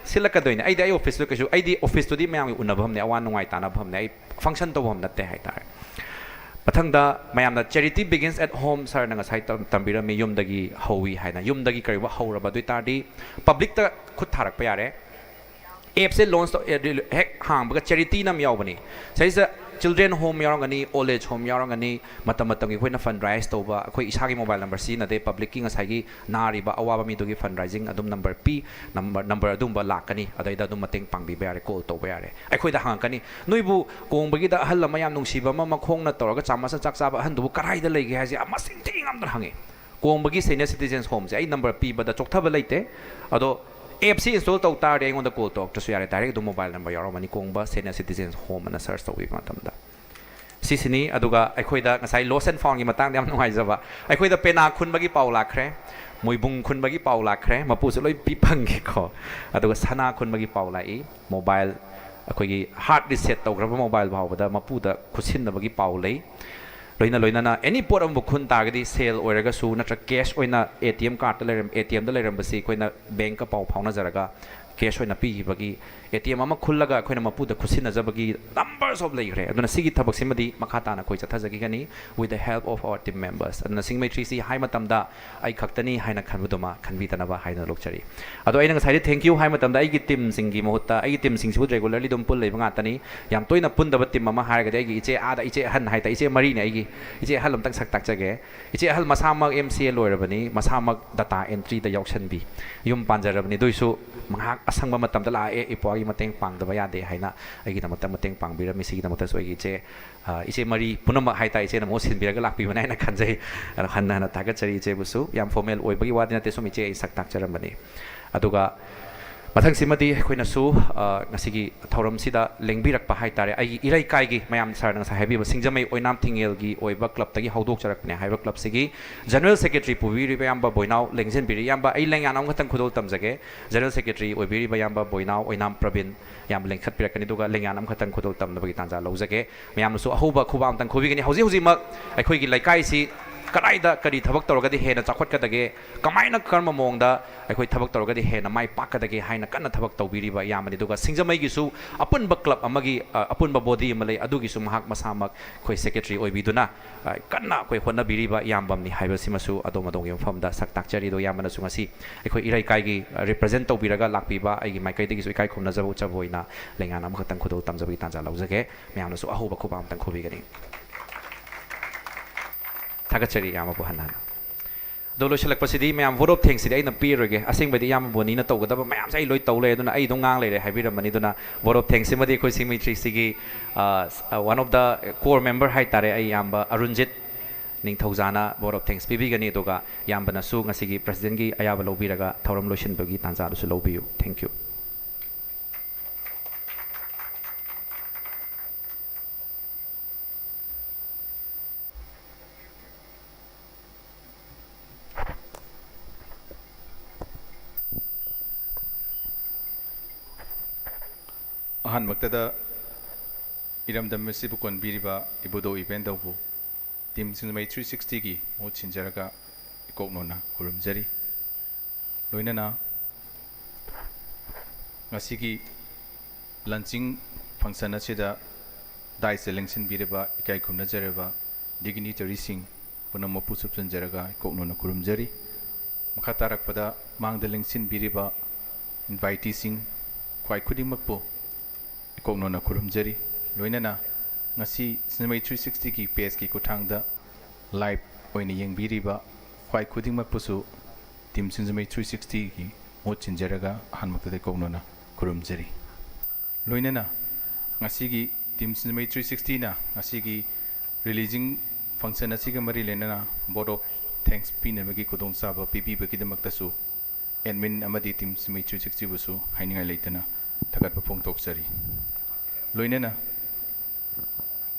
ꯁꯤꯜꯂꯛꯀꯗꯣꯏꯅꯦ꯫ ꯑꯩꯗꯤ ꯑꯩ ꯑꯣꯐꯤꯁꯇꯨ ꯀꯩꯁꯨ, ꯑꯩꯗꯤ ꯑꯣꯐꯤꯁꯇꯨꯗꯤ ꯃꯌꯥꯝꯒꯤ ꯎꯅꯐꯝꯅꯦ, ꯑꯋꯥ ꯅꯨꯡꯉꯥꯏ ꯇꯥꯟꯅꯐꯝꯅꯦ, ꯑꯩ ꯐꯪꯁꯟ ꯇꯧꯐꯝ ꯅꯠꯇꯦ ꯍꯥꯏꯇꯥꯔꯦ꯫ ꯃꯊꯪꯗ ꯃꯌꯥꯝꯅ "Charity begins at home", ꯁꯥꯔꯅ ꯉꯁꯥꯏ ꯇꯝ-, ꯇꯝꯕꯤꯔꯝꯃꯤ, ꯌꯨꯝꯗꯒꯤ ꯍꯧꯋꯤ ꯍꯥꯏꯅ꯫ ꯌꯨꯝꯗꯒꯤ ꯀꯔꯤꯒꯨꯝꯕ ꯍꯧꯔꯕ ꯑꯗꯨ ꯑꯣꯏ ꯇꯥꯔꯗꯤ ꯄꯕ꯭ꯂꯤꯛꯇ ꯈꯨꯠ ꯊꯥꯔꯛꯄ ꯌꯥꯔꯦ꯫ ꯑꯦꯞꯁꯦ ꯂꯣꯟꯁ ꯇꯧ-, ꯑꯦ, ꯔꯤꯂꯤ-, ꯍꯦꯛ ꯍꯥꯡꯕꯒ ꯆꯦꯔꯤꯇꯤꯅ ꯑꯃ ꯌꯥꯎꯕꯅꯤ꯫ ꯁꯤꯗꯩꯁꯤꯗ ꯆꯤꯜꯗ꯭ꯔꯦꯟ ꯍꯣꯝ ꯌꯥꯎꯔꯝꯒꯅꯤ, ꯑꯣꯜ ꯑꯦꯖ ꯍꯣꯝ ꯌꯥꯎꯔꯝꯒꯅꯤ, ꯃꯇꯝ ꯃꯇꯝꯒꯤ ꯑꯩꯈꯣꯏꯅ ꯐꯟ ꯔꯥꯏꯁ ꯇꯧꯕ, ꯑꯩꯈꯣꯏ ꯏꯁꯥꯒꯤ ꯃꯣꯕꯥꯏꯜ ꯅꯝꯕꯔ ꯁꯤꯖꯤꯟꯅꯗꯦ, ꯄꯕ꯭ꯂꯤꯛꯀꯤ ꯉꯁꯥꯏꯒꯤ ꯅꯥꯔꯤꯕ ꯑꯋꯥꯕ ꯃꯤꯗꯨꯒꯤ ꯐꯟ ꯔꯥꯏꯖꯤꯡ ꯑꯗꯨꯝ ꯅꯝꯕꯔ ꯄꯤ, ꯅꯝꯕꯔ, ꯅꯝꯕꯔ ꯑꯗꯨꯝꯕ ꯂꯥꯛꯀꯅꯤ, ꯑꯗꯩꯗ ꯑꯗꯨꯝ ꯃꯇꯦꯡ ꯄꯥꯡꯕꯤꯕ ꯌꯥꯔꯦ, ꯀꯣꯜ ꯇꯧꯕ ꯌꯥꯔꯦ꯫ ꯑꯩꯈꯣꯏꯗ ꯍꯪꯉꯛꯀꯅꯤ, "ꯅꯣꯏꯕꯨ ꯀꯣꯡꯕꯒꯤꯗ ꯑꯍꯜ ꯑꯃ ꯌꯥꯝ ꯅꯨꯡꯁꯤꯕ ꯑꯃ ꯃꯈꯣꯡꯅ ꯇꯧꯔꯒ ꯆꯥꯃꯁꯅ ꯆꯥꯛ ꯆꯥꯕ ꯑꯍꯟꯗꯨꯕꯨ ꯀꯔꯥꯏꯗ ꯂꯩꯒꯦ?" ꯍꯥꯏꯁꯦ ꯃꯁꯤꯡ ꯊꯤ ꯉꯝꯗꯅ ꯍꯪꯉꯤ꯫ ꯀꯣꯡꯕꯒꯤ ꯁꯦꯅꯤꯌꯔ ꯁꯤꯇꯤꯖꯦꯟꯁ ꯍꯣꯝꯁꯦ ꯑꯩ ꯅꯝꯕꯔ ꯄꯤꯕꯗ ꯆꯣꯛꯊꯕ ꯂꯩꯇꯦ, ꯑꯗꯣ ꯑꯦꯞꯁꯤ ꯏꯟꯁꯇꯣꯜ ꯇꯧ ꯇꯥꯔꯗꯤ ꯑꯩꯉꯣꯟꯗ ꯀꯣꯜ ꯇꯧꯔꯛꯇ꯭ꯔꯁꯨ ꯌꯥꯔꯦ, ꯗꯥꯏꯔꯦꯛ ꯑꯗꯨꯝ ꯃꯣꯕꯥꯏꯜ ꯅꯝꯕꯔ ꯌꯥꯎꯔꯝꯃꯅꯤ, ꯀꯣꯡꯕ ꯁꯦꯅꯤꯌꯔ ꯁꯤꯇꯤꯖꯦꯟꯁ ꯍꯣꯝ ꯑꯅ ꯁꯔꯆ ꯇꯧꯕꯤꯕ ꯃꯇꯝꯗ꯫ ꯁꯤꯁꯤꯅꯤ꯫ ꯑꯗꯨꯒ ꯑꯩꯈꯣꯏꯗ ꯉꯁꯥꯏ lost and foundꯒꯤ ꯃꯇꯥꯡꯗ ꯌꯥꯝ ꯅꯨꯡꯉꯥꯏꯖꯕ, ꯑꯩꯈꯣꯏꯗ ꯄꯦꯅꯥ ꯈꯨꯟꯕꯒꯤ ꯄꯥꯎ ꯂꯥꯛꯈ꯭ꯔꯦ, ꯃꯣꯏꯕꯨꯡ ꯈꯨꯟꯕꯒꯤ ꯄꯥꯎ ꯂꯥꯛꯈ꯭ꯔꯦ, ꯃꯄꯨꯁꯨ ꯂꯣꯏ ꯄꯤ ꯐꯪꯈꯤꯀꯣ꯫ ꯑꯗꯨꯒ ꯁꯅꯥ ꯈꯨꯟꯕꯒꯤ ꯄꯥꯎ ꯂꯥꯛꯏ, mobile, ꯑꯩꯈꯣꯏꯒꯤ hard reset ꯇꯧꯈ꯭ꯔꯕ mobile ꯐꯥꯎꯕꯗ ꯃꯄꯨꯗ ꯈꯨꯠꯁꯤꯟꯅꯕꯒꯤ ꯄꯥꯎ ꯂꯩ꯫ ꯂꯣꯏꯅ ꯂꯣꯏꯅꯅ any ꯄꯣꯠ ꯑꯃꯕꯨ ꯈꯨꯟ ꯇꯥꯔꯒꯗꯤ, ꯁꯦꯜ ꯑꯣꯏꯔꯒꯁꯨ ꯅꯠꯇ꯭ꯔꯒ cash ꯑꯣꯏꯅ ATM cardꯇ ꯂꯩꯔꯝ, ATMꯗ ꯂꯩꯔꯝꯕꯁꯤ ꯑꯩꯈꯣꯏꯅ bankꯀ ꯄꯥꯎ ꯐꯥꯎꯅꯖꯔꯒ cash ꯑꯣꯏꯅ ꯄꯤꯈꯤꯕꯒꯤ, ATM ꯑꯃ ꯈꯨꯜꯂꯒ ꯑꯩꯈꯣꯏꯅ ꯃꯄꯨꯗ ꯈꯨꯠꯁꯤꯟꯅꯖꯕꯒꯤ numbers of ꯂꯩꯈ꯭ꯔꯦ꯫ ꯑꯗꯨꯅ ꯁꯤꯒꯤ ꯊꯕꯛꯁꯤꯃꯗꯤ ꯃꯈꯥ ꯇꯥꯅ ꯑꯩꯈꯣꯏ ꯆꯠꯊꯖꯈꯤꯒꯅꯤ, with the help of our team members꯫ ꯑꯗꯨꯅ ꯁꯤꯡꯃꯩ ꯊ꯭ꯔꯤꯁꯤ ꯍꯥꯏ ꯃꯇꯝꯗ ꯑꯩ ꯈꯛꯇꯅꯤ ꯍꯥꯏꯅ ꯈꯟꯕꯗꯨꯃ ꯈꯟꯕꯤꯗꯅꯕ ꯍꯥꯏꯗꯨꯅ ꯂꯧꯖꯔꯤ꯫ ꯑꯗꯣ ꯑꯩꯅ ꯉꯁꯥꯏꯗꯤ thank you ꯍꯥꯏ ꯃꯇꯝꯗ ꯑꯩꯒꯤ teamꯁꯤꯡꯒꯤ ꯃꯍꯨꯠꯇ, ꯑꯩꯒꯤ teamꯁꯤꯡꯁꯤꯕꯨ regularly ꯑꯗꯨꯝ ꯄꯨꯜ ꯂꯩꯕ ꯉꯥꯛꯇꯅꯤ꯫ ꯌꯥꯝ ꯇꯣꯏꯅ ꯄꯨꯟꯗꯕ team ꯑꯃ ꯍꯥꯏꯔꯒꯗꯤ ꯑꯩꯒꯤ ꯏꯆꯦ ꯑꯥꯗ, ꯏꯆꯦ ꯑꯍꯟ ꯍꯥꯏꯇꯥꯔꯦ, ꯏꯆꯦ ꯃꯔꯤꯅꯦ ꯑꯩꯒꯤ꯫ ꯏꯆꯦ ꯑꯍꯜ ꯑꯝꯇꯪ ꯁꯛ ꯇꯥꯛꯆꯒꯦ꯫ ꯏꯆꯦ ꯑꯍꯜ ꯃꯁꯥꯃꯛ MCA ꯂꯣꯏꯔꯕꯅꯤ, ꯃꯁꯥꯃꯛ data entryꯗ ꯌꯥꯎꯁꯟꯕꯤ, ꯌꯨꯝ ꯄꯥꯟꯖꯔꯕꯅꯤ꯫ ꯑꯗꯨꯏꯁꯨ ꯃꯍꯥꯛ ꯑꯁꯪꯕ ꯃꯇꯝꯗ ꯂꯥꯛꯑꯦ, "ꯏꯄ꯭ꯋꯥꯒꯤ ꯃꯇꯦꯡ ꯄꯥꯡꯗꯕ ꯌꯥꯗꯦ" ꯍꯥꯏꯅ ꯑꯩꯒꯤꯗꯃꯛꯇ ꯃꯇꯦꯡ ꯄꯥꯡꯕꯤꯔꯝꯃꯤ꯫ ꯁꯤꯒꯤꯗꯃꯛꯇꯁꯨ ꯑꯩꯒꯤ ꯏꯆꯦ, ꯑ, ꯏꯆꯦ ꯃꯔꯤ ꯄꯨꯝꯅꯃꯛ ꯍꯥꯏꯇꯥꯔꯦ, ꯏꯆꯦꯅ ꯃꯍꯨꯠ ꯁꯤꯟꯕꯤꯔꯒ ꯂꯥꯛꯄꯤꯕꯅꯦ ꯍꯥꯏꯅ ꯈꯟꯖꯩ꯫ ꯑꯗꯣ ꯍꯟꯅ ꯍꯟꯅ ꯊꯥꯒꯠꯆꯔꯤ ꯏꯆꯦꯕꯨꯁꯨ꯫ ꯌꯥꯝ formal ꯑꯣꯏꯕꯒꯤ ꯋꯥꯗꯤ ꯅꯠꯇꯦ, ꯁꯨꯝ ꯏꯆꯦ ꯑꯩ ꯁꯛ ꯇꯥꯛꯆꯔꯝꯕꯅꯤ꯫ ꯑꯗꯨꯒ ꯃꯊꯪꯁꯤꯃꯗꯤ ꯑꯩꯈꯣꯏꯅꯁꯨ, ꯑ, ꯉꯁꯤꯒꯤ ꯊꯧꯔꯝꯁꯤꯗ ꯂꯦꯡꯕꯤꯔꯛꯄ ꯍꯥꯏꯇꯥꯔꯦ, ꯑꯩꯒꯤ ꯏꯔꯩꯀꯥꯏꯒꯤ, ꯃꯌꯥꯝ ꯁꯥꯔꯅ ꯉꯁꯥꯏ ꯍꯥꯏꯕꯤꯕ ꯁꯤꯡꯖꯃꯩ ꯑꯣꯏꯅꯥꯝ ꯊꯤꯡꯉꯦꯜꯒꯤ ꯑꯣꯏꯕ clubꯇꯒꯤ ꯍꯧꯗꯣꯛꯆꯔꯛꯄꯅꯦ ꯍꯥꯏꯕ clubꯁꯤꯒꯤ general secretary ꯄꯨꯕꯤꯔꯤꯕ ꯏꯌꯥꯝꯕ ꯕꯣꯏꯅꯥꯎ ꯂꯦꯡꯖꯤꯟꯕꯤꯔꯤ꯫ ꯏꯌꯥꯝꯕ, ꯑꯩ ꯂꯦꯡꯌꯥꯟ ꯑꯃꯈꯛꯇꯪ ꯈꯨꯗꯣꯜ ꯇꯝꯖꯒꯦ꯫ General secretary ꯑꯣꯏꯕꯤꯔꯤꯕ ꯏꯌꯥꯝꯕ ꯕꯣꯏꯅꯥꯎ ꯑꯣꯏꯅꯥꯝ ꯄ꯭ꯔꯕꯤꯟ, ꯏꯌꯥꯝꯕ ꯂꯦꯡꯈꯠꯄꯤꯔꯛꯀꯅꯤ, ꯑꯗꯨꯒ ꯂꯦꯡꯌꯥꯟ ꯑꯃꯈꯛꯇꯪ ꯈꯨꯗꯣꯜ ꯇꯝꯅꯕꯒꯤ ꯇꯥꯟꯖꯥ ꯂꯧꯖꯒꯦ꯫ ꯃꯌꯥꯝꯅꯁꯨ ꯑꯍꯧꯕ ꯈꯨꯕꯥꯛ ꯑꯃꯇꯪ ꯈꯨꯕꯤꯒꯅꯤ꯫ ꯍꯧꯖꯤꯛ ꯍꯧꯖꯤꯛꯃꯛ ꯑꯩꯈꯣꯏꯒꯤ ꯂꯩꯀꯥꯏꯁꯤ ꯀꯗꯥꯏꯗ ꯀꯔꯤ ꯊꯕꯛ ꯇꯧꯔꯒꯗꯤ ꯍꯦꯟꯅ ꯆꯥꯎꯈꯠꯀꯗꯒꯦ, ꯀꯃꯥꯏꯅ, ꯀꯔꯝꯕ ꯃꯑꯣꯡꯗ ꯑꯩꯈꯣꯏ ꯊꯕꯛ ꯇꯧꯔꯒꯗꯤ ꯍꯦꯟꯅ ꯃꯥꯏ ꯄꯥꯛꯀꯗꯒꯦ ꯍꯥꯏꯅ ꯀꯟꯅ ꯊꯕꯛ ꯇꯧꯕꯤꯔꯤꯕ ꯏꯌꯥꯝꯕꯅꯤ꯫ ꯑꯗꯨꯒ ꯁꯤꯡꯖꯃꯩꯒꯤꯁꯨ ꯑꯄꯨꯟꯕ club ꯑꯃꯒꯤ, ꯑ, ꯑꯄꯨꯟꯕ body ꯑꯃ ꯂꯩ, ꯑꯗꯨꯒꯤꯁꯨ ꯃꯍꯥꯛ ꯃꯁꯥꯃꯛ ꯑꯩꯈꯣꯏ secretary ꯑꯣꯏꯕꯤꯗꯨꯅ, ꯑ, ꯀꯟꯅ ꯑꯩꯈꯣꯏ ꯍꯣꯠꯅꯕꯤꯔꯤꯕ ꯏꯌꯥꯝꯕ ꯑꯃꯅꯤ ꯍꯥꯏꯕꯁꯤꯃꯁꯨ ꯑꯗꯣꯝ ꯑꯗꯣꯝꯒꯤ ꯃꯐꯝꯗ ꯁꯛ ꯇꯥꯛꯆꯔꯤ꯫ ꯑꯗꯣ ꯏꯌꯥꯝꯕꯅꯁꯨ ꯉꯁꯤ ꯑꯩꯈꯣꯏ ꯏꯔꯩꯀꯥꯏꯒꯤ, ꯑ, represent ꯇꯧꯕꯤꯔꯒ ꯂꯥꯛꯄꯤꯕ, ꯑꯩꯒꯤ ꯃꯥꯏꯀꯩꯗꯒꯤꯁꯨ ꯏꯀꯥꯏ ꯈꯨꯝꯅꯖꯕ ꯎꯠꯆꯕ ꯑꯣꯏꯅ ꯂꯩꯉꯥꯛꯅ ꯑꯃꯈꯛꯇꯪ ꯈꯨꯗꯣꯜ ꯇꯝꯖꯕꯒꯤ ꯇꯥꯟꯖꯥ ꯂꯧꯖꯒꯦ꯫ ꯃꯌꯥꯝꯅꯁꯨ ꯑꯍꯧꯕ ꯈꯨꯕꯥꯛ ꯑꯃꯇꯪ ꯈꯨꯕꯤꯒꯅꯤ꯫ ꯊꯥꯒꯠꯆꯔꯤ ꯏꯌꯥꯝꯕꯕꯨ ꯍꯟꯅ ꯍꯟꯅ꯫ ꯑꯗꯣ ꯂꯣꯏꯁꯤꯜꯂꯛꯄꯁꯤꯗꯤ ꯃꯌꯥꯝ vote of thanksꯁꯤꯗꯤ ꯑꯩꯅ ꯄꯤꯔꯣꯏꯒꯦ꯫ ꯑꯁꯦꯡꯕꯗꯤ ꯏꯌꯥꯝꯕ ꯕꯣꯅꯤꯅ ꯇꯧꯒꯗꯕ ꯃꯌꯥꯝꯁꯦ ꯑꯩ ꯂꯣꯏ ꯇꯧ ꯂꯩ, ꯑꯗꯨꯅ ꯑꯩ ꯑꯗꯨꯝ ꯉꯥꯡ ꯂꯩꯔꯦ ꯍꯥꯏꯕꯤꯔꯝꯕꯅꯤ꯫ ꯑꯗꯨꯅ vote of thanksꯁꯤꯃꯗꯤ ꯑꯩꯈꯣꯏ ꯁꯤꯡꯃꯩ ꯊ꯭ꯔꯤꯁꯤꯒꯤ, ꯑ, one of the core member ꯍꯥꯏꯇꯥꯔꯦ, ꯑꯩ ꯏꯌꯥꯝꯕ ꯑꯔꯨꯟꯖꯤꯠ ꯅꯤꯡꯊꯧꯖꯥꯅ vote of thanks ꯄꯤꯕꯤꯒꯅꯤ꯫ ꯑꯗꯨꯒ ꯏꯌꯥꯝꯕꯅꯁꯨ ꯉꯁꯤꯒꯤ presidentꯀꯤ ꯑꯌꯥꯕ ꯂꯧꯕꯤꯔꯒ ꯊꯧꯔꯝ ꯂꯣꯏꯁꯤꯟꯕꯒꯤ ꯇꯥꯟꯖꯥꯗꯨꯁꯨ ꯂꯧꯕꯤꯌꯨ꯫ Thank you꯫ ꯑꯍꯥꯟꯕꯃꯛꯇꯗ ꯏꯔꯝꯗꯝ ꯑꯁꯤꯕꯨ ꯀꯣꯟꯕꯤꯔꯤꯕ ꯏꯕꯨꯙꯧ ꯏꯕꯦꯟꯗꯧꯕꯨ ꯇꯤꯝ ꯁꯤꯡꯖꯃꯩ ꯊ꯭ꯔꯤ ꯁꯤꯛꯁꯇꯤꯒꯤ ꯃꯍꯨꯠ ꯁꯤꯟꯖꯔꯒ ꯏꯀꯣꯛꯅꯣꯅ ꯈꯨꯔꯨꯝꯖꯔꯤ꯫ ꯂꯣꯏꯅꯅ ꯉꯁꯤꯒꯤ ꯂꯟꯆꯤꯡ ꯐꯪꯁꯟ ꯑꯁꯤꯗ ꯗꯥꯏꯁꯇ ꯂꯦꯡꯁꯤꯟꯕꯤꯔꯤꯕ ꯏꯀꯥꯏ ꯈꯨꯝꯅꯖꯔꯕ ꯗꯤꯒꯅꯤꯇꯔꯤꯁꯤꯡ ꯄꯨꯝꯅꯃꯛꯄꯨ ꯁꯨꯞꯆꯟꯖꯔꯒ ꯏꯀꯣꯛꯅꯣꯅ ꯈꯨꯔꯨꯝꯖꯔꯤ꯫ ꯃꯈꯥ ꯇꯥꯔꯛꯄꯗ ꯃꯥꯡꯗ ꯂꯦꯡꯁꯤꯟꯕꯤꯔꯤꯕ ꯏꯟꯚꯥꯏꯇꯤꯁꯤꯡ ꯈ꯭ꯋꯥꯏ ꯈꯨꯗꯤꯡꯃꯛꯄꯨ ꯏꯀꯣꯛꯅꯣꯅ ꯈꯨꯔꯨꯝꯖꯔꯤ꯫ ꯂꯣꯏꯅꯅ ꯉꯁꯤ ꯁꯤꯡꯖꯃꯩ ꯊ꯭ꯔꯤ ꯁꯤꯛꯁꯇꯤꯒꯤ ꯄꯦꯖꯀꯤ ꯈꯨꯠꯊꯥꯡꯗ ꯂꯥꯏꯚ ꯑꯣꯏꯅ ꯌꯦꯡꯕꯤꯔꯤꯕ ꯈ꯭ꯋꯥꯏ ꯈꯨꯗꯤꯡꯃꯛꯄꯨꯁꯨ ꯇꯤꯝ ꯁꯤꯡꯖꯃꯩ ꯊ꯭ꯔꯤ ꯁꯤꯛꯁꯇꯤꯒꯤ ꯃꯍꯨꯠ ꯁꯤꯟꯖꯔꯒ ꯑꯍꯥꯟꯕꯃꯛꯇꯗ ꯏꯀꯣꯛꯅꯣꯅ ꯈꯨꯔꯨꯝꯖꯔꯤ꯫ ꯂꯣꯏꯅꯅ ꯉꯁꯤꯒꯤ ꯇꯤꯝ ꯁꯤꯡꯖꯃꯩ ꯊ꯭ꯔꯤ ꯁꯤꯛꯁꯇꯤꯅ ꯉꯁꯤꯒꯤ ꯔꯤꯂꯤꯖꯤꯡ ꯐꯪꯁꯟ ꯑꯁꯤꯒ ꯃꯔꯤ ꯂꯩꯅꯅ ꯚꯣꯠ ꯑꯣꯐ ꯊꯦꯡꯛꯁ ꯄꯤꯅꯕꯒꯤ ꯈꯨꯗꯣꯡꯆꯥꯕ ꯄꯤꯕꯤꯕꯒꯤꯗꯃꯛꯇꯁꯨ ꯑꯦꯗꯃꯤꯟ ꯑꯃꯗꯤ ꯇꯤꯝ ꯁꯤꯡꯖꯃꯩ ꯊ꯭ꯔꯤ ꯁꯤꯛꯁꯇꯤꯕꯨꯁꯨ ꯍꯥꯏꯅꯤꯡꯉꯥꯏ ꯂꯩꯇꯅ ꯊꯥꯒꯠꯄ ꯐꯣꯡꯗꯣꯛꯆꯔꯤ꯫ ꯂꯣꯏꯅꯅ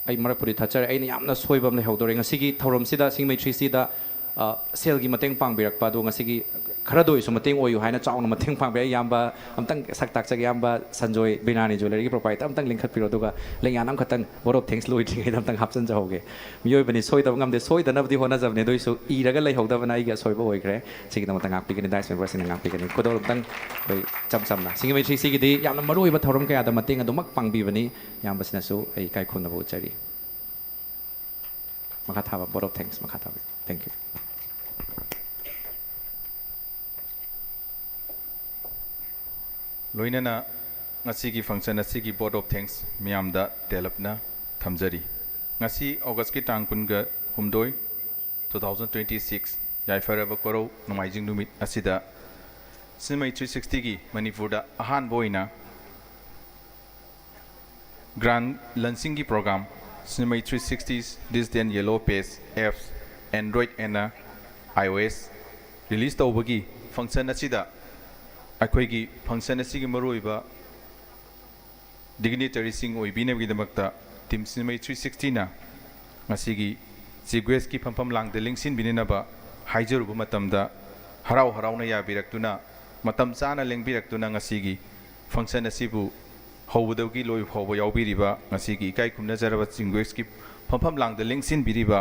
ꯑꯩ ꯃꯔꯛꯄꯨꯗꯤ ꯊꯠꯆꯔꯦ, ꯑꯩꯅ ꯌꯥꯝꯅ ꯁꯣꯏꯕ ꯑꯃ ꯂꯩꯍꯧꯗꯣꯔꯦ꯫ ꯉꯁꯤꯒꯤ ꯊꯧꯔꯝꯁꯤꯗ ꯁꯤꯡꯖꯃꯩ ꯊ꯭ꯔꯤ ꯁꯤꯛꯁꯇꯤꯗ, ꯑ, ꯁꯦꯜꯒꯤ ꯃꯇꯦꯡ ꯄꯥꯡꯕꯤꯔꯛꯄ ꯑꯗꯣ ꯉꯁꯤꯒꯤ ꯈꯔꯗ ꯑꯣꯏꯔꯁꯨ ꯃꯇꯦꯡ ꯑꯣꯏꯌꯨ ꯍꯥꯏꯅ ꯆꯥꯎꯅ ꯃꯇꯦꯡ ꯄꯥꯡꯕꯤꯔꯛꯑꯦ꯫ ꯏꯌꯥꯝꯕ ꯑꯝꯇꯪ ꯁꯛ ꯇꯥꯛꯆꯒꯦ, ꯏꯌꯥꯝꯕ ꯁꯟꯖꯣꯏ ꯕꯤꯅꯥꯅꯤ ꯖ꯭ꯋꯦꯂꯔꯤꯒꯤ ꯄ꯭ꯔꯣꯄꯥꯏꯇꯔ ꯑꯝꯇꯪ ꯂꯤꯡꯈꯠꯄꯤꯔꯣ, ꯑꯗꯨꯒ ꯂꯦꯡꯌꯥꯟ ꯑꯃꯈꯛꯇꯪ ꯚꯣꯠ ꯑꯣꯐ ꯊꯦꯡꯛꯁ ꯂꯣꯏꯗ꯭ꯔꯤꯉꯩꯗ ꯑꯝꯇꯪ ꯍꯥꯞꯆꯤꯟꯖꯍꯧꯒꯦ꯫ ꯃꯤꯑꯣꯏꯕꯅꯤ, ꯁꯣꯏꯗꯕ ꯉꯝꯗꯦ, ꯁꯣꯏꯗꯅꯕꯗꯤ ꯍꯣꯠꯅꯖꯕꯅꯦ, ꯑꯗꯨ ꯑꯣꯏꯁꯨ ꯏꯔꯒ ꯂꯩꯍꯧꯗꯕꯅ ꯑꯩꯒꯤ ꯑꯁꯣꯏꯕ ꯑꯣꯏꯈ꯭ꯔꯦ꯫ ꯁꯤꯒꯤꯗꯃꯛꯇ ꯉꯥꯛꯄꯤꯒꯅꯤ, ꯗꯥꯏꯁ ꯃꯦꯝꯕꯔꯁꯤꯡꯅ ꯉꯥꯛꯄꯤꯒꯅꯤ꯫ ꯈꯨꯗꯣꯜ ꯑꯝꯇꯪ ꯑꯩꯈꯣꯏ ꯏꯆꯝ ꯆꯝꯅ ꯁꯤꯡꯖꯃꯩ ꯊ꯭ꯔꯤ ꯁꯤꯛꯁꯇꯤꯒꯤꯗꯤ ꯌꯥꯝꯅ ꯃꯔꯨꯑꯣꯏꯕ ꯊꯧꯔꯝ ꯀꯌꯥꯗ ꯃꯇꯦꯡ ꯑꯗꯨꯃꯛ ꯄꯥꯡꯕꯤꯕꯅꯤ꯫ ꯏꯌꯥꯝꯕꯁꯤꯅꯁꯨ ꯑꯩ ꯏꯀꯥꯏ ꯈꯨꯝꯅꯕ ꯎꯠꯆꯔꯤ꯫ ꯃꯈꯥ ꯊꯥꯕ ꯚꯣꯠ ꯑꯣꯐ ꯊꯦꯡꯛꯁ ꯃꯈꯥ ꯊꯥꯕ꯫ Thank you꯫ ꯂꯣꯏꯅꯅ ꯉꯁꯤꯒꯤ ꯐꯪꯁꯟ ꯑꯁꯤꯒꯤ ꯚꯣꯠ ꯑꯣꯐ ꯊꯦꯡꯛꯁ ꯃꯤꯌꯥꯝꯗ ꯇꯦꯜꯂꯞꯅ ꯊꯝꯖꯔꯤ꯫ ꯉꯁꯤ ꯑꯣꯒꯁꯀꯤ ꯇꯥꯡ ꯀꯨꯟꯒ ꯍꯨꯝꯗꯣꯏ, two thousand twenty six, ꯌꯥꯏꯐꯔꯕ ꯀꯣꯔꯧ ꯅꯣꯡꯃꯥꯏꯖꯤꯡ ꯅꯨꯃꯤꯠ ꯑꯁꯤꯗ ꯁꯤꯡꯖꯃꯩ ꯊ꯭ꯔꯤ ꯁꯤꯛꯁꯇꯤꯒꯤ ꯃꯅꯤꯄꯨꯔꯗ ꯑꯍꯥꯟꯕ ꯑꯣꯏꯅ ꯒ꯭ꯔꯥꯟ ꯂꯟꯆꯤꯡꯒꯤ program Singjamei three sixty Digital Yellow Page apps, Android and iOS release ꯇꯧꯕꯒꯤ ꯐꯪꯁꯟ ꯑꯁꯤꯗ ꯑꯩꯈꯣꯏꯒꯤ ꯐꯪꯁꯟ ꯑꯁꯤꯒꯤ ꯃꯔꯨꯑꯣꯏꯕ ꯗꯤꯒꯅꯤꯇꯔꯤꯁꯤꯡ ꯑꯣꯏꯕꯤꯅꯕꯒꯤꯗꯃꯛꯇ ꯇꯤꯝ ꯁꯤꯡꯖꯃꯩ ꯊ꯭ꯔꯤ ꯁꯤꯛꯁꯇꯤꯅ ꯉꯁꯤꯒꯤ ꯆꯤꯐ ꯒꯦꯁꯀꯤ ꯐꯝꯐꯝ ꯂꯥꯡꯗ ꯂꯦꯡꯁꯤꯟꯕꯤꯅꯅꯕ ꯍꯥꯏꯖꯔꯨꯕ ꯃꯇꯝꯗ ꯍꯔꯥꯎ ꯍꯔꯥꯎꯅ ꯌꯥꯕꯤꯔꯛꯇꯨꯅ ꯃꯇꯝ ꯆꯥꯅ ꯂꯦꯡꯕꯤꯔꯛꯇꯨꯅ ꯉꯁꯤꯒꯤ ꯐꯪꯁꯟ ꯑꯁꯤꯕꯨ ꯍꯧꯕꯗꯒꯤ ꯂꯣꯏꯕ ꯐꯥꯎꯕ ꯌꯥꯎꯕꯤꯔꯤꯕ ꯉꯁꯤꯒꯤ ꯏꯀꯥꯏ ꯈꯨꯝꯅꯖꯔꯕ ꯆꯤꯡꯒꯣꯏꯁꯀꯤ ꯐꯝꯐꯝ ꯂꯥꯡꯗ ꯂꯦꯡꯁꯤꯟꯕꯤꯔꯤꯕ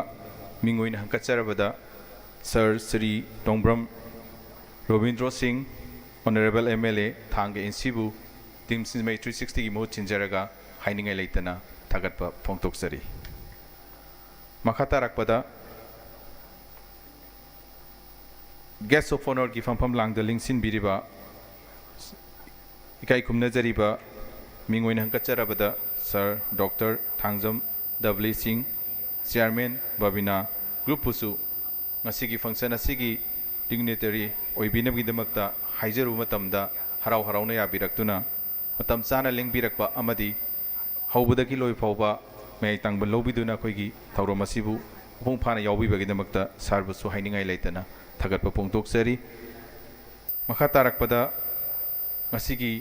ꯃꯤꯡ ꯑꯣꯏꯅ ꯍꯪꯀꯠꯆꯔꯕꯗ ꯁꯔ ꯁ꯭ꯔꯤ ꯇꯣꯡꯕ꯭ꯔꯝ ꯔꯣꯕꯤꯟꯗ꯭ꯔꯣ ꯁꯤꯡ, ꯑꯣꯅꯔꯦꯕꯜ ꯑꯦꯝ ꯑꯦꯜ ꯑꯦ ꯊꯥꯡꯒ ꯑꯦꯟ ꯁꯤꯕꯨ ꯇꯤꯝ ꯁꯤꯟꯃꯩ ꯊ꯭ꯔꯤ ꯁꯤꯛꯁꯇꯤꯒꯤ ꯃꯍꯨꯠ ꯁꯤꯟꯖꯔꯒ ꯍꯥꯏꯅꯤꯡꯉꯥꯏ ꯂꯩꯇꯅ ꯊꯥꯒꯠꯄ ꯐꯣꯡꯗꯣꯛꯆꯔꯤ꯫ ꯃꯈꯥ ꯇꯥꯔꯛꯄꯗ Guest of Honourꯒꯤ ꯐꯝꯐꯝ ꯂꯥꯡꯗ ꯂꯦꯡꯁꯤꯟꯕꯤꯔꯤꯕ ꯏꯀꯥꯏ ꯈꯨꯝꯅꯖꯔꯤꯕ ꯃꯤꯡ ꯑꯣꯏꯅ ꯍꯪꯀꯠꯆꯔꯕꯗ ꯁꯔ ꯗꯣꯛꯇꯔ ꯊꯥꯡꯖꯝ ꯗꯕꯂꯤ ꯁꯤꯡ, ꯆꯤꯌꯥꯔꯃꯦꯟ ꯕꯕꯤꯅꯥ ꯒ꯭ꯔꯨꯞꯄꯨꯁꯨ ꯉꯁꯤꯒꯤ ꯐꯪꯁꯟ ꯑꯁꯤꯒꯤ ꯗꯤꯒꯅꯤꯇꯔꯤ ꯑꯣꯏꯕꯤꯅꯕꯒꯤꯗꯃꯛꯇ ꯍꯥꯏꯖꯔꯨꯕ ꯃꯇꯝꯗ ꯍꯔꯥꯎ ꯍꯔꯥꯎꯅ ꯌꯥꯕꯤꯔꯛꯇꯨꯅ ꯃꯇꯝ ꯆꯥꯅ ꯂꯦꯡꯕꯤꯔꯛꯄ ꯑꯃꯗꯤ ꯍꯧꯕꯗꯒꯤ ꯂꯣꯏ ꯐꯥꯎꯕ ꯃꯌꯥꯏ ꯇꯥꯡꯕ ꯂꯧꯕꯤꯗꯨꯅ ꯑꯩꯈꯣꯏꯒꯤ ꯊꯧꯔꯝ ꯑꯁꯤꯕꯨ ꯃꯄꯨꯡ ꯐꯥꯅ ꯌꯥꯎꯕꯤꯕꯒꯤꯗꯃꯛꯇ ꯁꯥꯔꯕꯨꯁꯨ ꯍꯥꯏꯅꯤꯡꯉꯥꯏ ꯂꯩꯇꯅ ꯊꯥꯒꯠꯄ ꯐꯣꯡꯗꯣꯛꯆꯔꯤ꯫ ꯃꯈꯥ ꯇꯥꯔꯛꯄꯗ ꯉꯁꯤꯒꯤ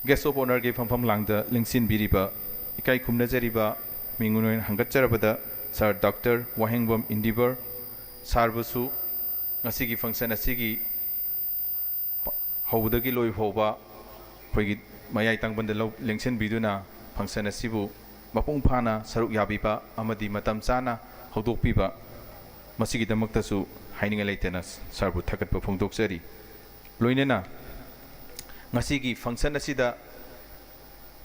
Guest of Honourꯒꯤ ꯐꯝꯐꯝ ꯂꯥꯡꯗ ꯂꯦꯡꯁꯤꯟꯕꯤꯔꯤꯕ ꯏꯀꯥꯏ ꯈꯨꯝꯅꯖꯔꯤꯕ ꯃꯤꯡ ꯑꯣꯏꯅ ꯍꯪꯒꯠꯆꯔꯕꯗ ꯁꯥꯔ ꯗꯣꯛꯇꯔ ꯋꯥꯍꯦꯡꯕꯝ ꯏꯟꯗꯤꯕꯔ ꯁꯥꯔꯕꯨꯁꯨ ꯉꯁꯤꯒꯤ ꯐꯪꯁꯟ ꯑꯁꯤꯒꯤ ꯍꯧꯕꯗꯒꯤ ꯂꯣꯏ ꯐꯥꯎꯕ ꯑꯩꯈꯣꯏꯒꯤ ꯃꯌꯥꯏ ꯇꯥꯡꯕꯟꯗ ꯂꯧ-, ꯂꯦꯡꯁꯤꯟꯕꯤꯗꯨꯅ ꯐꯪꯁꯟ ꯑꯁꯤꯕꯨ ꯃꯄꯨꯡ ꯐꯥꯅ ꯁꯔꯨꯛ ꯌꯥꯕꯤꯕ ꯑꯃꯗꯤ ꯃꯇꯝ ꯆꯥꯅ ꯍꯧꯗꯣꯛꯄꯤꯕ, ꯃꯁꯤꯒꯤꯗꯃꯛꯇꯁꯨ ꯍꯥꯏꯅꯤꯡꯉꯥꯏ ꯂꯩꯇꯅ ꯁꯥꯔꯕꯨ ꯊꯥꯒꯠꯄ ꯐꯣꯡꯗꯣꯛꯆꯔꯤ꯫ ꯂꯣꯏꯅꯅ ꯉꯁꯤꯒꯤ ꯐꯪꯁꯟ ꯑꯁꯤꯗ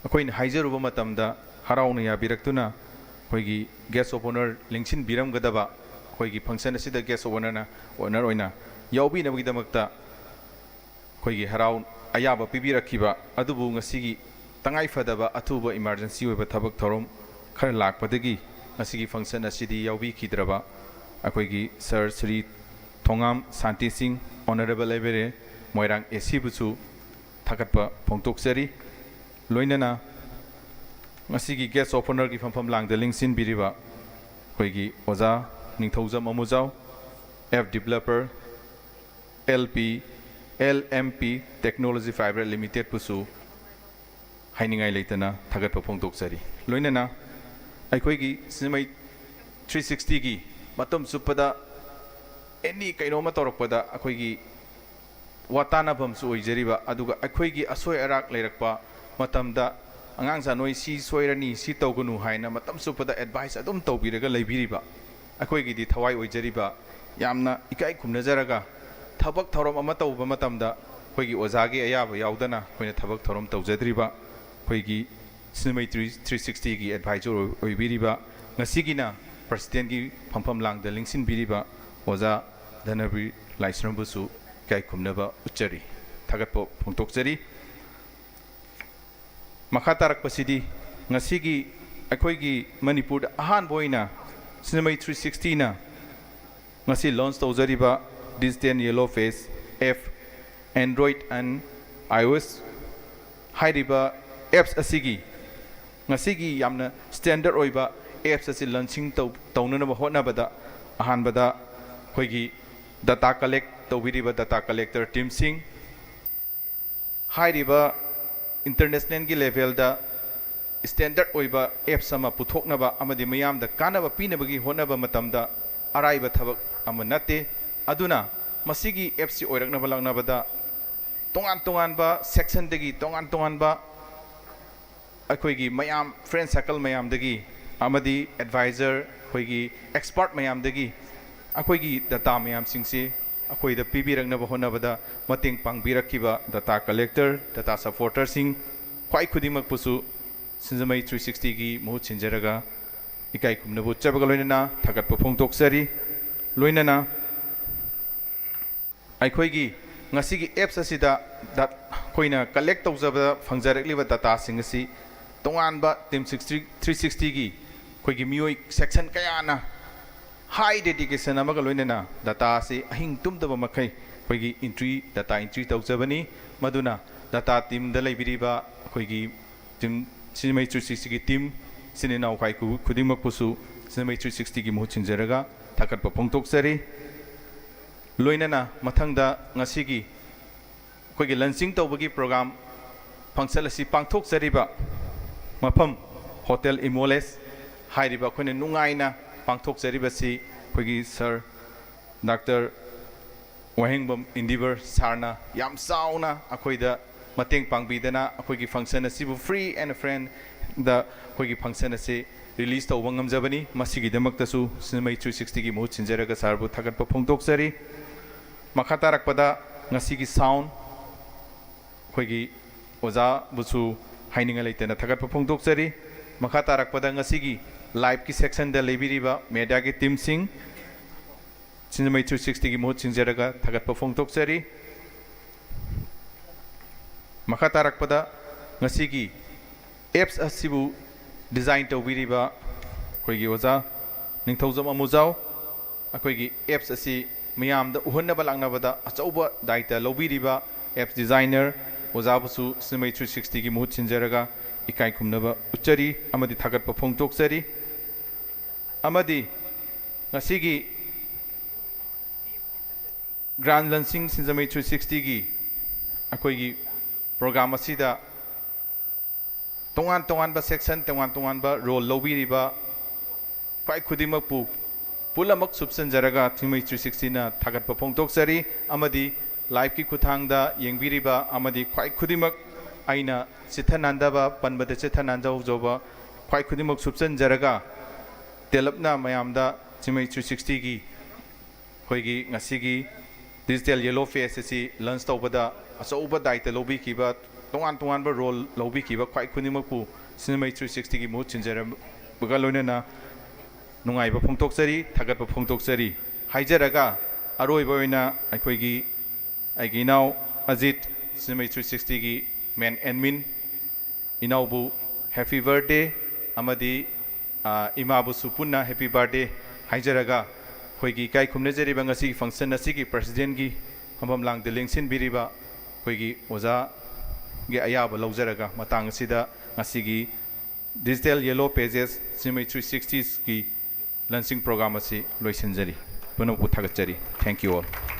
ꯑꯩꯈꯣꯏꯅ ꯍꯥꯏꯖꯔꯨꯕ ꯃꯇꯝꯗ ꯍꯔꯥꯎꯅ ꯌꯥꯕꯤꯔꯛꯇꯨꯅ ꯑꯩꯈꯣꯏꯒꯤ Guest of Honour ꯂꯦꯡꯁꯤꯟꯕꯤꯔꯝꯒꯗꯕ, ꯑꯩꯈꯣꯏꯒꯤ ꯐꯪꯁꯟ ꯑꯁꯤꯗ Guest of Honourꯅ, ꯑꯣꯅꯔ ꯑꯣꯏꯅ ꯌꯥꯎꯕꯤꯅꯕꯒꯤꯗꯃꯛꯇ ꯑꯩꯈꯣꯏꯒꯤ ꯍꯔꯥꯎ ꯑꯌꯥꯕ ꯄꯤꯕꯤꯔꯛꯈꯤꯕ ꯑꯗꯨꯕꯨ ꯉꯁꯤꯒꯤ ꯇꯉꯥꯏꯐꯗꯕ ꯑꯊꯨꯕ ꯏꯃꯥꯔꯖꯦꯟꯁꯤ ꯑꯣꯏꯕ ꯊꯕꯛ ꯊꯧꯔꯝ ꯈꯔ ꯂꯥꯛꯄꯗꯒꯤ ꯉꯁꯤꯒꯤ ꯐꯪꯁꯟ ꯑꯁꯤꯗꯤ ꯌꯥꯎꯕꯤꯈꯤꯗ꯭ꯔꯕ ꯑꯩꯈꯣꯏꯒꯤ ꯁꯥꯔ ꯁ꯭ꯔꯤ ꯊꯣꯉꯥꯝ ꯁꯥꯟꯇꯤ ꯁꯤꯡ, ꯑꯣꯅꯔꯦꯕꯜ ꯑꯦꯝ ꯑꯦꯜ ꯑꯦ ꯃꯣꯏꯔꯥꯡ ꯑꯦ ꯁꯤꯕꯨꯁꯨ ꯊꯥꯒꯠꯄ ꯐꯣꯡꯗꯣꯛꯆꯔꯤ꯫ ꯂꯣꯏꯅꯅ ꯉꯁꯤꯒꯤ Guest of Honourꯒꯤ ꯐꯝꯐꯝ ꯂꯥꯡꯗ ꯂꯦꯡꯁꯤꯟꯕꯤꯔꯤꯕ ꯑꯩꯈꯣꯏꯒꯤ ꯑꯣꯖꯥ Ningthoujam Amujao, app developer, L P, L M P Technology Private Limitedꯄꯨꯁꯨ ꯍꯥꯏꯅꯤꯡꯉꯥꯏ ꯂꯩꯇꯅ ꯊꯥꯒꯠꯄ ꯐꯣꯡꯗꯣꯛꯆꯔꯤ꯫ ꯂꯣꯏꯅꯅ ꯑꯩꯈꯣꯏꯒꯤ ꯁꯤꯟꯃꯩ ꯊ꯭ꯔꯤ ꯁꯤꯛꯁꯇꯤꯒꯤ ꯃꯇꯝ ꯆꯨꯞꯄꯗ ꯑꯦꯅꯤ ꯀꯩꯅꯣꯝꯃ ꯇꯧꯔꯛꯄꯗ ꯑꯩꯈꯣꯏꯒꯤ ꯋꯥꯇꯥꯅꯐꯝꯁꯨ ꯑꯣꯏꯖꯔꯤꯕ, ꯑꯗꯨꯒ ꯑꯩꯈꯣꯏꯒꯤ ꯑꯁꯣꯏ ꯑꯔꯥꯛ ꯂꯩꯔꯛꯄ ꯃꯇꯝꯗ, "ꯑꯉꯥꯡꯁꯥ, ꯅꯣꯏ ꯁꯤ ꯁꯣꯏꯔꯅꯤ, ꯁꯤ ꯇꯧꯒꯅꯨ" ꯍꯥꯏꯅ ꯃꯇꯝ ꯆꯨꯞꯄꯗ ꯑꯦꯗꯚꯥꯏꯁ ꯑꯗꯨꯝ ꯇꯧꯕꯤꯔꯒ ꯂꯩꯕꯤꯔꯤꯕ ꯑꯩꯈꯣꯏꯒꯤꯗꯤ ꯊꯋꯥꯏ ꯑꯣꯏꯖꯔꯤꯕ, ꯌꯥꯝꯅ ꯏꯀꯥꯏ ꯈꯨꯝꯅꯖꯔꯒ, ꯊꯕꯛ ꯊꯧꯔꯝ ꯑꯃ ꯇꯧꯕ ꯃꯇꯝꯗ ꯑꯩꯈꯣꯏꯒꯤ ꯑꯣꯖꯥꯒꯤ ꯑꯌꯥꯕ ꯌꯥꯎꯗꯅ ꯑꯩꯈꯣꯏꯅ ꯊꯕꯛ ꯊꯧꯔꯝ ꯇꯧꯖꯗ꯭ꯔꯤꯕ ꯑꯩꯈꯣꯏꯒꯤ ꯁꯤꯅꯦꯃꯥ ꯊ꯭ꯔꯤ ꯁꯤꯛꯁꯇꯤꯒꯤ ꯑꯦꯗꯚꯥꯏꯖꯔ ꯑꯣꯏꯕꯤꯔꯤꯕ, ꯉꯁꯤꯒꯤꯅ ꯄ꯭ꯔꯁꯤꯗꯦꯟꯒꯤ ꯐꯝꯐꯝ ꯂꯥꯡꯗ ꯂꯦꯡꯁꯤꯟꯕꯤꯔꯤꯕ ꯑꯣꯖꯥ ꯙꯅꯕꯤꯔ ꯂꯥꯏꯁ꯭ꯔꯝꯕꯨꯁꯨ ꯏꯀꯥꯏ ꯈꯨꯝꯅꯕ ꯎꯠꯆꯔꯤ, ꯊꯥꯒꯠꯄ ꯐꯣꯡꯗꯣꯛꯆꯔꯤ꯫ ꯃꯈꯥ ꯇꯥꯔꯛꯄꯁꯤꯗꯤ ꯉꯁꯤꯒꯤ ꯑꯩꯈꯣꯏꯒꯤ ꯃꯅꯤꯄꯨꯔꯗ ꯑꯍꯥꯟꯕ ꯑꯣꯏꯅ ꯁꯤꯅꯦꯃꯥ ꯊ꯭ꯔꯤ ꯁꯤꯛꯁꯇꯤꯅ ꯉꯁꯤ ꯂꯣꯟꯆ ꯇꯧꯖꯔꯤꯕ Digital Yellow Page app, Android and iOS ꯍꯥꯏꯔꯤꯕ ꯑꯦꯞꯁ ꯑꯁꯤꯒꯤ, ꯉꯁꯤꯒꯤ ꯌꯥꯝꯅ ꯁ꯭ꯇꯦꯟꯗꯔꯗ ꯑꯣꯏꯕ ꯑꯦꯞꯁ ꯑꯁꯤ ꯂꯟꯁꯤꯡ ꯇꯧ-, ꯇꯧꯅꯅꯕ ꯍꯣꯠꯅꯕꯗ ꯑꯍꯥꯟꯕꯗ ꯑꯩꯈꯣꯏꯒꯤ ꯗꯇꯥ ꯀꯂꯦꯛ ꯇꯧꯕꯤꯔꯤꯕ ꯗꯇꯥ ꯀꯂꯦꯛꯇꯔ ꯇꯤꯝꯁꯤꯡ, ꯍꯥꯏꯔꯤꯕ ꯏꯟꯇꯔꯅꯦꯁꯅꯦꯜꯒꯤ ꯂꯦꯚꯦꯜꯗ ꯁ꯭ꯇꯦꯟꯗꯔꯗ ꯑꯣꯏꯕ ꯑꯦꯞꯁ ꯑꯃ ꯄꯨꯊꯣꯛꯅꯕ ꯑꯃꯗꯤ ꯃꯤꯌꯥꯝꯗ ꯀꯥꯟꯅꯕ ꯄꯤꯅꯕꯒꯤ ꯍꯣꯠꯅꯕ ꯃꯇꯝꯗ ꯑꯔꯥꯏꯕ ꯊꯕꯛ ꯑꯃ ꯅꯠꯇꯦ꯫ ꯑꯗꯨꯅ ꯃꯁꯤꯒꯤ ꯑꯦꯞꯁꯤ ꯑꯣꯏꯔꯛꯅꯕ ꯂꯥꯛꯅꯕꯗ ꯇꯣꯉꯥꯟ ꯇꯣꯉꯥꯟꯕ ꯁꯦꯛꯁꯟꯗꯒꯤ ꯇꯣꯉꯥꯟ ꯇꯣꯉꯥꯟꯕ ꯑꯩꯈꯣꯏꯒꯤ ꯃꯌꯥꯝ, ꯐ꯭ꯔꯦꯟ ꯁꯔꯀꯜ ꯃꯌꯥꯝꯗꯒꯤ ꯑꯃꯗꯤ ꯑꯦꯗꯚꯥꯏꯖꯔ, ꯑꯩꯈꯣꯏꯒꯤ ꯑꯦꯛꯁꯄꯔꯠ ꯃꯌꯥꯝꯗꯒꯤ ꯑꯩꯈꯣꯏꯒꯤ ꯗꯇꯥ ꯃꯌꯥꯝꯁꯤꯡꯁꯤ ꯑꯩꯈꯣꯏꯗ ꯄꯤꯕꯤꯔꯛꯅꯕ ꯍꯣꯠꯅꯕꯗ ꯃꯇꯦꯡ ꯄꯥꯡꯕꯤꯔꯛꯈꯤꯕ ꯗꯇꯥ ꯀꯂꯦꯛꯇꯔ, ꯗꯇꯥ ꯁꯄꯣꯔꯇꯔꯁꯤꯡ ꯈ꯭ꯋꯥꯏ ꯈꯨꯗꯤꯡꯃꯛꯄꯨꯁꯨ ꯁꯤꯡꯖꯃꯩ ꯊ꯭ꯔꯤ ꯁꯤꯛꯁꯇꯤꯒꯤ ꯃꯍꯨꯠ ꯁꯤꯟꯖꯔꯒ ꯏꯀꯥꯏ ꯈꯨꯝꯅꯕ ꯎꯠꯆꯕꯒ ꯂꯣꯏꯅꯅ ꯊꯥꯒꯠꯄ ꯐꯣꯡꯗꯣꯛꯆꯔꯤ꯫ ꯂꯣꯏꯅꯅ ꯑꯩꯈꯣꯏꯒꯤ ꯉꯁꯤꯒꯤ ꯑꯦꯞꯁ ꯑꯁꯤꯗ ꯗ-, ꯑꯩꯈꯣꯏꯅ ꯀꯂꯦꯛ ꯇꯧꯖꯕꯗ ꯐꯪꯖꯔꯛꯂꯤꯕ ꯗꯇꯥꯁꯤꯡ ꯑꯁꯤ ꯇꯣꯉꯥꯟꯕ ꯇꯤꯝ ꯁꯤꯛꯁꯇꯤ, ꯊ꯭ꯔꯤ ꯁꯤꯛꯁꯇꯤꯒꯤ ꯑꯩꯈꯣꯏꯒꯤ ꯃꯤꯑꯣꯏ ꯁꯦꯛꯁꯟ ꯀꯌꯥꯅ ꯍꯥꯏ ꯗꯦꯗꯤꯀꯦꯁꯟ ꯑꯃꯒ ꯂꯣꯏꯅꯅ ꯗꯇꯥ ꯑꯁꯤ ꯑꯍꯤꯡ ꯇꯨꯝꯗꯕ ꯃꯈꯩ ꯑꯩꯈꯣꯏꯒꯤ ꯑꯦꯟꯇ꯭ꯔꯤ, ꯗꯇꯥ ꯑꯦꯟꯇ꯭ꯔꯤ ꯇꯧꯖꯕꯅꯤ꯫ ꯃꯗꯨꯅ ꯗꯇꯥ ꯇꯤꯝꯗ ꯂꯩꯕꯤꯔꯤꯕ ꯑꯩꯈꯣꯏꯒꯤ ꯇꯤꯝ, ꯁꯤꯡꯖꯃꯩ ꯊ꯭ꯔꯤ ꯁꯤꯛꯁꯇꯤꯒꯤ ꯇꯤꯝ, ꯏꯆꯤꯟ ꯏꯅꯥꯎ ꯈ꯭ꯋꯥꯏ ꯈꯨ-, ꯈꯨꯗꯤꯡꯃꯛꯄꯨꯁꯨ ꯁꯤꯡꯖꯃꯩ ꯊ꯭ꯔꯤ ꯁꯤꯛꯁꯇꯤꯒꯤ ꯃꯍꯨꯠ ꯁꯤꯟꯖꯔꯒ ꯊꯥꯒꯠꯄ ꯐꯣꯡꯗꯣꯛꯆꯔꯤ꯫ ꯂꯣꯏꯅꯅ ꯃꯊꯪꯗ ꯉꯁꯤꯒꯤ ꯑꯩꯈꯣꯏꯒꯤ ꯂꯟꯆꯤꯡ ꯇꯧꯕꯒꯤ ꯄ꯭ꯔꯣꯒ꯭ꯔꯥꯝ, ꯐꯪꯁꯟ ꯑꯁꯤ ꯄꯥꯡꯊꯣꯛꯆꯔꯤꯕ ꯃꯐꯝ ꯍꯣꯇꯦꯜ ꯏꯃꯣꯂꯦꯁ ꯍꯥꯏꯔꯤꯕ ꯑꯩꯈꯣꯏꯅ ꯅꯨꯡꯉꯥꯏꯅ ꯄꯥꯡꯊꯣꯛꯆꯔꯤꯕꯁꯤ ꯑꯩꯈꯣꯏꯒꯤ ꯁꯥꯔ ꯗꯥꯛꯇꯔ ꯋꯥꯍꯦꯡꯕꯝ ꯏꯟꯗꯤꯕꯔ ꯁꯥꯔꯅ ꯌꯥꯝ ꯆꯥꯎꯅ ꯑꯩꯈꯣꯏꯗ ꯃꯇꯦꯡ ꯄꯥꯡꯕꯤꯗꯅ ꯑꯩꯈꯣꯏꯒꯤ function ꯑꯁꯤꯕꯨ free and friendꯗ ꯑꯩꯈꯣꯏꯒꯤ function ꯑꯁꯤ release ꯇꯧꯕ ꯉꯝꯖꯕꯅꯤ꯫ ꯃꯁꯤꯒꯤꯗꯃꯛꯇꯁꯨ ꯁꯤꯟꯃꯩ three sixtyꯒꯤ ꯃꯍꯨꯠ ꯁꯤꯟꯖꯔꯒ ꯁꯥꯔꯕꯨ ꯊꯥꯒꯠꯄ ꯐꯣꯡꯗꯣꯛꯆꯔꯤ꯫ ꯃꯈꯥ ꯇꯥꯔꯛꯄꯗ ꯉꯁꯤꯒꯤ sound ꯑꯩꯈꯣꯏꯒꯤ ꯑꯣꯖꯥꯕꯨꯁꯨ ꯍꯥꯏꯅꯤꯡꯉꯥꯏ ꯂꯩꯇꯅ ꯊꯥꯒꯠꯄ ꯐꯣꯡꯗꯣꯛꯆꯔꯤ꯫ ꯃꯈꯥ ꯇꯥꯔꯛꯄꯗ ꯉꯁꯤꯒꯤ liveꯀꯤ sectionꯗ ꯂꯩꯕꯤꯔꯤꯕ mediaꯒꯤ teamꯁꯤꯡ ꯁꯤꯟꯃꯩ three sixtyꯒꯤ ꯃꯍꯨꯠ ꯁꯤꯟꯖꯔꯒ ꯊꯥꯒꯠꯄ ꯐꯣꯡꯗꯣꯛꯆꯔꯤ꯫ ꯃꯈꯥ ꯇꯥꯔꯛꯄꯗ ꯉꯁꯤꯒꯤ apps ꯑꯁꯤꯕꯨ design ꯇꯧꯕꯤꯔꯤꯕ ꯑꯩꯈꯣꯏꯒꯤ ꯑꯣꯖꯥ ꯅꯤꯡꯊꯧꯖꯝ ꯑꯃꯨꯖꯥꯎ, ꯑꯩꯈꯣꯏꯒꯤ apps ꯑꯁꯤ ꯃꯤꯌꯥꯝꯗ ꯎꯍꯟꯅꯕ ꯂꯥꯛꯅꯕꯗ ꯑꯆꯧꯕ ꯗꯥꯏꯇ ꯂꯧꯕꯤꯔꯤꯕ apps designer ꯑꯣꯖꯥꯕꯨꯁꯨ ꯁꯤꯟꯃꯩ three sixtyꯒꯤ ꯃꯍꯨꯠ ꯁꯤꯟꯖꯔꯒ ꯏꯀꯥꯏ ꯈꯨꯝꯅꯕ ꯎꯠꯆꯔꯤ ꯑꯃꯗꯤ ꯊꯥꯒꯠꯄ ꯐꯣꯡꯗꯣꯛꯆꯔꯤ꯫ ꯑꯃꯗꯤ ꯉꯁꯤꯒꯤ grand launching ꯁꯤꯟꯖꯃꯩ three sixtyꯒꯤ ꯑꯩꯈꯣꯏꯒꯤ program ꯑꯁꯤꯗ ꯇꯣꯉꯥꯟ ꯇꯣꯉꯥꯟꯕ section, ꯇꯣꯉꯥꯟ ꯇꯣꯉꯥꯟꯕ role ꯂꯧꯕꯤꯔꯤꯕ ꯈ꯭ꯋꯥꯏ ꯈꯨꯗꯤꯡꯃꯛꯄꯨ ꯄꯨꯝꯅꯃꯛ ꯁꯨꯞꯆꯟꯖꯔꯒ ꯁꯤꯟꯃꯩ three sixtyꯅ ꯊꯥꯒꯠꯄ ꯐꯣꯡꯗꯣꯛꯆꯔꯤ꯫ ꯑꯃꯗꯤ liveꯀꯤ ꯈꯨꯠꯊꯥꯡꯗ ꯌꯦꯡꯕꯤꯔꯤꯕ ꯑꯃꯗꯤ ꯈ꯭ꯋꯥꯏ ꯈꯨꯗꯤꯡꯃꯛ ꯑꯩꯅ ꯆꯤꯠꯊ ꯅꯥꯟꯗꯕ, ꯄꯟꯕꯗ ꯆꯤꯠꯊ ꯅꯥꯟꯖꯍꯧꯖꯕ ꯈ꯭ꯋꯥꯏ ꯈꯨꯗꯤꯡꯃꯛ ꯁꯨꯞꯆꯟꯖꯔꯒ ꯇꯦꯜꯂꯞꯅ ꯃꯌꯥꯝꯗ ꯁꯤꯟꯃꯩ three sixtyꯒꯤ ꯑꯩꯈꯣꯏꯒꯤ ꯉꯁꯤꯒꯤ digital yellow page ꯑꯁꯤ launch ꯇꯧꯕꯗ ꯑꯆꯧꯕ ꯗꯥꯏꯇ ꯂꯧꯕꯤꯈꯤꯕ, ꯇꯣꯉꯥꯟ ꯇꯣꯉꯥꯟꯕ role ꯂꯧꯕꯤꯈꯤꯕ ꯈ꯭ꯋꯥꯏ ꯈꯨꯗꯤꯡꯃꯛꯄꯨ ꯁꯤꯟꯃꯩ three sixtyꯒꯤ ꯃꯍꯨꯠ ꯁꯤꯟꯖꯔꯕꯒ ꯂꯣꯏꯅꯅ ꯅꯨꯡꯉꯥꯏꯕ ꯐꯣꯡꯗꯣꯛꯆꯔꯤ, ꯊꯥꯒꯠꯄ ꯐꯣꯡꯗꯣꯛꯆꯔꯤ ꯍꯥꯏꯖꯔꯒ, ꯑꯔꯣꯏꯕ ꯑꯣꯏꯅ ꯑꯩꯈꯣꯏꯒꯤ, ꯑꯩꯒꯤ ꯏꯅꯥꯎ Ajit, ꯁꯤꯟꯃꯩ three sixtyꯒꯤ main admin, ꯏꯅꯥꯎꯕꯨ happy birthday ꯑꯃꯗꯤ, ꯑ, ꯏꯃꯥꯕꯨꯁꯨ ꯄꯨꯟꯅ happy birthday ꯍꯥꯏꯖꯔꯒ, ꯑꯩꯈꯣꯏꯒꯤ ꯏꯀꯥꯏ ꯈꯨꯝꯅꯖꯔꯤꯕ ꯉꯁꯤꯒꯤ function ꯑꯁꯤꯒꯤ presidentꯀꯤ ꯐꯝꯐꯝ ꯂꯥꯡꯗ ꯂꯦꯡꯁꯤꯟꯕꯤꯔꯤꯕ ꯑꯩꯈꯣꯏꯒꯤ ꯑꯣꯖꯥꯒꯤ ꯑꯌꯥꯕ ꯂꯧꯖꯔꯒ, ꯃꯇꯥꯡ ꯑꯁꯤꯗ ꯉꯁꯤꯒꯤ digital yellow pages ꯁꯤꯟꯃꯩ three sixtyꯒꯤ launching program ꯑꯁꯤ ꯂꯣꯏꯁꯤꯟꯖꯔꯤ꯫ ꯄꯨꯝꯅꯃꯛꯄꯨ ꯊꯥꯒꯠꯆꯔꯤ꯫ Thank you all.